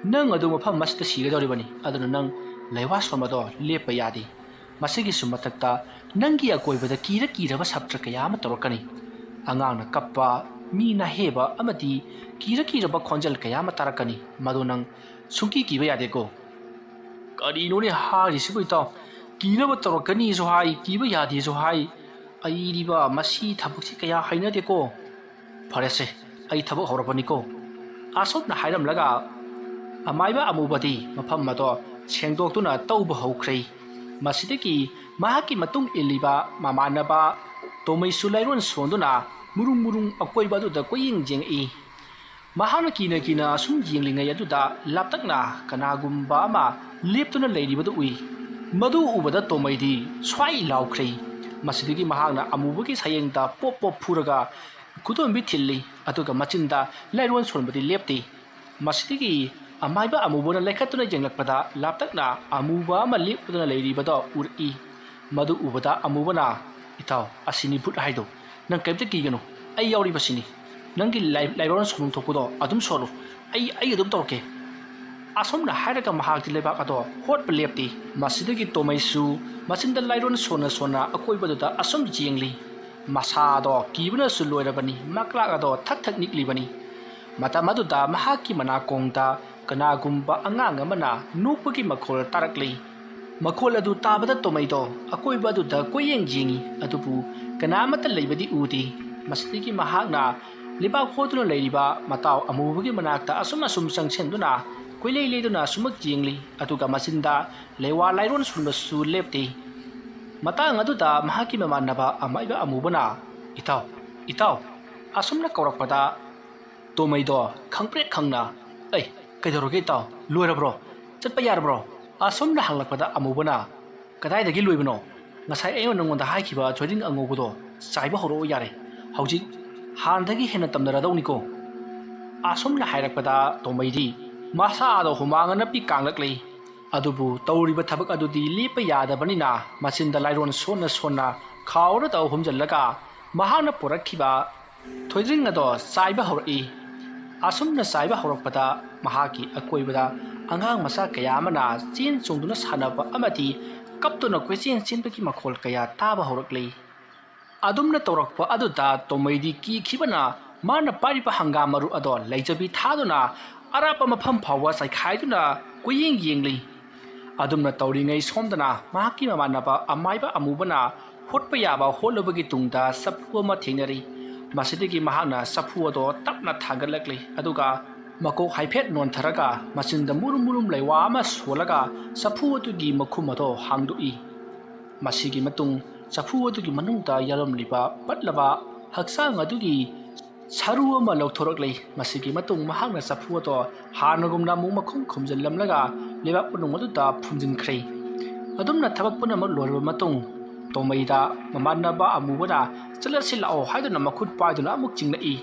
ꯅꯪ ꯑꯗꯨ ꯃꯐꯝ ꯑꯁꯤꯗ ꯁꯤꯒꯗꯧꯔꯤꯕꯅꯤ꯫ ꯑꯗꯨꯅ ꯅꯪ ꯂꯩꯋꯥ ꯁꯣꯟꯕꯗꯣ ꯂꯦꯞꯄ ꯌꯥꯗꯦ꯫ ꯃꯁꯤꯒꯤꯁꯨ ꯃꯊꯛꯇ ꯅꯪꯒꯤ ꯑꯀꯣꯏꯕꯗ ꯀꯤꯔ ꯀꯤꯔꯕ ꯁꯥꯇ꯭ꯔ ꯀꯌꯥ ꯑꯃ ꯇꯧꯔꯛꯀꯅꯤ꯫ ꯑꯉꯥꯡꯅ ꯀꯞꯄ, ꯃꯤ ꯅꯍꯦꯕ ꯑꯃꯗꯤ ꯀꯤꯔ ꯀꯤꯔꯕ ꯈꯣꯟꯖꯦꯜ ꯀꯌꯥ ꯑꯃ ꯇꯥꯔꯛꯀꯅꯤ꯫ ꯃꯗꯨ ꯅꯪ ꯁꯨꯡꯀꯤ ꯀꯤꯕ ꯌꯥꯗꯦꯀꯣ?" "ꯀꯔꯤꯅꯣꯅꯦ ꯍꯥꯏꯔꯤꯁꯤꯕꯨ ꯏꯇꯥꯎ? ꯀꯤꯅꯕ ꯇꯧꯔꯛꯀꯅꯤꯁꯨ ꯍꯥꯏ, ꯀꯤꯕ ꯌꯥꯗꯦꯁꯨ ꯍꯥꯏ꯫ ꯑꯩꯗꯤꯕ ꯃꯁꯤ ꯊꯕꯛꯁꯤ ꯀꯌꯥ ꯍꯩꯅꯗꯦꯀꯣ꯫ ꯐꯔꯦꯁꯦ, ꯑꯩ ꯊꯕꯛ ꯍꯧꯔꯕꯅꯤꯀꯣ꯫" ꯑꯁꯨꯝꯅ ꯍꯥꯏꯔꯝꯂꯒ ꯑꯃꯥꯏꯕ ꯑꯃꯨꯕꯗꯤ ꯃꯐꯝ ꯑꯗꯣ ꯁꯦꯡꯗꯣꯛꯇꯨꯅ ꯇꯧꯕ ꯍꯧꯈ꯭ꯔꯦ꯫ ꯃꯁꯤꯗꯒꯤ ꯃꯍꯥꯛꯀꯤ ꯃꯇꯨꯡ ꯏꯜꯂꯤꯕ ꯃꯃꯥꯟꯅꯕ ꯇꯣꯃꯩꯁꯨ ꯂꯥꯏꯔꯣꯟ ꯁꯣꯟꯗꯨꯅ ꯃꯨꯔꯨꯡ ꯃꯨꯔꯨꯡ ꯑꯀꯣꯏꯕ ꯑꯗꯨꯗ ꯀꯣꯏꯌꯦꯡ ꯌꯦꯡꯉꯛꯏ꯫ ꯃꯍꯥꯛꯅ ꯀꯤꯅ ꯀꯤꯅ ꯑꯁꯨꯝ ꯌꯦꯡꯂꯤꯉꯩ ꯑꯗꯨꯗ ꯂꯥꯞꯇꯛꯅ ꯀꯅꯥꯒꯨꯝꯕ ꯑꯃ ꯂꯦꯞꯇꯨꯅ ꯂꯩꯔꯤꯕꯗꯨ ꯎꯏ꯫ ꯃꯗꯨ ꯎꯕꯗ ꯇꯣꯃꯩꯗꯤ ꯁ꯭ꯋꯥꯏ ꯂꯥꯎꯈ꯭ꯔꯦ꯫ ꯃꯁꯤꯗꯒꯤ ꯃꯍꯥꯛꯅ ꯑꯃꯨꯕꯒꯤ ꯁꯌꯦꯡꯗ ꯄꯣꯞ ꯄꯣꯞ ꯐꯨꯔꯒ ꯈꯨꯗꯣꯝꯕꯤ ꯊꯤꯜꯂꯤ, ꯑꯗꯨꯒ ꯃꯆꯤꯟꯗ ꯂꯥꯏꯔꯣꯟ ꯁꯣꯟꯕꯗꯤ ꯂꯦꯞꯇꯦ꯫ ꯃꯁꯤꯗꯒꯤ ꯑꯃꯥꯏꯕ ꯑꯃꯨꯕꯅ ꯂꯩꯈꯠꯇꯨꯅ ꯌꯦꯡꯂꯛꯄꯗ ꯂꯥꯞꯇꯛꯅ ꯑꯃꯨꯕ ꯑꯃ ꯂꯦꯞꯇꯨꯅ ꯂꯩꯔꯤꯕꯗꯣ ꯎꯔꯛꯏ꯫ ꯃꯗꯨ ꯎꯕꯗ ꯑꯃꯨꯕꯅ, "ꯏꯇꯥꯎ, ꯑꯁꯤꯅꯤ ꯚꯨꯠ ꯍꯥꯏꯗꯣ꯫ ꯅꯪ ꯀꯔꯤꯝꯇ ꯀꯤꯒꯅꯨ, ꯑꯩ ꯌꯥꯎꯔꯤꯕꯁꯤꯅꯤ꯫ ꯅꯪꯒꯤ ꯂꯥꯏ-, ꯂꯥꯏꯔꯣꯟ ꯁꯣꯟꯐꯝ ꯊꯣꯛꯄꯗꯣ ꯑꯗꯨꯝ ꯁꯣꯜꯂꯨ, ꯑꯩ, ꯑꯩ ꯑꯗꯨꯝ ꯇꯧꯔꯛꯀꯦ꯫" ꯑꯁꯨꯝꯅ ꯍꯥꯏꯔꯒ ꯃꯍꯥꯛꯇꯤ ꯂꯩꯕꯥꯛ ꯑꯗꯣ ꯍꯣꯠꯄ ꯂꯦꯞꯇꯦ꯫ ꯃꯁꯤꯗꯒꯤ ꯇꯣꯃꯩꯁꯨ ꯃꯆꯤꯟꯗ ꯂꯥꯏꯔꯣꯟ ꯁꯣꯟꯅ ꯁꯣꯟꯅ ꯑꯀꯣꯏꯕꯗꯨꯗ ꯑꯁꯨꯝ ꯌꯦꯡꯂꯤ꯫ ꯃꯁꯥꯗꯣ ꯀꯤꯕꯅꯁꯨ ꯂꯣꯏꯔꯕꯅꯤ, ꯃꯀ꯭ꯂꯥꯛ ꯑꯗꯣ ꯊꯛ ꯊꯛ ꯅꯤꯛꯂꯤꯕꯅꯤ꯫ ꯃꯇꯝ ꯑꯗꯨꯗ ꯃꯍꯥꯛꯀꯤ ꯃꯅꯥꯀꯣꯡꯗ ꯀꯅꯥꯒꯨꯝꯕ ꯑꯉꯥꯡ ꯑꯃꯅ ꯅꯣꯛꯄꯒꯤ ꯃꯈꯣꯜ ꯇꯥꯔꯛꯂꯤ꯫ ꯃꯈꯣꯜ ꯑꯗꯨ ꯇꯥꯕꯗ ꯇꯣꯃꯩꯗꯣ ꯑꯀꯣꯏꯕ ꯑꯗꯨꯗ ꯀꯣꯏꯌꯦꯡ ꯌꯦꯡꯏ, ꯑꯗꯨꯕꯨ ꯀꯅꯥꯃꯠꯇ ꯂꯩꯕꯗꯤ ꯎꯗꯦ꯫ ꯃꯁꯤꯗꯒꯤ ꯃꯍꯥꯛꯅ ꯂꯩꯕꯥꯛ ꯍꯣꯗꯨꯅ ꯂꯩꯔꯤꯕ ꯃꯇꯥꯎ ꯑꯃꯨꯕꯒꯤ ꯃꯅꯥꯛꯇ ꯑꯁꯨꯝ ꯑꯁꯨꯝ ꯆꯪꯁꯤꯟꯗꯨꯅ ꯀꯣꯏꯂꯩ ꯂꯩꯗꯨꯅ ꯑꯁꯨꯃꯛ ꯌꯦꯡꯂꯤ, ꯑꯗꯨꯒ ꯃꯆꯤꯟꯗ ꯂꯩꯋꯥ ꯂꯥꯏꯔꯣꯟ ꯁꯣꯟꯕꯁꯨ ꯂꯦꯞꯇꯦ꯫ ꯃꯇꯥꯡ ꯑꯗꯨꯗ ꯃꯍꯥꯛꯀꯤ ꯃꯃꯥꯟꯅꯕ ꯑꯃꯥꯏꯕ ꯑꯃꯨꯕꯅ, "ꯏꯇꯥꯎ, ꯏꯇꯥꯎ," ꯑꯁꯨꯝꯅ ꯀꯧꯔꯛꯄꯗ ꯇꯣꯃꯩꯗꯣ ꯈꯪꯄ꯭ꯔꯦꯛ ꯈꯪꯅ, "ꯑꯩ, ꯀꯩꯗꯧꯔꯒꯦ ꯏꯇꯥꯎ? ꯂꯣꯏꯔꯕ꯭ꯔꯣ? ꯆꯠꯄ ꯌꯥꯔꯕ꯭ꯔꯣ?" ꯑꯁꯨꯝꯅ ꯍꯪꯂꯛꯄꯗ ꯑꯃꯨꯕꯅ, "ꯀꯗꯥꯏꯗꯒꯤ ꯂꯣꯏꯕꯅꯣ? ꯉꯁꯥꯏ ꯑꯩꯅ ꯅꯉꯣꯟꯗ ꯍꯥꯏꯈꯤꯕ ꯊꯣꯏꯗꯤꯡ ꯑꯉꯧꯕꯗꯣ ꯆꯥꯏꯕ ꯍꯧꯔꯛꯑꯣ ꯌꯥꯔꯦ꯫ ꯍꯧꯖꯤꯛ ꯍꯥꯟꯅꯗꯒꯤ ꯍꯦꯟꯅ ꯇꯝꯅꯔꯗꯧꯅꯤꯀꯣ꯫" ꯑꯁꯨꯝꯅ ꯍꯥꯏꯔꯛꯄꯗ ꯇꯣꯃꯩꯗꯤ ꯃꯁꯥꯗꯣ ꯍꯨꯃꯥꯡ ꯑꯅꯞꯄꯤ ꯀꯥꯡꯂꯛꯂꯤ꯫ ꯑꯗꯨꯕꯨ ꯇꯧꯔꯤꯕ ꯊꯕꯛ ꯑꯗꯨꯗꯤ ꯂꯦꯞꯄ ꯌꯥꯗꯕꯅꯤꯅ ꯃꯆꯤꯟꯗ ꯂꯥꯏꯔꯣꯟ ꯁꯣꯟꯅ ꯁꯣꯟꯅ ꯈꯥꯎꯔ ꯇꯧ ꯍꯨꯝꯖꯤꯜꯂꯒ ꯃꯍꯥꯛꯅ ꯄꯨꯔꯛꯈꯤꯕ ꯊꯣꯏꯗ꯭ꯔꯤꯡ ꯑꯗꯣ ꯆꯥꯏꯕ ꯍꯧꯔꯛꯏ꯫ ꯑꯁꯨꯝꯅ ꯆꯥꯏꯕ ꯍꯧꯔꯛꯄꯗ ꯃꯍꯥꯛꯀꯤ ꯑꯀꯣꯏꯕꯗ ꯑꯉꯥꯡ ꯃꯆꯥ ꯀꯌꯥ ꯑꯃꯅ ꯆꯦꯟ ꯆꯣꯡꯗꯨꯅ ꯁꯥꯟꯅꯕ ꯑꯃꯗꯤ ꯀꯞꯇꯨꯅ ꯀꯣꯏꯆꯦꯟ ꯆꯦꯟꯕꯒꯤ ꯃꯈꯣꯜ ꯀꯌꯥ ꯇꯥꯕ ꯍꯧꯔꯛꯂꯤ꯫ ꯑꯗꯨꯝꯅ ꯇꯧꯔꯛꯄ ꯑꯗꯨꯗ ꯇꯣꯃꯩꯗꯤ ꯀꯤꯈꯤꯕꯅ ꯃꯥꯅ ꯄꯥꯏꯔꯤꯕ ꯍꯪꯒꯥꯝ ꯃꯔꯨ ꯑꯗꯣ ꯂꯩꯖꯕꯤ ꯊꯥꯗꯨꯅ ꯑꯔꯥꯞꯄ ꯃꯐꯝ ꯐꯥꯎꯕ ꯆꯥꯏꯈꯥꯏꯗꯨꯅ ꯀꯣꯏꯌꯦꯡ ꯌꯦꯡꯂꯤ꯫ ꯑꯗꯨꯝꯅ ꯇꯧꯔꯤꯉꯩ ꯁꯣꯝꯗꯅ ꯃꯍꯥꯛꯀꯤ ꯃꯃꯥꯟꯅꯕ ꯑꯃꯥꯏꯕ ꯑꯃꯨꯕꯅ ꯍꯣꯠꯄ ꯌꯥꯕ ꯍꯣꯠꯂꯕꯒꯤ ꯇꯨꯡꯗ ꯆꯐꯨ ꯑꯃ ꯊꯦꯡꯅꯔꯤ꯫ ꯃꯁꯤꯗꯒꯤ ꯃꯍꯥꯛꯅ ꯆꯐꯨ ꯑꯗꯣ ꯇꯞꯅ ꯊꯥꯡꯒꯠꯂꯛꯂꯤ, ꯑꯗꯨꯒ ꯃꯀꯣꯛ ꯍꯥꯏꯐꯦꯠ ꯅꯣꯟꯊꯔꯒ ꯃꯆꯤꯟꯗ ꯃꯨꯔꯨꯝ ꯃꯨꯔꯨꯝ ꯂꯩꯋꯥ ꯑꯃ ꯁꯣꯜꯂꯒ ꯆꯐꯨ ꯑꯗꯨꯒꯤ ꯃꯈꯨꯝ ꯑꯗꯣ ꯍꯥꯡꯗꯣꯛꯏ꯫ ꯃꯁꯤꯒꯤ ꯃꯇꯨꯡ ꯆꯐꯨ ꯑꯗꯨꯒꯤ ꯃꯅꯨꯡꯗ ꯌꯥꯎꯔꯝꯂꯤꯕ ꯄꯠꯂꯕ ꯍꯛꯆꯥꯡ ꯑꯗꯨꯒꯤ ꯁꯔꯨ ꯑꯃ ꯂꯧꯊꯣꯔꯛꯂꯤ꯫ ꯃꯁꯤꯒꯤ ꯃꯇꯨꯡ ꯃꯍꯥꯛꯅ ꯆꯐꯨ ꯑꯗꯣ ꯍꯥꯟꯅꯒꯨꯝꯅ ꯑꯃꯨꯛ ꯃꯈꯨꯝ ꯈꯨꯝꯖꯤꯜꯂꯝꯂꯒ ꯂꯩꯕꯥꯛ ꯃꯅꯨꯡ ꯑꯗꯨꯗ ꯐꯨꯝꯖꯤꯟꯈ꯭ꯔꯦ꯫ ꯑꯗꯨꯝꯅ ꯊꯕꯛ ꯄꯨꯝꯅꯃꯛ ꯂꯣꯏꯔꯕ ꯃꯇꯨꯡ ꯇꯣꯃꯩꯗ ꯃꯃꯥꯟꯅꯕ ꯑꯃꯨꯕꯅ "ꯆꯠꯂꯁꯤ ꯂꯥꯛꯑꯣ" ꯍꯥꯏꯗꯨꯅ ꯃꯈꯨꯠ ꯄꯥꯏꯗꯨꯅ ꯑꯃꯨꯛ ꯆꯤꯡꯂꯛꯏ꯫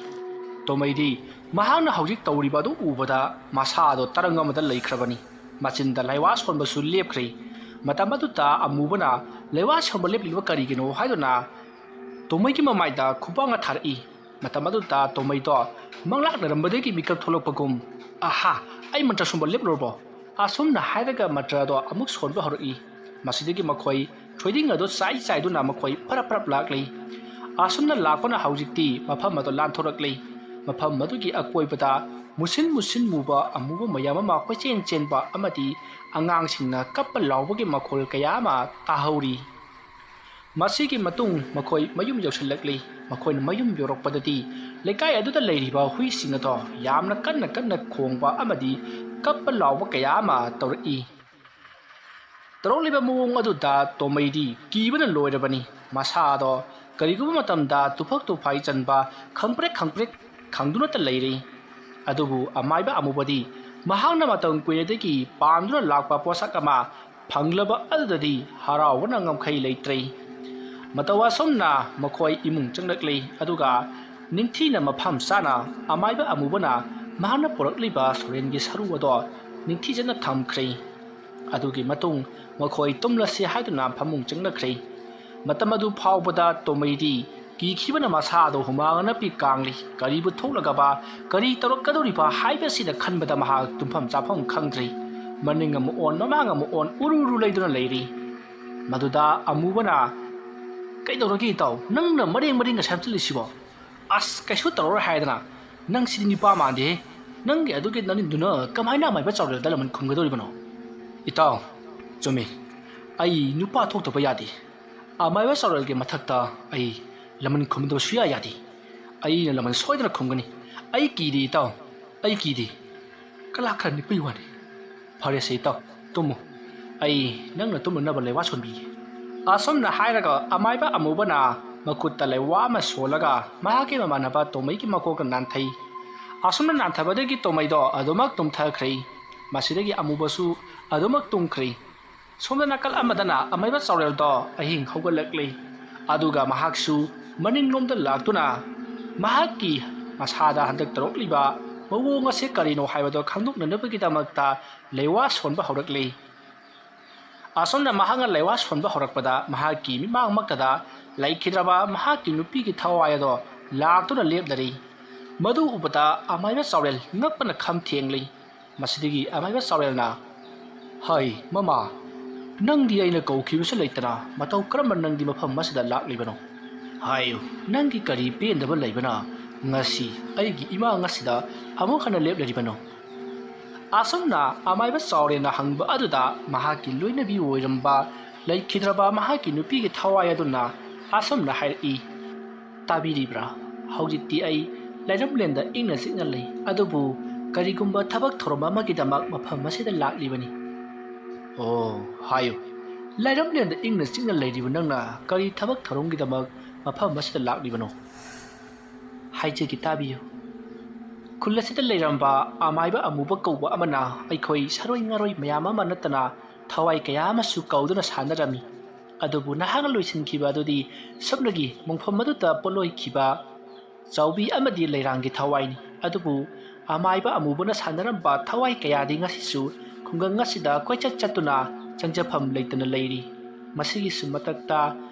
ꯇꯣꯃꯩꯗꯤ ꯃꯍꯥꯛꯅ ꯍꯧꯖꯤꯛ ꯇꯧꯔꯤꯕ ꯑꯗꯨ ꯎꯕꯗ ꯃꯁꯥꯗꯣ ꯇꯔꯪ ꯑꯃꯗ ꯂꯩꯈ꯭ꯔꯕꯅꯤ꯫ ꯃꯆꯤꯟꯗ ꯂꯩꯋꯥ ꯁꯣꯟꯕꯁꯨ ꯂꯦꯞꯈ꯭ꯔꯦ꯫ ꯃꯇꯝ ꯑꯗꯨꯗ ꯑꯃꯨꯕꯅ ꯂꯩꯋꯥ ꯁꯣꯟꯕ ꯂꯦꯞꯂꯤꯕ ꯀꯔꯤꯒꯤꯅꯣ ꯍꯥꯏꯗꯨꯅ ꯇꯣꯃꯩꯒꯤ ꯃꯃꯥꯏꯗ ꯈꯨꯕꯥꯛꯅ ꯊꯥꯔꯛꯏ꯫ ꯃꯇꯝ ꯑꯗꯨꯗ ꯇꯣꯃꯩꯗꯣ ꯃꯪꯂꯥꯛꯅꯔꯝꯕꯗꯒꯤ ꯃꯤꯀꯞ ꯊꯣꯛꯂꯛꯄꯒꯨꯝ, "ꯑꯍꯥ, ꯑꯩ ꯃꯟꯇ꯭ꯔ ꯁꯣꯟꯕ ꯂꯦꯞꯂꯨꯔꯕꯣ?" ꯑꯁꯨꯝꯅ ꯍꯥꯏꯔꯒ ꯃꯟꯇ꯭ꯔ ꯑꯗꯣ ꯑꯃꯨꯛ ꯁꯣꯟꯕ ꯍꯧꯔꯛꯏ꯫ ꯃꯁꯤꯗꯒꯤ ꯃꯈꯣꯏ ꯊꯣꯏꯗꯤꯡ ꯑꯗꯨ ꯆꯥꯏ ꯆꯥꯏꯗꯨꯅ ꯃꯈꯣꯏ ꯐꯔꯞ ꯐꯔꯞ ꯂꯥꯛꯂꯤ꯫ ꯑꯁꯨꯝꯅ ꯂꯥꯛꯄꯅ ꯍꯧꯖꯤꯛꯇꯤ ꯃꯐꯝ ꯑꯗꯨ ꯂꯥꯟꯊꯣꯔꯛꯂꯤ꯫ ꯃꯐꯝ ꯑꯗꯨꯒꯤ ꯑꯀꯣꯏꯕꯗ ꯃꯨꯁꯤꯟ ꯃꯨꯁꯤꯟ ꯃꯨꯕ ꯑꯃꯨꯕ ꯃꯌꯥꯝ ꯑꯃ ꯀꯣꯏꯆꯦꯟ ꯆꯦꯟꯕ ꯑꯃꯗꯤ ꯑꯉꯥꯡꯁꯤꯡꯅ ꯀꯞꯄ ꯂꯥꯎꯕꯒꯤ ꯃꯈꯣꯜ ꯀꯌꯥ ꯑꯃ ꯇꯥꯍꯧꯔꯤ꯫ ꯃꯁꯤꯒꯤ ꯃꯇꯨꯡ ꯃꯈꯣꯏ ꯃꯌꯨꯝ ꯌꯧꯁꯤꯜꯂꯛꯂꯤ꯫ ꯃꯈꯣꯏꯅ ꯃꯌꯨꯝ ꯌꯧꯔꯛꯄꯗꯗꯤ ꯂꯩꯀꯥꯏ ꯑꯗꯨꯗ ꯂꯩꯔꯤꯕ ꯍꯨꯏꯁꯤꯡ ꯑꯗꯣ ꯌꯥꯝꯅ ꯀꯟꯅ ꯀꯟꯅ ꯈꯣꯡꯕ ꯑꯃꯗꯤ ꯀꯞꯄ ꯂꯥꯎꯕ ꯀꯌꯥ ꯑꯃ ꯇꯧꯔꯛꯏ꯫ ꯇꯧꯔꯛꯂꯤꯕ ꯃꯑꯣꯡ ꯑꯗꯨꯗ ꯇꯣꯃꯩꯗꯤ ꯀꯤꯕꯅ ꯂꯣꯏꯔꯕꯅꯤ꯫ ꯃꯁꯥꯗꯣ ꯀꯔꯤꯒꯨꯝꯕ ꯃꯇꯝꯗ ꯇꯨꯐꯛ ꯇꯨꯐꯥꯏ ꯆꯟꯕ ꯈꯪꯄ꯭ꯔꯦꯛ ꯈꯪꯄ꯭ꯔꯦꯛ ꯈꯪꯗꯨꯅꯇ ꯂꯩꯔꯤ꯫ ꯑꯗꯨꯕꯨ ꯑꯃꯥꯏꯕ ꯑꯃꯨꯕꯗꯤ ꯃꯍꯥꯛꯅ ꯃꯇꯝ ꯀꯨꯏꯅꯗꯒꯤ ꯄꯥꯝꯗꯨꯅ ꯂꯥꯛꯄ ꯄꯣꯠꯁꯛ ꯑꯃ ꯐꯪꯂꯕ ꯑꯗꯨꯗꯗꯤ ꯍꯔꯥꯎꯕꯅ ꯉꯝꯈꯩ ꯂꯩꯇ꯭ꯔꯦ꯫ ꯃꯇꯧ ꯑꯁꯨꯝꯅ ꯃꯈꯣꯏ ꯏꯃꯨꯡ ꯆꯪꯂꯛꯂꯤ, ꯑꯗꯨꯒ ꯅꯤꯡꯊꯤꯅ ꯃꯐꯝ ꯆꯥꯅ ꯑꯃꯥꯏꯕ ꯑꯃꯨꯕꯅ ꯃꯍꯥꯛꯅ ꯄꯨꯔꯛꯂꯤꯕ ꯁꯣꯔꯦꯟꯒꯤ ꯁꯔꯨ ꯑꯗꯣ ꯅꯤꯡꯊꯤꯖꯅ ꯊꯝꯈ꯭ꯔꯦ꯫ ꯑꯗꯨꯒꯤ ꯃꯇꯨꯡ ꯃꯈꯣꯏ ꯇꯨꯝꯂꯁꯤ ꯍꯥꯏꯗꯨꯅ ꯐꯃꯨꯡ ꯆꯪꯅꯈ꯭ꯔꯦ꯫ ꯃꯇꯝ ꯑꯗꯨ ꯐꯥꯎꯕꯗ ꯇꯣꯃꯩꯗꯤ ꯀꯤꯈꯤꯕꯅ ꯃꯁꯥꯗꯣ ꯍꯨꯃꯥꯡ ꯑꯅꯞꯄꯤ ꯀꯥꯡꯂꯤ꯫ ꯀꯔꯤꯕꯨ ꯊꯣꯛꯂꯒꯕ, ꯀꯔꯤ ꯇꯧꯔꯛꯀꯗꯧꯔꯤꯕ ꯍꯥꯏꯕꯁꯤꯗ ꯈꯟꯕꯗ ꯃꯍꯥꯛ ꯇꯨꯝꯐꯝ ꯆꯥꯐꯝ ꯈꯪꯗ꯭ꯔꯤ꯫ ꯃꯅꯤꯡ ꯑꯃꯨꯛ ꯑꯣꯟ, ꯃꯃꯥꯡ ꯑꯃꯨꯛ ꯑꯣꯟ, ꯎꯔꯨ ꯎꯔꯨ ꯂꯩꯗꯨꯅ ꯂꯩꯔꯤ꯫ ꯃꯗꯨꯗ ꯑꯃꯨꯕꯅ, "ꯀꯩꯗꯧꯔꯒꯦ ꯏꯇꯥꯎ? ꯅꯪꯅ ꯃꯔꯦꯡ ꯃꯔꯦꯡꯒ ꯁꯦꯝꯖꯤꯜꯂꯤꯁꯤꯕꯣ?" "ꯑꯁ, ꯀꯩꯁꯨ ꯇꯧꯔꯔꯣꯏ ꯍꯥꯏꯗꯅ꯫ ꯅꯪ ꯁꯤꯗꯤ ꯅꯨꯄꯥ ꯃꯥꯟꯗꯦꯍꯦ꯫ ꯅꯪꯒꯤ ꯑꯗꯨꯒꯤ ꯅꯅꯤꯟꯗꯨꯅ ꯀꯃꯥꯏꯅ ꯑꯃꯥꯏꯕ ꯆꯥꯎꯔꯦꯜꯗ ꯂꯃꯟ ꯈꯨꯝꯒꯗꯧꯔꯤꯕꯅꯣ?" "ꯏꯇꯥꯎ, ꯆꯨꯝꯃꯤ꯫ ꯑꯩ ꯅꯨꯄꯥ ꯊꯣꯛꯇꯕ ꯌꯥꯗꯦ꯫ ꯑꯃꯥꯏꯕ ꯆꯥꯎꯔꯦꯜꯒꯤ ꯃꯊꯛꯇ ꯑꯩ ꯂꯃꯟ ꯈꯨꯝꯗꯕ ꯁꯨꯌꯥ ꯌꯥꯗꯦ꯫ ꯑꯩꯅ ꯂꯃꯟ ꯁꯣꯏꯗꯅ ꯈꯨꯝꯒꯅꯤ꯫ ꯑꯩ ꯀꯤꯗꯦ ꯏꯇꯥꯎ, ꯑꯩ ꯀꯤꯗꯦ꯫ ꯀꯂꯥ ꯈꯔ ꯅꯤꯛꯄꯩ ꯋꯥꯅꯤ꯫ ꯐꯔꯦꯁꯦ ꯏꯇꯥꯎ, ꯇꯨꯝꯃꯨ꯫ ꯑꯩ ꯅꯪꯅ ꯇꯨꯝꯅꯅꯕ ꯂꯩꯋꯥ ꯁꯣꯟꯕꯤꯒꯦ꯫" ꯑꯁꯨꯝꯅ ꯍꯥꯏꯔꯒ ꯑꯃꯥꯏꯕ ꯑꯃꯨꯕꯅ ꯃꯈꯨꯠꯇ ꯂꯩꯋꯥ ꯑꯃ ꯁꯣꯜꯂꯒ ꯃꯍꯥꯛꯀꯤ ꯃꯃꯥꯟꯅꯕ ꯇꯣꯃꯩꯒꯤ ꯃꯀꯣꯛꯇ ꯅꯥꯟꯊꯩ꯫ ꯑꯁꯨꯝꯅ ꯅꯥꯟꯊꯕꯗꯒꯤ ꯇꯣꯃꯩꯗꯣ ꯑꯗꯨꯃꯛ ꯇꯨꯝꯊꯈ꯭ꯔꯦ꯫ ꯃꯁꯤꯗꯒꯤ ꯑꯃꯨꯕꯁꯨ ꯑꯗꯨꯃꯛ ꯇꯨꯝꯈ꯭ꯔꯦ꯫ ꯁꯣꯝꯗ ꯅꯥꯀꯜ ꯑꯃꯗꯅ ꯑꯃꯥꯏꯕ ꯆꯥꯎꯔꯦꯜꯗꯣ ꯑꯍꯤꯡ ꯍꯧꯒꯠꯂꯛꯂꯤ꯫ ꯑꯗꯨꯒ ꯃꯍꯥꯛꯁꯨ ꯃꯅꯤꯡꯂꯣꯝꯗ ꯂꯥꯛꯇꯨꯅ ꯃꯍꯥꯛꯀꯤ ꯃꯁꯥꯗ ꯍꯟꯗꯛ ꯇꯧꯔꯛꯂꯤꯕ ꯃꯑꯣꯡ ꯑꯁꯤ ꯀꯔꯤꯅꯣ ꯍꯥꯏꯕꯗꯨ ꯈꯪꯗꯣꯛꯅꯅꯕꯒꯤꯗꯃꯛꯇ ꯂꯩꯋꯥ ꯁꯣꯟꯕ ꯍꯧꯔꯛꯂꯤ꯫ ꯑꯁꯨꯝꯅ ꯃꯍꯥꯛꯅ ꯂꯩꯋꯥ ꯁꯣꯟꯕ ꯍꯧꯔꯛꯄꯗ ꯃꯍꯥꯛꯀꯤ ꯃꯤꯠꯃꯥꯡꯃꯛꯇꯗ ꯂꯩꯈꯤꯗ꯭ꯔꯕ ꯃꯍꯥꯛꯀꯤ ꯅꯨꯄꯤꯒꯤ ꯊꯋꯥꯏ ꯑꯗꯣ ꯂꯥꯛꯇꯨꯅ ꯂꯦꯞꯂꯔꯤ꯫ ꯃꯗꯨ ꯎꯕꯗ ꯑꯃꯥꯏꯕ ꯆꯥꯎꯔꯦꯜ ꯉꯛꯄꯅ ꯈꯝ ꯊꯦꯡꯂꯤ꯫ ꯃꯁꯤꯗꯒꯤ ꯑꯃꯥꯏꯕ ꯆꯥꯎꯔꯦꯜꯅ, "ꯍꯩ, ꯃꯃꯥ, ꯅꯪꯗꯤ ꯑꯩꯅ ꯀꯧꯈꯤꯕꯁꯨ ꯂꯩꯇꯅ ꯃꯇꯧ ꯀꯔꯝꯕ ꯅꯪꯗꯤ ꯃꯐꯝ ꯑꯁꯤꯗ ꯂꯥꯛꯂꯤꯕꯅꯣ? ꯍꯥꯏꯌꯨ, ꯅꯪꯒꯤ ꯀꯔꯤ ꯄꯦꯟꯗꯕ ꯂꯩꯕꯅ ꯉꯁꯤ ꯑꯩꯒꯤ ꯏꯃꯥꯡ ꯑꯁꯤꯗ ꯑꯃꯨꯛ ꯍꯟꯅ ꯂꯦꯞꯂꯤꯕꯅꯣ? ꯑꯁꯨꯝꯅ ꯑꯃꯥꯏꯕ ꯆꯥꯎꯔꯦꯜꯅ ꯍꯪꯕ ꯑꯗꯨꯗ ꯃꯍꯥꯛꯀꯤ ꯂꯣꯏꯅꯕꯤ ꯑꯣꯏꯔꯝꯕ ꯂꯩꯈꯤꯗ꯭ꯔꯕ ꯃꯍꯥꯛꯀꯤ ꯅꯨꯄꯤꯒꯤ ꯊꯋꯥꯏ ꯑꯗꯨꯅ ꯑꯁꯨꯝꯅ ꯍꯥꯏꯔꯛꯏ, "ꯇꯥꯕꯤꯔꯤꯕ꯭ꯔꯥ? ꯍꯧꯖꯤꯛꯇꯤ ꯑꯩ ꯂꯩꯔꯝꯂꯦꯟꯗ ꯏꯪꯅ ꯆꯤꯛꯅ ꯂꯩ, ꯑꯗꯨꯕꯨ ꯀꯔꯤꯒꯨꯝꯕ ꯊꯕꯛ ꯊꯧꯔꯝ ꯑꯃꯒꯤꯗꯃꯛ ꯃꯐꯝ ꯑꯁꯤꯗ ꯂꯥꯛꯂꯤꯕꯅꯤ꯫" "ꯑꯣ, ꯍꯥꯏꯌꯨ, ꯂꯩꯔꯝꯂꯦꯟꯗ ꯏꯪꯅ ꯆꯤꯛꯅ ꯂꯩꯔꯤꯕ ꯅꯪꯅ ꯀꯔꯤ ꯊꯕꯛ ꯊꯧꯔꯝꯒꯤꯗꯃꯛ ꯃꯐꯝ ꯑꯁꯤꯗ ꯂꯥꯛꯂꯤꯕꯅꯣ?" "ꯍꯥꯏꯖꯒꯦ, ꯇꯥꯕꯤꯌꯨ꯫ ꯈꯨꯜ ꯑꯁꯤꯗ ꯂꯩꯔꯝꯕ ꯑꯃꯥꯏꯕ ꯑꯃꯨꯕ ꯀꯧꯕ ꯑꯃꯅ ꯑꯩꯈꯣꯏ ꯁꯥꯔꯣꯏ ꯉꯥꯔꯣꯏ ꯃꯌꯥꯝ ꯑꯃ ꯅꯠꯇꯅ ꯊꯋꯥꯏ ꯀꯌꯥ ꯑꯃꯁꯨ ꯀꯧꯗꯨꯅ ꯁꯥꯟꯅꯔꯝꯃꯤ꯫ ꯑꯗꯨꯕꯨ ꯅꯍꯥꯛꯅ ꯂꯣꯏꯁꯤꯟꯈꯤꯕ ꯑꯗꯨꯗꯤ ꯁꯨꯞꯅꯒꯤ ꯃꯣꯡꯐꯝ ꯑꯗꯨꯗ ꯄꯣꯠꯂꯣꯏꯈꯤꯕ ꯆꯥꯎꯕꯤ ꯑꯃꯗꯤ ꯂꯩꯔꯥꯡꯒꯤ ꯊꯋꯥꯏꯅꯤ꯫ ꯑꯗꯨꯕꯨ ꯑꯃꯥꯏꯕ ꯑꯃꯨꯕꯅ ꯁꯥꯟꯅꯔꯝꯕ ꯊꯋꯥꯏ ꯀꯌꯥꯗꯤ ꯉꯁꯤꯁꯨ ꯈꯨꯡꯒꯪ ꯑꯁꯤꯗ ꯀꯣꯏꯆꯠ ꯆꯠꯇꯨꯅ ꯆꯪꯖꯐꯝ ꯂꯩꯇꯅ ꯂꯩꯔꯤ꯫ ꯃꯁꯤꯒꯤꯁꯨ ꯃꯊꯛꯇ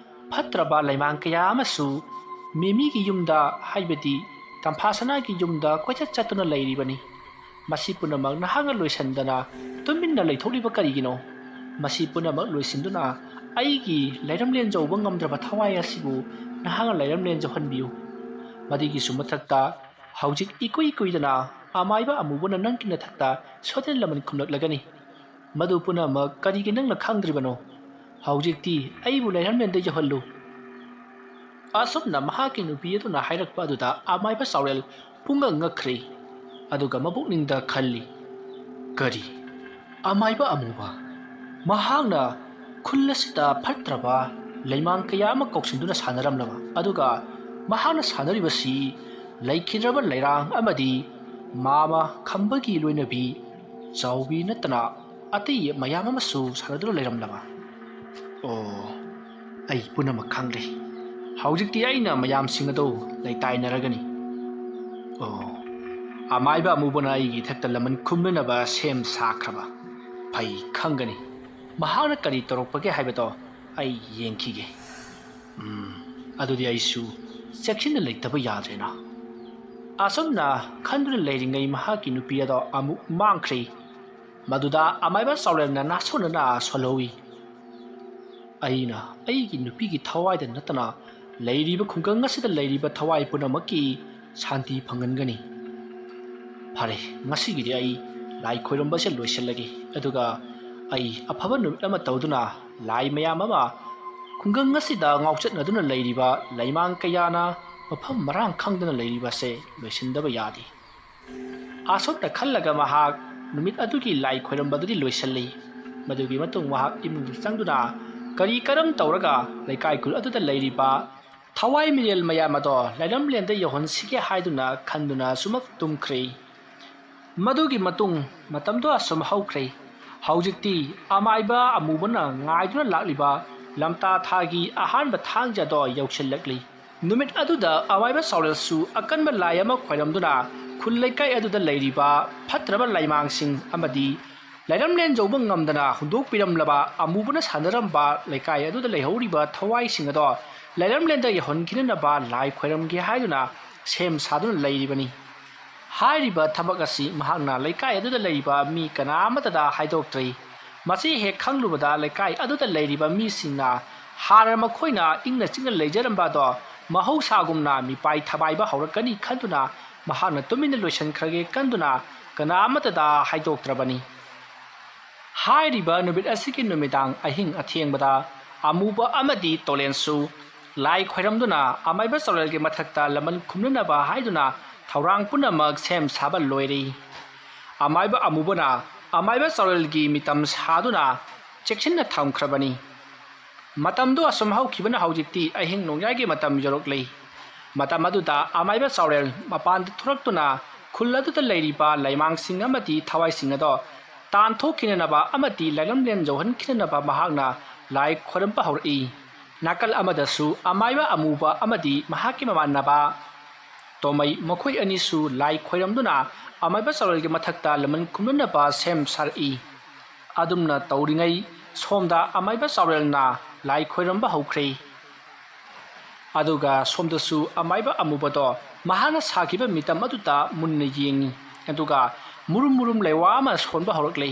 ꯐꯠꯇ꯭ꯔꯕ ꯂꯩꯃꯥꯡ ꯀꯌꯥ ꯑꯃꯁꯨ ꯃꯤꯃꯤꯒꯤ ꯌꯨꯝꯗ, ꯍꯥꯏꯕꯗꯤ ꯇꯝꯐꯥ ꯁꯅꯥꯒꯤ ꯌꯨꯝꯗ ꯀꯣꯏꯆꯠ ꯆꯠꯇꯨꯅ ꯂꯩꯔꯤꯕꯅꯤ꯫ ꯃꯁꯤ ꯄꯨꯝꯅꯃꯛ ꯅꯍꯥꯛꯅ ꯂꯣꯏꯁꯤꯟꯗꯅ ꯇꯨꯃꯤꯟꯅ ꯂꯩꯊꯣꯛꯂꯤꯕ ꯀꯔꯤꯒꯤꯅꯣ? ꯃꯁꯤ ꯄꯨꯝꯅꯃꯛ ꯂꯣꯏꯁꯤꯟꯗꯨꯅ ꯑꯩꯒꯤ ꯂꯩꯔꯝꯂꯦꯟ ꯌꯧꯕ ꯉꯝꯗ꯭ꯔꯕ ꯊꯋꯥꯏ ꯑꯁꯤꯕꯨ ꯅꯍꯥꯛꯅ ꯂꯩꯔꯝꯂꯦꯟ ꯌꯧꯍꯟꯕꯤꯌꯨ꯫ ꯃꯗꯨꯒꯤꯁꯨ ꯃꯊꯛꯇ ꯍꯧꯖꯤꯛ ꯏꯀꯨꯏ ꯀꯨꯏꯗꯅ ꯑꯃꯥꯏꯕ ꯑꯃꯨꯕꯅ ꯅꯪꯒꯤ ꯅꯊꯛꯇ ꯁꯣꯏꯗꯅ ꯂꯃꯟ ꯈꯨꯝꯂꯛꯂꯒꯅꯤ꯫ ꯃꯗꯨ ꯄꯨꯝꯅꯃꯛ ꯀꯔꯤꯒꯤ ꯅꯪꯅ ꯈꯪꯗ꯭ꯔꯤꯕꯅꯣ? ꯍꯧꯖꯤꯛꯇꯤ ꯑꯩꯕꯨ ꯂꯩꯔꯝꯂꯦꯟꯗ ꯌꯧꯍꯜꯂꯨ꯫" ꯑꯁꯨꯝꯅ ꯃꯍꯥꯛꯀꯤ ꯅꯨꯄꯤ ꯑꯗꯨꯅ ꯍꯥꯏꯔꯛꯄ ꯑꯗꯨꯗ ꯑꯃꯥꯏꯕ ꯆꯥꯎꯔꯦꯜ ꯄꯨꯡꯉꯛ ꯉꯛꯈ꯭ꯔꯦ꯫ ꯑꯗꯨꯒ ꯃꯄꯨꯛꯅꯤꯡꯗ ꯈꯜꯂꯤ, "ꯀꯔꯤ? ꯑꯃꯥꯏꯕ ꯑꯃꯨꯕ? ꯃꯍꯥꯛꯅ ꯈꯨꯜ ꯑꯁꯤꯗ ꯐꯠꯇ꯭ꯔꯕ ꯂꯩꯃꯥꯡ ꯀꯌꯥ ꯑꯃ ꯀꯧꯁꯤꯟꯗꯨꯅ ꯁꯥꯟꯅꯔꯝꯂꯕ, ꯑꯗꯨꯒ ꯃꯍꯥꯛꯅ ꯁꯥꯟꯅꯔꯤꯕꯁꯤ ꯂꯩꯈꯤꯗ꯭ꯔꯕ ꯂꯩꯔꯥꯡ ꯑꯃꯗꯤ ꯃꯥꯃ ꯈꯝꯕꯒꯤ ꯂꯣꯏꯅꯕꯤ ꯆꯥꯎꯕꯤ ꯅꯠꯇꯅ ꯑꯇꯩ ꯃꯌꯥꯝ ꯑꯃꯁꯨ ꯁꯥꯟꯅꯗꯨꯅ ꯂꯩꯔꯝꯂꯕ? ꯑꯣ, ꯑꯩ ꯄꯨꯝꯅꯃꯛ ꯈꯪꯂꯦ꯫ ꯍꯧꯖꯤꯛꯇꯤ ꯑꯩꯅ ꯃꯌꯥꯝꯁꯤꯡ ꯑꯗꯨ ꯂꯩꯇꯥꯏꯅꯔꯒꯅꯤ꯫ ꯑꯣ, ꯑꯃꯥꯏꯕ ꯑꯃꯨꯕꯅ ꯑꯩꯒꯤ ꯏꯊꯛꯇ ꯂꯃꯟ ꯈꯨꯝꯅꯅꯕ ꯁꯦꯝ ꯁꯥꯈ꯭ꯔꯕ꯫ ꯐꯩ, ꯈꯪꯒꯅꯤ꯫ ꯃꯍꯥꯛꯅ ꯀꯔꯤ ꯇꯧꯔꯛꯄꯒꯦ ꯍꯥꯏꯕꯗꯣ ꯑꯩ ꯌꯦꯡꯈꯤꯒꯦ꯫ ꯎꯝ, ꯑꯗꯨꯗꯤ ꯑꯩꯁꯨ ꯆꯦꯛꯁꯤꯟꯅ ꯂꯩꯇꯕ ꯌꯥꯗ꯭ꯔꯦꯅ꯫" ꯑꯁꯨꯝꯅ ꯈꯟꯗꯨꯅ ꯂꯩꯔꯤꯉꯩ ꯃꯍꯥꯛꯀꯤ ꯅꯨꯄꯤ ꯑꯗꯣ ꯑꯃꯨꯛ ꯃꯥꯡꯈ꯭ꯔꯦ꯫ ꯃꯗꯨꯗ ꯑꯃꯥꯏꯕ ꯆꯥꯎꯔꯦꯜꯅ ꯅꯥꯁꯣꯟꯅꯅ ꯁꯣꯜꯍꯧꯏ, "ꯑꯩꯅ ꯑꯩꯒꯤ ꯅꯨꯄꯤꯒꯤ ꯊꯋꯥꯏꯗ ꯅꯠꯇꯅ ꯂꯩꯔꯤꯕ ꯈꯨꯡꯒꯪ ꯑꯁꯤꯗ ꯂꯩꯔꯤꯕ ꯊꯋꯥꯏ ꯄꯨꯝꯅꯃꯛꯀꯤ ꯁꯥꯟꯇꯤ ꯐꯪꯍꯟꯒꯅꯤ꯫ ꯐꯔꯦ, ꯉꯁꯤꯒꯤꯗꯤ ꯑꯩ ꯂꯥꯏ ꯈꯣꯏꯔꯝꯕꯁꯦ ꯂꯣꯏꯁꯤꯜꯂꯒꯦ, ꯑꯗꯨꯒ ꯑꯩ ꯑꯐꯕ ꯅꯨꯃꯤꯠ ꯑꯃ ꯇꯧꯗꯨꯅ ꯂꯥꯏ ꯃꯌꯥꯝ ꯑꯃ ꯈꯨꯡꯒꯪ ꯑꯁꯤꯗ ꯉꯥꯎꯆꯠꯅꯗꯨꯅ ꯂꯩꯔꯤꯕ ꯂꯩꯃꯥꯡ ꯀꯌꯥꯅ ꯃꯐꯝ ꯃꯔꯥꯡ ꯈꯪꯗꯅ ꯂꯩꯔꯤꯕꯁꯦ ꯂꯣꯏꯁꯤꯟꯗꯕ ꯌꯥꯗꯦ꯫ ꯑꯁꯨꯝꯅ ꯈꯜꯂꯒ ꯃꯍꯥꯛ ꯅꯨꯃꯤꯠ ꯑꯗꯨꯒꯤ ꯂꯥꯏ ꯈꯣꯏꯔꯝꯕꯗꯨꯗꯤ ꯂꯣꯏꯁꯤꯜꯂꯤ꯫ ꯃꯗꯨꯒꯤ ꯃꯇꯨꯡ ꯃꯍꯥꯛ ꯏꯃꯨꯡꯗ ꯆꯪꯗꯨꯅ ꯀꯔꯤ ꯀꯔꯝ ꯇꯧꯔꯒ ꯂꯩꯀꯥꯏ ꯈꯨꯜ ꯑꯗꯨꯗ ꯂꯩꯔꯤꯕ ꯊꯋꯥꯏ ꯃꯤꯔꯦꯜ ꯃꯌꯥꯝ ꯑꯗꯣ ꯂꯥꯏꯔꯝꯂꯦꯟꯗ ꯌꯧꯍꯟꯁꯤꯒꯦ ꯍꯥꯏꯗꯨꯅ ꯈꯟꯗꯨꯅ ꯁꯨꯃꯛ ꯇꯨꯝꯈ꯭ꯔꯦ꯫ ꯃꯗꯨꯒꯤ ꯃꯇꯨꯡ ꯃꯇꯝꯗꯣ ꯑꯁꯨꯝ ꯍꯧꯈ꯭ꯔꯦ꯫ ꯍꯧꯖꯤꯛꯇꯤ ꯑꯃꯥꯏꯕ ꯑꯃꯨꯕꯅ ꯉꯥꯏꯗꯨꯅ ꯂꯥꯛꯂꯤꯕ ꯂꯝꯇꯥ ꯊꯥꯒꯤ ꯑꯍꯥꯟꯕ ꯊꯥꯡꯖ ꯑꯗꯣ ꯌꯧꯁꯤꯜꯂꯛꯂꯤ꯫ ꯅꯨꯃꯤꯠ ꯑꯗꯨꯗ ꯑꯃꯥꯏꯕ ꯆꯥꯎꯔꯦꯜꯁꯨ ꯑꯀꯟꯕ ꯂꯥꯏ ꯑꯃ ꯈꯣꯏꯔꯝꯗꯨꯅ ꯈꯨꯜ ꯂꯩꯀꯥꯏ ꯑꯗꯨꯗ ꯂꯩꯔꯤꯕ ꯐꯠꯇ꯭ꯔꯕ ꯂꯥꯏꯃꯥꯡꯁꯤꯡ ꯑꯃꯗꯤ ꯂꯥꯏꯔꯝꯂꯦꯟ ꯌꯧꯕ ꯉꯝꯗꯅ ꯍꯨꯟꯗꯣꯛꯄꯤꯔꯝꯂꯕ ꯑꯃꯨꯕꯅ ꯁꯥꯟꯅꯔꯝꯕ ꯂꯩꯀꯥꯏ ꯑꯗꯨꯗ ꯂꯩꯍꯧꯔꯤꯕ ꯊꯋꯥꯏꯁꯤꯡ ꯑꯗꯣ ꯂꯥꯏꯔꯝꯂꯦꯟꯗ ꯌꯧꯍꯟꯈꯤꯅꯅꯕ ꯂꯥꯏ ꯈꯣꯏꯔꯝꯒꯦ ꯍꯥꯏꯗꯨꯅ ꯁꯦꯝ ꯁꯥꯗꯨꯅ ꯂꯩꯔꯤꯕꯅꯤ꯫ ꯍꯥꯏꯔꯤꯕ ꯊꯕꯛ ꯑꯁꯤ ꯃꯍꯥꯛꯅ ꯂꯩꯀꯥꯏ ꯑꯗꯨꯗ ꯂꯩꯔꯤꯕ ꯃꯤ ꯀꯅꯥ ꯑꯃꯠꯇꯗ ꯍꯥꯏꯗꯣꯛꯇ꯭ꯔꯤ꯫ ꯃꯁꯤ ꯍꯦꯛ ꯈꯪꯂꯨꯕꯗ ꯂꯩꯀꯥꯏ ꯑꯗꯨꯗ ꯂꯩꯔꯤꯕ ꯃꯤꯁꯤꯡꯅ ꯍꯥꯟꯅ ꯃꯈꯣꯏꯅ ꯏꯪꯅ ꯆꯤꯛꯅ ꯂꯩꯖꯔꯝꯕ ꯑꯗꯣ ꯃꯍꯧꯁꯥꯒꯨꯝꯅ ꯃꯤꯄꯥꯏ ꯊꯕꯥꯏꯕ ꯍꯧꯔꯛꯀꯅꯤ ꯈꯟꯗꯨꯅ ꯃꯍꯥꯛꯅ ꯇꯨꯃꯤꯟꯅ ꯂꯣꯏꯁꯤꯟꯈ꯭ꯔꯒꯦ ꯈꯟꯗꯨꯅ ꯀꯅꯥ ꯑꯃꯠꯇꯗ ꯍꯥꯏꯗꯣꯛꯇ꯭ꯔꯕꯅꯤ꯫ ꯍꯥꯏꯔꯤꯕ ꯅꯨꯃꯤꯠ ꯑꯁꯤꯒꯤ ꯅꯨꯃꯤꯗꯥꯡ ꯑꯍꯤꯡ ꯑꯊꯦꯡꯕꯗ ꯑꯃꯨꯕ ꯑꯃꯗꯤ ꯇꯣꯂꯦꯟꯁꯨ ꯂꯥꯏ ꯈꯣꯏꯔꯝꯗꯨꯅ ꯑꯃꯥꯏꯕ ꯆꯥꯎꯔꯦꯜꯒꯤ ꯃꯊꯛꯇ ꯂꯃꯟ ꯈꯨꯝꯅꯅꯕ ꯍꯥꯏꯗꯨꯅ ꯊꯧꯔꯥꯡ ꯄꯨꯝꯅꯃꯛ ꯁꯦꯝ ꯁꯥꯕ ꯂꯣꯏꯔꯦ꯫ ꯑꯃꯥꯏꯕ ꯑꯃꯨꯕꯅ ꯑꯃꯥꯏꯕ ꯆꯥꯎꯔꯦꯜꯒꯤ ꯃꯤꯇꯝ ꯁꯥꯗꯨꯅ ꯆꯦꯛꯁꯤꯟꯅ ꯊꯝꯈ꯭ꯔꯕꯅꯤ꯫ ꯃꯇꯝꯗꯨ ꯑꯁꯨꯝ ꯍꯧꯈꯤꯕꯅ ꯍꯧꯖꯤꯛꯇꯤ ꯑꯍꯤꯡ ꯅꯣꯡꯌꯥꯏꯒꯤ ꯃꯇꯝ ꯌꯧꯔꯛꯂꯤ꯫ ꯃꯇꯝ ꯑꯗꯨꯗ ꯑꯃꯥꯏꯕ ꯆꯥꯎꯔꯦꯜ ꯃꯄꯥꯟꯗ ꯊꯣꯔꯛꯇꯨꯅ ꯈꯨꯜ ꯑꯗꯨꯗ ꯂꯩꯔꯤꯕ ꯂꯩꯃꯥꯡꯁꯤꯡ ꯑꯃꯗꯤ ꯊꯋꯥꯏꯁꯤꯡ ꯑꯗꯣ ꯇꯥꯟꯊꯣꯛꯈꯤꯅꯅꯕ ꯑꯃꯗꯤ ꯂꯥꯏꯔꯝꯂꯦꯟ ꯌꯧꯍꯟꯈꯤꯅꯅꯕ ꯃꯍꯥꯛꯅ ꯂꯥꯏ ꯈꯣꯏꯔꯝꯕ ꯍꯧꯔꯛꯏ꯫ ꯅꯥꯀꯜ ꯑꯃꯗꯁꯨ ꯑꯃꯥꯏꯕ ꯑꯃꯨꯕ ꯑꯃꯗꯤ ꯃꯍꯥꯛꯀꯤ ꯃꯃꯥꯟꯅꯕ ꯇꯣꯃꯩ ꯃꯈꯣꯏ ꯑꯅꯤꯁꯨ ꯂꯥꯏ ꯈꯣꯏꯔꯝꯗꯨꯅ ꯑꯃꯥꯏꯕ ꯆꯥꯎꯔꯦꯜꯒꯤ ꯃꯊꯛꯇ ꯂꯃꯟ ꯈꯨꯝꯅꯅꯕ ꯁꯦꯝ ꯁꯥꯔꯛꯏ꯫ ꯑꯗꯨꯝꯅ ꯇꯧꯔꯤꯉꯩ ꯁꯣꯝꯗ ꯑꯃꯥꯏꯕ ꯆꯥꯎꯔꯦꯜꯅ ꯂꯥꯏ ꯈꯣꯏꯔꯝꯕ ꯍꯧꯈ꯭ꯔꯦ꯫ ꯑꯗꯨꯒ ꯁꯣꯝꯗꯁꯨ ꯑꯃꯥꯏꯕ ꯑꯃꯨꯕꯗꯣ ꯃꯍꯥꯛꯅ ꯁꯥꯈꯤꯕ ꯃꯤꯇꯝ ꯑꯗꯨꯗ ꯃꯨꯟꯅ ꯌꯦꯡꯉꯤ꯫ ꯑꯗꯨꯒ ꯃꯨꯔꯨꯝ ꯃꯨꯔꯨꯝ ꯂꯩꯋꯥ ꯑꯃ ꯁꯣꯟꯕ ꯍꯧꯔꯛꯂꯤ꯫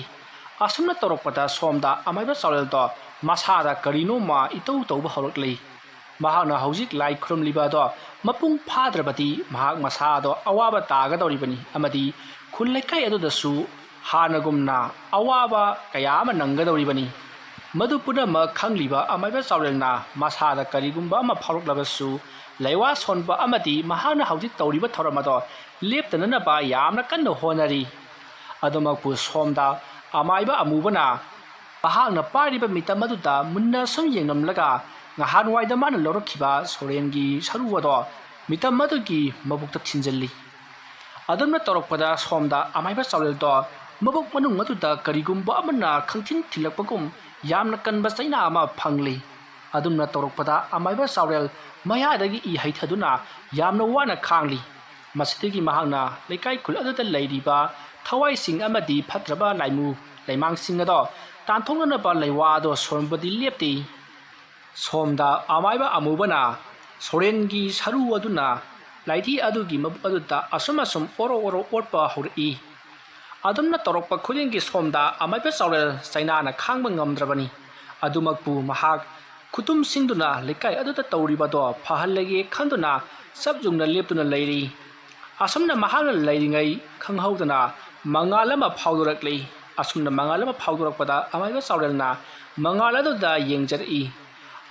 ꯑꯁꯨꯝꯅ ꯇꯧꯔꯛꯄꯗ ꯁꯣꯝꯗ ꯑꯃꯥꯏꯕ ꯆꯥꯎꯔꯦꯜꯗꯣ ꯃꯁꯥꯗ ꯀꯔꯤꯅꯣꯃ ꯏꯇꯧ ꯇꯧꯕ ꯍꯧꯔꯛꯂꯤ꯫ ꯃꯍꯥꯛꯅ ꯍꯧꯖꯤꯛ ꯂꯥꯏ ꯈꯨꯔꯨꯝꯂꯤꯕ ꯑꯗꯣ ꯃꯄꯨꯡ ꯐꯥꯗ꯭ꯔꯕꯗꯤ ꯃꯍꯥꯛ ꯃꯁꯥꯗꯣ ꯑꯋꯥꯕ ꯇꯥꯒꯗꯧꯔꯤꯕꯅꯤ ꯑꯃꯗꯤ ꯈꯨꯜ ꯂꯩꯀꯥꯏ ꯑꯗꯨꯗꯁꯨ ꯍꯥꯟꯅꯒꯨꯝꯅ ꯑꯋꯥꯕ ꯀꯌꯥ ꯑꯃ ꯅꯪꯒꯗꯧꯔꯤꯕꯅꯤ꯫ ꯃꯗꯨ ꯄꯨꯝꯅꯃꯛ ꯈꯪꯂꯤꯕ ꯑꯃꯥꯏꯕ ꯆꯥꯎꯔꯦꯜꯅ ꯃꯁꯥꯗ ꯀꯔꯤꯒꯨꯝꯕ ꯑꯃ ꯐꯥꯎꯔꯛꯂꯕꯁꯨ ꯂꯩꯋꯥ ꯁꯣꯟꯕ ꯑꯃꯗꯤ ꯃꯍꯥꯛꯅ ꯍꯧꯖꯤꯛ ꯇꯧꯔꯤꯕ ꯊꯧꯔꯝ ꯑꯗꯣ ꯂꯦꯞꯇꯅꯅꯕ ꯌꯥꯝꯅ ꯀꯟꯅ ꯍꯣꯠꯅꯔꯤ꯫ ꯑꯗꯨꯃꯛꯄꯨ ꯁꯣꯝꯗ ꯑꯃꯥꯏꯕ ꯑꯃꯨꯕꯅ ꯃꯍꯥꯛꯅ ꯄꯥꯏꯔꯤꯕ ꯃꯤꯇꯝ ꯑꯗꯨꯗ ꯃꯨꯟꯅ ꯁꯨꯝ ꯌꯦꯡꯂꯝꯂꯒ ꯉꯍꯥꯟꯋꯥꯏꯗ ꯃꯥꯅ ꯂꯧꯔꯛꯈꯤꯕ ꯁꯣꯔꯦꯟꯒꯤ ꯁꯔꯨ ꯑꯗꯣ ꯃꯤꯇꯝ ꯑꯗꯨꯒꯤ ꯃꯕꯨꯛꯇ ꯊꯤꯟꯖꯤꯜꯂꯤ꯫ ꯑꯗꯨꯝꯅ ꯇꯧꯔꯛꯄꯗ ꯁꯣꯝꯗ ꯑꯃꯥꯏꯕ ꯆꯥꯎꯔꯦꯜꯗꯣ ꯃꯕꯨꯛ ꯃꯅꯨꯡ ꯑꯗꯨꯗ ꯀꯔꯤꯒꯨꯝꯕ ꯑꯃꯅ ꯈꯪꯊꯤꯟ ꯊꯤꯜꯂꯛꯄꯒꯨꯝ ꯌꯥꯝꯅ ꯀꯟꯕ ꯆꯩꯅꯥ ꯑꯃ ꯐꯪꯂꯤ꯫ ꯑꯗꯨꯝꯅ ꯇꯧꯔꯛꯄꯗ ꯑꯃꯥꯏꯕ ꯆꯥꯎꯔꯦꯜ ꯃꯌꯥꯗꯒꯤ ꯏ ꯍꯩꯊꯗꯨꯅ ꯌꯥꯝꯅ ꯋꯥꯅ ꯈꯥꯡꯂꯤ꯫ ꯃꯁꯤꯗꯒꯤ ꯃꯍꯥꯛꯅ ꯂꯩꯀꯥꯏ ꯈꯨꯜ ꯑꯗꯨꯗ ꯂꯩꯔꯤꯕ ꯊꯋꯥꯏꯁꯤꯡ ꯑꯃꯗꯤ ꯐꯠꯇ꯭ꯔꯕ ꯂꯥꯏꯃꯨ ꯂꯩꯃꯥꯡꯁꯤꯡ ꯑꯗꯣ ꯇꯥꯟꯊꯣꯛꯅꯅꯕ ꯂꯩꯋꯥ ꯑꯗꯣ ꯁꯣꯟꯕꯗꯤ ꯂꯦꯞꯇꯦ꯫ ꯁꯣꯝꯗ ꯑꯃꯥꯏꯕ ꯑꯃꯨꯕꯅ ꯁꯣꯔꯦꯟꯒꯤ ꯁꯔꯨ ꯑꯗꯨꯅ ꯂꯥꯏꯙꯤ ꯑꯗꯨꯒꯤ ꯃꯕꯨꯛ ꯑꯗꯨꯗ ꯑꯁꯨꯝ ꯑꯁꯨꯝ ꯑꯣꯔꯣ ꯑꯣꯔꯣ ꯑꯣꯠꯄ ꯍꯧꯔꯛꯏ꯫ ꯑꯗꯨꯝꯅ ꯇꯧꯔꯛꯄ ꯈꯨꯗꯤꯡꯒꯤ ꯁꯣꯝꯗ ꯑꯃꯥꯏꯕ ꯆꯥꯎꯔꯦꯜ ꯆꯩꯅꯥꯅ ꯈꯥꯡꯕ ꯉꯝꯗ꯭ꯔꯕꯅꯤ꯫ ꯑꯗꯨꯃꯛꯄꯨ ꯃꯍꯥꯛ ꯈꯨꯇꯨꯝꯁꯤꯡꯗꯨꯅ ꯂꯩꯀꯥꯏ ꯑꯗꯨꯗ ꯇꯧꯔꯤꯕꯗꯣ ꯐꯍꯜꯂꯒꯦ ꯈꯟꯗꯨꯅ ꯆꯞ ꯌꯨꯡꯅ ꯂꯦꯞꯇꯨꯅ ꯂꯩꯔꯤ꯫ ꯑꯁꯨꯝꯅ ꯃꯍꯥꯛꯅ ꯂꯩꯔꯤꯉꯩ ꯈꯪꯍꯧꯗꯅ ꯃꯉꯥꯜ ꯑꯃ ꯐꯥꯎꯗꯣꯔꯛꯂꯤ꯫ ꯑꯁꯨꯝꯅ ꯃꯉꯥꯜ ꯑꯃ ꯐꯥꯎꯗꯣꯔꯛꯄꯗ ꯑꯃꯥꯏꯕ ꯆꯥꯎꯔꯦꯜꯅ ꯃꯉꯥꯜ ꯑꯗꯨꯗ ꯌꯦꯡꯖꯔꯛꯏ꯫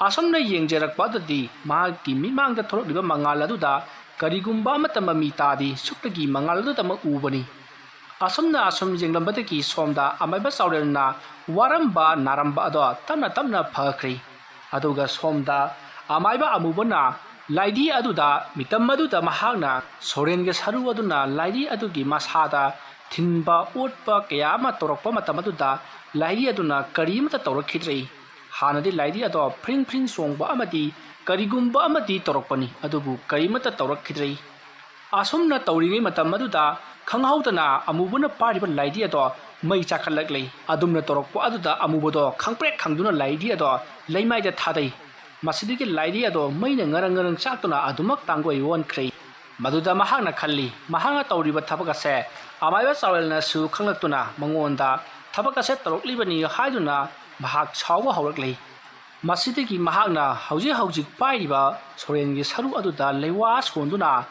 ꯑꯁꯨꯝꯅ ꯌꯦꯡꯖꯔꯛꯄ ꯑꯗꯨꯗꯤ ꯃꯍꯥꯛꯀꯤ ꯃꯤꯠꯃꯥꯡꯗ ꯊꯣꯔꯛꯂꯤꯕ ꯃꯉꯥꯜ ꯑꯗꯨꯗ ꯀꯔꯤꯒꯨꯝꯕ ꯑꯃꯠꯇ ꯃꯃꯤ ꯇꯥꯗꯦ꯫ ꯁꯨꯞꯅꯒꯤ ꯃꯉꯥꯜ ꯑꯗꯨꯗꯃꯛ ꯎꯕꯅꯤ꯫ ꯑꯁꯨꯝꯅ ꯑꯁꯨꯝ ꯌꯦꯡꯂꯝꯕꯗꯒꯤ ꯁꯣꯝꯗ ꯑꯃꯥꯏꯕ ꯆꯥꯎꯔꯦꯜꯅ ꯋꯥꯔꯝꯕ ꯅꯥꯔꯝꯕ ꯑꯗꯣ ꯇꯞꯅ ꯇꯞꯅ ꯐꯈ꯭ꯔꯦ꯫ ꯑꯗꯨꯒ ꯁꯣꯝꯗ ꯑꯃꯥꯏꯕ ꯑꯃꯨꯕꯅ ꯂꯥꯏꯙꯤ ꯑꯗꯨꯗ ꯃꯤꯇꯝ ꯑꯗꯨꯗ ꯃꯍꯥꯛꯅ ꯁꯣꯔꯦꯟꯒꯤ ꯁꯔꯨ ꯑꯗꯨꯅ ꯂꯥꯏꯙꯤ ꯑꯗꯨꯒꯤ ꯃꯁꯥꯗ ꯊꯤꯟꯕ ꯑꯣꯠꯄ ꯀꯌꯥ ꯑꯃ ꯇꯧꯔꯛꯄ ꯃꯇꯝ ꯑꯗꯨꯗ ꯂꯥꯏꯙꯤ ꯑꯗꯨꯅ ꯀꯔꯤꯃꯠꯇ ꯇꯧꯔꯛꯈꯤꯗ꯭ꯔꯦ꯫ ꯍꯥꯟꯅꯗꯤ ꯂꯥꯏꯙꯤ ꯑꯗꯣ ꯐ꯭ꯔꯤꯡ ꯐ꯭ꯔꯤꯡ ꯆꯣꯡꯕ ꯑꯃꯗꯤ ꯀꯔꯤꯒꯨꯝꯕ ꯑꯃꯗꯤ ꯇꯧꯔꯛꯄꯅꯤ, ꯑꯗꯨꯕꯨ ꯀꯔꯤꯃꯠꯇ ꯇꯧꯔꯛꯈꯤꯗ꯭ꯔꯦ꯫ ꯑꯁꯨꯝꯅ ꯇꯧꯔꯤꯉꯩ ꯃꯇꯝ ꯑꯗꯨꯗ ꯈꯪꯍꯧꯗꯅ ꯑꯃꯨꯕꯅ ꯄꯥꯏꯔꯤꯕ ꯂꯥꯏꯙꯤ ꯑꯗꯣ ꯃꯩ ꯆꯥꯛꯈꯠꯂꯛꯂꯦ꯫ ꯑꯗꯨꯝꯅ ꯇꯧꯔꯛꯄ ꯑꯗꯨꯗ ꯑꯃꯨꯕꯗꯣ ꯈꯪꯄ꯭ꯔꯦꯛ ꯈꯪꯗꯨꯅ ꯂꯥꯏꯙꯤ ꯑꯗꯣ ꯂꯩꯃꯥꯏꯗ ꯊꯥꯗꯩ꯫ ꯃꯁꯤꯗꯒꯤ ꯂꯥꯏꯙꯤ ꯑꯗꯣ ꯃꯩꯅ ꯉꯔꯪ ꯉꯔꯪ ꯆꯥꯛꯇꯨꯅ ꯑꯗꯨꯃꯛ ꯇꯥꯡꯒꯣꯏ ꯑꯣꯟꯈ꯭ꯔꯦ꯫ ꯃꯗꯨꯗ ꯃꯍꯥꯛꯅ ꯈꯜꯂꯤ, ꯃꯍꯥꯛꯅ ꯇꯧꯔꯤꯕ ꯊꯕꯛ ꯑꯁꯦ ꯑꯃꯥꯏꯕ ꯆꯥꯎꯔꯦꯜꯅꯁꯨ ꯈꯪꯂꯛꯇꯨꯅ ꯃꯉꯣꯟꯗ ꯊꯕꯛ ꯑꯁꯦ ꯇꯧꯔꯛꯂꯤꯕꯅꯤ ꯍꯥꯏꯗꯨꯅ ꯃꯍꯥꯛ ꯁꯥꯎꯕ ꯍꯧꯔꯛꯂꯤ꯫ ꯃꯁꯤꯗꯒꯤ ꯃꯍꯥꯛꯅ ꯍꯧꯖꯤꯛ ꯍꯧꯖꯤꯛ ꯄꯥꯏꯔꯤꯕ ꯁꯣꯔꯦꯟꯒꯤ ꯁꯔꯨ ꯑꯗꯨꯗ ꯂꯩꯋꯥ ꯁꯣꯟꯗꯨꯅ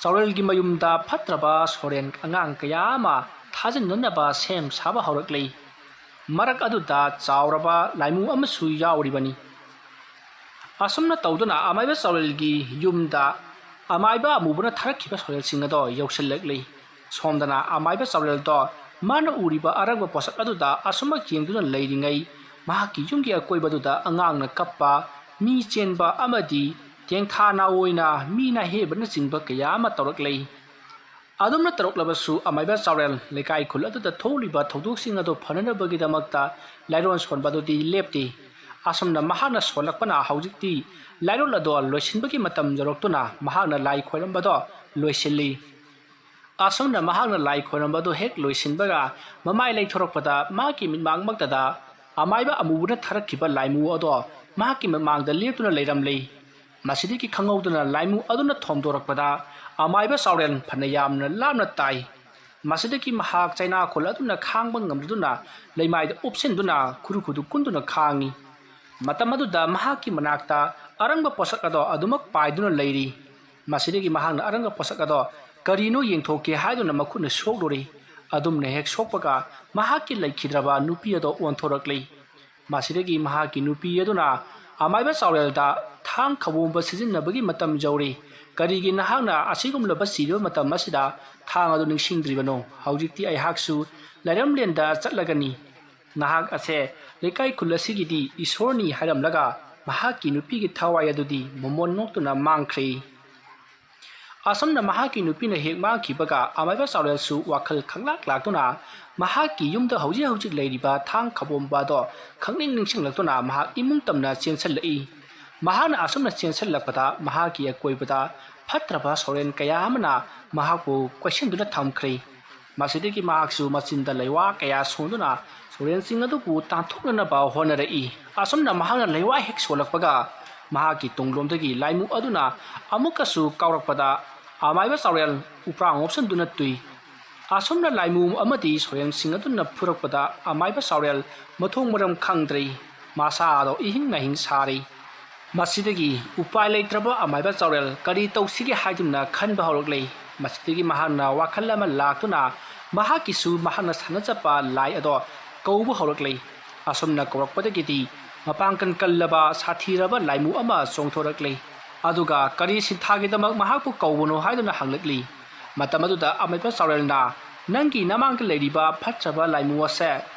ꯆꯥꯎꯔꯦꯜꯒꯤ ꯃꯌꯨꯝꯗ ꯐꯠꯇ꯭ꯔꯕ ꯁꯣꯔꯦꯟ ꯑꯉꯥꯡ ꯀꯌꯥ ꯑꯃ ꯊꯥꯖꯤꯟꯅꯅꯕ ꯁꯦꯝ ꯁꯥꯕ ꯍꯧꯔꯛꯂꯤ꯫ ꯃꯔꯛ ꯑꯗꯨꯗ ꯆꯥꯎꯔꯕ ꯂꯥꯏꯃꯨ ꯑꯃꯁꯨ ꯌꯥꯎꯔꯤꯕꯅꯤ꯫ ꯑꯁꯨꯝꯅ ꯇꯧꯗꯨꯅ ꯑꯃꯥꯏꯕ ꯆꯥꯎꯔꯦꯜꯒꯤ ꯌꯨꯝꯗ ꯑꯃꯥꯏꯕ ꯑꯃꯨꯕꯅ ꯊꯥꯔꯛꯈꯤꯕ ꯁꯣꯔꯦꯜꯁꯤꯡ ꯑꯗꯣ ꯌꯧꯁꯤꯜꯂꯛꯂꯤ꯫ ꯁꯣꯝꯗꯅ ꯑꯃꯥꯏꯕ ꯆꯥꯎꯔꯦꯜꯗꯣ ꯃꯥꯅ ꯎꯔꯤꯕ ꯑꯔꯪꯕ ꯄꯣꯠꯁꯛ ꯑꯗꯨꯗ ꯑꯁꯨꯝꯃꯛ ꯌꯦꯡꯗꯨꯅ ꯂꯩꯔꯤꯉꯩ, ꯃꯍꯥꯛꯀꯤ ꯌꯨꯝꯒꯤ ꯑꯀꯣꯏꯕꯗꯨꯗ ꯑꯉꯥꯡꯅ ꯀꯞꯄ, ꯃꯤ ꯆꯦꯟꯕ ꯑꯃꯗꯤ ꯇꯦꯡꯊꯥ ꯅꯥꯑꯣꯏꯅ ꯃꯤ ꯅꯥꯍꯦꯕꯅꯆꯤꯡꯕ ꯀꯌꯥ ꯑꯃ ꯇꯧꯔꯛꯂꯤ꯫ ꯑꯗꯨꯝꯅ ꯇꯧꯔꯛꯂꯕꯁꯨ ꯑꯃꯥꯏꯕ ꯆꯥꯎꯔꯦꯜ ꯂꯩꯀꯥꯏ ꯈꯨꯜ ꯑꯗꯨꯗ ꯊꯣꯛꯂꯤꯕ ꯊꯧꯗꯣꯛꯁꯤꯡ ꯑꯗꯨ ꯐꯅꯅꯕꯒꯤꯗꯃꯛꯇ ꯂꯥꯏꯔꯣꯟ ꯁꯣꯟꯕ ꯑꯗꯨꯗꯤ ꯂꯦꯞꯇꯦ꯫ ꯑꯁꯨꯝꯅ ꯃꯍꯥꯛꯅ ꯁꯣꯜꯂꯛꯄꯅ ꯍꯧꯖꯤꯛꯇꯤ ꯂꯥꯏꯔꯣꯟ ꯑꯗꯣ ꯂꯣꯏꯁꯤꯟꯕꯒꯤ ꯃꯇꯝ ꯌꯧꯔꯛꯇꯨꯅ ꯃꯍꯥꯛꯅ ꯂꯥꯏ ꯈꯣꯏꯔꯝꯕꯗꯣ ꯂꯣꯏꯁꯤꯜꯂꯤ꯫ ꯑꯁꯨꯝꯅ ꯃꯍꯥꯛꯅ ꯂꯥꯏ ꯈꯣꯏꯔꯝꯕꯗꯨ ꯍꯦꯛ ꯂꯣꯏꯁꯤꯟꯕꯒ ꯃꯃꯥꯏ ꯂꯩꯊꯣꯔꯛꯄꯗ ꯃꯍꯥꯛꯀꯤ ꯃꯤꯠꯃꯥꯡꯃꯛꯇꯗ ꯑꯃꯥꯏꯕ ꯑꯃꯨꯕꯅ ꯊꯥꯔꯛꯈꯤꯕ ꯂꯥꯏꯃꯨ ꯑꯗꯣ ꯃꯍꯥꯛꯀꯤ ꯃꯃꯥꯡꯗ ꯂꯦꯞꯇꯨꯅ ꯂꯩꯔꯝꯂꯤ꯫ ꯃꯁꯤꯗꯒꯤ ꯈꯪꯍꯧꯗꯅ ꯂꯥꯏꯃꯨ ꯑꯗꯨꯅ ꯊꯣꯝꯗꯣꯔꯛꯄꯗ ꯑꯃꯥꯏꯕ ꯆꯥꯎꯔꯦꯜ ꯐꯅ ꯌꯥꯝꯅ ꯂꯥꯞꯅ ꯇꯥꯏ꯫ ꯃꯁꯤꯗꯒꯤ ꯃꯍꯥꯛ ꯆꯩꯅꯥꯈꯣꯜ ꯑꯗꯨꯅ ꯈꯥꯡꯕ ꯉꯝꯗꯨꯅ ꯂꯩꯃꯥꯏꯗ ꯎꯞꯁꯤꯟꯗꯨꯅ ꯈꯨꯔꯨ ꯈꯨꯗꯨ ꯀꯨꯟꯗꯨꯅ ꯈꯥꯡꯏ꯫ ꯃꯇꯝ ꯑꯗꯨꯗ ꯃꯍꯥꯛꯀꯤ ꯃꯅꯥꯛꯇ ꯑꯔꯪꯕ ꯄꯣꯠꯁꯛ ꯑꯗꯣ ꯑꯗꯨꯃꯛ ꯄꯥꯏꯗꯨꯅ ꯂꯩꯔꯤ꯫ ꯃꯁꯤꯗꯒꯤ ꯃꯍꯥꯛꯅ ꯑꯔꯪꯕ ꯄꯣꯠꯁꯛ ꯑꯗꯣ ꯀꯔꯤꯅꯣ ꯌꯦꯡꯊꯣꯛꯀꯦ ꯍꯥꯏꯗꯨꯅ ꯃꯈꯨꯠꯅ ꯁꯣꯛꯂꯨꯔꯤ꯫ ꯑꯗꯨꯝꯅ ꯍꯦꯛ ꯁꯣꯛꯄꯒ ꯃꯍꯥꯛꯀꯤ ꯂꯩꯈꯤꯗ꯭ꯔꯕ ꯅꯨꯄꯤ ꯑꯗꯣ ꯑꯣꯟꯊꯣꯔꯛꯂꯤ꯫ ꯃꯁꯤꯗꯒꯤ ꯃꯍꯥꯛꯀꯤ ꯅꯨꯄꯤ ꯑꯗꯨꯅ ꯑꯃꯥꯏꯕ ꯆꯥꯎꯔꯦꯜꯗ ꯊꯥꯡ ꯈꯕꯣꯝꯕ ꯁꯤꯖꯤꯟꯅꯕꯒꯤ ꯃꯇꯝ ꯌꯧꯔꯦ꯫ ꯀꯔꯤꯒꯤ ꯅꯍꯥꯛꯅ ꯑꯁꯤꯒꯨꯝꯂꯕ ꯁꯤꯔꯕ ꯃꯇꯝ ꯑꯁꯤꯗ ꯊꯥꯡ ꯑꯗꯨ ꯅꯤꯡꯁꯤꯡꯗ꯭ꯔꯤꯕꯅꯣ? ꯍꯧꯖꯤꯛꯇꯤ ꯑꯩꯍꯥꯛꯁꯨ ꯂꯥꯏꯔꯝꯂꯦꯟꯗ ꯆꯠꯂꯒꯅꯤ꯫ ꯅꯍꯥꯛ ꯑꯁꯦ ꯂꯩꯀꯥꯏ ꯈꯨꯜ ꯑꯁꯤꯒꯤꯗꯤ ꯏꯁꯣꯔꯅꯤ ꯍꯥꯏꯔꯝꯂꯒ ꯃꯍꯥꯛꯀꯤ ꯅꯨꯄꯤꯒꯤ ꯊꯋꯥꯏ ꯑꯗꯨꯗꯤ ꯃꯃꯣꯟ ꯅꯣꯛꯇꯨꯅ ꯃꯥꯡꯈ꯭ꯔꯦ꯫ ꯑꯁꯨꯝꯅ ꯃꯍꯥꯛꯀꯤ ꯅꯨꯄꯤꯅ ꯍꯦꯛ ꯃꯥꯡꯈꯤꯕꯒ ꯑꯃꯥꯏꯕ ꯆꯥꯎꯔꯦꯜꯁꯨ ꯋꯥꯈꯜ ꯈꯪꯂꯥꯛ ꯂꯥꯛꯇꯨꯅ ꯃꯍꯥꯛꯀꯤ ꯌꯨꯝꯗ ꯍꯧꯖꯤꯛ ꯍꯧꯖꯤꯛ ꯂꯩꯔꯤꯕ ꯊꯥꯡ ꯈꯕꯣꯝꯕ ꯑꯗꯣ ꯈꯪꯅꯤꯡ ꯅꯤꯡꯁꯤꯡꯂꯛꯇꯨꯅ ꯃꯍꯥꯛ ꯏꯃꯨꯡ ꯇꯝꯅ ꯆꯦꯟꯁꯤꯜꯂꯛꯏ꯫ ꯃꯍꯥꯛꯅ ꯑꯁꯨꯝꯅ ꯆꯦꯟꯁꯤꯜꯂꯛꯄꯗ ꯃꯍꯥꯛꯀꯤ ꯑꯀꯣꯏꯕꯗ ꯐꯠꯇ꯭ꯔꯕ ꯁꯣꯔꯦꯟ ꯀꯌꯥ ꯑꯃꯅ ꯃꯍꯥꯛꯄꯨ ꯀꯣꯏꯁꯤꯟꯗꯨꯅ ꯊꯝꯈ꯭ꯔꯦ꯫ ꯃꯁꯤꯗꯒꯤ ꯃꯍꯥꯛꯁꯨ ꯃꯆꯤꯟꯗ ꯂꯩꯋꯥ ꯀꯌꯥ ꯁꯣꯟꯗꯨꯅ ꯁꯣꯔꯦꯟꯁꯤꯡ ꯑꯗꯨꯕꯨ ꯇꯥꯟꯊꯣꯛꯅꯅꯕ ꯍꯣꯠꯅꯔꯛꯏ꯫ ꯑꯁꯨꯝꯅ ꯃꯍꯥꯛꯅ ꯂꯩꯋꯥ ꯍꯦꯛ ꯁꯣꯜꯂꯛꯄꯒ ꯃꯍꯥꯛꯀꯤ ꯇꯨꯡꯂꯣꯝꯗꯒꯤ ꯂꯥꯏꯃꯨ ꯑꯗꯨꯅ ꯑꯃꯨꯛꯀꯁꯨ ꯀꯥꯎꯔꯛꯄꯗ ꯑꯃꯥꯏꯕ ꯆꯥꯎꯔꯦꯜ ꯎꯄ꯭ꯔꯥꯡ ꯑꯣꯞꯁꯤꯟꯗꯨꯅ ꯇꯨꯏ꯫ ꯑꯁꯨꯝꯅ ꯂꯥꯏꯃꯨ ꯑꯃꯗꯤ ꯁꯣꯔꯦꯟꯁꯤꯡ ꯑꯗꯨꯅ ꯐꯨꯔꯛꯄꯗ ꯑꯃꯥꯏꯕ ꯆꯥꯎꯔꯦꯜ ꯃꯊꯣꯡ ꯃꯔꯝ ꯈꯪꯗ꯭ꯔꯦ꯫ ꯃꯁꯥꯗꯣ ꯏꯍꯤꯡ ꯅꯥꯍꯤꯡ ꯁꯥꯔꯤ꯫ ꯃꯁꯤꯗꯒꯤ ꯎꯄꯥꯏ ꯂꯩꯇ꯭ꯔꯕ ꯑꯃꯥꯏꯕ ꯆꯥꯎꯔꯦꯜ ꯀꯔꯤ ꯇꯧꯁꯤꯒꯦ ꯍꯥꯏꯗꯨꯅ ꯈꯟꯕ ꯍꯧꯔꯛꯂꯦ꯫ ꯃꯁꯤꯗꯒꯤ ꯃꯍꯥꯛꯅ ꯋꯥꯈꯜ ꯑꯃ ꯂꯥꯛꯇꯨꯅ ꯃꯍꯥꯛꯀꯤꯁꯨ ꯃꯍꯥꯛꯅ ꯁꯥꯟꯅꯖꯕ ꯂꯥꯏ ꯑꯗꯣ ꯀꯧꯕ ꯍꯧꯔꯛꯂꯦ꯫ ꯑꯁꯨꯝꯅ ꯀꯧꯔꯛꯄꯗꯒꯤꯗꯤ ꯃꯄꯥꯡꯒꯜ ꯀꯜꯂꯕ ꯁꯥꯊꯤꯔꯕ ꯂꯥꯏꯃꯨ ꯑꯃ ꯆꯣꯡꯊꯣꯔꯛꯂꯦ꯫ ꯑꯗꯨꯒ ꯀꯔꯤ ꯁꯤꯟꯊꯥꯒꯤꯗꯃꯛ ꯃꯍꯥꯛꯄꯨ ꯀꯧꯕꯅꯣ ꯍꯥꯏꯗꯨꯅ ꯍꯪꯂꯛꯂꯤ꯫ ꯃꯇꯝ ꯑꯗꯨꯗ ꯑꯃꯥꯏꯕ ꯆꯥꯎꯔꯦꯜꯅ, "ꯅꯪꯒꯤ ꯅꯃꯥꯡꯗ ꯂꯩꯔꯤꯕ ꯐꯠꯇ꯭ꯔꯕ ꯂꯥꯏꯃꯨ ꯑꯁꯦ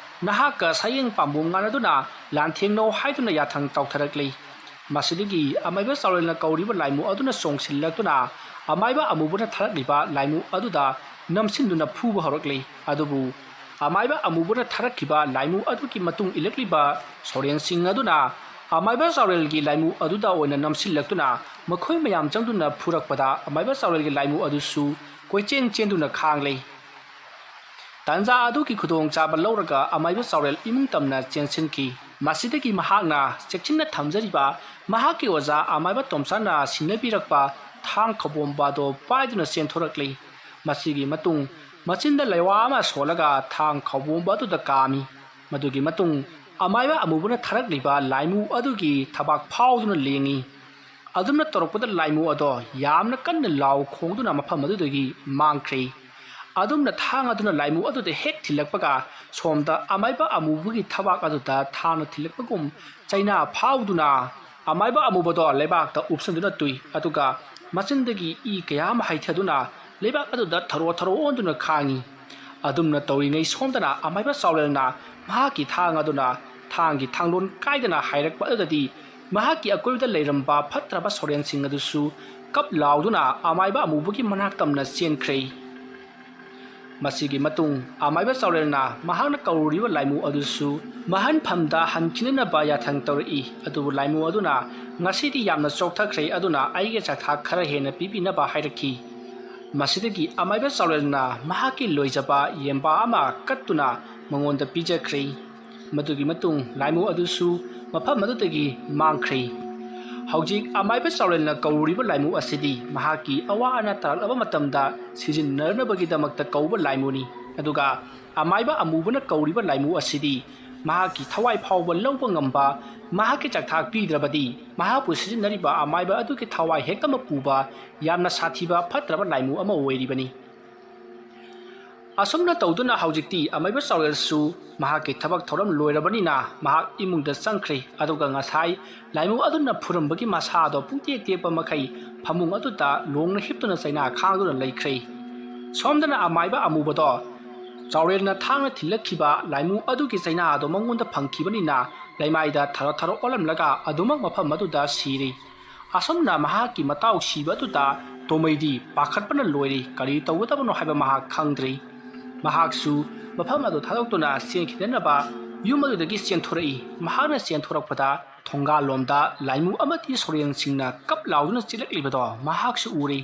ꯅꯍꯥꯛꯀ ꯁꯥꯌꯦꯡ ꯄꯥꯝꯕꯣꯝ ꯉꯥꯅꯗꯨꯅ ꯂꯥꯟꯊꯦꯡꯅꯧ" ꯍꯥꯏꯗꯨꯅ ꯌꯥꯊꯪ ꯇꯧꯊꯔꯛꯂꯤ꯫ ꯃꯁꯤꯗꯒꯤ ꯑꯃꯥꯏꯕ ꯆꯥꯎꯔꯦꯜꯅ ꯀꯧꯔꯤꯕ ꯂꯥꯏꯃꯨ ꯑꯗꯨꯅ ꯆꯣꯡꯁꯤꯜꯂꯛꯇꯨꯅ ꯑꯃꯥꯏꯕ ꯑꯃꯨꯕꯅ ꯊꯥꯔꯛꯂꯤꯕ ꯂꯥꯏꯃꯨ ꯑꯗꯨꯗ ꯅꯝꯁꯤꯟꯗꯨꯅ ꯐꯨꯕ ꯍꯧꯔꯛꯂꯤ꯫ ꯑꯗꯨꯕꯨ ꯑꯃꯥꯏꯕ ꯑꯃꯨꯕꯅ ꯊꯥꯔꯛꯈꯤꯕ ꯂꯥꯏꯃꯨ ꯑꯗꯨꯒꯤ ꯃꯇꯨꯡ ꯏꯜꯂꯛꯂꯤꯕ ꯁꯣꯔꯦꯟꯁꯤꯡ ꯑꯗꯨꯅ ꯑꯃꯥꯏꯕ ꯆꯥꯎꯔꯦꯜꯒꯤ ꯂꯥꯏꯃꯨ ꯑꯗꯨꯗ ꯑꯣꯏꯅ ꯅꯝꯁꯤꯜꯂꯛꯇꯨꯅ ꯃꯈꯣꯏ ꯃꯌꯥꯝ ꯆꯪꯗꯨꯅ ꯐꯨꯔꯛꯄꯗ ꯑꯃꯥꯏꯕ ꯆꯥꯎꯔꯦꯜꯒꯤ ꯂꯥꯏꯃꯨ ꯑꯗꯨꯁꯨ ꯀꯣꯏꯆꯦꯟ ꯆꯦꯟꯗꯨꯅ ꯈꯥꯡꯂꯦ꯫ ꯇꯥꯟꯖꯥ ꯑꯗꯨꯒꯤ ꯈꯨꯗꯣꯡꯆꯥꯕ ꯂꯧꯔꯒ ꯑꯃꯥꯏꯕ ꯆꯥꯎꯔꯦꯜ ꯏꯃꯨꯡ ꯇꯝꯅ ꯆꯦꯟꯁꯤꯟꯈꯤ꯫ ꯃꯁꯤꯗꯒꯤ ꯃꯍꯥꯛꯅ ꯆꯦꯛꯁꯤꯟꯅ ꯊꯝꯖꯔꯤꯕ ꯃꯍꯥꯛꯀꯤ ꯑꯣꯖꯥ ꯑꯃꯥꯏꯕ ꯇꯣꯝꯆꯥꯅ ꯁꯤꯟꯅꯕꯤꯔꯛꯄ ꯊꯥꯡ ꯈꯧꯕꯣꯝꯕ ꯑꯗꯨ ꯄꯥꯏꯗꯨꯅ ꯆꯦꯟꯊꯣꯔꯛꯂꯤ꯫ ꯃꯁꯤꯒꯤ ꯃꯇꯨꯡ ꯃꯆꯤꯟꯗ ꯂꯩꯋꯥ ꯑꯃ ꯁꯣꯜꯂꯒ ꯊꯥꯡ ꯈꯧꯕꯣꯝꯕ ꯑꯗꯨꯗ ꯀꯥꯝꯃꯤ꯫ ꯃꯗꯨꯒꯤ ꯃꯇꯨꯡ ꯑꯃꯥꯏꯕ ꯑꯃꯨꯕꯅ ꯊꯥꯔꯛꯂꯤꯕ ꯂꯥꯏꯃꯨ ꯑꯗꯨꯒꯤ ꯊꯕꯥꯛ ꯐꯥꯎꯗꯨꯅ ꯂꯦꯡꯉꯤ꯫ ꯑꯗꯨꯝꯅ ꯇꯧꯔꯛꯄꯗ ꯂꯥꯏꯃꯨ ꯑꯗꯣ ꯌꯥꯝꯅ ꯀꯟꯅ ꯂꯥꯎ ꯈꯣꯡꯗꯨꯅ ꯃꯐꯝ ꯑꯗꯨꯗꯒꯤ ꯃꯥꯡꯈ꯭ꯔꯦ꯫ ꯑꯗꯨꯝꯅ ꯊꯥꯡ ꯑꯗꯨꯅ ꯂꯥꯏꯃꯨ ꯑꯗꯨꯗ ꯍꯦꯛ ꯊꯤꯜꯂꯛꯄꯒ ꯁꯣꯝꯗ ꯑꯃꯥꯏꯕ ꯑꯃꯨꯕꯒꯤ ꯊꯕꯥꯛ ꯑꯗꯨꯗ ꯊꯥꯡꯅ ꯊꯤꯜꯂꯛꯄꯒꯨꯝ ꯆꯩꯅꯥ ꯐꯥꯎꯗꯨꯅ ꯑꯃꯥꯏꯕ ꯑꯃꯨꯕꯗꯣ ꯂꯩꯕꯥꯛꯇ ꯎꯞꯁꯟꯗꯨꯅ ꯇꯨꯏ꯫ ꯑꯗꯨꯒ ꯃꯆꯤꯟꯗꯒꯤ ꯏ ꯀꯌꯥ ꯑꯃ ꯍꯩꯊꯗꯨꯅ ꯂꯩꯕꯥꯛ ꯑꯗꯨꯗ ꯊꯔꯣ ꯊꯔꯣ ꯑꯣꯟꯗꯨꯅ ꯈꯥꯡꯉꯤ꯫ ꯑꯗꯨꯝꯅ ꯇꯧꯔꯤꯉꯩ ꯁꯣꯝꯗꯅ ꯑꯃꯥꯏꯕ ꯆꯥꯎꯔꯦꯜꯅ ꯃꯍꯥꯛꯀꯤ ꯊꯥꯡ ꯑꯗꯨꯅ ꯊꯥꯡꯒꯤ ꯊꯥꯡꯂꯣꯟ ꯀꯥꯏꯗꯅ ꯍꯥꯏꯔꯛꯄ ꯑꯗꯨꯗꯗꯤ ꯃꯍꯥꯛꯀꯤ ꯑꯀꯣꯏꯕꯗ ꯂꯩꯔꯝꯕ ꯐꯠꯇ꯭ꯔꯕ ꯁꯣꯔꯦꯟꯁꯤꯡ ꯑꯗꯨꯁꯨ ꯀꯞ ꯂꯥꯎꯗꯨꯅ ꯑꯃꯥꯏꯕ ꯑꯃꯨꯕꯒꯤ ꯃꯅꯥꯛ ꯇꯝꯅ ꯆꯦꯟꯈ꯭ꯔꯦ꯫ ꯃꯁꯤꯒꯤ ꯃꯇꯨꯡ ꯑꯃꯥꯏꯕ ꯆꯥꯎꯔꯦꯜꯅ ꯃꯍꯥꯛꯅ ꯀꯧꯔꯨꯔꯤꯕ ꯂꯥꯏꯃꯨ ꯑꯗꯨꯁꯨ ꯃꯍꯟꯐꯝꯗ ꯍꯟꯈꯤꯅꯅꯕ ꯌꯥꯊꯪ ꯇꯧꯔꯛꯏ꯫ ꯑꯗꯨꯕꯨ ꯂꯥꯏꯃꯨ ꯑꯗꯨꯅ, "ꯉꯁꯤꯗꯤ ꯌꯥꯝꯅ ꯆꯣꯛꯊꯈ꯭ꯔꯦ, ꯑꯗꯨꯅ ꯑꯩꯒꯤ ꯆꯥꯛꯊꯥꯛ ꯈꯔ ꯍꯦꯟꯅ ꯄꯤꯕꯤꯅꯕ" ꯍꯥꯏꯔꯛꯈꯤ꯫ ꯃꯁꯤꯗꯒꯤ ꯑꯃꯥꯏꯕ ꯆꯥꯎꯔꯦꯜꯅ ꯃꯍꯥꯛꯀꯤ ꯂꯣꯏꯖꯕ ꯌꯦꯟꯕꯥ ꯑꯃ ꯀꯠꯇꯨꯅ ꯃꯉꯣꯟꯗ ꯄꯤꯖꯈ꯭ꯔꯦ꯫ ꯃꯗꯨꯒꯤ ꯃꯇꯨꯡ ꯂꯥꯏꯃꯨ ꯑꯗꯨꯁꯨ ꯃꯐꯝ ꯑꯗꯨꯗꯒꯤ ꯃꯥꯡꯈ꯭ꯔꯦ꯫ ꯍꯧꯖꯤꯛ ꯑꯃꯥꯏꯕ ꯆꯥꯎꯔꯦꯜꯅ ꯀꯧꯔꯤꯕ ꯂꯥꯏꯃꯨ ꯑꯁꯤꯗꯤ ꯃꯍꯥꯛꯀꯤ ꯑꯋꯥ ꯑꯅꯥ ꯇꯥꯔꯛꯂꯕ ꯃꯇꯝꯗ ꯁꯤꯖꯤꯟꯅꯅꯕꯒꯤꯗꯃꯛꯇ ꯀꯧꯕ ꯂꯥꯏꯃꯨꯅꯤ꯫ ꯑꯗꯨꯒ ꯑꯃꯥꯏꯕ ꯑꯃꯨꯕꯅ ꯀꯧꯔꯤꯕ ꯂꯥꯏꯃꯨ ꯑꯁꯤꯗꯤ ꯃꯍꯥꯛꯀꯤ ꯊꯋꯥꯏ ꯐꯥꯎꯕ ꯂꯧꯕ ꯉꯝꯕ ꯃꯍꯥꯛꯀꯤ ꯆꯥꯛꯊꯥꯛ ꯄꯤꯗ꯭ꯔꯕꯗꯤ ꯃꯍꯥꯛꯄꯨ ꯁꯤꯖꯤꯟꯅꯔꯤꯕ ꯑꯃꯥꯏꯕ ꯑꯗꯨꯒꯤ ꯊꯋꯥꯏ ꯍꯦꯛꯇꯃꯛ ꯄꯨꯕ ꯌꯥꯝꯅ ꯁꯥꯊꯤꯕ ꯐꯠꯇ꯭ꯔꯕ ꯂꯥꯏꯃꯨ ꯑꯃ ꯑꯣꯏꯔꯤꯕꯅꯤ꯫ ꯑꯁꯨꯝꯅ ꯇꯧꯗꯨꯅ ꯍꯧꯖꯤꯛꯇꯤ ꯑꯃꯥꯏꯕ ꯆꯥꯎꯔꯦꯜꯁꯨ ꯃꯍꯥꯛꯀꯤ ꯊꯕꯛ ꯊꯧꯔꯝ ꯂꯣꯏꯔꯕꯅꯤꯅ ꯃꯍꯥꯛ ꯏꯃꯨꯡꯗ ꯆꯪꯈ꯭ꯔꯦ꯫ ꯑꯗꯨꯒ ꯉꯁꯥꯏ ꯂꯥꯏꯃꯨ ꯑꯗꯨꯅ ꯐꯨꯔꯝꯕꯒꯤ ꯃꯁꯥꯗꯣ ꯄꯨꯡꯇꯦꯛ ꯇꯦꯛꯄ ꯃꯈꯩ ꯐꯃꯨꯡ ꯑꯗꯨꯗ ꯂꯣꯡꯅ ꯍꯤꯞꯇꯨꯅ ꯆꯩꯅꯥ ꯈꯥꯡꯗꯨꯅ ꯂꯩꯈ꯭ꯔꯦ꯫ ꯁꯣꯝꯗꯅ ꯑꯃꯥꯏꯕ ꯑꯃꯨꯕꯗꯣ ꯆꯥꯎꯔꯦꯜꯅ ꯊꯥꯡꯅ ꯊꯤꯜꯂꯛꯈꯤꯕ ꯂꯥꯏꯃꯨ ꯑꯗꯨꯒꯤ ꯆꯩꯅꯥ ꯑꯗꯣ ꯃꯉꯣꯟꯗ ꯐꯪꯈꯤꯕꯅꯤꯅ ꯂꯩꯃꯥꯏꯗ ꯊꯔꯣ ꯊꯔꯣ ꯑꯣꯜꯂꯝꯂꯒ ꯑꯗꯨꯃꯛ ꯃꯐꯝ ꯑꯗꯨꯗ ꯁꯤꯔꯦ꯫ ꯑꯁꯨꯝꯅ ꯃꯍꯥꯛꯀꯤ ꯃꯇꯥꯎ ꯁꯤꯕ ꯑꯗꯨꯗ ꯇꯣꯃꯩꯗꯤ ꯄꯥꯈꯠꯄꯅ ꯂꯣꯏꯔꯦ꯫ ꯀꯔꯤ ꯇꯧꯒꯗꯕꯅꯣ ꯍꯥꯏꯕ ꯃꯍꯥꯛ ꯈꯪꯗ꯭ꯔꯦ꯫ ꯃꯍꯥꯛꯁꯨ ꯃꯐꯝ ꯑꯗꯨ ꯊꯥꯗꯣꯛꯇꯨꯅ ꯆꯦꯟꯈꯤꯗꯅꯕ ꯌꯨꯝ ꯑꯗꯨꯗꯒꯤ ꯆꯦꯟꯊꯣꯔꯛꯏ꯫ ꯃꯍꯥꯛꯅ ꯆꯦꯟꯊꯣꯔꯛꯄꯗ ꯊꯣꯡꯒꯥꯜꯂꯣꯝꯗ ꯂꯥꯏꯃꯨ ꯑꯃꯗꯤ ꯁꯣꯔꯦꯟꯁꯤꯡꯅ ꯀꯞ ꯂꯥꯎꯗꯨꯅ ꯆꯦꯜꯂꯛꯂꯤꯕꯗꯣ ꯃꯍꯥꯛꯁꯨ ꯎꯔꯦ꯫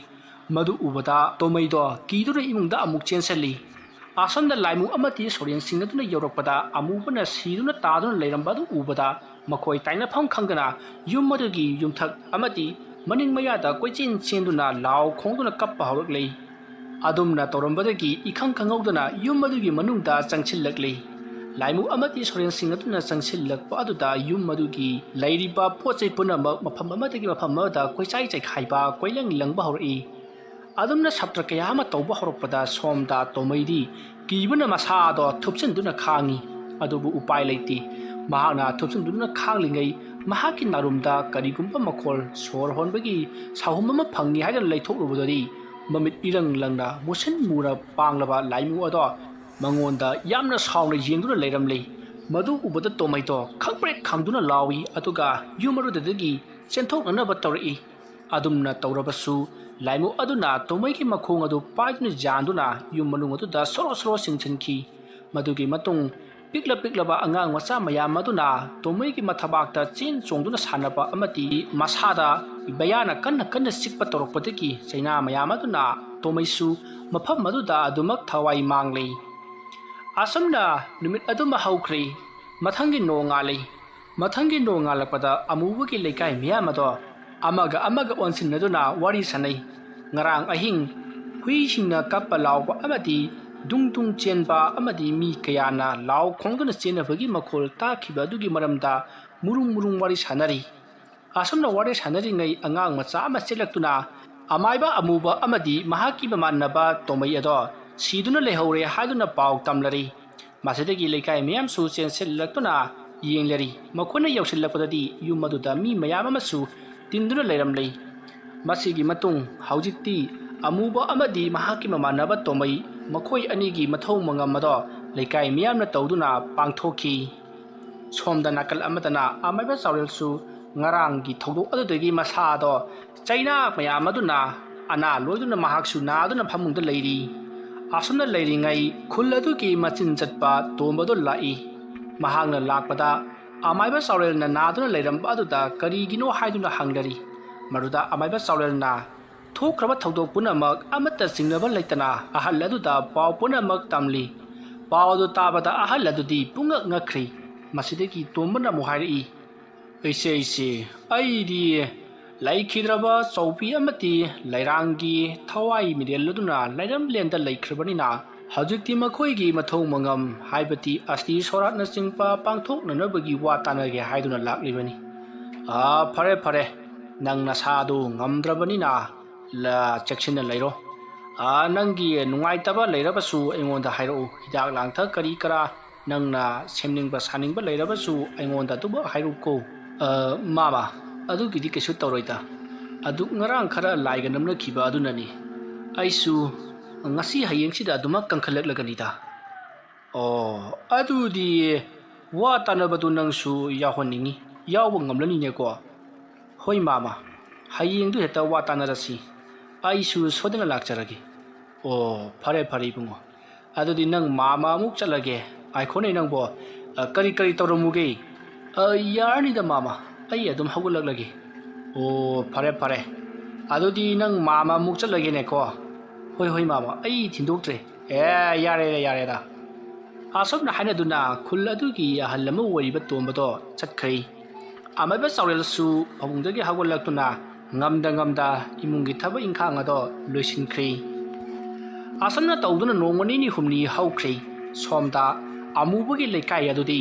ꯃꯗꯨ ꯎꯕꯗ ꯇꯣꯃꯩꯗꯣ ꯀꯤꯗꯨꯅ ꯏꯃꯨꯡꯗ ꯑꯃꯨꯛ ꯆꯦꯟꯁꯤꯜꯂꯤ꯫ ꯑꯁꯣꯝꯗ ꯂꯥꯏꯃꯨ ꯑꯃꯗꯤ ꯁꯣꯔꯦꯟꯁꯤꯡ ꯑꯗꯨꯅ ꯌꯧꯔꯛꯄꯗ ꯑꯃꯨꯕꯅ ꯁꯤꯗꯨꯅ ꯇꯥꯗꯨꯅ ꯂꯩꯔꯝꯕ ꯑꯗꯨ ꯎꯕꯗ ꯃꯈꯣꯏ ꯇꯥꯏꯅꯐꯝ ꯈꯪꯗꯅ ꯌꯨꯝ ꯑꯗꯨꯒꯤ ꯌꯨꯝꯊꯛ ꯑꯃꯗꯤ ꯃꯅꯤꯡ ꯃꯌꯥꯗ ꯀꯣꯏꯆꯦꯟ ꯆꯦꯟꯗꯨꯅ ꯂꯥꯎ ꯈꯣꯡꯗꯨꯅ ꯀꯞꯄ ꯍꯧꯔꯛꯂꯦ꯫ ꯑꯗꯨꯝꯅ ꯇꯧꯔꯝꯕꯗꯒꯤ ꯏꯈꯪ ꯈꯪꯍꯧꯗꯅ ꯌꯨꯝ ꯑꯗꯨꯒꯤ ꯃꯅꯨꯡꯗ ꯆꯪꯁꯤꯜꯂꯛꯂꯦ꯫ ꯂꯥꯏꯃꯨ ꯑꯃꯗꯤ ꯁꯣꯔꯦꯟꯁꯤꯡ ꯑꯗꯨꯅ ꯆꯪꯁꯤꯜꯂꯛꯄ ꯑꯗꯨꯗ ꯌꯨꯝ ꯑꯗꯨꯒꯤ ꯂꯩꯔꯤꯕ ꯄꯣꯠ ꯆꯩ ꯄꯨꯝꯅꯃꯛ ꯃꯐꯝ ꯑꯃꯗꯒꯤ ꯃꯐꯝ ꯑꯃꯗ ꯀꯣꯏꯆꯥꯏ ꯆꯥꯏꯈꯥꯏꯕ, ꯀꯣꯏꯂꯪ ꯂꯪꯕ ꯍꯧꯔꯛꯏ꯫ ꯑꯗꯨꯝꯅ ꯁꯞꯇ꯭ꯔ ꯀꯌꯥ ꯑꯃ ꯇꯧꯕ ꯍꯧꯔꯛꯄꯗ ꯁꯣꯝꯗ ꯇꯣꯃꯩꯗꯤ ꯀꯤꯕꯅ ꯃꯁꯥꯗꯣ ꯊꯨꯞꯆꯤꯟꯗꯨꯅ ꯈꯥꯡꯉꯤ꯫ ꯑꯗꯨꯕꯨ ꯎꯄꯥꯏ ꯂꯩꯇꯦ꯫ ꯃꯍꯥꯛꯅ ꯊꯨꯞꯆꯤꯟꯗꯨꯅ ꯈꯥꯡꯂꯤꯉꯩ ꯃꯍꯥꯛꯀꯤ ꯅꯥꯔꯨꯝꯗ ꯀꯔꯤꯒꯨꯝꯕ ꯃꯈꯣꯜ, ꯁꯣꯔ ꯍꯣꯟꯕꯒꯤ ꯁꯥꯍꯨꯝ ꯑꯃ ꯐꯪꯉꯤ ꯍꯥꯏꯗꯨꯅ ꯂꯩꯊꯣꯛꯂꯨꯕꯗꯗꯤ ꯃꯃꯤꯠ ꯏꯔꯪ ꯂꯪꯅ ꯃꯨꯁꯤꯟ ꯃꯨꯅ ꯄꯥꯡꯂꯕ ꯂꯥꯏꯃꯨ ꯑꯗꯣ ꯃꯉꯣꯟꯗ ꯌꯥꯝꯅ ꯁꯥꯎꯅ ꯌꯦꯡꯗꯨꯅ ꯂꯩꯔꯝꯂꯤ꯫ ꯃꯗꯨ ꯎꯕꯗ ꯇꯣꯃꯩꯗꯣ ꯈꯪꯄ꯭ꯔꯦꯛ ꯈꯪꯗꯨꯅ ꯂꯥꯎꯏ, ꯑꯗꯨꯒ ꯌꯨꯝ ꯑꯗꯨꯗꯒꯤ ꯆꯦꯟꯊꯣꯛꯅꯅꯕ ꯇꯧꯔꯛꯏ꯫ ꯑꯗꯨꯝꯅ ꯇꯧꯔꯕꯁꯨ ꯂꯥꯏꯃꯨ ꯑꯗꯨꯅ ꯇꯣꯃꯩꯒꯤ ꯃꯈꯣꯡ ꯑꯗꯨ ꯄꯥꯏꯗꯨꯅ ꯌꯥꯟꯗꯨꯅ ꯌꯨꯝ ꯃꯅꯨꯡ ꯑꯗꯨꯗ ꯁꯣꯔꯣ ꯁꯣꯔꯣ ꯆꯤꯡꯁꯤꯟꯈꯤ꯫ ꯃꯗꯨꯒꯤ ꯃꯇꯨꯡ ꯄꯤꯛꯂ ꯄꯤꯛꯂꯕ ꯑꯉꯥꯡ ꯃꯆꯥ ꯃꯌꯥꯝ ꯑꯗꯨꯅ ꯇꯣꯃꯩꯒꯤ ꯃꯊꯕꯥꯛꯇ ꯆꯦꯟ ꯆꯣꯡꯗꯨꯅ ꯁꯥꯟꯅꯕ ꯑꯃꯗꯤ ꯃꯁꯥꯗ ꯕꯌꯥꯅ ꯀꯟꯅ ꯀꯟꯅ ꯆꯤꯛꯄ ꯇꯧꯔꯛꯄꯗꯒꯤ ꯆꯩꯅꯥ ꯃꯌꯥꯝ ꯑꯗꯨꯅ ꯇꯣꯃꯩꯁꯨ ꯃꯐꯝ ꯑꯗꯨꯗ ꯑꯗꯨꯃꯛ ꯊꯋꯥꯏ ꯃꯥꯡꯂꯤ꯫ ꯑꯁꯨꯝꯅ ꯅꯨꯃꯤꯠ ꯑꯗꯨꯃ ꯍꯧꯈ꯭ꯔꯦ꯫ ꯃꯊꯪꯒꯤ ꯅꯣꯡꯉꯥꯜꯂꯤ꯫ ꯃꯊꯪꯒꯤ ꯅꯣꯡꯉꯥꯜꯂꯛꯄꯗ ꯑꯃꯨꯕꯒꯤ ꯂꯩꯀꯥꯏ ꯃꯤꯌꯥꯝ ꯑꯗꯣ ꯑꯃꯒ ꯑꯃꯒ ꯑꯣꯟꯁꯤꯟꯅꯗꯨꯅ ꯋꯥꯔꯤ ꯁꯥꯅꯩ꯫ ꯉꯔꯥꯡ ꯑꯍꯤꯡ ꯍꯨꯏꯁꯤꯡꯅ ꯀꯞꯄ ꯂꯥꯎꯕ ꯑꯃꯗꯤ ꯗꯨꯡ ꯗꯨꯡ ꯆꯦꯟꯕ ꯑꯃꯗꯤ ꯃꯤ ꯀꯌꯥꯅ ꯂꯥꯎ ꯈꯣꯡꯗꯨꯅ ꯆꯦꯟꯅꯕꯒꯤ ꯃꯈꯣꯜ ꯇꯥꯈꯤꯕ ꯑꯗꯨꯒꯤ ꯃꯔꯝꯗ ꯃꯨꯔꯨꯝ ꯃꯨꯔꯨꯝ ꯋꯥꯔꯤ ꯁꯥꯟꯅꯔꯤ꯫ ꯑꯁꯨꯝꯅ ꯋꯥꯔꯤ ꯁꯥꯟꯅꯔꯤꯉꯩ ꯑꯉꯥꯡ ꯃꯆꯥ ꯑꯃ ꯆꯦꯜꯂꯛꯇꯨꯅ ꯑꯃꯥꯏꯕ ꯑꯃꯨꯕ ꯑꯃꯗꯤ ꯃꯍꯥꯛꯀꯤ ꯃꯃꯥꯟꯅꯕ ꯇꯣꯃꯩ ꯑꯗꯣ ꯁꯤꯗꯨꯅ ꯂꯩꯍꯧꯔꯦ ꯍꯥꯏꯗꯨꯅ ꯄꯥꯎ ꯇꯝꯂꯔꯤ꯫ ꯃꯁꯤꯗꯒꯤ ꯂꯩꯀꯥꯏ ꯃꯤꯌꯥꯝꯁꯨ ꯆꯦꯟꯁꯤꯜꯂꯛꯇꯨꯅ ꯌꯦꯡꯂꯔꯤ꯫ ꯃꯈꯣꯏꯅ ꯌꯧꯁꯤꯜꯂꯛꯄꯗꯗꯤ ꯌꯨꯝ ꯑꯗꯨꯗ ꯃꯤ ꯃꯌꯥꯝ ꯑꯃꯁꯨ ꯇꯤꯟꯗꯨꯅ ꯂꯩꯔꯝꯂꯤ꯫ ꯃꯁꯤꯒꯤ ꯃꯇꯨꯡ ꯍꯧꯖꯤꯛꯇꯤ ꯑꯃꯨꯕ ꯑꯃꯗꯤ ꯃꯍꯥꯛꯀꯤ ꯃꯃꯥꯟꯅꯕ ꯇꯣꯃꯩ ꯃꯈꯣꯏ ꯑꯅꯤꯒꯤ ꯃꯊꯧ ꯃꯉꯝ ꯑꯗꯣ ꯂꯩꯀꯥꯏ ꯃꯤꯌꯥꯝꯅ ꯇꯧꯗꯨꯅ ꯄꯥꯡꯊꯣꯛꯈꯤ꯫ ꯁꯣꯝꯗ ꯅꯥꯀꯜ ꯑꯃꯗꯅ ꯑꯃꯥꯏꯕ ꯆꯥꯎꯔꯦꯜꯁꯨ ꯉꯔꯥꯡꯒꯤ ꯊꯧꯗꯣꯛ ꯑꯗꯨꯗꯒꯤ ꯃꯁꯥꯗꯣ ꯆꯩꯅꯥ ꯃꯌꯥꯝ ꯑꯗꯨꯅ ꯑꯅꯥ ꯂꯣꯏꯗꯨꯅ ꯃꯍꯥꯛꯁꯨ ꯅꯥꯗꯨꯅ ꯐꯃꯨꯡꯗ ꯂꯩꯔꯤ꯫ ꯑꯁꯨꯝꯅ ꯂꯩꯔꯤꯉꯩ ꯈꯨꯜ ꯑꯗꯨꯒꯤ ꯃꯆꯤꯟ ꯆꯠꯄ ꯇꯣꯝꯕꯗꯣ ꯂꯥꯛꯏ꯫ ꯃꯍꯥꯛꯅ ꯂꯥꯛꯄꯗ ꯑꯃꯥꯏꯕ ꯆꯥꯎꯔꯦꯜꯅ ꯅꯥꯗꯨꯅ ꯂꯩꯔꯝꯕ ꯑꯗꯨꯗ ꯀꯔꯤꯒꯤꯅꯣ ꯍꯥꯏꯗꯨꯅ ꯍꯪꯅꯔꯤ꯫ ꯃꯗꯨꯗ ꯑꯃꯥꯏꯕ ꯆꯥꯎꯔꯦꯜꯅ ꯊꯣꯛꯈ꯭ꯔꯕ ꯊꯧꯗꯣꯛ ꯄꯨꯝꯅꯃꯛ ꯑꯃꯠꯇ ꯆꯤꯡꯅꯕ ꯂꯩꯇꯅ ꯑꯍꯜ ꯑꯗꯨꯗ ꯄꯥꯎ ꯄꯨꯝꯅꯃꯛ ꯇꯝꯂꯤ꯫ ꯄꯥꯎ ꯑꯗꯨ ꯇꯥꯕꯗ ꯑꯍꯜ ꯑꯗꯨꯗꯤ ꯄꯨꯡꯉꯛ ꯉꯛꯈ꯭ꯔꯤ꯫ ꯃꯁꯤꯗꯒꯤ ꯇꯣꯝꯕꯅ ꯑꯃꯨꯛ ꯍꯥꯏꯔꯛꯏ, "ꯏꯆꯦ, ꯏꯆꯦ, ꯑꯩꯗꯤ ꯂꯩꯈꯤꯗ꯭ꯔꯕ ꯆꯥꯎꯕꯤ ꯑꯃꯗꯤ ꯂꯩꯔꯥꯡꯒꯤ ꯊꯋꯥꯏ ꯃꯤꯔꯦꯜ ꯑꯗꯨꯅ ꯂꯩꯔꯝꯂꯦꯟꯗ ꯂꯩꯈ꯭ꯔꯕꯅꯤꯅ ꯍꯧꯖꯤꯛꯇꯤ ꯃꯈꯣꯏꯒꯤ ꯃꯊꯧ ꯃꯉꯝ ꯍꯥꯏꯕꯗꯤ ꯑꯁꯇꯤ ꯁꯣꯔꯥꯠꯅꯆꯤꯡꯕ ꯄꯥꯡꯊꯣꯛꯅꯅꯕꯒꯤ ꯋꯥ ꯇꯥꯟꯅꯒꯦ ꯍꯥꯏꯗꯨꯅ ꯂꯥꯛꯂꯤꯕꯅꯤ꯫" "ꯑꯥ, ꯐꯔꯦ, ꯐꯔꯦ, ꯅꯪ ꯅꯁꯥꯗꯨ ꯉꯝꯗ꯭ꯔꯕꯅꯤꯅ ꯂ-, ꯆꯦꯛꯁꯤꯟꯅ ꯂꯩꯔꯣ꯫ ꯑꯥ, ꯅꯪꯒꯤ ꯅꯨꯡꯉꯥꯏꯇꯕ ꯂꯩꯔꯕꯁꯨ ꯑꯩꯉꯣꯟꯗ ꯍꯥꯏꯔꯛꯎ꯫ ꯍꯤꯗꯥꯛ ꯂꯥꯡꯊꯛ ꯀꯔꯤ ꯀꯔꯥ ꯅꯪꯅ ꯁꯦꯝꯅꯤꯡꯕ ꯁꯥꯅꯤꯡꯕ ꯂꯩꯔꯕꯁꯨ ꯑꯩꯉꯣꯟꯗ ꯑꯗꯨꯃꯛ ꯍꯥꯏꯔꯛꯎꯀꯣ꯫" "ꯑ, ꯃꯥꯃ, ꯑꯗꯨꯒꯤꯗꯤ ꯀꯩꯁꯨ ꯇꯧꯔꯣꯏꯗ꯫ ꯑꯗꯨ ꯉꯔꯥꯡ ꯈꯔ ꯂꯥꯏꯒ ꯅꯝꯅꯈꯤꯕ ꯑꯗꯨꯅꯅꯤ꯫ ꯑꯩꯁꯨ ꯉꯁꯤ ꯍꯌꯦꯡꯁꯤꯗ ꯑꯗꯨꯃꯛ ꯀꯟꯈꯠꯂꯛꯂꯒꯅꯤꯗ꯫" "ꯑꯣ, ꯑꯗꯨꯗꯤ ꯋꯥ ꯇꯥꯅꯕꯗꯨ ꯅꯪꯁꯨ ꯌꯥꯎꯍꯟꯅꯤꯡꯉꯤ꯫ ꯌꯥꯎꯕ ꯉꯝꯂꯅꯤꯅꯦꯀꯣ?" "ꯍꯣꯏ ꯃꯥꯃ, ꯍꯌꯦꯡꯗꯨ ꯍꯦꯛꯇ ꯋꯥ ꯇꯥꯅꯔꯁꯤ꯫ ꯑꯩꯁꯨ ꯁꯣꯏꯗꯅ ꯂꯥꯛꯆꯔꯒꯦ꯫" "ꯑꯣ, ꯐꯔꯦ, ꯐꯔꯦ ꯏꯕꯨꯡꯉꯣ꯫ ꯑꯗꯨꯗꯤ ꯅꯪ ꯃꯥꯃ ꯑꯃꯨꯛ ꯆꯠꯂꯒꯦ꯫ ꯉꯥꯏꯈꯣꯅꯦ ꯅꯪꯕꯣ, ꯑ, ꯀꯔꯤ ꯀꯔꯤ ꯇꯧꯔꯝꯃꯨꯒꯦ?" "ꯑ, ꯌꯥꯔꯅꯤꯗ ꯃꯥꯃ, ꯑꯩ ꯑꯗꯨꯝ ꯍꯧꯒꯠꯂꯛꯂꯒꯦ꯫" "ꯑꯣ, ꯐꯔꯦ, ꯐꯔꯦ꯫ ꯑꯗꯨꯗꯤ ꯅꯪ ꯃꯥꯃ ꯑꯃꯨꯛ ꯆꯠꯂꯒꯦꯅꯦꯀꯣ꯫" "ꯍꯣꯏ, ꯍꯣꯏ ꯃꯥꯃ, ꯑꯩ ꯊꯤꯟꯗꯣꯛꯇ꯭ꯔꯦ꯫" "ꯑꯦ, ꯌꯥꯔꯦꯗ, ꯌꯥꯔꯦꯗ꯫" ꯑꯁꯨꯝꯅ ꯍꯥꯏꯅꯗꯨꯅ ꯈꯨꯜ ꯑꯗꯨꯒꯤ ꯑꯍꯜ ꯑꯃ ꯑꯣꯏꯔꯤꯕ ꯇꯣꯝꯕꯗꯣ ꯆꯠꯈ꯭ꯔꯦ꯫ ꯑꯃꯥꯏꯕ ꯆꯥꯎꯔꯦꯜꯁꯨ ꯐꯃꯨꯡꯗꯒꯤ ꯍꯧꯒꯠꯂꯛꯇꯨꯅ ꯉꯝꯗ ꯉꯝꯗ ꯏꯃꯨꯡꯒꯤ ꯊꯕꯛ ꯏꯪꯈꯥꯡ ꯑꯗꯣ ꯂꯣꯏꯁꯤꯟꯈ꯭ꯔꯦ꯫ ꯑꯁꯨꯝꯅ ꯇꯧꯗꯨꯅ ꯅꯣꯡꯃ ꯅꯤꯅꯤ ꯍꯨꯝꯅꯤ ꯍꯧꯈ꯭ꯔꯦ꯫ ꯁꯣꯝꯗ ꯑꯃꯨꯕꯒꯤ ꯂꯩꯀꯥꯏ ꯑꯗꯨꯗꯤ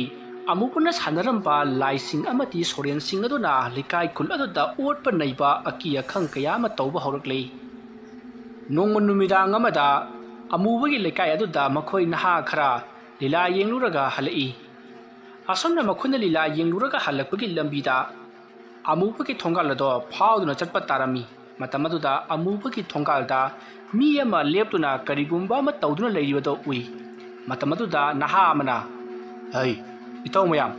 ꯑꯃꯨꯕꯅ ꯁꯥꯟꯅꯔꯝꯕ ꯂꯥꯏꯁꯤꯡ ꯑꯃꯗꯤ ꯁꯣꯔꯦꯟꯁꯤꯡ ꯑꯗꯨꯅ ꯂꯩꯀꯥꯏ ꯈꯨꯜ ꯑꯗꯨꯗ ꯑꯣꯠꯄ ꯅꯩꯕ, ꯑꯀꯤ ꯑꯈꯪ ꯀꯌꯥ ꯑꯃ ꯇꯧꯕ ꯍꯧꯔꯛꯂꯦ꯫ ꯅꯣꯡꯃ ꯅꯨꯃꯤꯗꯥꯡ ꯑꯃꯗ ꯑꯃꯨꯕꯒꯤ ꯂꯩꯀꯥꯏ ꯑꯗꯨꯗ ꯃꯈꯣꯏ ꯅꯍꯥ ꯈꯔ ꯂꯤꯂꯥ ꯌꯦꯡꯂꯨꯔꯒ ꯍꯜꯂꯛꯏ꯫ ꯑꯁꯨꯝꯅ ꯃꯈꯣꯏꯅ ꯂꯤꯂꯥ ꯌꯦꯡꯂꯨꯔꯒ ꯍꯜꯂꯛꯄꯒꯤ ꯂꯝꯕꯤꯗ ꯑꯃꯨꯕꯒꯤ ꯊꯣꯡꯒꯥꯜ ꯑꯗꯣ ꯐꯥꯎꯗꯨꯅ ꯆꯠꯄ ꯇꯥꯔꯝꯃꯤ꯫ ꯃꯇꯝ ꯑꯗꯨꯗ ꯑꯃꯨꯕꯒꯤ ꯊꯣꯡꯒꯥꯜꯗ ꯃꯤ ꯑꯃ ꯂꯦꯞꯇꯨꯅ ꯀꯔꯤꯒꯨꯝꯕ ꯑꯃ ꯇꯧꯗꯨꯅ ꯂꯩꯔꯤꯕꯗꯣ ꯎꯏ꯫ ꯃꯇꯝ ꯑꯗꯨꯗ ꯅꯍꯥ ꯑꯃꯅ, "ꯍꯩ, ꯏꯇꯥꯎ ꯃꯌꯥꯝ,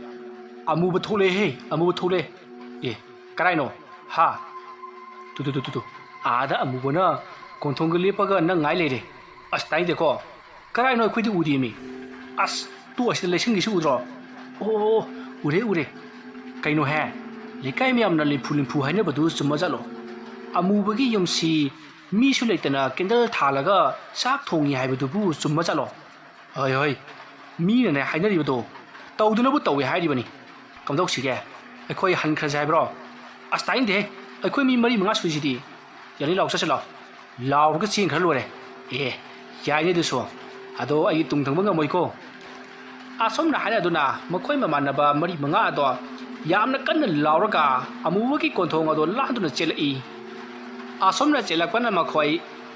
ꯑꯃꯨꯕ ꯊꯣꯛꯂꯛꯑꯦꯍꯦ, ꯑꯃꯨꯕ ꯊꯣꯛꯂꯛꯑꯦ!" "ꯑꯦ, ꯀꯔꯥꯏꯅꯣ?" "ꯍꯥ?" "Two, two, two, two, two, ꯑꯥꯗ ꯑꯃꯨꯕꯅ ꯀꯣꯟꯊꯣꯡꯒ ꯂꯦꯞꯄꯒ ꯅꯪ ꯉꯥꯏ ꯂꯩꯔꯦ꯫ ꯑꯁ, ꯇꯥꯏꯗꯦꯀꯣ꯫ ꯀꯔꯥꯏꯅꯣ, ꯑꯩꯈꯣꯏꯗꯤ ꯎꯗꯦꯃꯤ꯫ ꯑꯁ, ꯇꯨ, ꯑꯁꯤꯗ ꯂꯩꯁꯤꯡꯒꯤꯁꯤ ꯎꯗ꯭ꯔꯣ? ꯑꯣ, ꯑꯣ, ꯑꯣ, ꯎꯔꯦ, ꯎꯔꯦ꯫ ꯀꯩꯅꯣꯍꯦ, ꯂꯩꯀꯥꯏ ꯃꯌꯥꯝꯅ ꯂꯤꯝꯐꯨ ꯂꯤꯝꯐꯨ ꯍꯥꯏꯅꯕꯗꯨ ꯆꯨꯝꯃꯖꯥꯠꯂꯣ? ꯑꯃꯨꯕꯒꯤ ꯌꯨꯝꯁꯤ ꯃꯤꯁꯨ ꯂꯩꯇꯅ ꯀꯦꯟꯗꯜ ꯊꯥꯜꯂꯒ ꯆꯥꯛ ꯊꯣꯡꯉꯤ ꯍꯥꯏꯕꯗꯨꯕꯨ ꯆꯨꯝꯃꯖꯥꯠꯂꯣ?" "ꯍꯣꯏ, ꯍꯣꯏ, ꯃꯤꯅꯅꯦ ꯍꯥꯏꯅꯔꯤꯕꯗꯣ ꯇꯧꯗꯨꯅꯕꯨ ꯇꯧꯏ ꯍꯥꯏꯔꯤꯕꯅꯤ꯫ ꯀꯝꯗꯧꯁꯤꯒꯦ? ꯑꯩꯈꯣꯏ ꯍꯟꯈ꯭ꯔꯁꯦ ꯍꯥꯏꯕ꯭ꯔꯣ?" "ꯑꯁ, ꯇꯥꯅꯤꯡꯗꯦꯍꯦ, ꯑꯩꯈꯣꯏ ꯃꯤ ꯃꯔꯤ ꯃꯉꯥ ꯁꯨꯏꯁꯤꯗꯤ꯫ ꯌꯥꯅꯤ, ꯂꯥꯎ, ꯆꯠꯁꯤ ꯂꯥꯎ꯫ ꯂꯥꯎꯔꯒ ꯆꯦꯟꯈ꯭ꯔ ꯂꯣꯏꯔꯦ꯫ ꯑꯦ, ꯌꯥꯏꯅꯦ ꯑꯗꯨꯁꯨ꯫ ꯑꯗꯣ ꯑꯩꯒꯤ ꯇꯨꯡ ꯊꯪꯕ ꯉꯝꯃꯣꯏꯀꯣ?" ꯑꯁꯨꯝꯅ ꯍꯥꯏꯅꯗꯨꯅ ꯃꯈꯣꯏ ꯃꯃꯥꯟꯅꯕ ꯃꯔꯤ ꯃꯉꯥ ꯑꯗꯣ ꯌꯥꯝꯅ ꯀꯟꯅ ꯂꯥꯎꯔꯒ ꯑꯃꯨꯕꯒꯤ ꯀꯣꯟꯊꯣꯡ ꯑꯗꯣ ꯂꯥꯟꯗꯨꯅ ꯆꯦꯜꯂꯛꯏ꯫ ꯑꯁꯨꯝꯅ ꯆꯦꯜꯂꯛꯄꯅ ꯃꯈꯣꯏ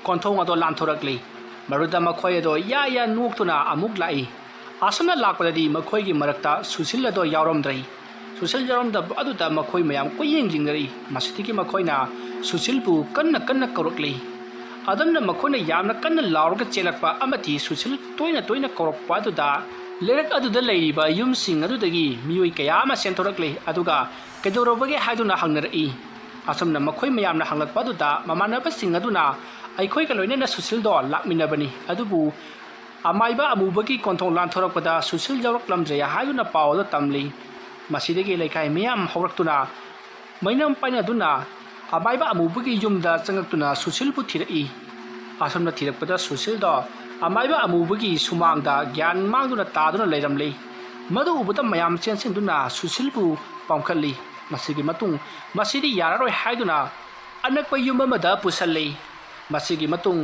ꯀꯣꯟꯊꯣꯡ ꯑꯗꯣ ꯂꯥꯟꯊꯣꯔꯛꯂꯤ꯫ ꯃꯗꯨꯗ ꯃꯈꯣꯏ ꯑꯗꯣ ꯌꯥ ꯌꯥ ꯅꯣꯛꯇꯨꯅ ꯑꯃꯨꯛ ꯂꯥꯛꯏ꯫ ꯑꯁꯨꯝꯅ ꯂꯥꯛꯄꯗꯗꯤ ꯃꯈꯣꯏꯒꯤ ꯃꯔꯛꯇ ꯁꯨꯁꯤꯜ ꯑꯗꯣ ꯌꯥꯎꯔꯝꯗ꯭ꯔꯦ꯫ ꯁꯨꯁꯤꯜ ꯌꯥꯎꯔꯝꯗꯕ ꯑꯗꯨꯗ ꯃꯈꯣꯏ ꯃꯌꯥꯝ ꯀꯣꯏꯌꯦꯡ ꯌꯦꯡꯅꯔꯛꯏ꯫ ꯃꯁꯤꯗꯒꯤ ꯃꯈꯣꯏꯅ ꯁꯨꯁꯤꯜꯕꯨ ꯀꯟꯅ ꯀꯟꯅ ꯀꯧꯔꯛꯂꯤ꯫ ꯑꯗꯨꯝꯅ ꯃꯈꯣꯏꯅ ꯌꯥꯝꯅ ꯀꯟꯅ ꯂꯥꯎꯔꯒ ꯆꯦꯜꯂꯛꯄ ꯑꯃꯗꯤ ꯁꯨꯁꯤꯜ ꯇꯣꯏꯅ ꯇꯣꯏꯅ ꯀꯧꯔꯛꯄ ꯑꯗꯨꯗ ꯂꯩꯔꯛ ꯑꯗꯨꯗ ꯂꯩꯔꯤꯕ ꯌꯨꯝꯁꯤꯡ ꯑꯗꯨꯗꯒꯤ ꯃꯤꯑꯣꯏ ꯀꯌꯥ ꯑꯃ ꯆꯦꯟꯊꯣꯔꯛꯂꯤ, ꯑꯗꯨꯒ ꯀꯩꯗꯧꯔꯕꯒꯦ ꯍꯥꯏꯗꯨꯅ ꯍꯪꯅꯔꯛꯏ꯫ ꯑꯁꯨꯝꯅ ꯃꯈꯣꯏ ꯃꯌꯥꯝꯅ ꯍꯪꯂꯛꯄ ꯑꯗꯨꯗ ꯃꯃꯥꯟꯅꯕꯁꯤꯡ ꯑꯗꯨꯅ ꯑꯩꯈꯣꯏꯒ ꯂꯣꯏꯅꯅ ꯁꯨꯁꯤꯜꯗꯣ ꯂꯥꯛꯃꯤꯟꯅꯕꯅꯤ, ꯑꯗꯨꯕꯨ ꯑꯃꯥꯏꯕ ꯑꯃꯨꯕꯒꯤ ꯀꯣꯟꯊꯣꯡ ꯂꯥꯟꯊꯣꯔꯛꯄꯗ ꯁꯨꯁꯤꯜ ꯌꯥꯎꯔꯛꯂꯝꯗ꯭ꯔꯦ ꯍꯥꯏꯗꯨꯅ ꯄꯥꯎ ꯑꯗꯨ ꯇꯝꯂꯤ꯫ ꯃꯁꯤꯗꯒꯤ ꯂꯩꯀꯥꯏ ꯃꯤꯌꯥꯝ ꯍꯧꯔꯛꯇꯨꯅ ꯃꯩꯅꯝ ꯄꯥꯏꯅꯗꯨꯅ ꯑꯃꯥꯏꯕ ꯑꯃꯨꯕꯒꯤ ꯌꯨꯝꯗ ꯆꯪꯉꯛꯇꯨꯅ ꯁꯨꯁꯤꯜꯕꯨ ꯊꯤꯔꯛꯏ꯫ ꯑꯁꯨꯝꯅ ꯊꯤꯔꯛꯄꯗ ꯁꯨꯁꯤꯜꯗꯣ ꯑꯃꯥꯏꯕ ꯑꯃꯨꯕꯒꯤ ꯁꯨꯃꯥꯡꯗ ꯒ꯭ꯌꯥꯟ ꯃꯥꯡꯗꯨꯅ ꯇꯥꯗꯨꯅ ꯂꯩꯔꯝꯂꯤ꯫ ꯃꯗꯨ ꯎꯕꯗ ꯃꯌꯥꯝ ꯆꯦꯟꯁꯤꯟꯗꯨꯅ ꯁꯨꯁꯤꯜꯕꯨ ꯄꯥꯝꯈꯠꯂꯤ꯫ ꯃꯁꯤꯒꯤ ꯃꯇꯨꯡ ꯃꯁꯤꯗꯤ ꯌꯥꯔꯔꯣꯏ ꯍꯥꯏꯗꯨꯅ ꯑꯅꯛꯄ ꯌꯨꯝ ꯑꯃꯗ ꯄꯨꯁꯜꯂꯤ꯫ ꯃꯁꯤꯒꯤ ꯃꯇꯨꯡ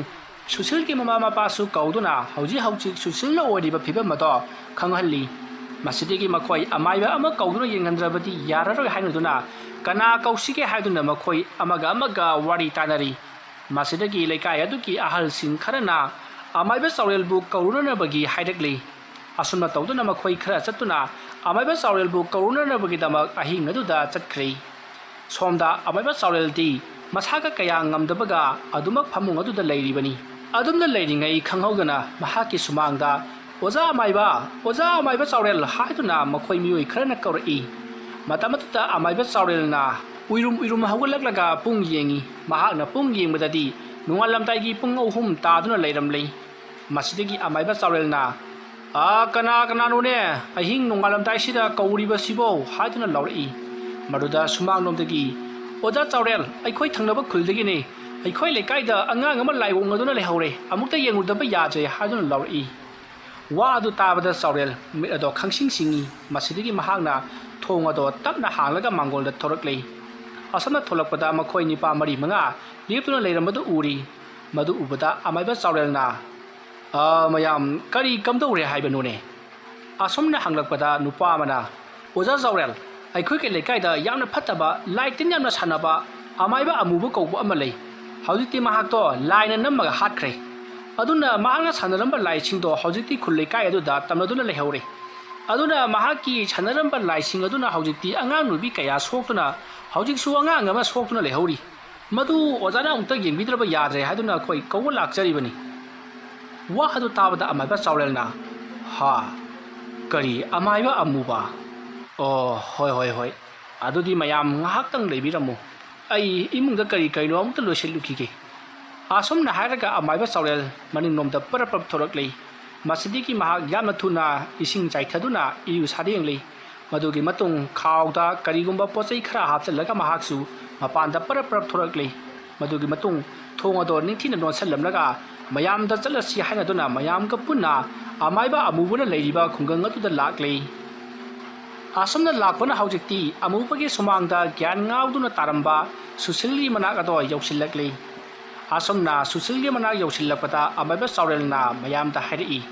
ꯁꯨꯁꯤꯜꯒꯤ ꯃꯃꯥ ꯃꯄꯥꯁꯨ ꯀꯧꯗꯨꯅ ꯍꯧꯖꯤꯛ ꯍꯧꯖꯤꯛ ꯁꯨꯁꯤꯜꯅ ꯑꯣꯏꯔꯤꯕ ꯐꯤꯕꯝ ꯑꯗꯣ ꯈꯪꯍꯜꯂꯤ꯫ ꯃꯁꯤꯗꯒꯤ ꯃꯈꯣꯏ ꯑꯃꯥꯏꯕ ꯑꯃ ꯀꯧꯗꯨꯅ ꯌꯦꯡꯍꯟꯗ꯭ꯔꯕꯗꯤ ꯌꯥꯔꯔꯣꯏ ꯍꯥꯏꯅꯗꯨꯅ ꯀꯅꯥ ꯀꯧꯁꯤꯒꯦ ꯍꯥꯏꯗꯨꯅ ꯃꯈꯣꯏ ꯑꯃꯒ ꯑꯃꯒ ꯋꯥꯔꯤ ꯇꯥꯅꯔꯤ꯫ ꯃꯁꯤꯗꯒꯤ ꯂꯩꯀꯥꯏ ꯑꯗꯨꯒꯤ ꯑꯍꯜꯁꯤꯡ ꯈꯔꯅ ꯑꯃꯥꯏꯕ ꯆꯥꯎꯔꯦꯜꯕꯨ ꯀꯧꯔꯨꯅꯅꯕꯒꯤ ꯍꯥꯏꯔꯛꯂꯤ꯫ ꯑꯁꯨꯝꯅ ꯇꯧꯗꯨꯅ ꯃꯈꯣꯏ ꯈꯔ ꯆꯠꯇꯨꯅ ꯑꯃꯥꯏꯕ ꯆꯥꯎꯔꯦꯜꯕꯨ ꯀꯧꯔꯨꯅꯅꯕꯒꯤꯗꯃꯛ ꯑꯍꯤꯡ ꯑꯗꯨꯗ ꯆꯠꯈ꯭ꯔꯦ꯫ ꯁꯣꯝꯗ ꯑꯃꯥꯏꯕ ꯆꯥꯎꯔꯦꯜꯗꯤ ꯃꯁꯥꯒ ꯀꯌꯥ ꯉꯝꯗꯕꯒ ꯑꯗꯨꯃꯛ ꯐꯃꯨꯡ ꯑꯗꯨꯗ ꯂꯩꯔꯤꯕꯅꯤ꯫ ꯑꯗꯨꯝꯅ ꯂꯩꯔꯤꯉꯩ ꯈꯪꯍꯧꯗꯅ ꯃꯍꯥꯛꯀꯤ ꯁꯨꯃꯥꯡꯗ "ꯑꯣꯖꯥ ꯑꯃꯥꯏꯕ, ꯑꯣꯖꯥ ꯑꯃꯥꯏꯕ ꯆꯥꯎꯔꯦꯜ" ꯍꯥꯏꯗꯨꯅ ꯃꯈꯣꯏ ꯃꯤꯑꯣꯏ ꯈꯔꯅ ꯀꯧꯔꯛꯏ꯫ ꯃꯇꯝ ꯑꯗꯨꯗ ꯑꯃꯥꯏꯕ ꯆꯥꯎꯔꯦꯜꯅ ꯎꯏꯔꯨꯝ ꯎꯏꯔꯨꯝ ꯍꯧꯒꯠꯂꯛꯂꯒ ꯄꯨꯡ ꯌꯦꯡꯉꯤ꯫ ꯃꯍꯥꯛꯅ ꯄꯨꯡ ꯌꯦꯡꯕꯗꯗꯤ ꯅꯣꯡꯉꯥꯜꯂꯝꯗꯥꯏꯒꯤ ꯄꯨꯡ ꯑꯍꯨꯝ ꯇꯥꯗꯨꯅ ꯂꯩꯔꯝꯂꯦ꯫ ꯃꯁꯤꯗꯒꯤ ꯑꯃꯥꯏꯕ ꯆꯥꯎꯔꯦꯜꯅ, "ꯑꯥ, ꯀꯅꯥ ꯀꯅꯥꯅꯣꯅꯦ ꯑꯍꯤꯡ ꯅꯣꯡꯉꯥꯜꯂꯝꯗꯥꯏꯁꯤꯗ ꯀꯧꯔꯤꯕꯁꯤꯕꯣ?" ꯍꯥꯏꯗꯨꯅ ꯂꯥꯎꯔꯛꯏ꯫ ꯃꯗꯨꯗ ꯁꯨꯃꯥꯡꯂꯣꯝꯗꯒꯤ, "ꯑꯣꯖꯥ ꯆꯥꯎꯔꯦꯜ, ꯑꯩꯈꯣꯏ ꯊꯪꯅꯕ ꯈꯨꯜꯗꯒꯤꯅꯤ꯫ ꯑꯩꯈꯣꯏ ꯂꯩꯀꯥꯏꯗ ꯑꯉꯥꯡ ꯑꯃ ꯂꯥꯏ ꯑꯣꯛꯅꯗꯨꯅ ꯂꯩꯍꯧꯔꯦ꯫ ꯑꯃꯨꯛꯇ ꯌꯦꯡꯉꯨꯗꯕ ꯌꯥꯗ꯭ꯔꯦ" ꯍꯥꯏꯗꯨꯅ ꯂꯥꯎꯔꯛꯏ꯫ ꯋꯥ ꯑꯗꯨ ꯇꯥꯕꯗ ꯆꯥꯎꯔꯦꯜ ꯃꯤꯠ ꯑꯗꯣ ꯈꯪꯁꯤꯡ ꯁꯤꯡꯉꯤ꯫ ꯃꯁꯤꯗꯒꯤ ꯃꯍꯥꯛꯅ ꯊꯣꯡ ꯑꯗꯣ ꯇꯞꯅ ꯍꯥꯡꯂꯒ ꯃꯥꯡꯒꯣꯜꯗ ꯊꯣꯔꯛꯂꯦ꯫ ꯑꯁꯨꯝꯅ ꯊꯣꯛꯂꯛꯄꯗ ꯃꯈꯣꯏ ꯅꯤꯄꯥ ꯃꯔꯤ ꯃꯉꯥ ꯂꯦꯞꯇꯨꯅ ꯂꯩꯔꯝꯕꯗꯨ ꯎꯔꯤ꯫ ꯃꯗꯨ ꯎꯕꯗ ꯑꯃꯥꯏꯕ ꯆꯥꯎꯔꯦꯜꯅ, "ꯑ, ꯃꯌꯥꯝ, ꯀꯔꯤ ꯀꯝꯗꯧꯔꯦ ꯍꯥꯏꯕꯅꯣꯅꯦ?" ꯑꯁꯨꯝꯅ ꯍꯪꯂꯛꯄꯗ ꯅꯨꯄꯥ ꯑꯃꯅ, "ꯑꯣꯖꯥ ꯆꯥꯎꯔꯦꯜ, ꯑꯩꯈꯣꯏꯒꯤ ꯂꯩꯀꯥꯏꯗ ꯌꯥꯝꯅ ꯐꯠꯇꯕ, ꯂꯥꯏ ꯇꯤꯟ ꯌꯥꯝꯅ ꯁꯥꯟꯅꯕ ꯑꯃꯥꯏꯕ ꯑꯃꯨꯕ ꯀꯧꯕ ꯑꯃ ꯂꯩ꯫ ꯍꯧꯖꯤꯛꯇꯤ ꯃꯍꯥꯛꯇꯣ ꯂꯥꯏꯅ ꯅꯝꯃꯒ ꯍꯥꯠꯈ꯭ꯔꯦ꯫ ꯑꯗꯨꯅ ꯃꯍꯥꯛꯅ ꯁꯥꯟꯅꯔꯝꯕ ꯂꯥꯏꯁꯤꯡꯗꯣ ꯍꯧꯖꯤꯛꯇꯤ ꯈꯨꯜ ꯂꯩꯀꯥꯏ ꯑꯗꯨꯗ ꯇꯝꯅꯗꯨꯅ ꯂꯩꯍꯧꯔꯦ꯫ ꯑꯗꯨꯅ ꯃꯍꯥꯛꯀꯤ ꯁꯥꯟꯅꯔꯝꯕ ꯂꯥꯏꯁꯤꯡ ꯑꯗꯨꯅ ꯍꯧꯖꯤꯛꯇꯤ ꯑꯉꯥꯡ ꯅꯨꯄꯤ ꯀꯌꯥ ꯁꯣꯛꯇꯨꯅ ꯍꯧꯖꯤꯛꯁꯨ ꯑꯉꯥꯡ ꯑꯃ ꯁꯣꯛꯇꯨꯅ ꯂꯩꯍꯧꯔꯤ꯫ ꯃꯗꯨ ꯑꯣꯖꯥꯅ ꯑꯃꯨꯛꯇ ꯌꯦꯡꯕꯤꯗ꯭ꯔꯕ ꯌꯥꯗ꯭ꯔꯦ" ꯍꯥꯏꯗꯨꯅ ꯑꯩꯈꯣꯏ ꯀꯧꯕ ꯂꯥꯛꯆꯔꯤꯕꯅꯤ꯫ ꯋꯥ ꯑꯗꯨ ꯇꯥꯕꯗ ꯑꯃꯥꯏꯕ ꯆꯥꯎꯔꯦꯜꯅ, "ꯍꯥ? ꯀꯔꯤ ꯑꯃꯥꯏꯕ ꯑꯃꯨꯕ? ꯑꯣ, ꯍꯣꯏ, ꯍꯣꯏ, ꯍꯣꯏ꯫ ꯑꯗꯨꯗꯤ ꯃꯌꯥꯝ ꯉꯥꯏꯍꯥꯛꯇꯪ ꯂꯩꯕꯤꯔꯝꯃꯨ꯫ ꯑꯩ ꯏꯃꯨꯡꯗ ꯀꯔꯤ ꯀꯔꯤꯅꯣ ꯑꯃꯨꯛꯇ ꯂꯣꯏꯁꯤꯜꯂꯨꯈꯤꯒꯦ"꯫ ꯑꯁꯨꯝꯅ ꯍꯥꯏꯔꯒ ꯑꯃꯥꯏꯕ ꯆꯥꯎꯔꯦꯜ ꯃꯅꯤꯡꯂꯣꯝꯗ ꯄꯔꯞ ꯄꯔꯞ ꯊꯣꯔꯛꯂꯤ꯫ ꯃꯁꯤꯗꯒꯤ ꯃꯍꯥꯛ ꯌꯥꯝꯅ ꯊꯨꯅ ꯏꯁꯤꯡ ꯆꯥꯏꯊꯗꯨꯅ ꯏꯔꯨ ꯁꯥꯗ ꯌꯦꯡꯂꯤ꯫ ꯃꯗꯨꯒꯤ ꯃꯇꯨꯡ ꯈꯥꯎꯗ ꯀꯔꯤꯒꯨꯝꯕ ꯄꯣꯠ ꯆꯩ ꯈꯔ ꯍꯥꯞꯆꯤꯜꯂꯒ ꯃꯍꯥꯛꯁꯨ ꯃꯄꯥꯟꯗ ꯄꯔꯞ ꯄꯔꯞ ꯊꯣꯔꯛꯂꯤ꯫ ꯃꯗꯨꯒꯤ ꯃꯇꯨꯡ ꯊꯣꯡ ꯑꯗꯣ ꯅꯤꯡꯊꯤꯅ ꯂꯣꯟꯁꯤꯜꯂꯝꯂꯒ ꯃꯌꯥꯝꯗ ꯆꯠꯂꯁꯤ ꯍꯥꯏꯅꯗꯨꯅ ꯃꯌꯥꯝꯒ ꯄꯨꯟꯅ ꯑꯃꯥꯏꯕ ꯑꯃꯨꯕꯅ ꯂꯩꯔꯤꯕ ꯈꯨꯡꯒꯪ ꯑꯗꯨꯗ ꯂꯥꯛꯂꯤ꯫ ꯑꯁꯨꯝꯅ ꯂꯥꯛꯄꯅ ꯍꯧꯖꯤꯛꯇꯤ ꯑꯃꯨꯕꯒꯤ ꯁꯨꯃꯥꯡꯗ ꯒ꯭ꯌꯥꯟ ꯉꯥꯎꯗꯨꯅ ꯇꯥꯔꯝꯕ ꯁꯨꯁꯤꯜꯒꯤ ꯃꯅꯥꯛ ꯑꯗꯣ ꯌꯧꯁꯤꯜꯂꯛꯂꯤ꯫ ꯑꯁꯨꯝꯅ ꯁꯨꯁꯤꯜꯒꯤ ꯃꯅꯥꯛ ꯌꯧꯁꯤꯜꯂꯛꯄꯗ ꯑꯃꯥꯏꯕ ꯆꯥꯎꯔꯦꯜꯅ ꯃꯌꯥꯝꯗ ꯍꯥꯏꯔꯛꯏ,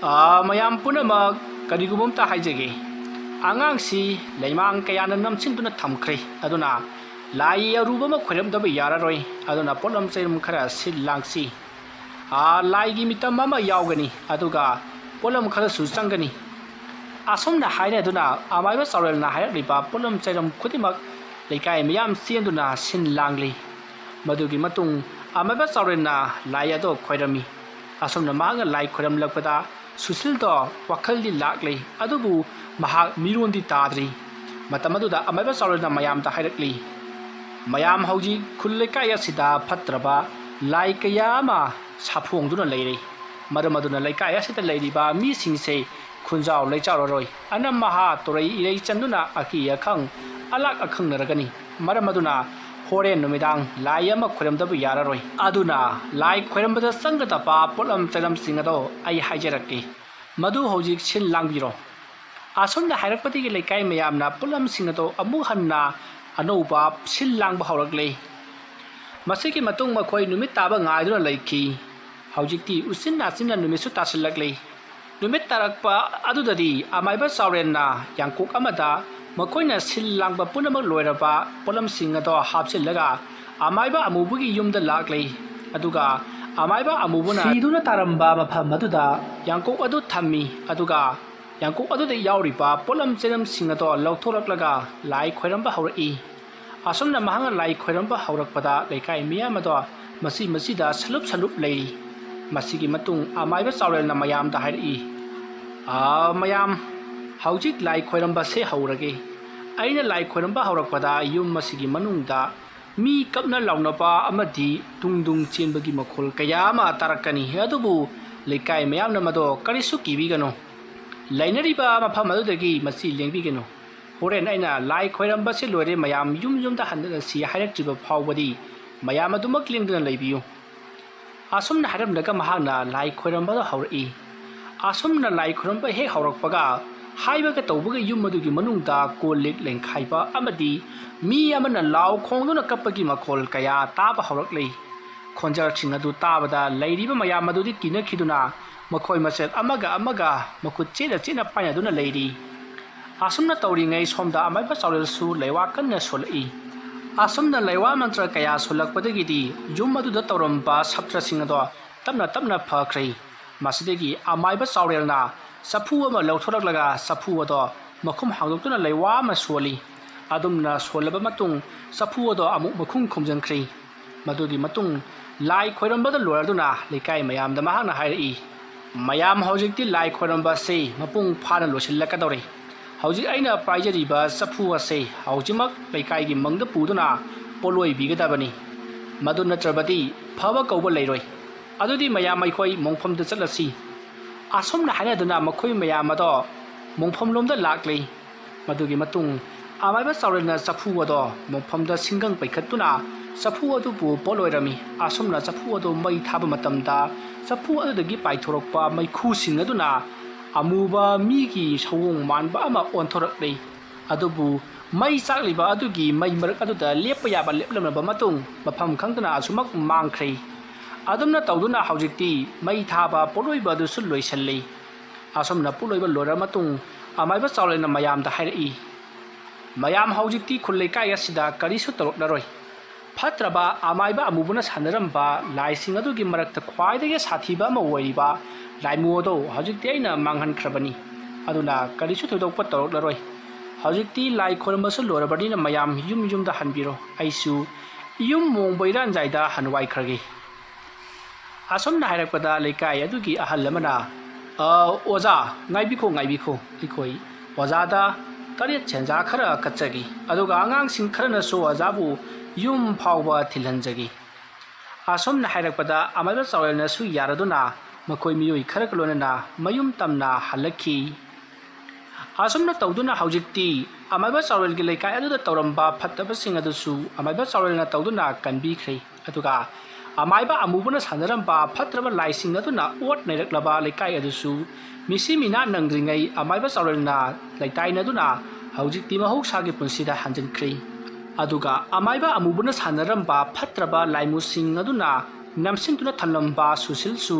"ꯑꯥ, ꯃꯌꯥꯝ ꯄꯨꯝꯅꯃꯛ, ꯀꯔꯤꯒꯨꯝꯕ ꯑꯝꯇ ꯍꯥꯏꯖꯒꯦ꯫ ꯑꯉꯥꯡꯁꯤ ꯂꯩꯃꯥꯡ ꯀꯌꯥꯅ ꯅꯝꯁꯤꯟꯗꯨꯅ ꯊꯝꯈ꯭ꯔꯦ꯫ ꯑꯗꯨꯅ ꯂꯥꯏ ꯑꯔꯨꯕ ꯑꯃ ꯈꯣꯏꯔꯝꯗꯕ ꯌꯥꯔꯔꯣꯏ꯫ ꯑꯗꯨꯅ ꯄꯣꯠꯂꯝ ꯆꯩꯔꯝ ꯈꯔ ꯁꯤꯜ ꯂꯥꯡꯁꯤ꯫ ꯑꯥ, ꯂꯥꯏꯒꯤ ꯃꯤꯇꯝ ꯑꯃ ꯌꯥꯎꯒꯅꯤ, ꯑꯗꯨꯒ ꯄꯣꯠꯂꯝ ꯈꯔꯁꯨ ꯆꯪꯒꯅꯤ"꯫ ꯑꯁꯨꯝꯅ ꯍꯥꯏꯅꯗꯨꯅ ꯑꯃꯥꯏꯕ ꯆꯥꯎꯔꯦꯜꯅ ꯍꯥꯏꯔꯛꯂꯤꯕ ꯄꯣꯠꯂꯝ ꯆꯩꯔꯝ ꯈꯨꯗꯤꯡꯃꯛ ꯂꯩꯀꯥꯏ ꯃꯤꯌꯥꯝ ꯆꯦꯟꯗꯨꯅ ꯁꯤꯟ ꯂꯥꯡꯂꯤ꯫ ꯃꯗꯨꯒꯤ ꯃꯇꯨꯡ ꯑꯃꯥꯏꯕ ꯆꯥꯎꯔꯦꯜꯅ ꯂꯥꯏ ꯑꯗꯣ ꯈꯣꯏꯔꯝꯃꯤ꯫ ꯑꯁꯨꯝꯅ ꯃꯍꯥꯛꯅ ꯂꯥꯏ ꯈꯣꯏꯔꯝꯂꯛꯄꯗ ꯁꯨꯁꯤꯜꯗꯣ ꯋꯥꯈꯜꯗꯤ ꯂꯥꯛꯂꯤ, ꯑꯗꯨꯕꯨ ꯃꯍꯥꯛ ꯃꯤꯔꯣꯟꯗꯤ ꯇꯥꯗ꯭ꯔꯤ꯫ ꯃꯇꯝ ꯑꯗꯨꯗ ꯑꯃꯥꯏꯕ ꯆꯥꯎꯔꯦꯜꯅ ꯃꯌꯥꯝꯗ ꯍꯥꯏꯔꯛꯂꯤ, "ꯃꯌꯥꯝ, ꯍꯧꯖꯤꯛ ꯈꯨꯜ ꯂꯩꯀꯥꯏ ꯑꯁꯤꯗ ꯐꯠꯇ꯭ꯔꯕ ꯂꯥꯏ ꯀꯌꯥ ꯑꯃ ꯁꯥꯐꯣꯡꯗꯨꯅ ꯂꯩꯔꯦ꯫ ꯃꯔꯝ ꯑꯗꯨꯅ ꯂꯩꯀꯥꯏ ꯑꯁꯤꯗ ꯂꯩꯔꯤꯕ ꯃꯤꯁꯤꯡꯁꯦ ꯈꯨꯟꯖꯥꯎ ꯂꯩꯆꯥꯎꯔꯔꯣꯏ꯫ ꯑꯅꯝ ꯑꯍꯥ ꯇꯣꯔꯩ ꯏꯔꯩ ꯆꯟꯗꯨꯅ ꯑꯀꯤ ꯑꯈꯪ ꯑꯂꯥꯛ ꯑꯈꯪꯅꯔꯒꯅꯤ꯫ ꯃꯔꯝ ꯑꯗꯨꯅ ꯍꯣꯔꯦꯟ ꯅꯨꯃꯤꯗꯥꯡ ꯂꯥꯏ ꯑꯃ ꯈꯣꯏꯔꯝꯗꯕ ꯌꯥꯔꯔꯣꯏ꯫ ꯑꯗꯨꯅ ꯂꯥꯏ ꯈꯣꯏꯔꯝꯕꯗ ꯆꯪꯒꯗꯕ ꯄꯣꯠꯂꯝ ꯆꯩꯂꯝꯁꯤꯡ ꯑꯗꯣ ꯑꯩ ꯍꯥꯏꯖꯔꯛꯀꯦ꯫ ꯃꯗꯨ ꯍꯧꯖꯤꯛ ꯁꯤꯜ ꯂꯥꯡꯕꯤꯔꯣ"꯫ ꯑꯁꯨꯝꯅ ꯍꯥꯏꯔꯛꯄꯗꯒꯤ ꯂꯩꯀꯥꯏ ꯃꯌꯥꯝꯅ ꯄꯣꯠꯂꯝꯁꯤꯡ ꯑꯗꯣ ꯑꯃꯨꯛ ꯍꯟꯅ ꯑꯅꯧꯕ ꯁꯤꯜ ꯂꯥꯡꯕ ꯍꯧꯔꯛꯂꯦ꯫ ꯃꯁꯤꯒꯤ ꯃꯇꯨꯡ ꯃꯈꯣꯏ ꯅꯨꯃꯤꯠ ꯇꯥꯕ ꯉꯥꯏꯗꯨꯅ ꯂꯩꯈꯤ꯫ ꯍꯧꯖꯤꯛꯇꯤ ꯎꯆꯤꯟ ꯅꯥꯆꯤꯟꯅ ꯅꯨꯃꯤꯠꯁꯨ ꯇꯥꯁꯤꯜꯂꯛꯂꯦ꯫ ꯅꯨꯃꯤꯠ ꯇꯥꯔꯛꯄ ꯑꯗꯨꯗꯗꯤ ꯑꯃꯥꯏꯕ ꯆꯥꯎꯔꯦꯜꯅ ꯌꯥꯡꯀꯣꯛ ꯑꯃꯗ ꯃꯈꯣꯏꯅ ꯁꯤꯜ ꯂꯥꯡꯕ ꯄꯨꯝꯅꯃꯛ ꯂꯣꯏꯔꯕ ꯄꯣꯠꯂꯝꯁꯤꯡ ꯑꯗꯣ ꯍꯥꯞꯆꯤꯜꯂꯒ ꯑꯃꯥꯏꯕ ꯑꯃꯨꯕꯒꯤ ꯌꯨꯝꯗ ꯂꯥꯛꯂꯤ꯫ ꯑꯗꯨꯒ ꯑꯃꯥꯏꯕ ꯑꯃꯨꯕꯅ ꯁꯤꯗꯨꯅ ꯇꯥꯔꯝꯕ ꯃꯐꯝ ꯑꯗꯨꯗ ꯌꯥꯡꯀꯣꯛ ꯑꯗꯨ ꯊꯝꯃꯤ꯫ ꯑꯗꯨꯒ ꯌꯥꯡꯀꯣꯛ ꯑꯗꯨꯗ ꯌꯥꯎꯔꯤꯕ ꯄꯣꯠꯂꯝ ꯆꯩꯂꯝꯁꯤꯡ ꯑꯗꯣ ꯂꯧꯊꯣꯔꯛꯂꯒ ꯂꯥꯏ ꯈꯣꯏꯔꯝꯕ ꯍꯧꯔꯛꯏ꯫ ꯑꯁꯨꯝꯅ ꯃꯍꯥꯛꯅ ꯂꯥꯏ ꯈꯣꯏꯔꯝꯕ ꯍꯧꯔꯛꯄꯗ ꯂꯩꯀꯥꯏ ꯃꯤꯌꯥꯝ ꯑꯗꯣ ꯃꯆꯤ ꯃꯆꯤꯗ ꯁꯂꯨꯞ ꯁꯂꯨꯞ ꯂꯩꯔꯤ꯫ ꯃꯁꯤꯒꯤ ꯃꯇꯨꯡ ꯑꯃꯥꯏꯕ ꯆꯥꯎꯔꯦꯜꯅ ꯃꯌꯥꯝꯗ ꯍꯥꯏꯔꯛꯏ, "ꯑꯥ, ꯃꯌꯥꯝ, ꯍꯧꯖꯤꯛ ꯂꯥꯏ ꯈꯣꯏꯔꯝꯕꯁꯦ ꯍꯧꯔꯒꯦ꯫ ꯑꯩꯅ ꯂꯥꯏ ꯈꯣꯏꯔꯝꯕ ꯍꯧꯔꯛꯄꯗ ꯌꯨꯝ ꯑꯁꯤꯒꯤ ꯃꯅꯨꯡꯗ ꯃꯤ ꯀꯞꯅ ꯂꯥꯎꯅꯕ ꯑꯃꯗꯤ ꯇꯨꯡ ꯇꯨꯡ ꯆꯦꯟꯕꯒꯤ ꯃꯈꯣꯜ ꯀꯌꯥ ꯑꯃ ꯇꯥꯔꯛꯀꯅꯤ꯫ ꯑꯗꯨꯕꯨ ꯂꯩꯀꯥꯏ ꯃꯌꯥꯝꯅ ꯃꯗꯣ ꯀꯔꯤꯁꯨ ꯀꯤꯕꯤꯒꯅꯨ꯫ ꯂꯩꯅꯔꯤꯕ ꯃꯐꯝ ꯑꯗꯨꯗꯒꯤ ꯃꯆꯤ ꯂꯦꯡꯕꯤꯒꯅꯨ꯫ ꯍꯣꯔꯦꯟ ꯑꯩꯅ ꯂꯥꯏ ꯈꯣꯏꯔꯝꯕꯁꯤ ꯂꯣꯏꯔꯦ, ꯃꯌꯥꯝ ꯌꯨꯝ ꯌꯨꯝꯗ ꯍꯟꯅꯁꯤ ꯍꯥꯏꯔꯛꯇ꯭ꯔꯤꯕ ꯐꯥꯎꯕꯗꯤ ꯃꯌꯥꯝ ꯑꯗꯨꯃꯛ ꯂꯦꯡꯗꯨꯅ ꯂꯩꯕꯤꯌꯨ"꯫ ꯑꯁꯨꯝꯅ ꯍꯥꯏꯔꯝꯂꯒ ꯃꯍꯥꯛꯅ ꯂꯥꯏ ꯈꯣꯏꯔꯝꯕꯗꯨ ꯍꯧꯔꯛꯏ꯫ ꯑꯁꯨꯝꯅ ꯂꯥꯏ ꯈꯣꯏꯔꯝꯕ ꯍꯦꯛ ꯍꯧꯔꯛꯄꯒ ꯍꯥꯏꯕꯒ ꯇꯧꯕꯒ ꯌꯨꯝ ꯑꯗꯨꯒꯤ ꯃꯅꯨꯡꯗ ꯀꯣꯜ ꯂꯤꯛ ꯂꯦꯡꯈꯥꯏꯕ ꯑꯃꯗꯤ ꯃꯤ ꯑꯃꯅ ꯂꯥꯎ ꯈꯣꯡꯗꯨꯅ ꯀꯞꯄꯒꯤ ꯃꯈꯣꯜ ꯀꯌꯥ ꯇꯥꯕ ꯍꯧꯔꯛꯂꯤ꯫ ꯈꯣꯟꯖꯦꯜꯁꯤꯡ ꯑꯗꯨ ꯇꯥꯕꯗ ꯂꯩꯔꯤꯕ ꯃꯌꯥꯝ ꯑꯗꯨꯗꯤ ꯀꯤꯅꯈꯤꯗꯨꯅ ꯃꯈꯣꯏ ꯃꯁꯦꯜ ꯑꯃꯒ ꯑꯃꯒ ꯃꯈꯨꯠ ꯆꯦꯠꯅ ꯆꯦꯠꯅ ꯄꯥꯏꯅꯗꯨꯅ ꯂꯩꯔꯤ꯫ ꯑꯁꯨꯝꯅ ꯇꯧꯔꯤꯉꯩ ꯁꯣꯝꯗ ꯑꯃꯥꯏꯕ ꯆꯥꯎꯔꯦꯜꯁꯨ ꯂꯩꯋꯥ ꯀꯟꯅ ꯁꯣꯜꯂꯛꯏ꯫ ꯑꯁꯨꯝꯅ ꯂꯩꯋꯥ ꯃꯟꯇ꯭ꯔ ꯀꯌꯥ ꯁꯣꯜꯂꯛꯄꯗꯒꯤꯗꯤ ꯌꯨꯝ ꯑꯗꯨꯗ ꯇꯧꯔꯝꯕ ꯁꯞꯇ꯭ꯔꯁꯤꯡ ꯑꯗꯣ ꯇꯞꯅ ꯇꯞꯅ ꯐꯈ꯭ꯔꯦ꯫ ꯃꯁꯤꯗꯒꯤ ꯑꯃꯥꯏꯕ ꯆꯥꯎꯔꯦꯜꯅ ꯆꯐꯨ ꯑꯃ ꯂꯧꯊꯣꯔꯛꯂꯒ ꯆꯐꯨ ꯑꯗꯣ ꯃꯈꯨꯝ ꯍꯥꯡꯗꯣꯛꯇꯨꯅ ꯂꯩꯋꯥ ꯑꯃ ꯁꯣꯜꯂꯤ꯫ ꯑꯗꯨꯝꯅ ꯁꯣꯜꯂꯕ ꯃꯇꯨꯡ ꯆꯐꯨ ꯑꯗꯣ ꯑꯃꯨꯛ ꯃꯈꯨꯝ ꯈꯨꯝꯖꯤꯟꯈ꯭ꯔꯦ꯫ ꯃꯗꯨꯒꯤ ꯃꯇꯨꯡ ꯂꯥꯏ ꯈꯣꯏꯔꯝꯕꯗ ꯂꯣꯏꯔꯗꯨꯅ ꯂꯩꯀꯥꯏ ꯃꯌꯥꯝꯗ ꯃꯍꯥꯛꯅ ꯍꯥꯏꯔꯛꯏ, "ꯃꯌꯥꯝ, ꯍꯧꯖꯤꯛꯇꯤ ꯂꯥꯏ ꯈꯣꯏꯔꯝꯕ ꯑꯁꯤ ꯃꯄꯨꯡ ꯐꯥꯅ ꯂꯣꯏꯁꯤꯜꯂꯛꯀꯗꯧꯔꯦ꯫ ꯍꯧꯖꯤꯛ ꯑꯩꯅ ꯄꯥꯏꯖꯔꯤꯕ ꯆꯐꯨ ꯑꯁꯤ ꯍꯧꯖꯤꯛꯃꯛ ꯂꯩꯀꯥꯏꯒꯤ ꯃꯪꯗ ꯄꯨꯗꯨꯅ ꯄꯣꯠꯂꯣꯏꯕꯤꯒꯗꯕꯅꯤ꯫ ꯃꯗꯨ ꯅꯠꯇ꯭ꯔꯕꯗꯤ ꯐꯕ ꯀꯧꯕ ꯂꯩꯔꯣꯏ꯫ ꯑꯗꯨꯗꯤ ꯃꯌꯥꯝ ꯑꯩꯈꯣꯏ ꯃꯣꯡꯐꯝꯗ ꯆꯠꯂꯁꯤ꯫" ꯑꯁꯨꯝꯅ ꯍꯥꯏꯅꯗꯨꯅ ꯃꯈꯣꯏ ꯃꯌꯥꯝ ꯑꯗꯣ ꯃꯣꯡꯐꯝꯂꯣꯝꯗ ꯂꯥꯛꯂꯤ꯫ ꯃꯗꯨꯒꯤ ꯃꯇꯨꯡ ꯑꯃꯥꯏꯕ ꯆꯥꯎꯔꯦꯜꯅ ꯆꯐꯨ ꯑꯗꯣ ꯃꯣꯡꯐꯝꯗ ꯁꯤꯡꯒꯪ ꯄꯩꯈꯠꯇꯨꯅ ꯆꯐꯨ ꯑꯗꯨꯕꯨ ꯄꯣꯠꯂꯣꯏꯔꯝꯃꯤ꯫ ꯑꯁꯨꯝꯅ ꯆꯐꯨ ꯑꯗꯨ ꯃꯩ ꯊꯥꯕ ꯃꯇꯝꯗ ꯆꯐꯨ ꯑꯗꯨꯗꯒꯤ ꯄꯥꯏꯊꯣꯔꯛꯄ ꯃꯩꯈꯨꯁꯤꯡ ꯑꯗꯨꯅ ꯑꯃꯨꯕ ꯃꯤꯒꯤ ꯁꯑꯣꯡ ꯃꯥꯟꯕ ꯑꯃ ꯑꯣꯟꯊꯣꯔꯛꯂꯤ꯫ ꯑꯗꯨꯕꯨ ꯃꯩ ꯆꯥꯛꯂꯤꯕ ꯑꯗꯨꯒꯤ ꯃꯩ ꯃꯔꯛ ꯑꯗꯨꯗ ꯂꯦꯞꯄ ꯌꯥꯕ ꯂꯦꯞꯂꯝꯂꯕ ꯃꯇꯨꯡ ꯃꯐꯝ ꯈꯪꯗꯅ ꯑꯁꯨꯃꯛ ꯃꯥꯡꯈ꯭ꯔꯦ꯫ ꯑꯗꯨꯝꯅ ꯇꯧꯗꯨꯅ ꯍꯧꯖꯤꯛꯇꯤ ꯃꯩ ꯊꯥꯕ ꯄꯣꯠꯂꯣꯏꯕ ꯑꯗꯨꯁꯨ ꯂꯣꯏꯁꯤꯜꯂꯤ꯫ ꯑꯁꯨꯝꯅ ꯄꯣꯠꯂꯣꯏꯕ ꯂꯣꯏꯔ ꯃꯇꯨꯡ ꯑꯃꯥꯏꯕ ꯆꯥꯎꯔꯦꯜꯅ ꯃꯌꯥꯝꯗ ꯍꯥꯏꯔꯛꯏ, "ꯃꯌꯥꯝ, ꯍꯧꯖꯤꯛꯇꯤ ꯈꯨꯜ ꯂꯩꯀꯥꯏ ꯑꯁꯤꯗ ꯀꯔꯤꯁꯨ ꯇꯧꯔꯛꯂꯔꯣꯏ꯫ ꯐꯠꯇ꯭ꯔꯕ ꯑꯃꯥꯏꯕ ꯑꯃꯨꯕꯅ ꯁꯥꯟꯅꯔꯝꯕ ꯂꯥꯏꯁꯤꯡ ꯑꯗꯨꯒꯤ ꯃꯔꯛꯇ ꯈ꯭ꯋꯥꯏꯗꯒꯤ ꯁꯥꯊꯤꯕ ꯑꯃ ꯑꯣꯏꯔꯤꯕ ꯂꯥꯏꯃꯨ ꯑꯗꯣ ꯍꯧꯖꯤꯛꯇꯤ ꯑꯩꯅ ꯃꯥꯡꯍꯟꯈ꯭ꯔꯕꯅꯤ꯫ ꯑꯗꯨꯅ ꯀꯔꯤꯁꯨ ꯊꯣꯏꯗꯣꯛꯄ ꯇꯧꯔꯛꯂꯔꯣꯏ꯫ ꯍꯧꯖꯤꯛꯇꯤ ꯂꯥꯏ ꯈꯣꯏꯔꯝꯕꯁꯨ ꯂꯣꯏꯔꯕꯅꯤꯅ ꯃꯌꯥꯝ ꯌꯨꯝ ꯌꯨꯝꯗ ꯍꯟꯕꯤꯔꯣ꯫ ꯑꯩꯁꯨ ꯌꯨꯝ ꯃꯣꯡꯕ ꯏꯔꯥꯟꯖꯥꯏꯗ ꯍꯟꯋꯥꯏꯈ꯭ꯔꯒꯦ꯫" ꯑꯁꯨꯝꯅ ꯍꯥꯏꯔꯛꯄꯗ ꯂꯩꯀꯥꯏ ꯑꯗꯨꯒꯤ ꯑꯍꯜ ꯑꯃꯅ, "ꯑ, ꯑꯣꯖꯥ, ꯉꯥꯏꯕꯤꯈꯣ, ꯉꯥꯏꯕꯤꯈꯣ꯫ ꯑꯩꯈꯣꯏ ꯑꯣꯖꯥꯗ ꯇꯔꯦꯠ ꯁꯦꯟꯖꯥ ꯈꯔ ꯀꯠꯆꯒꯦ꯫ ꯑꯗꯨꯒ ꯑꯉꯥꯡꯁꯤꯡ ꯈꯔꯅꯁꯨ ꯑꯣꯖꯥꯕꯨ ꯌꯨꯝ ꯐꯥꯎꯕ ꯊꯤꯜꯍꯟꯖꯒꯦ꯫" ꯑꯁꯨꯝꯅ ꯍꯥꯏꯔꯛꯄꯗ ꯑꯃꯥꯏꯕ ꯆꯥꯎꯔꯦꯜꯅꯁꯨ ꯌꯥꯔꯗꯨꯅ ꯃꯈꯣꯏ ꯃꯤꯑꯣꯏ ꯈꯔꯒ ꯂꯣꯏꯅꯅ ꯃꯌꯨꯝ ꯇꯝꯅ ꯍꯜꯂꯛꯈꯤ꯫ ꯑꯁꯨꯝꯅ ꯇꯧꯗꯨꯅ ꯍꯧꯖꯤꯛꯇꯤ ꯑꯃꯥꯏꯕ ꯆꯥꯎꯔꯦꯜꯒꯤ ꯂꯩꯀꯥꯏ ꯑꯗꯨꯗ ꯇꯧꯔꯝꯕ ꯐꯠꯇꯕꯁꯤꯡ ꯑꯗꯨꯁꯨ ꯑꯃꯥꯏꯕ ꯆꯥꯎꯔꯦꯜꯅ ꯇꯧꯗꯨꯅ ꯀꯟꯕꯤꯈ꯭ꯔꯦ꯫ ꯑꯗꯨꯒ ꯑꯃꯥꯏꯕ ꯑꯃꯨꯕꯅ ꯁꯥꯟꯅꯔꯝꯕ ꯐꯠꯇ꯭ꯔꯕ ꯂꯥꯏꯁꯤꯡ ꯑꯗꯨꯅ ꯑꯣꯠ ꯅꯩꯔꯛꯂꯕ ꯂꯩꯀꯥꯏ ꯑꯗꯨꯁꯨ ꯃꯤꯁꯤ ꯃꯤꯅꯥ ꯅꯪꯗ꯭ꯔꯤꯉꯩ ꯑꯃꯥꯏꯕ ꯆꯥꯎꯔꯦꯜꯅ ꯂꯩꯇꯥꯏꯅꯗꯨꯅ ꯍꯧꯖꯤꯛꯇꯤ ꯃꯍꯧꯁꯥꯒꯤ ꯄꯨꯟꯁꯤꯗ ꯍꯟꯖꯤꯟꯈ꯭ꯔꯦ꯫ ꯑꯗꯨꯒ ꯑꯃꯥꯏꯕ ꯑꯃꯨꯕꯅ ꯁꯥꯟꯅꯔꯝꯕ ꯐꯠꯇ꯭ꯔꯕ ꯂꯥꯏꯃꯨꯁꯤꯡ ꯑꯗꯨꯅ ꯅꯝꯁꯤꯟꯗꯨꯅ ꯊꯝꯂꯝꯕ ꯁꯨꯁꯤꯜꯁꯨ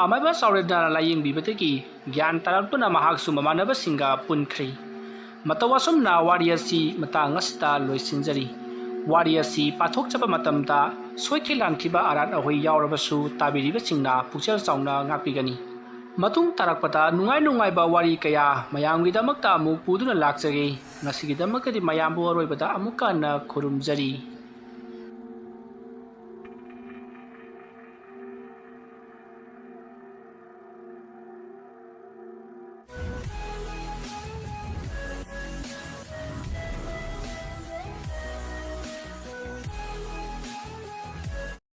ꯑꯃꯥꯏꯕ ꯆꯥꯎꯔꯦꯜꯅ ꯂꯥꯌꯦꯡꯕꯤꯕꯗꯒꯤ ꯒ꯭ꯌꯥꯟ ꯇꯥꯔꯛꯇꯨꯅ ꯃꯍꯥꯛꯁꯨ ꯃꯃꯥꯟꯅꯕꯁꯤꯡꯒ ꯄꯨꯟꯈ꯭ꯔꯦ꯫ ꯃꯇꯧ ꯑꯁꯨꯝꯅ ꯋꯥꯔꯤ ꯑꯁꯤ ꯃꯇꯥꯡ ꯑꯁꯤꯗ ꯂꯣꯏꯁꯤꯟꯖꯔꯤ꯫ ꯋꯥꯔꯤ ꯑꯁꯤ ꯄꯥꯊꯣꯛꯆꯕ ꯃꯇꯝꯗ ꯁꯣꯏꯈꯤ ꯂꯥꯟꯈꯤꯕ ꯑꯔꯥꯟ ꯑꯍꯣꯏ ꯌꯥꯎꯔꯕꯁꯨ ꯇꯥꯕꯤꯔꯤꯕꯁꯤꯡꯅ ꯄꯨꯛꯆꯦꯜ ꯆꯥꯎꯅ ꯉꯥꯛꯄꯤꯒꯅꯤ꯫ ꯃꯇꯨꯡ ꯇꯥꯔꯛꯄꯗ ꯅꯨꯡꯉꯥꯏ ꯅꯨꯡꯉꯥꯏꯕ ꯋꯥꯔꯤ ꯀꯌꯥ ꯃꯌꯥꯝꯒꯤꯗꯃꯛꯇ ꯑꯃꯨꯛ ꯄꯨꯗꯨꯅ ꯂꯥꯛꯆꯒꯦ꯫ ꯉꯁꯤꯒꯤꯗꯃꯛꯇꯗꯤ ꯃꯌꯥꯝꯕꯨ ꯑꯔꯣꯏꯕꯗ ꯑꯃꯨꯛꯀ ꯍꯟꯅ ꯈꯨꯔꯨꯝꯖꯔꯤ꯫